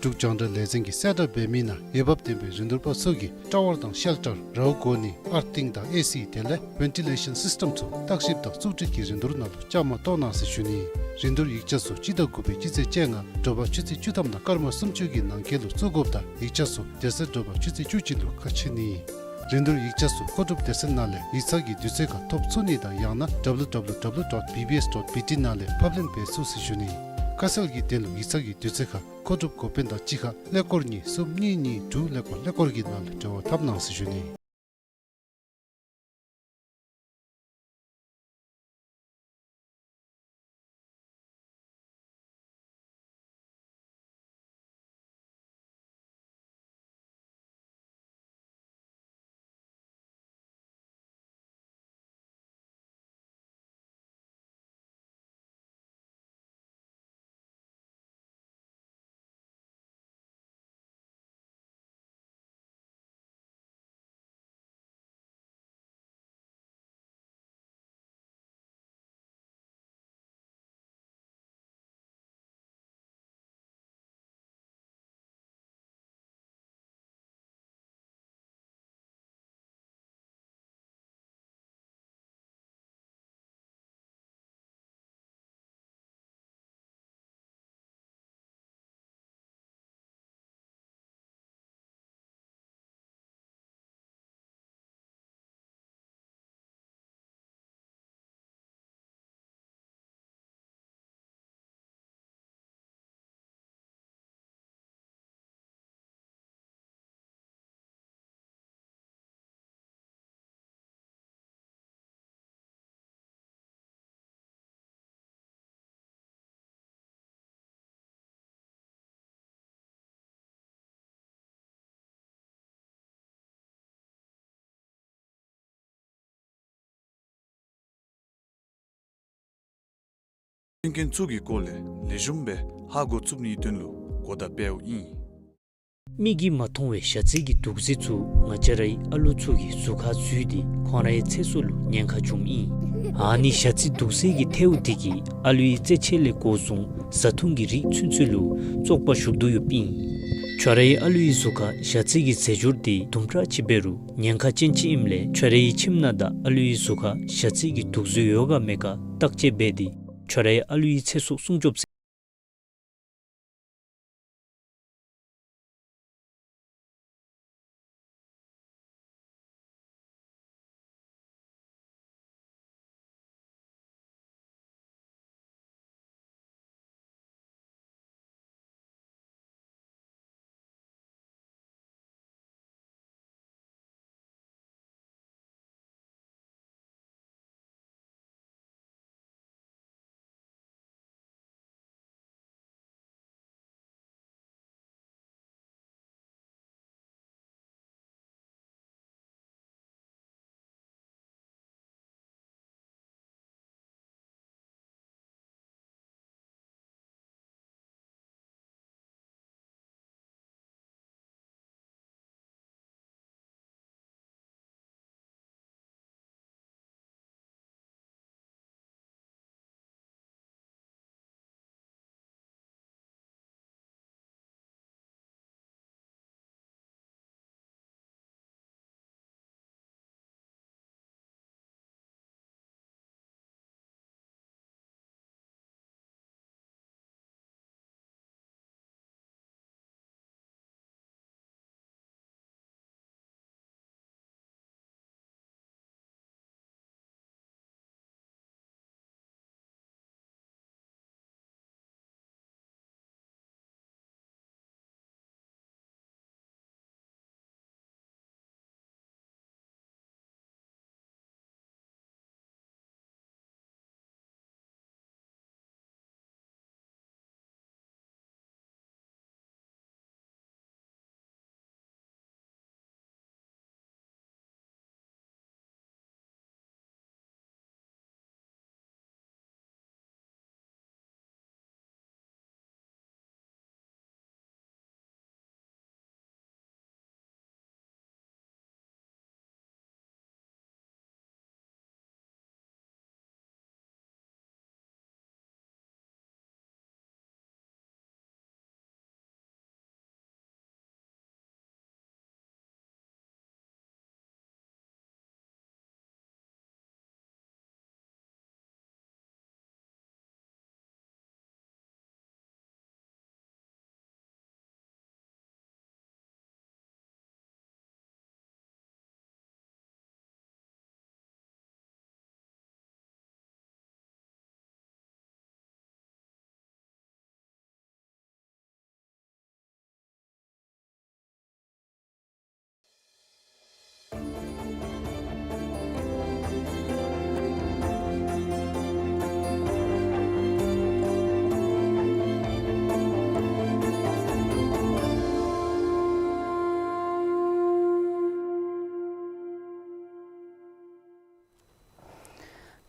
འབྲུག་རྒྱང་བསྒྲགས་ལས་འཛིན་གྱིས་གསལ་བསྒྲགས་འབད་མི་ནང་འོས་འབབ་ལྡན་པའི་རིན་བསྡུར་པ་ཚུ་གིས་ཊ་ཝར་དང་ཤེལ་ཊར་རཝ་གོ་ནི་ཨར་ཐིང་དང་ཨེ་སི་དེ་ལས་ཝེན་ཊི་ལེ་ཤཱན་སིསི་ཊེམ་ཚུ་བརྟག་ཞིབ་དང་བཙུགས་སྒྲིག་གི་རིན་བསྡུར་ནང་ལུ་བཅའ་མར་གཏོགས་གནང་ཟེར་ཞུ་ནི། རིན་བསྡུར་ཡིག་ཆ་ཚུ་སྤྱི་ཟླ་དགུ་པའི་སྤྱི་ཚེས་བཅོ་ལྔ་དྲོ་པ་ཆུ་ཚོད་བཅུ་ཐམ་དང་སྐར་མ་སུམ་ཅུ་གི་ནང་འཁོད་ལུ་བཙུགས་དགོཔ་དང་ཡིག་ཆ་ཚུ་དེ་ཚེ་དྲོ་པ་ཆུ་ཚོད་བཅུ་གཅིག་ལུ་ཁ་ཕྱེ་ནི། རིན་བསྡུར་ཡིག་ཆ་ཚུ་མཁོ་སྒྲུབ་སྡེ་ཚན་ནང་ལས་ཡིག་ཚང་གི་དུས་ཚོད་ཁར་ཐོབ་ཚུགས་ནི་དང་ཡང་ན་W W W dot B B S dot B T ནང་ལས་ཕབ་ལེན་འབད་ཚུགས་ཟེར་ཞུ་ནི། ཁ་གསལ་གྱི་དོན་ལུ་ཡིག་ཚང་གི་དུས་ཚོད་ཁར་མཁོ་སྒྲུབ་འགོ་དཔོན་དང་གཅིག་ཁར་ཀླད་ཀོར་གཉིས་གསུམ་གཉིས་གཉིས་དྲུག་ཀླད་ཀོར་ཀླད་ཀོར་གྱི་ནང་ལུ་འབྲེལ་བ་འཐབ་གནང་ཟེར་ཞུ་ནི། མཐུན་རྐྱེན་ཚུ་གི་སྐོར་ལས་ལེགས་ཤོམ་སྦེ་ཧ་གོ་ཚུགས་ནིའི་དོན་ལུ་གོ་བརྡ་སྤེལཝ་ཨིན། མིག་གིས་མ་མཐོང་བའི་ཞ་ཚི་གི་དུག་རྫས་ཚུ་ང་བཅས་རའི་ཨ་ལུ་ཚུ་གི་གཟུགས་ཁར་འཛུལ་ཏེ་ཁོང་རའི་ཚེ་སྲོག་ལུ་ཉེན་ཁ་བྱུངམ་ཨིན། ཨ་ནི་ཞ་ཚི་དུག་རྫས་ཀྱི་ཐལཝ་དེ་གིས་ཨ་ལུའི་རྩེད་ཆས་ལས་འགོ་བཟུང་བཟའ་འཐུང་གི་རིགས་ཚུན་ཚོད་ལུ་བཙོག་པ་ཞུགས་དོ་ཡོདཔ་ཨིན། ཁྱོད་རའི་ཨ་ལུའི་གཟུགས་ཁར་ཞ་ཚི་གི་རྫས་སྦྱོར་དེ་དུམ་གྲ་ཅིག་འབད་རུང་ཉེན་ཁ་ཅན་ཅིག་ཨིནམ་ལས་ཁྱོད་རའི་ཁྱིམ་ནང་དང་ཨ་ལུའི་གཟུགས་ཁར་ཞ་ཚི་གི་དུག་རྫས་ཡོད་ག་མེད་ག་བརྟག་དཔྱད་འབད་དེ་ཁྱོད་རའི་ཨ་ལུའི་ཚེ་སྲོག་སྲུང་སྐྱོབ་མཛད།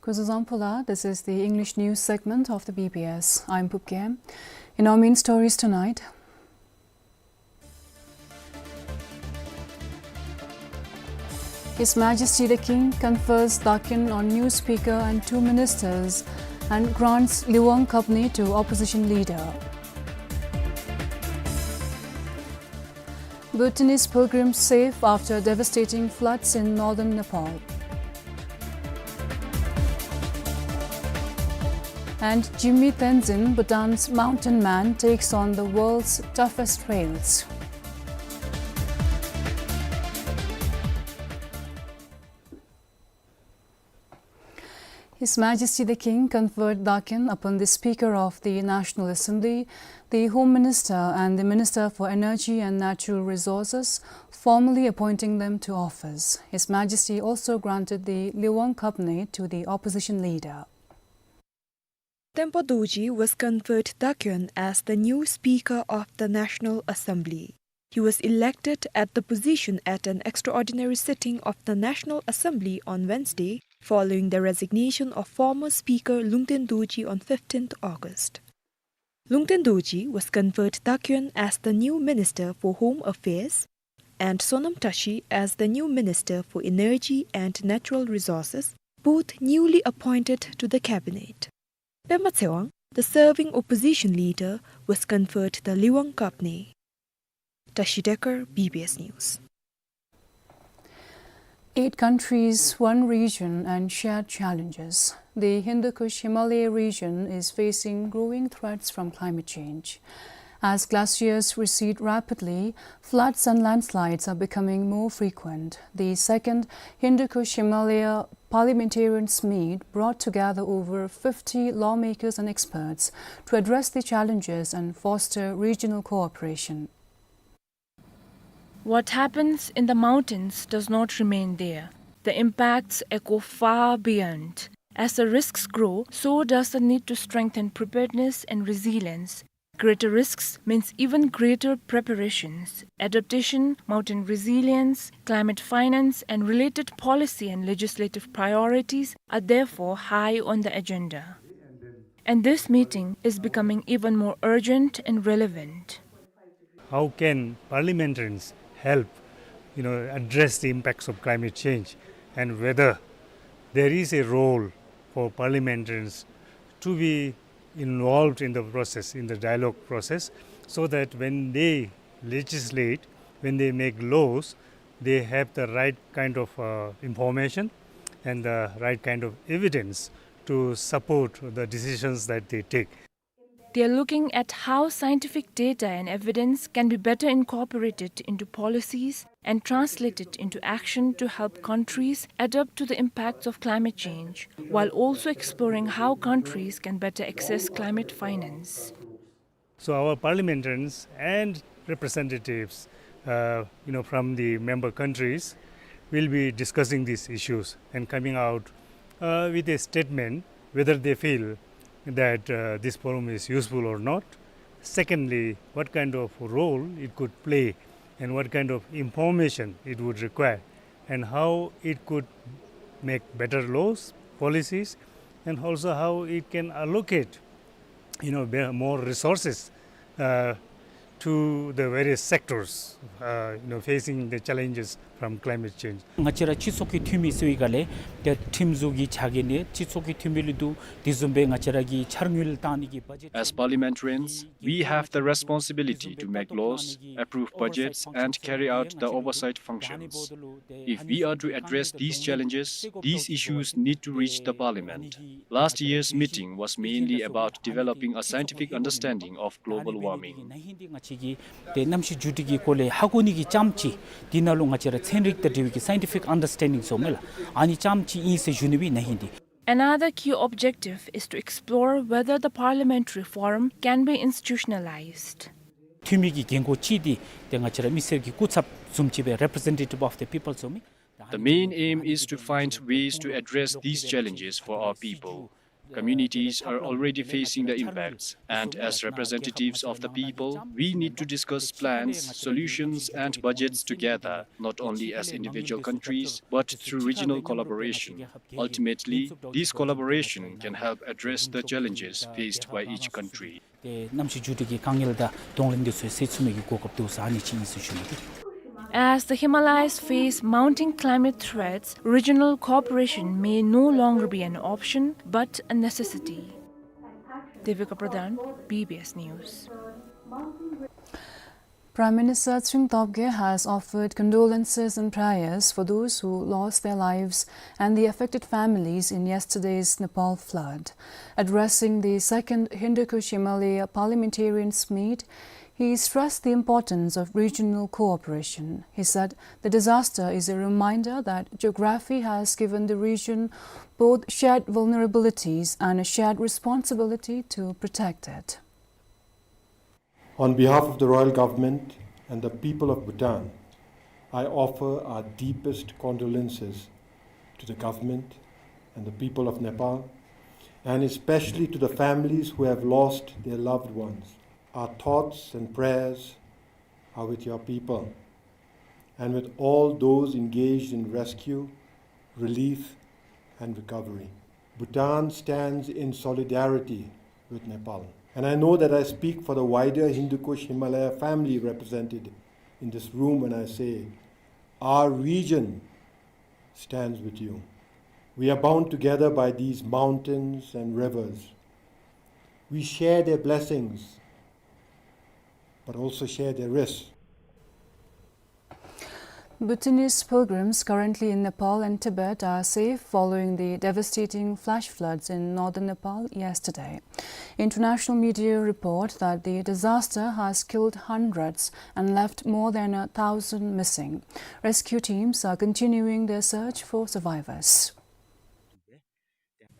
Kuzuzangpo la, this is the English news segment of the B B S. I'm Pupkem. In our main stories tonight, His Majesty the King confers Dakyun on new speaker and two ministers and grants Liwang Kabne to opposition leader. Bhutanese pilgrims safe after devastating floods in northern Nepal. And Jigme Tenzin, Bhutan's mountain man, takes on the world's toughest trails. His Majesty the King conferred Dakyun upon the Speaker of the National Assembly, the Home Minister and the Minister for Energy and Natural Resources, formally appointing them to office. His Majesty also granted the Liwang Kabne to the opposition leader. Tempo Dorji was conferred Dakyun as the new Speaker of the National Assembly. He was elected at the position at an extraordinary sitting of the National Assembly on Wednesday, following the resignation of former Speaker Lungten Dorji on fifteenth August. Lungten Dorji was conferred Takyuan as the new Minister for Home Affairs and Sonam Tashi as the new Minister for Energy and Natural Resources, both newly appointed to the cabinet. Pema Tsewang, the serving opposition leader, was conferred the Liwang Kapne. Tashi Dekar, B B S News. Eight countries, one region, and shared challenges. The Hindu Kush Himalaya region is facing growing threats from climate change. As glaciers recede rapidly, floods and landslides are becoming more frequent. The second Hindu Kush Himalaya Parliamentarians Meet brought together over fifty lawmakers and experts to address the challenges and foster regional cooperation. What happens in the mountains does not remain there. The impacts echo far beyond. As the risks grow, so does the need to strengthen preparedness and resilience. Greater risks means even greater preparations. Adaptation, mountain resilience, climate finance, and related policy and legislative priorities are therefore high on the agenda. And this meeting is becoming even more urgent and relevant. How can parliamentarians help, you know, address the impacts of climate change, and whether there is a role for parliamentarians to be involved in the process, in the dialogue process, so that when they legislate, when they make laws, they have the right kind of, uh, information and the right kind of evidence to support the decisions that they take. They are looking at how scientific data and evidence can be better incorporated into policies and translated into action to help countries adapt to the impacts of climate change, while also exploring how countries can better access climate finance. So our parliamentarians and representatives, uh, you know, from the member countries will be discussing these issues and coming out, uh, with a statement whether they feel that, uh, this forum is useful or not. Secondly, what kind of role it could play and what kind of information it would require, and how it could make better laws, policies, and also how it can allocate, you know, be-, more resources, uh, to the various sectors, uh, you know, facing the challenges from climate change. ང་བཅས་ར་སྤྱི་ཚོགས་ཀྱི་འཐུས་མི་ཟེར་བའི་སྒང་ལས་ཏེ་ཁྲིམས་བཟོ་གི་ཆ་གི་ནི་སྤྱི་ཚོགས་ཀྱི་འཐུས་མི་ལུ་འདུག། དེ་བཟུམ་སྦེ་ང་བཅས་ར་གི་འཆར་དངུལ་བཏང་ནི་གི་བ་ཇེཊ། As parliamentarians, we have the responsibility to make laws, approve budgets, and carry out the oversight functions. If we are to address these challenges, these issues need to reach the parliament. Last year's meeting was mainly about developing a scientific understanding of global warming. ཏེ་གནམ་གཤིས་འགྱུར་འགྲོས་ཀྱི་སྐོར་ལས་ཧ་གོ་ནི་གི་ཙམ་ཅིག་འདི་ནང་ལུ་ང་བཅས་ར་ཚན་རིག་དང་འབྲེལ་བའི་གི་scientific understanding ཟེར་མི་ལགས། ཨ་ནི་ཙམ་ཅིག་ཨིན་ཟེར་ཞུ་ནི་སྦེ་ཨིན་ན་ཧིང་འདི། Another key objective is to explore whether the parliamentary forum can be institutionalized. འཐུས་མི་གི་འགན་ཁུར་ཅིག་འདི་ཏེ་ང་བཅས་ར་མི་སེར་གྱི་སྐུ་ཚབ་བཟུམ་ཅིག་སྦེ་representative of the people ཟེར་མི། The main aim is to find ways to address these challenges for our people. Communities are already facing the impacts, and as representatives of the people, we need to discuss plans, solutions, and budgets together, not only as individual countries, but through regional collaboration. Ultimately, this collaboration can help address the challenges faced by each country. ཏེ་གནམ་གཤིས་འགྱུར་འགྲོས་ཀྱི་དཀའ་ངལ་དང་གདོང་ལེན་འདི་ཚུ་སེལ་ཚུགས་མི་གི་གོ་སྐབས་འདུག་ཟེར་ཨ་ནི་ཅིག་ཨིན་ཟེར་ཞུ་ནི་འདུག། As the Himalayas face mounting climate threats, regional cooperation may no longer be an option, but a necessity. Devika Pradhan, B B S News. Prime Minister Tshering Tobgay has offered condolences and prayers for those who lost their lives and the affected families in yesterday's Nepal flood. Addressing the second Hindu Kush Himalaya Parliamentarians Meet, he stressed the importance of regional cooperation. He said the disaster is a reminder that geography has given the region both shared vulnerabilities and a shared responsibility to protect it. On behalf of the Royal Government and the people of Bhutan, I offer our deepest condolences to the government and the people of Nepal, and especially to the families who have lost their loved ones. Our thoughts and prayers are with your people and with all those engaged in rescue, relief, and recovery. Bhutan stands in solidarity with Nepal. And I know that I speak for the wider Hindu Kush Himalaya family represented in this room when I say, our region stands with you. We are bound together by these mountains and rivers. We share their blessings, but also share their risks. Bhutanese pilgrims currently in Nepal and Tibet are safe following the devastating flash floods in northern Nepal yesterday. International media report that the disaster has killed hundreds and left more than a thousand missing. Rescue teams are continuing their search for survivors.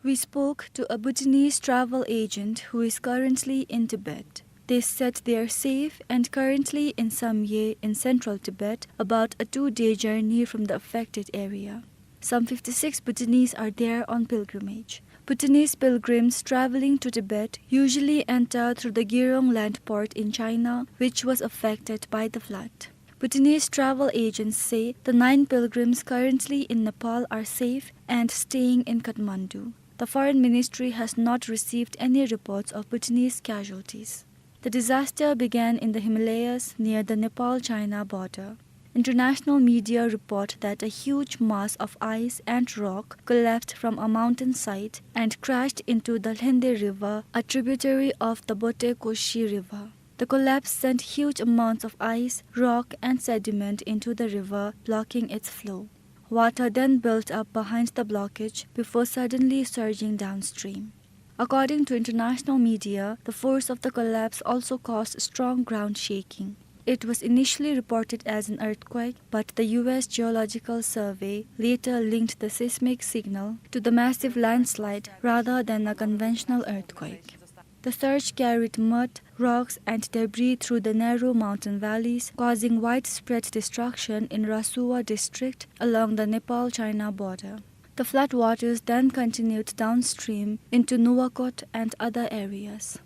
We spoke to a Bhutanese travel agent who is currently in Tibet. They said they are safe and currently in Samye in central Tibet, about a two-day journey from the affected area. Some fifty-six Bhutanese are there on pilgrimage. Bhutanese pilgrims traveling to Tibet usually enter through the Girong land port in China, which was affected by the flood. Bhutanese travel agents say the nine pilgrims currently in Nepal are safe and staying in Kathmandu. The foreign ministry has not received any reports of Bhutanese casualties. The disaster began in the Himalayas near the Nepal-China border. International media report that a huge mass of ice and rock collapsed from a mountainside and crashed into the Lhende River, a tributary of the Botekoshi River. The collapse sent huge amounts of ice, rock, and sediment into the river, blocking its flow. Water then built up behind the blockage before suddenly surging downstream. According to international media, the force of the collapse also caused strong ground shaking. It was initially reported as an earthquake, but the U S Geological Survey later linked the seismic signal to the massive landslide rather than a conventional earthquake. The surge carried mud, rocks, and debris through the narrow mountain valleys, causing widespread destruction in Rasuwa district along the Nepal-China border. The flood waters then continued downstream into Nuwakot and other areas.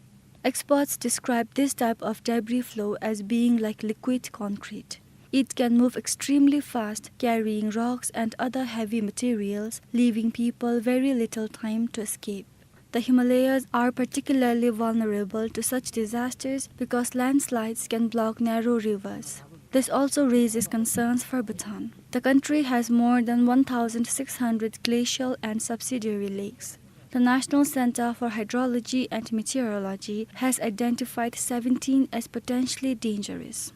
Experts describe this type of debris flow as being like liquid concrete. It can move extremely fast, carrying rocks and other heavy materials, leaving people very little time to escape. The Himalayas are particularly vulnerable to such disasters because landslides can block narrow rivers. This also raises concerns for Bhutan. The country has more than one thousand six hundred glacial and subsidiary lakes. The National Center for Hydrology and Meteorology has identified seventeen as potentially dangerous.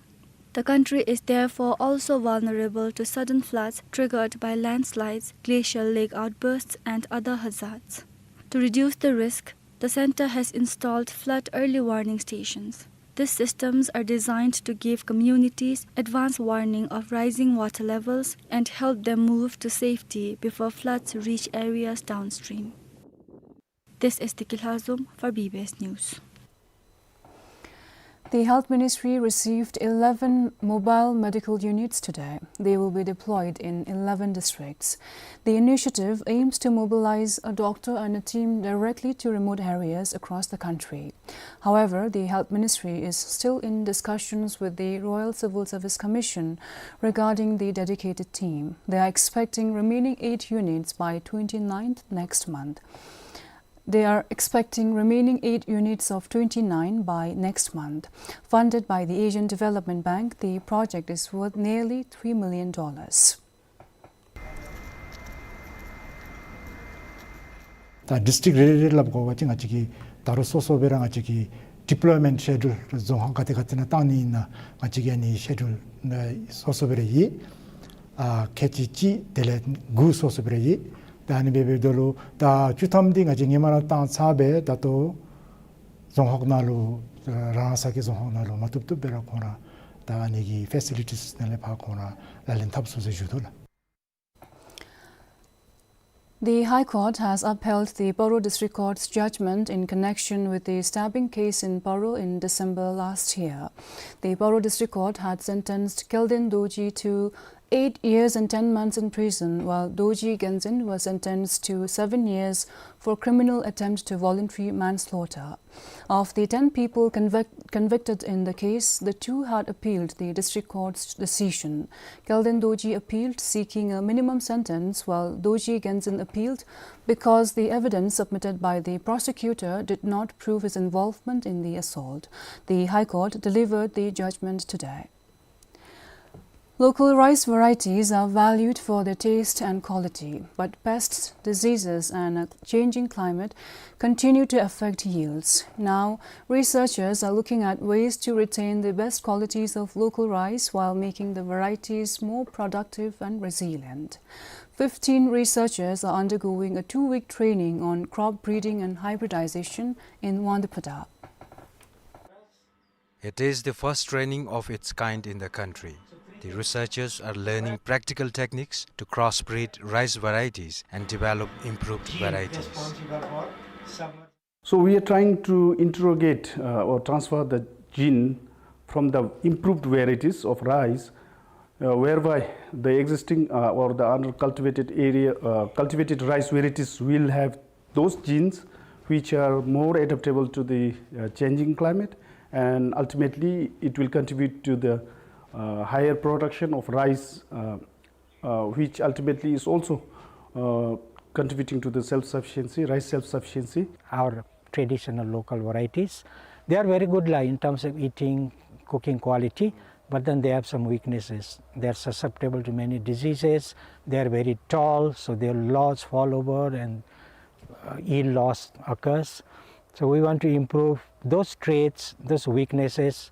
The country is therefore also vulnerable to sudden floods triggered by landslides, glacial lake outbursts, and other hazards. To reduce the risk, the center has installed flood early warning stations. These systems are designed to give communities advance warning of rising water levels and help them move to safety before floods reach areas downstream. This is Tiki Lhazom for B B S News. The Health Ministry received eleven mobile medical units today. They will be deployed in eleven districts. The initiative aims to mobilize a doctor and a team directly to remote areas across the country. However, the Health Ministry is still in discussions with the Royal Civil Service Commission regarding the dedicated team. They are expecting remaining eight units by twenty-ninth next month. They are expecting remaining eight units of twenty-nine by next month. Funded by the Asian Development Bank, the project is worth nearly three million dollars. ད་ཌིསི་ཊིཀ་རེ་རེ་ལུ་འབད་བ་ཅིན་ང་བཅས་ཀྱིས་ད་རུང་སོ་སོ་སྦེ་ར་ང་བཅས་ཀྱིས་ཌི་པོལོའི་མེནཊ་ཤེ་ཌུལ་རྫོང་ཁག་ག་དེ་ག་དེ་ནང་བཏང་ནི་ཨིན་ན་ང་བཅས་ཀྱིས་ཨ་ནི་ཤེ་ཌུལ་སོ་སོ་སྦེ་ར་ཡོད། ཨ་ཁལ་གཅིག་གཅིག་དེ་ལས་དགུ་སོ་སོ་སྦེ་ར་ཡོད། ད་ཨ་ནི་སྦེ་འབདཝ་ད་ལུ་ད་བཅུ་ཐམ་འདི་ང་བཅས་ཧེ་མ་ར་བཏང་ཚར་སྦེ་ད་ལྟོ་རྫོང་ཁག་ནང་ལུ་རང་རང་ས་གི་རྫོང་ཁག་ནང་ལུ་མ་བཏུབ་བཏུབ་སྦེ་ར་ཁོང་ར་ད་ཨ་ནི་གི་ཕེ་སི་ལི་ཊིས་ནང་ལས་ཕར་ཁོང་ར་ལག་ལེན་འཐབ་ཚུགས་ཟེར་ཞུ་དོ་ལགས། The High Court has upheld the Paro District Court's judgment in connection with the stabbing case in Paro in December last year. The Paro District Court had sentenced Khyalden Dorji to Eight years and ten months in prison, while Dorji Genzin was sentenced to seven years for criminal attempt to voluntary manslaughter. Of the ten people convic-, convicted in the case, the two had appealed the district court's decision. Gelden Dorji appealed, seeking a minimum sentence, while Dorji Genzin appealed because the evidence submitted by the prosecutor did not prove his involvement in the assault. The High Court delivered the judgment today. Local rice varieties are valued for their taste and quality, but pests, diseases, and a changing climate continue to affect yields. Now, researchers are looking at ways to retain the best qualities of local rice while making the varieties more productive and resilient. Fifteen researchers are undergoing a two-week training on crop breeding and hybridization in Wangdue Phodrang. It is the first training of its kind in the country. The researchers are learning practical techniques to crossbreed rice varieties and develop improved varieties. So we are trying to interrogate, uh, or transfer the gene from the improved varieties of rice, uh, whereby the existing, uh, or the under cultivated area, uh, cultivated rice varieties will have those genes which are more adaptable to the, uh, changing climate, and ultimately it will contribute to the, uh, higher production of rice, uh, uh, which ultimately is also, uh, contributing to the self-sufficiency, rice self-sufficiency. Our traditional local varieties, they are very good la, in terms of eating, cooking quality, but then they have some weaknesses. They are susceptible to many diseases. They are very tall, so their laws fall over and, uh, yield loss occurs. So we want to improve those traits, those weaknesses,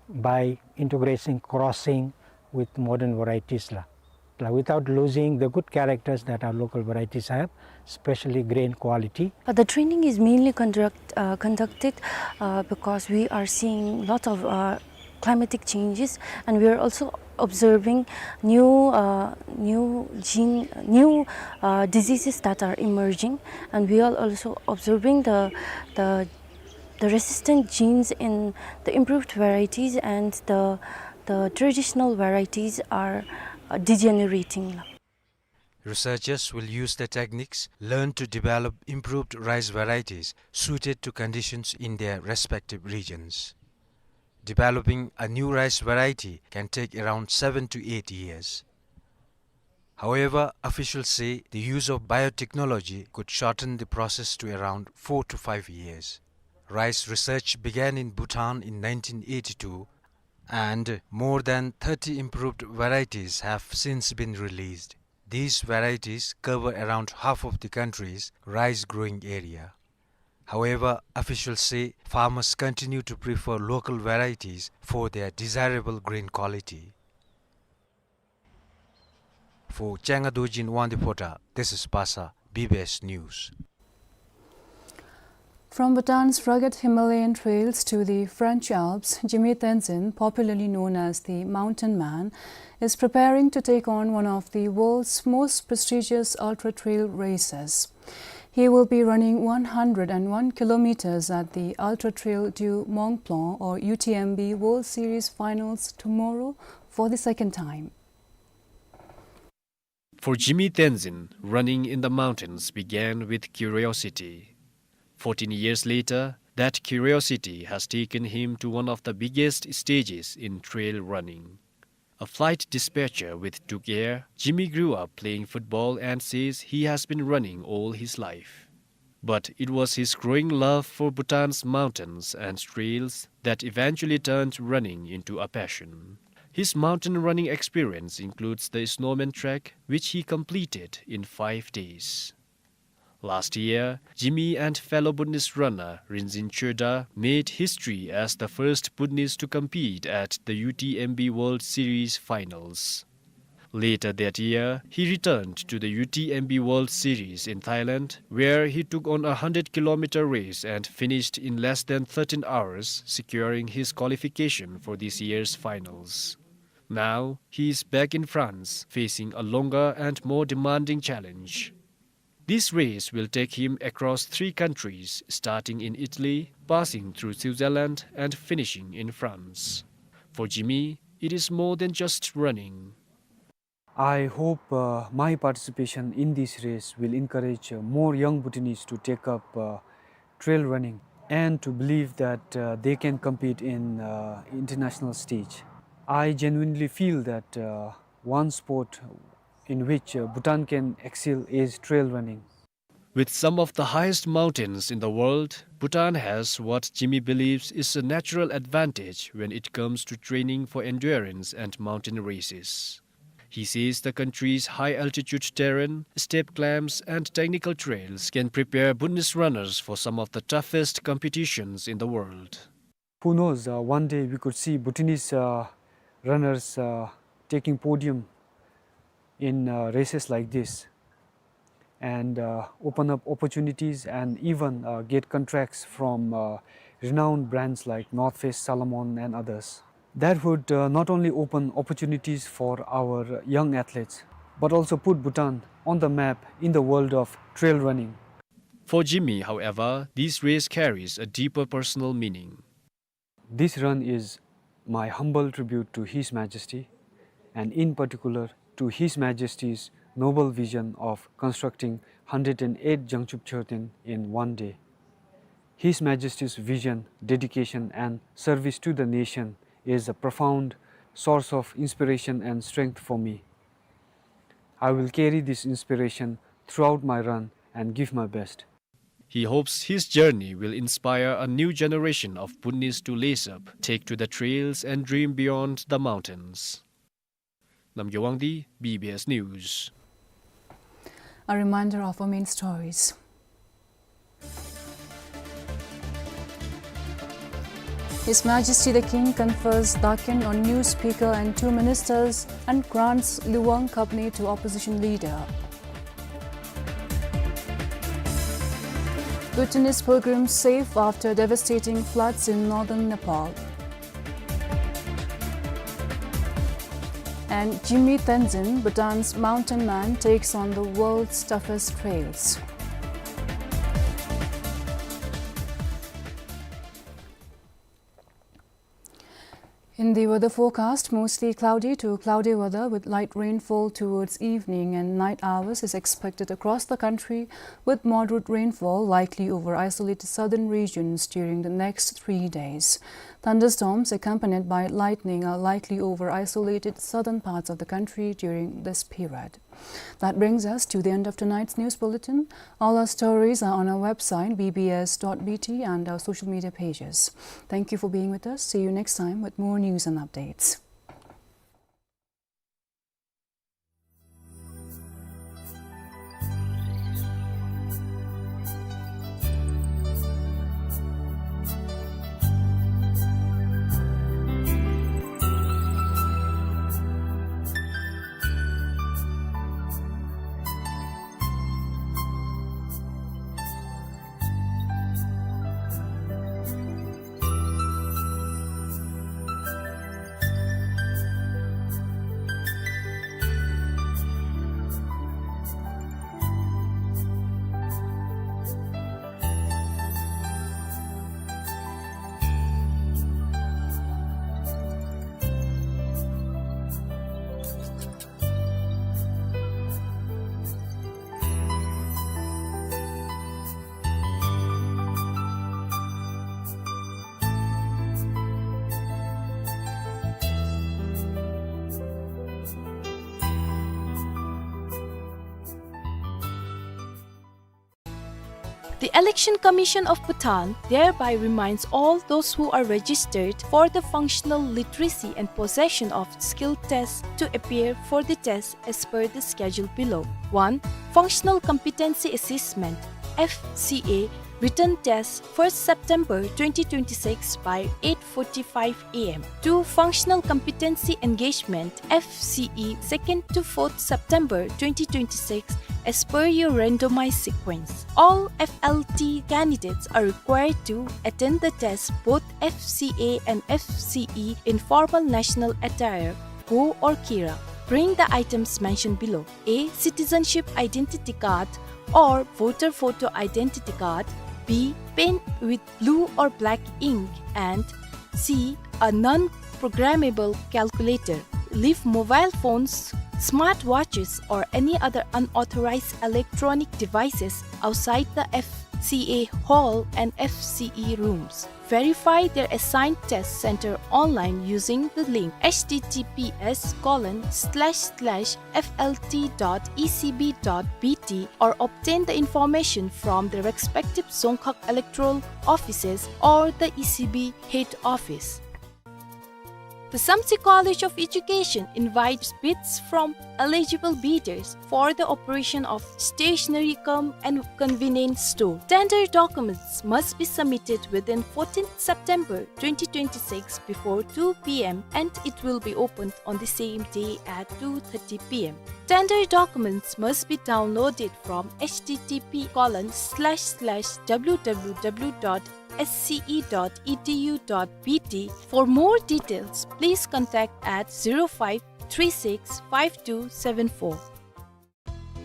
by integration, crossing with modern varieties la, la, without losing the good characters that our local varieties have, especially grain quality. Uh, the training is mainly conduct-, uh, conducted, uh, because we are seeing lot of, uh, climatic changes, and we are also observing new, uh, new gene, new, uh, diseases that are emerging, and we are also observing the, the, the resistant genes in the improved varieties, and the, the traditional varieties are, uh, degenerating. Researchers will use the techniques learned to develop improved rice varieties suited to conditions in their respective regions. Developing a new rice variety can take around seven to eight years. However, officials say the use of biotechnology could shorten the process to around four to five years. Rice research began in Bhutan in nineteen eighty-two, and more than thirty improved varieties have since been released. These varieties cover around half of the country's rice growing area. However, officials say farmers continue to prefer local varieties for their desirable grain quality. For Changa Dorji in Wangdue Phodrang, this is Basa, B B S News. From Bhutan's rugged Himalayan trails to the French Alps, Jimmy Tenzin, popularly known as the Mountain Man, is preparing to take on one of the world's most prestigious ultra trail races. He will be running one hundred and one kilometers at the Ultra Trail du Mont Blanc, or U T M B, World Series Finals tomorrow for the second time. For Jimmy Tenzin, running in the mountains began with curiosity. Fourteen years later, that curiosity has taken him to one of the biggest stages in trail running. A flight dispatcher with Tuk Air, Jimmy grew up playing football and says he has been running all his life. But it was his growing love for Bhutan's mountains and trails that eventually turned running into a passion. His mountain running experience includes the Snowman Trek, which he completed in five days. Last year, Jimmy and fellow Bhutanese runner Rinzin Choedar made history as the first Bhutanese to compete at the U T M B World Series Finals. Later that year, he returned to the U T M B World Series in Thailand, where he took on a hundred kilometer race and finished in less than thirteen hours, securing his qualification for this year's finals. Now, he is back in France, facing a longer and more demanding challenge. This race will take him across three countries, starting in Italy, passing through Switzerland, and finishing in France. For Jimmy, it is more than just running. I hope, uh, my participation in this race will encourage, uh, more young Bhutanese to take up, uh, trail running and to believe that, uh, they can compete in, uh, international stage. I genuinely feel that, uh, one sport in which, uh, Bhutan can excel is trail running. With some of the highest mountains in the world, Bhutan has what Jimmy believes is a natural advantage when it comes to training for endurance and mountain races. He says the country's high-altitude terrain, steep climbs, and technical trails can prepare Bhutanese runners for some of the toughest competitions in the world. Who knows, uh, one day we could see Bhutanese, uh, runners, uh, taking podium in, uh, races like this and, uh, open up opportunities and even, uh, get contracts from, uh, renowned brands like North Face, Salomon, and others. That would, uh, not only open opportunities for our young athletes, but also put Bhutan on the map in the world of trail running. For Jimmy, however, this race carries a deeper personal meaning. This run is my humble tribute to His Majesty, and in particular to His Majesty's noble vision of constructing hundred and eight Jangchub Choten in one day. His Majesty's vision, dedication, and service to the nation is a profound source of inspiration and strength for me. I will carry this inspiration throughout my run and give my best. He hopes his journey will inspire a new generation of Bhutanese to lace up, take to the trails, and dream beyond the mountains. Namgay Wangdi, B B S News. A reminder of our main stories. His Majesty the King confers Daken on new speaker and two ministers and grants Luang Kabni to opposition leader. Bhutanese pilgrims safe after devastating floods in northern Nepal. And Jimmy Tenzin, Bhutan's mountain man, takes on the world's toughest trails. In the weather forecast, mostly cloudy to cloudy weather with light rainfall towards evening and night hours is expected across the country, with moderate rainfall likely over isolated southern regions during the next three days. Thunderstorms accompanied by lightning are likely over isolated southern parts of the country during this period. That brings us to the end of tonight's news bulletin. All our stories are on our website, B B S dot B T, and our social media pages. Thank you for being with us. See you next time with more news and updates. The Election Commission of Bhutan thereby reminds all those who are registered for the functional literacy and possession of skill test to appear for the test as per the schedule below. One, Functional Competency Assessment, F C A, written test, first September twenty twenty-six by eight forty-five A M. Two, Functional Competency Engagement, F C E, second to fourth September twenty twenty-six, as per your randomized sequence. All F L T candidates are required to attend the test, both F C A and F C E, in formal national attire, go or kira. Bring the items mentioned below. A, citizenship identity card or voter photo identity card. B, pen with blue or black ink. And C, a non-programmable calculator. Leave mobile phones, smart watches, or any other unauthorized electronic devices outside the F C A hall and F C E rooms. Verify their assigned test center online using the link H T T P S colon slash slash F L T dot E C B dot B T or obtain the information from the respective Dzongkhag electoral offices or the E C B head office. The Samtse College of Education invites bids from eligible bidders for the operation of stationery cum and convenience store. Tender documents must be submitted within fourteenth September twenty twenty-six before two P M and it will be opened on the same day at two thirty P M. Tender documents must be downloaded from H T T P colon slash slash W W W dot S C E dot E D U dot B T. For more details, please contact at zero five three six five two seven four.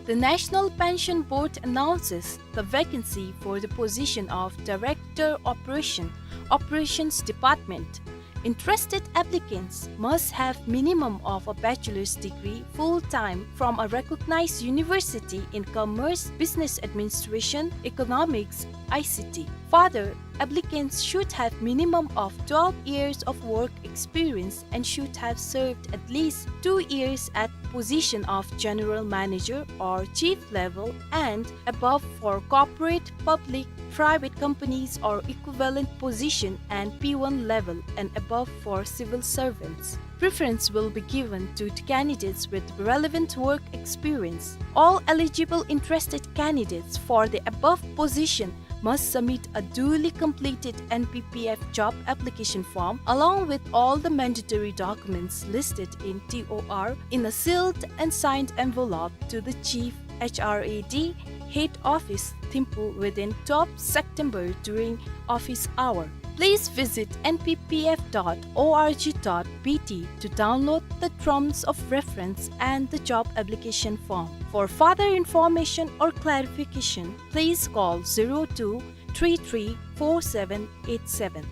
The National Pension Board announces the vacancy for the position of Director Operation, Operations Department. Interested applicants must have minimum of a bachelor's degree full-time from a recognized university in commerce, business administration, economics, I C T. Further, applicants should have minimum of twelve years of work experience and should have served at least two years at position of general manager or chief level and above for corporate, public, private companies or equivalent position and P one level and above for civil servants. Preference will be given to the candidates with relevant work experience. All eligible interested candidates for the above position must submit a duly completed N P P F job application form along with all the mandatory documents listed in T O R in a sealed and signed envelope to the Chief H R A D, Head Office, Thimphu within twelfth September during office hour. Please visit N P P F dot O R G dot B T to download the terms of reference and the job application form. For further information or clarification, please call zero two three three four seven eight seven.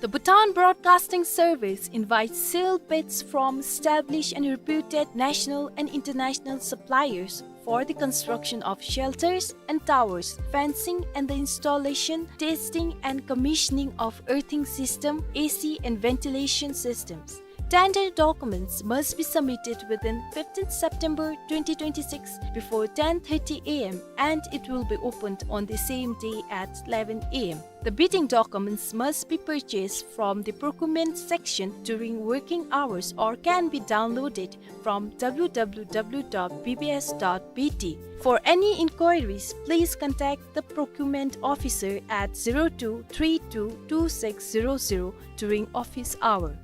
The Bhutan Broadcasting Service invites sealed bids from established and reputed national and international suppliers for the construction of shelters and towers, fencing and the installation, testing and commissioning of earthing system, A C and ventilation systems. Tender documents must be submitted within fifteenth September twenty twenty-six before ten thirty A M and it will be opened on the same day at eleven A M. The bidding documents must be purchased from the procurement section during working hours or can be downloaded from W W W dot B B S dot B T. For any inquiries, please contact the procurement officer at zero two three two two six zero zero during office hour.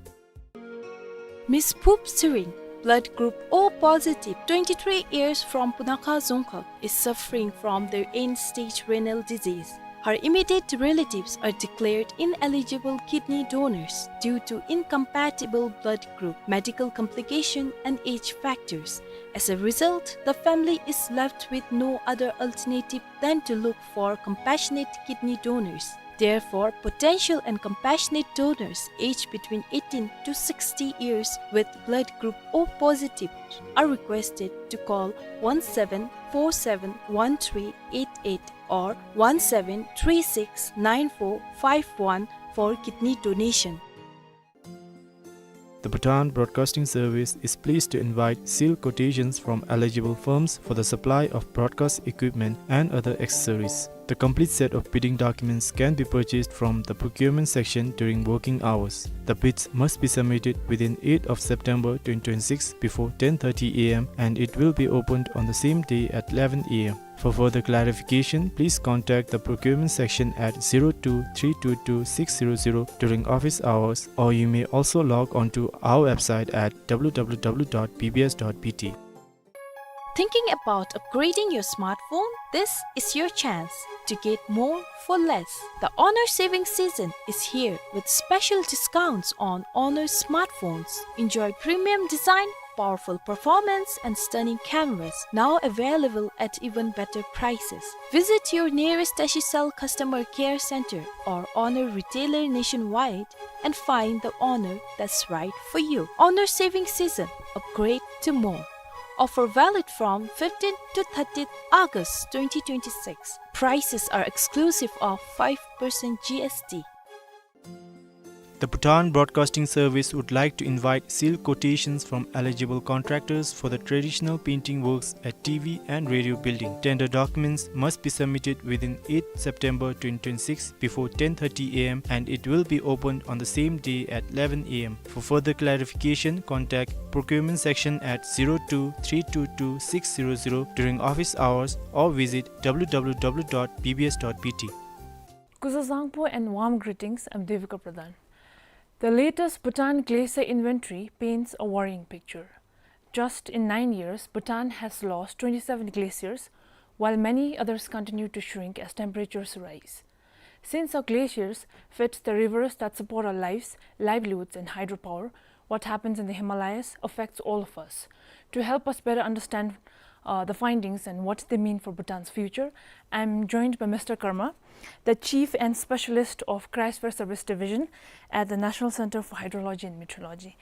Miss Phup Tshering, blood group O positive, twenty-three years, from Punakha Dzongkhag, is suffering from the end-stage renal disease. Her immediate relatives are declared ineligible kidney donors due to incompatible blood group, medical complication, and age factors. As a result, the family is left with no other alternative than to look for compassionate kidney donors. Therefore, potential and compassionate donors aged between eighteen to sixty years with blood group O positive are requested to call one seven four seven one three eight eight or one seven three six nine four five one for kidney donation. The Bhutan Broadcasting Service is pleased to invite sealed quotations from eligible firms for the supply of broadcast equipment and other accessories. The complete set of bidding documents can be purchased from the procurement section during working hours. The bids must be submitted within eighth of September twenty twenty-six before ten thirty A M and it will be opened on the same day at eleven A M. For further clarification, please contact the procurement section at zero two three two two six zero zero during office hours, or you may also log on to our website at W W W dot B B S dot B T. Thinking about upgrading your smartphone? This is your chance to get more for less. The Honor saving season is here with special discounts on Honor smartphones. Enjoy premium design, powerful performance and stunning cameras, now available at even better prices. Visit your nearest Tashicel customer care center or Honor retailer nationwide and find the Honor that's right for you. Honor saving season, upgrade to more. Offer valid from fifteenth to thirtieth August twenty twenty-six. Prices are exclusive of five percent G S T. The Bhutan Broadcasting Service would like to invite sealed quotations from eligible contractors for the traditional painting works at T V and radio building. Tender documents must be submitted within eighth September twenty twenty-six before ten thirty A M, and it will be opened on the same day at eleven A M. For further clarification, contact procurement section at zero two three two two six zero zero during office hours or visit W W W dot B B S dot B T. Kuzuzangpo and warm greetings. I'm Devika Pradhan. The latest Bhutan glacier inventory paints a worrying picture. Just in nine years, Bhutan has lost twenty-seven glaciers, while many others continue to shrink as temperatures rise. Since our glaciers feed the rivers that support our lives, livelihoods, and hydropower, what happens in the Himalayas affects all of us. To help us better understand, uh, the findings and what they mean for Bhutan's future, I'm joined by Mister Karma, the Chief and Specialist of Cryosphere Service Division at the National Center for Hydrology and Meteorology.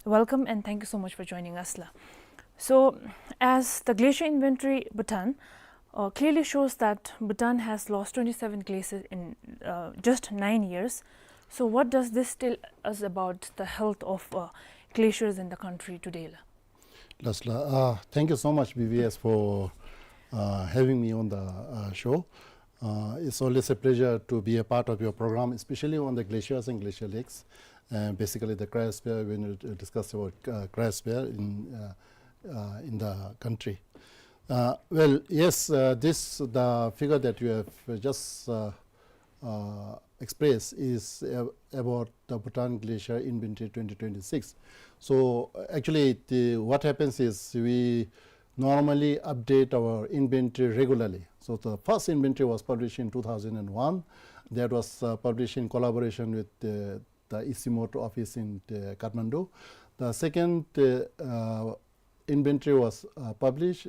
Welcome and thank you so much for joining us, la. So, as the glacier inventory Bhutan, uh, clearly shows that Bhutan has lost twenty-seven glaciers in, uh, just nine years. So, what does this tell us about the health of, uh, glaciers in the country today, la? Lasla, uh, thank you so much, B B S, for, uh, having me on the, uh, show. Uh, it's always a pleasure to be a part of your program, especially on the glaciers and glacial lakes. Uh, basically, the cryosphere, when you, uh, discuss about, uh, cryosphere in, uh, uh, in the country. Uh, well, yes, uh, this, the figure that you have just, uh, uh, expressed is, uh, about the Bhutan Glacier Inventory twenty twenty-six. So, uh, actually, the, what happens is we normally update our inventory regularly. So the first inventory was published in two thousand one. That was, uh, published in collaboration with the, the ICIMOT office in, uh, Kathmandu. The second, uh, uh, inventory was, uh, published.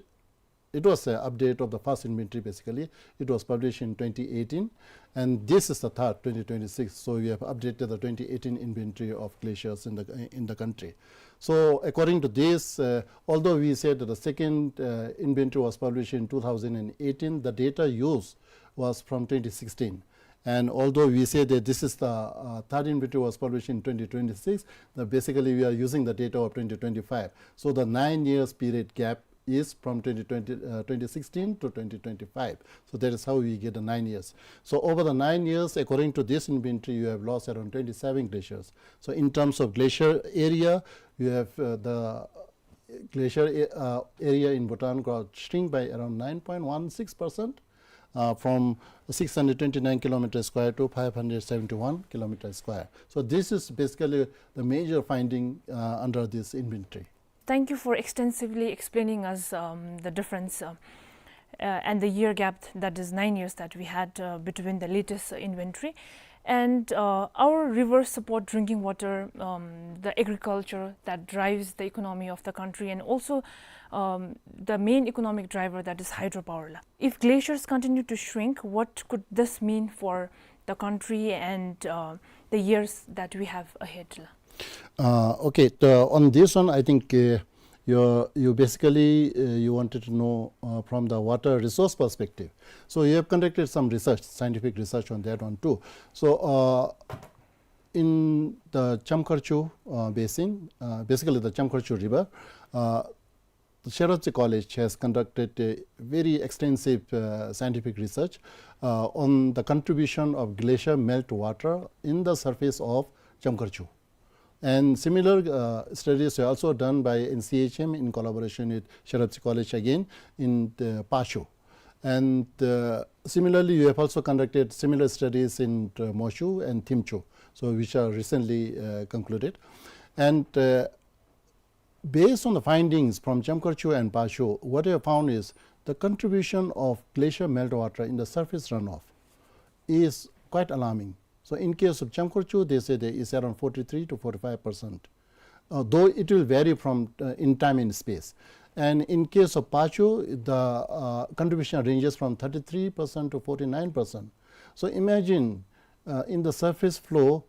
It was an update of the first inventory, basically. It was published in twenty eighteen, and this is the third, twenty twenty-six. So we have updated the twenty eighteen inventory of glaciers in the, in the country. So according to this, uh, although we said that the second, uh, inventory was published in two thousand eighteen, the data used was from twenty sixteen. And although we say that this is the, uh, third inventory was published in twenty twenty-six, that basically we are using the data of twenty twenty-five. So the nine years period gap is from twenty twenty, uh, twenty sixteen to twenty twenty-five. So that is how we get the nine years. So over the nine years, according to this inventory, you have lost around twenty-seven glaciers. So in terms of glacier area, you have, uh, the glacier a-, uh, area in Bhutan got shrink by around nine point one six percent, uh, from six hundred twenty-nine kilometer square to five hundred seventy-one kilometer square. So this is basically the major finding, uh, under this inventory. Thank you for extensively explaining us, um, the difference, uh, uh, and the year gap, that is nine years, that we had, uh, between the latest, uh, inventory and, uh, our rivers support drinking water, um, the agriculture that drives the economy of the country, and also, um, the main economic driver, that is hydropower, la. If glaciers continue to shrink, what could this mean for the country and, uh, the years that we have ahead, la? Uh, okay, the, on this one, I think, uh, you, you basically, uh, you wanted to know, uh, from the water resource perspective. So you have conducted some research, scientific research on that one too. So, uh, in the Chamkharchu, uh, basin, uh, basically the Chamkharchu River, uh, the Sherabji College has conducted a very extensive, uh, scientific research, uh, on the contribution of glacier melt water in the surface of Chamkharchu. And similar, uh, studies were also done by N C H M in collaboration with Sherabji College again in, uh, Pashu. And, uh, similarly, you have also conducted similar studies in, uh, Moshu and Thimchu, so which are recently, uh, concluded. And, uh, based on the findings from Chamkharchu and Pashu, what we have found is the contribution of glacier meltwater in the surface runoff is quite alarming. So in case of Chamkharchu, they say there is around forty-three to forty-five percent. uh, though it will vary from, uh, in time and space. And in case of Pachu, the, uh, contribution ranges from thirty-three percent to forty-nine percent. So imagine, uh, in the surface floor,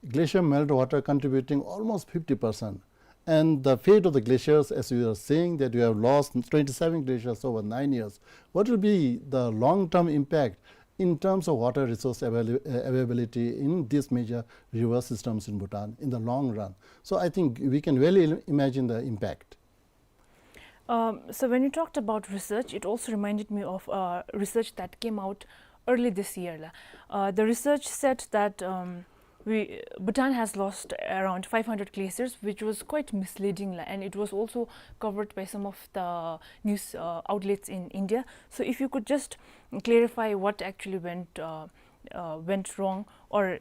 glacial melt water contributing almost fifty percent. And the fate of the glaciers, as we are seeing that we have lost twenty-seven glaciers over nine years, what will be the long-term impact in terms of water resource avail-, uh, availability in these major river systems in Bhutan in the long run? So I think we can well im-, imagine the impact. Um, so when you talked about research, it also reminded me of, uh, research that came out early this year, la. Uh, the research said that, um, we, Bhutan has lost around five hundred glaciers, which was quite misleading, la, and it was also covered by some of the news, uh, outlets in India. So if you could just clarify what actually went, uh, uh, went wrong, or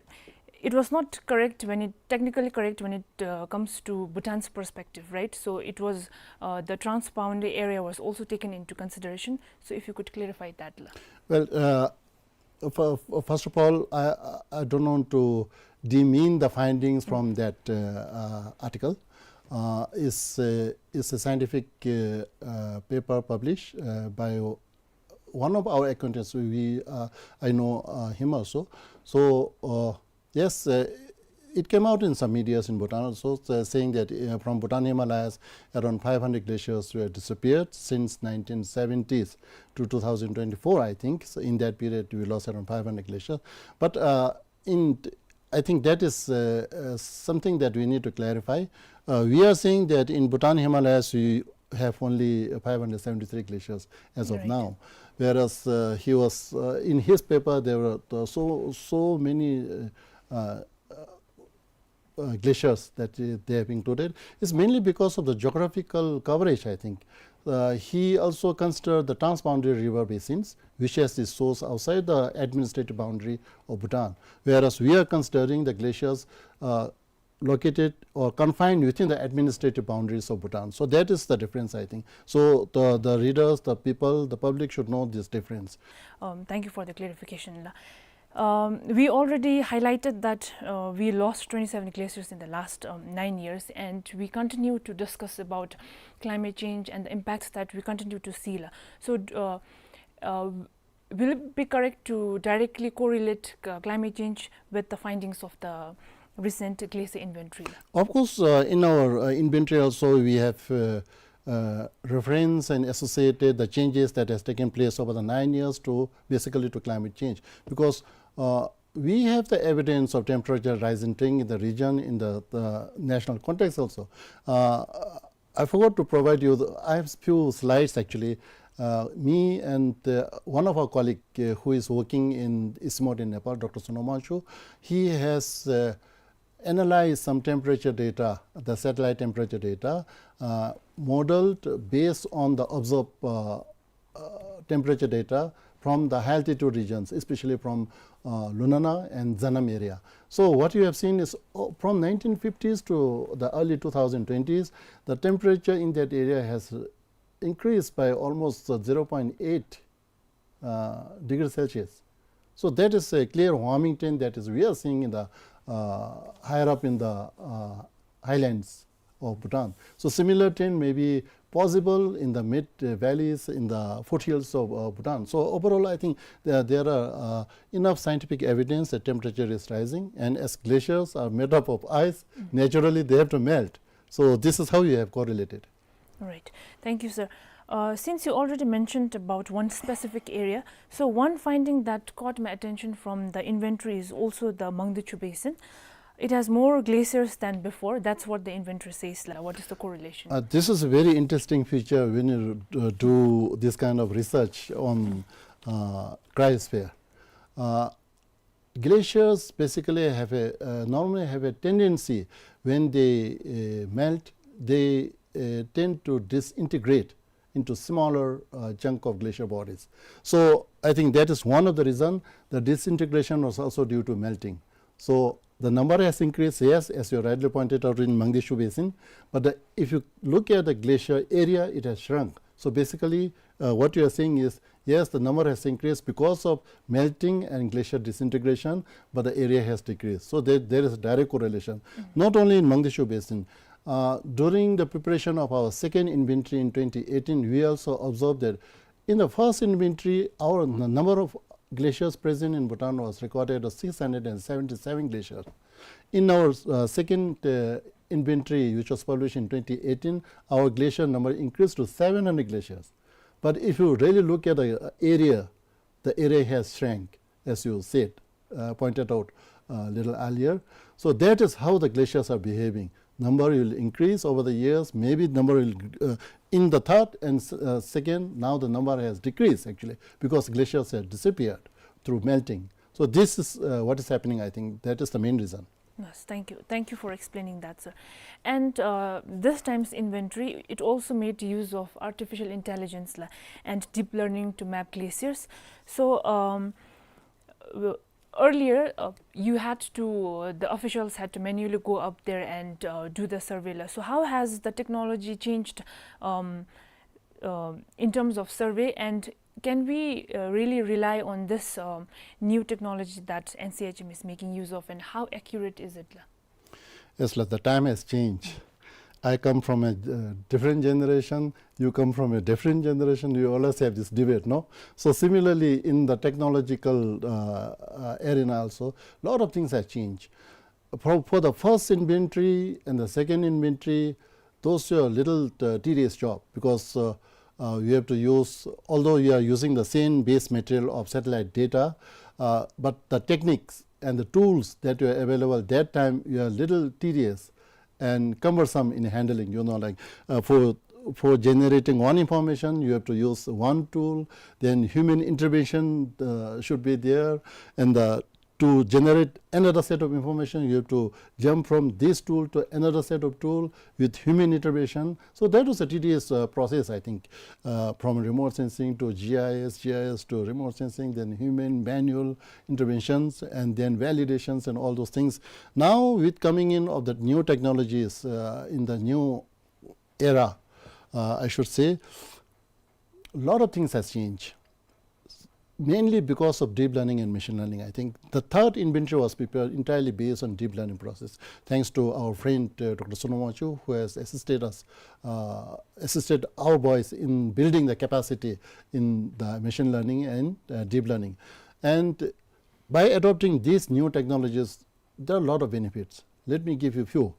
it was not correct when it, technically correct when it, uh, comes to Bhutan's perspective, right? So it was, uh, the transboundary area was also taken into consideration. So if you could clarify that, la. Well, uh, fir-, first of all, I, I I don't want to demean the findings from that, uh, uh, article. Uh, it's a, it's a scientific, uh, uh, paper published, uh, by one of our acquaintances. We, uh, I know, uh, him also. So, uh, yes, uh, it came out in some medias in Bhutan also, uh, saying that, uh, from Bhutan Himalayas, around five hundred glaciers were disappeared since nineteen seventies to two thousand twenty-four, I think. So in that period, we lost around five hundred glaciers. But, uh, in, I think that is, uh, uh, something that we need to clarify. Uh, we are saying that in Bhutan Himalayas, we have only five hundred seventy-three glaciers as of Right. now. Whereas, uh, he was, uh, in his paper, there were, uh, so, so many, uh, uh, uh, glaciers that, uh, they have included. It's mainly because of the geographical coverage, I think. Uh, he also considered the transboundary river basins, which has its source outside the administrative boundary of Bhutan, whereas we are considering the glaciers, uh, located or confined within the administrative boundaries of Bhutan. So that is the difference, I think. So the, the readers, the people, the public should know this difference. Um, thank you for the clarification, la. Um, we already highlighted that, uh, we lost twenty-seven glaciers in the last, um, nine years, and we continue to discuss about climate change and the impacts that we continue to see, la. So, uh, uh, will it be correct to directly correlate, uh, climate change with the findings of the recent glacier inventory? Of course, uh, in our, uh, inventory also we have, uh, uh, reference and associated the changes that has taken place over the nine years to basically to climate change. Because, uh, we have the evidence of temperature rising trend in the region in the, the national context also. Uh, I forgot to provide you, the, I have few slides actually. Uh, me and, uh, one of our colleague, uh, who is working in East Timor in Nepal, Doctor Suno Mangshu, he has, uh, analyzed some temperature data, the satellite temperature data, uh, modeled based on the observed, uh, uh, temperature data from the high altitude regions, especially from, uh, Lunana and Zanam area. So what you have seen is, uh, from nineteen fifties to the early two thousand twenties, the temperature in that area has increased by almost, uh, zero point eight, uh, degrees Celsius. So that is a clear warming trend that is we are seeing in the, uh, higher up in the, uh, highlands of Bhutan. So similar trend may be possible in the mid, uh, valleys, in the foothills of, uh, Bhutan. So overall, I think there, there are, uh, enough scientific evidence that temperature is rising, and as glaciers are made up of ice, Mm. naturally they have to melt. So this is how you have correlated. Right. Thank you, sir. Uh, since you already mentioned about one specific area, so one finding that caught my attention from the inventory is also the Mangdechu Basin. It has more glaciers than before. That's what the inventory says, la. What is the correlation? Uh, this is a very interesting feature when you, uh, do this kind of research on, uh, cryosphere. Uh, glaciers basically have a, uh, normally have a tendency when they, uh, melt, they, uh, tend to disintegrate into smaller, uh, chunk of glacial bodies. So I think that is one of the reason. The disintegration was also due to melting. So the number has increased, yes, as you rightly pointed out in Mangdechu Basin, but the, if you look at the glacial area, it has shrunk. So basically, uh, what you are seeing is, yes, the number has increased because of melting and glacial disintegration, but the area has decreased. So there, there is a direct correlation. Mm-hmm. Not only in Mangdechu Basin, Uh, during the preparation of our second inventory in twenty eighteen, we also observed that in the first inventory, our n-, number of glaciers present in Bhutan was recorded as six hundred seventy-seven glaciers. In our, uh, second, uh, inventory, which was published in twenty eighteen, our glacier number increased to seven hundred glaciers. But if you really look at the, uh, area, the area has shrank, as you said, uh, pointed out a little earlier. So that is how the glaciers are behaving. Number will increase over the years, maybe number will, uh, in the third and s-, uh, second, now the number has decreased actually, because glaciers have disappeared through melting. So this is, uh, what is happening, I think. That is the main reason. Yes, thank you. Thank you for explaining that, sir. And, uh, this time's inventory, it also made use of artificial intelligence la, and deep learning to map glaciers. So, um, w-, earlier, uh, you had to, the officials had to manually go up there and, uh, do the survey la. So how has the technology changed, um, uh, in terms of survey, and can we, uh, really rely on this, um, new technology that N C H M is making use of, and how accurate is it la? Yes, la, the time has changed. I come from a, uh, different generation. You come from a different generation. You always have this debate, no? So similarly, in the technological, uh, uh, arena also, lot of things have changed. For, for the first inventory and the second inventory, those were a little, uh, tedious job because, uh, uh, you have to use, although you are using the same base material of satellite data, uh, but the techniques and the tools that were available that time were a little tedious and cumbersome in handling. You know, like, uh, for, for generating one information, you have to use one tool, then human intervention, uh, should be there, and the, to generate another set of information, you have to jump from this tool to another set of tool with human intervention. So that was a tedious, uh, process, I think, uh, from remote sensing to G I S, G I S to remote sensing, then human manual interventions, and then validations and all those things. Now, with coming in of the new technologies, uh, in the new era, uh, I should say, a lot of things has changed, mainly because of deep learning and machine learning. I think the third inventory was prepared entirely based on deep learning process, thanks to our friend, uh, Doctor Sonoma Wangchuk, who has assisted us, uh, assisted our boys in building the capacity in the machine learning and, uh, deep learning. And by adopting these new technologies, there are a lot of benefits. Let me give you few,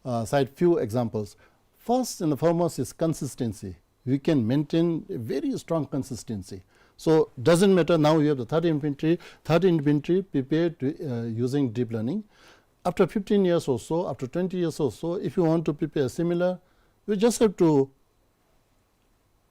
uh, cite few examples. First and the foremost is consistency. We can maintain a very strong consistency. So doesn't matter, now you have the third inventory, third inventory prepared, uh, using deep learning. After fifteen years or so, after twenty years or so, if you want to prepare similar, you just have to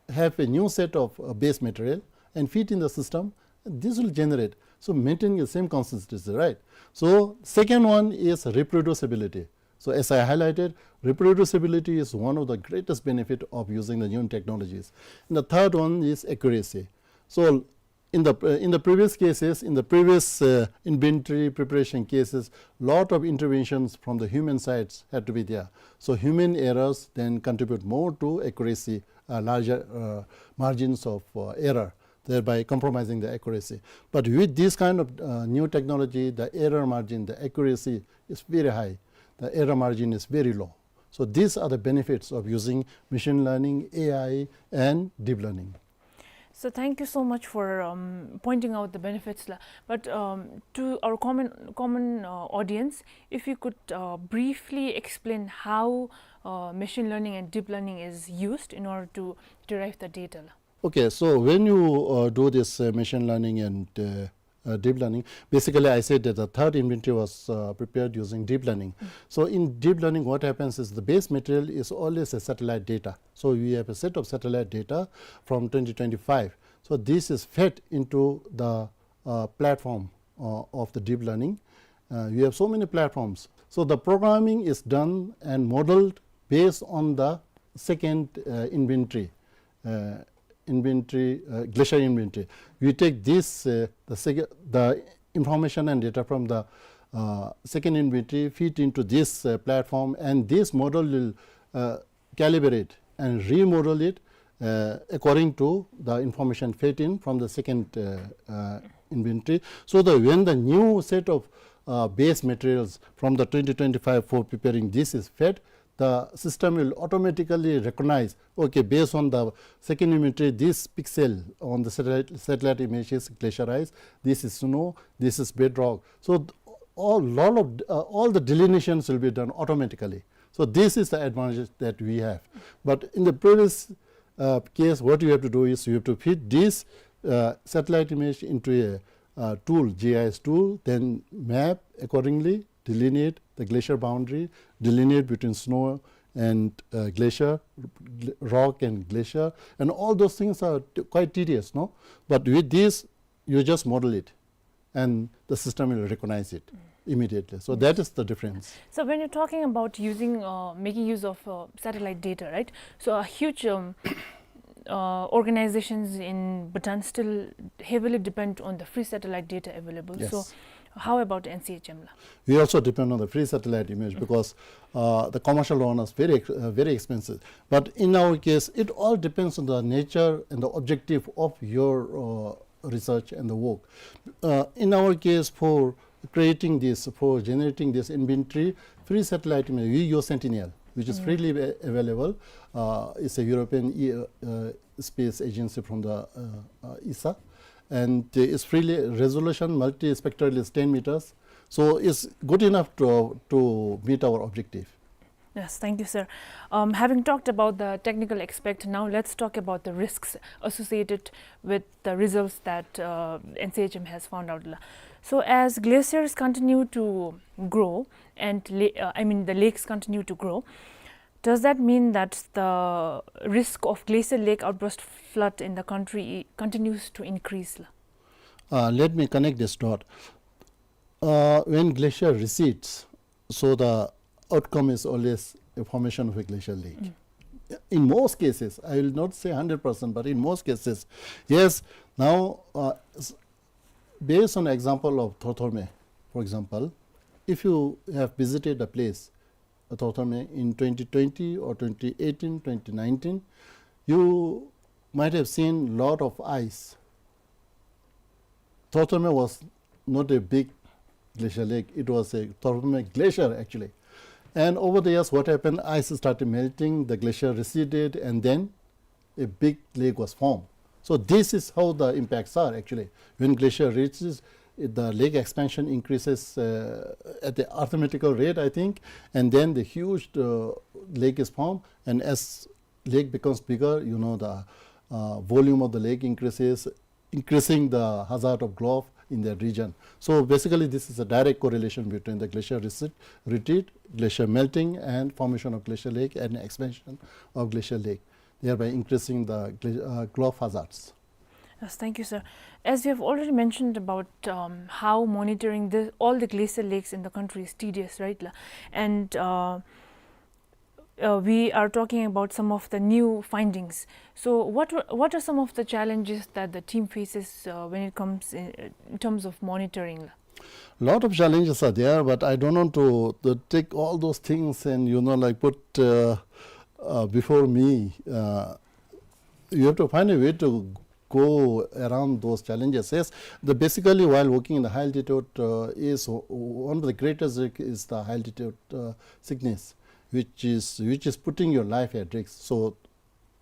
have a new set of, uh, base material and feed in the system, this will generate. So maintaining the same consistency, right? So second one is reproducibility. So as I highlighted, reproducibility is one of the greatest benefit of using the new technologies. And the third one is accuracy. So in the, uh, in the previous cases, in the previous, uh, inventory preparation cases, lot of interventions from the human sides had to be there. So human errors then contribute more to accuracy, uh, larger, uh, margins of, uh, error, thereby compromising the accuracy. But with this kind of, uh, new technology, the error margin, the accuracy is very high. The error margin is very low. So these are the benefits of using machine learning, A I, and deep learning. So thank you so much for, um, pointing out the benefits la. But, um, to our common, common, uh, audience, if you could, uh, briefly explain how, uh, machine learning and deep learning is used in order to derive the data la. Okay, so when you, uh, do this, uh, machine learning and, uh, uh, deep learning, basically I said that the third inventory was, uh, prepared using deep learning. So in deep learning, what happens is the base material is always a satellite data. So we have a set of satellite data from twenty twenty-five. So this is fed into the, uh, platform, uh, of the deep learning. Uh, we have so many platforms. So the programming is done and modeled based on the second, uh, inventory, uh, inventory, uh, glacier inventory. We take this, uh, the sec-, the information and data from the, uh, second inventory, feed into this, uh, platform, and this model will, uh, calibrate and remodel it, uh, according to the information fed in from the second, uh, uh, inventory. So that when the new set of, uh, base materials from the twenty twenty-five for preparing this is fed, the system will automatically recognize, okay, based on the second imagery, this pixel on the satellite, satellite image is glacier ice, this is snow, this is bedrock. So th-, all, lot of, uh, all the delineations will be done automatically. So this is the advantage that we have. But in the previous, uh, case, what you have to do is you have to feed this, uh, satellite image into a, uh, tool, G I S tool, then map accordingly, delineate the glacier boundary, delineate between snow and, uh, glacier, gl-, rock and glacier, and all those things are t-, quite tedious, no? But with this, you just model it, and the system will recognize it immediately. So that is the difference. So when you're talking about using, uh, making use of, uh, satellite data, right? So a huge, um, uh, organizations in Bhutan still heavily depend on the free satellite data available. So yes, how about N C H M la? We also depend on the free satellite image because, uh, the commercial one is very ex-, uh, very expensive. But in our case, it all depends on the nature and the objective of your, uh, research and the work. Uh, in our case, for creating this, for generating this inventory, free satellite image, we use Sentinel, which is freely a-, available. Uh, it's a European e-, uh, space agency from the, uh, uh, ESA. And, uh, it's freely resolution, multispectral is ten meters. So it's good enough to, to meet our objective. Yes, thank you, sir. Um, having talked about the technical aspect, now let's talk about the risks associated with the results that, uh, N C H M has found out la. So as glaciers continue to grow and la-, uh, I mean, the lakes continue to grow, does that mean that the risk of glacial lake outburst flood in the country continues to increase la? Uh, let me connect this dot. Uh, when glacier recedes, so the outcome is always a formation of a glacial lake. In most cases, I will not say hundred percent, but in most cases, yes. Now, uh, s-, based on example of Thorthorme, for example, if you have visited a place, uh, Thorthorme in twenty twenty or twenty eighteen, twenty nineteen, you might have seen lot of ice. Thorthorme was not a big glacial lake. It was a Thorthorme glacier, actually. And over the years, what happened? Ice started melting, the glacier receded, and then a big lake was formed. So this is how the impacts are, actually. When glacier reaches, it, the lake expansion increases, uh, at the arithmetical rate, I think, and then the huge, uh, lake is formed. And as lake becomes bigger, you know, the, uh, volume of the lake increases, increasing the hazard of GLOF in that region. So basically, this is a direct correlation between the glacier recede, retreat, glacier melting, and formation of glacial lake and expansion of glacial lake, thereby increasing the gla-, uh, GLOF hazards. Yes, thank you, sir. As you have already mentioned about, um, how monitoring the, all the glacial lakes in the country is tedious, right, la? And, uh, uh, we are talking about some of the new findings. So what were, what are some of the challenges that the team faces, uh, when it comes in, in terms of monitoring? Lot of challenges are there, but I don't want to, to take all those things and, you know, like, put, uh, uh, before me. Uh, you have to find a way to go around those challenges. Yes, the, basically, while working in the high altitude, uh, is o-, one of the greatest risk is the high altitude, uh, sickness, which is, which is putting your life at risk. So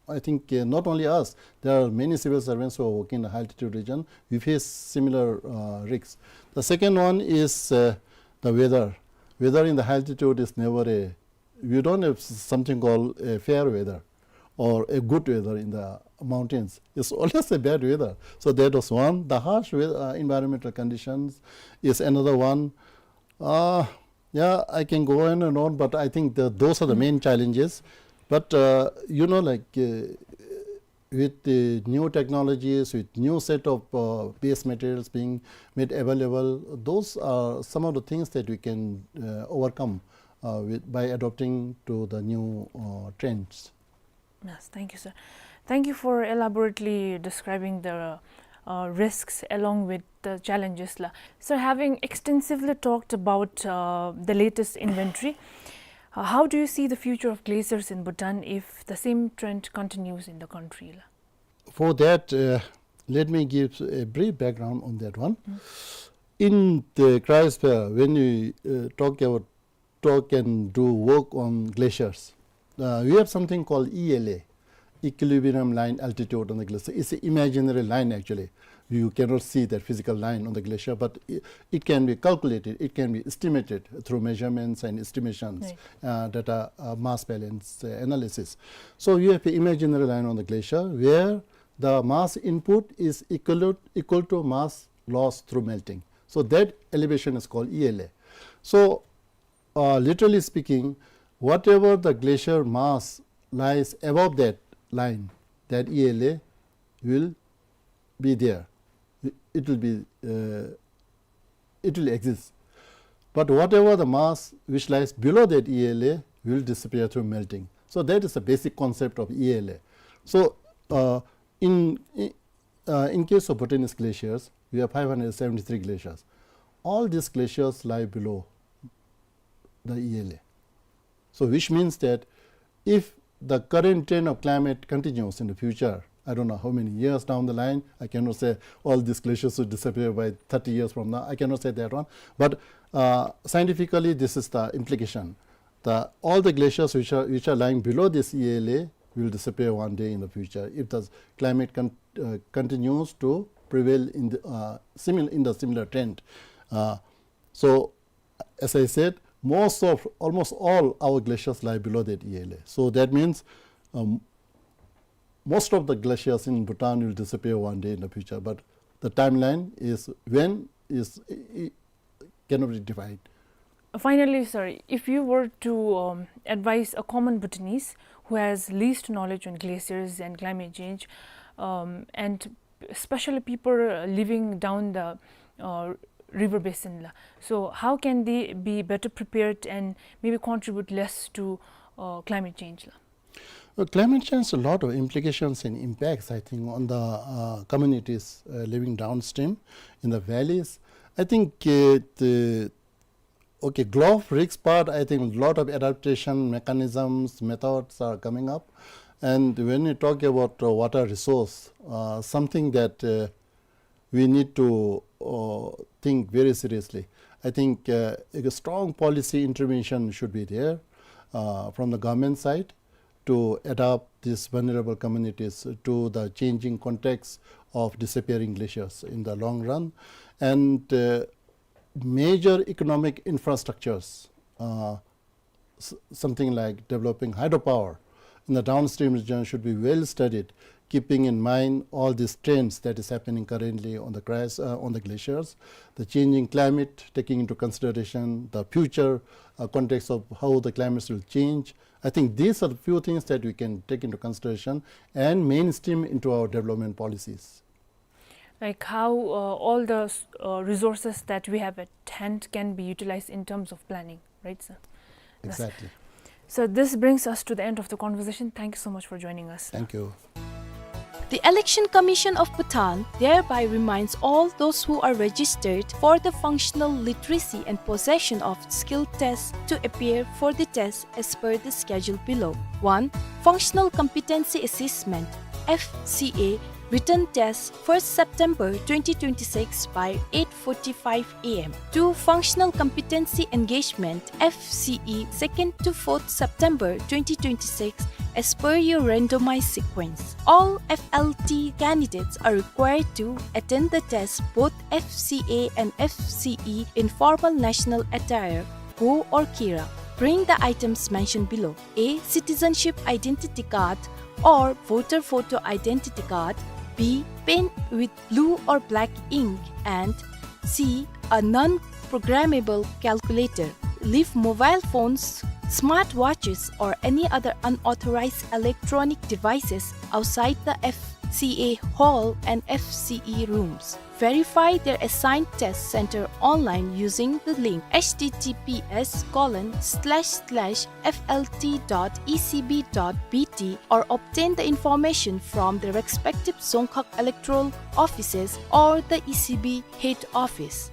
I think, uh, not only us, there are many civil servants who are working in the high altitude region. We face similar, uh, risks. The second one is, uh, the weather. Weather in the high altitude is never a, we don't have s-, something called a fair weather or a good weather in the mountains. It's always a bad weather. So that was one. The harsh wea-, uh, environmental conditions is another one. Uh, yeah, I can go on and on, but I think the, those are the main challenges. But, uh, you know, like, uh, with the new technologies, with new set of, uh, base materials being made available, those are some of the things that we can, uh, overcome, uh, with, by adapting to the new, uh, trends. Yes, thank you, sir. Thank you for elaborately describing the, uh, risks along with the challenges la. So, having extensively talked about, uh, the latest inventory, uh, how do you see the future of glaciers in Bhutan if the same trend continues in the country la? For that, uh, let me give a brief background on that one. In the cryosphere, when we, uh, talk about talk and do work on glaciers. Uh, we have something called E L A, equilibrium line altitude on the glacier. It's an imaginary line actually. You cannot see that physical line on the glacier, but it, it can be calculated, it can be estimated through measurements and estimations, right, uh, data, uh, mass balance, uh, analysis. So you have an imaginary line on the glacier where the mass input is equal, equal to mass loss through melting. So that elevation is called E L A. So, uh, literally speaking, whatever the glacier mass lies above that line, that E L A will be there. It, it will be, uh, it will exist. But whatever the mass which lies below that E L A will disappear through melting. So that is the basic concept of E L A. So, uh, in, in, uh, in case of Bhutanese glaciers, we have five hundred seventy-three glaciers. All these glaciers lie below the E L A. So which means that if the current trend of climate continues in the future, I don't know how many years down the line, I cannot say all these glaciers will disappear by thirty years from now. I cannot say that one. But, uh, scientifically, this is the implication. The, all the glaciers which are, which are lying below this E L A will disappear one day in the future if the climate con-, uh, continues to prevail in the, uh, simil-, in the similar trend. Uh, so, as I said, most of, almost all our glaciers lie below that E L A. So that means, um, most of the glaciers in Bhutan will disappear one day in the future, but the timeline is when is, i-, i-, cannot be defined. Finally, sir, if you were to, um, advise a common Bhutanese who has least knowledge on glaciers and climate change, um, and especially people, uh, living down the, uh, river basin la, so how can they be better prepared and maybe contribute less to, uh, climate change la? Uh, climate change has a lot of implications and impacts, I think, on the, uh, communities, uh, living downstream in the valleys. I think, uh, the, okay, GLOBE risk part, I think a lot of adaptation mechanisms, methods are coming up. And when you talk about, uh, water resource, uh, something that, uh, we need to, uh, think very seriously. I think, uh, a strong policy intervention should be there, uh, from the government side to adapt these vulnerable communities to the changing context of disappearing glaciers in the long run. And, uh, major economic infrastructures, uh, s-, something like developing hydropower in the downstream region should be well studied, keeping in mind all these trends that is happening currently on the cras-, uh, on the glaciers, the changing climate, taking into consideration the future, uh, context of how the climates will change. I think these are the few things that we can take into consideration and mainstream into our development policies. Like how, uh, all the s-, uh, resources that we have at hand can be utilized in terms of planning, right, sir? Yes. Exactly. So this brings us to the end of the conversation. Thank you so much for joining us, sir. Thank you. The Election Commission of Bhutan thereby reminds all those who are registered for the functional literacy and possession of skill tests to appear for the test as per the schedule below. One, Functional Competency Assessment, F C A, written test, first September twenty twenty-six by eight forty-five A M. Two, Functional Competency Engagement, F C E, second to fourth September twenty twenty-six, as per your randomized sequence. All F L T candidates are required to attend the test, both F C A and F C E, in formal national attire, go or kira. Bring the items mentioned below. A, citizenship identity card or voter photo identity card. B, pen with blue or black ink. And C, a non-programmable calculator. Leave mobile phones, smart watches, or any other unauthorized electronic devices outside the F C A hall and F C E rooms. Verify their assigned test center online using the link H T T P S colon slash slash F L T dot E C B dot B T or obtain the information from the respective Dzongkhag electoral offices or the E C B head office.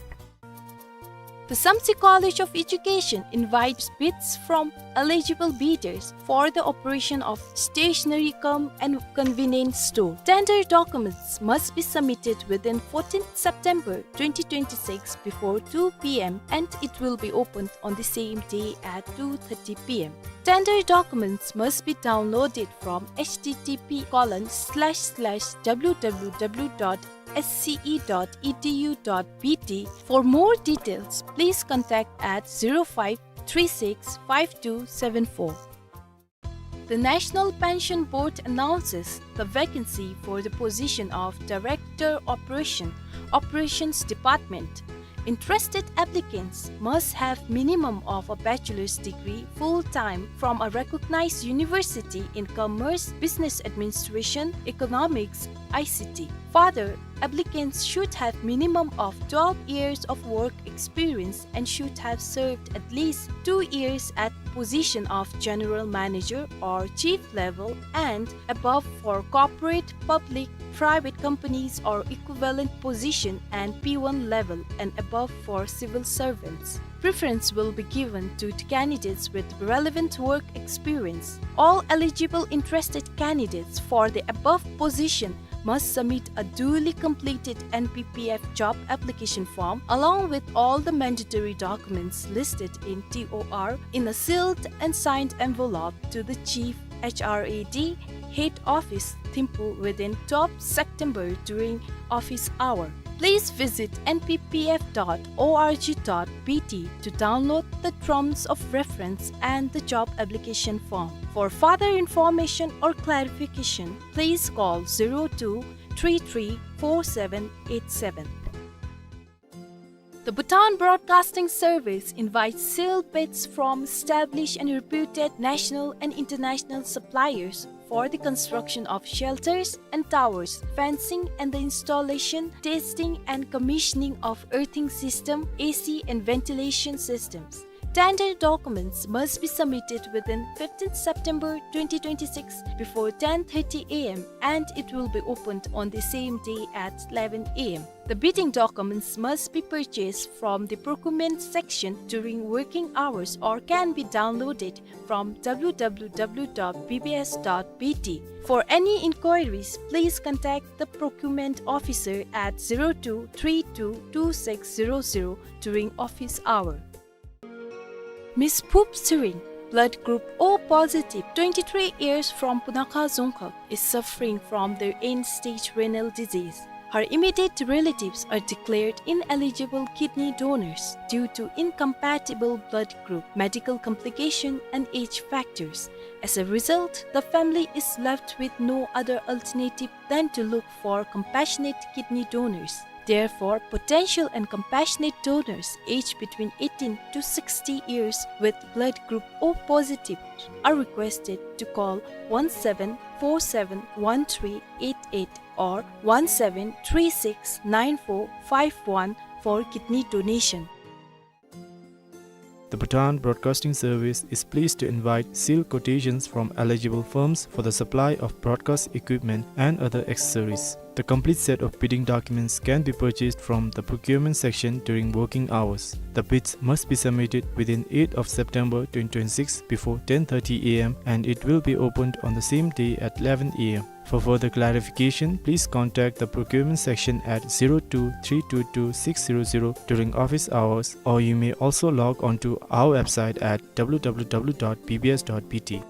Pasamtsi College of Education invites bids from eligible bidders for the operation of stationery cum and convenience store. Tender documents must be submitted within fourteenth September twenty twenty-six before two p m and it will be opened on the same day at two thirty p m. Tender documents must be downloaded from H T T P colon slash slash W W W dot S C E dot E D U dot B T. For more details, please contact at zero five three six five two seven four. The National Pension Board announces the vacancy for the position of Director Operation, Operations Department. Interested applicants must have minimum of a bachelor's degree full-time from a recognized university in commerce, business administration, economics, I C T. Further, applicants should have minimum of twelve years of work experience and should have served at least two years at position of general manager or chief level and above for corporate, public, private companies or equivalent position and P one level and above for civil servants. Preference will be given to the candidates with relevant work experience. All eligible interested candidates for the above position must submit a duly completed N P P F job application form along with all the mandatory documents listed in T O R in a sealed and signed envelope to the Chief H R A D, Head Office, Thimphu within twelfth September during office hour. Please visit N P P F dot O R G dot B T to download the terms of reference and the job application form. For further information or clarification, please call zero two three three four seven eight seven. The Bhutan Broadcasting Service invites sealed bids from established and reputed national and international suppliers for the construction of shelters and towers, fencing and the installation, testing and commissioning of earthing system, A C and ventilation systems. Tender documents must be submitted within fifteenth September twenty twenty-six before ten thirty a m and it will be opened on the same day at eleven a m. The bidding documents must be purchased from the procurement section during working hours or can be downloaded from W W W dot B B S dot B T. For any inquiries, please contact the procurement officer at zero two three two two six zero zero during office hour. Miss Phup Tshering, blood group O positive, twenty-three years, from Punakha Dzongkhag, is suffering from the end-stage renal disease. Her immediate relatives are declared ineligible kidney donors due to incompatible blood group, medical complication, and age factors. As a result, the family is left with no other alternative than to look for compassionate kidney donors. Therefore, potential and compassionate donors aged between eighteen to sixty years with blood group O positive are requested to call one seven four seven one three eight eight or one seven three six nine four five one for kidney donation. The Bhutan Broadcasting Service is pleased to invite sealed quotations from eligible firms for the supply of broadcast equipment and other accessories. The complete set of bidding documents can be purchased from the procurement section during working hours. The bids must be submitted within eighth of September twenty twenty-six before ten thirty a m and it will be opened on the same day at eleven a m. For further clarification, please contact the procurement section at zero two three two two six zero zero during office hours, or you may also log on to our website at W W W dot B B S dot B T.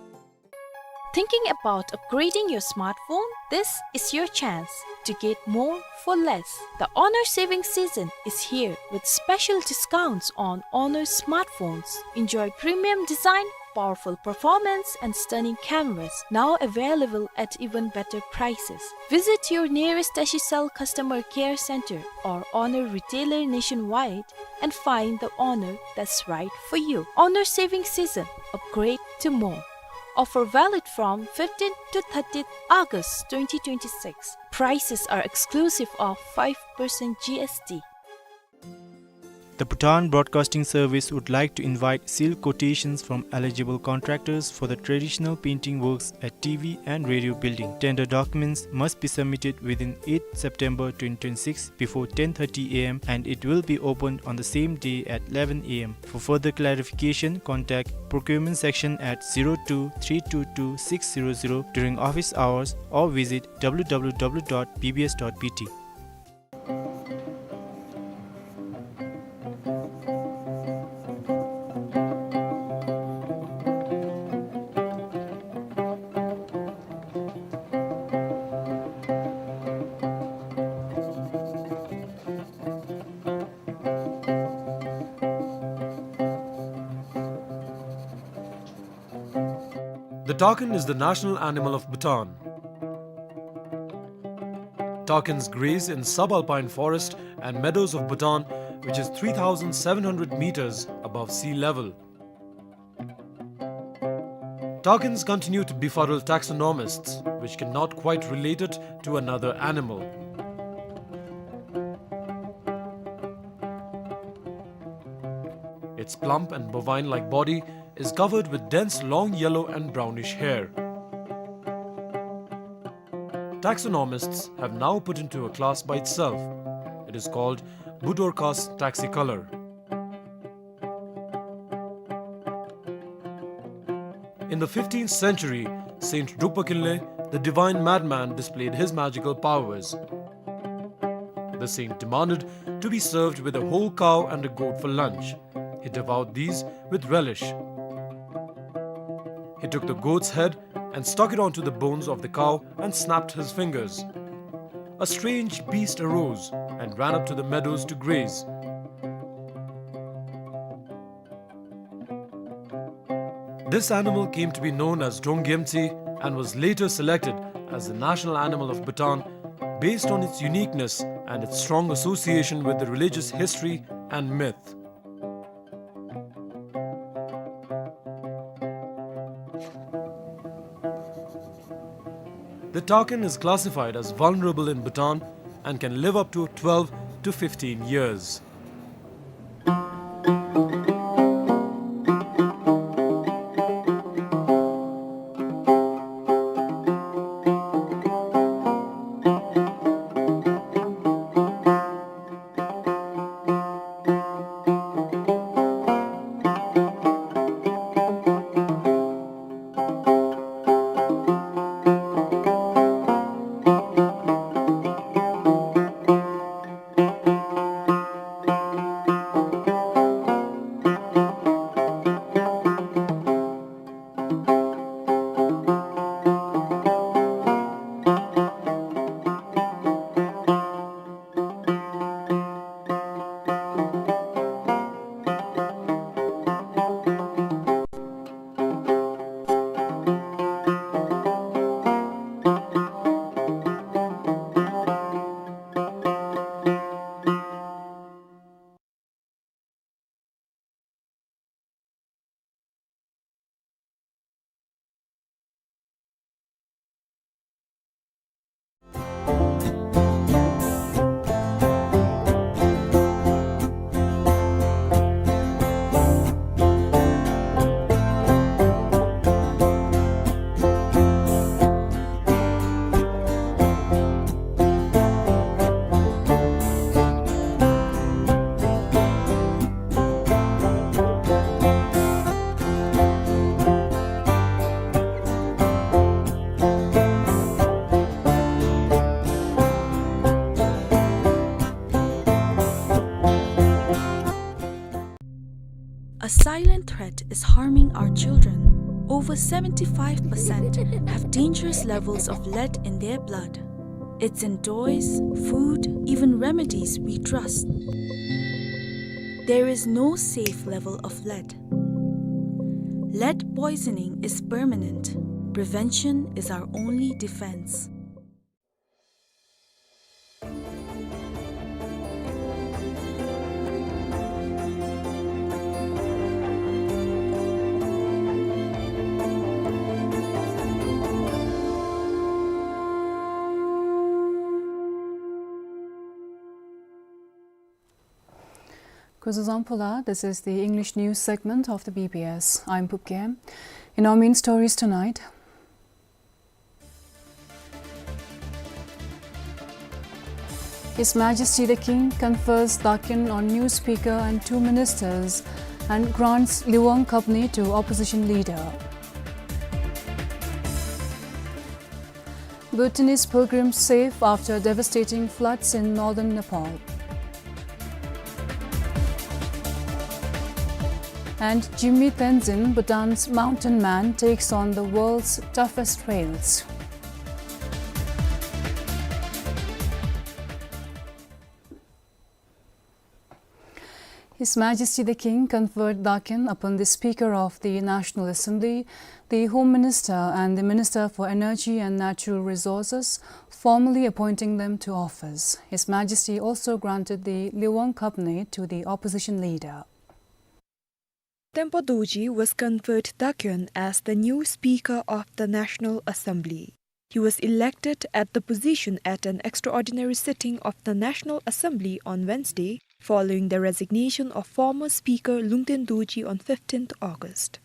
Thinking about upgrading your smartphone? This is your chance to get more for less. The Honor saving season is here with special discounts on Honor smartphones. Enjoy premium design, powerful performance and stunning cameras, now available at even better prices. Visit your nearest Tashicell customer care center or Honor retailer nationwide and find the Honor that's right for you. Honor saving season, upgrade to more. Offer valid from fifteenth to thirtieth August twenty twenty-six. Prices are exclusive of five percent G S T. The Bhutan Broadcasting Service would like to invite sealed quotations from eligible contractors for the traditional painting works at T V and radio building. Tender documents must be submitted within eighth September twenty twenty-six before ten thirty A M and it will be opened on the same day at eleven A M. For further clarification, contact procurement section at zero two three two two six zero zero during office hours or visit W W W dot B B S dot B T. The takin is the national animal of Bhutan. Takins graze in subalpine forest and meadows of Bhutan, which is three thousand seven hundred meters above sea level. Takins continue to befuddle taxonomists, which cannot quite relate it to another animal. Its plump and bovine-like body is covered with dense long yellow and brownish hair. Taxonomists have now put into a class by itself. It is called Budorcas taxicolor. In the fifteenth century, Saint Drukpa Kinley, the divine madman, displayed his magical powers. The saint demanded to be served with a whole cow and a goat for lunch. He devoured these with relish. He took the goat's head and stuck it onto the bones of the cow and snapped his fingers. A strange beast arose and ran up to the meadows to graze. This animal came to be known as Drongyemtsi and was later selected as the national animal of Bhutan based on its uniqueness and its strong association with the religious history and myth. The takin is classified as vulnerable in Bhutan and can live up to twelve to fifteen years. A silent threat is harming our children. Over seventy-five percent have dangerous levels of lead in their blood. It's in toys, food, even remedies we trust. There is no safe level of lead. Lead poisoning is permanent. Prevention is our only defense. Kuzuzangpula, this is the English news segment of the B B S. I'm Pupke. In our main stories tonight, His Majesty the King confers Dakyun on new speaker and two ministers and grants Liwang Kabne to opposition leader. Bhutanese pilgrims safe after devastating floods in northern Nepal. And Jigme Tenzin, Bhutan's mountain man, takes on the world's toughest trails. His Majesty the King conferred Dakyun upon the Speaker of the National Assembly, the Home Minister and the Minister for Energy and Natural Resources, formally appointing them to office. His Majesty also granted the Liwang Kabne to the opposition leader. Tempo Dorji was conferred Dakyun as the new Speaker of the National Assembly. He was elected at the position at an extraordinary sitting of the National Assembly on Wednesday, following the resignation of former Speaker Lungten Dorji on fifteenth August.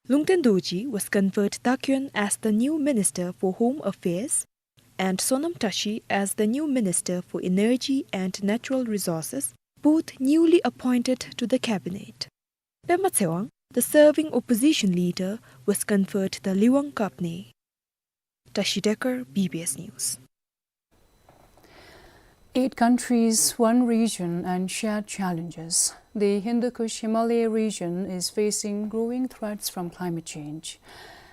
Lungten Dorji was conferred Dakyun as the new Minister for Home Affairs and Sonam Tashi as the new Minister for Energy and Natural Resources, both newly appointed to the cabinet. Pema Tsewang, the serving opposition leader, was conferred the Liwang Kabne. Tashi Dekar, B B S News. Eight countries, one region, and shared challenges. The Hindu Kush Himalaya region is facing growing threats from climate change.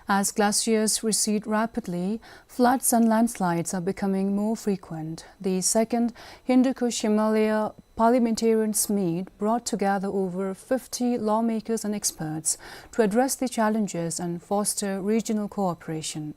As glaciers recede rapidly, floods and landslides are becoming more frequent. The second Hindu Kush Himalaya Parliamentarians' Meet brought together over fifty lawmakers and experts to address the challenges and foster regional cooperation.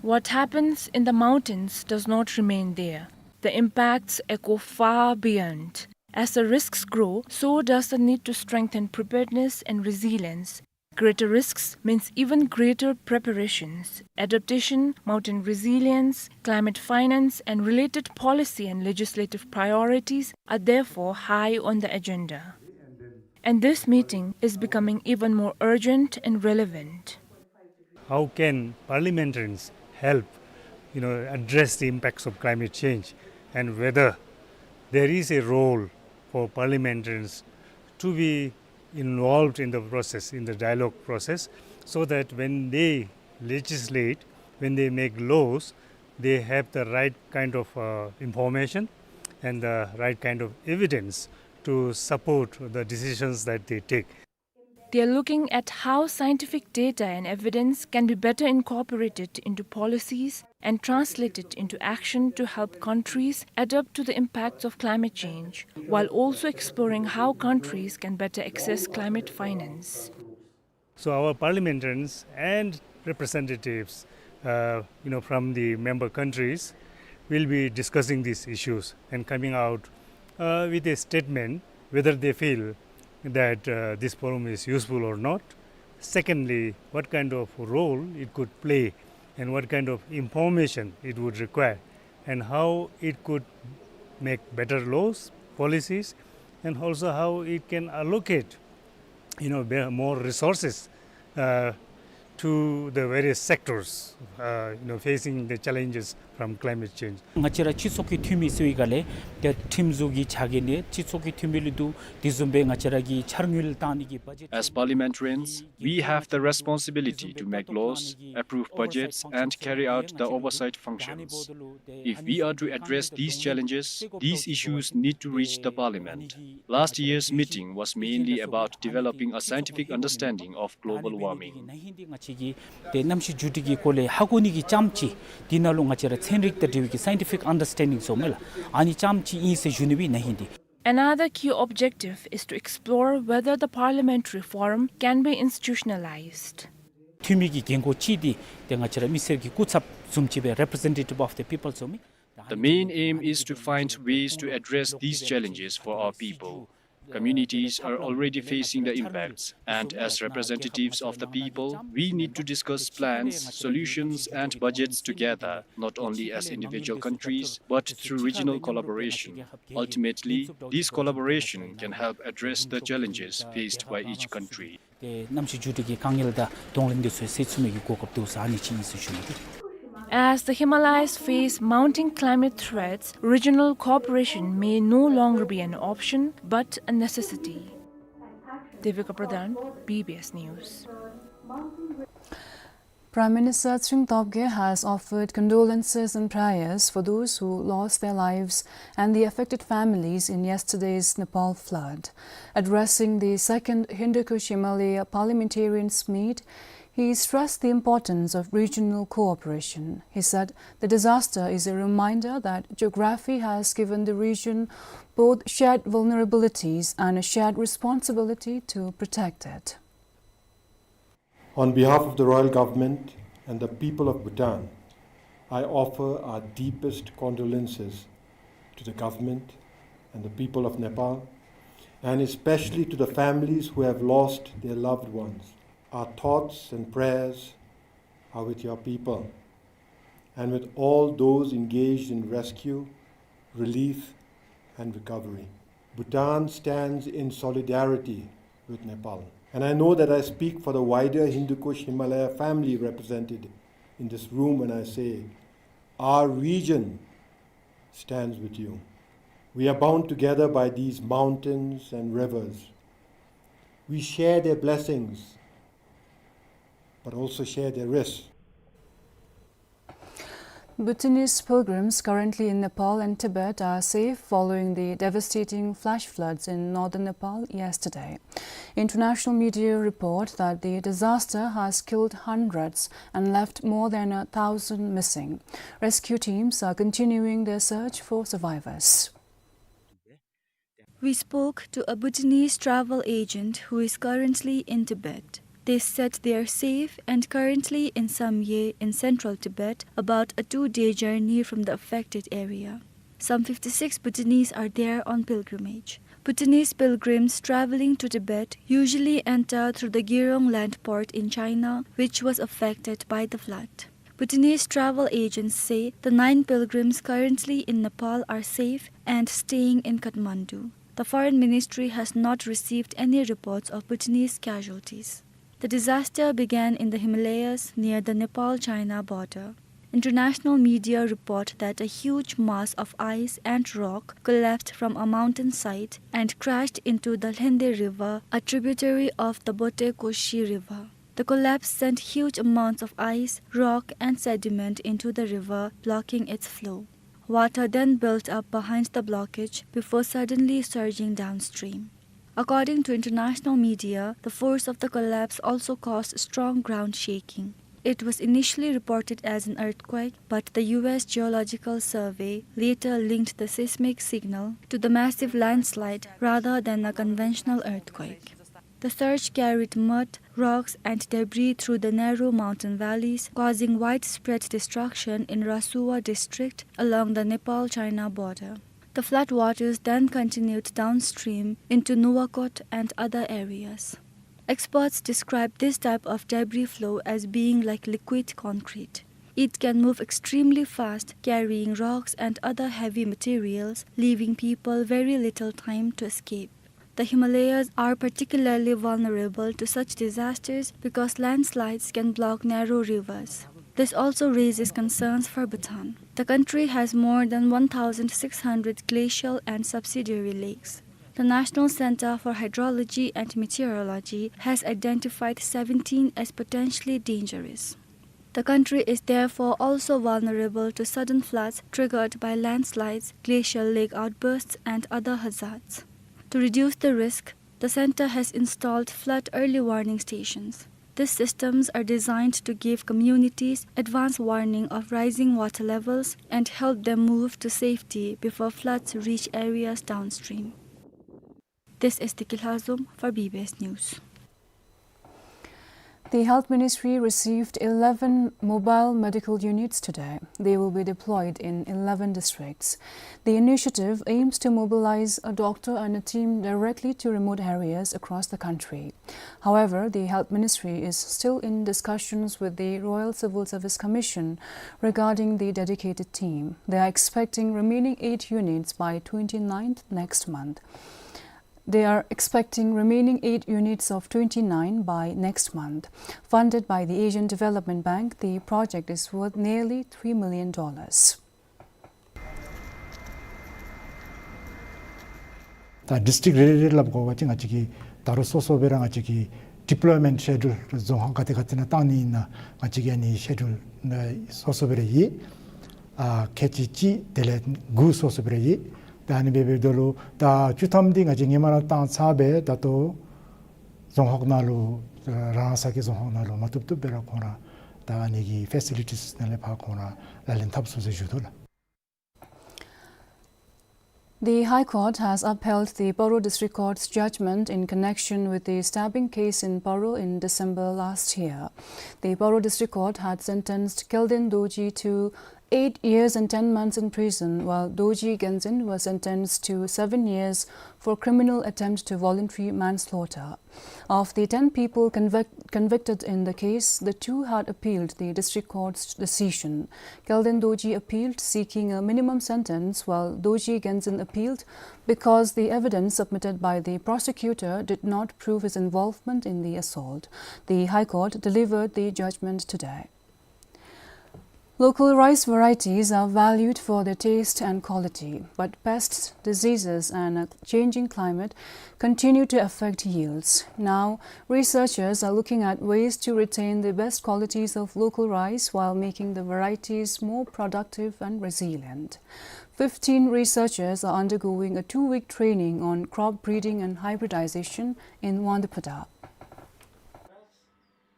What happens in the mountains does not remain there. The impacts echo far beyond. As the risks grow, so does the need to strengthen preparedness and resilience. Greater risks means even greater preparations. Adaptation, mountain resilience, climate finance, and related policy and legislative priorities are therefore high on the agenda. And this meeting is becoming even more urgent and relevant. How can parliamentarians help, you know, address the impacts of climate change, and whether there is a role for parliamentarians to be involved in the process, in the dialogue process, so that when they legislate, when they make laws, they have the right kind of, uh, information and the right kind of evidence to support the decisions that they take. They are looking at how scientific data and evidence can be better incorporated into policies and translated into action to help countries adapt to the impacts of climate change, while also exploring how countries can better access climate finance. So our parliamentarians and representatives, uh, you know, from the member countries will be discussing these issues and coming out, uh, with a statement whether they feel that, uh, this forum is useful or not. Secondly, what kind of role it could play and what kind of information it would require, and how it could make better laws, policies, and also how it can allocate, you know, be-, more resources, uh, to the various sectors, uh, you know, facing the challenges from climate change. ང་བཅས་ར་སྤྱི་ཚོགས་ཀྱི་འཐུས་མི་ཟེར་བའི་སྒང་ལས་ཏེ་ཁྲིམས་བཟོ་གི་ཕྱག་ལཱ་ནི་སྤྱི་ཚོགས་ཀྱི་འཐུས་མི་ལུ་འདུག། དེ་བཟུམ་སྦེ་ང་བཅས་ར་གི་འཆར་དངུལ་བཏང་ནི་གི་བ་ཇེཊ། As parliamentarians, we have the responsibility to make laws, approve budgets, and carry out the oversight functions. If we are to address these challenges, these issues need to reach the parliament. Last year's meeting was mainly about developing a scientific understanding of global warming. ཏེ་གནམ་གཤིས་འགྱུར་འགྲོས་ཀྱི་སྐོར་ལས་ཧ་གོ་ནི་གི་ཙམ་ཅིག་དེ་ནང་ལུ་ང་བཅས་ར་ཚན་རིག་དང་འབྲེལ་བའི་གི་scientific understanding ཟེར་མི་ལགས། ཨ་ནི་ཙམ་ཅིག་ཨིན་ཟེར་ཞུ་ནི་སྦེ་ཨིན་ཏེ། Another key objective is to explore whether the parliamentary forum can be institutionalized. འཐུས་མི་གི་འགན་ཁུར་ཅིག་འདི་ཏེ་ང་བཅས་ར་མི་སེར་གྱི་སྐུ་ཚབ་བཟུམ་ཅིག་སྦེ་representative of the people ཟེར་མི། The main aim is to find ways to address these challenges for our people. Communities are already facing the impacts, and as representatives of the people, we need to discuss plans, solutions, and budgets together, not only as individual countries, but through regional collaboration. Ultimately, this collaboration can help address the challenges faced by each country. ཏེ་གནམ་གཤིས་འགྱུར་ལྡོག་གི་དཀའ་ངལ་དང་གདོང་ལེན་འདི་ཚུ་སེལ་ཚུགས་མི་གི་གོ་སྐབས་འདུག་ཟེར་ཨ་ནི་ཅིག་ཨིན་ཟེར་ཞུ་ནི་འདུག། As the Himalayas face mounting climate threats, regional cooperation may no longer be an option but a necessity. Devika Pradhan, B B S News. Prime Minister Tshering Tobgay has offered condolences and prayers for those who lost their lives and the affected families in yesterday's Nepal flood. Addressing the second Hindu Kush Himalaya Parliamentarians Meet, he stressed the importance of regional cooperation. He said the disaster is a reminder that geography has given the region both shared vulnerabilities and a shared responsibility to protect it. On behalf of the Royal Government and the people of Bhutan, I offer our deepest condolences to the government and the people of Nepal, and especially to the families who have lost their loved ones. Our thoughts and prayers are with your people and with all those engaged in rescue, relief, and recovery. Bhutan stands in solidarity with Nepal. And I know that I speak for the wider Hindu Kush Himalaya family represented in this room when I say, our region stands with you. We are bound together by these mountains and rivers. We share their blessings, but also share their risks. Bhutanese pilgrims currently in Nepal and Tibet are safe following the devastating flash floods in northern Nepal yesterday. International media report that the disaster has killed hundreds and left more than a thousand missing. Rescue teams are continuing their search for survivors. We spoke to a Bhutanese travel agent who is currently in Tibet. They said they are safe and currently in Samye in central Tibet, about a two-day journey from the affected area. Some fifty-six Bhutanese are there on pilgrimage. Bhutanese pilgrims traveling to Tibet usually enter through the Girong land port in China, which was affected by the flood. Bhutanese travel agents say the nine pilgrims currently in Nepal are safe and staying in Kathmandu. The foreign ministry has not received any reports of Bhutanese casualties. The disaster began in the Himalayas near the Nepal-China border. International media report that a huge mass of ice and rock collapsed from a mountainside and crashed into the Lhende River, a tributary of the Bote Koshi River. The collapse sent huge amounts of ice, rock, and sediment into the river, blocking its flow. Water then built up behind the blockage before suddenly surging downstream. According to international media, the force of the collapse also caused strong ground shaking. It was initially reported as an earthquake, but the U S Geological Survey later linked the seismic signal to the massive landslide rather than a conventional earthquake. The surge carried mud, rocks, and debris through the narrow mountain valleys, causing widespread destruction in Rasuwa district along the Nepal-China border. The flood waters then continued downstream into Nuwakot and other areas. Experts describe this type of debris flow as being like liquid concrete. It can move extremely fast, carrying rocks and other heavy materials, leaving people very little time to escape. The Himalayas are particularly vulnerable to such disasters because landslides can block narrow rivers. This also raises concerns for Bhutan. The country has more than one thousand six hundred glacial and subsidiary lakes. The National Center for Hydrology and Meteorology has identified seventeen as potentially dangerous. The country is therefore also vulnerable to sudden floods triggered by landslides, glacial lake outbursts, and other hazards. To reduce the risk, the center has installed flood early warning stations. These systems are designed to give communities advance warning of rising water levels and help them move to safety before floods reach areas downstream. This is Tiki Lhazom for B B S News. The Health Ministry received eleven mobile medical units today. They will be deployed in eleven districts. The initiative aims to mobilize a doctor and a team directly to remote areas across the country. However, the Health Ministry is still in discussions with the Royal Civil Service Commission regarding the dedicated team. They are expecting remaining eight units by twenty-ninth next month. They are expecting remaining eight units of twenty-nine by next month. Funded by the Asian Development Bank, the project is worth nearly three million dollars. ད་ཌིསི་ཊིཀ་རེ་རེ་སླབ་དགོ་པ་ཅིན་ང་བཅས་ཀྱིས་ད་རུང་སོ་སོ་སྦེ་ར་ང་བཅས་ཀྱིས་ཌི་པོལོའི་མེནཊ་ཤེ་ཌུལ་རྫོང་ཁག་ག་ཏེ་ག་ཏེ་ནང་བཏང་ནི་ཨིན་ན་ང་བཅས་ཀྱིས་ཨ་ནི་ཤེ་ཌུལ་སོ་སོ་སྦེ་ར་ཡོད། ཨ་ཁལ་གཅིག་གཅིག་དེ་ལས་དགུ་སོ་སོ་སྦེ་ར་ཡོད། ད་ཨ་ནི་སྦེ་འབདཝ་ད་ལུ་ད་བཅུ་ཐམ་འདི་ང་བཅས་ཧེ་མ་ར་བཏང་ཚར་སྦེ་ད་ལྟོ་རྫོང་ཁག་ནང་ལུ་རང་རང་ས་གི་རྫོང་ཁག་ནང་ལུ་མ་བཏུབ་བཏུབ་སྦེ་ར་ཁོང་ར་ད་ཨ་ནི་གི་ཕེ་སི་ལི་ཊིས་ནང་ལས་ཕར་ཁོང་ར་ལག་ལེན་འཐབ་ཚུགས་ཟེར་ཞུ་དོ་ལགས། The High Court has upheld the Paro District Court's judgment in connection with the stabbing case in Paro in December last year. The Paro District Court had sentenced Kelden Dorji to eight years and ten months in prison, while Dorji Genzin was sentenced to seven years for criminal attempt to voluntary manslaughter. Of the ten people convic-, convicted in the case, the two had appealed the district court's decision. Kelden Dorji appealed, seeking a minimum sentence, while Dorji Genzin appealed because the evidence submitted by the prosecutor did not prove his involvement in the assault. The High Court delivered the judgment today. Local rice varieties are valued for their taste and quality, but pests, diseases, and a changing climate continue to affect yields. Now, researchers are looking at ways to retain the best qualities of local rice while making the varieties more productive and resilient. Fifteen researchers are undergoing a two-week training on crop breeding and hybridization in Wangdue Phodrang.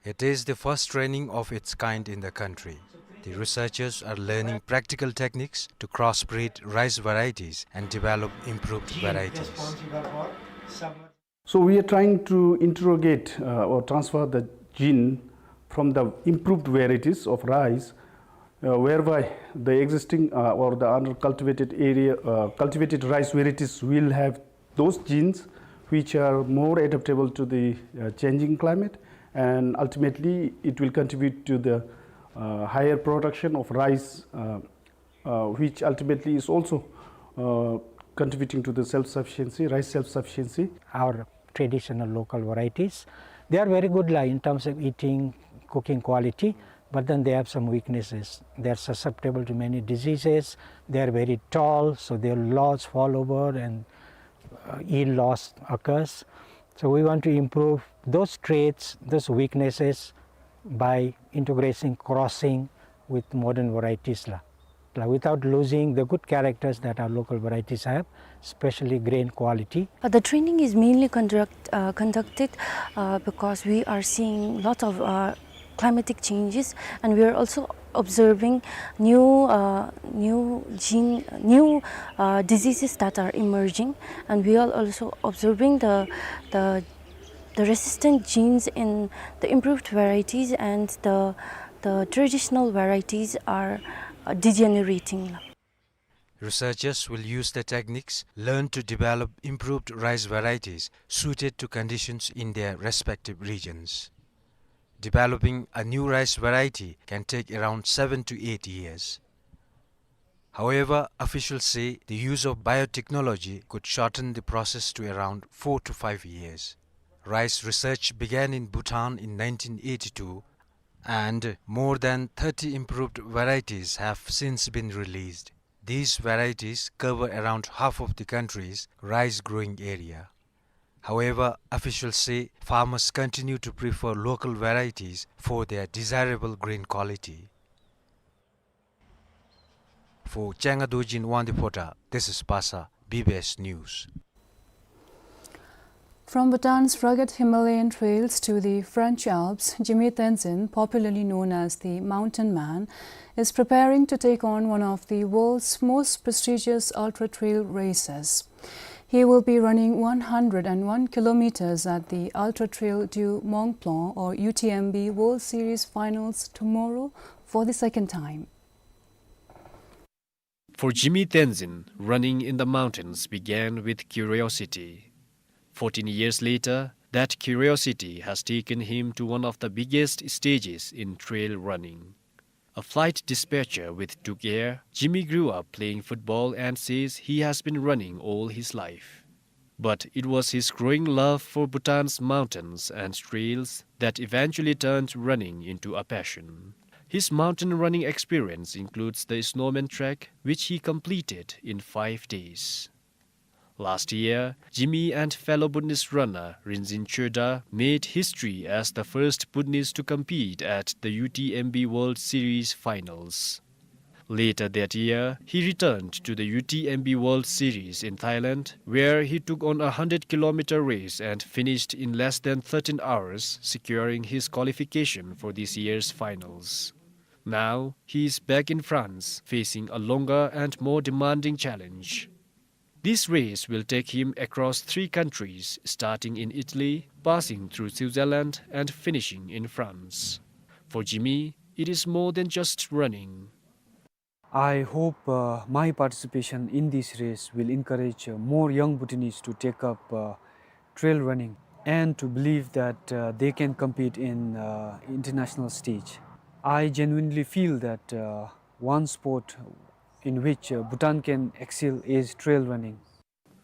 It is the first training of its kind in the country. The researchers are learning practical techniques to crossbreed rice varieties and develop improved varieties. So we are trying to interrogate, uh, or transfer the gene from the improved varieties of rice, uh, whereby the existing, uh, or the under cultivated area, uh, cultivated rice varieties will have those genes which are more adaptable to the, uh, changing climate, and ultimately it will contribute to the, uh, higher production of rice, uh, uh, which ultimately is also, uh, contributing to the self-sufficiency, rice self-sufficiency. Our traditional local varieties, they are very good la in terms of eating, cooking quality, but then they have some weaknesses. They are susceptible to many diseases. They are very tall, so their laws fall over and uh, yield loss occurs. So we want to improve those traits, those weaknesses by integrating crossing with modern varieties la, la, without losing the good characters that our local varieties have, especially grain quality. Uh, the training is mainly conduct, uh, conducted, uh, because we are seeing lot of, uh, climatic changes, and we are also observing new, uh, new gene, new, uh, diseases that are emerging, and we are also observing the, the, the resistant genes in the improved varieties, and the, the traditional varieties are, uh, degenerating. Researchers will use the techniques learned to develop improved rice varieties suited to conditions in their respective regions. Developing a new rice variety can take around seven to eight years. However, officials say the use of biotechnology could shorten the process to around four to five years. Rice research began in Bhutan in nineteen eighty-two, and more than thirty improved varieties have since been released. These varieties cover around half of the country's rice growing area. However, officials say farmers continue to prefer local varieties for their desirable grain quality. For Changa Dorji in Wangdue Phodrang, this is Pasa, B B S News. From Bhutan's rugged Himalayan trails to the French Alps, Jigme Tenzin, popularly known as the Mountain Man, is preparing to take on one of the world's most prestigious ultra-trail races. He will be running one hundred and one kilometers at the Ultra Trail du Mont Blanc, or U T M B, World Series Finals tomorrow for the second time. For Jimmy Tenzin, running in the mountains began with curiosity. Fourteen years later, that curiosity has taken him to one of the biggest stages in trail running. A flight dispatcher with Tuk Air, Jimmy grew up playing football and says he has been running all his life. But it was his growing love for Bhutan's mountains and trails that eventually turned running into a passion. His mountain running experience includes the Snowman Trek, which he completed in five days. Last year, Jimmy and fellow Bhutanese runner Rinzin Choedar made history as the first Bhutanese to compete at the U T M B World Series Finals. Later that year, he returned to the U T M B World Series in Thailand, where he took on a hundred kilometer race and finished in less than thirteen hours, securing his qualification for this year's finals. Now, he is back in France, facing a longer and more demanding challenge. This race will take him across three countries, starting in Italy, passing through Switzerland, and finishing in France. For Jimmy, it is more than just running. I hope, uh, my participation in this race will encourage, uh, more young Bhutanese to take up, uh, trail running and to believe that, uh, they can compete in, uh, international stage. I genuinely feel that, uh, one sport in which, uh, Bhutan can excel is trail running.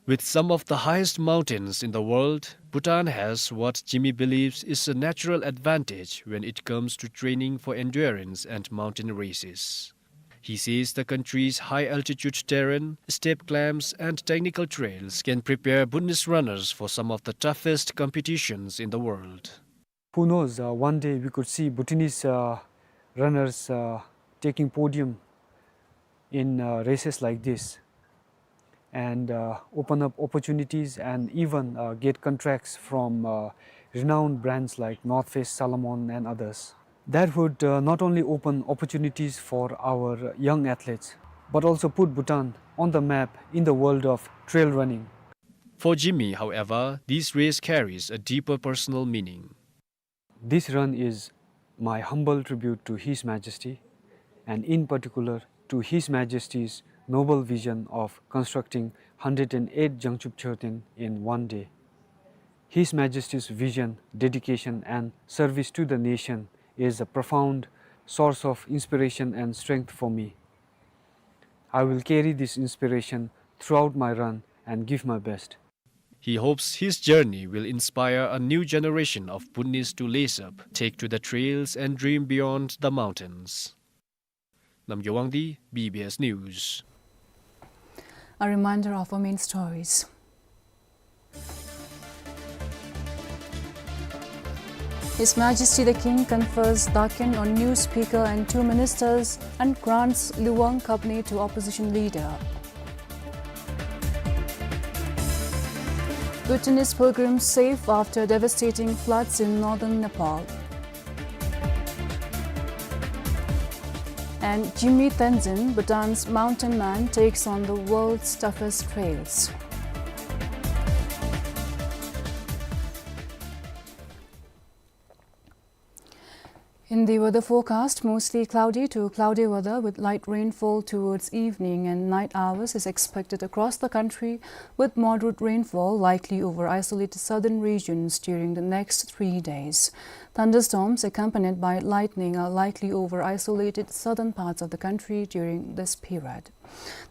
With some of the highest mountains in the world, Bhutan has what Jimmy believes is a natural advantage when it comes to training for endurance and mountain races. He says the country's high-altitude terrain, steep climbs, and technical trails can prepare Bhutanese runners for some of the toughest competitions in the world. Who knows, uh, one day we could see Bhutanese, uh, runners, uh, taking podium in, uh, races like this and, uh, open up opportunities and even, uh, get contracts from, uh, renowned brands like North Face, Salomon, and others. That would, uh, not only open opportunities for our young athletes, but also put Bhutan on the map in the world of trail running. For Jimmy, however, this race carries a deeper personal meaning. This run is my humble tribute to His Majesty, and in particular to His Majesty's noble vision of constructing hundred and eight Jangchub Choten in one day. His Majesty's vision, dedication, and service to the nation is a profound source of inspiration and strength for me. I will carry this inspiration throughout my run and give my best. He hopes his journey will inspire a new generation of Bhutanese to lace up, take to the trails, and dream beyond the mountains. Namgay Wangdi, B B S News. A reminder of our main stories. His Majesty the King confers Daken on new speaker and two ministers and grants Luwang Kabne to opposition leader. Bhutanese pilgrims safe after devastating floods in northern Nepal. And Jimmy Tenzin, Bhutan's mountain man, takes on the world's toughest trails. In the weather forecast, mostly cloudy to cloudy weather with light rainfall towards evening and night hours is expected across the country, with moderate rainfall likely over isolated southern regions during the next three days. Thunderstorms accompanied by lightning are likely over isolated southern parts of the country during this period.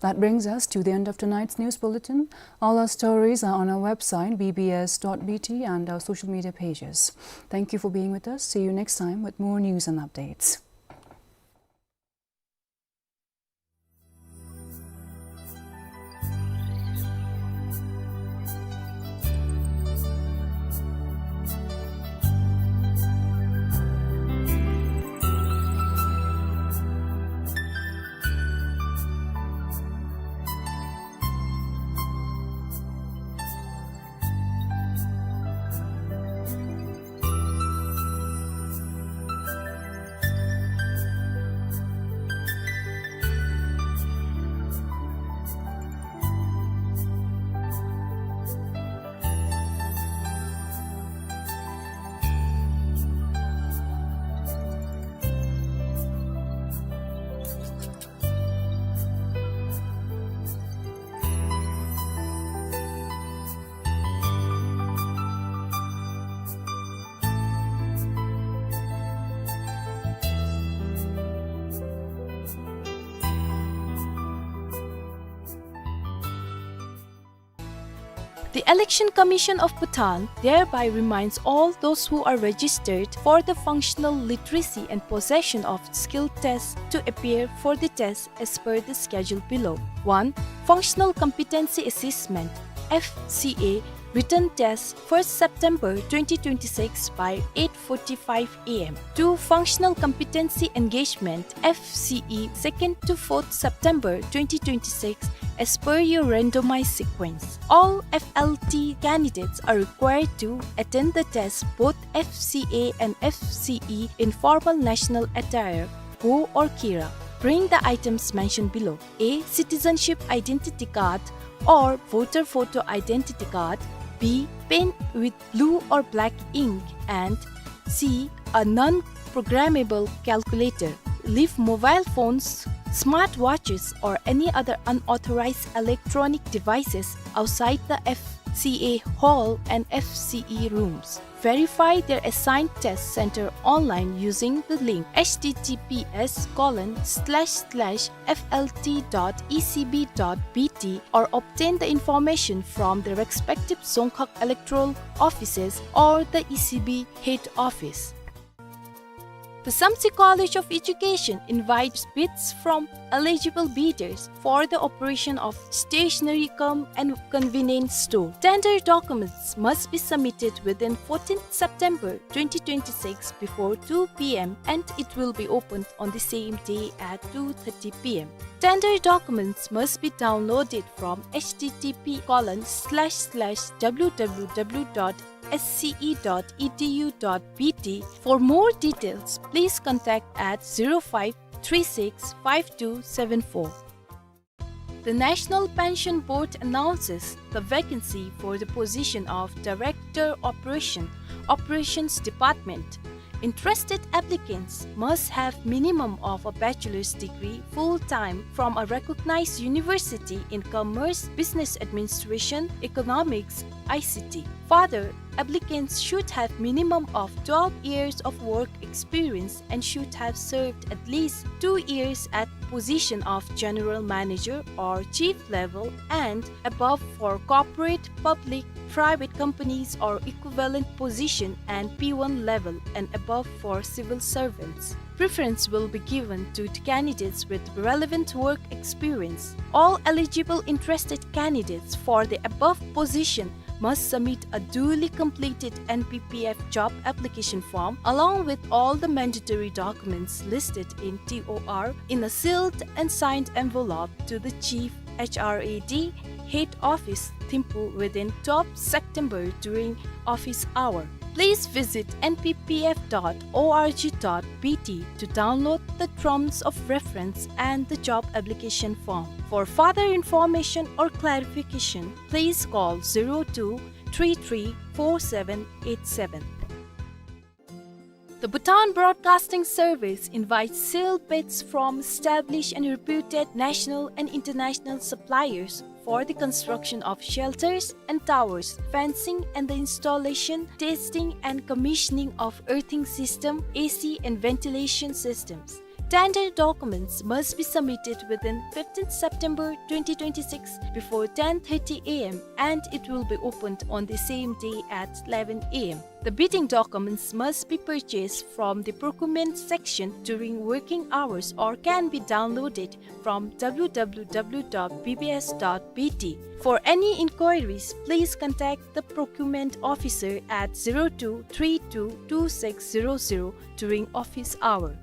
That brings us to the end of tonight's news bulletin. All our stories are on our website, B B S dot B T, and our social media pages. Thank you for being with us. See you next time with more news and updates. The Election Commission of Bhutan thereby reminds all those who are registered for the functional literacy and possession of skill tests to appear for the test as per the schedule below. One, Functional Competency Assessment, F C A, written test, first September twenty twenty-six by eight forty-five A M. Two, Functional Competency Engagement, F C E, second to fourth September twenty twenty-six, as per your randomized sequence. All F L T candidates are required to attend the test, both F C A and F C E, in formal national attire, go or kira. Bring the items mentioned below. A, citizenship identity card or voter photo identity card. B, pen with blue or black ink. And C, a non-programmable calculator. Leave mobile phones, smart watches, or any other unauthorized electronic devices outside the F C A hall and F C E rooms. Verify their assigned test center online using the link H T T P S colon slash slash F L T dot E C B dot B T or obtain the information from the respective Dzongkhag electoral offices or the E C B head office. The Samtse College of Education invites bids from eligible bidders for the operation of stationery cum and convenience store. Tender documents must be submitted within fourteenth September twenty twenty-six before two P M and it will be opened on the same day at two thirty P M. Tender documents must be downloaded from H T T P colon slash slash W W W dot S C E dot E D U dot B T. For more details, please contact at zero five three six five two seven four. The National Pension Board announces the vacancy for the position of Director Operation, Operations Department. Interested applicants must have minimum of a bachelor's degree full-time from a recognized university in commerce, business administration, economics, I C T. Further, applicants should have minimum of twelve years of work experience and should have served at least two years at position of general manager or chief level and above for corporate, public, private companies or equivalent position and P one level and above for civil servants. Preference will be given to the candidates with relevant work experience. All eligible interested candidates for the above position must submit a duly completed N P P F job application form along with all the mandatory documents listed in T O R in a sealed and signed envelope to the Chief H R A D, Head Office, Thimphu within twelfth September during office hour. Please visit N P P F dot O R G dot B T to download the terms of reference and the job application form. For further information or clarification, please call zero two three three four seven eight seven. The Bhutan Broadcasting Service invites sealed bids from established and reputed national and international suppliers for the construction of shelters and towers, fencing and the installation, testing and commissioning of earthing system, A C and ventilation systems. Tender documents must be submitted within fifteenth September twenty twenty-six before ten thirty A M and it will be opened on the same day at eleven A M. The bidding documents must be purchased from the procurement section during working hours or can be downloaded from W W W dot B B S dot B T. For any inquiries, please contact the procurement officer at zero two three two two six zero zero during office hour.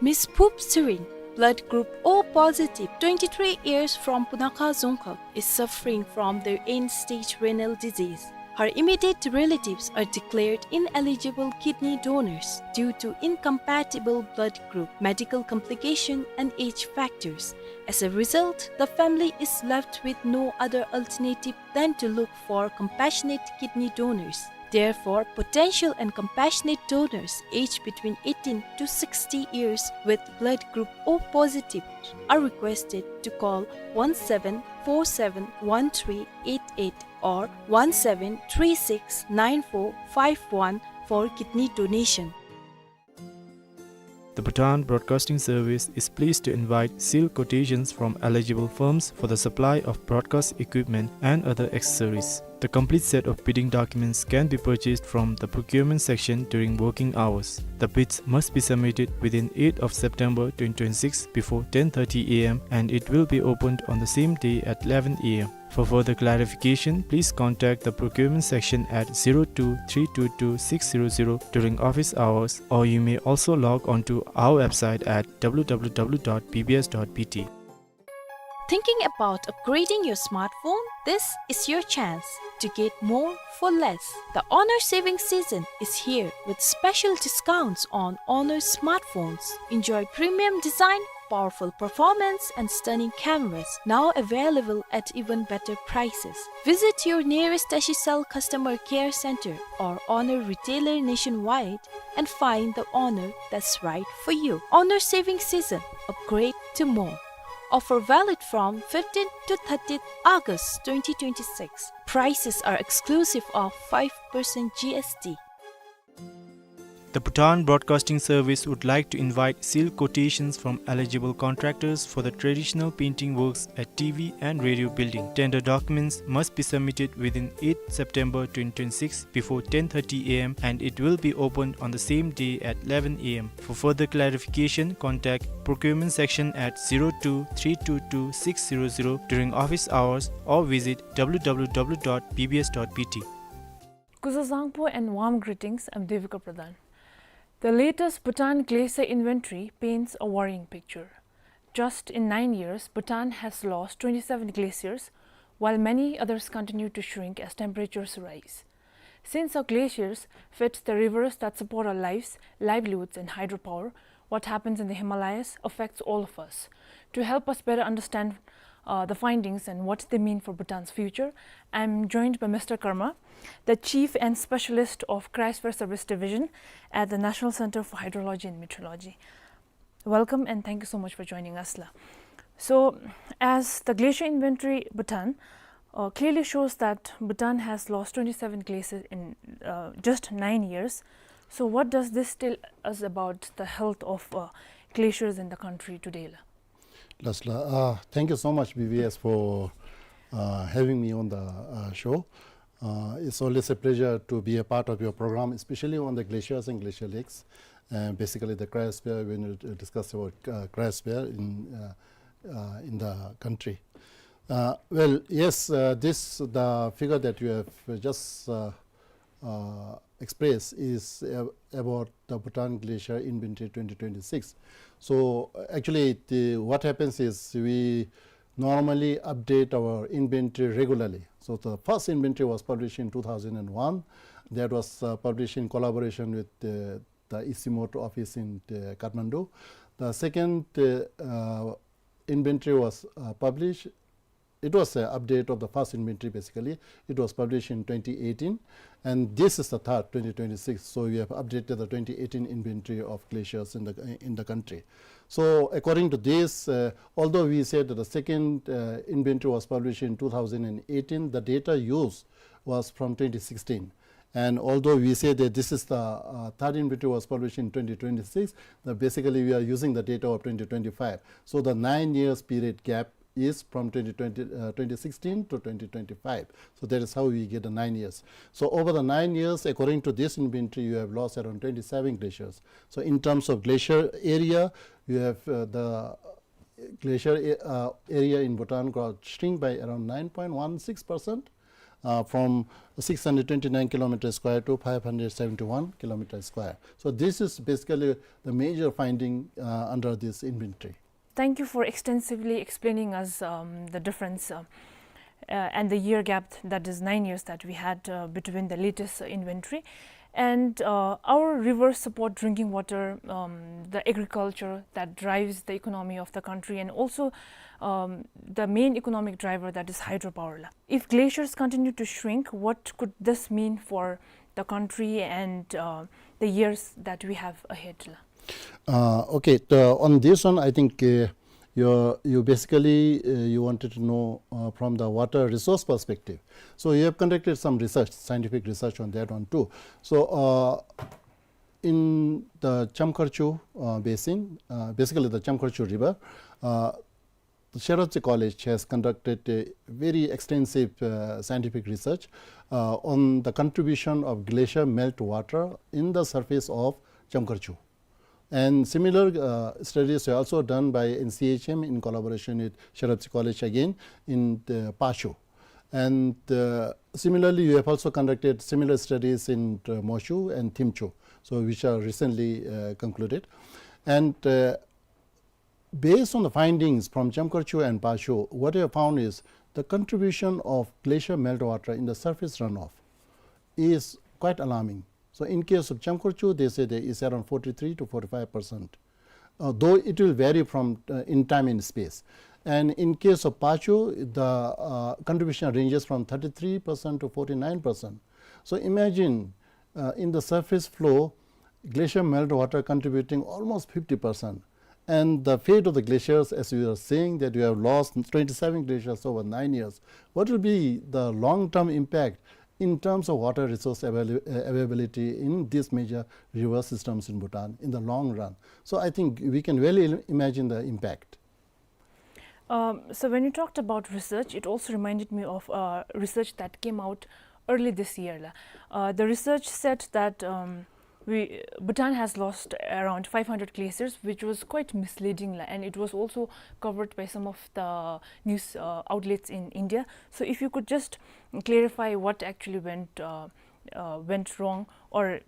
Miss Phup Tshering, blood group O positive, twenty-three years, from Punakha Dzongkhag, is suffering from the end-stage renal disease. Her immediate relatives are declared ineligible kidney donors due to incompatible blood group, medical complication, and age factors. As a result, the family is left with no other alternative than to look for compassionate kidney donors. Therefore, potential and compassionate donors aged between eighteen to sixty years with blood group O positive are requested to call one seven four seven one three eight eight or one seven three six nine four five one for kidney donation. The Bhutan Broadcasting Service is pleased to invite sealed quotations from eligible firms for the supply of broadcast equipment and other accessories. The complete set of bidding documents can be purchased from the procurement section during working hours. The bids must be submitted within eighth of September twenty twenty-six before ten thirty a m and it will be opened on the same day at eleven a m. For further clarification, please contact the procurement section at zero two three two two six zero zero during office hours, or you may also log on to our website at w w w dot b b s dot b t. Thinking about upgrading your smartphone? This is your chance to get more for less. The Honor saving season is here with special discounts on Honor smartphones. Enjoy premium design, powerful performance, and stunning cameras, now available at even better prices. Visit your nearest Tashicell customer care center or Honor retailer nationwide and find the Honor that's right for you. Honor saving season, upgrade to more. Offer valid from fifteenth to thirtieth August twenty twenty-six. Prices are exclusive of five percent G S T. The Bhutan Broadcasting Service would like to invite sealed quotations from eligible contractors for the traditional painting works at T V and radio building. Tender documents must be submitted within eighth September twenty twenty-six before ten thirty a m and it will be opened on the same day at eleven a m. For further clarification, contact procurement section at zero two three two two six zero zero during office hours or visit w w w dot b b s dot b t. Kuzuzangpo and warm greetings. I'm Devika Pradhan. The latest Bhutan glacier inventory paints a worrying picture. Just in nine years, Bhutan has lost twenty-seven glaciers, while many others continue to shrink as temperatures rise. Since our glaciers feed the rivers that support our lives, livelihoods, and hydropower, what happens in the Himalayas affects all of us. To help us better understand, uh, the findings and what they mean for Bhutan's future, I'm joined by Mister Karma, the Chief and Specialist of Cryosphere Service Division at the National Center for Hydrology and Meteorology. Welcome and thank you so much for joining us, la. So, as the glacier inventory Bhutan, uh, clearly shows that Bhutan has lost twenty-seven glaciers in, uh, just nine years. So, what does this tell us about the health of, uh, glaciers in the country today, la? Last, la, uh, thank you so much, B B S, for, uh, having me on the, uh, show. Uh, it's always a pleasure to be a part of your program, especially on the glaciers and glacial lakes. Uh, basically, the cryosphere, when you, uh, discuss about, uh, cryosphere in, uh, uh, in the country. Uh, well, yes, uh, this, the figure that you have just, uh, uh, expressed is, uh, about the Bhutan Glacier Inventory twenty twenty-six. So, uh, actually, the, what happens is we normally update our inventory regularly. So the first inventory was published in two thousand one. That was, uh, published in collaboration with the, the ICIMOT office in, uh, Kathmandu. The second, uh, uh, inventory was, uh, published. It was an update of the first inventory, basically. It was published in twenty eighteen, and this is the third, twenty twenty-six. So we have updated the twenty eighteen inventory of glaciers in the, in the country. So according to this, uh, although we said that the second, uh, inventory was published in two thousand eighteen, the data used was from twenty sixteen. And although we say that this is the, uh, third inventory was published in twenty twenty-six, that basically we are using the data of twenty twenty-five. So the nine years period gap is from twenty twenty, uh, twenty sixteen to twenty twenty-five. So that is how we get the nine years. So over the nine years, according to this inventory, you have lost around twenty-seven glaciers. So in terms of glacier area, you have, uh, the glacier a-, uh, area in Bhutan got shrink by around nine point one six percent, uh, from six hundred twenty-nine kilometer square to five hundred seventy-one kilometer square. So this is basically the major finding, uh, under this inventory. Thank you for extensively explaining us, um, the difference, uh, uh, and the year gap, that is nine years that we had, uh, between the latest, uh, inventory. And, uh, our rivers support drinking water, um, the agriculture that drives the economy of the country, and also, um, the main economic driver, that is hydropower, la. If glaciers continue to shrink, what could this mean for the country and, uh, the years that we have ahead, la? Uh, okay, the, on this one, I think, uh, you, you basically, uh, you wanted to know, uh, from the water resource perspective. So you have conducted some research, scientific research on that one too. So, uh, in the Chamkharchu, uh, basin, uh, basically the Chamkharchu River, uh, the Sherabji College has conducted a very extensive, uh, scientific research, uh, on the contribution of glacier melt water in the surface of Chamkharchu. And similar, uh, studies were also done by N C H M in collaboration with Sherabji College again in, uh, Pacho. And, uh, similarly, you have also conducted similar studies in, uh, Moshu and Thimchu, so which are recently, uh, concluded. And, uh, based on the findings from Chamkharchu and Pacho, what we have found is the contribution of glacier meltwater in the surface runoff is quite alarming. So in case of Chamkharchu, they say there is around forty-three to forty-five percent. Uh, though it will vary from, uh, in time and space. And in case of Pacho, the, uh, contribution ranges from thirty-three percent to forty-nine percent. So imagine, uh, in the surface flow, glacier melt water contributing almost fifty percent. And the fate of the glaciers, as we are saying, that we have lost twenty-seven glaciers over nine years. What will be the long-term impact in terms of water resource avail-, uh, availability in these major river systems in Bhutan in the long run? So I think we can well im-, imagine the impact. Um, so when you talked about research, it also reminded me of, uh, research that came out early this year, la. Uh, the research said that, um, we, Bhutan has lost around five hundred glaciers, which was quite misleading, la, and it was also covered by some of the news, uh, outlets in India. So if you could just clarify what actually went, uh, uh, went wrong, or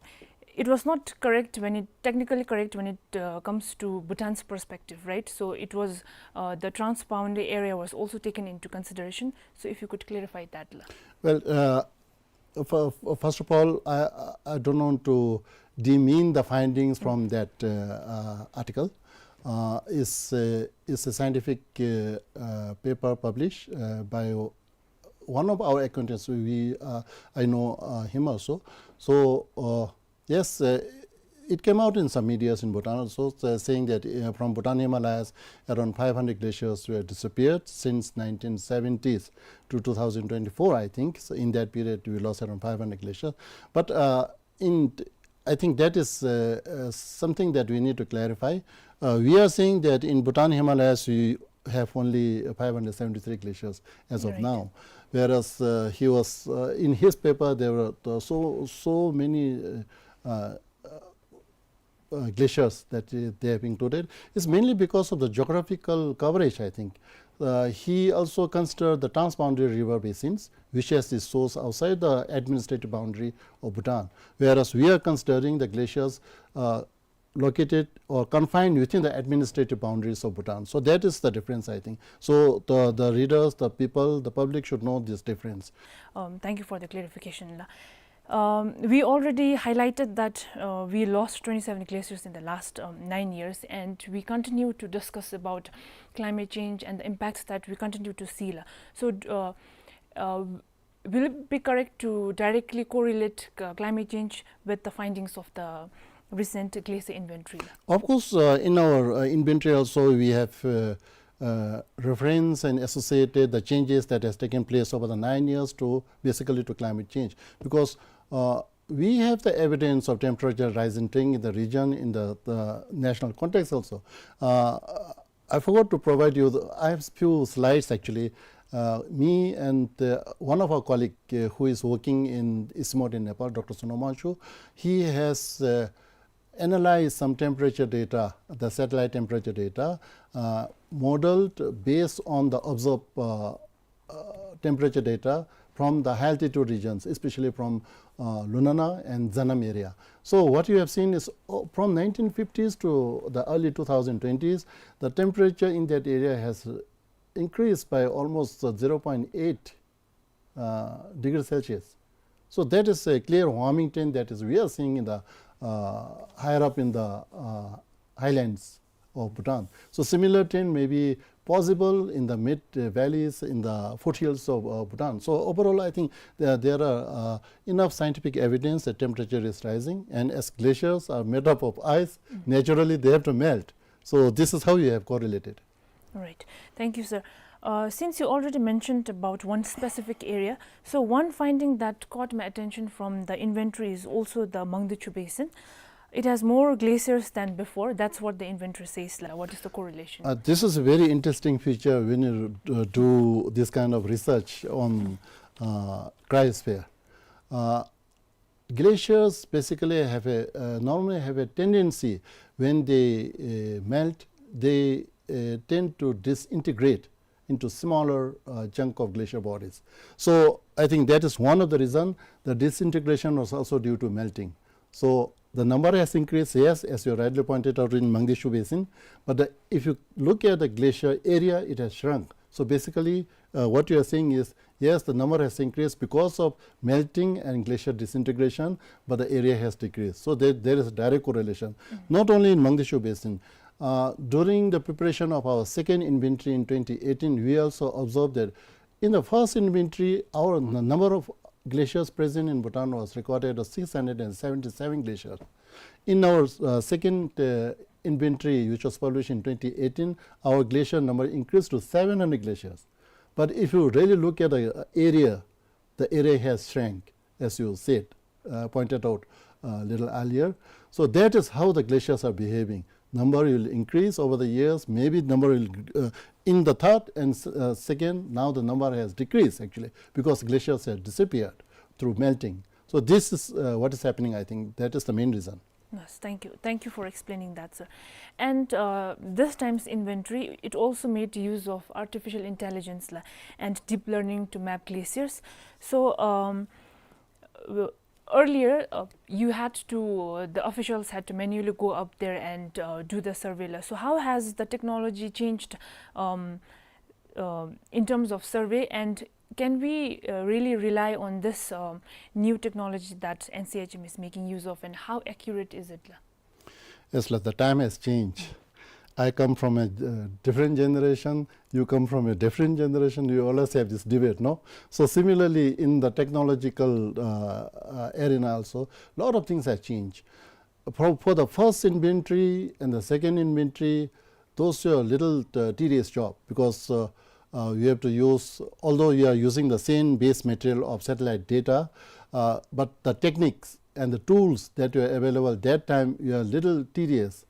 it was not correct when it, technically correct when it, uh, comes to Bhutan's perspective, right? So it was, uh, the transboundary area was also taken into consideration. So if you could clarify that, la. Well, uh, fir-, first of all, I, I I don't want to demean the findings from that, uh, uh, article. Uh, it's a, it's a scientific, uh, uh, paper published, uh, by one of our acquaintances. We, uh, I know, uh, him also. So, uh, yes, uh, it came out in some medias in Bhutan also, uh, saying that, uh, from Bhutan Himalayas, around five hundred glaciers were disappeared since nineteen seventies to two thousand twenty-four, I think. So in that period, we lost around five hundred glaciers. But, uh, in, I think that is, uh, uh, something that we need to clarify. Uh, we are saying that in Bhutan Himalayas, we have only five hundred seventy-three glaciers as of, right, now. Whereas, uh, he was, uh, in his paper, there were, uh, so, so many, uh, uh, uh, glaciers that, uh, they have included. It's mainly because of the geographical coverage, I think. Uh, he also considered the transboundary river basins, which has its source outside the administrative boundary of Bhutan, whereas we are considering the glaciers, uh, located or confined within the administrative boundaries of Bhutan. So that is the difference, I think. So the, the readers, the people, the public should know this difference. Um, thank you for the clarification, la. Um, we already highlighted that, uh, we lost twenty-seven glaciers in the last, um, nine years, and we continue to discuss about climate change and the impacts that we continue to see, la. So, d-, uh, uh, will it be correct to directly correlate, uh, climate change with the findings of the recent glacier inventory? Of course, uh, in our, uh, inventory also we have, uh, uh, reference and associated the changes that has taken place over the nine years to basically to climate change. Because, uh, we have the evidence of temperature rising trend in the region in the, the national context also. Uh, I forgot to provide you, the, I have few slides actually. Uh, me and, uh, one of our colleague, uh, who is working in East Timor in Nepal, Doctor Sonam Wangchuk, he has, uh, analyzed some temperature data, the satellite temperature data, uh, modeled based on the observed, uh, uh, temperature data from the high altitude regions, especially from, uh, Lunana and Zanam area. So what you have seen is, uh, from nineteen fifties to the early two thousand twenties, the temperature in that area has, uh, increased by almost, uh, zero point eight, uh, degrees Celsius. So that is a clear warming trend that is we are seeing in the, uh, higher up in the, uh, highlands of Bhutan. So similar trend may be possible in the mid, uh, valleys in the foothills of, uh, Bhutan. So overall, I think there, there are, uh, enough scientific evidence that temperature is rising, and as glaciers are made up of ice, mm, naturally they have to melt. So this is how you have correlated. All right. Thank you, sir. Uh, since you already mentioned about one specific area, so one finding that caught my attention from the inventory is also the Mangdechu Basin. it has more glaciers than before. That's what the inventory says la. What is the correlation? Uh, this is a very interesting feature when you, uh, do this kind of research on, uh, cryosphere. Uh, glaciers basically have a, uh, normally have a tendency when they, uh, melt, they, uh, tend to disintegrate into smaller, uh, chunk of glacial bodies. So I think that is one of the reason. The disintegration was also due to melting. So the number has increased, yes, as you rightly pointed out in Mangdishu Basin. But the, if you look at the glacial area, it has shrunk. So basically, uh, what you are saying is, yes, the number has increased because of melting and glacial disintegration, but the area has decreased. So there, there is a direct correlation. Not only in Mangdishu Basin. Uh, during the preparation of our second inventory in twenty eighteen, we also observed that in the first inventory, our n-, number of glaciers present in Bhutan was recorded as six hundred and seventy-seven glaciers. In our, uh, second, uh, inventory, which was published in twenty eighteen, our glacier number increased to seven hundred glaciers. But if you really look at the, uh, area, the area has shrank, as you said, uh, pointed out a little earlier. So that is how the glaciers are behaving. Number will increase over the years, maybe number will, uh, in the third and s-, uh, second, now the number has decreased actually, because glaciers have disappeared through melting. So this is, uh, what is happening, I think. That is the main reason. Yes, thank you. Thank you for explaining that, sir. And, uh, this time's inventory, it also made use of artificial intelligence la, and deep learning to map glaciers. So, um, w-, earlier, uh, you had to, uh, the officials had to manually go up there and, uh, do the survey la. So how has the technology changed, um, uh, in terms of survey, and can we, uh, really rely on this, um, new technology that N C H M is making use of, and how accurate is it la? Yes, la, the time has changed. I come from a, uh, different generation, you come from a different generation, you always have this debate, no? So similarly, in the technological, uh, uh, arena also, lot of things have changed. For, for the first inventory and the second inventory, those were a little, uh, tedious job because, uh, uh, you have to use, although you are using the same base material of satellite data, uh, but the techniques and the tools that were available that time were a little tedious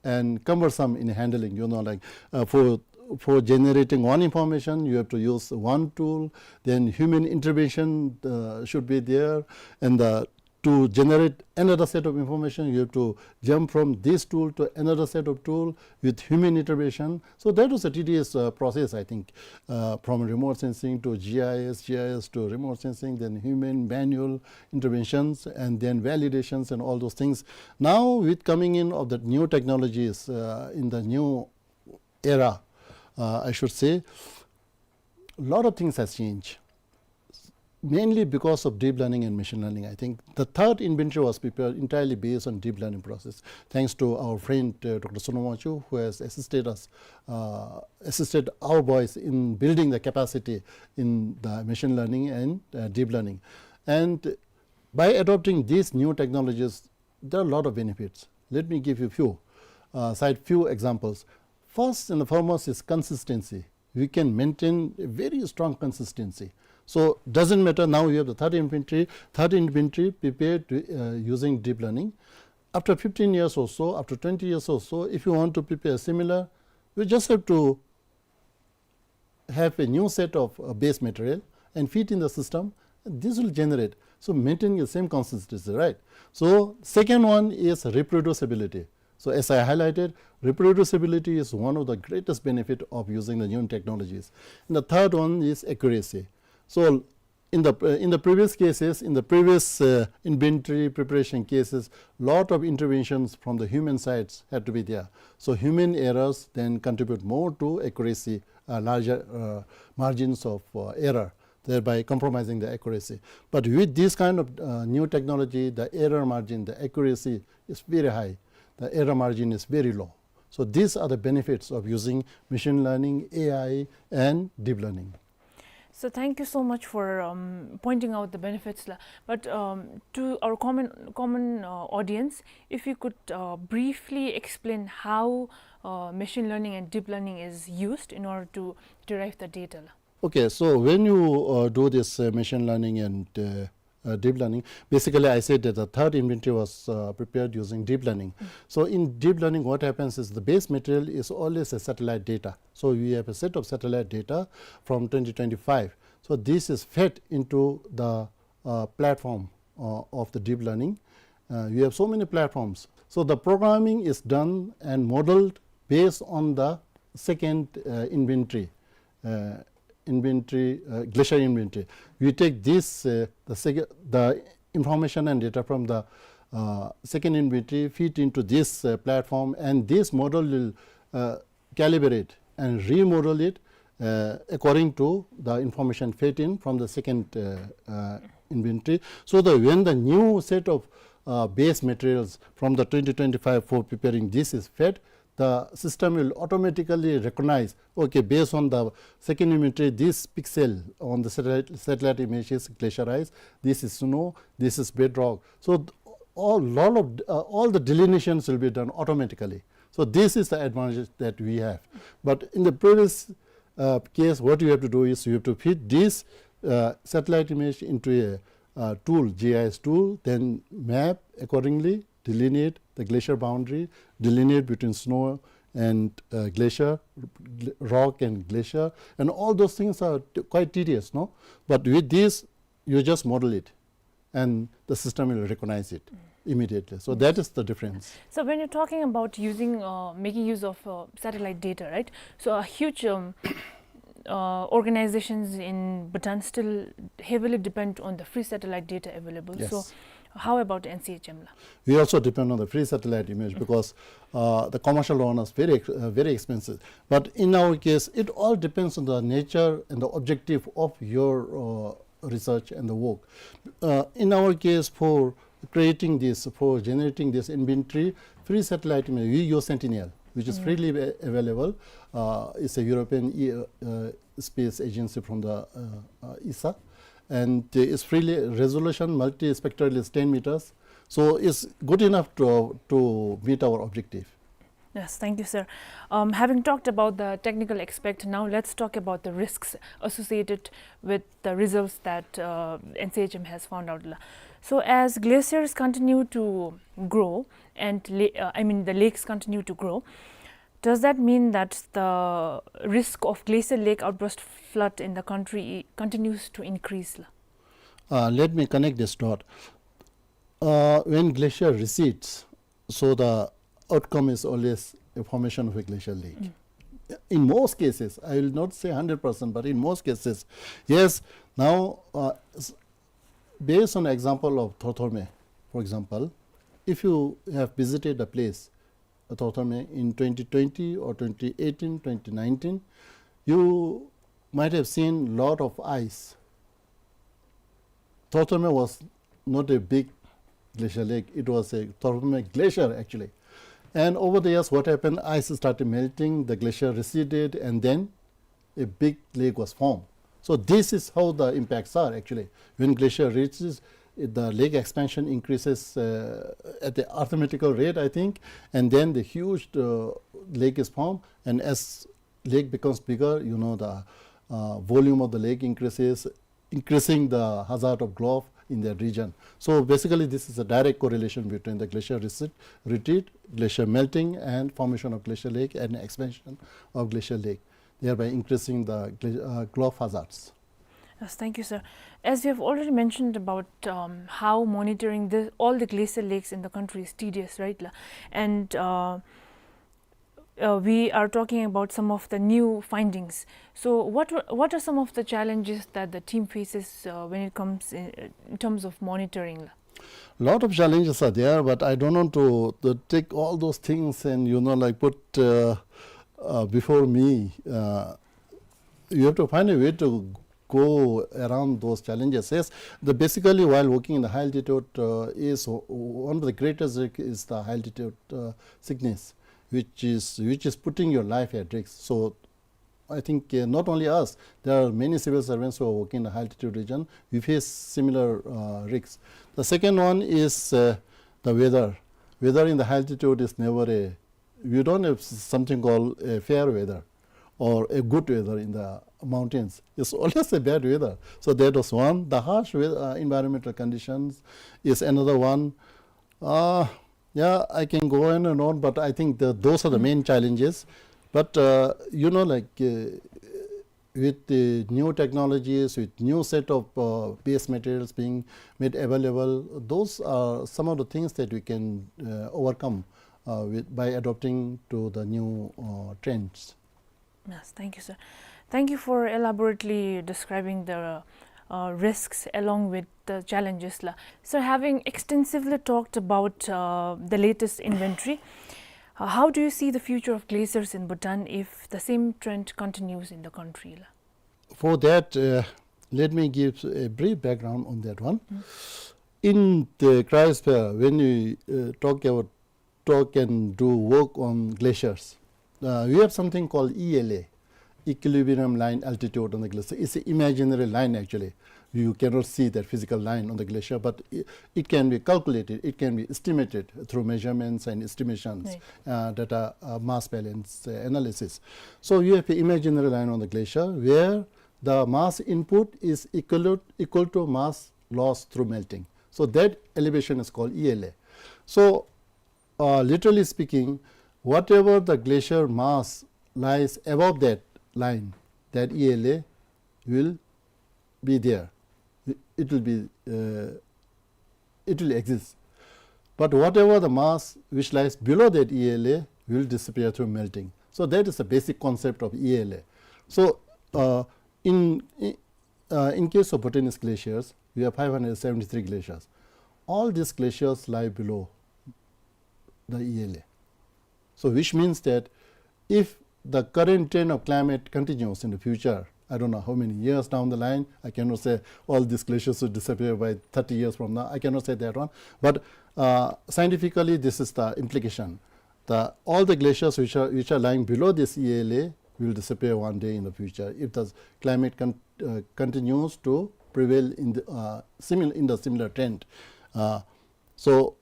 and cumbersome in handling. You know, like, uh, for, for generating one information, you have to use one tool, then human intervention, uh, should be there, and the, to generate another set of information, you have to jump from this tool to another set of tool with human intervention. So that was a tedious, uh, process, I think, uh, from remote sensing to G I S, G I S to remote sensing, then human manual interventions, and then validations and all those things. Now, with coming in of the new technologies, uh, in the new era, uh, I should say, a lot of things has changed, mainly because of deep learning and machine learning. I think the third inventory was prepared entirely based on deep learning process, thanks to our friend, uh, Doctor Sonoma Wangchuk, who has assisted us, uh, assisted our boys in building the capacity in the machine learning and, uh, deep learning. And by adopting these new technologies, there are a lot of benefits. Let me give you few, uh, cite few examples. First and foremost is consistency. We can maintain a very strong consistency. So doesn't matter, now you have the third inventory, third inventory prepared, uh, using deep learning. After fifteen years or so, after twenty years or so, if you want to prepare similar, you just have to have a new set of, uh, base material and feed in the system, this will generate. So maintaining the same consistency, right? So second one is reproducibility. So as I highlighted, reproducibility is one of the greatest benefit of using the new technologies. And the third one is accuracy. So in the, uh, in the previous cases, in the previous, uh, inventory preparation cases, lot of interventions from the human sides had to be there. So human errors then contribute more to accuracy, uh, larger, uh, margins of, uh, error, thereby compromising the accuracy. But with this kind of, uh, new technology, the error margin, the accuracy is very high. The error margin is very low. So these are the benefits of using machine learning, A I, and deep learning. So thank you so much for, um, pointing out the benefits la. But, um, to our common, common, uh, audience, if you could, uh, briefly explain how, uh, machine learning and deep learning is used in order to derive the data la. Okay, so when you, uh, do this, uh, machine learning and, uh, uh, deep learning. Basically, I said that the third inventory was, uh, prepared using deep learning. So in deep learning, what happens is the base material is always a satellite data. So we have a set of satellite data from twenty twenty-five. So this is fed into the, uh, platform, uh, of the deep learning. Uh, you have so many platforms. So the programming is done and modeled based on the second, uh, inventory, uh, inventory, uh, glacier inventory. We take this, uh, the, sec- the information and data from the, uh, second inventory, feed into this, uh, platform, and this model will, uh, calibrate and remodel it, uh, according to the information fed in from the second, uh, uh, inventory. So that when the new set of, uh, base materials from the twenty twenty-five for preparing this is fed, the system will automatically recognize, okay, based on the second inventory, this pixel on the satellite, satellite image is glacier ice, this is snow, this is bedrock. So th- all, lot of, uh, all the delineations will be done automatically. So this is the advantage that we have. But in the previous, uh, case, what you have to do is you have to feed this, uh, satellite image into a, uh, tool, G I S tool, then map accordingly, delineate the glacier boundary, delineate between snow and, uh, glacier, gl- rock and glacier, and all those things are t- quite tedious, no? But with this, you just model it, and the system will recognize it immediately. So that is the difference. So when you're talking about using, uh, making use of, uh, satellite data, right? So a huge, um, uh, organizations in Bhutan still heavily depend on the free satellite data available. So Yes. how about N C H M la? We also depend on the free satellite image because, uh, the commercial one is very ex- uh, very expensive. But in our case, it all depends on the nature and the objective of your, uh, research and the work. Uh, in our case, for creating this, for generating this inventory, free satellite image, we use Sentinel, which is freely a- available. Uh, it's a European e- uh, space agency from the, uh, uh, E S A, and it's freely resolution, multispectral is ten meters, so it's good enough to to meet our objective. Yes, thank you, sir. Um, having talked about the technical aspect, now let's talk about the risks associated with the results that, uh, N C H M has found out. So, as glaciers continue to grow and la- uh, I mean the lakes continue to grow, does that mean that the risk of glacial lake outburst flood in the country continues to increase? Uh, let me connect this dot. Uh, when glacier recedes, so the outcome is always a formation of a glacial lake. In most cases, I will not say hundred percent, but in most cases, yes. Now, uh, s- based on example of Thorthorme, for example, if you have visited a place, uh, Thorthorme in twenty twenty or twenty eighteen, twenty nineteen, you might have seen lot of ice. Thorthorme was not a big glacial lake. It was a Thorthorme glacier, actually. And over the years, what happened? Ice started melting, the glacier receded, and then a big lake was formed. So this is how the impacts are, actually. When glacier reaches, it- the lake expansion increases, uh, at the arithmetical rate, I think, and then the huge, uh, lake is formed. And as lake becomes bigger, you know, the, uh, volume of the lake increases, increasing the hazard of glow off in that region. So basically, this is a direct correlation between the glacier recede, retreat, glacier melting, and formation of glacial lake and expansion of glacial lake, thereby increasing the gla- uh, glow off hazards. Yes, thank you, sir. As you have already mentioned about, um, how monitoring the, all the glacial lakes in the country is tedious, right? La? And, uh, uh, we are talking about some of the new findings. So, what were, what are some of the challenges that the team faces, uh, when it comes in, in terms of monitoring? Lot of challenges are there, but I don't want to, to take all those things and, you know, like, put, uh, uh, before me. Uh, you have to find a way to go around those challenges. Yes, the basically while working in the high altitude, uh, is o- one of the greatest risk is the high altitude, uh, sickness, which is which is putting your life at risk. So I think, uh, not only us, there are many civil servants who are working in the high altitude region. We face similar, uh, risks. The second one is, uh, the weather. Weather in the high altitude is never a, we don't have s- something called a fair weather or a good weather in the mountains. It's always a bad weather. So that was one. The harsh wea-, uh, environmental conditions is another one. Uh, yeah, I can go on and on, but I think the, those are the main challenges. But, uh, you know, like, uh, with the new technologies, with new set of, uh, base materials being made available, those are some of the things that we can, uh, overcome, uh, with, by adopting to the new, uh, trends. Yes, thank you, sir. Thank you for elaborately describing the, uh, risks along with the challenges la. Sir, having extensively talked about, uh, the latest inventory, uh, how do you see the future of glaciers in Bhutan if the same trend continues in the country la? For that, uh, let me give a brief background on that one. In the cryosphere, when we, uh, talk about, talk and do work on glaciers, uh, we have something called E L A, equilibrium line altitude on the glacier. It's an imaginary line, actually. You cannot see that physical line on the glacier, but it, it can be calculated, it can be estimated through measurements and estimations, right, uh, data, uh, mass balance, uh, analysis. So you have an imaginary line on the glacier where the mass input is equal, equal to mass loss through melting. So that elevation is called E L A. So, uh, literally speaking, whatever the glacier mass lies above that line, that E L A will be there. It will be, uh, it will exist. But whatever the mass which lies below that E L A will disappear through melting. So that is the basic concept of E L A. So, uh, in, in, uh, in case of Bhutanese glaciers, we have five hundred seventy-three glaciers. All these glaciers lie below the E L A. So which means that if the current trend of climate continues in the future, I don't know how many years down the line, I cannot say all these glaciers will disappear by thirty years from now. I cannot say that one. But, uh, scientifically, this is the implication. The, all the glaciers which are, which are lying below this E L A will disappear one day in the future if the climate con-, uh, continues to prevail in the, uh, simil-, in the similar trend. Uh, so,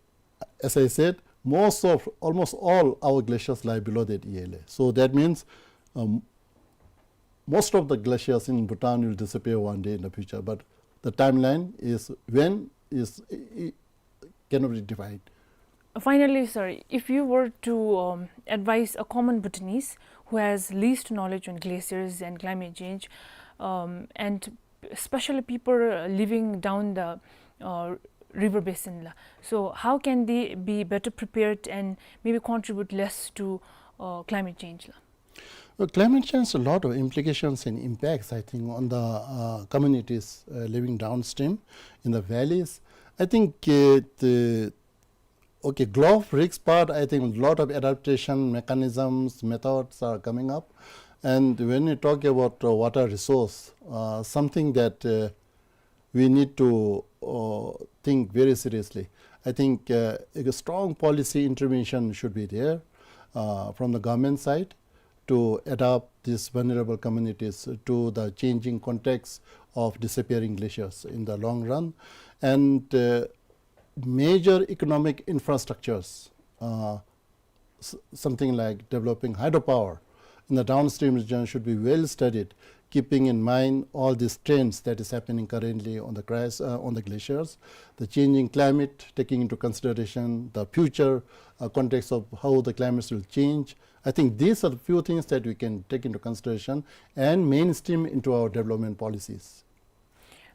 as I said, most of, almost all our glaciers lie below that E L A. So that means, um, most of the glaciers in Bhutan will disappear one day in the future, but the timeline is when is, i-, i-, cannot be defined. Finally, sir, if you were to, um, advise a common Bhutanese who has least knowledge on glaciers and climate change, um, and especially people, uh, living down the, uh, river basin la, so how can they be better prepared and maybe contribute less to, uh, climate change la? Well, climate change has a lot of implications and impacts, I think, on the, uh, communities, uh, living downstream in the valleys. I think, uh, the, okay, GLOF risk part, I think a lot of adaptation mechanisms, methods are coming up. And when you talk about, uh, water resource, uh, something that, uh, we need to, uh, think very seriously. I think, uh, a strong policy intervention should be there, uh, from the government side to adapt these vulnerable communities to the changing context of disappearing glaciers in the long run. And, uh, major economic infrastructures, uh, s-, something like developing hydropower in the downstream region should be well studied, keeping in mind all these trends that is happening currently on the crash, uh, on the glaciers, the changing climate, taking into consideration the future, uh, context of how the climates will change. I think these are the few things that we can take into consideration and mainstream into our development policies.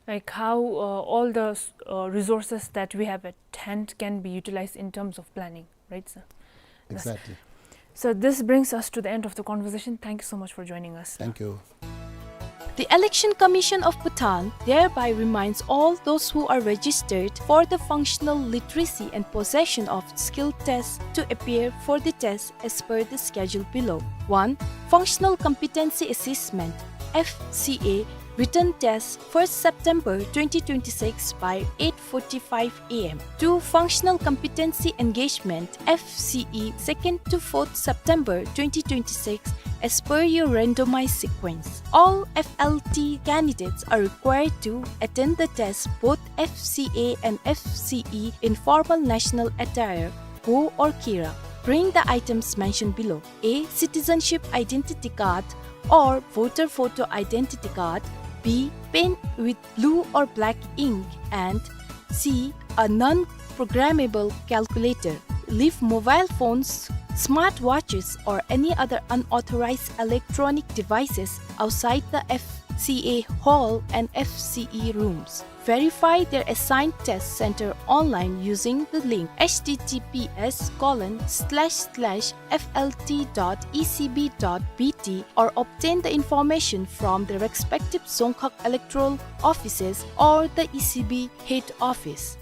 Like how, uh, all the s-, uh, resources that we have at hand can be utilized in terms of planning, right, sir? Yes. Exactly. So this brings us to the end of the conversation. Thank you so much for joining us. Thank you. The Election Commission of Bhutan thereby reminds all those who are registered for the functional literacy and possession of skill test to appear for the test as per the schedule below. One, Functional Competency Assessment, F C A, written test, first September twenty twenty-six by eight forty-five A M. Two, Functional Competency Engagement, F C E, second to fourth September twenty twenty-six, as per your randomized sequence. All F L T candidates are required to attend the test, both F C A and F C E, in formal national attire, go or kira. bring the items mentioned below. A, citizenship identity card or voter photo identity card. B, pen with blue or black ink. And C, a non-programmable calculator. Leave mobile phones, smart watches, or any other unauthorized electronic devices outside the F C A hall and F C E rooms. Verify their assigned test center online using the link H T T P S colon slash slash F L T dot E C B dot B T or obtain the information from the respective Dzongkhag electoral offices or the E C B head office.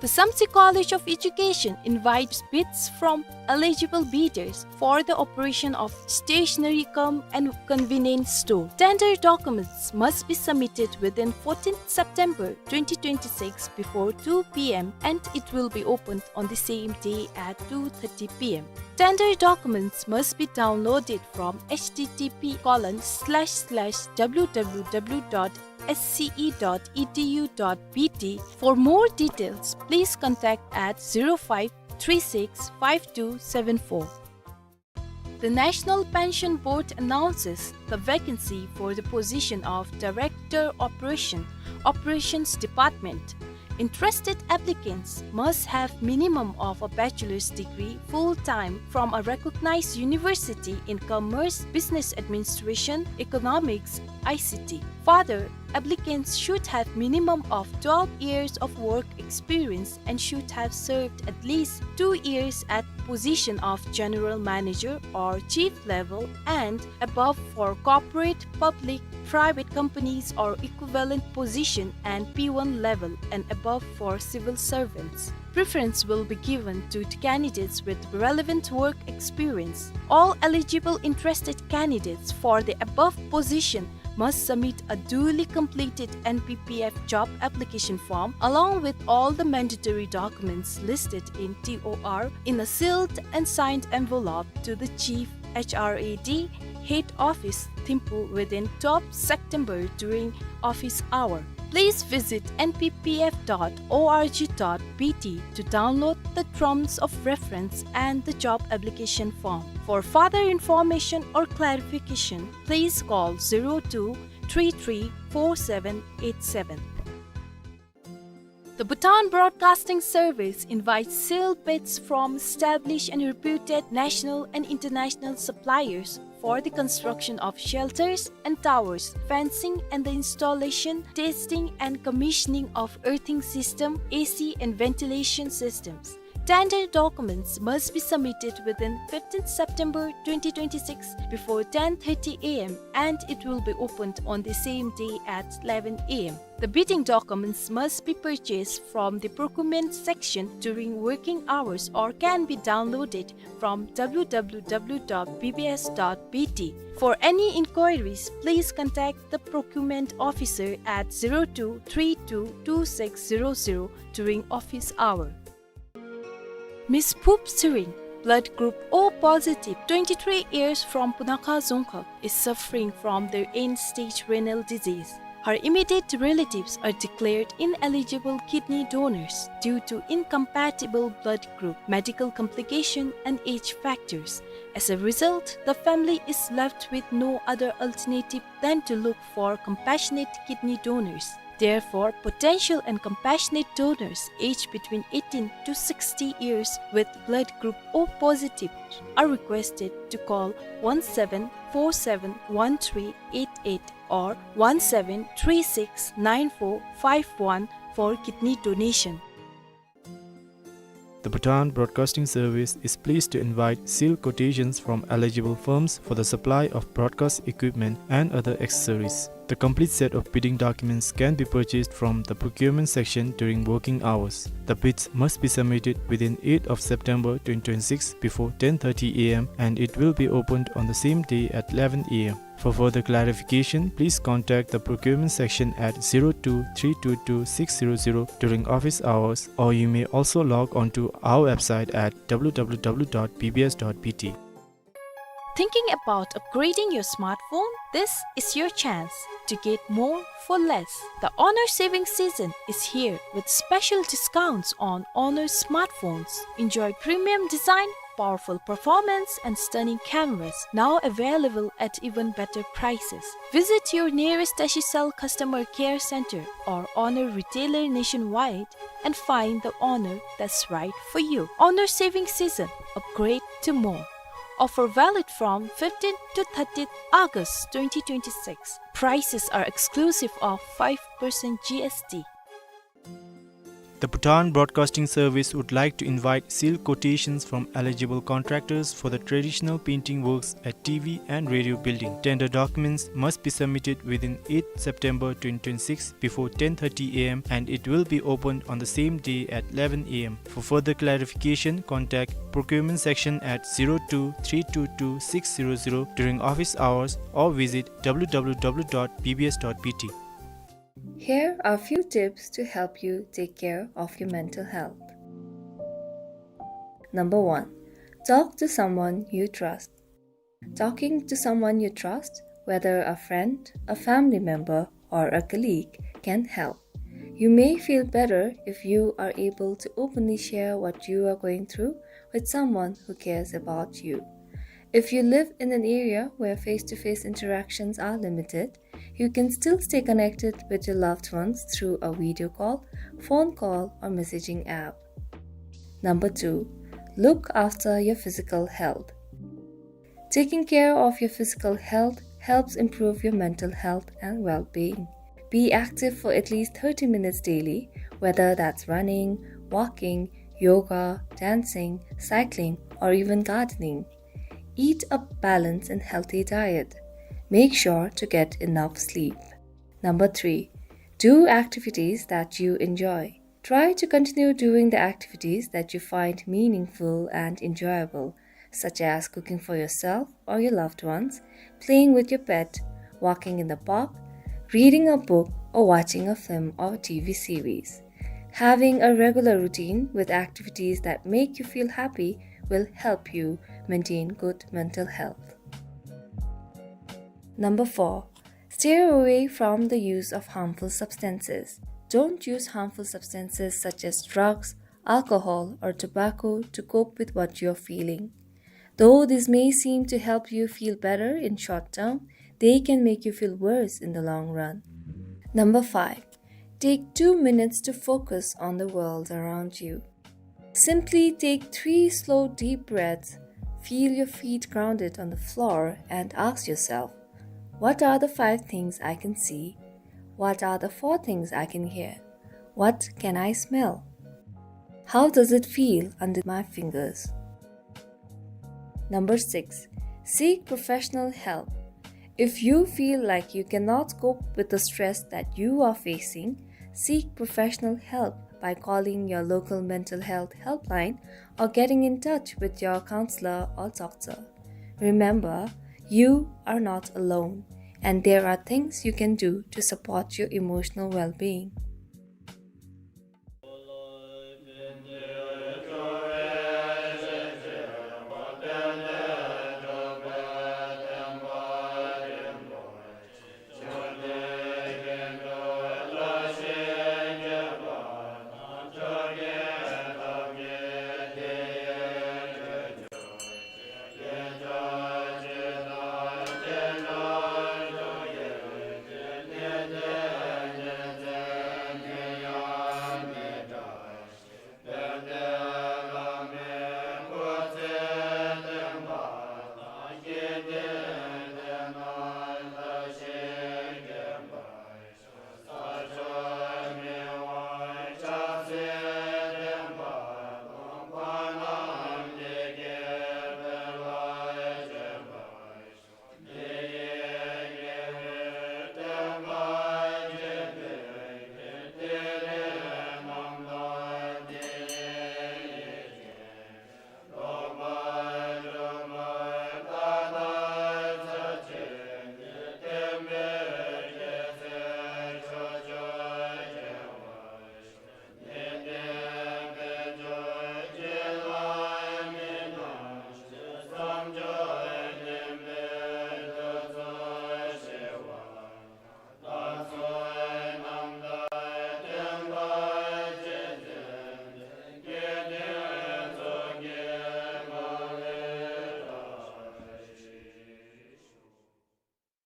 The Samtse College of Education invites bids from eligible bidders for the operation of stationery cum and convenience store. Tender documents must be submitted within fourteenth September twenty twenty-six before two P M and it will be opened on the same day at two thirty P M. Tender documents must be downloaded from H T T P colon slash slash W W W dot S C E dot E D U dot B T. For more details, please contact at zero five three six five two seven four. The National Pension Board announces the vacancy for the position of Director Operation, Operations Department. Interested applicants must have minimum of a bachelor's degree full-time from a recognized university in commerce, business administration, economics, I C T. Further, applicants should have minimum of twelve years of work experience and should have served at least two years at position of general manager or chief level and above for corporate, public, private companies or equivalent position and P one level and above for civil servants. Preference will be given to the candidates with relevant work experience. All eligible interested candidates for the above position must submit a duly completed N P P F job application form along with all the mandatory documents listed in T O R in a sealed and signed envelope to the Chief H R A D, Head Office, Thimphu, within twelfth September during office hour. Please visit N P P F dot O R G dot B T to download the terms of reference and the job application form. For further information or clarification, please call zero two three three four seven eight seven. The Bhutan Broadcasting Service invites sealed bids from established and reputed national and international suppliers for the construction of shelters and towers, fencing and the installation, testing and commissioning of earthing system, A C and ventilation systems. Tender documents must be submitted within fifteenth September twenty twenty-six before ten thirty A M and it will be opened on the same day at eleven A M. The bidding documents must be purchased from the procurement section during working hours or can be downloaded from W W W dot B B S dot B T. For any inquiries, please contact the procurement officer at zero two three two two six zero zero during office hour. Miss Phup Tshering, blood group O positive, twenty-three years, from Punakha Dzongkhag, is suffering from the end-stage renal disease. Her immediate relatives are declared ineligible kidney donors due to incompatible blood group, medical complication, and age factors. As a result, the family is left with no other alternative than to look for compassionate kidney donors. Therefore, potential and compassionate donors aged between eighteen to sixty years with blood group O positive are requested to call one seven four seven one three eight eight or one seven three six nine four five one for kidney donation. The Bhutan Broadcasting Service is pleased to invite sealed quotations from eligible firms for the supply of broadcast equipment and other accessories. The complete set of bidding documents can be purchased from the procurement section during working hours. The bids must be submitted within eighth of September twenty twenty-six before ten thirty A M and it will be opened on the same day at eleven A M. For further clarification, please contact the procurement section at zero two three two two six zero zero during office hours, or you may also log on to our website at W W W dot B B S dot B T. Thinking about upgrading your smartphone? This is your chance. to get more for less. The Honor saving season is here with special discounts on Honor smartphones. Enjoy premium design, powerful performance, and stunning cameras, now available at even better prices. Visit your nearest Digicel customer care center or Honor retailer nationwide and find the Honor that's right for you. Honor saving season, upgrade to more. Offer valid from fifteenth to thirtieth August twenty twenty-six. Prices are exclusive of five percent G S T. The Bhutan Broadcasting Service would like to invite sealed quotations from eligible contractors for the traditional painting works at T V and radio building. Tender documents must be submitted within eighth September twenty twenty-six before ten thirty A M, and it will be opened on the same day at eleven A M. For further clarification, contact procurement section at zero two three two two six zero zero during office hours or visit W W W dot B B S dot B T. Here are few tips to help you take care of your mental health. Number one, talk to someone you trust. Talking to someone you trust, whether a friend, a family member, or a colleague, can help. You may feel better if you are able to openly share what you are going through with someone who cares about you. If you live in an area where face-to-face interactions are limited, you can still stay connected with your loved ones through a video call, phone call, or messaging app. Number two, look after your physical health. Taking care of your physical health helps improve your mental health and well-being. Be active for at least thirty minutes daily, whether that's running, walking, yoga, dancing, cycling, or even gardening. Eat a balanced and healthy diet. Make sure to get enough sleep. Number three, do activities that you enjoy. Try to continue doing the activities that you find meaningful and enjoyable, such as cooking for yourself or your loved ones, playing with your pet, walking in the park, reading a book, or watching a film or T V series. Having a regular routine with activities that make you feel happy will help you maintain good mental health. Number four, steer away from the use of harmful substances. Don't use harmful substances such as drugs, alcohol, or tobacco to cope with what you're feeling. Though these may seem to help you feel better in short term, they can make you feel worse in the long run. Number five, take two minutes to focus on the world around you. Simply take three slow, deep breaths, feel your feet grounded on the floor, and ask yourself, "What are the five things I can see? What are the four things I can hear? What can I smell? How does it feel under my fingers?" Number six, seek professional help. If you feel like you cannot cope with the stress that you are facing, seek professional help by calling your local mental health helpline or getting in touch with your counselor or doctor. Remember, you are not alone, and there are things you can do to support your emotional well-being.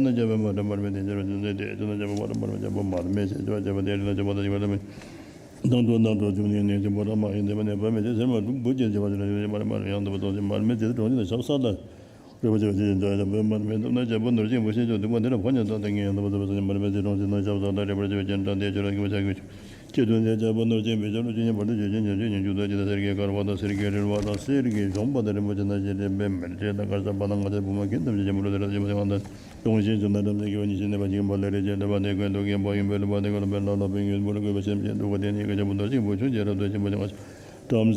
དབང་དང་བཅས་པ་མ་འདྲ་མར་མེ་དེ་ཅེས་པ་ཅན་དེ་ཅན་དང་བཅས་པ་མ་འདྲ་མར་མེ་བཅས་པ་མ་འདྲ་མེ་བཅས་པ་བཅས་པ་དེ་རིགས་ལ་བཅས་པ་དང་བཅས་པ་ལ་མེ། དང་དུ་དང་དུ་བྱུང་ནས་ནས་བྱུང་བ་ར་མ་ཡིན་ཏེ་མ་ནས་པ་མེད་ཅེས་ཟེར་མ་གྲུབ་བུ་ཅེས་བྱ་བ་ཅེས་མ་རེ་མ་རེ་ཡང་དུ་བ་དོ་ཅེས་མར་མེ་ཅེས་གྲོང་ཁྱེར་ན་ཞབས་ས་ལ། རེ་བ་ཅེས་བྱ་ཅེས་འདྲ་ཡང་བོད་མར་མེ་ཏོ་ན་བྱ་བོ་ནོར་ཅིང་བུ་ཤེས་ཆོག་འདུག་པ་འདི་ར་ཕོ་ཉ་དང་ལྡན་ངེས་ཡང་དུ་བ་དོ་ཅེས་མར་མེ་ཅེས་གྲོང་ཁྱེར་ན་ཞབས་ས་ལ་རེ་བ་ཅེས་བྱ་ཅེས་འདྲ་དེ་ཆོས་ར་གི་བ་ཅ་གི་ཆུ། ཅེས་དུ་ནས་བྱ་བོ་ནོར་ཅིང་བུ་ཤེས་ལུ་ཅི་ཉན་བར་དུ་ཆོས་ཅན་ཉན་ཆོས་ཉན་ཆུ་དོ་ཅེས་དང་གསེར་གྱི་ཀར་བ་དང་གསེར་གྱི་རིལ་བ་དང་གསེར་གྱི་གཞོང་པ་དང་རིན་པོ་ཆེ་དང་ཞལ་ཏེ་པདྨའི་རལ་པ་དང་ལྔ་བརྒྱ་དཔུང་མ་གི་ཐམས་ཅད་ཀྱི་མུ་ལ་དེ་ར་ཅེས་མ་ཡང་དང་། གདོང་ཞེན་བྱུང་ན་བྲམ་ཟེ་སྐྱེ་བོ་ཉིད་ཤེས་ནུས་པ་ཅིག་ཡིན་པ་ལས་རེ་ཅེས་འདྲ་བ་ནི་ཀུན་ཏུ་མཁྱེན་པ་ཡུམ་བུ་ལུ་བ་དེ་ཀུན་ལ་དཔལ་ལ་ལོ་པའི་ཡུམ་བུ་ལུ་གུས་པ་སེམས་ཅན་སྡུག་པ་དེ་ནི་ག་ཅི་བུ་ནོར་ཅིང་བུ་ཆུང་རྗེ་རབ་ཏུ་ཕྱིན་པ་ཅིག་བྲམ་